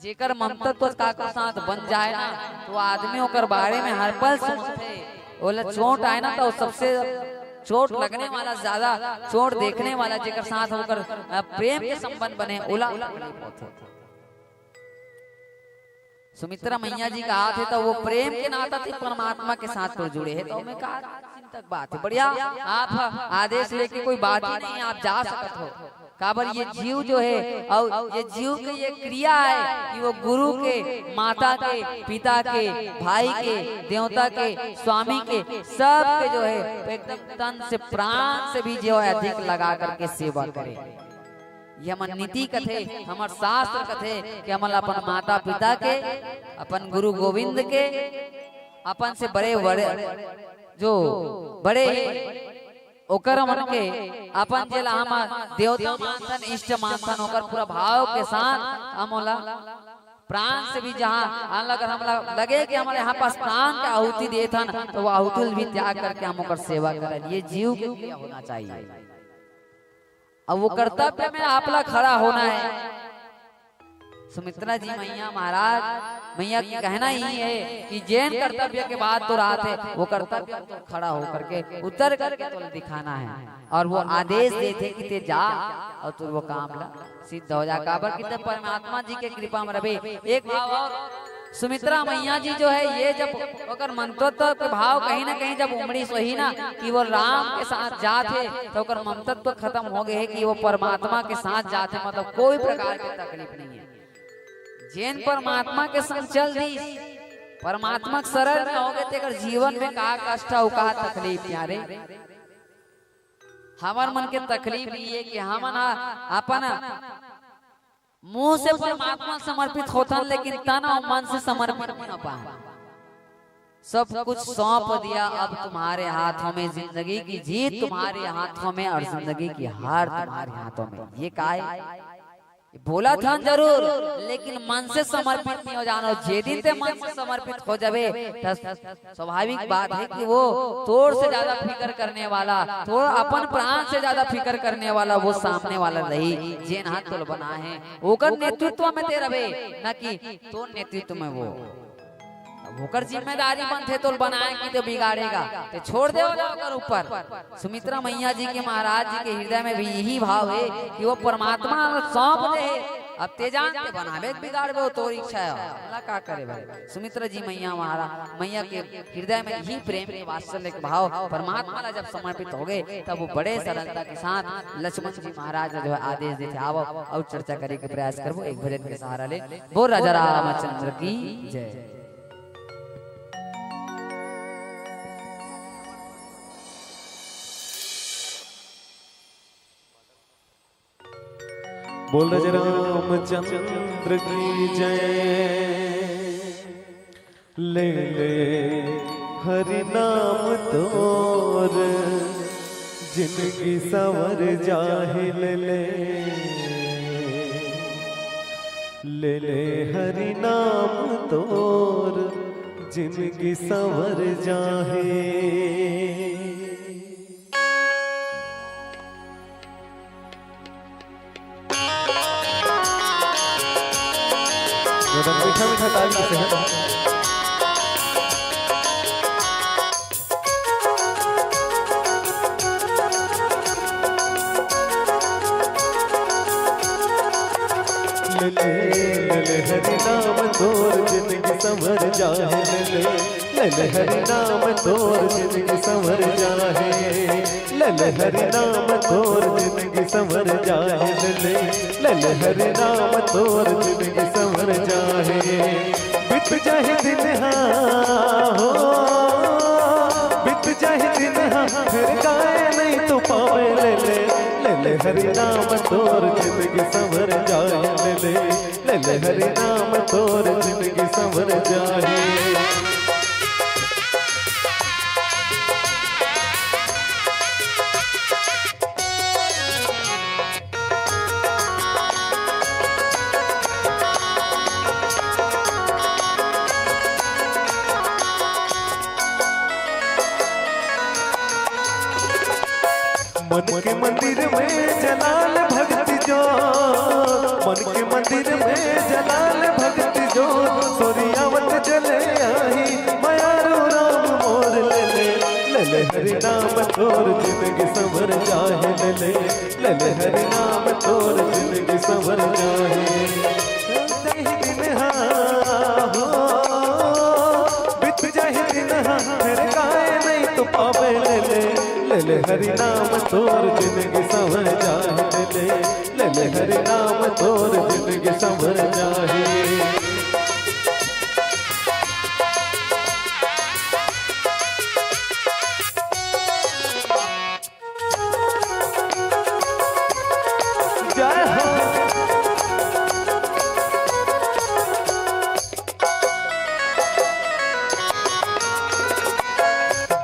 जेकर ममतत्व काकर साथ बन जाए ना, तो आदमी ओकर बारे में हर पल सोचथे। ओला चोट आए ना, तो सबसे चोट लगने वाला, ज्यादा चोट देखने वाला, जेकर साथ ओकर, अ, प्रेम के संबंध बने, ओला तकलीफ होथे। सुमित्रा मैया जी कहाथे, तो वो प्रेम के नाता ते परमात्मा के साथ तो जुड़े हे, तो ओमे का चिंता के बात हे? बढ़िया, आप आदेश लेके कोई बात ही नहीं, आप जा सकत हो। काबर ये जीव जो हे, और ये जीव के ये क्रिया हे कि वो गुरु के, माता के, पिता के, भाई के, देवता के, स्वामी के, सबके जो हे, एकदम तन से, प्राण से भी जो हे, अधिक लगा करके सेवा करे। ये हमर नीति कथे, हमर शास्त्र कथे कि हमन ला अपन माता पिता के, अपन गुरु गोविंद के, अपन से बड़े बड़े, जो बड़े हे, ओकर मन के अपन जेला हम देवता मानथन, इष्ट मानथन, ओकर पूरा भाव के साथ हम ओला प्राण से भी जहाँ, अगर हमला लगे कि हमर यहाँ पास प्राण के आहुति देथन, तो वो आहुति भी त्याग करके हम ओकर सेवा करन। ये जीव के क्रिया होना चाहिए। अब वो कर्तव्य में आपला खड़ा होना हे। सुमित्रा जी, मैया महाराज, मैया के कहना ही हे कि जेन कर्तव्य के बात तो रहिथे, वो कर्तव्य तो खड़ा होकर के, उतर करके तो दिखाना हे। और वो आदेश देथे कि ते जा और तोर वो काम ला सिद्ध हो जा। काबर कि ते परमात्मा जी के कृपा में रहे। एक भाव और, सुमित्रा मैया जी जो हे, ये जब ओकर ममतत्व के भाव कहीं ना कहीं जब उमड़िस होही ना कि वो राम के साथ जात हे, तो ओकर ममतत्व खत्म हो गए हे कि वो परमात्मा के साथ जात हे, मतलब कोई प्रकार के तकलीफ नहीं हे। जेन परमात्मा के संग चल दिस, परमात्मा के शरण में होगे, तेकर जीवन में का कष्ट अउ का तकलीफ, यारे। हमर मन के तकलीफ ये हे कि हमन ह अपन मुंह से परमात्मा समर्पित होथन, लेकिन तन और मन से समर्पित नहीं हो पाए। सब कुछ सौंप दिया, अब तुम्हारे हाथों में, जिंदगी की जीत तुम्हारे हाथों में और जिंदगी की हार तुम्हारे हाथों में। ये काय? ये बोला था जरूर, लेकिन मन से समर्पित नहीं हो जानो। जे दिन ते मन से समर्पित हो जावे, त स्वाभाविक बात है कि वो तोर से ज्यादा फिकर करने वाला, तोर अपन प्राण से ज्यादा फिकर करने वाला वो सामने वाला रही, जेन हा तोल बनाए है, ओकर नेतृत्व में ते रहे, न कि तोर नेतृत्व में वो। अब ओकर जिम्मेदारी बनथे तोल बनाए कि ते बिगाड़ेगा, ते छोड़ दे ओला ओकर ऊपर। सुमित्रा मैया जी के, महाराज जी के हृदय में भी यही भाव है कि वो परमात्मा ला सौंप दे। अब ते जान ते बनाबे के बिगाड़बे, वो तोर इच्छा है, हमला का करे भाई। सुमित्रा जी मैया महाराज, मैया के हृदय में यही प्रेम के वात्सल्य के भाव, परमात्मा ला जब समर्पित हो गए, तब वो बड़े सरलता के साथ लक्ष्मण जी महाराज जो है आदेश देथे, "आवो, अउ चर्चा करे के प्रयास करबो, एक भजन के सहारा ले।" बोल राजा रामचंद्र की जय। बोल राजा रामचंद्र की जय। ले ले हरि नाम तोर, जिनगी संवर जाहे। ले ले, ले ले हरि नाम तोर, जिनगी संवर जाहे। एकदम मीठा मीठा ताली से है। ले ले, ले ले हरि नाम तोर, जिनगी संवर जाहे। ले ले, ले ले हरि नाम तोर, जिनगी संवर जाहे। ले ले हरि नाम तोर, जिनगी संवर जाहे। ले ले, ले ले हरि नाम तोर, जिनगी संवर जाहे। बीत जाहे दिन हा हो, बीत जाहे दिन हा, फिर काय नहीं तो पावे। ले ले, ले ले हरि नाम तोर, जिनगी संवर जाहे। ले ले, ले ले हरि नाम तोर, जिनगी संवर जाहे। मन के मंदिर में जलाल भक्ति जोत, मन के मंदिर में जलाल भक्ति जोत, सोरियावत चले आही मयारू राम मोर। ले ले, ले ले हरि नाम तोर, जिनगी संवर जाहे। ले ले, ले ले हरि नाम तोर, जिनगी संवर जाहे। कई दिन हा हो, बीत जाही दिन हा, फिर काय नहीं तो पावे। ले ले, ले ले हरि नाम तोर, जिनगी संवर जाहे। ले ले, ले ले हरि नाम तोर, जिनगी संवर जाहे। जय हो।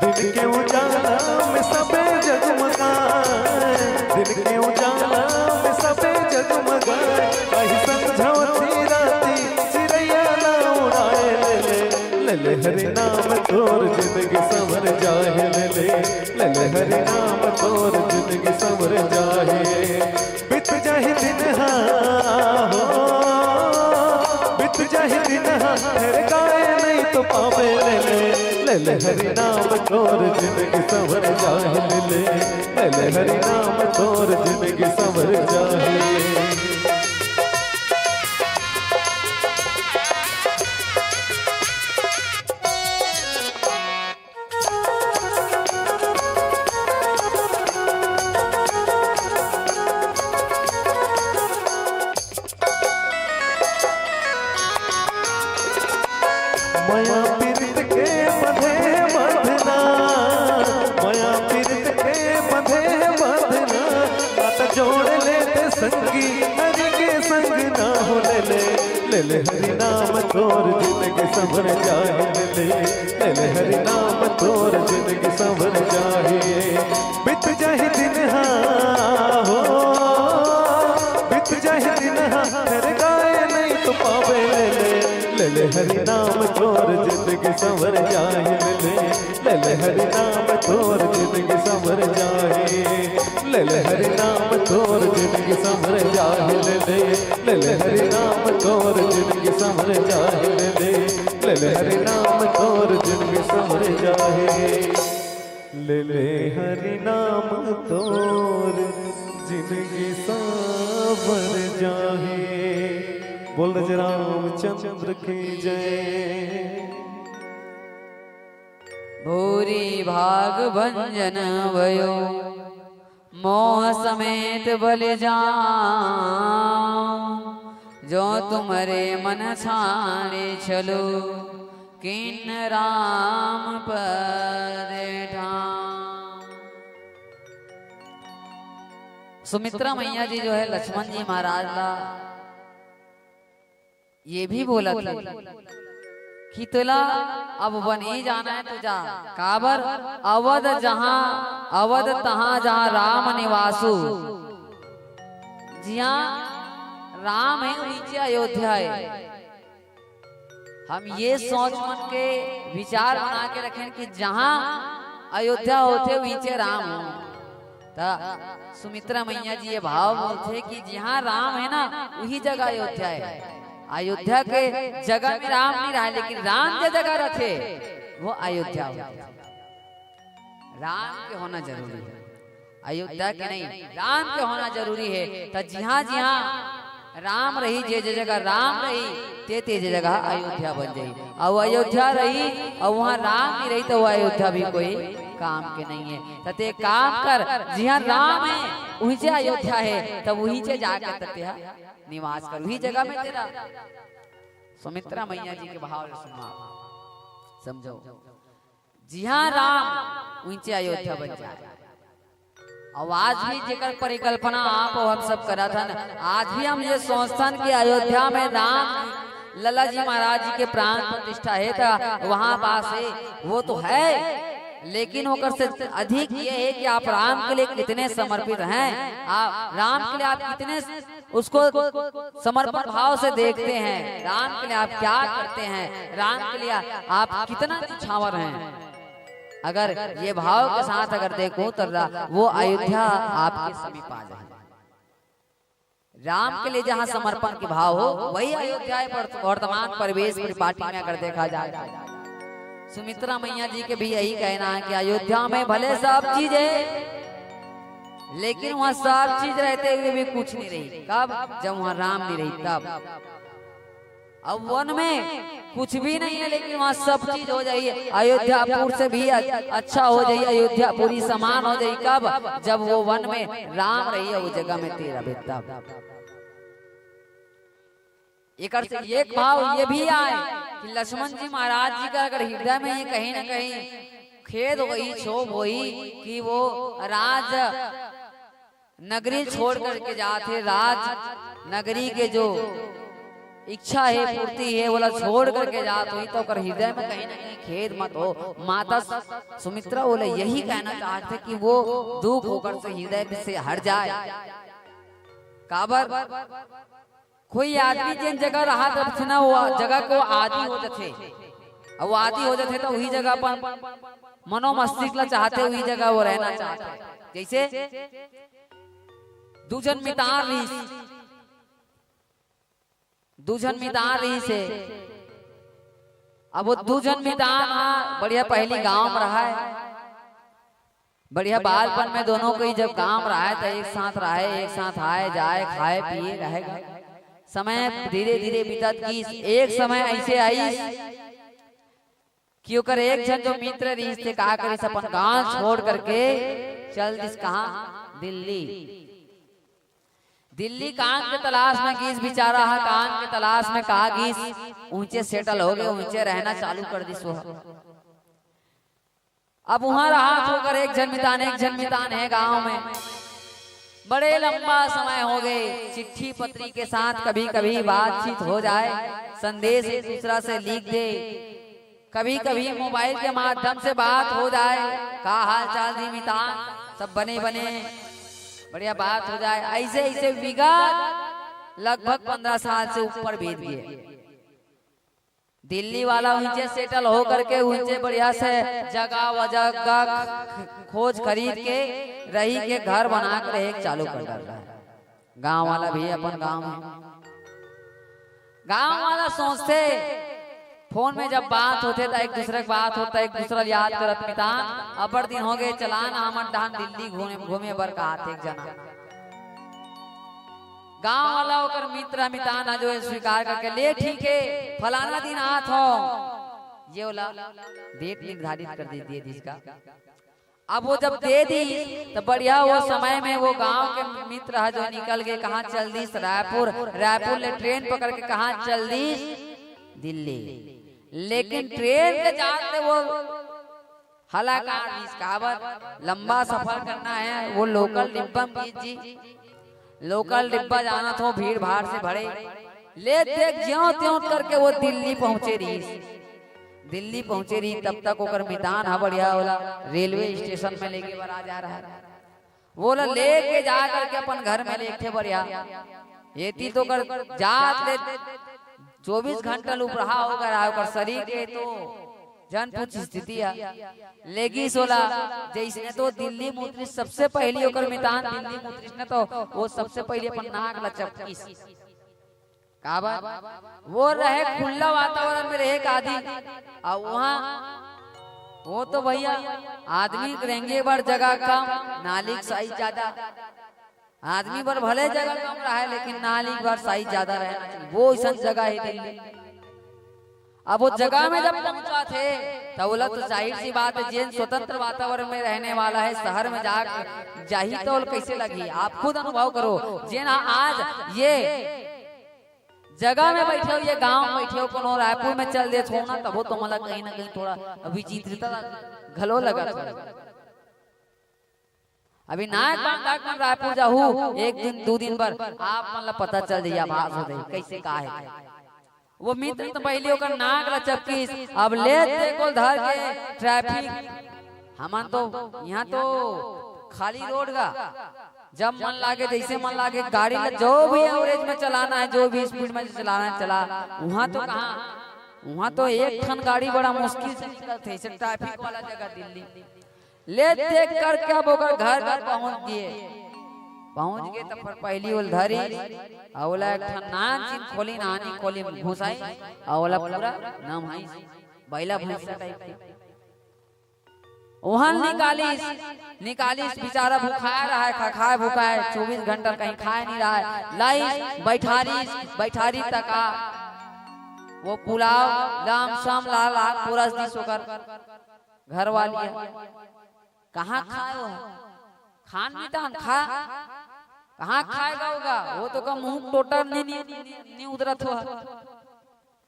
दिन के उजाला में सबे जगमगाए, दिन के उजाला में सबे जगमगाए, अइसन झवती राती चिरैया ला उड़ाए। ले ले, ले ले हरि नाम तोर, जिनगी संवर जाहे। ले ले, ले ले हरि नाम तोर, जिनगी संवर जाहे। बीत जाही दिन हा हो, बीत जाही दिन हा, फिर काय नहीं तो पावे। ले ले, ले ले हरि नाम तोर, जिनगी संवर जाहे। ले ले, ले ले हरि नाम तोर, जिनगी संवर जाहे। मया पीरित के बंधना, मया पीरित के बंधे बंधना, हाथ जोड़ लेते संगी हरि के संग ना। ले हरि नाम तोर जिंदगी संवर जाही, ले ले हरि नाम तोर जिंदगी संवर जाही। बीत जाही दिन हा हो, बीत जाही दिन हा, घर गाय नहीं तो पावे, ले ले, ले ले हरि नाम तोर जिंदगी संवर जाही, ले ले, ले ले हरि नाम तोर जिंदगी संवर जाही, ले ले हरि नाम तोर जिंदगी संवर जाही, ले ले, ले ले हरि नाम तोर जिंदगी संवर जाही, ले ले, ले ले हरि नाम तोर जिंदगी संवर जाही, ले ले हरि नाम तोर जिंदगी संवर जाही। बोल रजे रामचंद्र की जय। भूरि भाग भंजन भयो, मोह समेत बलि जाम। जो तुम्हरे मन छाड़े छलो, कीन्ह राम पद ठाम। सुमित्रा मैया जी जो है लक्ष्मण जी महाराज ला ये भी बोलत हे कि तोला अब वन ही जाना हे तो जा। काबर? अवध जहाँ, अवध तहाँ जहाँ राम निवासु, जिहाँ राम हे उहींचे अयोध्या हे। हम ये सोच मन के विचार बना के रखेन कि जहाँ अयोध्या होथे उहींचे राम हो। त सुमित्रा मैया जी ये भाव बोलथे कि जिहाँ राम हे ना, उही जगह अयोध्या हे। अयोध्या के जगह में राम नहीं रहा, लेकिन राम जे जगह रथे, वो अयोध्या होथे। राम के होना जरूरी हे, अयोध्या के नहीं, राम के होना जरूरी हे। त जिहाँ जिहाँ राम रही, जे जे जगह राम रही, ते ते जे जगह अयोध्या बन जाही। अउ अयोध्या रही अउ उहाँ राम नहीं रही, त वो अयोध्या भी कोई काम के नहीं हे। त ते काम कर, जिहाँ राम हे, उहींचे अयोध्या हे, तब उहींचे जाके त तेहा निवास कर, उही जगह में तेरा। सुमित्रा मैया जी के भाव ल सुना, समझो। जिहाँ राम, उहींचे अयोध्या बन जाए। अउ आज भी जेकर परिकल्पना आप अउ हम सब करत हन, आज भी हम ये सोचथन कि अयोध्या में राम लला जी महाराज जी के प्राण प्रतिष्ठा हे, त वहाँ पास हे, वो तो है, लेकिन ओकर से अधिक ये हे कि आप राम के लिए कितने समर्पित हैं, आप राम के लिए आप कितने उसको समर्पण भाव से देखते हैं, राम के लिए आप क्या करते हैं, राम के लिए आप कितना निछावर हैं। अगर ये भाव के साथ अगर देखो तो रा-, वो अयोध्या आपके समीप आ जाए। राम के लिए जहाँ समर्पण के भाव हो, वही अयोध्या हे। वर्त-, वर्तमान परिवेश परिपाटी में अगर देखा जाए तो सुमित्रा मैया जी के भी यही कहना हे कि अयोध्या में भले सब चीज हे, लेकिन वहाँ सब चीज रहते हुए भी कुछ नहीं रही। कब? जब वहाँ राम नहीं रही, तब। अब वन में कुछ भी नहीं हे, लेकिन वहाँ सब चीज हो जाही। अयोध्यापुर से भी अ-, अच्छा हो जाही, अयोध्यापुरी समान हो जाही। कब? जब वो वन में राम रही, वो जगह में ते रहे, तब। एकर से एक भाव ये भी आए कि लक्ष्मण जी महाराज जी का अगर हृदय में ये कहीं ना कहीं खेद होही, क्षोभ होही कि वो राज नगरी छोड़ करके जात हे, राज नगरी के जो इच्छा हे, पूर्ति हे, वोला छोड़ करके जात होही, त ओकर हृदय में कहीं ना कहीं खेद मत हो। माता सुमित्रा वोला यही कहना चाहत हे कि वो दुख ओकर से हृदय से हट जाए। काबर? कोई आदमी जेन जगह रहत रथे ना, वो जगह को आदी हो जाथे। अब वो आदी हो जाथे, त उही जगह अपन मनोमस्तिष्क ला चाहथे, उही जगह वो रहना चाहथे। जैसे दू झन मितान रहिस, दू झन मितान रहिस हे। अब वो दू झन मितान हा बढ़िया पहली गांव में रहय, बढ़िया बालपन में दोनों कोई जब गांव में रहय, त एक साथ रहय, एक साथ आय जाय, खाय पिए, रहय। समय धीरे धीरे बीतत गिस। एक समय ऐसे आइस कि ओकर एक झन जो मित्र रहिस, ते का करिस, अपन गांव छोड़ करके चल दिस। कहाँ? दिल्ली। दिल्ली काम के तलाश में गिस, बेचारा हा काम के तलाश में का गिस, उहींचे सेटल हो गे, उहींचे रहना चालू कर दिस वो। अब उहाँ रहत हे ओकर एक झन मितान, एक झन मितान हे गांव में। बड़े लंबा समय हो गए, चिट्ठी पत्री के साथ कभी-कभी बातचीत हो जाए, संदेश एक दूसरा से लिख दे, कभी-कभी मोबाइल के माध्यम से बात हो जाए, का हाल चाल जी मितान, सब बने बने, बढ़िया बात हो जाए। ऐसे ऐसे विगत लगभग पंद्रह साल से ऊपर बीत गए। दिल्ली वाला उनसे सेटल होकर के उनसे बढ़िया से जगह वजह का खोज खरीद के रही के घर बना के रहे चालू कर डाल रहा है। गांव वाला भी अपन गांव में, गांव वाला सोचते, फोन में जब बात होते तो एक दूसरे की बात होता, एक दूसरे याद करत मितान, अबर दिन हो गए चलान हमन डाहन दिल्ली घूमे, घूमे बर कहा थे एक जना। गांव वाला ओकर मित्र मितान ह जो स्वीकार करके, "ले ठीक है, फलाना दिन आत हो।" ये वाला डेट निर्धारित कर दे दिए जिसका। अब वो जब दे दी तो बढ़िया, वो समय में वो गांव के मित्र ह जो निकल गए, कहाँ चल दीस? रायपुर। रायपुर ले ट्रेन पकड़ के कहाँ चल दीस? दिल्ली। लेकिन ट्रेन के जाते वो हालांकि काबर लंबा सफर करना है, वो लोकल डिब्बा में कीजिए। लोकल डिब्बा जाना तो भीड़ भाड़ से भरे। ले देख, ज्यों त्यों करके वो दिल्ली पहुंचे रही। दिल्ली पहुंचे रही, तब तक ओकर मितान ह बढ़िया ओला रेलवे स्टेशन में लेके बर आ जा रहा है। वो ला लेके जा करके अपन घर में लेके बढ़िया। ये ती तो कर जात ले चौबीस घंटा लुपरहा होकर आए, ओकर शरीर के तो जन पूछ स्थिति है। लेगी सोला, जैसने तो दिल्ली मुतरिस, सबसे पहली ओकर मितान दिल्ली मुतरिस ने तो वो सबसे पहली अपन नाक ला चपकिस। काबर? वो रहे खुला वातावरण में रहे एक आदमी, और वहाँ वो तो भैया आदमी रेंगे बर जगह कम, नाली के साइज ज्यादा। आदमी बर भले जगह कम रहे, लेकिन नाली बर साइज ज्यादा रहना चाहिए। वो ऐसा जगह है दिल्ली। अब वो जगह में जब पहुंचा थे, तब बोला तो जाहिर सी बात है, जेन स्वतंत्र वातावरण में रहने वाला है, शहर में जा, जाही तो ओला कैसे लगी? आप खुद अनुभव करो। जेन आज ये जगह में बैठे हो, ये गांव में बैठे हो, कोनो रायपुर में चल देत हो ना, तबो तो मला कहीं ना कहीं थोड़ा विचित्रता घलो लगत हो। अभी नाक बांधा के मन रायपुर जाहू, एक दिन, दू दिन बर, आप मन ला पता चल जाई, आभास हो जाई, कैसे का है। वो मित्र तो पहली ओकर नाक ला चपकिस, अब ले देखो धर के ट्रैफिक। हमन तो यहाँ तो खाली रोड गा, जब मन लागे, जैसे मन लागे, गाड़ी ला जो भी एवरेज में चलाना है, जो भी स्पीड में चलाना है, चला। वहाँ तो कहाँ, वहाँ तो एक ठन गाड़ी बड़ा मुश्किल से निकलथे, ऐसे ट्रैफिक वाला जगह दिल्ली। ले देख करके अब ओकर घर घर पहुंच गए। पहुंच गए तो पर पहली ओल धरी, अउ ओला एक ठन नान चिन खोली, नानी खोली में घुसाई, अउ ओला पूरा नम्हाई, बैला भैंसा टाइप के। वहां निकालिस, निकालिस, बेचारा भुखाए रहा है, खखाए भुखाए, चौबीस घंटा कहीं खाए नहीं रहा है। लाइस, बैठारिस, बैठारी तका वो पुलाव, लाम सम ला ला, पुरस दिस ओकर घर वाली है। कहाँ खाए हो? खान मितान खा। कहाँ खाएगा होगा? वो तो का मुंह टोटर नहीं, नहीं, नहीं, नहीं उतरत हो।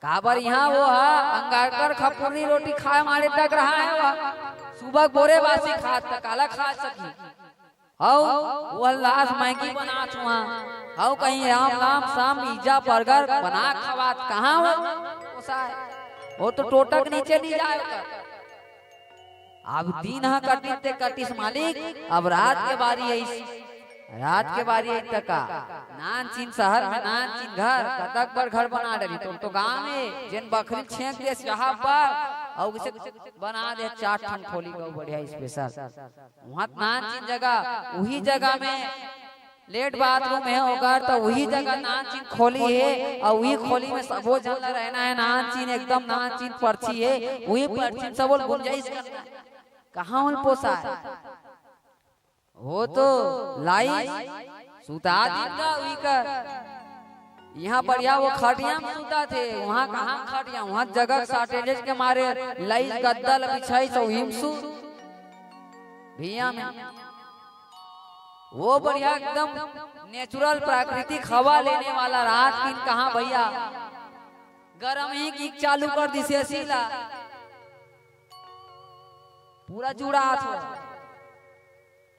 काबर यहाँ वो हा अंगारकर खपुरनी रोटी खाए मारे तक रहा है वह। सुबह बोरे बासी खात तक काला खा सकी। हौ, वो लास मैगी बनात हुआ। हौ, कहीं राम नाम साम पिज्जा बर्गर बना खवात कहाँ हो? वो सा-, वो तो टोटक नीचे नहीं जाए ओकर। अब दिन ह कटिस ते कटिस मालिक, अब रात के बारी आइस। रात के बारी आइस त का? नान चिन शहर में नान चिन घर, कतक बड़ घर बना डरी। तो, तो गांव में जेन बखरी छेंक देस यहाँ पर, अउ उसे बना दे चार ठन खोली गौ बढ़िया स्पेशल। वहाँ नान चिन जगह, उही जगह में लेट बाथरूम है ओकर, तो उही जगह नान चिन खोली है, अउ उही खोली में सबो झन ला रहना है। नान चिन एकदम नान चिन परछी है, उही परछी में सबो गुंजाइश करना है। कहाँ उन पोसा है? वो तो लाइस सुता दिन का उही कर। यहाँ बढ़िया वो खटिया में सुता थे, वहाँ कहाँ खटिया, वहाँ जगह shortages के मारे लाइस गद्दा ल बिछाइस अउ हिमसू भैया में वो बढ़िया एकदम natural प्राकृतिक हवा लेने वाला रात दिन कहाँ भैया, गरम ही की चालू कर दिस AC ला, पूरा जुड़ा हाथ हो।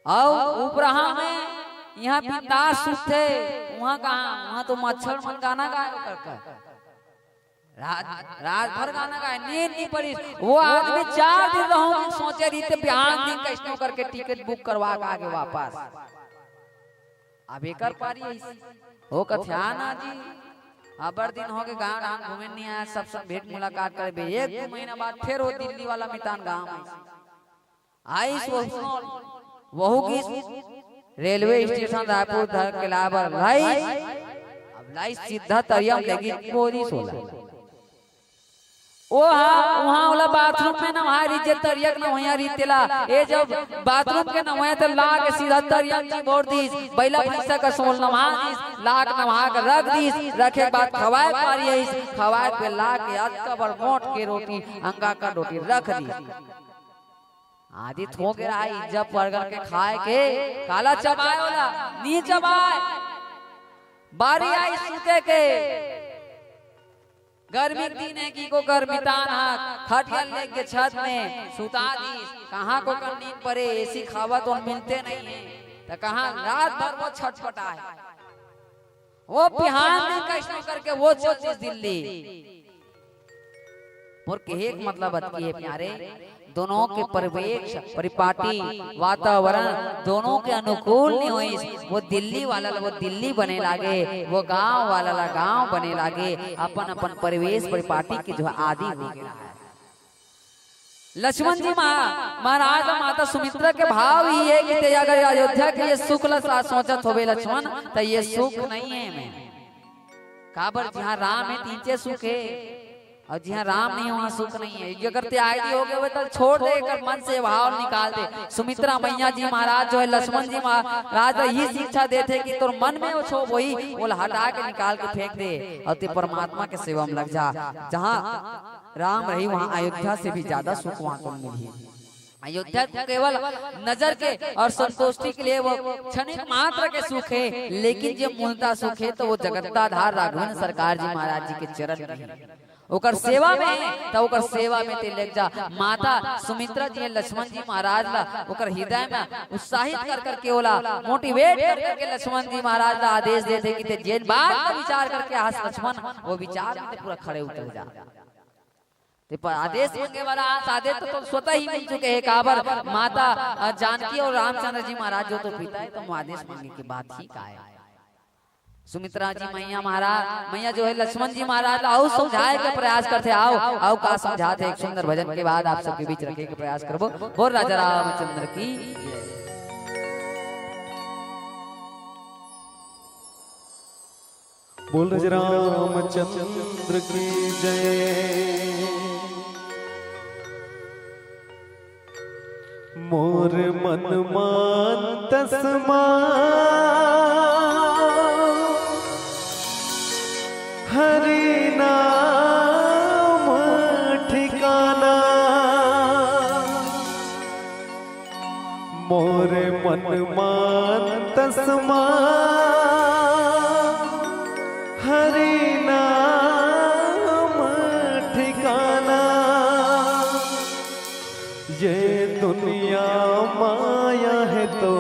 अउ उपरहा में इहाँ बिंदास सुतथे, उहाँ कहाँ? उहाँ तो मच्छर मन गाना गाए ओकर कर। रात, रात भर गाना गाए, नींद नहीं पड़ी। वो आदमी चार दिन रहूं सोचे रहिथे, बिहान दिन कइसनो करके टिकट बुक करवा के आगे वापस। अब एकर पारी अइसे। ओ कथे, "हाँ ना जी, अब्बड़ दिन होगे गांव डाहन घूमे नहीं आया, सब संग भेंट मुलाकात करबे।" एक दू महीना बाद फेर वो दिल्ली वाला मितान गांव आइस। आइस वो, वहू गिस रेलवे स्टेशन रायपुर धर के लाए बर लाइस। अब लाइस सीधा तरिया म लेगिस बोरिस ओला। ओ हा, उहाँ ओला बाथरूम में नवाए रहिस, जे तरिया के नवइया रहिस तेला। ए जब बाथरूम के नवइया त ला के सीधा तरिया में चिबोर दिस, बइला भइसा कस ओला नवा दिस, ला के नवा के रख दिस, रखे के बाद खवाए के पारी आइस, खवाए के ला के अतका बड़ मोट के रोटी, अंगाकर रोटी रख दिस। आदि थोक रहा इज्जत परगल के खाए के, काला चबाए ओला, नी चबाए। बारी आइस सुते के, गर्मी के दिन हे कि को गर्मितान हा खटिया लेके छत में सुता दिस। कहाँ को कर नींद परे, एसी हवा तो मिलते नहीं है, त कहाँ रात भर वो छटपटाए। वो बिहान दिन कइसनो करके वो चल दिस दिल्ली। मोर कहे के मतलब अतकी हे प्यारे, दोनों के परिवेश, परिपाटी, वातावरण दोनों के अनुकूल नहीं होइस। वो दिल्ली वाला ला वो दिल्ली बने लागे, वो गांव वाला ला गांव बने लागे, अपन अपन परिवेश परिपाटी के जो आदी हो गया है। लक्ष्मण जी महा-, महाराज अउ माता सुमित्रा के भाव ही हे कि ते अगर अयोध्या के ये सुख ला सा-, सोचत होबे लक्ष्मण, त ये सुख नहीं हे मैं। काबर जिहाँ राम हे, तीचे सुख हे, अउ जिहाँ राम नहीं, वहाँ सुख नहीं हे। ये अगर ते आगे हो गए हुए, त छोड़ दे, एकर मन से भाव निकाल दे। सुमित्रा मैया जी महाराज जो हे, लक्ष्मण जी महाराज ला यही शिक्षा देथे कि तोर मन में वो क्षोभ होही, ओला हटा के निकाल के फेंक दे, अउ ते परमात्मा के सेवा में लग जा। जहाँ राम रही, वहाँ अयोध्या से भी ज्यादा सुख वहाँ तुम मिली। अयोध्या तो केवल नजर के और संतुष्टि के लिए वो क्षणिक मात्र के सुख हे, लेकिन जो मूलता सुख हे, तो वो जगत्ताधार राघवेंद्र सरकार जी महाराज जी के चरण में हे। ओकर सेवा में हे, त ओकर सेवा में ते लेग जा। माता सुमित्रा जी हे लक्ष्मण जी महाराज ला ओकर हृदय में उत्साहित कर करके ओला मोटिवेट कर करके लक्ष्मण जी महाराज ला आदेश देथे कि ते जेन बात का विचार करके आस लक्ष्मण, वो विचार में ते पूरा खड़े उतर जा। ते पर आदेश मांगे वाला आस आदेश तो, तो स्वतः ही मिल चुके हे। काबर माता, अ, जानकी और रामचंद्र जी महाराज जो तो पिता हे, तो आदेश मांगे के बात ही का हे। सुमित्रा जी मैया महाराज, मैया जो हे लक्ष्मण जी महाराज ला अउ समझाए के प्रयास करथे। आओ, अउ का समझाथे, एक सुंदर भजन के बाद आप सबके बीच रखे के प्रयास करबो। बोल राजा रामचंद्र की। बोल राजा रामचंद्र की जय। मोर मन मानस मा हरि नाम ठिकाना। मोर मन मानस मा हरि नाम ठिकाना। ये दुनिया माया हे तो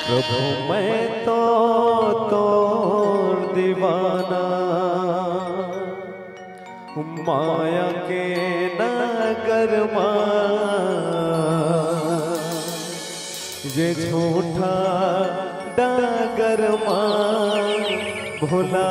प्रभु मैं तो तोर दीवाना। माया के नगर मा ये झूठा डगर मा भोला।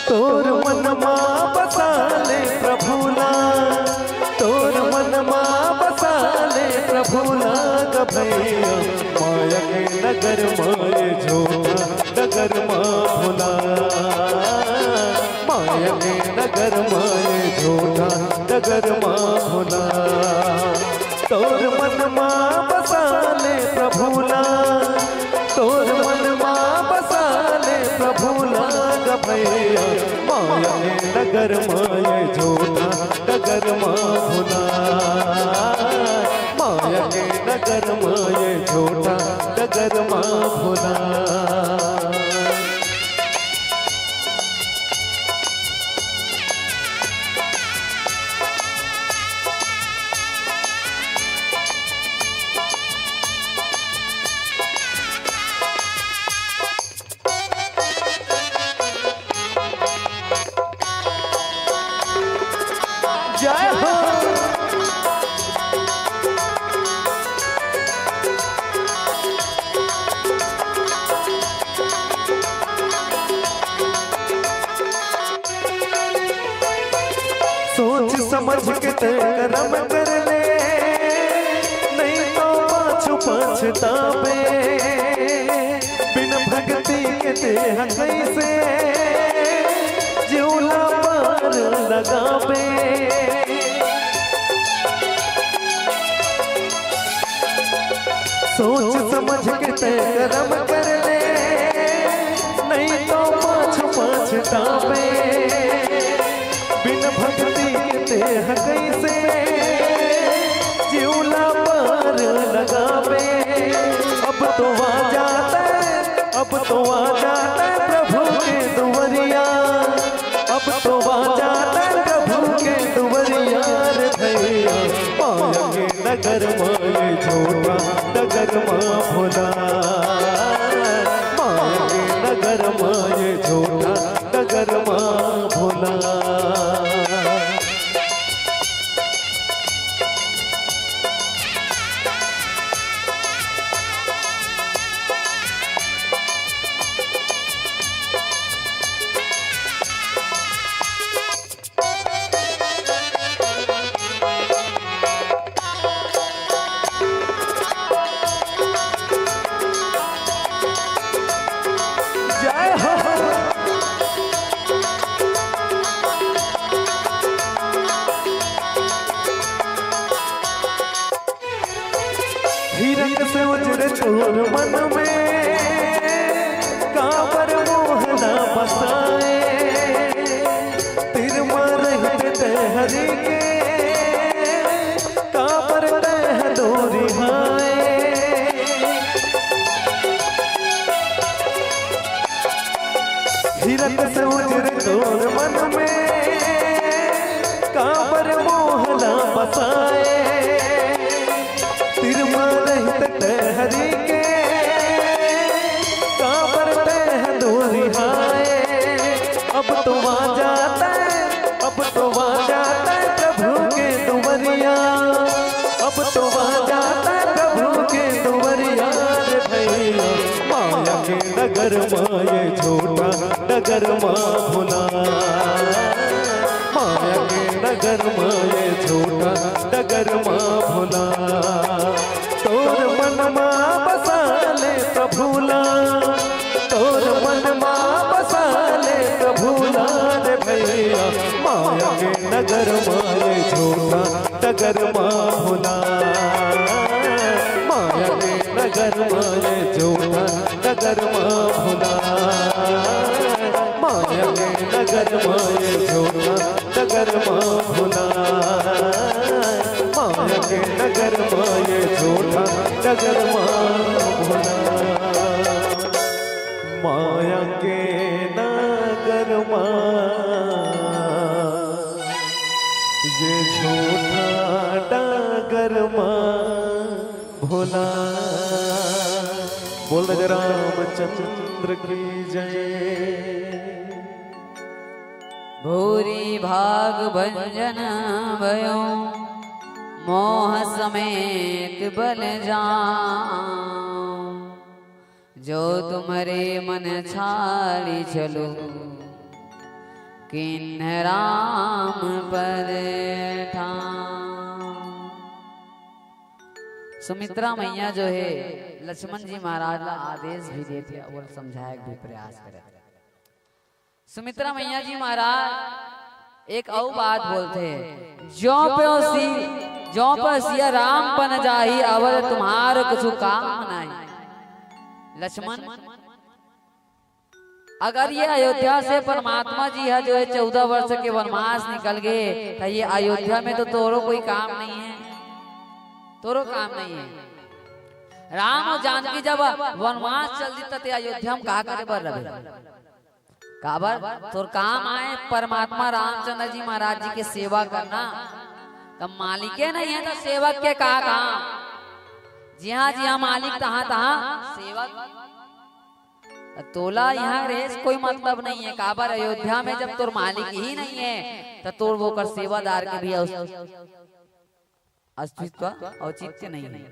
तोर मन मा बसा ले प्रभु ला, तोर मन मा बसा ले प्रभु ला ग भैया। माया के नगर मा ये झूठा डगर मा भोला, माया के नगर मा ये झूठा डगर मा भोला। तोर मन मा बसा ले प्रभु ला, तोर मन मा बसा ले प्रभु ला ग भैया। माया के नगर मा ये झूठा डगर मा भोला, माया के नगर मा ये झूठा डगर मा भोला। करम कर ले, नहीं तो पाछू पछताबे। बिन भक्ति के तेह कैसे जिउला पार लगाबे। सोच समझ के तय करम कर ले, नहीं तो पाछू पछताबे। बिन भक्ति के तेह कैसे जिउला पार लगाबे। अब तो आ जाता है, अब तो आ जाता है प्रभु के दुवरिया। अब तो आ जाता है प्रभु के दुवरिया रे भैया। माया के नगर माये झूठा डगर मा भोला। माया के नगर माये झूठा डगर मा भोला। जय हो। हिरक से उजर तोर मन में, काबर मोहना बसाए। तिर मा रहित तैं हरि के, काबर तैं दूरिहाए। हिरक से उजर तोर मन में, काबर मोहना बसाए। तिर मा रहित तैं हरि के, काबर तैं दूरिहाए। अब तो आ जाता है, अब तो आ जाता है प्रभु के दुवरिया। अब तो आ जाता है प्रभु के दुवरिया रे भैया। माया के नगर माये झूठा डगर मा भोला। माया के नगर माये झूठा डगर मा भोला। तोर मन मा बसा ले प्रभु ला, तोर मन मा बसा ले प्रभु ला रे भैया। माया के नगर माये झूठा डगर मा भोला। माया के नगर माये झूठा डगर मा भोला। माया के नगर माये झूठा डगर मा भोला। माया के नगर माये झूठा डगर मा भोला। माया के नगर मा ये झूठा डगर मा भोला। बोल राजा रामचंद्र की जय। भूरि भाग भंजन भयो, मोह समेत बल जाम। जो तुम रे मन छाड़ी चलो, किन्ह राम पद ठाम। सुमित्रा मैया जो है, लक्ष्मण जी महाराज ला आदेश भी देथे, अउ समझाए के भी प्रयास करे। सुमित्रा मैया जी महाराज एक अउ बात बोलथे, "ज्यों प्यों सी, ज्यों प्यों सिया राम बन जाही, अवध तुम्हार कुछु काम नाहीं।" लक्ष्मण, अगर ये अयोध्या से परमात्मा जी ह जो है चौदह वर्ष के वनवास निकल गए, त ये अयोध्या में तो तोरो कोई काम नहीं है, तोरो काम नहीं है। राम अउ जानकी जब वनवास चल दी, त ते अयोध्या में का करे बर रहे? काबर? तोर काम आय परमात्मा रामचंद्र जी महाराज जी के सेवा करना। तब मालिके नहीं है, तो सेवक के का काम? जिहाँ जिहाँ मालिक, तहाँ तहाँ सेवक। तोला यहाँ रहे से कोई मतलब नहीं है। काबर? अयोध्या में जब तोर मालिक ही नहीं है, तो तोर वोकर सेवादार के भी औस-, अस्तित्व औचित्य नहीं है।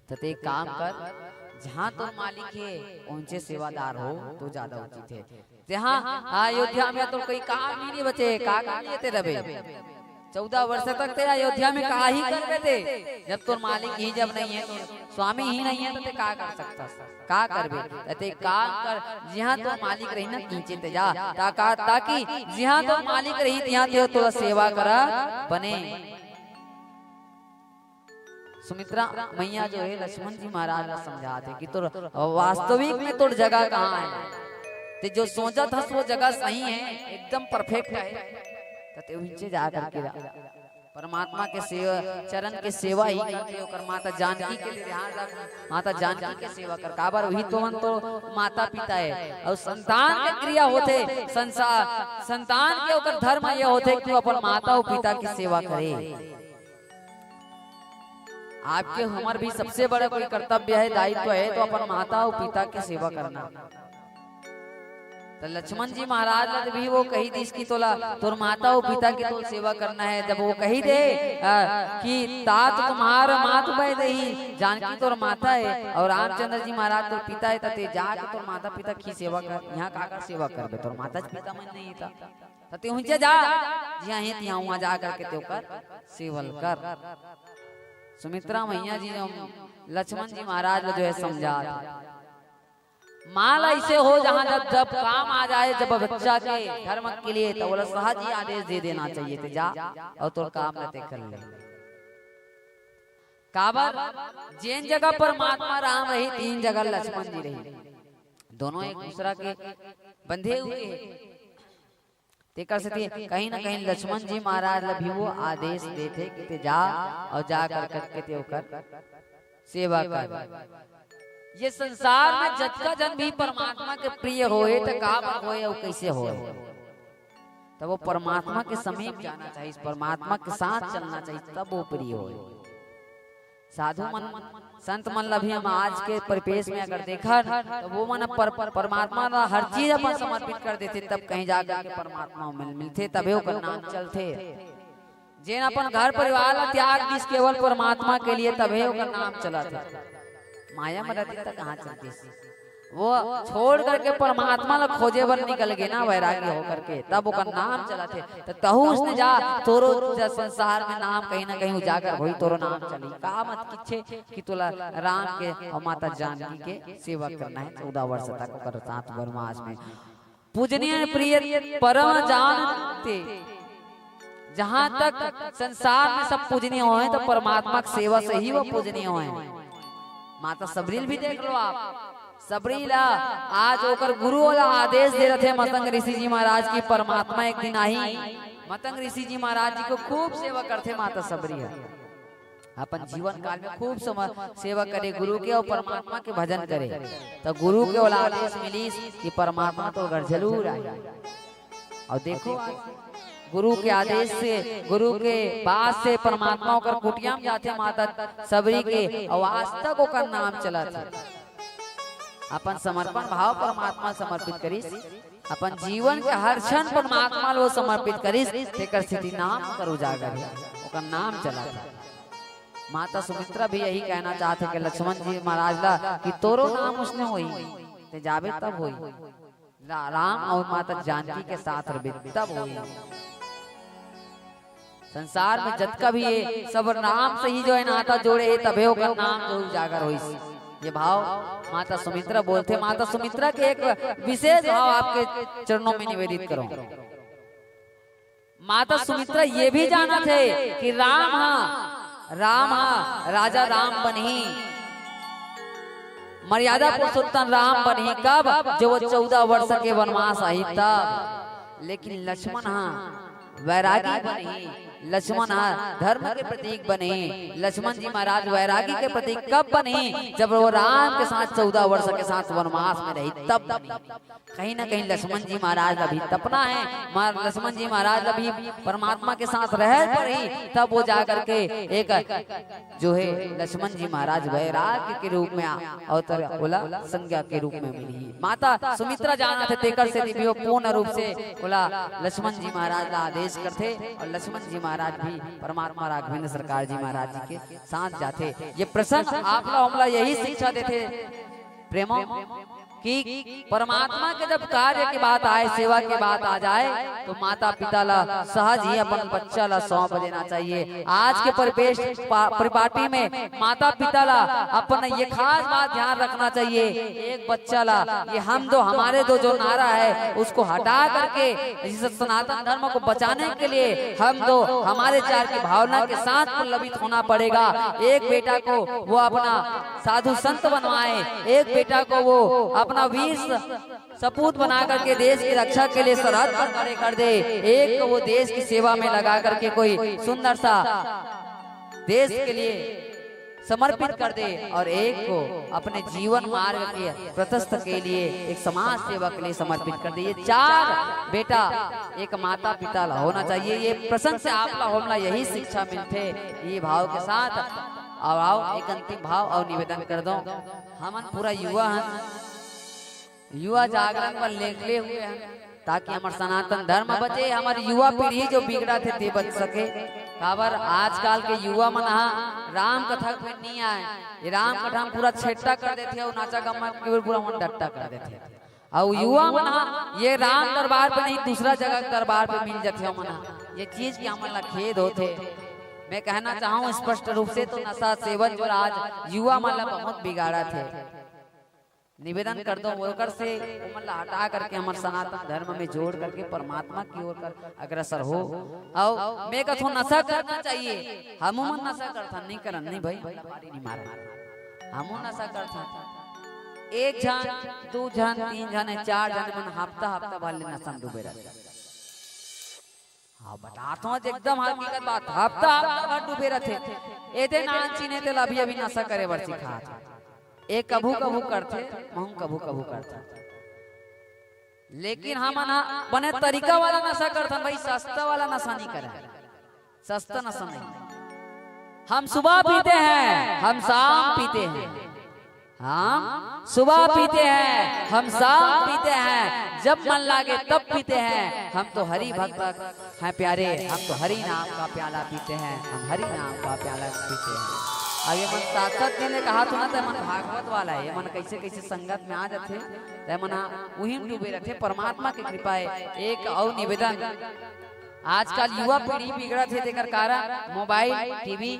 त ते एक काम कर, जहाँ तोर मालिक हे, ओनचे सेवादार हो, तो ज्यादा उचित हे। जहाँ अयोध्या में तो कोई काम ही नहीं बचे, का काम लेते रहे? चौदह वर्ष तक ते अयोध्या में का ही करबे ते? जब तोर मालिक ही जब नहीं है, तो स्वामी ही नहीं है, तो ते का कर सकता? का करबे? ते काम कर, जिहाँ तोर मालिक रही ना, तिहें ते जा, ताका-, ताकि जिहाँ तोर मालिक रही, तिहाँ ते तोला सेवा करा बने। सुमित्रा मैया जो है, लक्ष्मण जी महाराज ला समझात हे कि तोर वास्तविक में तोर जगह कहाँ है, ते जो सोचत हस, वो जगह सही है, एकदम परफेक्ट है, तो ते उहिंचे जा करके रह। परमात्मा के सेवा, चरण के सेवा ही करके ओकर माता जानकी के लिए ध्यान रख, माता जानकी के सेवा कर। काबर वही तो मन तो माता पिता है, और संतान के क्रिया होथे, संसार, संतान के ओकर धर्म ये होथे कि वो अपन माता और पिता की सेवा करे। आपके हमर भी सबसे बड़ा कोई कर्तव्य है, दायित्व है, तो अपन माता और पिता की सेवा करना। तो लक्ष्मण जी महाराज ला भी वो कही दिस कि तोला तोर माता और पिता की तो सेवा करना है। जब वो कही दे, आ, कि तात तुम्हार मात बह दही, जानकी तोर माता है और रामचंद्र जी महाराज तोर पिता है, तो ते जाके तोर माता पिता की सेवा कर। यहाँ काकर सेवा करबे? तोर माता पिता मन नहीं था, तो ते उहिंचे जा, जिहाँ हे तिहाँ उहाँ जा करके ते ओकर सेवल कर। सुमित्रा मैया जी जो लक्ष्मण जी महाराज ला जो है समझात हे, माँ ला ऐसे हो जहाँ जब, जब काम आ जाए, जब बच्चा के धर्म के लिए, तो बोला सहज ही आदेश दे देना चाहिए, ते जा और तोर काम ला ते कर ले। काबर? जेन जगह परमात्मा राम रही, तिहें जगह लक्ष्मण जी रही, दोनों एक दूसरा के बंधे हुए हैं। तेकर सेती कहीं ना कहीं लक्ष्मण जी महाराज ला भी वो आदेश देथे कि ते जा और जा कर करके ते ओकर सेवा कर। ये संसार में जतका जन भी परमात्मा के प्रिय होए, तो काबर होए और कैसे होए? तब वो परमात्मा के समीप जाना चाहिए, परमात्मा के साथ चलना चाहिए, तब वो प्रिय होए। साधु मन, संत मन ला भी हम आज के परिवेश में अगर देखन, तो वो मन पर, पर, परमात्मा ला हर चीज अपन समर्पित कर देथे, तब कहीं जाकर के परमात्मा मिल, मिलथे, तभे ओकर नाम चलथे। जेन अपन घर परिवार ला त्याग दिस केवल परमात्मा के लिए, तभे ओकर नाम चलत हे। माया में रहती त कहाँ चलतीस? वो छोड़ करके परमात्मा ला खोजे बर निकल गे ना, वैरागी होकर के, तब ओकर नाम चलत हे। त तहू उसने जा, तोरो ज-, संसार में नाम कहीं ना कहीं उजागर होई, तोरो नाम चली। का मत किच्छे कि तोला राम के और माता जानकी के सेवा करना है चौदह वर्ष तक ओकर साथ वनवास में। पूजनीय प्रिय परम जान ते। जहाँ तक संसार में सब पूजनीय होए, तो परमात्मा के सेवा से ही वो पूजनीय होए। माता सबरी ल भी देख लो आप, सबरी ला आज ओकर गुरु वाला आदेश दे रथे मतंग ऋषि जी महाराज की, परमात्मा एक दिन आही। मतंग ऋषि जी महाराज जी को खूब सेवा करथे माता सबरी ह। अपन जीवन काल में खूब सम-, सेवा करे गुरु के और परमात्मा के भजन करे, तो गुरु के ओला आदेश मिलिस कि परमात्मा तो घर जरूर आए। और देखो, गुरु के आदेश से, गुरु के बात से परमात्मा ओकर कुटिया में जाथे माता सबरी के, और आज तक ओकर नाम चलत हे। अपन समर्पण भाव परमात्मा समर्पित करिस, अपन जीवन के हर क्षण परमात्मा ला समर्पित करिस, तेकर सेती नाम ओकर उजागर हे, ओकर नाम चलत हे। माता सुमित्रा भी यही कहना चाहत हे कि लक्ष्मण जी महाराज ला कि तोरो नाम उसने होई, ते जाबे तब होई। रा-, राम और माता जानकी के साथ रहिबे तब होई। संसार में जतका भी हे, सब राम से ही जो है नाता जोड़े हे, तभे ओकर नाम जो उजागर होइस। ये भाव माता सुमित्रा बोलथे। माता सुमित्रा के एक विशेष भाव आपके चरणों में निवेदित करूं। माता सुमित्रा ये भी जानत हे कि राम हा, राम हा, राजा राम बनही, मर्यादा पुरुषोत्तम राम बनही। कब? जब वो चौदह वर्ष के वनवास आही तब। लेकिन लक्ष्मण हा वैरागी बनही, लक्ष्मण हा धर्म के प्रतीक बनही। लक्ष्मण जी महाराज वैरागी के प्रतीक कब बनही? जब वो राम के साथ चौदह वर्ष के साथ वनवास में रही, तब बनही। कहीं ना कहीं लक्ष्मण जी महाराज ला भी तपना हे, मार-, लक्ष्मण जी महाराज ला भी परमात्मा के साथ रहे पड़ही, तब वो जा करके एक जो हे लक्ष्मण जी महाराज वैराग्य के रूप में आ-, अवतर ओला संज्ञा के रूप में मिलही। माता सुमित्रा जानत हे, तेकर सेती भी वो पूर्ण रूप से ओला लक्ष्मण जी महाराज ला आदेश करथे और लक्ष्मण जी महाराज भी परमात्मा राघवेंद्र सरकार जी महाराज जी के साथ जाथे। ये प्रसंग आप ला हमला यही शिक्षा देथे प्रेमो। कि परमात्मा के जब कार्य के बात आए, सेवा के बात आ जाए, तो माता पिता ला सहज ही अपन बच्चा ला सौंप देना चाहिए। आज के परिवेश पा-, परिपाटी में माता पिता ला अपन ये खास बात ध्यान रखना चाहिए। एक बच्चा ला, ये हम दो, हमारे दो जो नारा है, उसको हटा करके इस सनातन धर्म को बचाने के लिए हम दो, हमारे चार की भावना के साथ पल्लवित होना पड़ेगा। एक बेटा को वो अपना साधु संत बनवाए, एक बेटा को वो अपना वीर सपूत बना करके देश की रक्षा के लिए सरहद पर खड़े कर दे, एक को वो देश की सेवा में लगा करके कोई सुंदर सा देश के लिए समर्पित कर दे, और एक को अपने जीवन मार्ग के प्रशस्त के लिए, एक समाज सेवा के लिए समर्पित कर दे। ये चार बेटा एक माता पिता ला होना चाहिए। ये प्रसंग से आप ला हमला यही शिक्षा मिलथे। ये भाव के साथ अब आओ एक अंतिम भाव और निवेदन कर दो। हमन पूरा युवा हन, युवा जागरण बर लेगले हुए हन, ताकि हमर सनातन धर्म बचे, हमर युवा पीढ़ी जो बिगड़त हे ते बच सके। काबर आजकल के युवा मन हा राम कथा के फेर नहीं आए, ये राम कथा में पूरा छेट्टा कर देथे और नाचा गम्मा के पूरा मन डट्टा कर देथे। और युवा मन हा ये राम दरबार पे नहीं, दूसरा जगह के दरबार पे मिल जाथे मन हा। ये चीज के हमन ला खेद होथे। मैं कहना चाहूँ स्पष्ट रूप से, तो नशा सेवन जो आज युवा मन ला बहुत बिगाड़त हे, निवेदन कर दो ओकर से, ओमन ला हटा करके हमर सनातन धर्म में जोड़ करके परमात्मा की ओर कर अग्रसर हो। और मैं कथों नशा करना चाहिए, हमू मन नशा करथन, नहीं करन, नहीं भाई, नहीं मारे, हमू नशा करथन। एक झन, दू झन, तीन झन, चार झन मन हफ्ता हफ्ता भर ले नशा में डूबे रहते। हाँ, बतात हूँ आज एकदम हकीकत बात, हफ्ता हफ्ता भर डूबे रहते। एदे नान चीने तेला अभी अभी नशा करे बर सिखात हे। ए कभू कभू करथे, महूँ कभू कभू करथे, लेकिन हमन हा बने तरीका वाला नशा करथन भाई, सस्ता वाला नशा नहीं करे। सस्ता नशा नहीं। हम सुबह पीते हैं, हम शाम पीते हैं, हम सुबह पीते हैं, हम शाम पीते हैं, जब मन लागे तब पीते हैं। हम तो हरि भक्त हैं प्यारे, हम तो हरि नाम का प्याला पीते हैं, हम हरि नाम का प्याला पीते हैं। अब ये मन सात सात दिन ले कहा तो ना, तो मन भागवत वाला है, ये मन कैसे कैसे संगत में आ जाते, ते मन उही में डूबे रहते। परमात्मा की कृपा है। एक और निवेदन, आजकल युवा पीढ़ी बिगड़त हे, तेकर कारण मोबाइल, टीवी।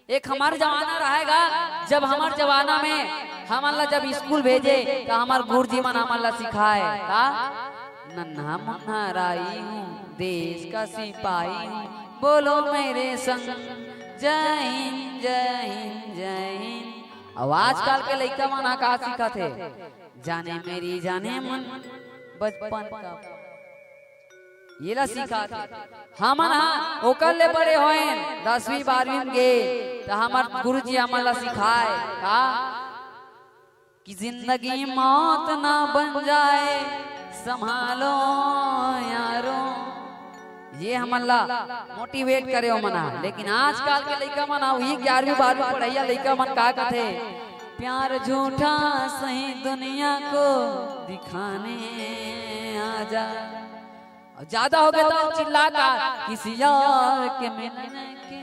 एक हमर जमाना रहेगा, जब हमर जमाना में हमन ला जब स्कूल भेजे, तो हमर गुरुजी मन हमन ला सिखाए का, "नन्हा मुन्हा राई हूँ, देश का सिपाही हूँ, बोलो मेरे संग, जय हिंद, जय हिंद, जय हिंद।" अब आजकल के लइका मन हा का सीखत हे, "जाने मेरी जाने मन, बचपन का।" येला सिखात हे। हमन हा ओकर ले बड़े होएन, दसवीं बारहवीं में गे, त हमर गुरुजी हमन ला सिखाए का, कि जिंदगी मौत ना बन जाए, संभालो यारो। ये हमन ला मोटिवेट करे ओमन हा। लेकिन आजकल के लइका मन हा, वही ग्यारहवीं बारहवीं पढ़इया लइका मन का कथे, "प्यार झूठा सही दुनिया को दिखाने आजा।" और ज्यादा हो गया तो चिल्ला का, "किसी और के मिलने के।"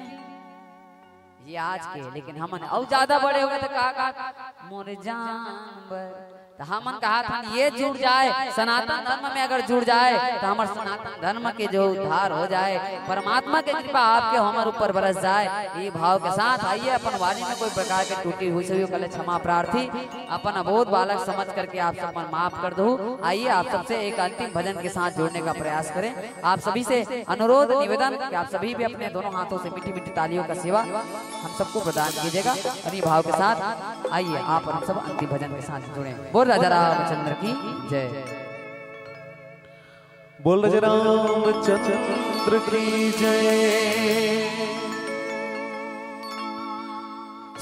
ये आज के, लेकिन हमन और ज्यादा बड़े हो गए तो का, का, "मोर जान बर।" तो हमन कहा था, ये जुड़ जाए, सनातन धर्म में अगर जुड़ जाए, तो हमर सनातन धर्म के जो उद्धार हो जाए, परमात्मा की कृपा आपके हमर ऊपर बरस जाए। ये भाव के साथ आइए, अपन वाणी में कोई प्रकार के त्रुटि हुई सभी के लिए क्षमा प्रार्थी। अपन अबोध बालक समझ करके आप सब मन माफ कर दो। आइए, आप सबसे एक अंतिम भजन के साथ जोड़ने का प्रयास करें। आप सभी से अनुरोध, निवेदन कि आप सभी भी अपने दोनों हाथों से मीठी मीठी तालियों का सेवा हम सबको प्रदान कीजिएगा। इन्हीं भाव के साथ आइए, आप हम सब अंतिम भजन के साथ जुड़े। बोल राजा रामचंद्र की जय। बोल राजा रामचंद्र की जय।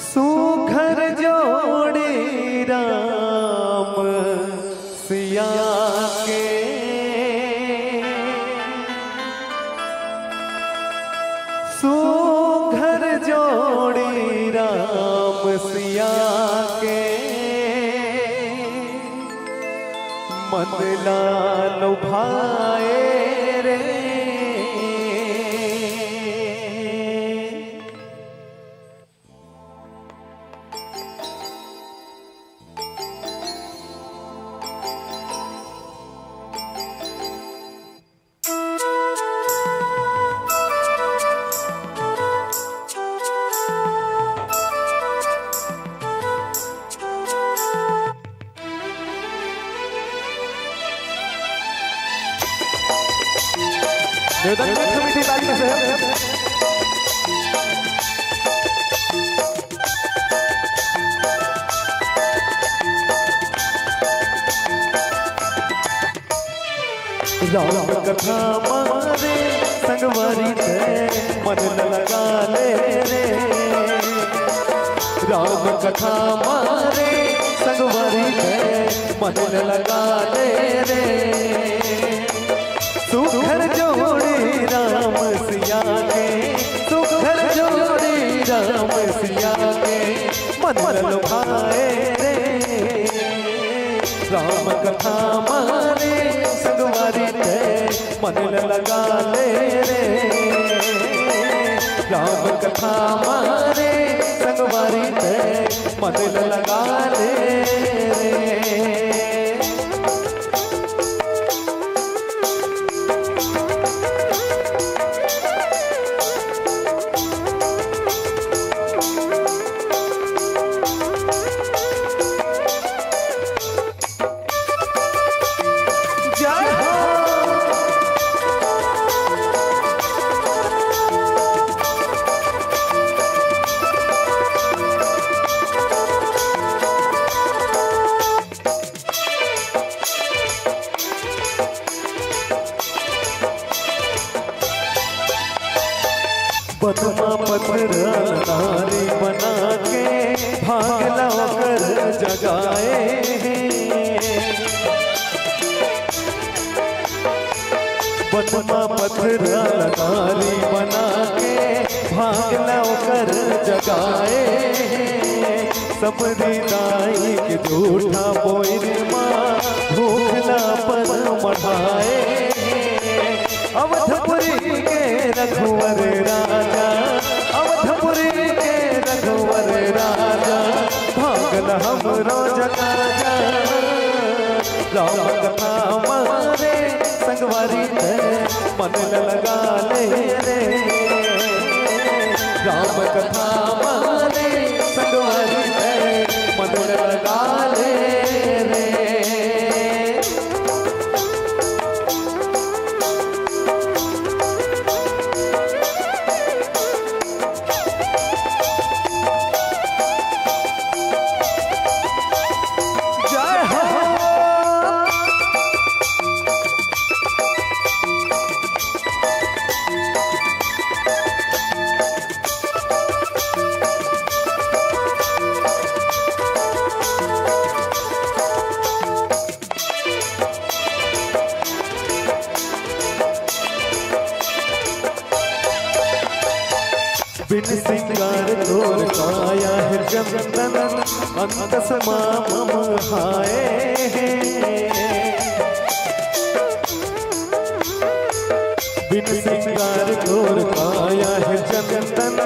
सुघर जोड़ी राम सिया के, सुघर जोड़ी राम सिया के, मन ला लुभाए रे। निवेदन, मीठी मीठी ताली से। राम कथा मारे संगवारी ते मन लगा ले रे। राम कथा मारे संगवारी ते मन लगा ले रे। सुघर जोड़ी राम सिया के, सुघर जोड़ी राम सिया के, मन लुभाए रे। राम कथा मारे संगवारी ते मन लगा ले रे। राम कथा मारे संगवारी ते मन लगा ले रे। जय हो। बनमा पथरा नारी बना के भागला ओकर जगाए हे। बनमा पथरा नारी बना के भागला ओकर जगाए हे। सबरी दाई के जूठा बोइर मा भूखला पर मढ़ाए हे। अवधपुरी के रघुवर राजा, अवधपुरी के रघुवर राजा, भागल हमरो जनाजा। राम कथा मारे संगवारी ते मन लगा ले रे। राम कथा मारे संगवारी ते मन लगा ले रे। जय हो। बिन सिंगार तोर काया है चंदन, अंतस मा मम हाय। बिन सिंगार तोर काया है चंदन,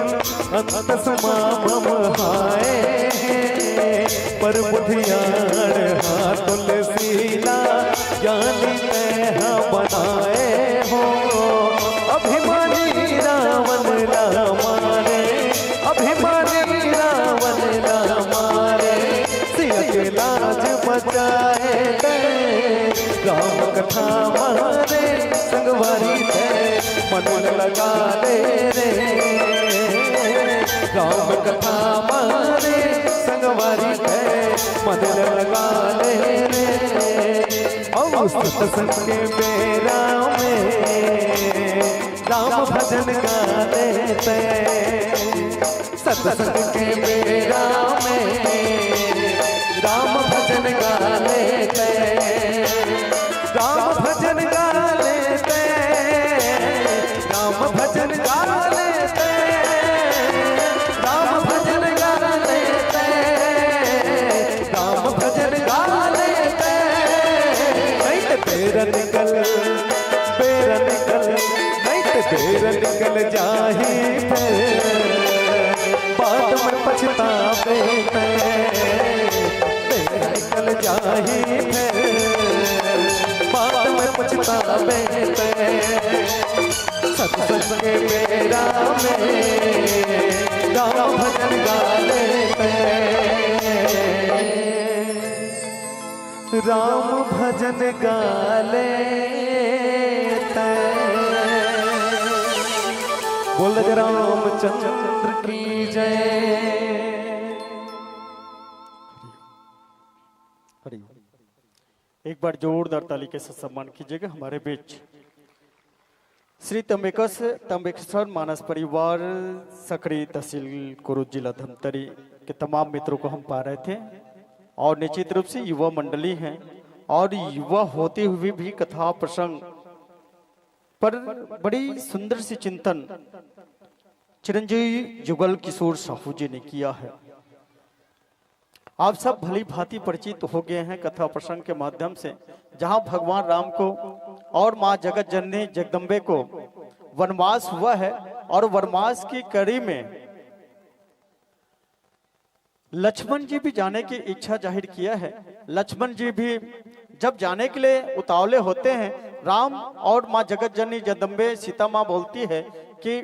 अंतस मा मम हाय। पर बुधियार हा तुलसीला, ज्ञानी तैं हा बनाए हो। अभिमानी रावण ला मारे, अभिमानी रावण ला मारे, सिया के लाज बचाए तैं। राम कथा मारे संगवारी ते मन लगा ले रे। राम कथा मारे संगवारी ते मन लगा ले रे। और सत्संग के बेरा में राम भजन गा ले ते। सत्संग के बेरा में राम भजन गा ले ते। राम भजन गा ले ते। राम भजन गा ले ते। राम भजन गा ले ते। राम भजन गा ले ते। नहीं ते बेरा निकल, बेरा निकल, नहीं ते बेरा निकल जाही फेर, बाद में पछताबे ते। बेरा निकल जाही फेर, बाद में पछताबे ते। सत्संग के बेरा में राम भजन गा ले ते। राम भजन गा ले ते। बोल रामचंद्र की जय। हरि ओम। एक बार जोरदार ताली के साथ सम्मान कीजिएगा हमारे बीच श्री तम्बेकस, तम्बेकेश्वर मानस परिवार, सकरी, तहसील कुरुद, जिला धमतरी के तमाम मित्रों को हम पा रहे थे और निश्चित रूप से युवा मंडली हैं और युवा होते हुए भी कथा प्रसंग पर बड़ी सुंदर सी चिंतन चिरंजीवी जुगल किशोर साहू जी ने किया है। आप सब भली भांति परिचित हो गए हैं कथा प्रसंग के माध्यम से, जहां भगवान राम को और मां जगत जननी जगदम्बे को वनवास हुआ है और वनवास की कड़ी में लक्ष्मण जी भी जाने की इच्छा जाहिर किया है। लक्ष्मण जी भी जब जाने के लिए उतावले होते हैं, राम और माँ जगत जननी जगदम्बे सीता माँ बोलती है कि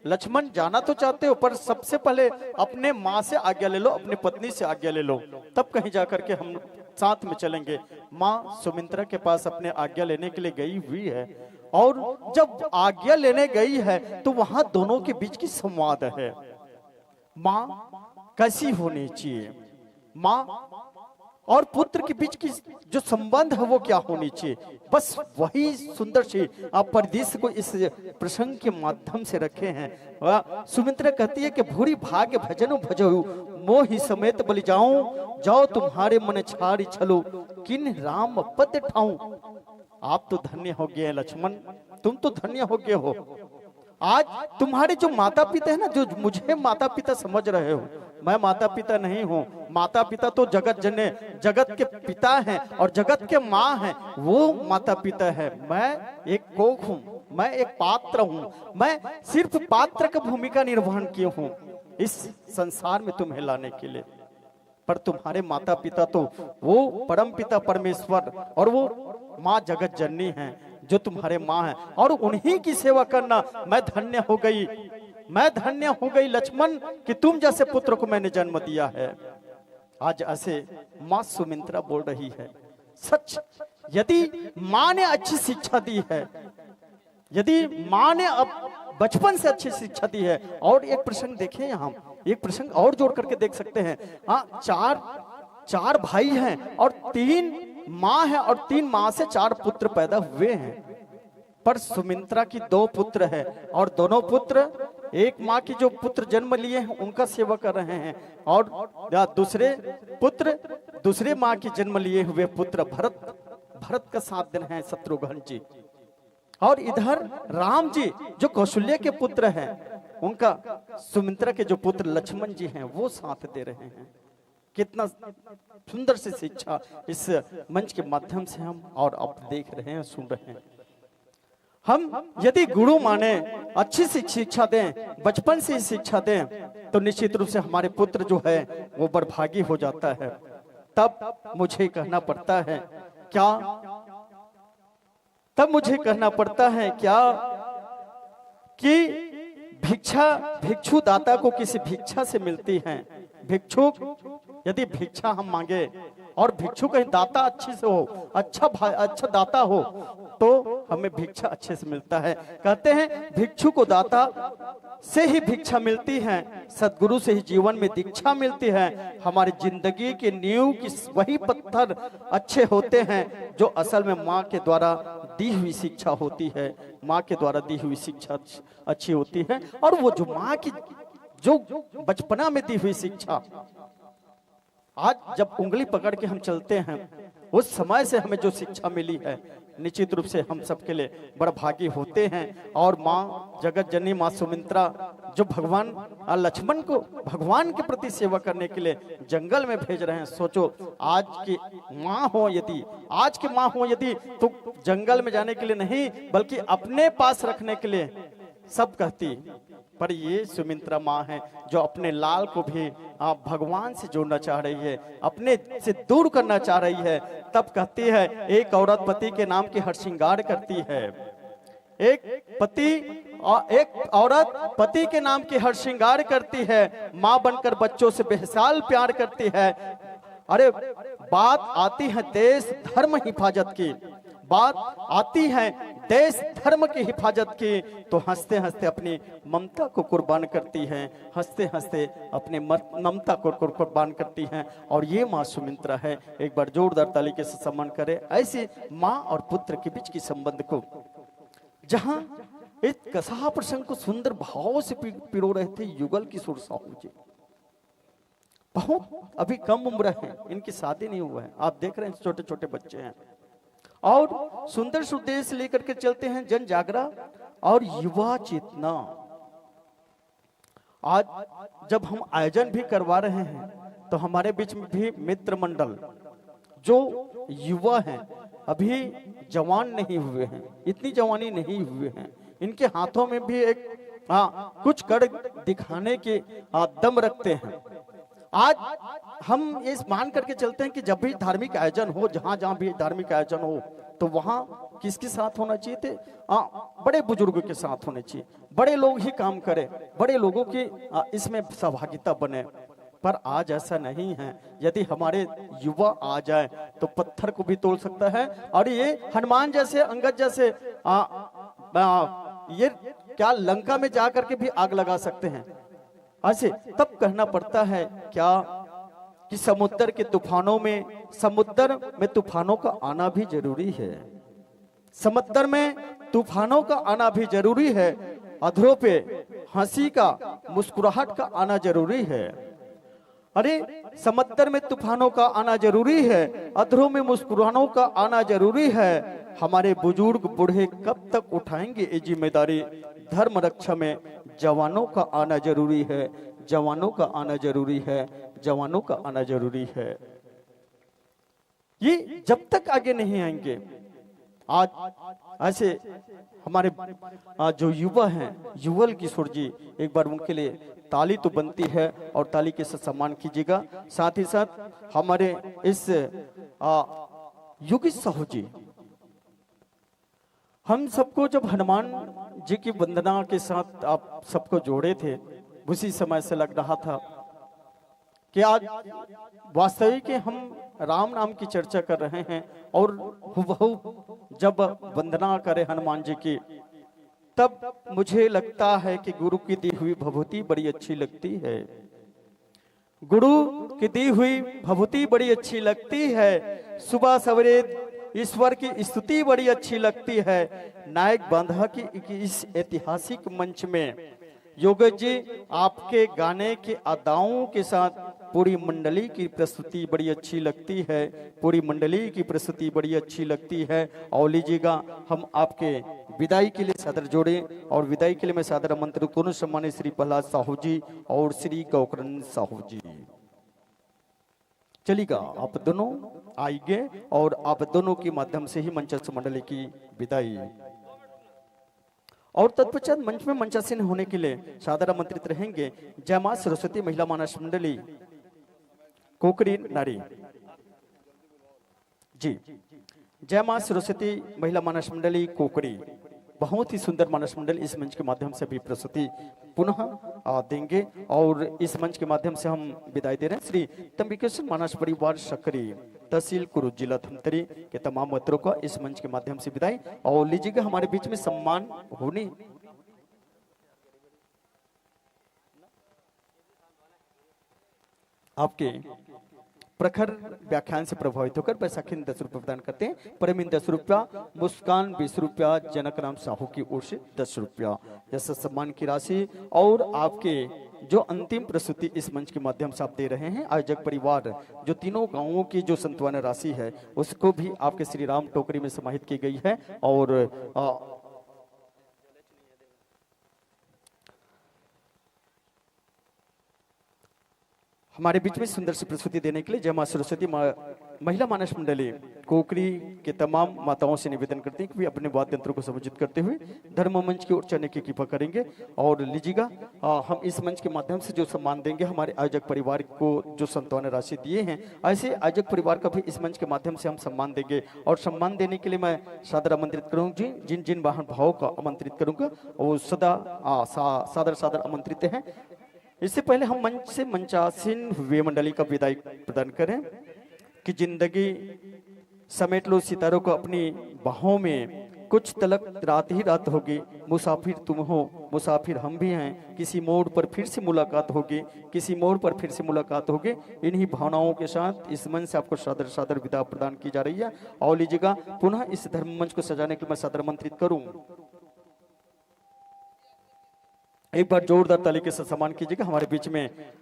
लक्ष्मण, जाना तो चाहते हो, पर सबसे पहले अपने माँ से आज्ञा ले लो, अपनी पत्नी से आज्ञा ले लो, तब कहीं जा करके हम साथ में चलेंगे। माँ सुमित्रा के पास अपने आज्ञा लेने के लिए गई हुई है और जब आज्ञा लेने गई है तो वहां दोनों के बीच की संवाद है। माँ कैसी होनी चाहिए, माँ और पुत्र के बीच की जो संबंध है वो क्या होनी चाहिए, बस वही सुंदर सी परिदृश्य को इस प्रसंग के माध्यम से रखे हैं। सुमित्रा कहती है कि भूरि भाग्य भजन भजहु, मोहि समेत बलि जाऊं, जो तुम्हारे मन छाड़ि छलु, कीन्ह राम पद ठाऊं। आप तो धन्य हो गए लक्ष्मण, तुम तो धन्य हो गए हो। आज तुम्हारे जो माता पिता है ना, जो मुझे माता पिता समझ रहे हो, मैं माता पिता नहीं हूँ। माता पिता तो जगत जने, जगत के पिता हैं और जगत के माँ हैं, वो माता पिता है। मैं एक कोख हूँ, मैं एक पात्र हूँ, मैं सिर्फ पात्र का भूमिका निर्वहन किया हूँ इस संसार में तुम्हें लाने के लिए। पर तुम्हारे माता पिता तो वो परम पिता परमेश्वर और वो माँ जगत जननी है, जो तुम्हारे माँ है, और उन्हीं की सेवा करना। मैं धन्य हो गई, मैं धन्य हो गई लक्ष्मण, कि तुम जैसे पुत्र को मैंने जन्म दिया है। आज ऐसे माँ सुमित्रा बोल रही है। सच, यदि माँ ने अच्छी शिक्षा दी है, यदि माँ ने अब बचपन से अच्छी शिक्षा दी है, और एक प्रसंग देखें हम, एक प्रसंग और जोड़ करके देख सकते हैं। हाँ, चार चार भाई हैं और तीन माँ है और तीन माँ से चार पुत्र पैदा हुए हैं। पर सुमित्रा की दो पुत्र है और दोनों पुत्र, एक माँ की जो पुत्र जन्म लिए हैं उनका सेवा कर रहे हैं, और या दूसरे पुत्र, दूसरे माँ की जन्म लिए हुए पुत्र भरत, भरत का साथ दे रहे हैं, शत्रुघ्न जी। और इधर राम जी जो कौशल्या के पुत्र हैं, उनका, सुमित्रा के जो पुत्र लक्ष्मण जी हैं, वो साथ दे रहे हैं। कितना सुंदर सी शिक्षा इस मंच के माध्यम से हम और आप देख रहे हैं, सुन रहे हैं। हम यदि गुरु माने, अच्छी सी शिक्षा दें, बचपन से ही शिक्षा दें, तो निश्चित रूप से हमारे पुत्र जो है वो बड़भागी हो जाता है। तब मुझे कहना पड़ता है क्या, तब मुझे कहना पड़ता है क्या कि भिक्षा, भिक्षु दाता को किसी भिक्षा से मिलती है। भिक्षु, यदि भिक्षा हम मांगे और भिक्षु कहीं दाता अच्छे से हो, अच्छा भाई, अच्छा दाता हो, तो हमें भिक्षा अच्छे से मिलता है। कहते हैं, भिक्षु को दाता से ही भिक्षा मिलती है, सदगुरु से ही जीवन में दीक्षा मिलती है। हमारी जिंदगी की नींव की वही पत्थर अच्छे होते हैं जो असल में माँ के द्वारा दी हुई शिक्षा होती है, माँ के द्वारा दी हुई शिक्षा अच्छी होती है। और वो जो माँ की जो बचपना में दी हुई शिक्षा, आज जब उंगली पकड़ के हम चलते हैं, उस समय से हमें जो शिक्षा मिली है, निश्चित रूप से हम सबके लिए बड़भागी होते हैं। और माँ जगत जननी, माँ सुमित्रा, जो भगवान, आ, लक्ष्मण को भगवान के प्रति सेवा करने के लिए जंगल में भेज रहे हैं। सोचो, आज की माँ हो यदि, आज की माँ हो यदि, तो जंगल में जाने के लिए नहीं, बल्कि अपने पास रखने के लिए सब कहती। पर ये सुमित्रा माँ है, जो अपने लाल को भी, आ, भगवान से जोड़ना चाह रही है, अपने से दूर करना चाह रही है। तब कहती है, एक औरत पति के नाम की हर श्रृंगार करती है, एक पति, आ, एक औरत पति के नाम की हर श्रृंगार करती है, माँ बनकर बच्चों से बेहसाल प्यार करती है। अरे, बात आती है देश धर्म हिफाजत की, बात आती है देश धर्म की हिफाजत की, तो हंसते हंसते अपनी ममता को कुर्बान करती है, हंसते हंसते अपने मर-, ममता को कुर-, कुर्बान करती है। और ये माँ सुमित्रा है, एक बार जोरदार ताली के साथ सम्मान करें ऐसी माँ और पुत्र के बीच की संबंध को, जहां एक कसाह प्रसंग को सुंदर भाव से पि-, पिरो रहे थे युगल किशोर साहू जी। बहुत अभी कम उम्र है, इनकी शादी नहीं हुआ है। आप देख रहे हैं, छोटे छोटे बच्चे हैं। और सुंदर सुदेश लेकर के चलते हैं जन जागरा और युवा चेतना। आज जब हम आयोजन भी करवा रहे हैं, तो हमारे बीच में भी मित्र मंडल जो युवा हैं, अभी जवान नहीं हुए हैं, इतनी जवानी नहीं हुए हैं, इनके हाथों में भी एक, हाँ, कुछ कर दिखाने के, हाँ, दम रखते हैं। आज हम ये मान करके चलते हैं कि जब भी धार्मिक आयोजन हो, जहां जहां भी धार्मिक आयोजन हो, तो वहां किसके साथ होना चाहिए थे? हाँ, बड़े बुजुर्गों के साथ होने चाहिए। बड़े लोग ही काम करें, बड़े लोगों की, आ, इसमें सहभागिता बने। पर आज ऐसा नहीं है। यदि हमारे युवा आ जाए, तो पत्थर को भी तोड़ सकता है। और ये हनुमान जैसे, अंगद जैसे, आ, आ, ये क्या लंका में जा करके भी आग लगा सकते हैं? ऐसे तब कहना पड़ता है क्या कि समुद्र के तूफानों में, समुद्र में तूफानों का आना भी जरूरी है। समुद्र में तूफानों का आना भी जरूरी है। अधरों पे हंसी का, मुस्कुराहट का आना जरूरी है। अरे, समुद्र में तूफानों का आना जरूरी है, अधरों में मुस्कुराहटों का आना जरूरी है। हमारे बुजुर्ग बूढ़े कब तक उठाएंगे ये जिम्मेदारी? धर्म रक्षा में जवानों का आना जरूरी है, जवानों का आना जरूरी है, जवानों का आना जरूरी है। ये जब तक आगे नहीं आएंगे, आज ऐसे हमारे, आ, जो युवा हैं, युवल किशोर जी, एक बार उनके लिए ताली तो बनती है और ताली के साथ सम्मान कीजिएगा। साथ ही साथ हमारे इस, आ, योगेश साहू जी, हम सबको जब हनुमान जी की वंदना के साथ आप सबको जोड़े थे, उसी समय से लग रहा था कि आज वास्तविक ही हम राम नाम की चर्चा कर रहे हैं और हूबहू जब वंदना करें हनुमान जी की, तब मुझे लगता है कि गुरु की दी हुई भभूति बड़ी अच्छी लगती है। गुरु की दी हुई भभूति बड़ी अच्छी लगती है। सुबह सवेरे ईश्वर की स्तुति बड़ी अच्छी लगती है। नायक बांधा की, की इस ऐतिहासिक मंच में योगेश जी, आपके गाने के अदाओं के साथ पूरी मंडली की प्रस्तुति बड़ी अच्छी लगती है, पूरी मंडली की प्रस्तुति बड़ी अच्छी लगती है। और लीजिएगा, हम आपके विदाई के लिए सादर जोड़े और विदाई के लिए मैं सादर आमंत्रित करूं सम्मानित श्री प्रहलाद साहू जी और श्री गोकर्ण साहू जी। चलिएगा, आप दोनों आइए और आप दोनों के माध्यम से ही मंचस्थ मंडली की विदाई। और तत्पश्चात मंच में मंचासीन होने के लिए सादर आमंत्रित रहेंगे जय मां सरस्वती महिला मानस मंडली कोकरी नारी जी। जय मां सरस्वती महिला मानस मंडली कोकरी, बहुत ही सुंदर मानस मंडल इस मंच के माध्यम से भी प्रस्तुति पुनः, आ, देंगे और इस मंच के माध्यम से हम विदाई दे रहे हैं श्री तंबिकेश्वर मानस परिवार सकरी, तहसील कुरुद, जिला धमतरी के तमाम मित्रों का इस मंच के माध्यम से विदाई। और लीजिएगा, हमारे बीच में सम्मान होनी आपके प्रखर व्याख्यान से प्रभावित होकर बैसाखी ने दस रुपये प्रदान करते हैं, प्रेमी ने दस रुपया, मुस्कान बीस रुपया, जनक राम साहू की ओर से दस रुपया, जैसा सम्मान की राशि। और आपके जो अंतिम प्रस्तुति इस मंच के माध्यम से आप दे रहे हैं, आयोजक परिवार, जो तीनों गांवों की जो सांत्वना राशि है, उसको भी आपके श्री राम टोकरी में समाहित की गई है। और, आ, हमारे बीच में सुंदर सी प्रस्तुति देने के लिए जय मां सरस्वती मा-, महिला मानस मंडली कोकरी के तमाम माताओं से निवेदन करते हैं कि वे अपने वाद्य यंत्रों को समुचित करते हुए धर्म मंच की ओर चलने की कृपा करेंगे। और लीजिएगा, आ, हम इस मंच के माध्यम से जो सम्मान देंगे, हमारे आयोजक परिवार को जो सांत्वना राशि दिए हैं, ऐसे आयोजक परिवार का भी इस मंच के माध्यम से हम सम्मान देंगे। और सम्मान देने के लिए मैं सादर आमंत्रित करूँ जी, जिन जिन महानुभावों का आमंत्रित करूँगा, वो सदा, आ, सा-, सादर सादर आमंत्रित हैं। इससे पहले हम मंच से मंचासीन हुए मंडली का विदाई प्रदान करें कि जिंदगी समेट लो सितारों को अपनी बाहों में, कुछ तलक रात ही रात होगी। मुसाफिर तुम हो, मुसाफिर हम भी हैं, किसी मोड़ पर फिर से मुलाकात होगी, किसी मोड़ पर फिर से मुलाकात होगी। इन्हीं भावनाओं के साथ इस मंच से आपको सादर सादर विदा प्रदान की जा रही है। और लीजिएगा, पुनः इस धर्म मंच को सजाने के लिए मैं सादर आमंत्रित करूं। एक बार जोरदार ताली के साथ सम्मान कीजिएगा हमारे बीच में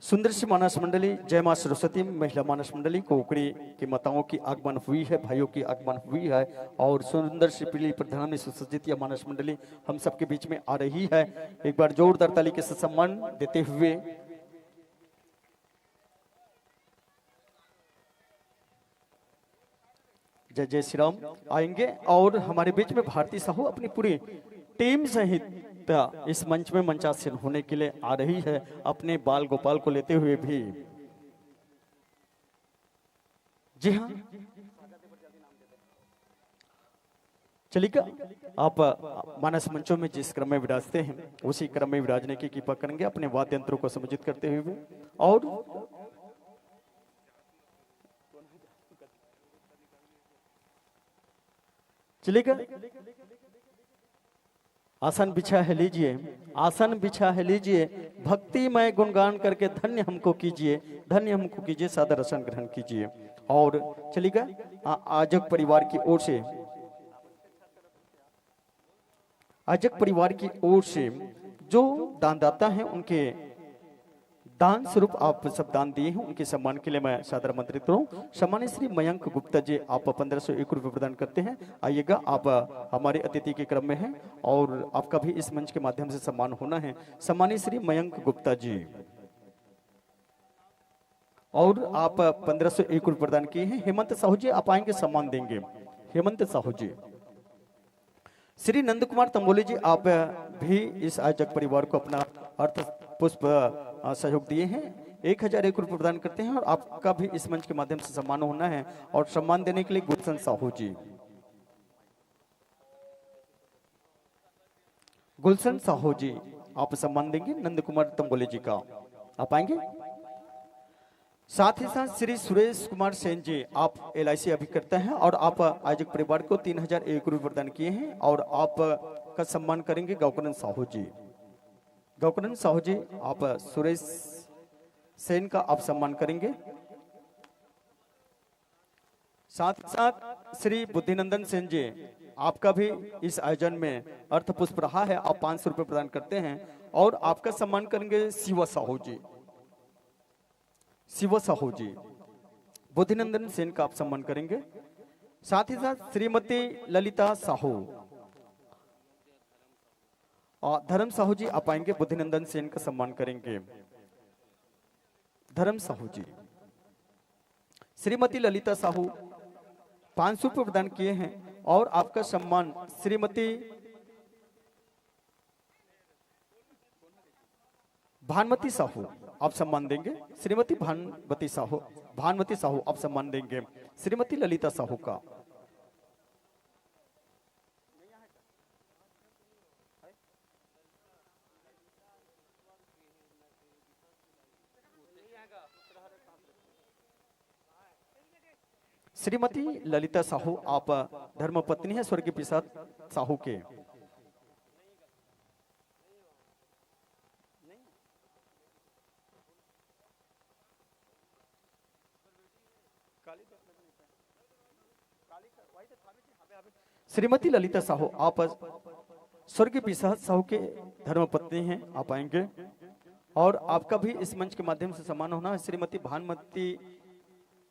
सुंदर सी मानस मंडली, जय मां सरस्वती महिला मानस मंडली कोकड़ी की माताओं की आगमन हुई है, भाइयों की आगमन हुई है और सुंदर सी पीली प्रधान में सुसज्जित यह मानस मंडली हम सबके बीच में आ रही है। एक बार जोरदार ताली के साथ सम्मान देते हुए जय जय श्री राम आएंगे और हमारे बीच में भारती साहू अपनी पूरी टीम सहित इस मंच में मंचासीन होने के लिए आ रही है, अपने बाल गोपाल को लेते हुए भी। जी हाँ, चलिएगा, आप मानस मंचों में जिस क्रम में विराजते हैं, उसी क्रम में विराजने की कृपा करेंगे, अपने वाद्य यंत्रों को समुचित करते हुए। और चलिएगा, आसन बिछा है लीजिए, आसन बिछा है लीजिए, भक्तिमय गुणगान करके धन्य हमको कीजिए, धन्य हमको कीजिए, सादर आसन ग्रहण कीजिए। और चलिएगा, आ-, आयोजक परिवार की ओर से, आयोजक परिवार की ओर से जो दानदाता हैं, उनके दान स्वरूप आप सब दान दिए हैं, उनके सम्मान के लिए मैं सादर आमंत्रित करूं। सम्मानित श्री मयंक गुप्ता जी, आप पन्द्रह सौ एक रुपये प्रदान करते हैं। आइएगा, आप हमारे अतिथि के क्रम में हैं और आपका भी इस मंच के माध्यम से सम्मान होना है। सम्मानित श्री मयंक गुप्ता जी, और आप पन्द्रह सौ एक रुपये प्रदान किए हैं। हेमंत साहू जी, आप आएंगे, सम्मान देंगे। हेमंत साहू जी, श्री नंद कुमार तंबोली जी, आप भी इस आयोजक परिवार को अपना अर्थ पुष्प, अ, सहयोग दिए हैं, एक हजार एक रुपये प्रदान करते हैं और आपका भी इस मंच के माध्यम से सम्मान होना है। और सम्मान देने के लिए गुलशन साहू जी, गुलशन साहू जी, आप सम्मान देंगे नंद कुमार तंबोली जी का, आप आएंगे। साथ ही साथ श्री सुरेश कुमार सेन जी, आप एल आई सी अभिकर्ता हैं और आप आयोजक परिवार को तीन हजार एक रुपये प्रदान किए हैं और आप का सम्मान करेंगे गौकरण साहू जी। गौकरण साहू जी, आप सुरेश सेन का आप सम्मान करेंगे। साथ ही साथ श्री बुद्धिनंदन सेन जी, आपका भी इस आयोजन में अर्थ पुष्प रहा है, आप पाँच सौ रुपये प्रदान करते हैं और आपका सम्मान करेंगे शिवा साहू जी। शिवा साहू जी, बुद्धिनंदन सेन का आप सम्मान करेंगे। साथ ही साथ श्रीमती ललिता साहू, अ, धर्म साहू जी, आप आएंगे, बुद्धिनंदन सेन का सम्मान करेंगे। धर्म साहू जी, श्रीमती ललिता साहू पाँच सौ रुपये प्रदान किए हैं और आपका सम्मान श्रीमती भानुमति साहू, आप सम्मान देंगे। श्रीमती भानुमति साहू, भानुमति साहू, आप सम्मान देंगे श्रीमती ललिता साहू का। श्रीमती ललिता साहू, आप धर्मपत्नी है स्वर्गीय पिसाद साहू के। श्रीमती ललिता साहू, आप स्वर्गीय पिसाद साहू के धर्मपत्नी हैं, आप आएंगे और आपका भी इस मंच के माध्यम से सम्मान होना है। श्रीमती भानुमति,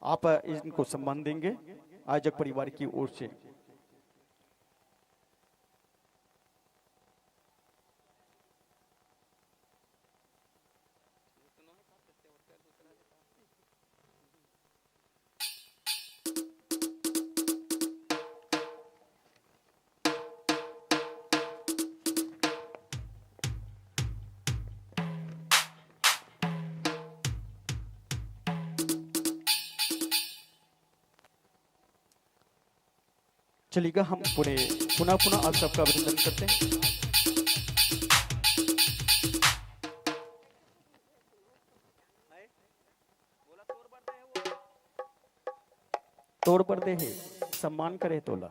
आप इनको सम्मान देंगे आयोजक परिवार की ओर से। चलिएगा, हम पुनः पुनः पुनः आप सबका अभिनंदन करते हैं। तोर बर दे हे, सम्मान करे तोला।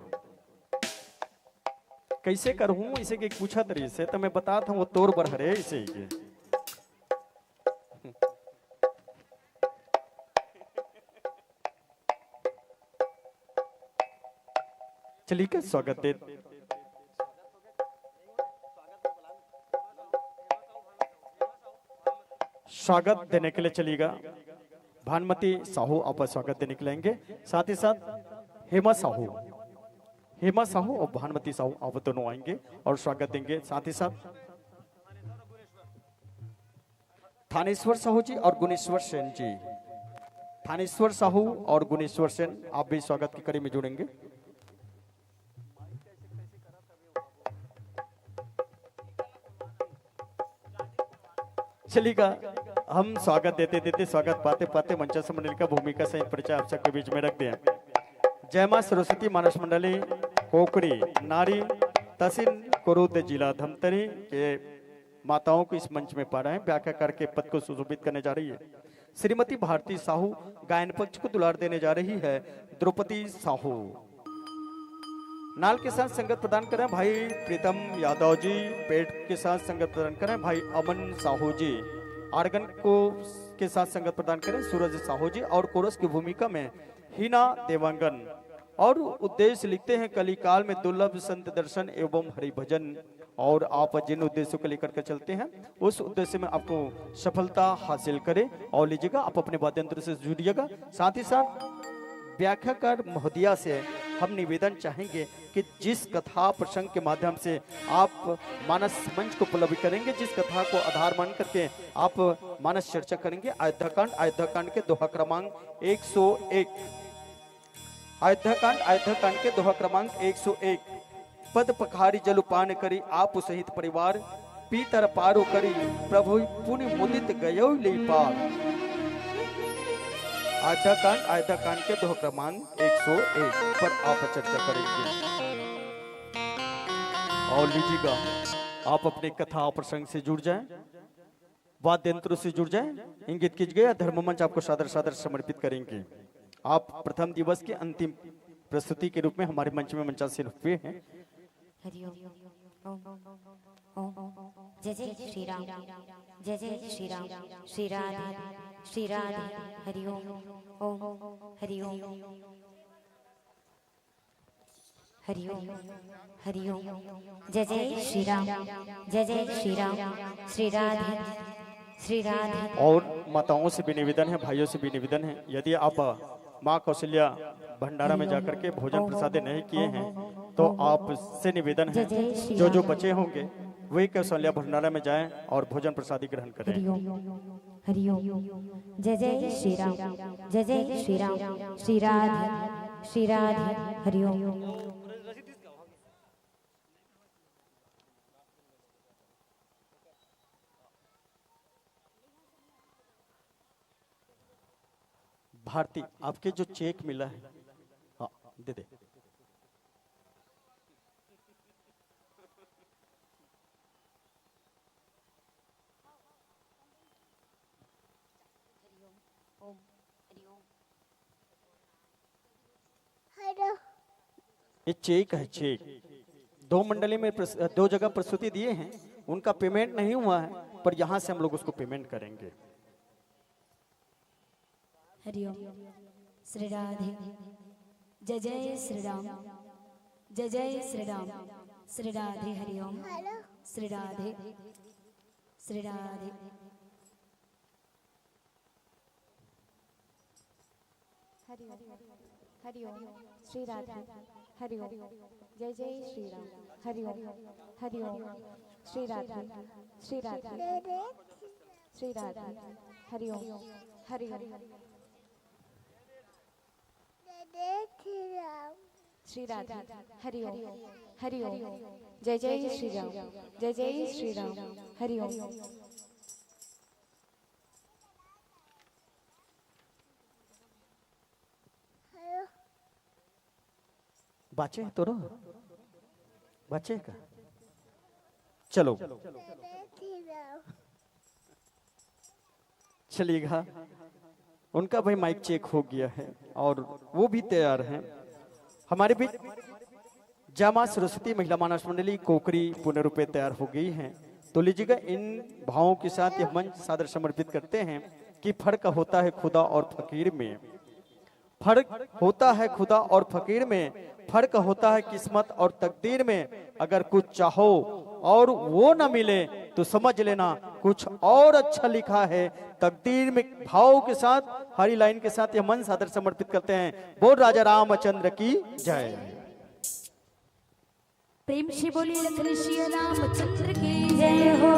कैसे करहूं, इसे के पूछत रहिस हे, त मैं बतात हूं, वो तोर बर हरे, इसे ही के। चलिए, स्वागत दे। स्वागत देने के लिए चलिएगा। भानुमति साहू आप स्वागत देने के लिए आएंगे, साथ ही साथ हेमा साहू, हेमा साहू और भानुमति साहू आप दोनों आएंगे और स्वागत देंगे। साथ ही साथ थानेश्वर साहू जी और गुणेश्वर सेन जी, थानेश्वर साहू और गुणेश्वर सेन, आप भी स्वागत की कड़ी में जुड़ेंगे। चलिएगा, हम स्वागत देते देते, स्वागत पाते पाते मंचस्थ मंडली का भूमिका सहित परिचय आप सबके बीच में रख दिया। जय मां सरस्वती मानस मंडली कोकरी, नारी, तहसील कुरूद, जिला धमतरी के माताओं को इस मंच में पा रहे हैं, व्याख्या करके पद को सुशोभित करने जा रही है श्रीमती भारती साहू। गायन पक्ष को दुलार देने जा रही है द्रौपदी साहू। नाल के साथ संगत प्रदान करें भाई प्रीतम यादव जी, पेट के साथ संगत प्रदान करें भाई अमन साहू जी, आर्गन को के साथ संगत प्रदान करें सूरज साहू जी, और कोरस की भूमिका में हीना देवांगन। और उद्देश्य लिखते हैं कलिकाल में दुर्लभ संत दर्शन एवं हरि भजन। और आप जिन उद्देश्यों को लेकर के चलते हैं, उस उद्देश्य में आपको सफलता हासिल करे। और लीजिएगा, आप अपने वाद्य यंत्र से जुड़िएगा। साथ ही साथ व्याख्याकार महोदया से हम निवेदन चाहेंगे कि जिस कथा प्रसंग के माध्यम से आप मानस मंच को उपलब्ध करेंगे, जिस कथा को आधार मान करके आप मानस चर्चा करेंगे, अयोध्याकांड, अयोध्याकांड के दोहा क्रमांक एक सौ एक, अयोध्याकांड, अयोध्याकांड के दोहा क्रमांक एक सौ एक। पद पखारी जल पान करी आप सहित परिवार, पीतर पारो करी प्रभु पुनि मुदित गयो ले पार। अयोध्याकांड, अयोध्याकांड के दोहा क्रमांक एक सौ एक पर आप चर्चा करेंगे। और लीजिएगा, आप अपने कथा प्रसंग से जुड़ जाएं, वाद्य यंत्रों से जुड़ जाएं। इंगित कीजिएगा, धर्म मंच आपको सादर सादर समर्पित करेंगे। आप प्रथम दिवस के अंतिम प्रस्तुति के रूप में हमारे मंच में मंचासीन हुए हैं। हरिओम। ओम। ओम। जय जय श्री राम। जय जय श्री राम। श्री राधे। श्री राधे। हरिओम। ओम। हरिओम। हरिओम। हरिओम। जय जय श्री राम। जय जय श्री राम। श्री राधे। श्री राधे। और माताओं से भी निवेदन है, भाइयों से भी निवेदन है, यदि आप माँ कौशल्या भंडारा में जाकर के भोजन प्रसाद नहीं किए हैं, तो आपसे निवेदन है, जो जो बचे होंगे, वे कौशल्या भंडारा में जाएं और भोजन प्रसादी ग्रहण करें। हरिओम। जय जय श्री राम। जय जय श्री राम। श्री राधे। श्री राधे। हरिओम। भारती, आपके जो चेक मिला है, हाँ, दे दे। ये चेक है, चेक। दो मंडली में प्रस-, दो जगह प्रस्तुति दिए हैं, उनका पेमेंट नहीं हुआ है, पर यहाँ से हम लोग उसको पेमेंट करेंगे। हरिओम। श्री राधे। जय जय श्री राम। जय जय श्री राम। श्री राधे। हरिओम। श्री राधे। श्री राधे। हरिओम। हरिओम। श्री राधे। हरिओम। जय जय श्री राम। हरिओम। हरिओम। श्री राधे। श्री राधे। श्री राधे। हरिओम। हरिओम। श्री राधे। हरिओम। हरिओम। जय जय श्री राम। जय जय श्री राम। हरिओम। बाचे हे तोरो? बाचे हे का? चलो। चलिएगा। उनका भाई माइक चेक हो गया है और वो भी तैयार हैं। हमारे बीच जय माँ सरस्वती महिला मानस मंडली कोकरी पूर्ण रूपे तैयार हो गई हैं। तो लीजिएगा, इन भावों के साथ यह मंच सादर समर्पित करते हैं कि फर्क होता है खुदा और फकीर में, फर्क होता है खुदा और फकीर में, फर्क होता है किस्मत और तकदीर में। अगर कुछ चाहो और वो न मिले तो समझ लेना कुछ और अच्छा लिखा है तकदीर में। भाव के साथ, हरी लाइन के साथ यह मंच सादर समर्पित करते हैं। बोल राजा रामचंद्र की जय। प्रेम से बोलिए लखन सिया रामचंद्र की जय हो।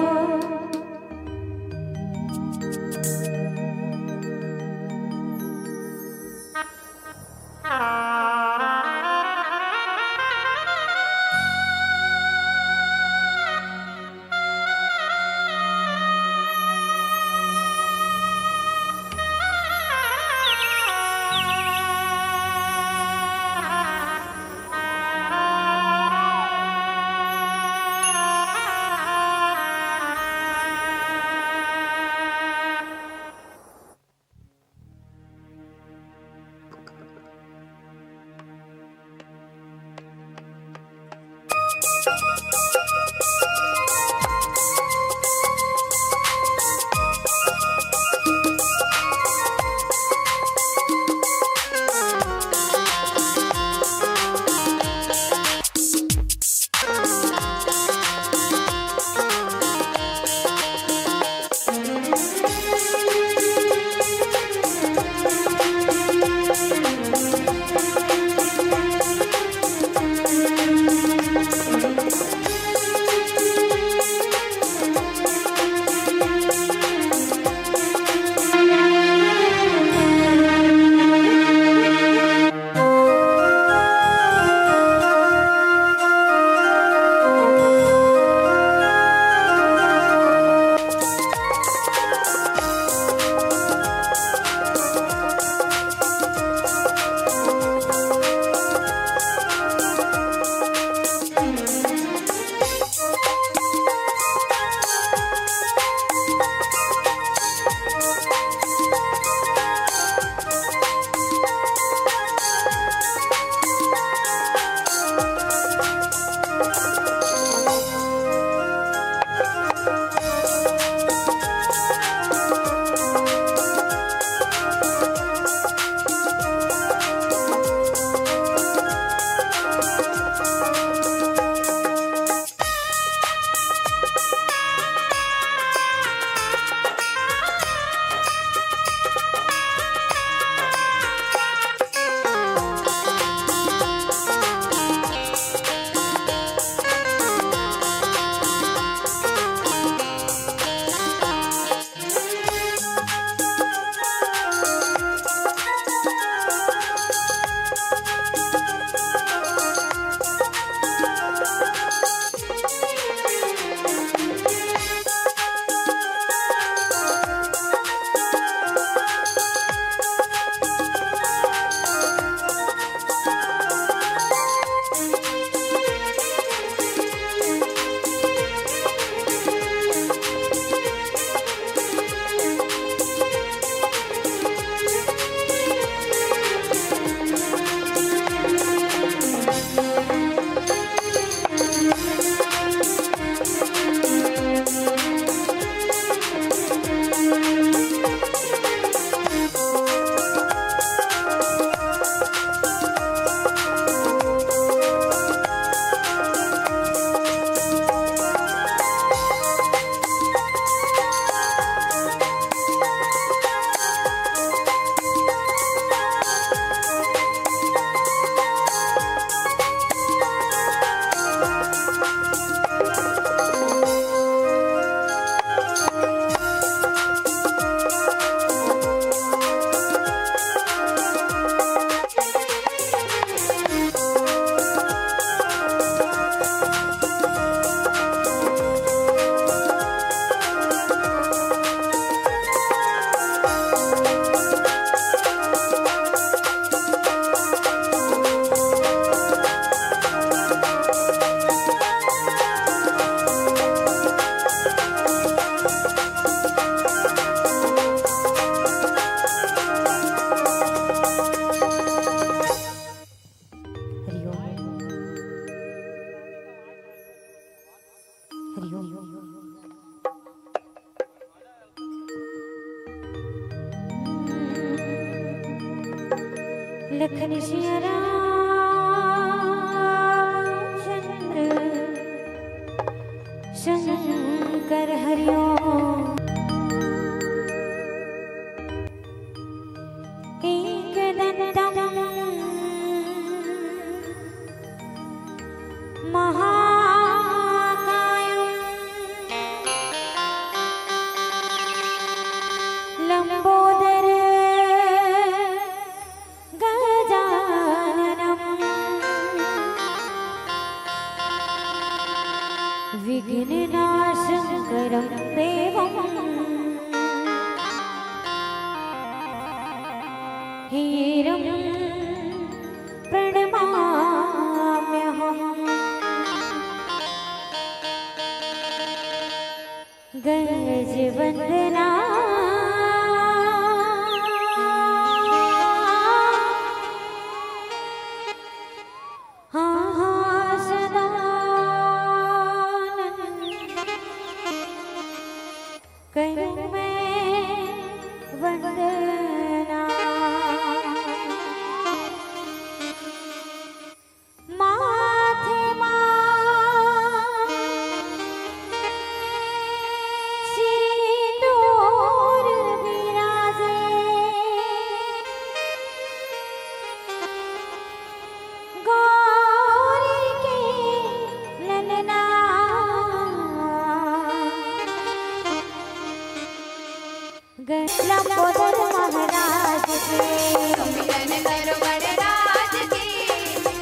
लखन सिया रामचंद्र शंकर हरिओम। एकदंतम महाकायं लंबोदर गजाननम विघ्ननाशंकरं देवम हरिं प्रणमाम्यहम। गज वंदना हाँ हाँ सदानंद करूँ मैं वंदना। माथे मा सिंदूर बिराजे गौरी के ललना। लंबोदर महाराज के। सुमिरन करो गणराज के,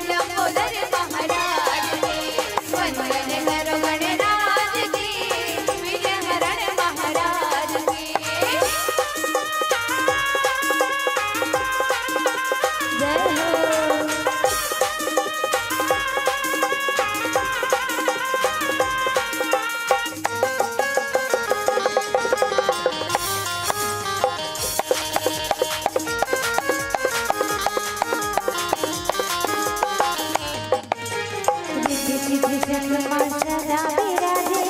लंबोदर महाराज के। वंदन करो गणराज के, विघ्नहरण महाराज के। जय हो। रिद्धि सिद्धि संग मा सदा विराजे,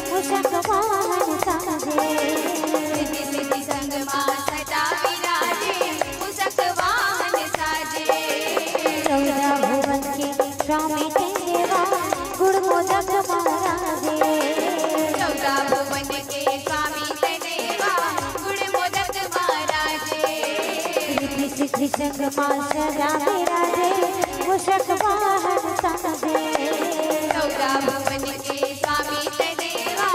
मूषक वाहन साजे। रिद्धि सिद्धि संग मा सदा विराजे, मूषक वाहन साजे। चौदह भुवन के स्वामी तें देवा, गुण मोदक महाराजे। चौदह भुवन के स्वामी तें देवा, गुण मोदक महाराजे। रिद्धि सिद्धि संग मा सदा विराजे, मूषक वाहन साजे। चौदह भुवन के स्वामी तें देवा,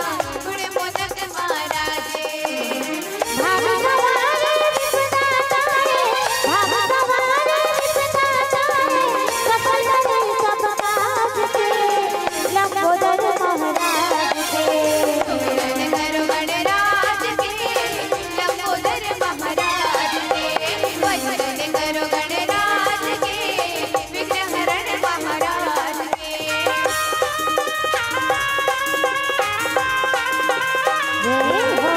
गुण मोदक महाराजे। भाग सवार विपदा तारे, भाग सवार विपदा तारे, सफल करे सब काज के, लंबोदर महाराज के। सुमिरन करो गणराज के, लंबोदर महाराज के। वंदन करो गणराज के, विघ्नहरण महाराज के। जय हो।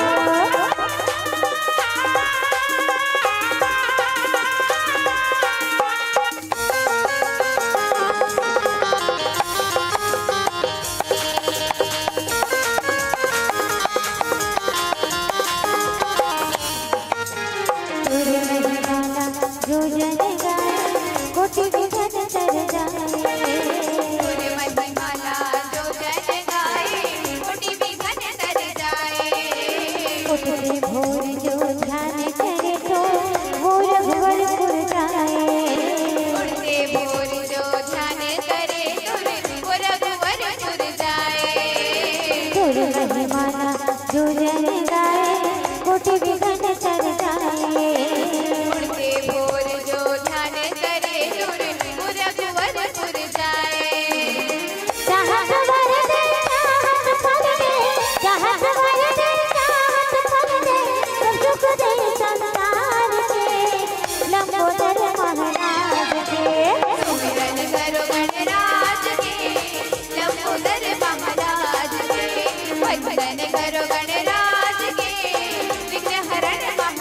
तोर महिमा ला जो जन गाए, कोटि विघ्न तर जाए। तोर महिमा ला जो जन गाए, कोटि विघ्न तर जाए। उठते भोर जो ध्यान करे तो, वो रघुवर पुर जाए। उठते भोर जो ध्यान करे तो, वो रघुवर पुर जाए। तोर महिमा ला जो जन गाए, कोटि विघ्न तर जाए। उठते भोर जो ध्यान करे तो, वो रघुवर पुर जाए। चाहत वर दे, चाहत फल दे, चाहत वर दे, चाहत फल दे, सब सुख दे संसार के, लंबोदर महाराज के। सुमिरन करो गणराज के, लंबोदर महाराज के। वंदन करो गणराज के, विघ्नहरण महाराज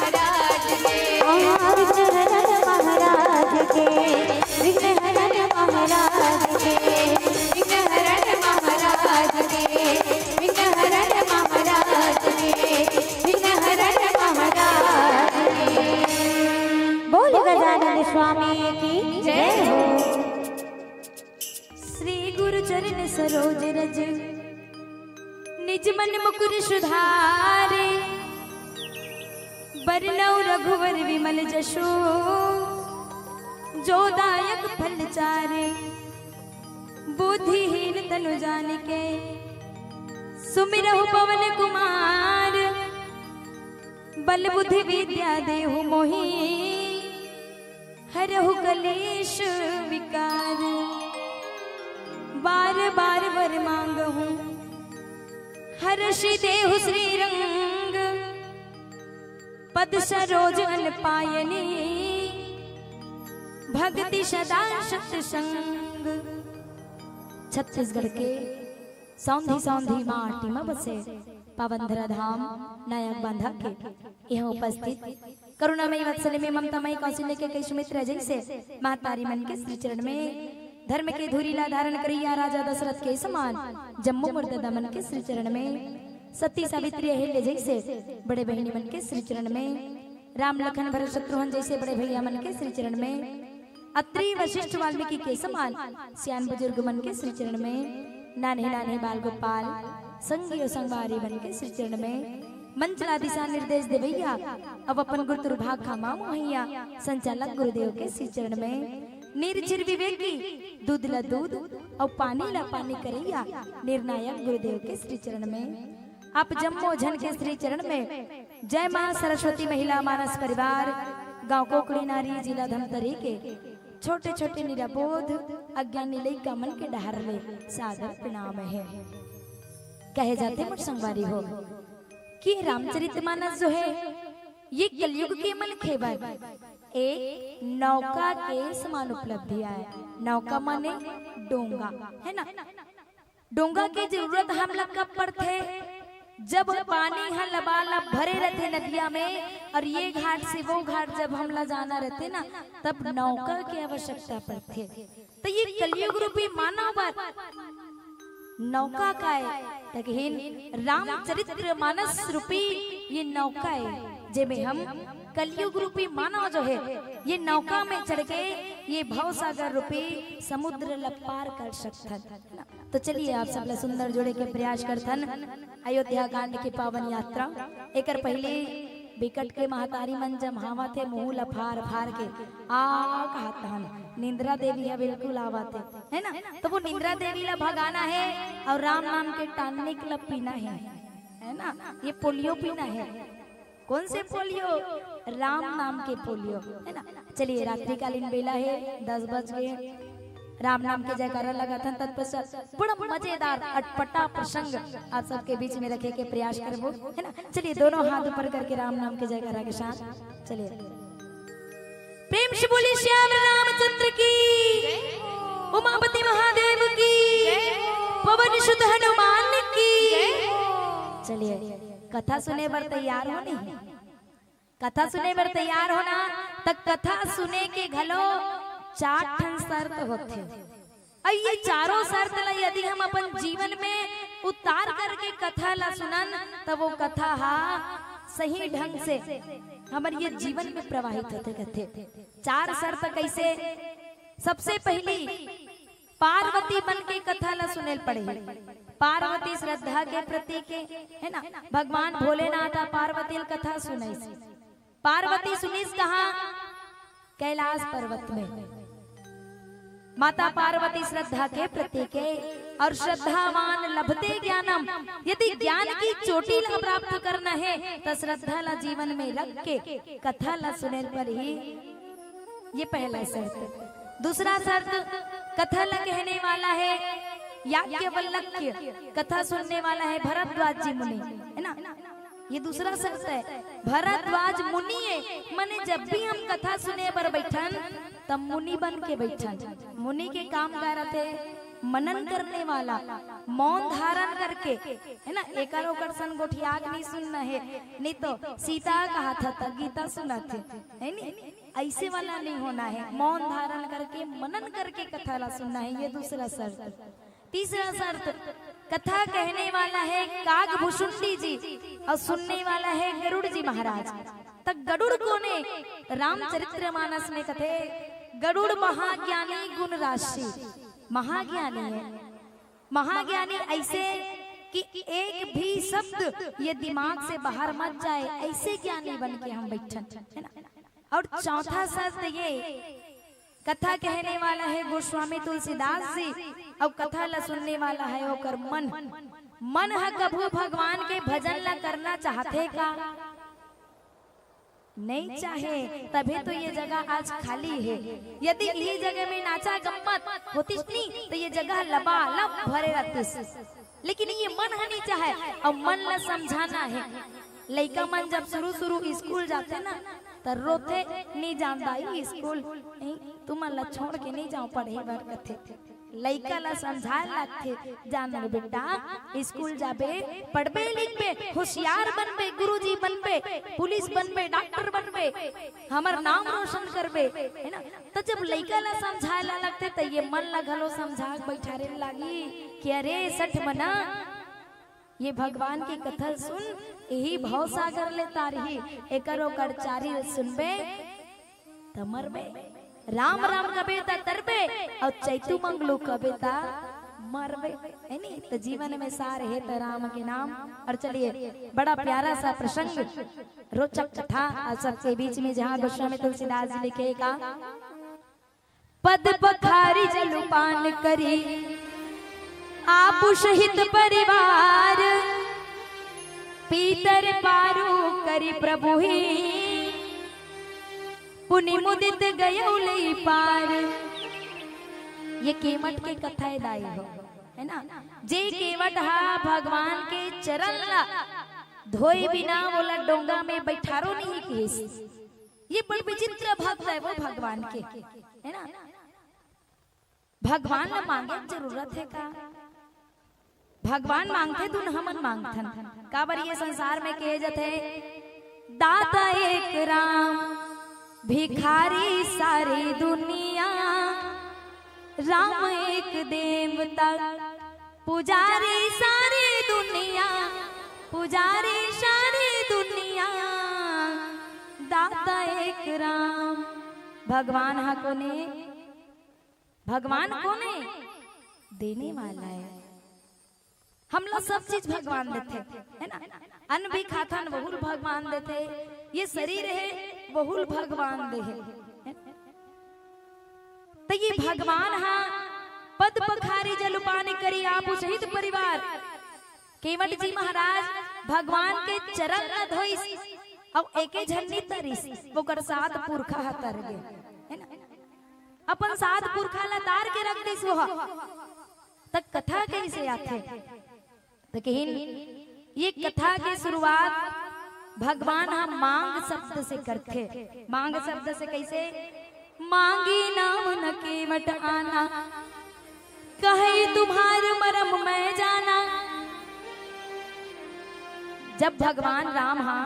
निज मन मुकुर सुधारे, बरनउँ रघुवर विमल जसु, जो दायक फल चारे। बुद्धिहीन तनु जानिके, सुमिरहु पवन कुमार। बल बुद्धि विद्या देहु मोहि, हरहु कलेश विकार। बार बार वर मांगहु, हरषि देहु श्रीरंग। पद सरोज अन पायनी, भगति सदा सत्संग। छत्तीसगढ़ के सौंधी सौंधी माटी म बसे पावन धराधाम नायक बांधा के इहाँ उपस्थित करुणामयी वात्सल्यमयी ममतामयी कौशल्य के कई सुमित्र जइसे महतारी मन के श्री चरण में, धर्म के धुरी ला धारण करइया राजा दशरथ के समान जम्मो मोर ददा मन के श्री चरण में, सती सावित्री अहिल्या जइसे बड़े बहिनी मन के श्री चरण में, राम लखन भरत शत्रुघ्न जइसे बड़े भइया मन के श्री चरण में, अत्रि वशिष्ठ वाल्मीकि के समान सियान बुजुर्ग मन के श्री चरण में, नान्हे नान्हे बाल गोपाल संगी अउ संगवारी मन के श्री चरण में, मंच ला दिशा निर्देश देवइया अउ अपन गुरु तुरभाग खामा मोहइया संचालक गुरुदेव के श्री चरण में, निर्झिर विवेकी दूध ला दूध अउ पानी ला पानी करइया निर्णायक गुरुदेव के श्री चरण में, आप जम्मो झन के श्री चरण में जय माँ सरस्वती महिला मानस परिवार, गांव कोकड़ी नारी, जिला धमतरी के छोटे छोटे निराबोध अज्ञानी लइका मन के डहर ले सादर प्रणाम हे। कहे जाथे मोर संगवारी हो कि रामचरित मानस जो हे ये कलयुग के मनखे बर एक नौका के समान उपलब्धि आय। नौका माने डोंगा, हे ना? डोंगा के जरूरत हमला कब पड़थे? जब पानी ह लबालब भरे रथे नदिया में अउ ये घाट से वो घाट जब हमला जाना रथे ना, तब नौका के आवश्यकता पड़थे। त ये कलयुग रूपी मानव बर नौका काय? त कहिन रामचरित्र मानस रूपी ये नौका हे, जेमे हम कलयुग रूपी मानव जो हे ये नौका में चढ़ के ये भवसागर रूपी समुद्र ल पार कर सकथन। तो चलिए आप सब ला सुंदर जोड़े के प्रयास करथन अयोध्या कांड के पावन यात्रा। एकर पहले बिकट के महतारी मन जम्हावत हे मुंह ला फार फार के आ कहत हन निंद्रा देवी ह बिल्कुल आवत हे, हे ना? तो वो निंद्रा देवी ला भगाना हे अउ राम नाम के टॉनिक ला पीना हे, हे ना? ये पोलियो पीना हे। कौन से पोलियो? राम नाम के पोलियो, हे ना? चलिए, रात्रिकालीन बेला हे, दस बज गे। राम नाम के जयकारा लगाथन, तत्पश्चात बड़ा मजेदार अटपटा प्रसंग आप सबके बीच में रखे के प्रयास करबो, हे ना? चलिए, दोनों हाथ ऊपर करके राम नाम के जयकारा के साथ चलिए। प्रेम से बोलिए श्याम रामचंद्र की, उमापति महादेव की, पवन सुत हनुमान की। चलिए, कथा सुने बर तैयार हो नहीं? कथा सुने बर तैयार हो ना? त कथा सुने के घलो चार ठन शर्त होथे। अउ ये चारों शर्त ला यदि हम अपन जीवन में उतार करके कथा ला सुनन, त वो कथा हा सही ढंग से हमर ये जीवन में प्रवाहित होथे कथे। चार शर्त कैसे? सबसे पहली, पार्वती बन के कथा ला सुनेल पड़ही। पार्वती श्रद्धा के प्रतीक हे, हे ना? भगवान भोलेनाथ अउ पार्वती ल कथा सुनइस। पार्वती सुनिस कहाँ? कैलाश पर्वत में। माता पार्वती श्रद्धा के प्रतीक हे अउ श्रद्धावान लभते ज्ञानम, यदि ज्ञान की चोटी ला प्राप्त करना हे त श्रद्धा ला जीवन में रख के कथा ला सुनेल पड़ही। ये पहला शर्त। दूसरा शर्त, कथा ला कहने वाला हे याज्ञवल्क्य, कथा सुनने वाला हे भरद्वाज जी मुनि, हे ना? ये दूसरा शर्त हे। भरद्वाज मुनि हे, माने जब भी हम कथा सुने बर बइठन, त मुनि बन के बइठन। मुनि के काम का रथे? मनन करने वाला, मौन धारण करके, हे ना? एकर ओकर सन गोठिया के नहीं सुनना हे, नहीं तो सीता कहत हे त गीता सुनत हे, हे नी? अइसे वाला नहीं होना हे, मौन धारण करके, मनन करके कथा ला सुनना हे, ये दूसरा शर्त। तीसरा शर्त, कथा कहने वाला हे काग भुसुंडी जी अउ सुनने वाला हे गरुड़ जी महाराज। त गरुड़ कोन हे? रामचरित्र मानस में कथे, गरुड़ महाज्ञानी गुण राशि, महाज्ञानी हे। महाज्ञानी ऐसे कि एक भी शब्द ये दिमाग से बाहर मत जाए, ऐसे ज्ञानी बन के हम बैठन, है ना। और चौथा शर्त ये, कथा कहने वाला है गोस्वामी तुलसीदास जी, और कथा ला सुनने वाला है ओकर मन। मन ह कभू भगवान के भजन ला करना चाहथे का? नहीं चाहे, तभे तो ये जगह आज खाली है। यदि ये जगह में नाचा गम्मत होतिस नी, तो ये जगह लबालब भरे रहतिस। लेकिन ये मन ह नहीं चाहे, और मन ला समझाना है। लइका मन जब शुरू शुरू स्कूल जाथे ना, त रोथे, "नहीं जान दाई स्कूल, नहीं, तुमन ला छोड़ के नहीं जाओ पढ़े बर," कथे। लइका ला समझाए लगथे, "जान रे बेटा, स्कूल जाबे, पढ़बे लिखबे, होशियार बनबे, गुरुजी बनबे, पुलिस बनबे, डॉक्टर बनबे, हमर नाम रोशन करबे," है ना। त जब लइका ला समझाए ला लगथे, त ये मन ला घलो समझा के बैठारे लागी कि अरे सठ मना, ये भगवान के कथा सुन, यही भव सागर ले तारही, एकर ओकर चारी सुनबे त मरबे, राम राम कबे त तरबे, और चैतू मंगलू कबे त मरबे, है नी? तो जीवन में सार है त राम के नाम। और चलिए, बड़ा प्यारा सा प्रसंग, रोचक कथा आज सबके बीच में, जहाँ गोस्वामी तुलसीदास जी लिखे का, पद पखारी जलपान करी आपु सहित परिवार, पीतर पारू करी प्रभु ही, पुनि मुदित गयौ लई पार। ये केवट के कथा है दाई हो, है ना? जे केवट हा भगवान के चरण ला धोए बिना ओला डोंगा में बैठारो नहीं किहिस। ये बड़ विचित्र भक्त है वो भगवान के, है ना? भगवान ला मांगे के जरूरत है का? भगवान मांगथे, तुन हमन मांगथन। काबर ये संसार में कहे जथे, दाता एक राम, भिखारी सारी दुनिया, राम एक देवता, पुजारी सारी दुनिया, पुजारी सारी दुनिया, दाता एक राम। भगवान हा कोने? भगवान कोने? देने वाला है। हमला सब चीज भगवान देथे, है ना? अन्न भी खाथन, वहू ल भगवान देथे। ये शरीर है, वहू ल भगवान दे हे। तो ये भगवान हा पद पखारी जलपान करी आपु सहित परिवार। केवट जी महाराज भगवान के चरण ला धोइस, अउ एके झन नी तरिस, ओकर सात पुरखा ह तर गे, है ना? अपन सात पुरखा ला तार के रख दिस वो। त कथा कैसे आथे? त कहिन, ये कथा के शुरुआत भगवान ह मांग शब्द से करथे। मांग शब्द से कैसे? मांगी नाम न केवट आना, कहई तुम्हार मरम मैं जाना। जब भगवान राम हा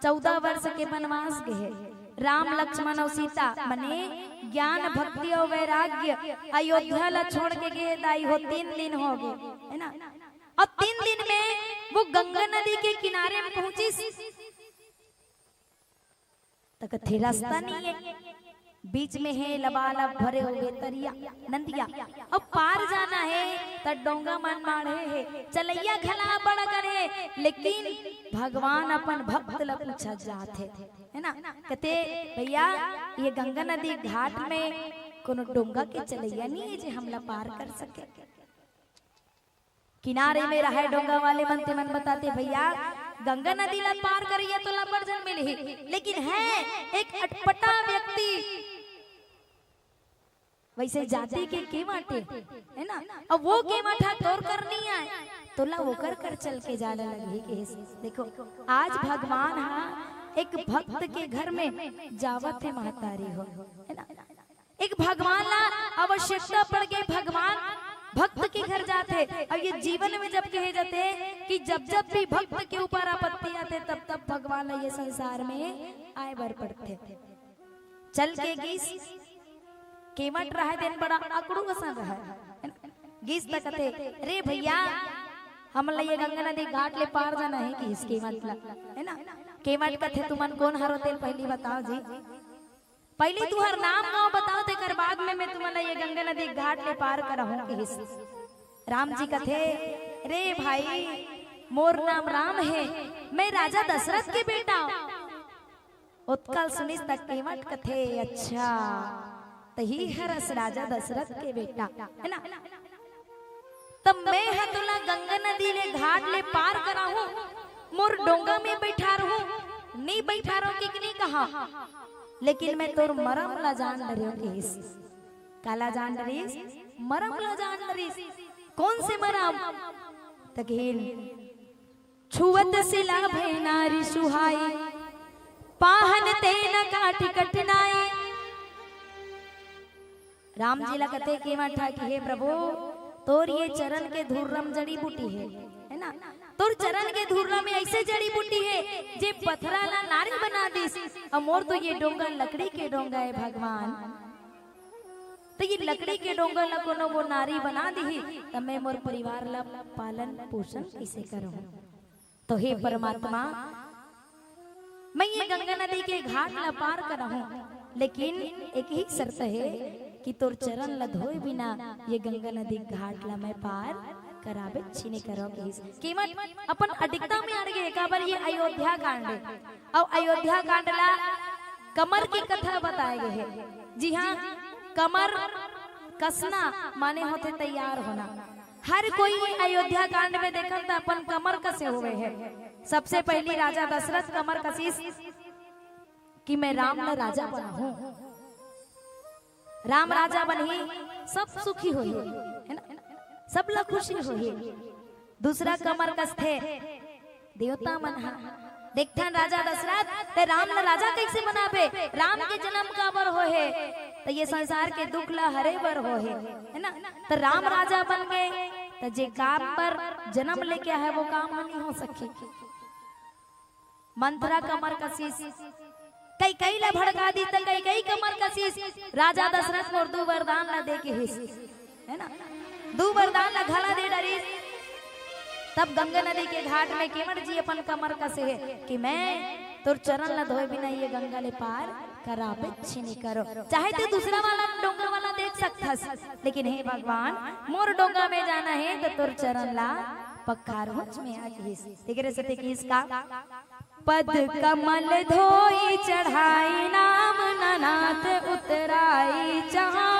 चौदह वर्ष के वनवास गे हे, राम लक्ष्मण अउ सीता मने ज्ञान भक्ति अउ वैराग्य अयोध्या ला छोड़ के गे हे दाई हो, तीन दिन हो गे, है ना? अब तीन दिन में वो गंगा नदी के किनारे में पहुंचिस, त कथे रास्ता नहीं है, बीच में हे लबालब भरे हुए तरिया, नदिया। अब पार जाना है त डोंगा मन माढ़े हे, चलैया घला बड़ करे, लेकिन भगवान अपन भक्त ला पूछा जात हे, है ना? कथे, भैया, ये गंगा नदी घाट में कोनो डोंगा के चलैया नहीं है जे हमला पार कर सके? किनारे में रहे डोंगा वाले मन, ते मन बताथे, भैया, गंगा नदी ला पार करैया तो लबड़ झन मिलही, लेकिन है एक अटपटा व्यक्ति, वैसे जाति के केवट हे, है ना? अब वो केवट हा तोर कर नहीं आए, तोला ओकर कर चल के जाना लगही के। देखो, आज भगवान हा एक भक्त के घर में जावत हे महतारी हो, है ना? एक भगवान ला आवश्यकता पड़ गे, भगवान भक्त के घर जाथे। अब ये जीवन में जब कहे जाथे कि जब जब भी भक्त के ऊपर आपत्ति आथे, तब तब भगवान ला ये संसार में आए बर पड़थे। चल के गिस, केवट रहे, तेन बड़ा अकड़ू असन रहे, गिस त कथे, रे भैया, हमला ये गंगा नदी घाट ले पार जाना है, गिस केवट ला, है ना? केवट कथे, तुमन कोन हरो, तेल पहली बताओ जी। पहले तुहर नाम गांव बताओ, तेकर बाद में मैं तुमन ला ये गंगा नदी घाट ले पार कराहूं, गिस। राम जी कथे, "रे भाई, मोर नाम राम हे, मैं राजा दशरथ के बेटा हूँ।" ओतका ल सुनिस त केवट कथे, "अच्छा, तही हरस राजा दशरथ के बेटा, है ना? तब मैं ह तोला गंगा नदी ले घाट ले पार कराहूँ, मोर डोंगा में बैठा रहूँ, नी बैठा रहूँ कि नी कहा, लेकिन मैं तोर मरम ला जान डरेंव," कहिस। काला जान डरिस? मरम ला जान डरिस। कौन से मरम? त कहिन, "छुअत सिला भई नारी सुहाई, पाहन ते न काठी कठिनाई।" राम जी ला कथे केवट ह कि हे प्रभु, तोर ये चरण के धुर्रा म जड़ी बूटी हे, है ना? तोर चरण के धुर्रा में ऐसे जड़ी बूटी हे, जे पथरा ला नारी बना दिस, अउ मोर तो ये डोंगा लकड़ी के डोंगा हे भगवान। त ये लकड़ी के डोंगा ला कोनो वो नारी बना दिही, त मैं मोर परिवार ला पालन पोषण कइसे करहूँ? तो हे परमात्मा, मैं ये गंगा नदी के घाट ला पार करहूँ, लेकिन एक ही शर्त हे कि तोर चरण ला धोए बिना ये गंगा नदी घाट ला मैं पार कराबे च नी करंव, कहिस। केवट अपन अडिगता में अड़ गे, काबर ये अयोध्या कांड हे। अउ अयोध्या कांड ला कमर के कथा बताए गे हे। जी हाँ, कमर कसना माने होथे तैयार होना। हर कोई अयोध्या कांड में देखन त अपन कमर कसे हुए हे। सबसे पहली राजा दशरथ कमर कसिस कि मैं राम ला राजा बनाहूँ, राम राजा बनही, सब सुखी होही, है ना? सब ला खुशी होही। दूसरा कमर कसथे देवता मन ह। देखथन राजा दशरथ, ते राम ला राजा कइसे बनाबे? राम के जन्म काबर होहे? त ये संसार के दुख ला हरे बर होहे, है ना? त राम राजा बन गे, त जे काम बर जन्म लेके आहे, वो काम ह नी हो सकही। मंथरा कमर कसिस, कैकेयी ला भड़का दिस, त कैकेयी कमर कसिस, राजा दशरथ मोर दू वरदान ला दे के हिस, है ना? दू वरदान ला घला दे डरिस। तब गंगा नदी के घाट में केवट जी अपन कमर कसे हे कि मैं तोर चरण ला धोए बिना ये गंगा ले पार कराबे च नी करंव। चाहे ते दूसरा वाला डोंगा वाला देख सकथस, लेकिन हे भगवान, मोर डोंगा में जाना हे त तोर चरण ला पखारहूँ च मैं, कहिस। तेकरे सेती कहिस का, "पद कमल धोई चढ़ाई नाम ननाथ उतराई चहाँ।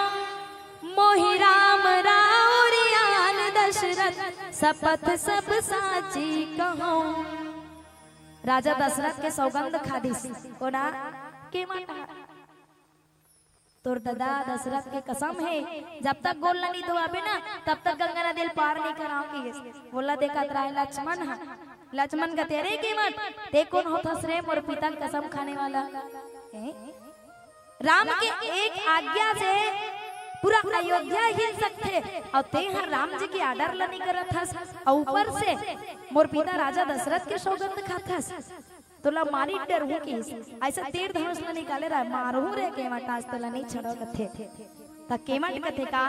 मोहि राम राउर आन दशरथ सपथ सब साची कहौं।" राजा दशरथ के सौगंध खा दिस। कोन? केवट ह। तोर ददा दशरथ के कसम हे, जब तक गोड़ ला नी धोवाबे ना, तब तक गंगा नदी ल पार नी करांव, कहिस। वोला देखत रहे लक्ष्मण ह। लक्ष्मण कथे, "अरे केवट, ते कोन होथस रे मोर पिता के कसम खाने वाला?" हैं? राम के एक आज्ञा से पूरा अयोध्या हिल सकथे, अउ ते ह राम जी के order ला नी करत हस, अउ ऊपर से मोर पिता राजा दशरथ के सौगंध खाथस। तोला मारी डरहूँ कहिस। अइसे तीर धनुष ला निकाले रहे, "मारहूँ रे केवट, आज तोला नी छोड़ंव," कथे। त केवट कथे का,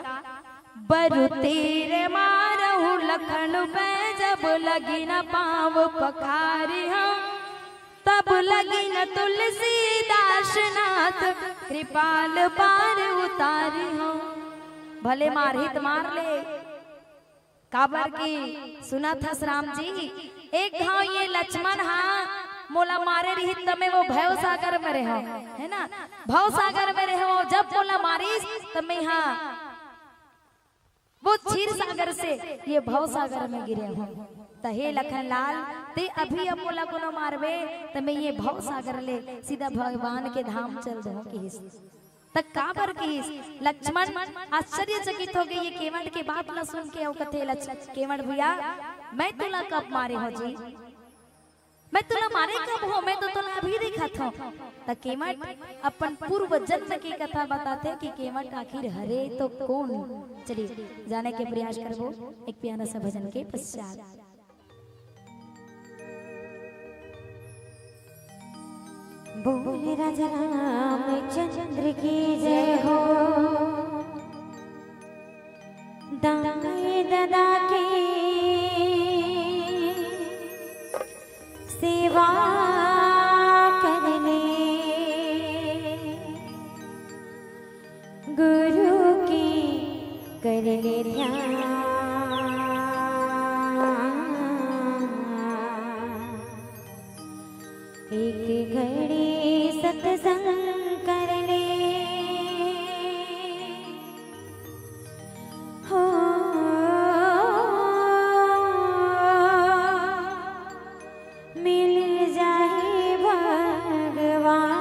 "बरु तीर मारहूँ लखन पे, जब लगिन पाँव पखारिहौं, तब लगिन तुलसीदास नाथ, कृपाल पार उतारिहौं।" भले मारही त मार ले, काबर कि सुनत हस राम जी, एक घांव ये लक्ष्मण ह मोला मारे रहिस त मैं वो भव सागर में रहेंव, है ना? भव सागर में रहेंव, जब मोला मारिस त मैं ह वो क्षीर सागर से ये भव सागर में गिरे हौं। त हे लखन लाल, ते अभी अब मोला कोनो मारबे त मैं ये भव सागर ले सीधा भगवान के धाम चल देहूं कहिस। त काबर कहिस? लक्ष्मण आश्चर्यचकित हो गे ये केवट के बात ला सुन के। अउ कथे लक्ष-, "केवट भैया, मैं तोला कब मारे हौं जी? मैं तोला मारे कब हौं? मैं तो तोला अभी देखत हौं।" त केवट अपन पूर्व जन्म के कथा बताथे कि केवट आखिर हरे तो कोन। चलिए, जाने के प्रयास करबो एक प्यारा सा भजन के पश्चात। बोल राजा रामचंद्र की जय हो। दाई ददा के सेवा करने, गुरु की करने ध्यान। शंकर ले हो मिल जाही भगवान।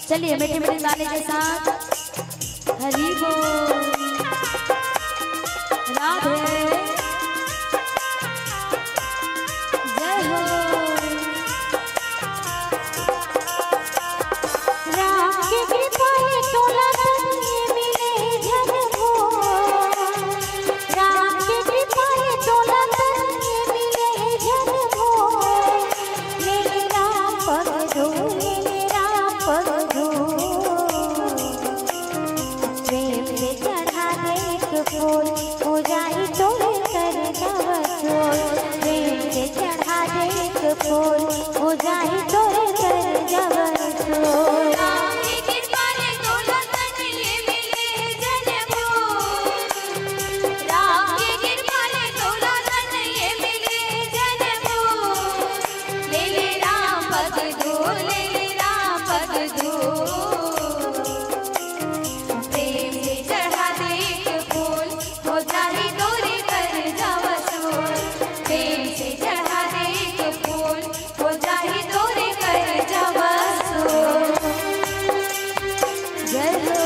चलिए, मीठे मीठे ताली के साथ हरि बोल। राधे। जय हो। राम के कृपा ले तोला तन ये मिले जन हो। राम के कृपा ले तोला तन ये मिले जन हो। ले ले राम पग धूल, ले ले राम पग धूल। प्रेम से चढ़ा दे एक फूल, हो जाही तोरे कर जब सोल। प्रेम से चढ़ा दे एक फूल, हो जाही तोरे कर जब सोल। राम के कृपा ले तोला तन ये मिले जन हो। राम के कृपा ले तोला तन ये मिले जन हो। ले ले राम पग धूल, ले ले राम पग धूल। प्रेम से चढ़ा दे एक फूल, हो जाही तोरे कर जब सोल। प्रेम से चढ़ा दे एक फूल, हो जाही तोरे कर जब सोल। जय हो।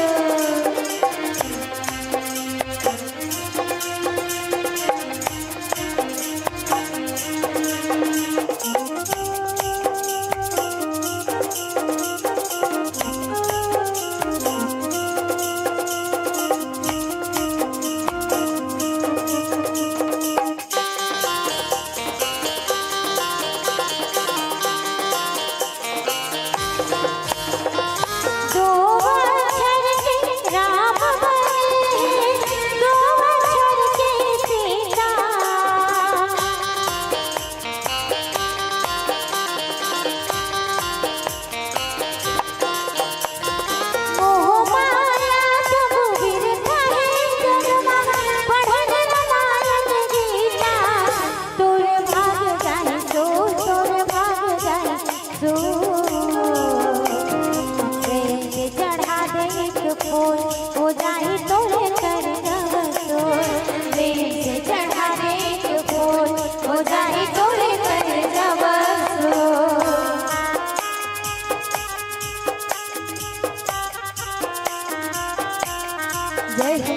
दो अक्षर के राम बने, दो अक्षर के सीता। मोह माया सब बिरथा हे जग मा, पढ़े न रामायण गीता। तोर भाग जाए सो, तोर भाग जाए सो। प्रेम से चढ़ा दे एक फूल, हो जाए तोरे कर जब सोल। प्रेम से चढ़ा दे एक फूल, हो जाए तोरे कर जब सोल। जय हो।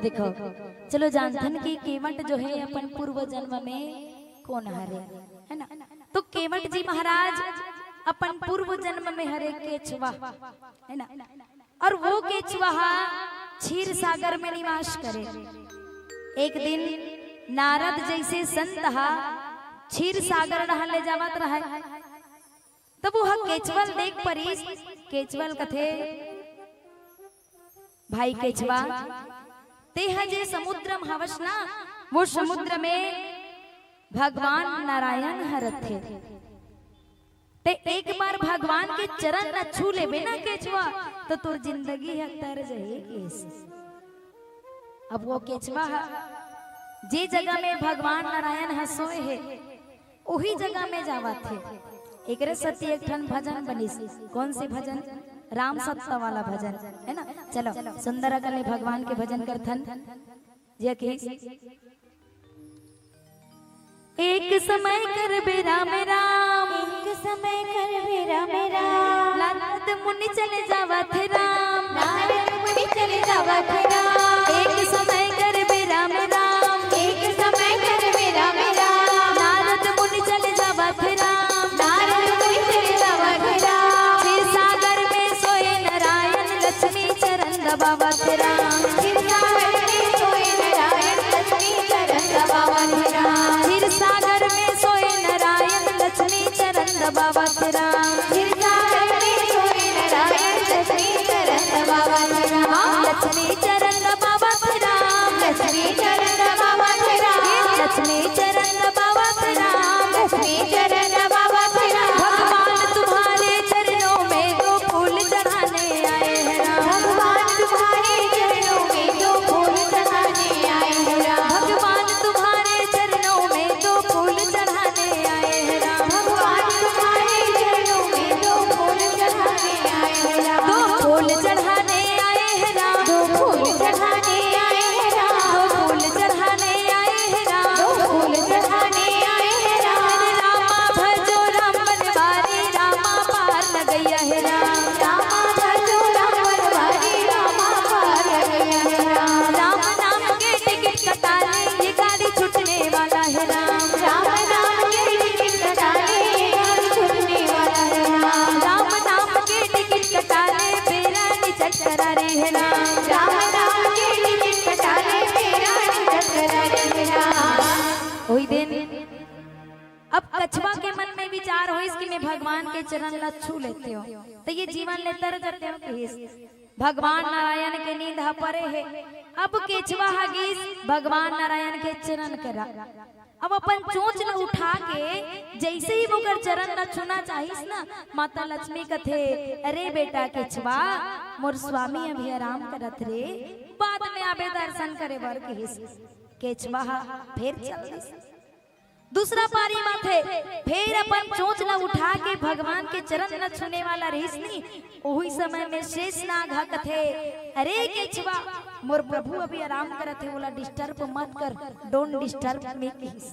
देखो, चलो जानथन कि केवट जो हे अपन पूर्व जन्म में कोन हरे, हे ना? तो केवट जी महाराज अपन पूर्व जन्म में हरे केचवा, हे ना? अउ वो केचवा हा क्षीर सागर में निवास करे। एक दिन नारद जइसे संत हा क्षीर सागर डहर ले जावत रहय, तब वो केचवा ल देख परिस। केचवा ल कथे, भाई केचवा, तेहा जे समुद्र में हवस ना, वो समुद्र में भगवान नारायण ह रथे। ते एक बार भगवान के चरण ला छू लेबे ना केचवा, तो तोर जिंदगी ह तर जाही केस। अब वो केचवा ह जे जगह में भगवान नारायण ह सोए हे, उही जगह में जावत हे। एकरे सती एक ठन भजन बनिस। कौन से भजन? राम सत्ता वाला भजन, हे ना? चलो, सुंदर अकन ले भगवान के भजन करथन। जे कि एक समय करबे राम राम, एक समय करबे राम राम। नारद मुनि चले जावत हे राम, नारद मुनि चले जावत हे राम। एक समय करबे राम राम, एक समय करबे राम राम। नारद मुनि चले जावत हे राम, नारद मुनि चले जावत हे राम। क्षीर सागर में सोए नारायण, लक्ष्मी चरण दबावत राम। क्षीर सागर में सोए नारायण, लक्ष्मी चरण दबावत राम। क्षीर सागर में सोए नारायण, लक्ष्मी चरण दबावत राम। क्षीर सागर में सोए नारायण, लक्ष्मी चरण दबावत राम। लक्ष्मी चरण दबावत राम। लक्ष्मी चरण दबावत राम। लक्ष्मी चरण दबावत राम। लक्ष्मी चरण दबावत राम। भगवान तुम्हारे चरणों में दो फूल चढ़ाने आए हैं राम। भगवान तुम्हारे चरणों में दो फूल चढ़ाने आए हैं राम। भगवान तुम्हारे चरणों में दो फूल चढ़ाने आए हैं राम। भगवान तुम्हारे चरणों में दो फूल चढ़ाने आए हैं राम। दो फूल चढ़ाने आए हैं राम। दो फूल चढ़ाने आए हैं राम। दो फूल चढ़ाने आए हैं राम। दो फूल चढ़ाने आए हैं राम। अरे रामा भजो राम बनवारी, रामा पार लगैया हे राम। रामा भजो राम बनवारी, रामा पार लगैया हे राम। राम नाम के टिकट कटा ले, ये गाड़ी छूटने वाला हे राम। राम नाम के टिकट कटा ले, ये गाड़ी छूटने वाला हे राम। राम नाम के टिकट कटा ले, बेरा नी चक्कर आ रही हे राम। राम नाम के टिकट कटा ले, बेरा नी चक्कर आ रही हे राम। ओही दिन अब कछवा के मन में विचार होइस कि मैं भगवान के चरण ला छू लेते हो, तो ये जीवन ले तर जाते हो कहिस। भगवान नारायण के नींद ह परे हे। अब केचवा ह गीस भगवान नारायण के चरण करा। अब अपन चोंच ला उठा के जइसे ही ओकर चरण ला छूना चाहिस ना, माता लक्ष्मी कथे, "अरे बेटा केचवा, मोर स्वामी अभी आराम करत रे, बाद में आबे दर्शन करे बर," कहिस। केचवा ह फेर चल दिस। दूसरा पारी म आथे, फेर अपन चोंच ला उठा के भगवान के चरण ला छूने वाला रहिस नी, ओही समय में शेषनाग ह कथे, "अरे केचवा, मोर प्रभु अभी आराम करत हे, ओला disturb मत कर, don't disturb me," कहिस,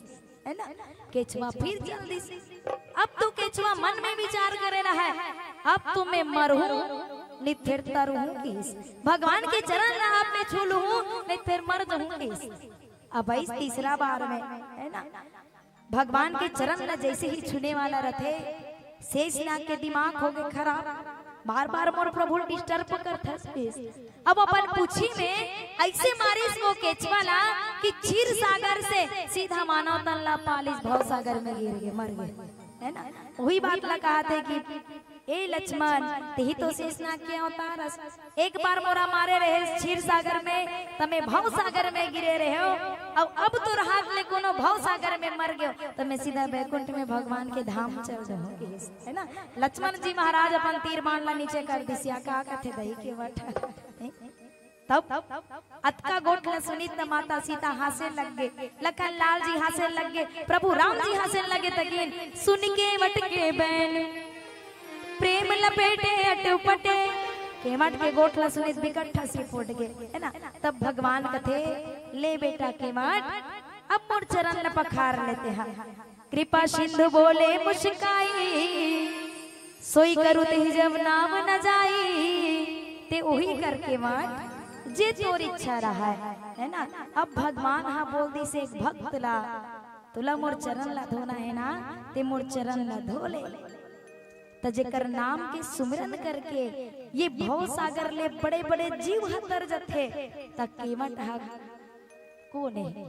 हे ना? केचवा फिर चल दिस। अब तो केचवा मन में विचार करे रहय, "अब तो मैं मरहूं, नहीं फिर तरहूं," कहिस। "भगवान के चरण ला अब मैं छू लूहूं, नहीं फिर मर जाहूं," कहिस। अब आइस तीसरा बार में, हे ना, भगवान के चरण ला जइसे ही छूने वाला रथे, शेषनाग के दिमाग हो गे खराब, बार बार मोर प्रभु disturb करथस। अब अपन पूछी में अइसे मारिस वो केचवा ला कि क्षीर सागर से सीधा मानव तन ला पालिस, भव सागर में गिर गे, मर गे, हे ना? ओही बात ला कहत हे कि ए लक्ष्मण, तेही तो शेषनाग के अवतार हस। एक बार मोला मारे रहे क्षीर सागर में, त मैं भव सागर में गिरे रहेंव, अउ अब तोर हाथ ले कोनो भव सागर में मर गेंव, त मैं सीधा बैकुंठ में भगवान के धाम चल जाहूं, कहिस, हे ना? लक्ष्मण जी महाराज अपन तीर बाण ला नीचे कर दिस, या का कथे दई के बठ। तब अतका गोठ ला सुनिस त माता सीता हांसे लग गे, लखन लाल जी हांसे लग गे, प्रभु राम जी हांसे लगे, तकिन सुन केवट के बैन प्रेम लपेटे अटपटे। केवट के गोठ ला सुनिस बिकट हंसी फूट गे, हे ना? तब भगवान कथे, "ले बेटा केवट, अब मोर चरण ला पखार ले तेहा।" कृपा सिंधु बोले मुस्काई, सोई करू तिहि जब नाम न जाई। ते ओही कर केवट, जे तोर इच्छा रहय। है ना? अब भगवान हा बोल दिस एक भक्त ला, "तोला मोर चरण ला धोना है ना, ते मोर चरण ला धो ले।" त जेकर नाम के सुमिरन करके ये भव सागर ले बड़े-बड़े जीव ह तर जथे, त केवट ह कोन हे,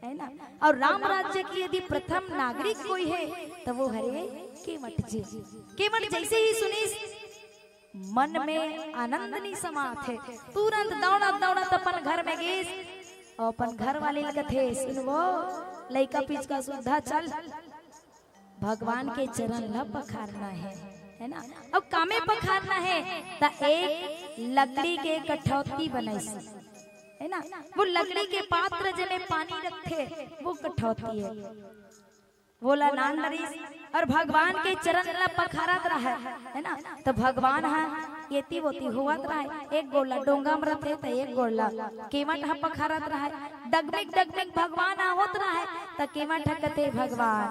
है ना? अउ राम राज्य के यदि प्रथम नागरिक कोई हे, त वो हरे केवट जी। केवट जैसे ही सुनिस, मन में आनंद नहीं समात हे, तुरंत दौड़त दौड़त अपन घर में गिस अउ अपन घर वाली ल कथे, "सुन वो, लइका पिचका सुद्धा चल, भगवान के चरण ल पखारना हे, है ना?" अब कामे पखारना हे, त एक लकड़ी के कठौती बनाइस, है ना? वो लकड़ी के पात्र जेमे पानी रखथे, वो कठौती हे। वोला नान डरिस अउ भगवान के चरण ला पखारत रहय, है ना? त भगवान ह एती ओती होवत रहय, एक गोड़ ला डोंगा म रथे त एक गोड़ ला केवट ह पखारत रहय। डगमिग डगमिग भगवान आवत रहय त केवट ह कथे, "भगवान,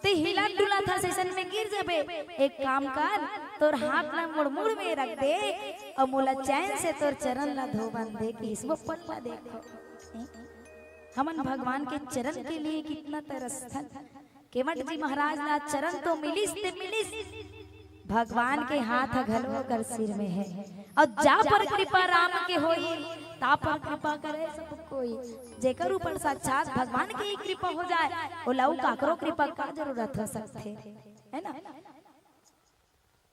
ते हिलत डुलत हस, अइसन में गिर जबे। एक काम कर, तोर हाथ ला मोर मुड़ में रख दे अउ मोला चैन से तोर चरण ला धोवन दे," किहिस। वो पल ला देखो, हमन भगवान के चरण के लिए कितना तरसथन। केवट जी महाराज ला चरण तो मिलिस ते मिलिस, भगवान के हाथ ह घलो ओकर सिर में हे। अउ जा पर कृपा राम के होही, ता पर कृपा करे सब कोई। जेकर ऊपर साक्षात भगवान के ही कृपा हो जाए, ओला अउ काकरो कृपा का जरूरत हो सकथे, है ना?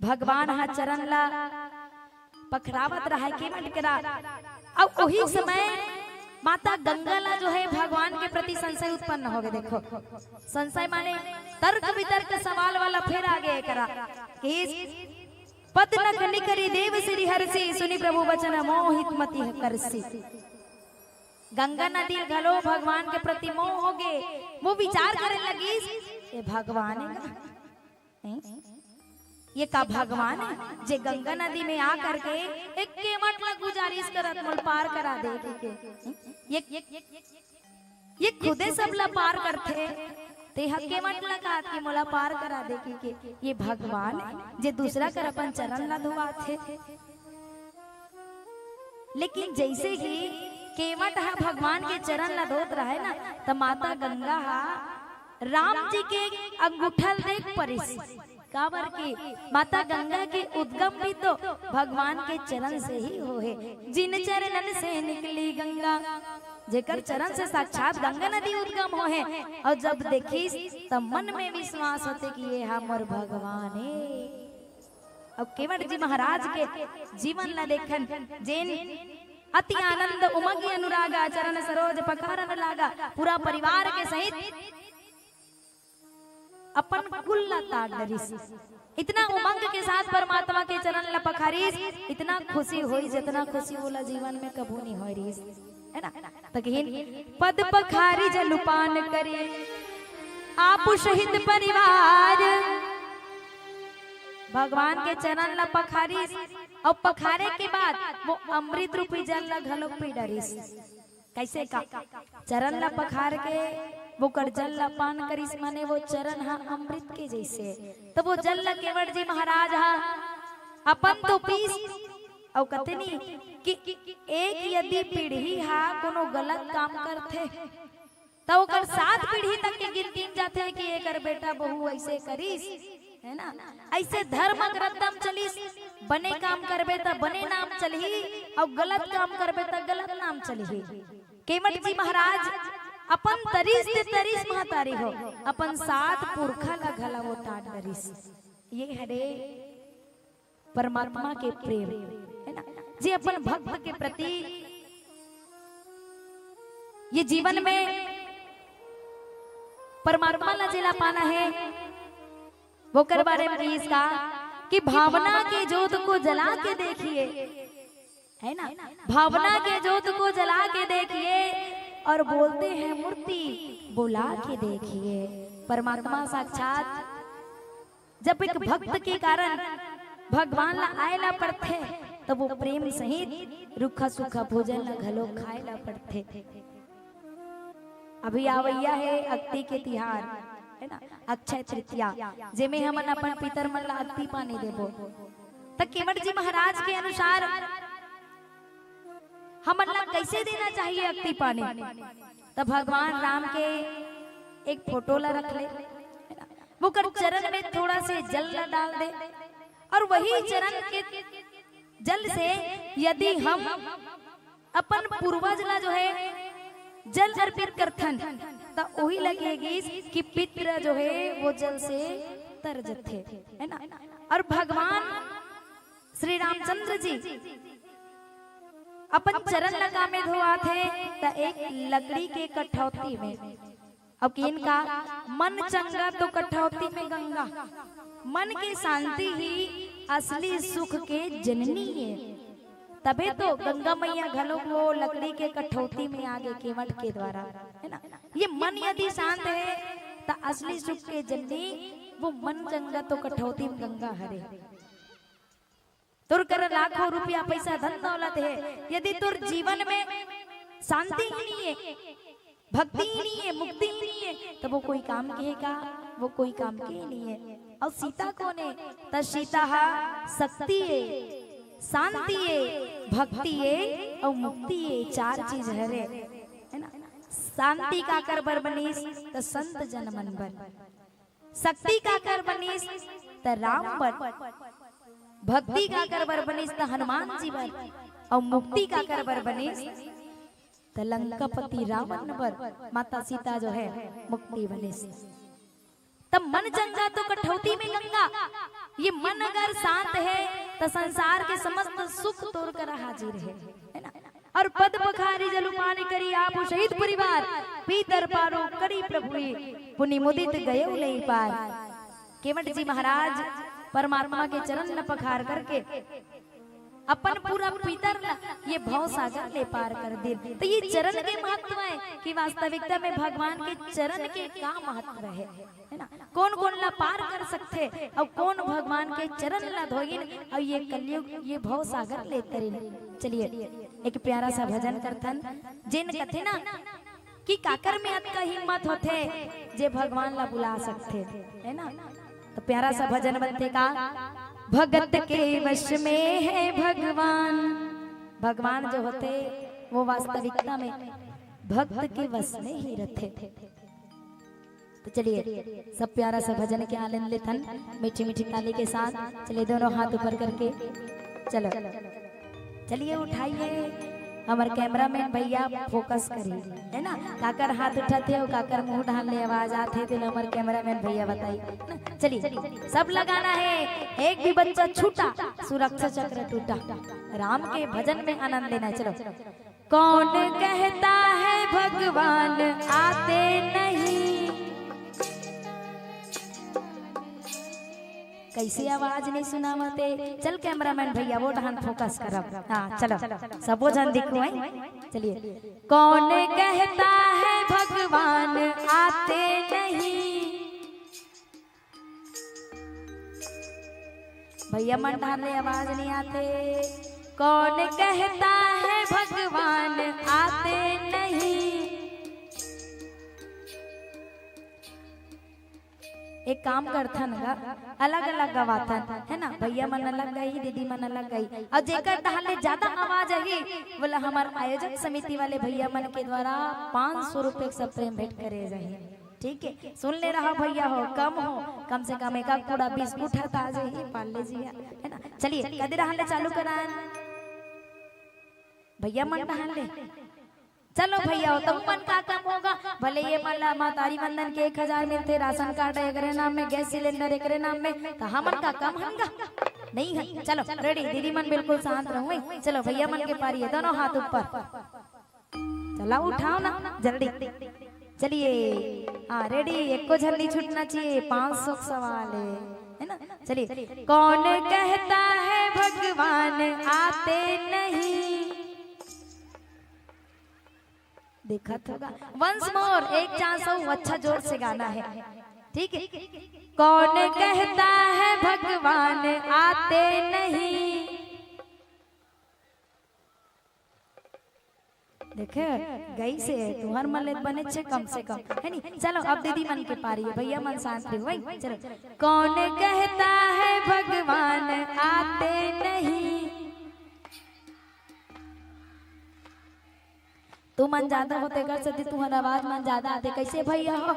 भगवान ह चरण ला पखरावत रहय केवट करा। अउ ओही समय माता गंगा ला जो है भगवान के प्रति संशय उत्पन्न हो गए। देखो, संशय माने तर्क वितर्क सवाल वाला फिर आगे करा कि "पद नख निकरि देव श्री हरषि, सुनि प्रभु वचन मोहित मति करषि।" गंगा नदी घलो भगवान के प्रति मोह हो गए। वो विचार करे लगिस, "ए भगवान हे का? हैं? ये का भगवान हे जे गंगा नदी में आ करके एक केवट ला गुजारिश करत मोल पार करा दे के? हैं? ये, ये खुदे सब ला पार करथे, ते ह केवट ला कहत कि मोला पार करा दे के? ये भगवान हे जे दूसरा कर अपन चरण ला धोवाथे?" लेकिन जैसे ही केवट ह भगवान के चरण ला धोत रहय ना, त माता गंगा ह राम जी के अंगूठा ल देख परिस। काबर कि माता गंगा के उद्गम भी तो भगवान के चरण से ही होहे। "जिन चरणन से निकली गंगा," जेकर चरण से साक्षात गंगा नदी उद्गम होहे। अउ जब देखिस त मन में विश्वास होथे कि ये हमर भगवान हे। अब केवट जी महाराज के जीवन ला देखन, जेन "अति आनंद उमगि अनुरागा, चरण सरोज पखारन लागा।" पूरा परिवार के सहित अपन कुल ला तार डरिस। इतना उमंग के साथ परमात्मा के चरण ला पखारिस, इतना खुशी होई, जितना खुशी ओला जीवन में कभू नहीं होय रिहिस, है ना? त कहिन, "पद पखारि जलु पान करि, आपु सहित परिवार।" भगवान के चरण ला पखारिस, अउ पखारे के बाद वो अमृत रूपी जल ला घलो पी डरिस। कैसे का? चरण ला पखार के वो कर जल ला पान करिस, माने वो चरण हा अमृत के जैसे। तब वो जल ला केवट जी महाराज हा अपन तो पीस, अउ कथे नहीं कि एक यदि पीढ़ी हा कोनो गलत काम करथे, त ओकर सात पीढ़ी तक के गिनती म जाथे कि एकर बेटा बहू ऐसे करिस, है ना? ऐसे धर्म अगर एकदम चलिस, बने काम करबे त बने नाम चलही, अउ गलत काम करबे त गलत नाम चलही। केवट जी महाराज अपन तरिस ते तरिस महतारी हो, अपन सात पुरखा ला घला वो टाट डरिस। ये हरे परमात्मा के प्रेम, है ना, जे अपन भक्त के प्रति ये जीवन में परमात्मा ला जेला पाना है, वो कर बारे में कहिस का कि भावना के जोत को जला के देखिए, है ना, भावना के जोत को जला के देखिए और बोलते हैं मूर्ति बुला के देखिए। परमात्मा साक्षात जब एक भक्त के कारण भगवान ला आए ला पड़थे, तब वो प्रेम सहित रूखा सूखा भोजन ला घलो खाए ला पड़थे। अभी आवैया है अक्ति के तिहार, है ना, अक्षय तृतीया, जेमे हमन अपन पितर मन ला अक्ति पानी देबो। त केवट जी महाराज के अनुसार हमन ला कैसे देना चाहिए अक्ति पानी? त भगवान राम के एक फोटो ला रख ले, है ना? वो कर चरण में थोड़ा से जल ला डाल दे, और वही चरण के जल से यदि हम अपन पूर्वज ला जो है जल अर्पित करथन, त ओही लगे गिस कि पित्र जो है वो जल से तर जथे, है ना? और भगवान श्री रामचंद्र जी अपन चरण लगा में धोआथे, त एक लकड़ी के कठौती में। अब किन का मन चंगा तो कठौती में गंगा। मन के शांति ही असली सुख के जननी है। तभे तो गंगा मैया घलो वो लकड़ी के कठौती में आगे केवट के द्वारा, है ना? ये मन यदि शांत है, त असली सुख के जननी वो मन चंगा तो कठौती में गंगा हरे। तोर करा लाखों रुपया, पैसा, धन दौलत है, यदि तोर जीवन में शांति ही नहीं है, भक्ति ही नहीं है, मुक्ति ही नहीं है, त वो कोई काम के है का? वो कोई काम के ही नहीं है। और सीता कोन है? त सीता हा शक्ति है, शांति है, भक्ति है और मुक्ति है, चार चीज हरे, है ना? शांति काकर बर बनिस? त संत जन मन बर। शक्ति काकर बनिस? त राम बर। भक्ति काकर बर बनिस? त हनुमान जी बर। और मुक्ति काकर बर बनिस? त लंकापति रावण बर माता सीता जो है मुक्ति बनिस। त मन चंगा तो कठौती में गंगा। ये मन अगर शांत है, त संसार के समस्त सुख तोर करा हाजिर है, है ना? और पद पखारी जलु पान करी, आपु सहित परिवार, पीतर पारो करी प्रभु, पुनि मुदित गयो नहीं पार। केवट जी महाराज परमात्मा के चरण ल पखार करके अपन पूरा पीतर ल ये भव सागर ले पार कर दे। त ये चरण के महत्व है कि वास्तविकता में भगवान के चरण के का महत्व है, है ना? कोन कोन ला पार कर सकथे और कोन भगवान के चरण ला धोइन और ये कलयुग, ये भव सागर ले तरिन। चलिए, एक प्यारा सा भजन करथन, जेन कथे ना कि काकर में अतका हिम्मत होथे जे भगवान ला बुला सकथे, है ना? त प्यारा सा भजन बनथे का, भगत के वश में है भगवान। भगवान जो होथे वो वास्तविकता में भक्त के वश में ही रथे। तो चलिए, सब प्यारा सा भजन के आनंद लेथन मीठी मीठी ताली के साथ। चलिए, दोनों हाथ ऊपर करके, चलो, चलिए, उठाइए। हमर कैमरामैन भैया फोकस करी, है ना? काकर हाथ उठाथे अउ काकर मुंह डाहन ले आवाज आथे, तेला हमर कैमरामैन भैया बताई, है ना? चलिए, सब लगाना है, एक भी बच्चा छूटा, सुरक्षा चक्र टूटा। राम के भजन में आनंद लेना है। चलो। कौन कहता है भगवान आते नहीं? कैसे आवाज नहीं सुनावत हे? चल कैमरामैन भैया, वो डहन फोकस करब। हाँ, चलो, सबो झन दिखो, हैं? चलिए। कौन कहता है भगवान आते नहीं? भैया मन डहन ले आवाज नहीं आते। कौन कहता है भगवान आते नहीं? एक काम करथन गा, अलग-अलग गवाथन, है ना? भैया मन अलग गाही, दीदी मन अलग गाही, अउ जेकर डहन ले ज्यादा आवाज आही, वोला हमर आयोजक समिति वाले भैया मन के द्वारा पाँच सौ रुपए के सप्रेम भेंट करे जाही। ठीक है, सुन ले रहा भैया हो, कम हो, कम से कम एक आध कूड़ा बिस्कुट ह त आ जाही, पार्ले जी ह, है ना? चलिए, कदे डहन ले चालू करान? भैया मन डहन ले। चलो भैया हो, तुम मन का कम होगा, भले ये मन ला महतारी वंदन के एक हजार मिलथे, राशन कार्ड एकरे नाम में, गैस सिलेंडर एकरे नाम में, त हमन का कम हन गा? नहीं है। चलो रेडी, दीदी मन बिल्कुल शांत रहो। चलो भैया मन के पारी है, दोनों हाथ ऊपर। चला उठाओ ना जल्दी। चलिए, हाँ रेडी, एको झन नहीं छूटना चाहिए, पाँच सौ का सवाल है, है ना? चलिए, कौन कहता है भगवान आते नहीं? देखत होगा, वंस मोर, एक चांस हो, अच्छा जोर से गाना है, ठीक है? कौन कहता है भगवान आते नहीं? देखे, गई से तुहर मन ले बने छे कम से कम, है नी? चलो, अब दीदी मन के पारी है, भैया मन शांत रहो, भाई, चलो। कौन कहता है भगवान आते नहीं? तुमन ज्यादा हो, तेकर सेती तुंहर आवाज मन ज्यादा आथे। कइसे भइया हो?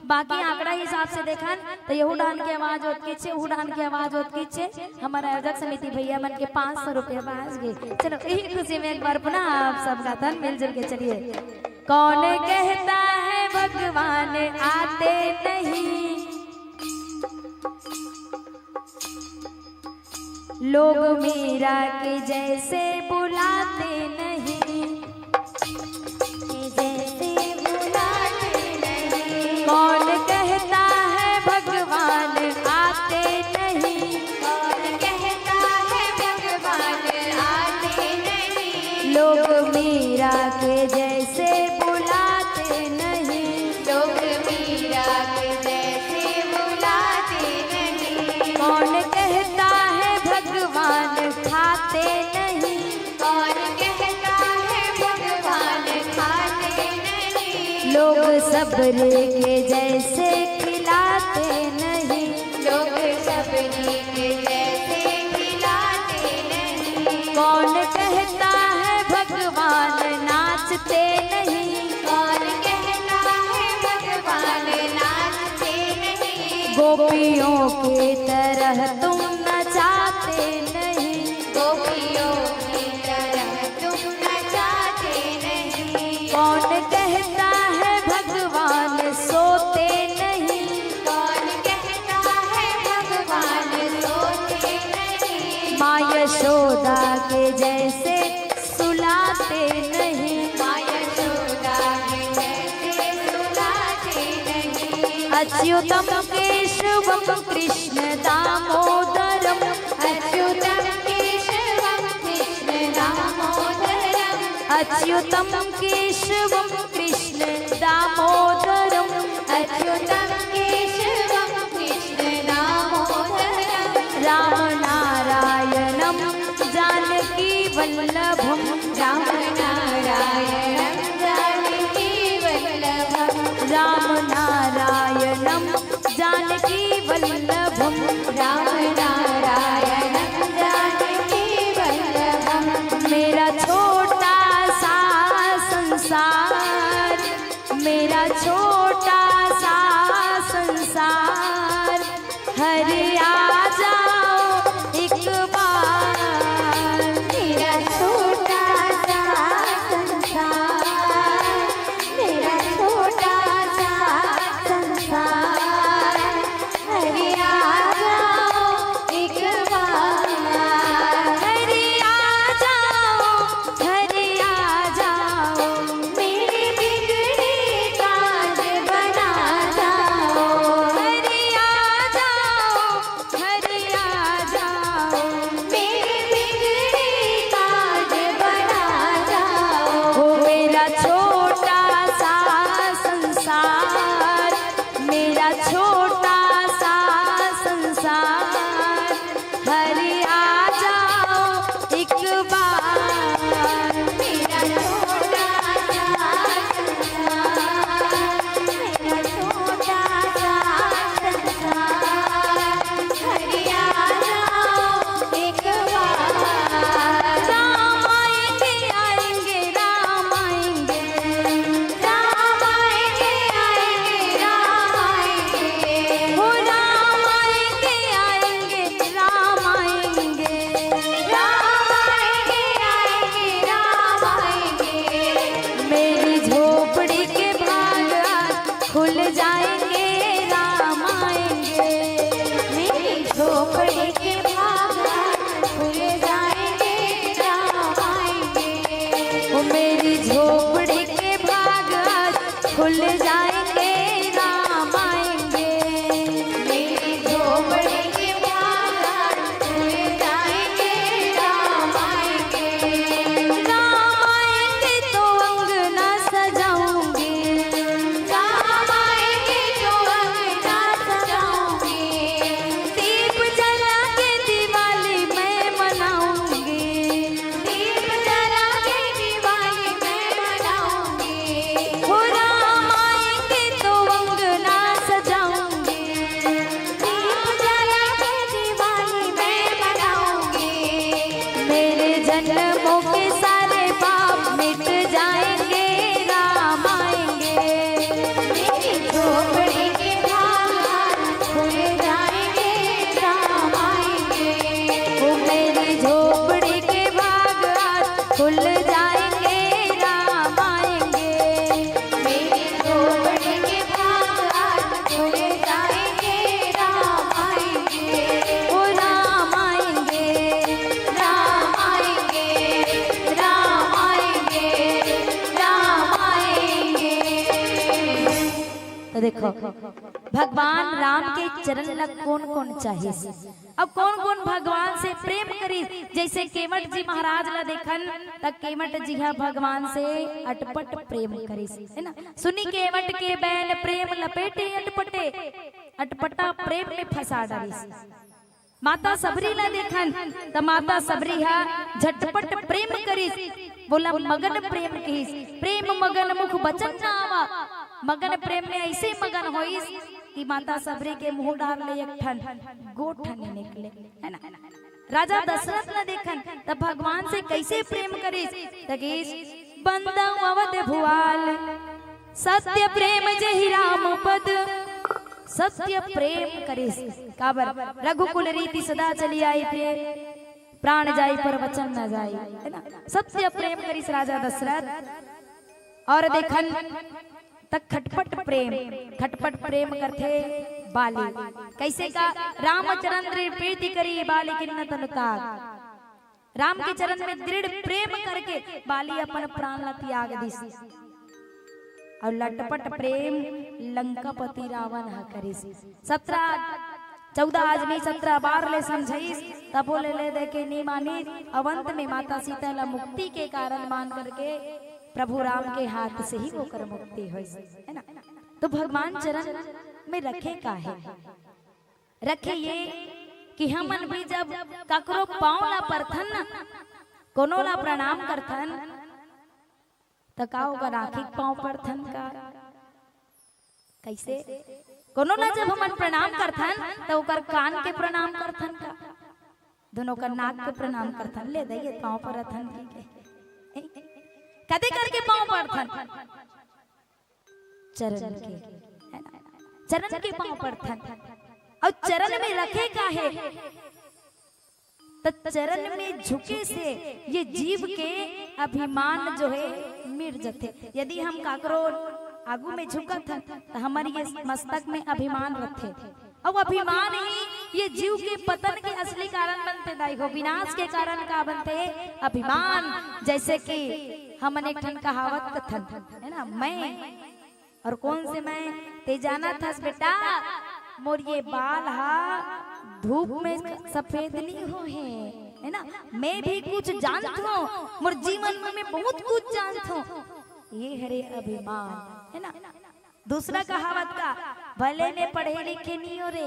बाकी आंकड़ा हिसाब से देखन, त यहू डाहन के आवाज ओतकीच हे, उहू डाहन के आवाज ओतकीच हे। हमर आयोजक समिति भइया मन के पाँच सौ रुपया बाँच गे। चलो, इही खुशी में एक बार पुनः आप सब गाथन मिलजुल के। चलिए। कौन कहता है भगवान आते नहीं, लोग मीरा के जैसे बुलाते नहीं, के जैसे बुलाते नहीं। कौन कहता है भगवान आते नहीं, कौन कहता है भगवान आते नहीं, लोग मीरा के जैसे बुलाते नहीं, लोग मीरा के जैसे बुलाते नहीं। कौन कहता है भगवान खाते नहीं, कौन कहता है भगवान खाते नहीं, लोग सबरे के जैसे खिलाते नहीं, लोग सबरे के जैसे खिलाते नहीं। कौन कहता है भगवान नाचते नहीं, कौन कहता है भगवान नाचते नहीं, गोपियों की तरह तुम नचाते नहीं, गोपियों की तरह तुम नचाते नहीं। कौन कहता है भगवान सोते नहीं, कौन कहता है भगवान सोते नहीं, माँ यशोदा के जैसे सुलाते नहीं, माँ यशोदा के जैसे सुलाते नहीं। अच्युतम केशवम कृष्ण दामोदरम, अच्युतम केशवम कृष्ण दामोदरम, अच्युतम केशवम कृष्ण दामोदरम, अच्युतम केशवम कृष्ण दामोदरम, राम नारायणम जानकी वल्लभम, राम नारायणम जानकी वल्लभम, राम नारायणम जानकी वल्लभम, राम नारायणम जानकी वल्लभम। मेरा छोटा सा संसार, मेरा छोटा सा संसार, हरि आ जाओ एक बार। मेरा छोटा सा संसार, मेरा छोटा सा संसार, हरि आ जाओ एक बार। हरि आ जाओ, हरि आ जाओ, मेरे बिगड़े काज बना जाओ। हरि आ जाओ, देखो, भगवान राम के चरण ला कोन कोन चाहिस, अब कोन कोन भगवान से प्रेम करिस। जैसे केवट जी महाराज ला देखन, त केवट जी हा भगवान से अटपट प्रेम करिस, है ना। सुनि केवट के बैन प्रेम लपेटे अटपटे, अटपटा प्रेम में फंसा डारिस। माता सबरी ला देखन, त माता सबरी हा झटपट प्रेम करिस, वोला मगन प्रेम कहिस। प्रेम मगन मुख बचन न आवा। मगन प्रेम में ऐसे मगन होइस कि माता सबरी के मुंह डार ले एक ठन गोठ नइ निकले, है ना। राजा दशरथ ला देखन, त भगवान से कैसे प्रेम करिस, त कहिस, बंदव अवध भुआल, सत्य प्रेम जहि राम पद। सत्य प्रेम करिस, काबर रघुकुल रीति सदा चली आई प्रिय, प्राण जाई पर वचन न जाई, है ना। सत्य प्रेम करिस राजा दशरथ। और देखन त खटपट प्रेम, खटपट प्रेम करथे बाली। कैसे का? रामचंद्र प्रीति करी बाली किन्न तनु ताप। राम के चरण में दृढ़ प्रेम करके बाली अपन प्राण ला त्याग दिस। और लटपट प्रेम लंकापति रावण ह करिस। सत्रह, चौदह आदमी सत्रह बार ले समझाइस, तबो ले, ले दे के नी मानिस। अवंत में माता सीता ला मुक्ति के कारण मान करके प्रभु राम के हाथ से ही ओकर मुक्ति होइस, है ना। तो भगवान चरण में रखे का है? रखे ये कि हमन भी जब ककरो पाँव ला परथन ना, कोनो ला प्रणाम करथन, त का ओकर आँखी के पाँव परथन का? कैसे? कोनो ला जब हमन प्रणाम करथन, त ओकर कान के प्रणाम करथन का? दोनों का नाक के प्रणाम करथन, ले दइए पाँव परथन के। कदे करके पाँव परथन? चरण के, है ना? चरण के पाँव परथन। और चरण में रखे का है? त चरण में झुके से ये जीव के अभिमान जो है मिट जथे। यदि हम काकरो आगू में झुकत हन, त हमर ये मस्तक में अभिमान रथे। अब अभिमान ही ये जीव के पतन के असली कारण बनथे दाई हो, विनाश के कारण का बनथे? अभिमान। जैसे कि हमन एक ठन कहावत कथन, है ना, मैं और कौन से मैं, ते जानत हस बेटा, मोर ये बाल हा धूप में सफेद नहीं हो है, है ना। मैं भी कुछ जानत हूँ, मोर जीवन में मैं बहुत कुछ जानत हूँ। ये हरे अभिमान, है ना। दूसरा कहावत का, भले मैं पढ़े लिखे नहीं हो रे,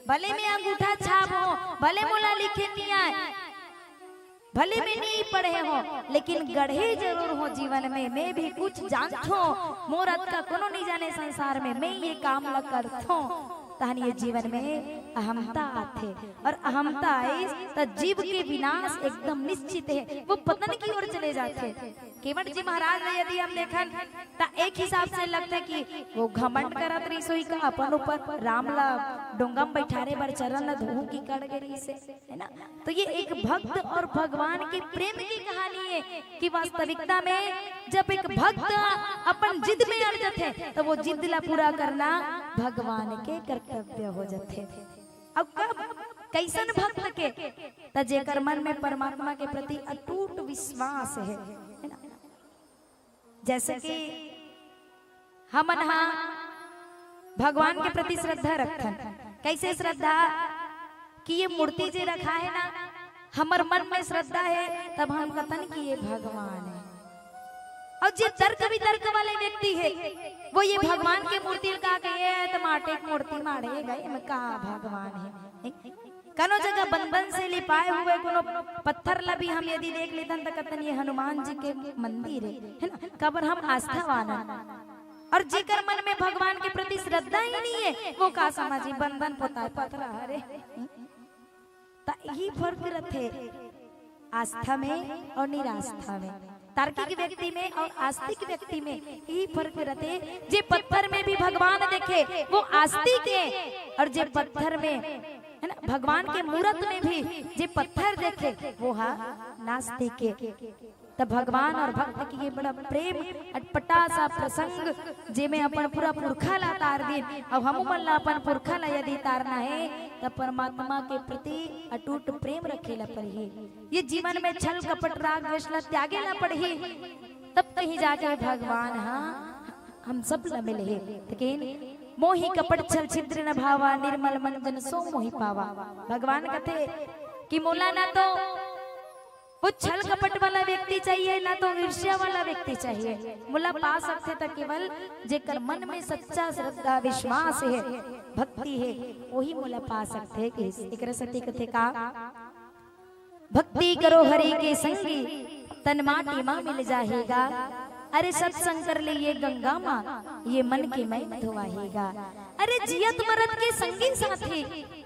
भले मैं अंगूठा छाप हो, भले मोला लिखे नहीं आए, भले मैं नहीं पढ़े हो, लेकिन गढ़े जरूर हो जीवन में। मैं भी कुछ जानत हो, मोर अतका कोनो नहीं जाने संसार में, मैं ये काम ला करत हो। तहन ये जीवन में अहमता आथे, और अहमता आइस त जीव के विनाश एकदम निश्चित है, वो पतन की ओर चले जाथे। केवट जी महाराज ला यदि हम देखन, त एक हिसाब से लगथे कि वो घमंड करत रहिस होही का अपन ऊपर, राम ला डोंगा में बैठारे बर चरण ला धोहू की कड़ गे रहिस हे, है ना। तो ये एक भक्त और भगवान के प्रेम की कहानी है कि वास्तविकता में जब एक भक्त अपन जिद में अड़ जाथे, तो वो जिद ला पूरा करना भगवान के कर्तव्य हो जाथे। अब कब, कैसन भक्त के? त जेकर मन में परमात्मा के प्रति अटूट विश्वास है, है ना। जैसे कि हमन हा भगवान के प्रति श्रद्धा रखथन। कैसे श्रद्धा? कि ये मूर्ति जे रखा है ना, हमर मन में श्रद्धा है, तब हम कथन कि ये भगवान है। और जे तर्क वितर्क वाले व्यक्ति है, वो ये भगवान के मूर्ति ल का कहे, "ये तो माटी के मूर्ति माढ़े गए, एमे का भगवान है?" कनो जगह बन-बन से लिपाए हुए कोनो पत्थर ला भी हम यदि देख लेथन, त कथन, "ये हनुमान जी के मंदिर है," है ना? काबर हम आस्थावान हन। और जेकर मन में भगवान के प्रति श्रद्धा ही नहीं है, वो का समझी, बन-बन पोताए पथरा हरे। त यही फर्क रथे आस्था में और निरास्था में, तार्किक व्यक्ति में और आस्तिक व्यक्ति में यही फर्क रथे। जे पत्थर में भी भगवान देखे, वो आस्तिक है, और जे पत्थर में, है ना, भगवान के मूरत में भी जे पत्थर देखे, वो हा नास्तिक है। त भगवान और भक्त के ये बड़ा प्रेम अटपटा सा प्रसंग, जेमे अपन पूरा पुरखा ला तार दिन। अब हमू मन ला अपन पुरखा ला यदि तारना है, त परमात्मा के प्रति अटूट प्रेम रखे ला पड़ही। ये जीवन में छल, कपट, राग, द्वेष ला त्यागे ला पड़ही, तब कहीं जाके भगवान हा हम सब ला मिलही। लेकिन मोहि कपट छल छिद्र न भावा, निर्मल मन जन सो मोहि पावा। भगवान कथे कि मोला ना तो वो छल कपट वाला व्यक्ति चाहिए, ना तो ईर्ष्या वाला व्यक्ति चाहिए। मोला पा सकथे त केवल जेकर मन में सच्चा श्रद्धा, विश्वास हे, भक्ति हे, वही मोला पा सकथे। कि एकरा सेती कथे का, भक्ति करो हरि के संगी, तन माटी मा मिल जाहेगा। अरे सत्संग कर ले ये गंगा मा, ये मन के मैल धोवाहेगा। अरे जियत मरत के संगी साथी,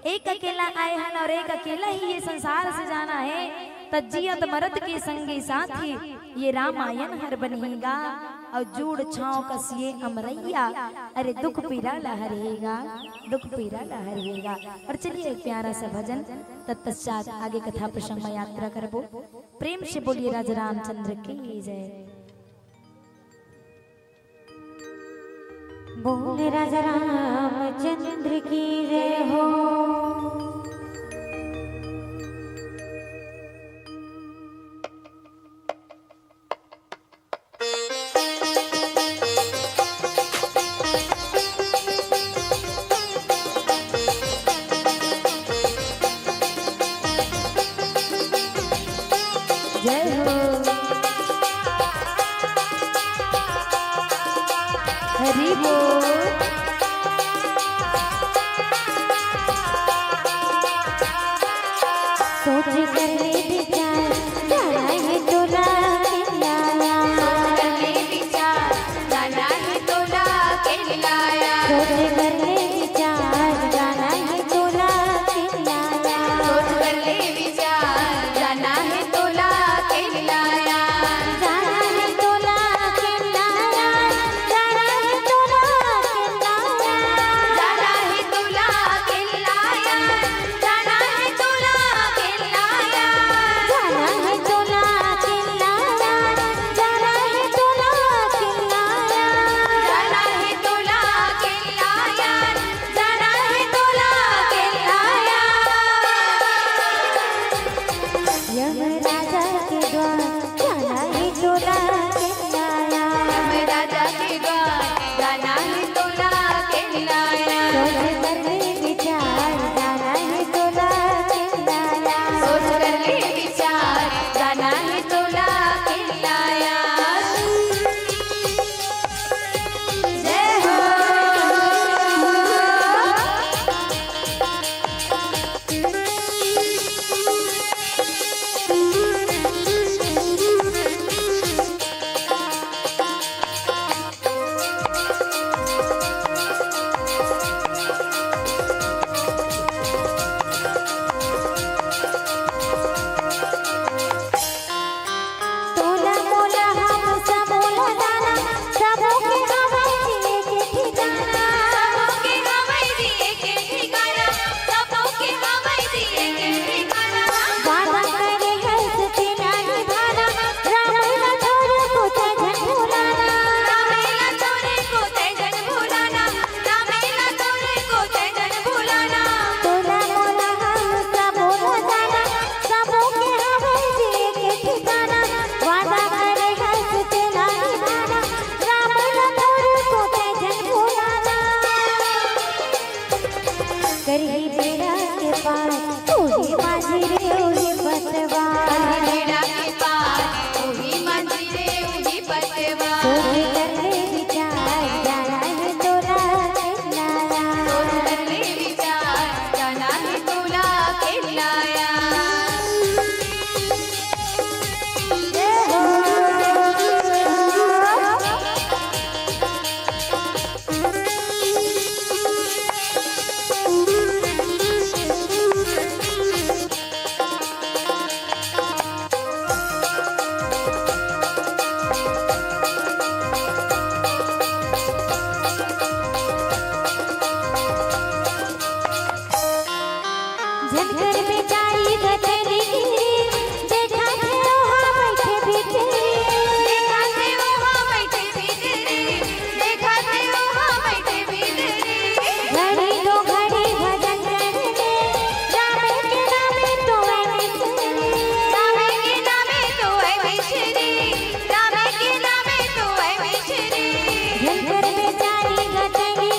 एक अकेला आए हन और एक अकेला ही ये संसार से जाना है, त जियत मरत के संगी साथी ये रामायण हर बनेगा। और जूड़ छाँव कस ये अमरैया, अरे दुख पीरा ला हरेगा, दुख पीरा ला हरेगा। और चलिए एक प्यारा सा भजन, तत्पश्चात आगे कथा प्रसंग में यात्रा करबो। प्रेम से बोलिए राजा रामचंद्र की जय। बोल राजा रामचंद्र की जय हो। जय हो। हरि बोल। सोच कर ले विचार, जाना है तोला किनारा। सोच कर ले विचार, जाना है तोला किनारा। सोच कर ले विचार, जाना है तोला किनारा। सोच कर ले विचार, जाना है तोला किनारा। जाना है तोला किनारा, जाना है तोला किनारा। जाना है तोला किनारा। जाना है तोला किनारा। जाना है तोला किनारा। जाना है तोला किनारा। जाना है तोला किनारा। जाना है तोला किनारा। यमराजा के द्वार जाना है तोला किनारा। यमराजा के द्वार जाना है तोला किनारा। सोच कर ले विचार, जाना है तोला किनारा। सोच कर ले विचार, जाना है तोला किनारा। जय हो। तोला मोला हम सबो ला जाना, सबो के हवय जिए के ठिकाना। सबो के हवय जिए के ठिकाना, सबो के हवय जिए के ठिकाना। वादा करे हस तेला निभाना, राम ला थोरे को तै झन भुलाना। राम ला थोरे को तै झन भुलाना, राम ला थोरे को तै झन भुलाना। तोला मोला हम सबो ला जाना, सबो के हवय जिए के ठिकाना। वादा करे हस तेला निभाना, राम ला थोरे को तै झन भुलाना। करही बेड़ा के पार, उही माझी रे, उही पतवार। करही बेड़ा के पार, उही माझी रे, उही पतवार। सोच कर ले विचार, जाना है तोला किनारा। सोच कर ले विचार, जाना है तोला किनारा। जय हो। झनकर में जाई गठरी, देखा थे ओहा बइठे भीतरी। देखा थे ओहा बइठे भीतरी, देखा थे ओहा बइठे भीतरी। घड़ी दो घड़ी भजन कर ले, रामे के नामे तो है मिश्री। रामे के नामे तो है मिश्री, रामे के नामे तो है मिश्री। झनकर में जाई गठरी,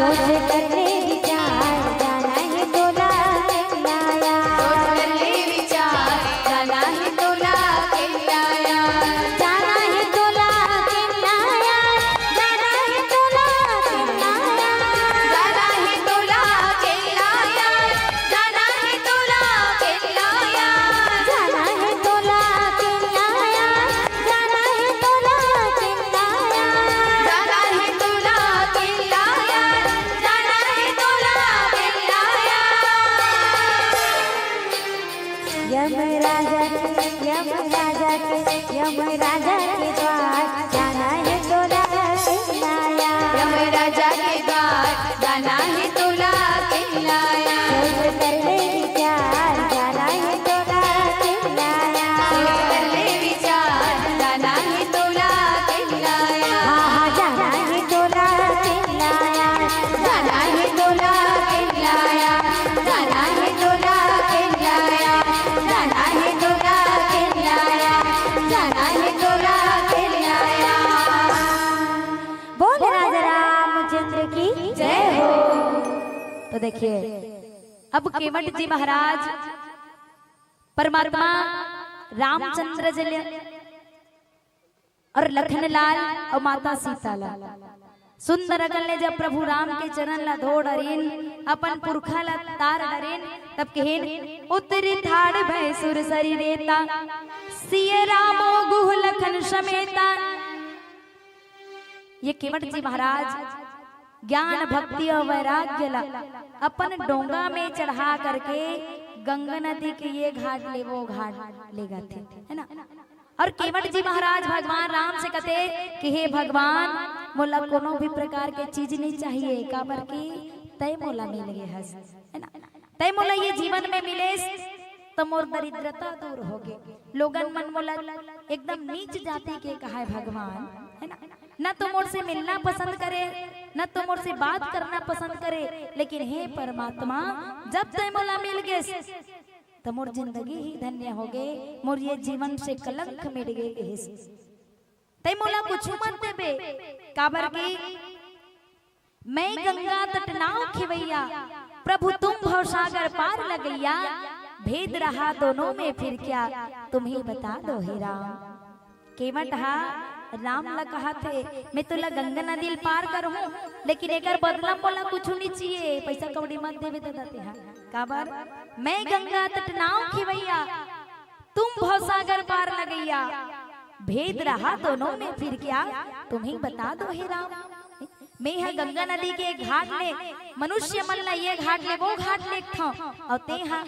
सोच कर ले विचार, जाना है तोला किल्लाया। सोच कर ले विचार, जाना है तोला किल्लाया। जाना है तोला किल्लाया, जाना है तोला किल्लाया। जाना है तोला किल्लाया, जाना है तोला किल्लाया। जाना है तोला किल्लाया, जाना है तोला किल्लाया। जाना है तोला किल्लाया, जाना है तोला किल्लाया। यम राजा के, यम राजा के, यम राजा के द्वार, जाना है तोला किल्लाया। यम राजा के द्वार, जाना है तोला किल्लाया। सोच कर ले विचार, जाना है तोला किल्लाया। सोच कर ले विचार, जाना है तोला किल्लाया। हाँ, हाँ, जाना है तोला किल्लाया। जाना है तोला किल्लाया। जाना है तोला किल्लाया। जाना है तोला किल्लाया। जाना है तोला किल्लाया। बोल राजा रामचंद्र की जय हो। तो देखिए, अब केवट जी महाराज परमात्मा रामचंद्र जी ले और लखन लाल और माता सीता ला सुंदर अकन ले जब प्रभु राम के चरण ला धो डरिन, अपन पुरखा ला तार डरिन, तब कहिन, "उतरी ठाड़ भय सुर सरी रेता, सिय रामो गुह लखन समेता।" ये केवट जी महाराज ज्ञान, भक्ति और वैराग्य ला अपन डोंगा में चढ़ा करके गंगा नदी के ये घाट ले वो घाट ले गथे, है ना। और केवट जी महाराज भगवान राम से कथे कि हे भगवान, मोला कोनो भी प्रकार के चीज नहीं चाहिए, काबर कि तय मोला मिल गे हस, है ना। तय मोला ये जीवन में मिलेस, त मोर दरिद्रता दूर होगे। लोगन मन मोला एकदम नीच जाति के कहाय भगवान, है ना। न तो मोर से मिलना पसंद करे, न तो मोर से बात करना पसंद करे, लेकिन हे परमात्मा, जब तय मोला मिल गेस, त मोर जिंदगी ही धन्य होगे, मोर ये जीवन से कलंक मिट गे कहिस। तय मोला कुछु मत देबे, काबर कि मैं गंगा तट नाव खेवैया, प्रभु तुम भवसागर पार लगैया, भेद रहा दोनों में फिर क्या, तुम ही बता दो हे राम। केवट हा राम ला कहत हे, मैं तोला गंगा नदी ल पार करहूं, लेकिन एकर बदला मोला कुछु नहीं चाहिए, पैसा कौड़ी मत देबे ददा तेहा। काबर? मैं गंगा तट नाव खेवैया, तुम भवसागर पार लगैया, भेद रहा दोनों में फिर क्या, तुम ही बता दो हे राम। मैं ह गंगा नदी के घाट ले, मनुष्य मन ला ये घाट ले वो घाट ले एकथंव, अउ तेहा,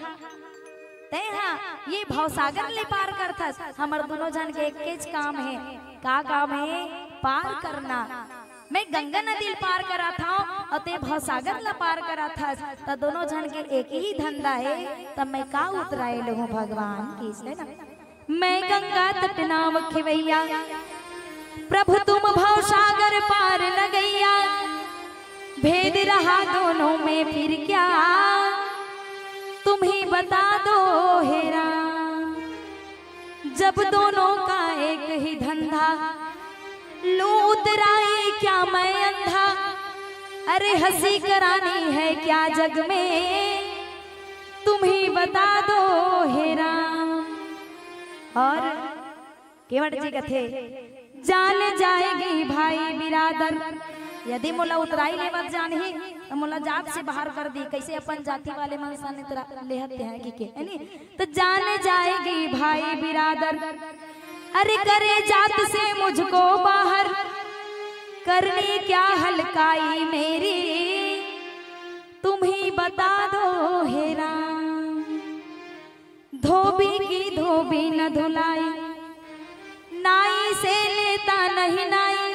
तेहा ये भवसागर ले पार करथस। हमर दोनों झन के एकेच काम हे। का काम हे? पार करना। मैं गंगा नदी ल पार कराथंव अउ ते भवसागर ल पार कराथस, त दोनों झन के एक ही धंधा हे, त मैं का उतराए लहूं भगवान कहिस, है ना। मैं गंगा तट नाव खेवैया, प्रभु तुम भवसागर पार लगैया, भेद रहा दोनों में फिर क्या, तुम ही बता दो हे राम। जब दोनों का एक ही धंधा, लूं उतराई क्या मैं अंधा, अरे हंसी करानी है क्या जग में, तुम ही बता दो हे राम। और केवट जी कथे, जान जाएगी भाई बिरादर, यदि मोला उतराई ले बर जानही, त मोला जात से बाहर कर दी, कैसे अपन जाति वाले मन सन इतरा लेहत हे कि के, है नी? त जान जाएगी भाई बिरादर, अरे करे जात से मुझको बाहर, करनी क्या हल्काई मेरी, तुम ही बता दो हे राम। धोबी की धोबी न धुलाई, नाई से लेता नहीं नाई,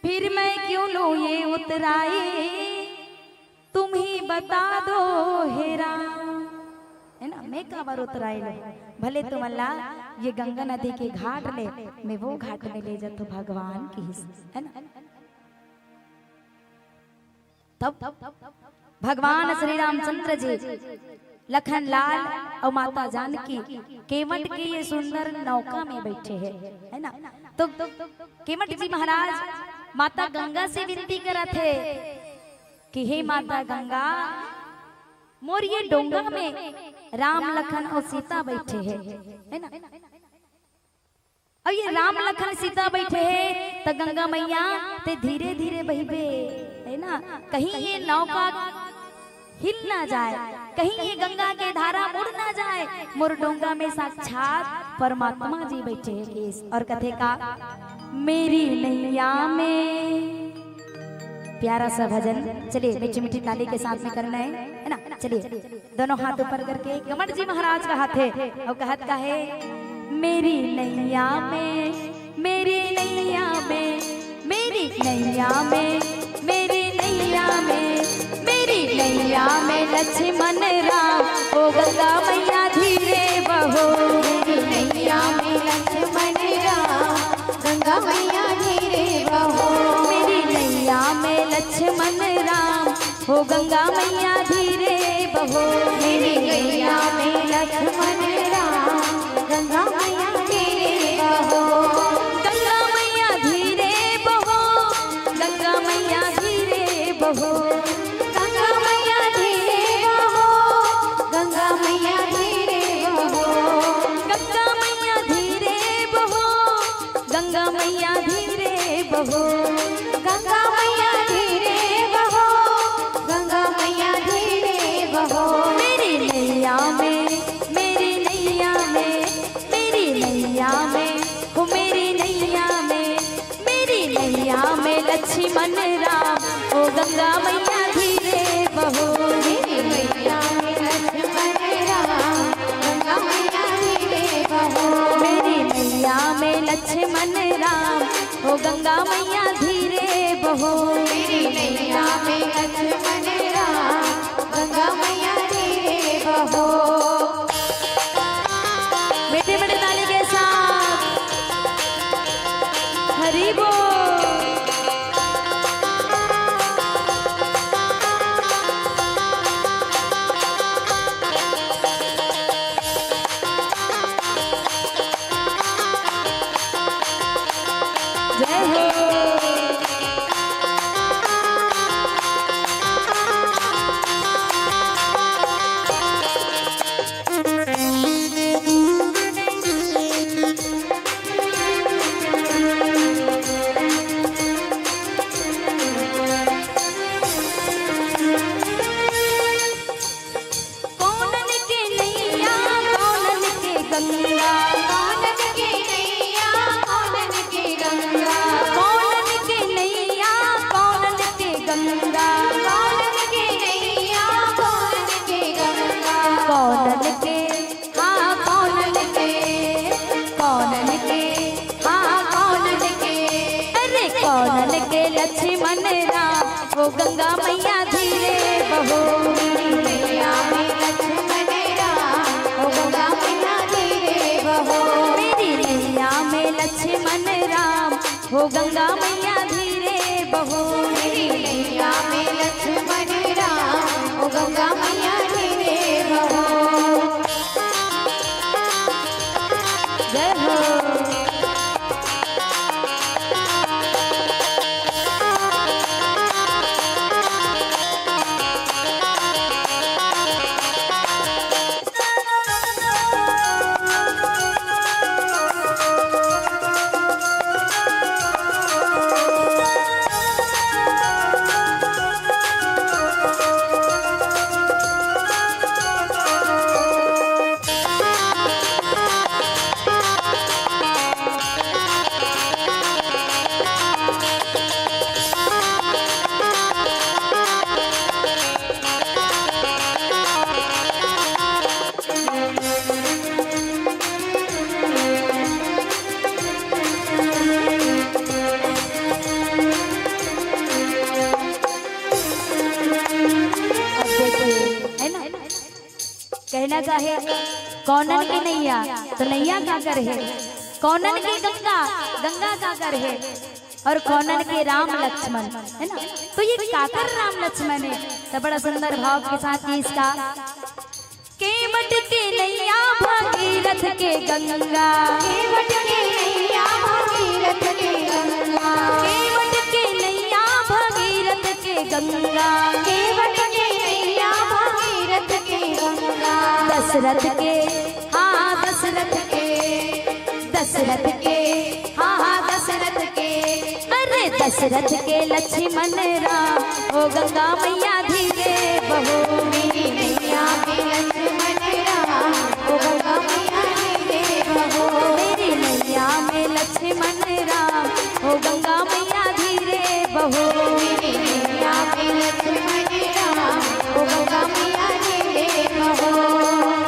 फिर मैं क्यों लूं ये उतराई, तुम ही बता दो हे राम। है ना, मैं काबर उतराए लूं, भले तुमन ला ये गंगा नदी के घाट ले मैं वो घाट में ले जाथंव भगवान कहिस, है ना। तब भगवान श्री रामचंद्र जी लखन लाल अउ माता जानकी केवट के ये सुंदर नौका में बैठे हे, है ना। तो केवट जी महाराज माता गंगा से विनती करत हे कि हे माता गंगा, मोर ये डोंगा में राम लखन अउ सीता बइठे हे, हे ना? अउ ये राम लखन सीता बइठे हे, त गंगा मैया तें धीरे धीरे बहिबे, हे ना? कहीं ये नौका हिल ना जाए, कहीं ये गंगा के धारा मुड़ ना जाए। मोर डोंगा में साक्षात परमात्मा जी बइठे हे। अउ कथे का, मेरी नैया में, प्यारा सा भजन। चलिए, मीठी मीठी ताली के साथ में करना है, है ना? चलिए, दोनों हाथ ऊपर करके कमल जी महाराज का हाथ हे अउ कहत का हे, मेरी नैया में, मेरी नैया में, मेरी नैया में, मेरी नैया में, मेरी नैया में लक्ष्मण राम, ओ गंगा मैया धीरे बहो। मेरी नैया में लक्ष्मण राम, गंगा मैया धीरे बहो। मेरी नैया में लक्ष्मण राम, हो गंगा मैया धीरे बहो। मेरी नैया में लक्ष्मण राम, गंगा मैया धीरे बहो। गंगा मैया धीरे बहो, गंगा मैया धीरे बहो। गंगा मैया धीरे बहो, गंगा मैया धीरे बहो। गंगा मैया धीरे बहो, गंगा मैया धीरे बहो। गंगा मैया धीरे बहो, गंगा मैया धीरे बहो। मेरी नैया में, मेरी नैया में, मेरी नैया में, हो मेरी नैया में, मेरी नैया में लक्ष्मण राम, ओ गंगा मैया धीरे बहो। मेरी नैया में लक्ष्मण राम, गंगा मैया धीरे बहो। मेरी नैया में लक्ष्मण राम, ओ गंगा मैया धीरे बहो। मेरी नैया में लक्ष्मण राम, गंगा मैया धीरे बहो। मीठे मीठे ताली के साथ हरि बोल। जय हो। कौनन के नैया, कौनन के गंगा। कौनन के नैया, कौनन के गंगा। कौनन के नैया, कौनन के गंगा। कौनन के नैया, कौनन के गंगा। कौनन के, हाँ, कौनन के, कौनन के, हाँ, कौनन के, अरे कौनन के लक्ष्मण राम, ओ गंगा मैया धीरे बहो। मेरी नैया में लक्ष्मण राम, ओ गंगा मैया धीरे बहो। मेरी नैया में लक्ष्मण राम, ओ गंगा मैया धीरे बहो। मेरी नैया में लक्ष्मण राम, ओ गंगा मैया धीरे बहो। जय हो। अब देखिए, है ना? कहना चाहे, कौनन के नैया, तो नैया काकर हे? कौनन के गंगा, गंगा काकर हे? अउ कौनन के राम लक्ष्मण, है ना? तो ये काकर राम लक्ष्मण हे? तो बड़ा सुंदर भाव के साथ ही इसका, केवट के नैया भागीरथ के गंगा। केवट के नैया भागीरथ के गंगा। केवट के दशरथ के, हाँ, दशरथ के, दशरथ के, हाँ, हाँ, दशरथ के, अरे दशरथ के लक्ष्मण राम, ओ गंगा मैया धीरे बहो। मेरी नैया में लक्ष्मण राम, ओ गंगा मैया धीरे बहो। मेरी नैया में लक्ष्मण राम, ओ गंगा मैया धीरे बहो। मेरी नैया में लक्ष्मण राम, ओ गंगा मैया धीरे बहो।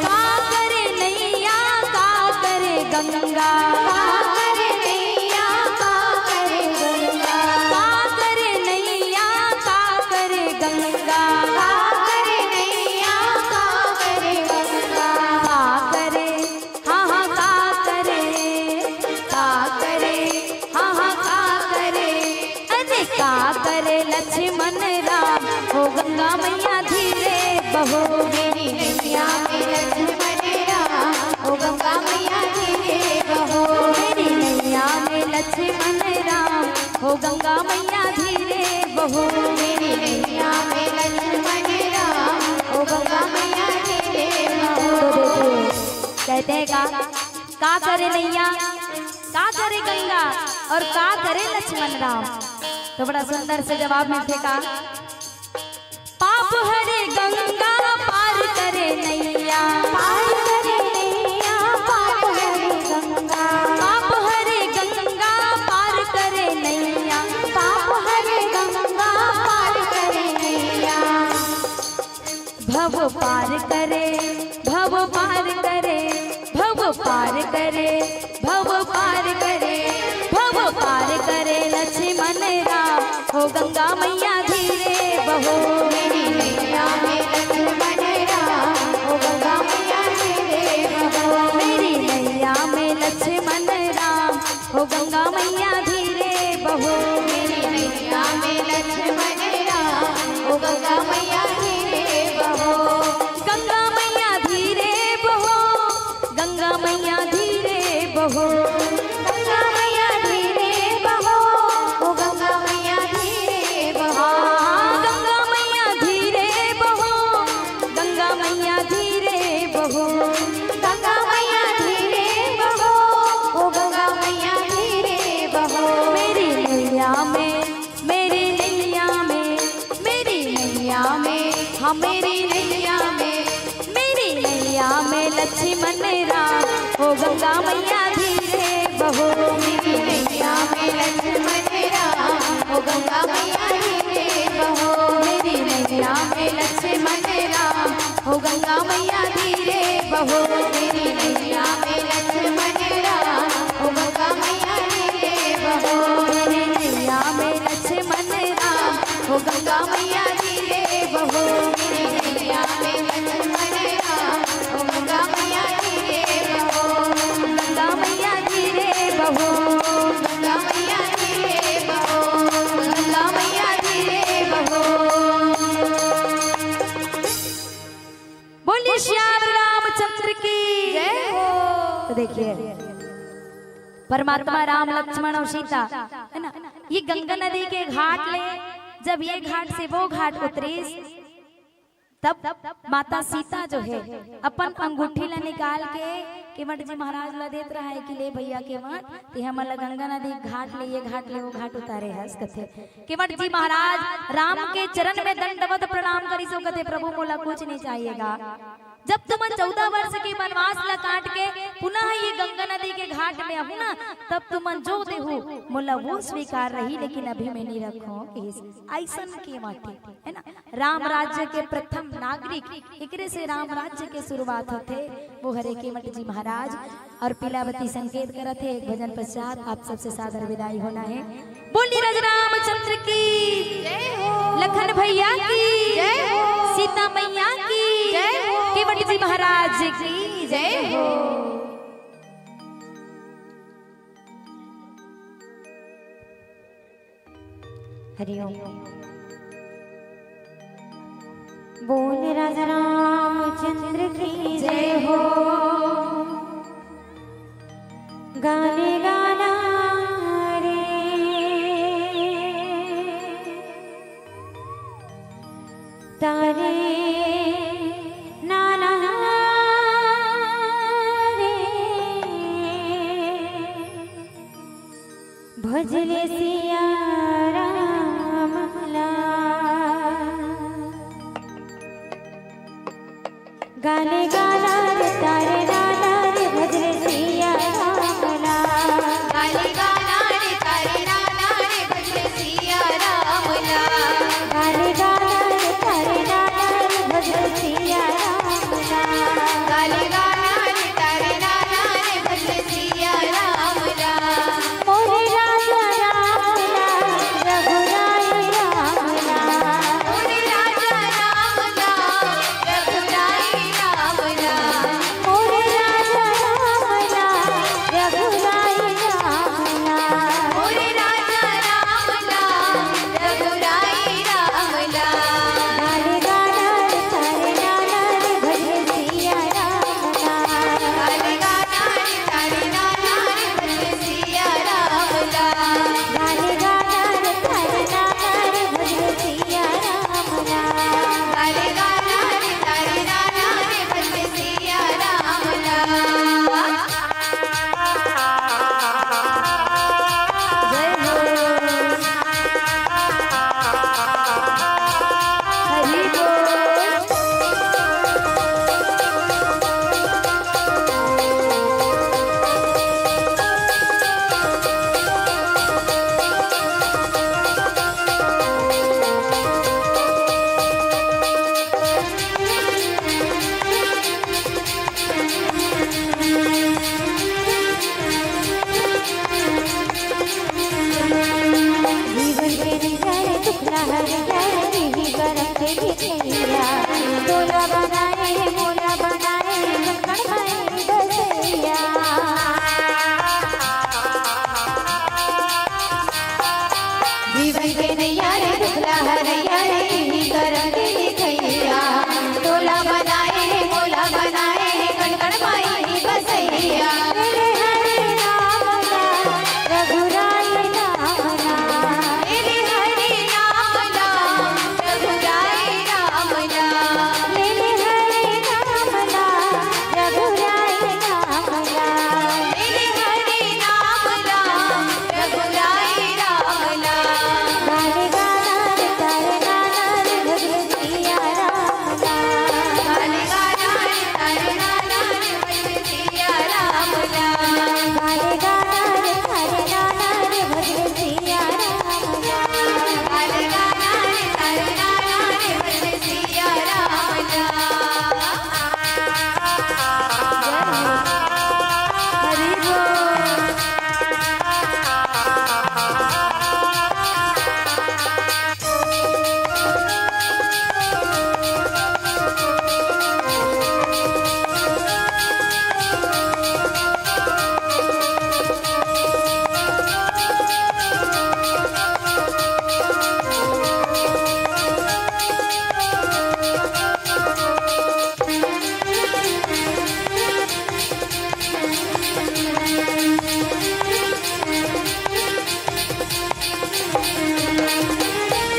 का करे नैया, का करे गंगा। का करे नैया, का करे गंगा। का करे नैया, का करे गंगा। का करे नैया, का करे गंगा। का करे, हाँ, हाँ, का करे, का करे, हाँ, हाँ, का करे, अरे का करे लक्ष्मण राम, ओ गंगा मैया धीरे बहो। मेरी नैया में लक्ष्मण राम, ओ गंगा मैया धीरे बहो। मेरी नैया में लक्ष्मण राम, ओ गंगा मैया धीरे बहो। मेरी नैया में लक्ष्मण राम, ओ गंगा मैया धीरे बहो। तो देखिए, कहते हैं का, का करे नैया, का करे गंगा और का करे लक्ष्मण राम। तो बड़ा सुंदर से जवाब मिलथे का, पाप हरे गंगा पार करे नैया। पार करे नैया, पाप हरे गंगा। पाप हरे गंगा पार करे नैया। पाप हरे गंगा पार करे नैया। भव पार करे, भव पार करे, भव पार करे, भव पार करे, भव पार करे लक्ष्मण राम, ओ गंगा मैया धीरे बहो। मेरी नैया में लक्ष्मण राम, ओ गंगा मैया धीरे बहो। मेरी नैया में लक्ष्मण राम, ओ गंगा मैया धीरे बहो। मेरी नैया में लक्ष्मण राम, ओ गंगा मैया धीरे बहो। गंगा मैया धीरे बहो, गंगा मैया धीरे बहो। गंगा मैया धीरे बहो, ओ गंगा मैया धीरे बहो। हाँ, गंगा मैया धीरे बहो, गंगा मैया धीरे बहो। गंगा मैया धीरे बहो, ओ गंगा मैया धीरे बहो। मेरी नैया में, मेरी नैया में, मेरी नैया में, हाँ, मेरी नैया में, मेरी नैया में लक्ष्मण राम, ओ गंगा मैया धीरे बहो। मेरी नैया में लक्ष्मण राम, ओ गंगा मैया धीरे बहो। मेरी नैया में लक्ष्मण राम, ओ गंगा मैया धीरे बहो। मेरी नैया में लक्ष्मण राम, ओ गंगा मैया धीरे बहो। मेरी नैया में लक्ष्मण राम, ओ गंगा मैया धीरे बहो। मेरी नैया में लक्ष्मण राम, ओ गंगा मैया धीरे बहो। गंगा मैया धीरे बहो, गंगा मैया धीरे बहो, गंगा मैया धीरे बहो। बोलिए श्याम रामचंद्र की जय हो। तो देखिए, परमात्मा राम, लक्ष्मण और सीता, है ना, ये गंगा नदी के घाट ले, जब ये घाट से वो घाट उतरिस, तब माता सीता जो है, अपन अंगूठी ला निकाल के केवट जी महाराज ला देत रहा है कि ले भैया केवट, ते हमन ला गंगा नदी घाट ले, ये घाट ले, वो घाट उतारे हस कथे। केवट जी महाराज राम के चरण में दंडवत प्रणाम करिस, ओ कथे, "प्रभु, मोला कुछ नहीं चाहिएगा। जब तुमन चौदह वर्ष के वनवास ला काट के पुनः ये गंगा नदी के घाट में आहू ना, तब तुमन जो देहू, मोला वो स्वीकार रही, लेकिन अभी मैं नहीं रखूं," कहिस। अइसन केवट हे, है ना? राम राज्य के प्रथम नागरिक, एकरे से राम राज्य के शुरुआत होथे, वो हरे केवट जी महाराज। और पीलावती संकेत करत हे, एक भजन पश्चात आप सबसे सादर विदाई होना है। बोली राज रामचंद्र की जय हो। लखन भैया की जय हो। सीता मैया की जय हो। केवट जी महाराज की जय हो। हरिओम। बोल राजा रामचंद्र की जय हो। गाने गाना रे तारे नाना। सिया राम ला। गाने गाना रे तारे नाना रे भजले सिया राम ला। गाने गाना रे तारे नाना रे भजले सिया राम ला। गाने गाना रे तारे नाना रे भजले सिया राम ला। गाने गाना रे तारे नाना रे भजले सिया राम ला। मोरे राजा राम ला, रघुराई राम ला। मोरे राजा राम ला, रघुराई राम ला। मोरे राजा राम ला, रघुराई राम ला। मोरे राजा राम ला, रघुराई राम ला। गाने गाना रे तारे नाना रे भजले सिया राम ला। गाने गाना रे तारे नाना रे भजले सिया राम ला। गाने गाना रे तारे नाना रे भजले सिया राम ला। गाने गाना रे तारे नाना रे भजले सिया राम ला। जय हो। हरि बोल। जीवन के नैया रे दुखला हर नैया रे, इही करम के लिखैया। तोला बनाए हे, मोला बनाए हे, कंकण माई बसैया। जीवन के नैया रे दुखला हर नैया रे, इही करम के लिखैया। तोला बनाए हे, मोला बनाए हे, कंकण माई बसैया। तेरे हरे नाम ला, रघुराई नाम ला। तेरे हरे नाम ला, रघुराई नाम ला। तेरे हरे नाम ला, रघुराई नाम ला। तेरे हरे नाम ला, रघुराई राम ला। गाने गाना रे तारे नाना रे भजले सिया राम ला। गाने गाना रे तारे नाना रे भजले सिया राम ला। गाने गाना रे तारे नाना रे भजले सिया राम ला। गाने गाना रे तारे नाना रे भजले सिया राम ला। हरि बोल।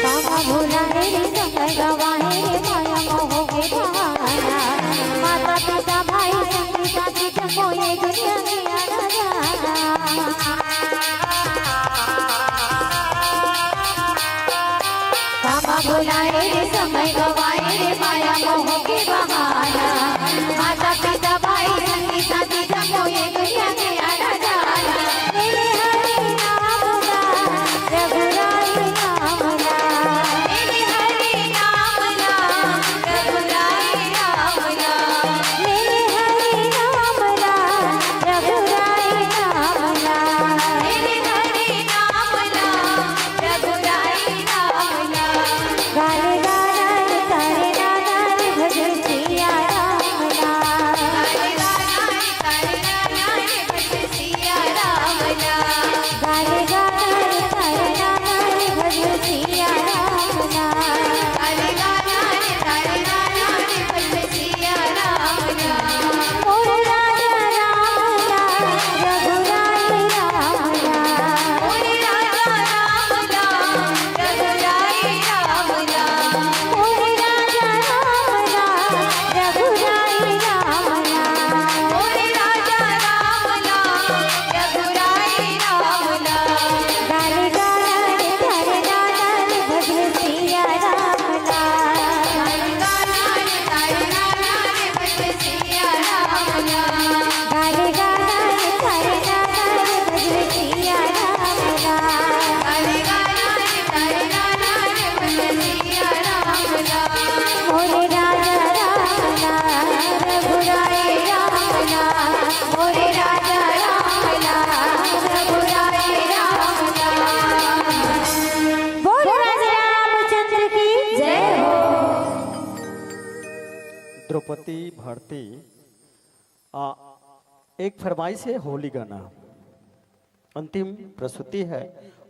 बाबा भुलाए रे समय गवाए रे, माया मोह के बहाना। माता पिता भाई संगी साथी जब मोए दुनिया में आना जाना। बाबा भुलाए रे समय गवाए रे, माया मोह के बहाना। माता पिता भाई संगी साथी जब मोए दुनिया में आना जाना। मेरे हरे नाम ला, रघुराई नाम ला। मेरे हरे नाम ला, रघुराई नाम ला। मेरे हरे नाम ला, रघुराई नाम ला। मेरे हरे नाम ला, रघुराई नाम ला। गाने गाना रे पति भारती, आ, एक फरमाइश है, होली गाना अंतिम प्रस्तुति है।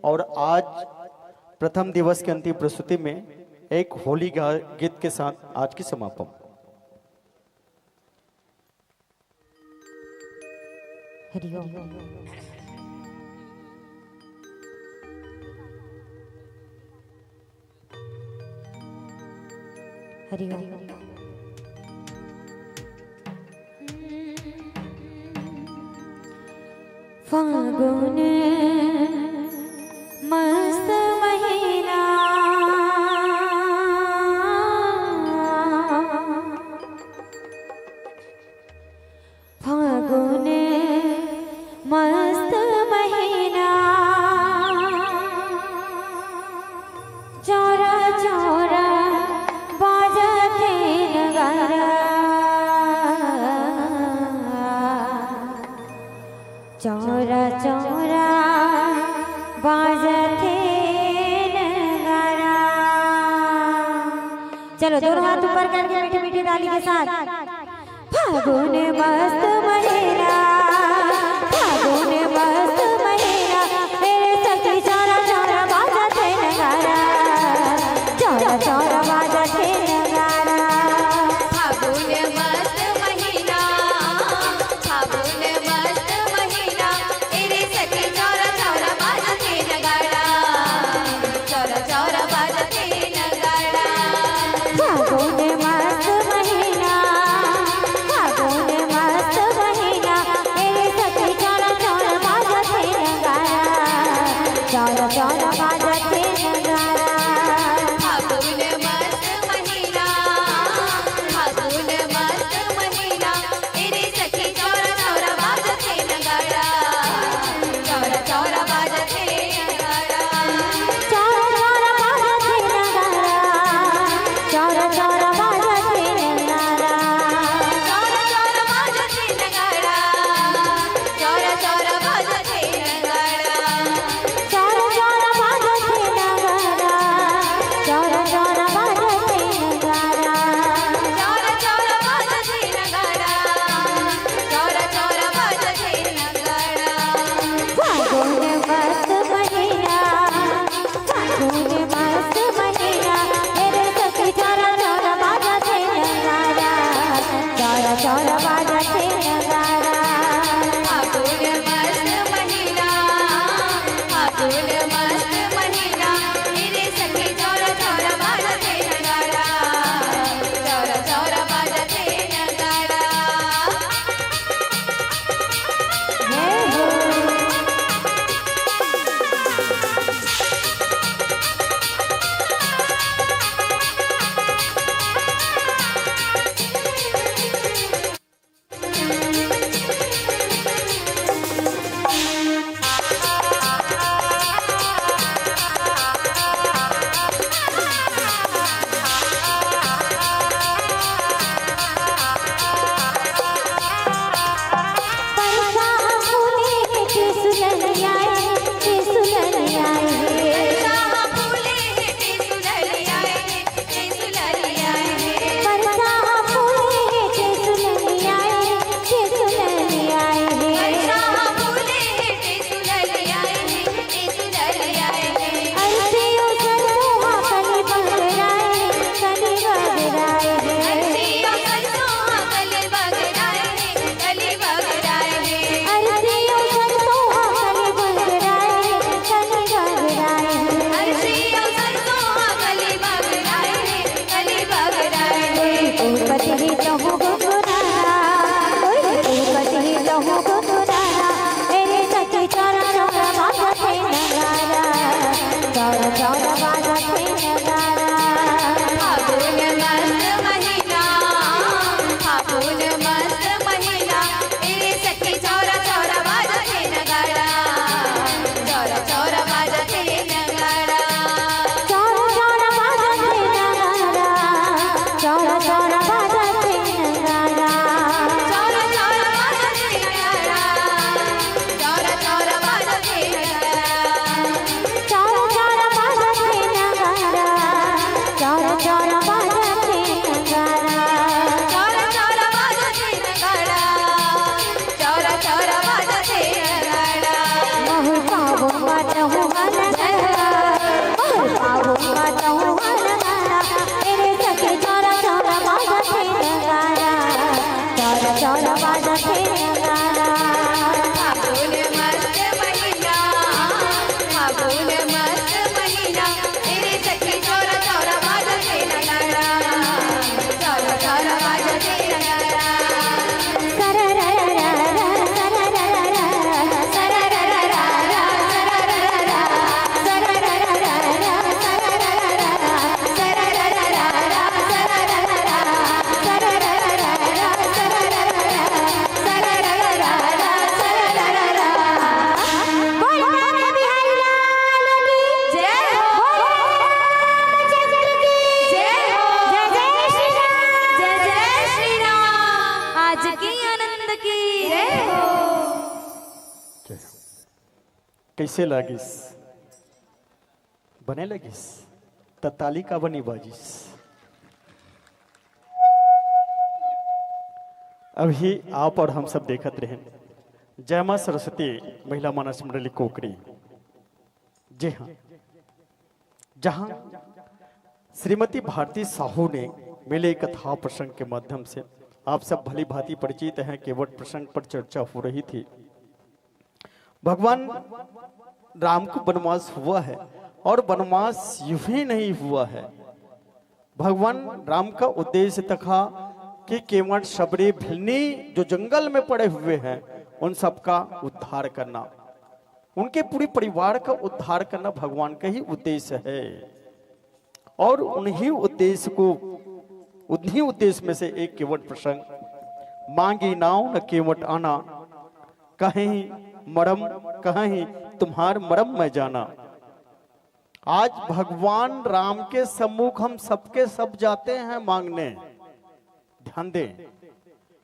और आज प्रथम दिवस के अंतिम प्रस्तुति में एक होली गा-, गीत के साथ आज की समापन। हरिओम। हरिओम। फागुन मस्त महीना, फागुन मस्त महीना, चौरा चौरा बाजथे नगारा, चौरा चौरा बाजथे नगारा। चलो, दोनों हाथ ऊपर करके मीठी मीठी ताली के साथ। फागुन मस्त महीना, फागुन मस्त महीना, मेरे सखी चौरा चौरा बाजथे नगारा, चौरा चौरा बाजथे नगारा। फागुन मस्त महीना, फागुन मस्त महीना, मेरे सखी चौरा चौरा बाजथे नगारा, चौरा चौरा बाजथे नगारा। फागुन मस्त महीना, फागुन मस्त महीना, मेरे सखी चौरा चौरा बाजथे नगारा, चौरा चौरा बाजथे नगारा। फागुन मस्त महीना, फागुन मस्त महीना, मेरे सखी चौरा चौरा बाजथे नगारा, चौरा चौरा बाजथे नगारा। चौरा चौरा बाजथे नगारा, चौरा चौरा बाजथे नगारा। चौरा चौरा बाजथे नगारा, चौरा चौरा बाजथे नगारा। चौरा चौरा बाजथे नगारा, चौरा चौरा बाजथे नगारा। चौरा चौरा बाजथे नगारा, चौरा चौरा बाजथे नगारा। फागुन मस्त महीना, फागुन मस्त महीना, मेरे सखी चौरा चौरा बाजथे नगारा, चौरा चौरा बाजथे नगारा। फागुन मस्त महीना, फागुन मस्त महीना, मेरे सखी चौरा चौरा बाजथे नगारा, चौरा चौरा बाजथे नगारा। जय हो। कइसे लागिस? बने लगिस? त ताली काबर नइ बाजिस? अभी आप और हम सब देखत रहेन जय माँ सरस्वती महिला मानस मंडली कोकरी। जी हाँ, जहाँ श्रीमती भारती साहू ने मिले कथा प्रसंग के माध्यम से आप सब भली भांति परिचित हैं, केवट प्रसंग पर चर्चा हो रही थी। भगवान राम को वनवास हुआ है और वनवास यूं ही नहीं हुआ है। भगवान राम का उद्देश्य था कि केवट शबरी भिल्ली जो जंगल में पड़े हुए हैं, उन सबका उद्धार करना, उनके पूरे परिवार का उद्धार करना भगवान का ही उद्देश्य है। और उन्हीं उद्देश्य को, उन्हीं उद्देश्य में से एक केवट प्रसंग, मांगी नाव न केवट आना, कहीं मरम, कहीं तुम्हार मरम मैं जाना। आज भगवान राम के सम्मुख हम सबके सब जाते हैं मांगने, ध्यान दें,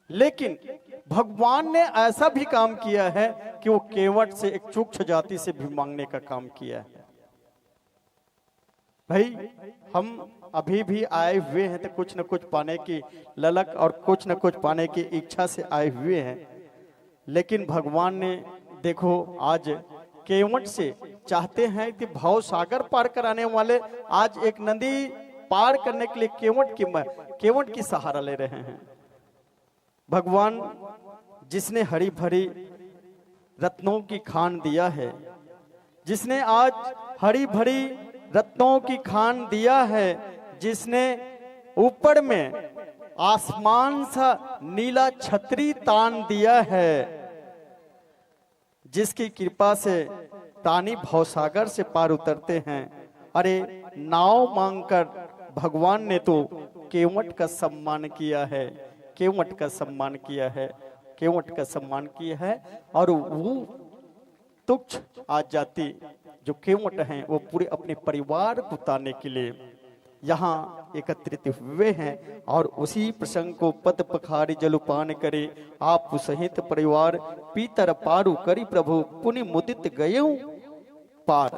लेकिन भगवान ने ऐसा भी काम किया है कि वो केवट से, एक चूक्ष जाति से भी मांगने का काम किया है। भाई, हम अभी भी आए हुए हैं तो कुछ न कुछ पाने की ललक और कुछ न कुछ पाने की इच्छा से आए हुए हैं, लेकिन भगवान ने, देखो, आज केवट से चाहते हैं कि भव सागर पार कराने वाले आज एक नदी पार करने के लिए केवट की म-, केवट की सहारा ले रहे हैं। भगवान जिसने हरी भरी रत्नों की खान दिया है, जिसने आज हरी भरी रत्नों की खान दिया है, जिसने ऊपर में आसमान सा नीला छतरी तान दिया है, जिसकी कृपा से प्राणी भवसागर से पार उतरते हैं। अरे, नाव मांगकर भगवान ने तो केवट का सम्मान किया है, केवट का सम्मान किया है, केवट का सम्मान किया है। और वो तुच्छ आज जाति जो केवट हैं, वो पूरे अपने परिवार को ताने के लिए यहाँ एकत्रित हुए हैं। और उसी प्रसंग को पद पखारी जलुपान करे, आप सहित परिवार पीतर पारु करी प्रभु पुनि मुदित गए पार।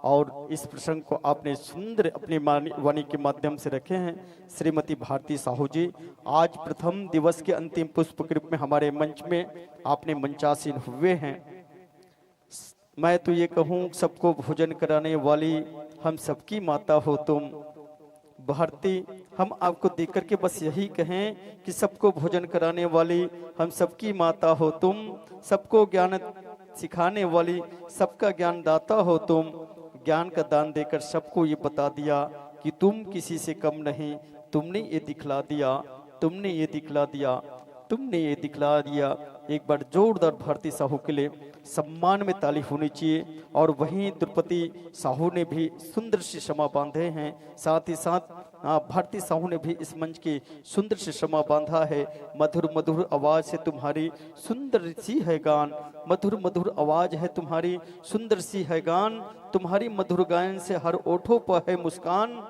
और इस प्रसंग को आपने सुंदर अपनी मानी-, वाणी के माध्यम से रखे हैं श्रीमती भारती साहू जी। आज प्रथम दिवस के अंतिम पुष्प के रूप में हमारे मंच में आपने मंचासीन हुए हैं। मैं तो ये कहूँ, सबको भोजन कराने वाली हम सबकी माता हो तुम। भारती, हम आपको देख करके बस यही कहें कि सबको भोजन कराने वाली हम सबकी माता हो तुम, सबको ज्ञान सिखाने वाली, सबका ज्ञानदाता हो तुम। ज्ञान का दान देकर सबको ये बता दिया कि तुम किसी से कम नहीं, तुमने ये दिखला दिया, तुमने ये दिखला दिया, तुमने ये दिखला दिया। एक बार जोरदार भारती साहू के लिए सम्मान में ताली होनी चाहिए। और वहीं द्रौपदी साहू ने भी सुंदर सी क्षमा बांधे हैं, साथ ही साथ, आ, भारती साहू ने भी इस मंच की सुंदर सी क्षमा बांधा है। मधुर मधुर आवाज है तुम्हारी, सुंदर सी है गान, मधुर मधुर आवाज है तुम्हारी, सुंदर सी है गान, तुम्हारी मधुर गायन से हर ओठों पर है मुस्कान।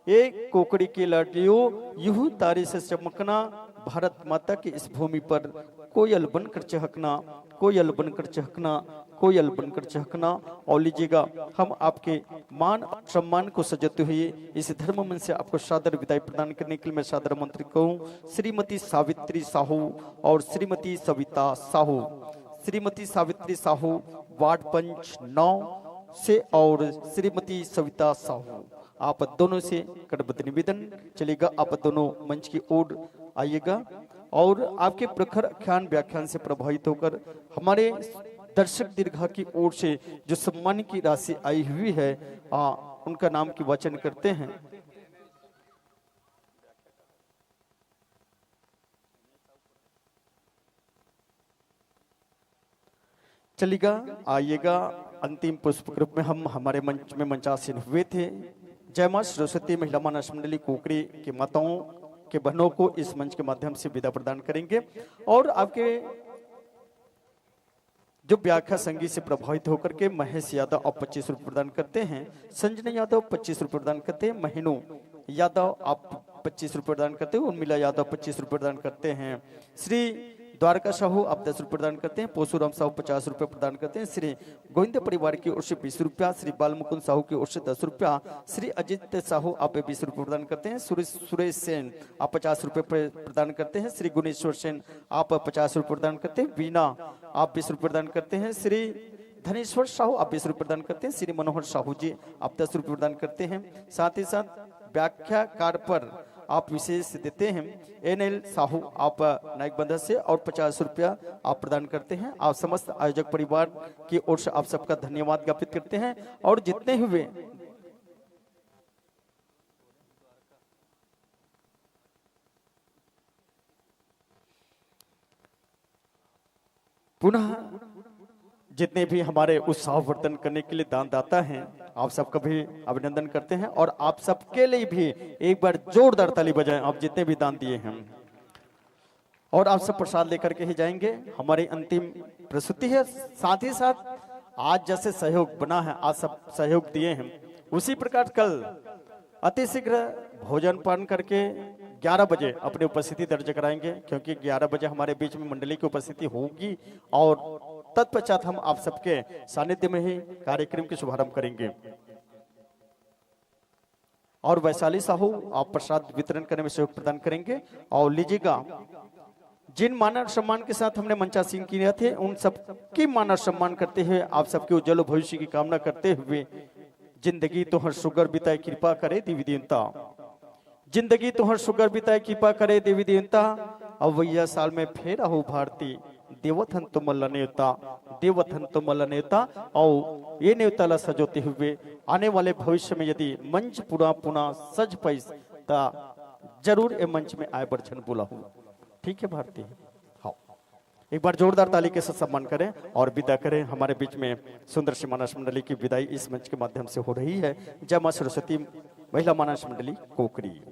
ए कोकड़ी के लाडलियो, यूं तारे से चमकना, भारत माता की इस भूमि पर कोयल बनकर चहकना, कोयल बनकर चहकना, कोयल बनकर चहकना। और लीजिएगा, हम आपके मान और सम्मान को सजाते हुए इस धर्म मंच से आपको सादर विदाई प्रदान करने के लिए मैं सादर आमंत्रित करूं श्रीमती सावित्री साहू और श्रीमती सविता साहू। श्रीमती सावित्री साहू, वार्ड पंच नौ से, और श्रीमती सविता साहू, आप दोनों से करबद्ध निवेदन। चलिएगा, आप दोनों मंच की ओर आइएगा और आपके प्रखर आख्यान व्याख्यान से प्रभावित होकर हमारे दर्शक दीर्घा की ओर से जो सम्मान की राशि आई हुई है, आ, उनका नाम की वाचन करते हैं। चलिएगा, आइएगा, अंतिम पुष्प के रूप में हम हमारे मंच में मंचासीन हुए थे। जय माँ सरस्वती महिला मानस मंडली कोकरी की माताओं के बहनों को इस मंच के माध्यम से विदा प्रदान करेंगे। और आपके जो व्याख्या संगीत से प्रभावित होकर के महेश यादव आप पच्चीस रुपये प्रदान करते हैं, संजय यादव पच्चीस रुपये प्रदान करते हैं, महीनू यादव आप पच्चीस रुपये प्रदान करते हैं, उर्मिला यादव पच्चीस रुपये प्रदान करते हैं, श्री द्वारका साहू आप दस रुपये प्रदान करते हैं, पोसूराम साहू पचास रुपये प्रदान करते हैं, श्री गोविंद परिवार की ओर से बीस रुपया, श्री बाल मुकुंद साहू की ओर से दस रुपया, श्री अजित साहू आप बीस रुपये प्रदान करते हैं, सुरेश सुरेश सेन आप पचास रुपये प्र- प्रदान करते हैं, श्री गुणेश्वर सेन आप पचास रुपये प्रदान करते हैं, वीना आप बीस रुपये प्रदान करते हैं, श्री धनेश्वर साहू आप बीस रुपये प्रदान करते हैं, श्री मनोहर साहू जी आप दस रुपये प्रदान करते हैं। साथ ही साथ व्याख्याकार पर आप विशेष देते हैं, एन एल साहू आप नायक बंधा से, और पचास रुपया आप प्रदान करते हैं। आप समस्त आयोजक परिवार की ओर से आप सबका धन्यवाद ज्ञापित करते हैं। और जितने हुए पुनः जितने भी हमारे उत्साहवर्धन करने के लिए दानदाता हैं, आप सबका भी अभिनंदन करते हैं और आप सबके लिए भी एक बार जोरदार ताली बजाएं, आप जितने भी दान दिए हैं। और आप सब प्रसाद लेकर के ही जाएंगे। हमारी अंतिम प्रस्तुति है, साथ ही साथ आज जैसे सहयोग बना है, आज सब सहयोग दिए हैं, उसी प्रकार कल अति शीघ्र भोजन पान करके ग्यारह बजे अपनी उपस्थिति दर्ज कराएंगे, क्योंकि ग्यारह बजे हमारे बीच में मंडली की उपस्थिति होगी और तत्पश्चात हम आप सबके सानिध्य में ही कार्यक्रम की शुभारंभ करेंगे। और वैशाली साहू आप प्रसाद वितरण करने में सहयोग प्रदान करेंगे। और लीजिएगा, जिन मान और सम्मान के साथ हमने मंचासीन किया थे, उन सबकी मान और सम्मान करते हुए, आप सबके उज्जवल भविष्य की कामना करते हुए, जिंदगी तोहर सुगर बिताए कृपा करे देवी देवता, जिंदगी तोहर सुगर बिताए कृपा करे देवी देवता। अवैया साल में फेर आहो भारती, देवत हन तुमन ला नेवता, देवत हन तुमन ला नेवता। और ये नेवता ला सजोते हुए आने वाले भविष्य में यदि मंच पूरा पुना सज पाइस, त जरूर ए मंच में आए बर झन बोला हूँ। ठीक है भारती? हाँ, एक बार जोरदार ताली के साथ सम्मान करें और विदा करें। हमारे बीच में सुंदर सी मानस मंडली की विदाई इस मंच के माध्यम से हो रही है। जय माँ सरस्वती, महिला मानस मंडली कोकरी।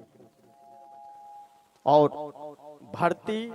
और भारती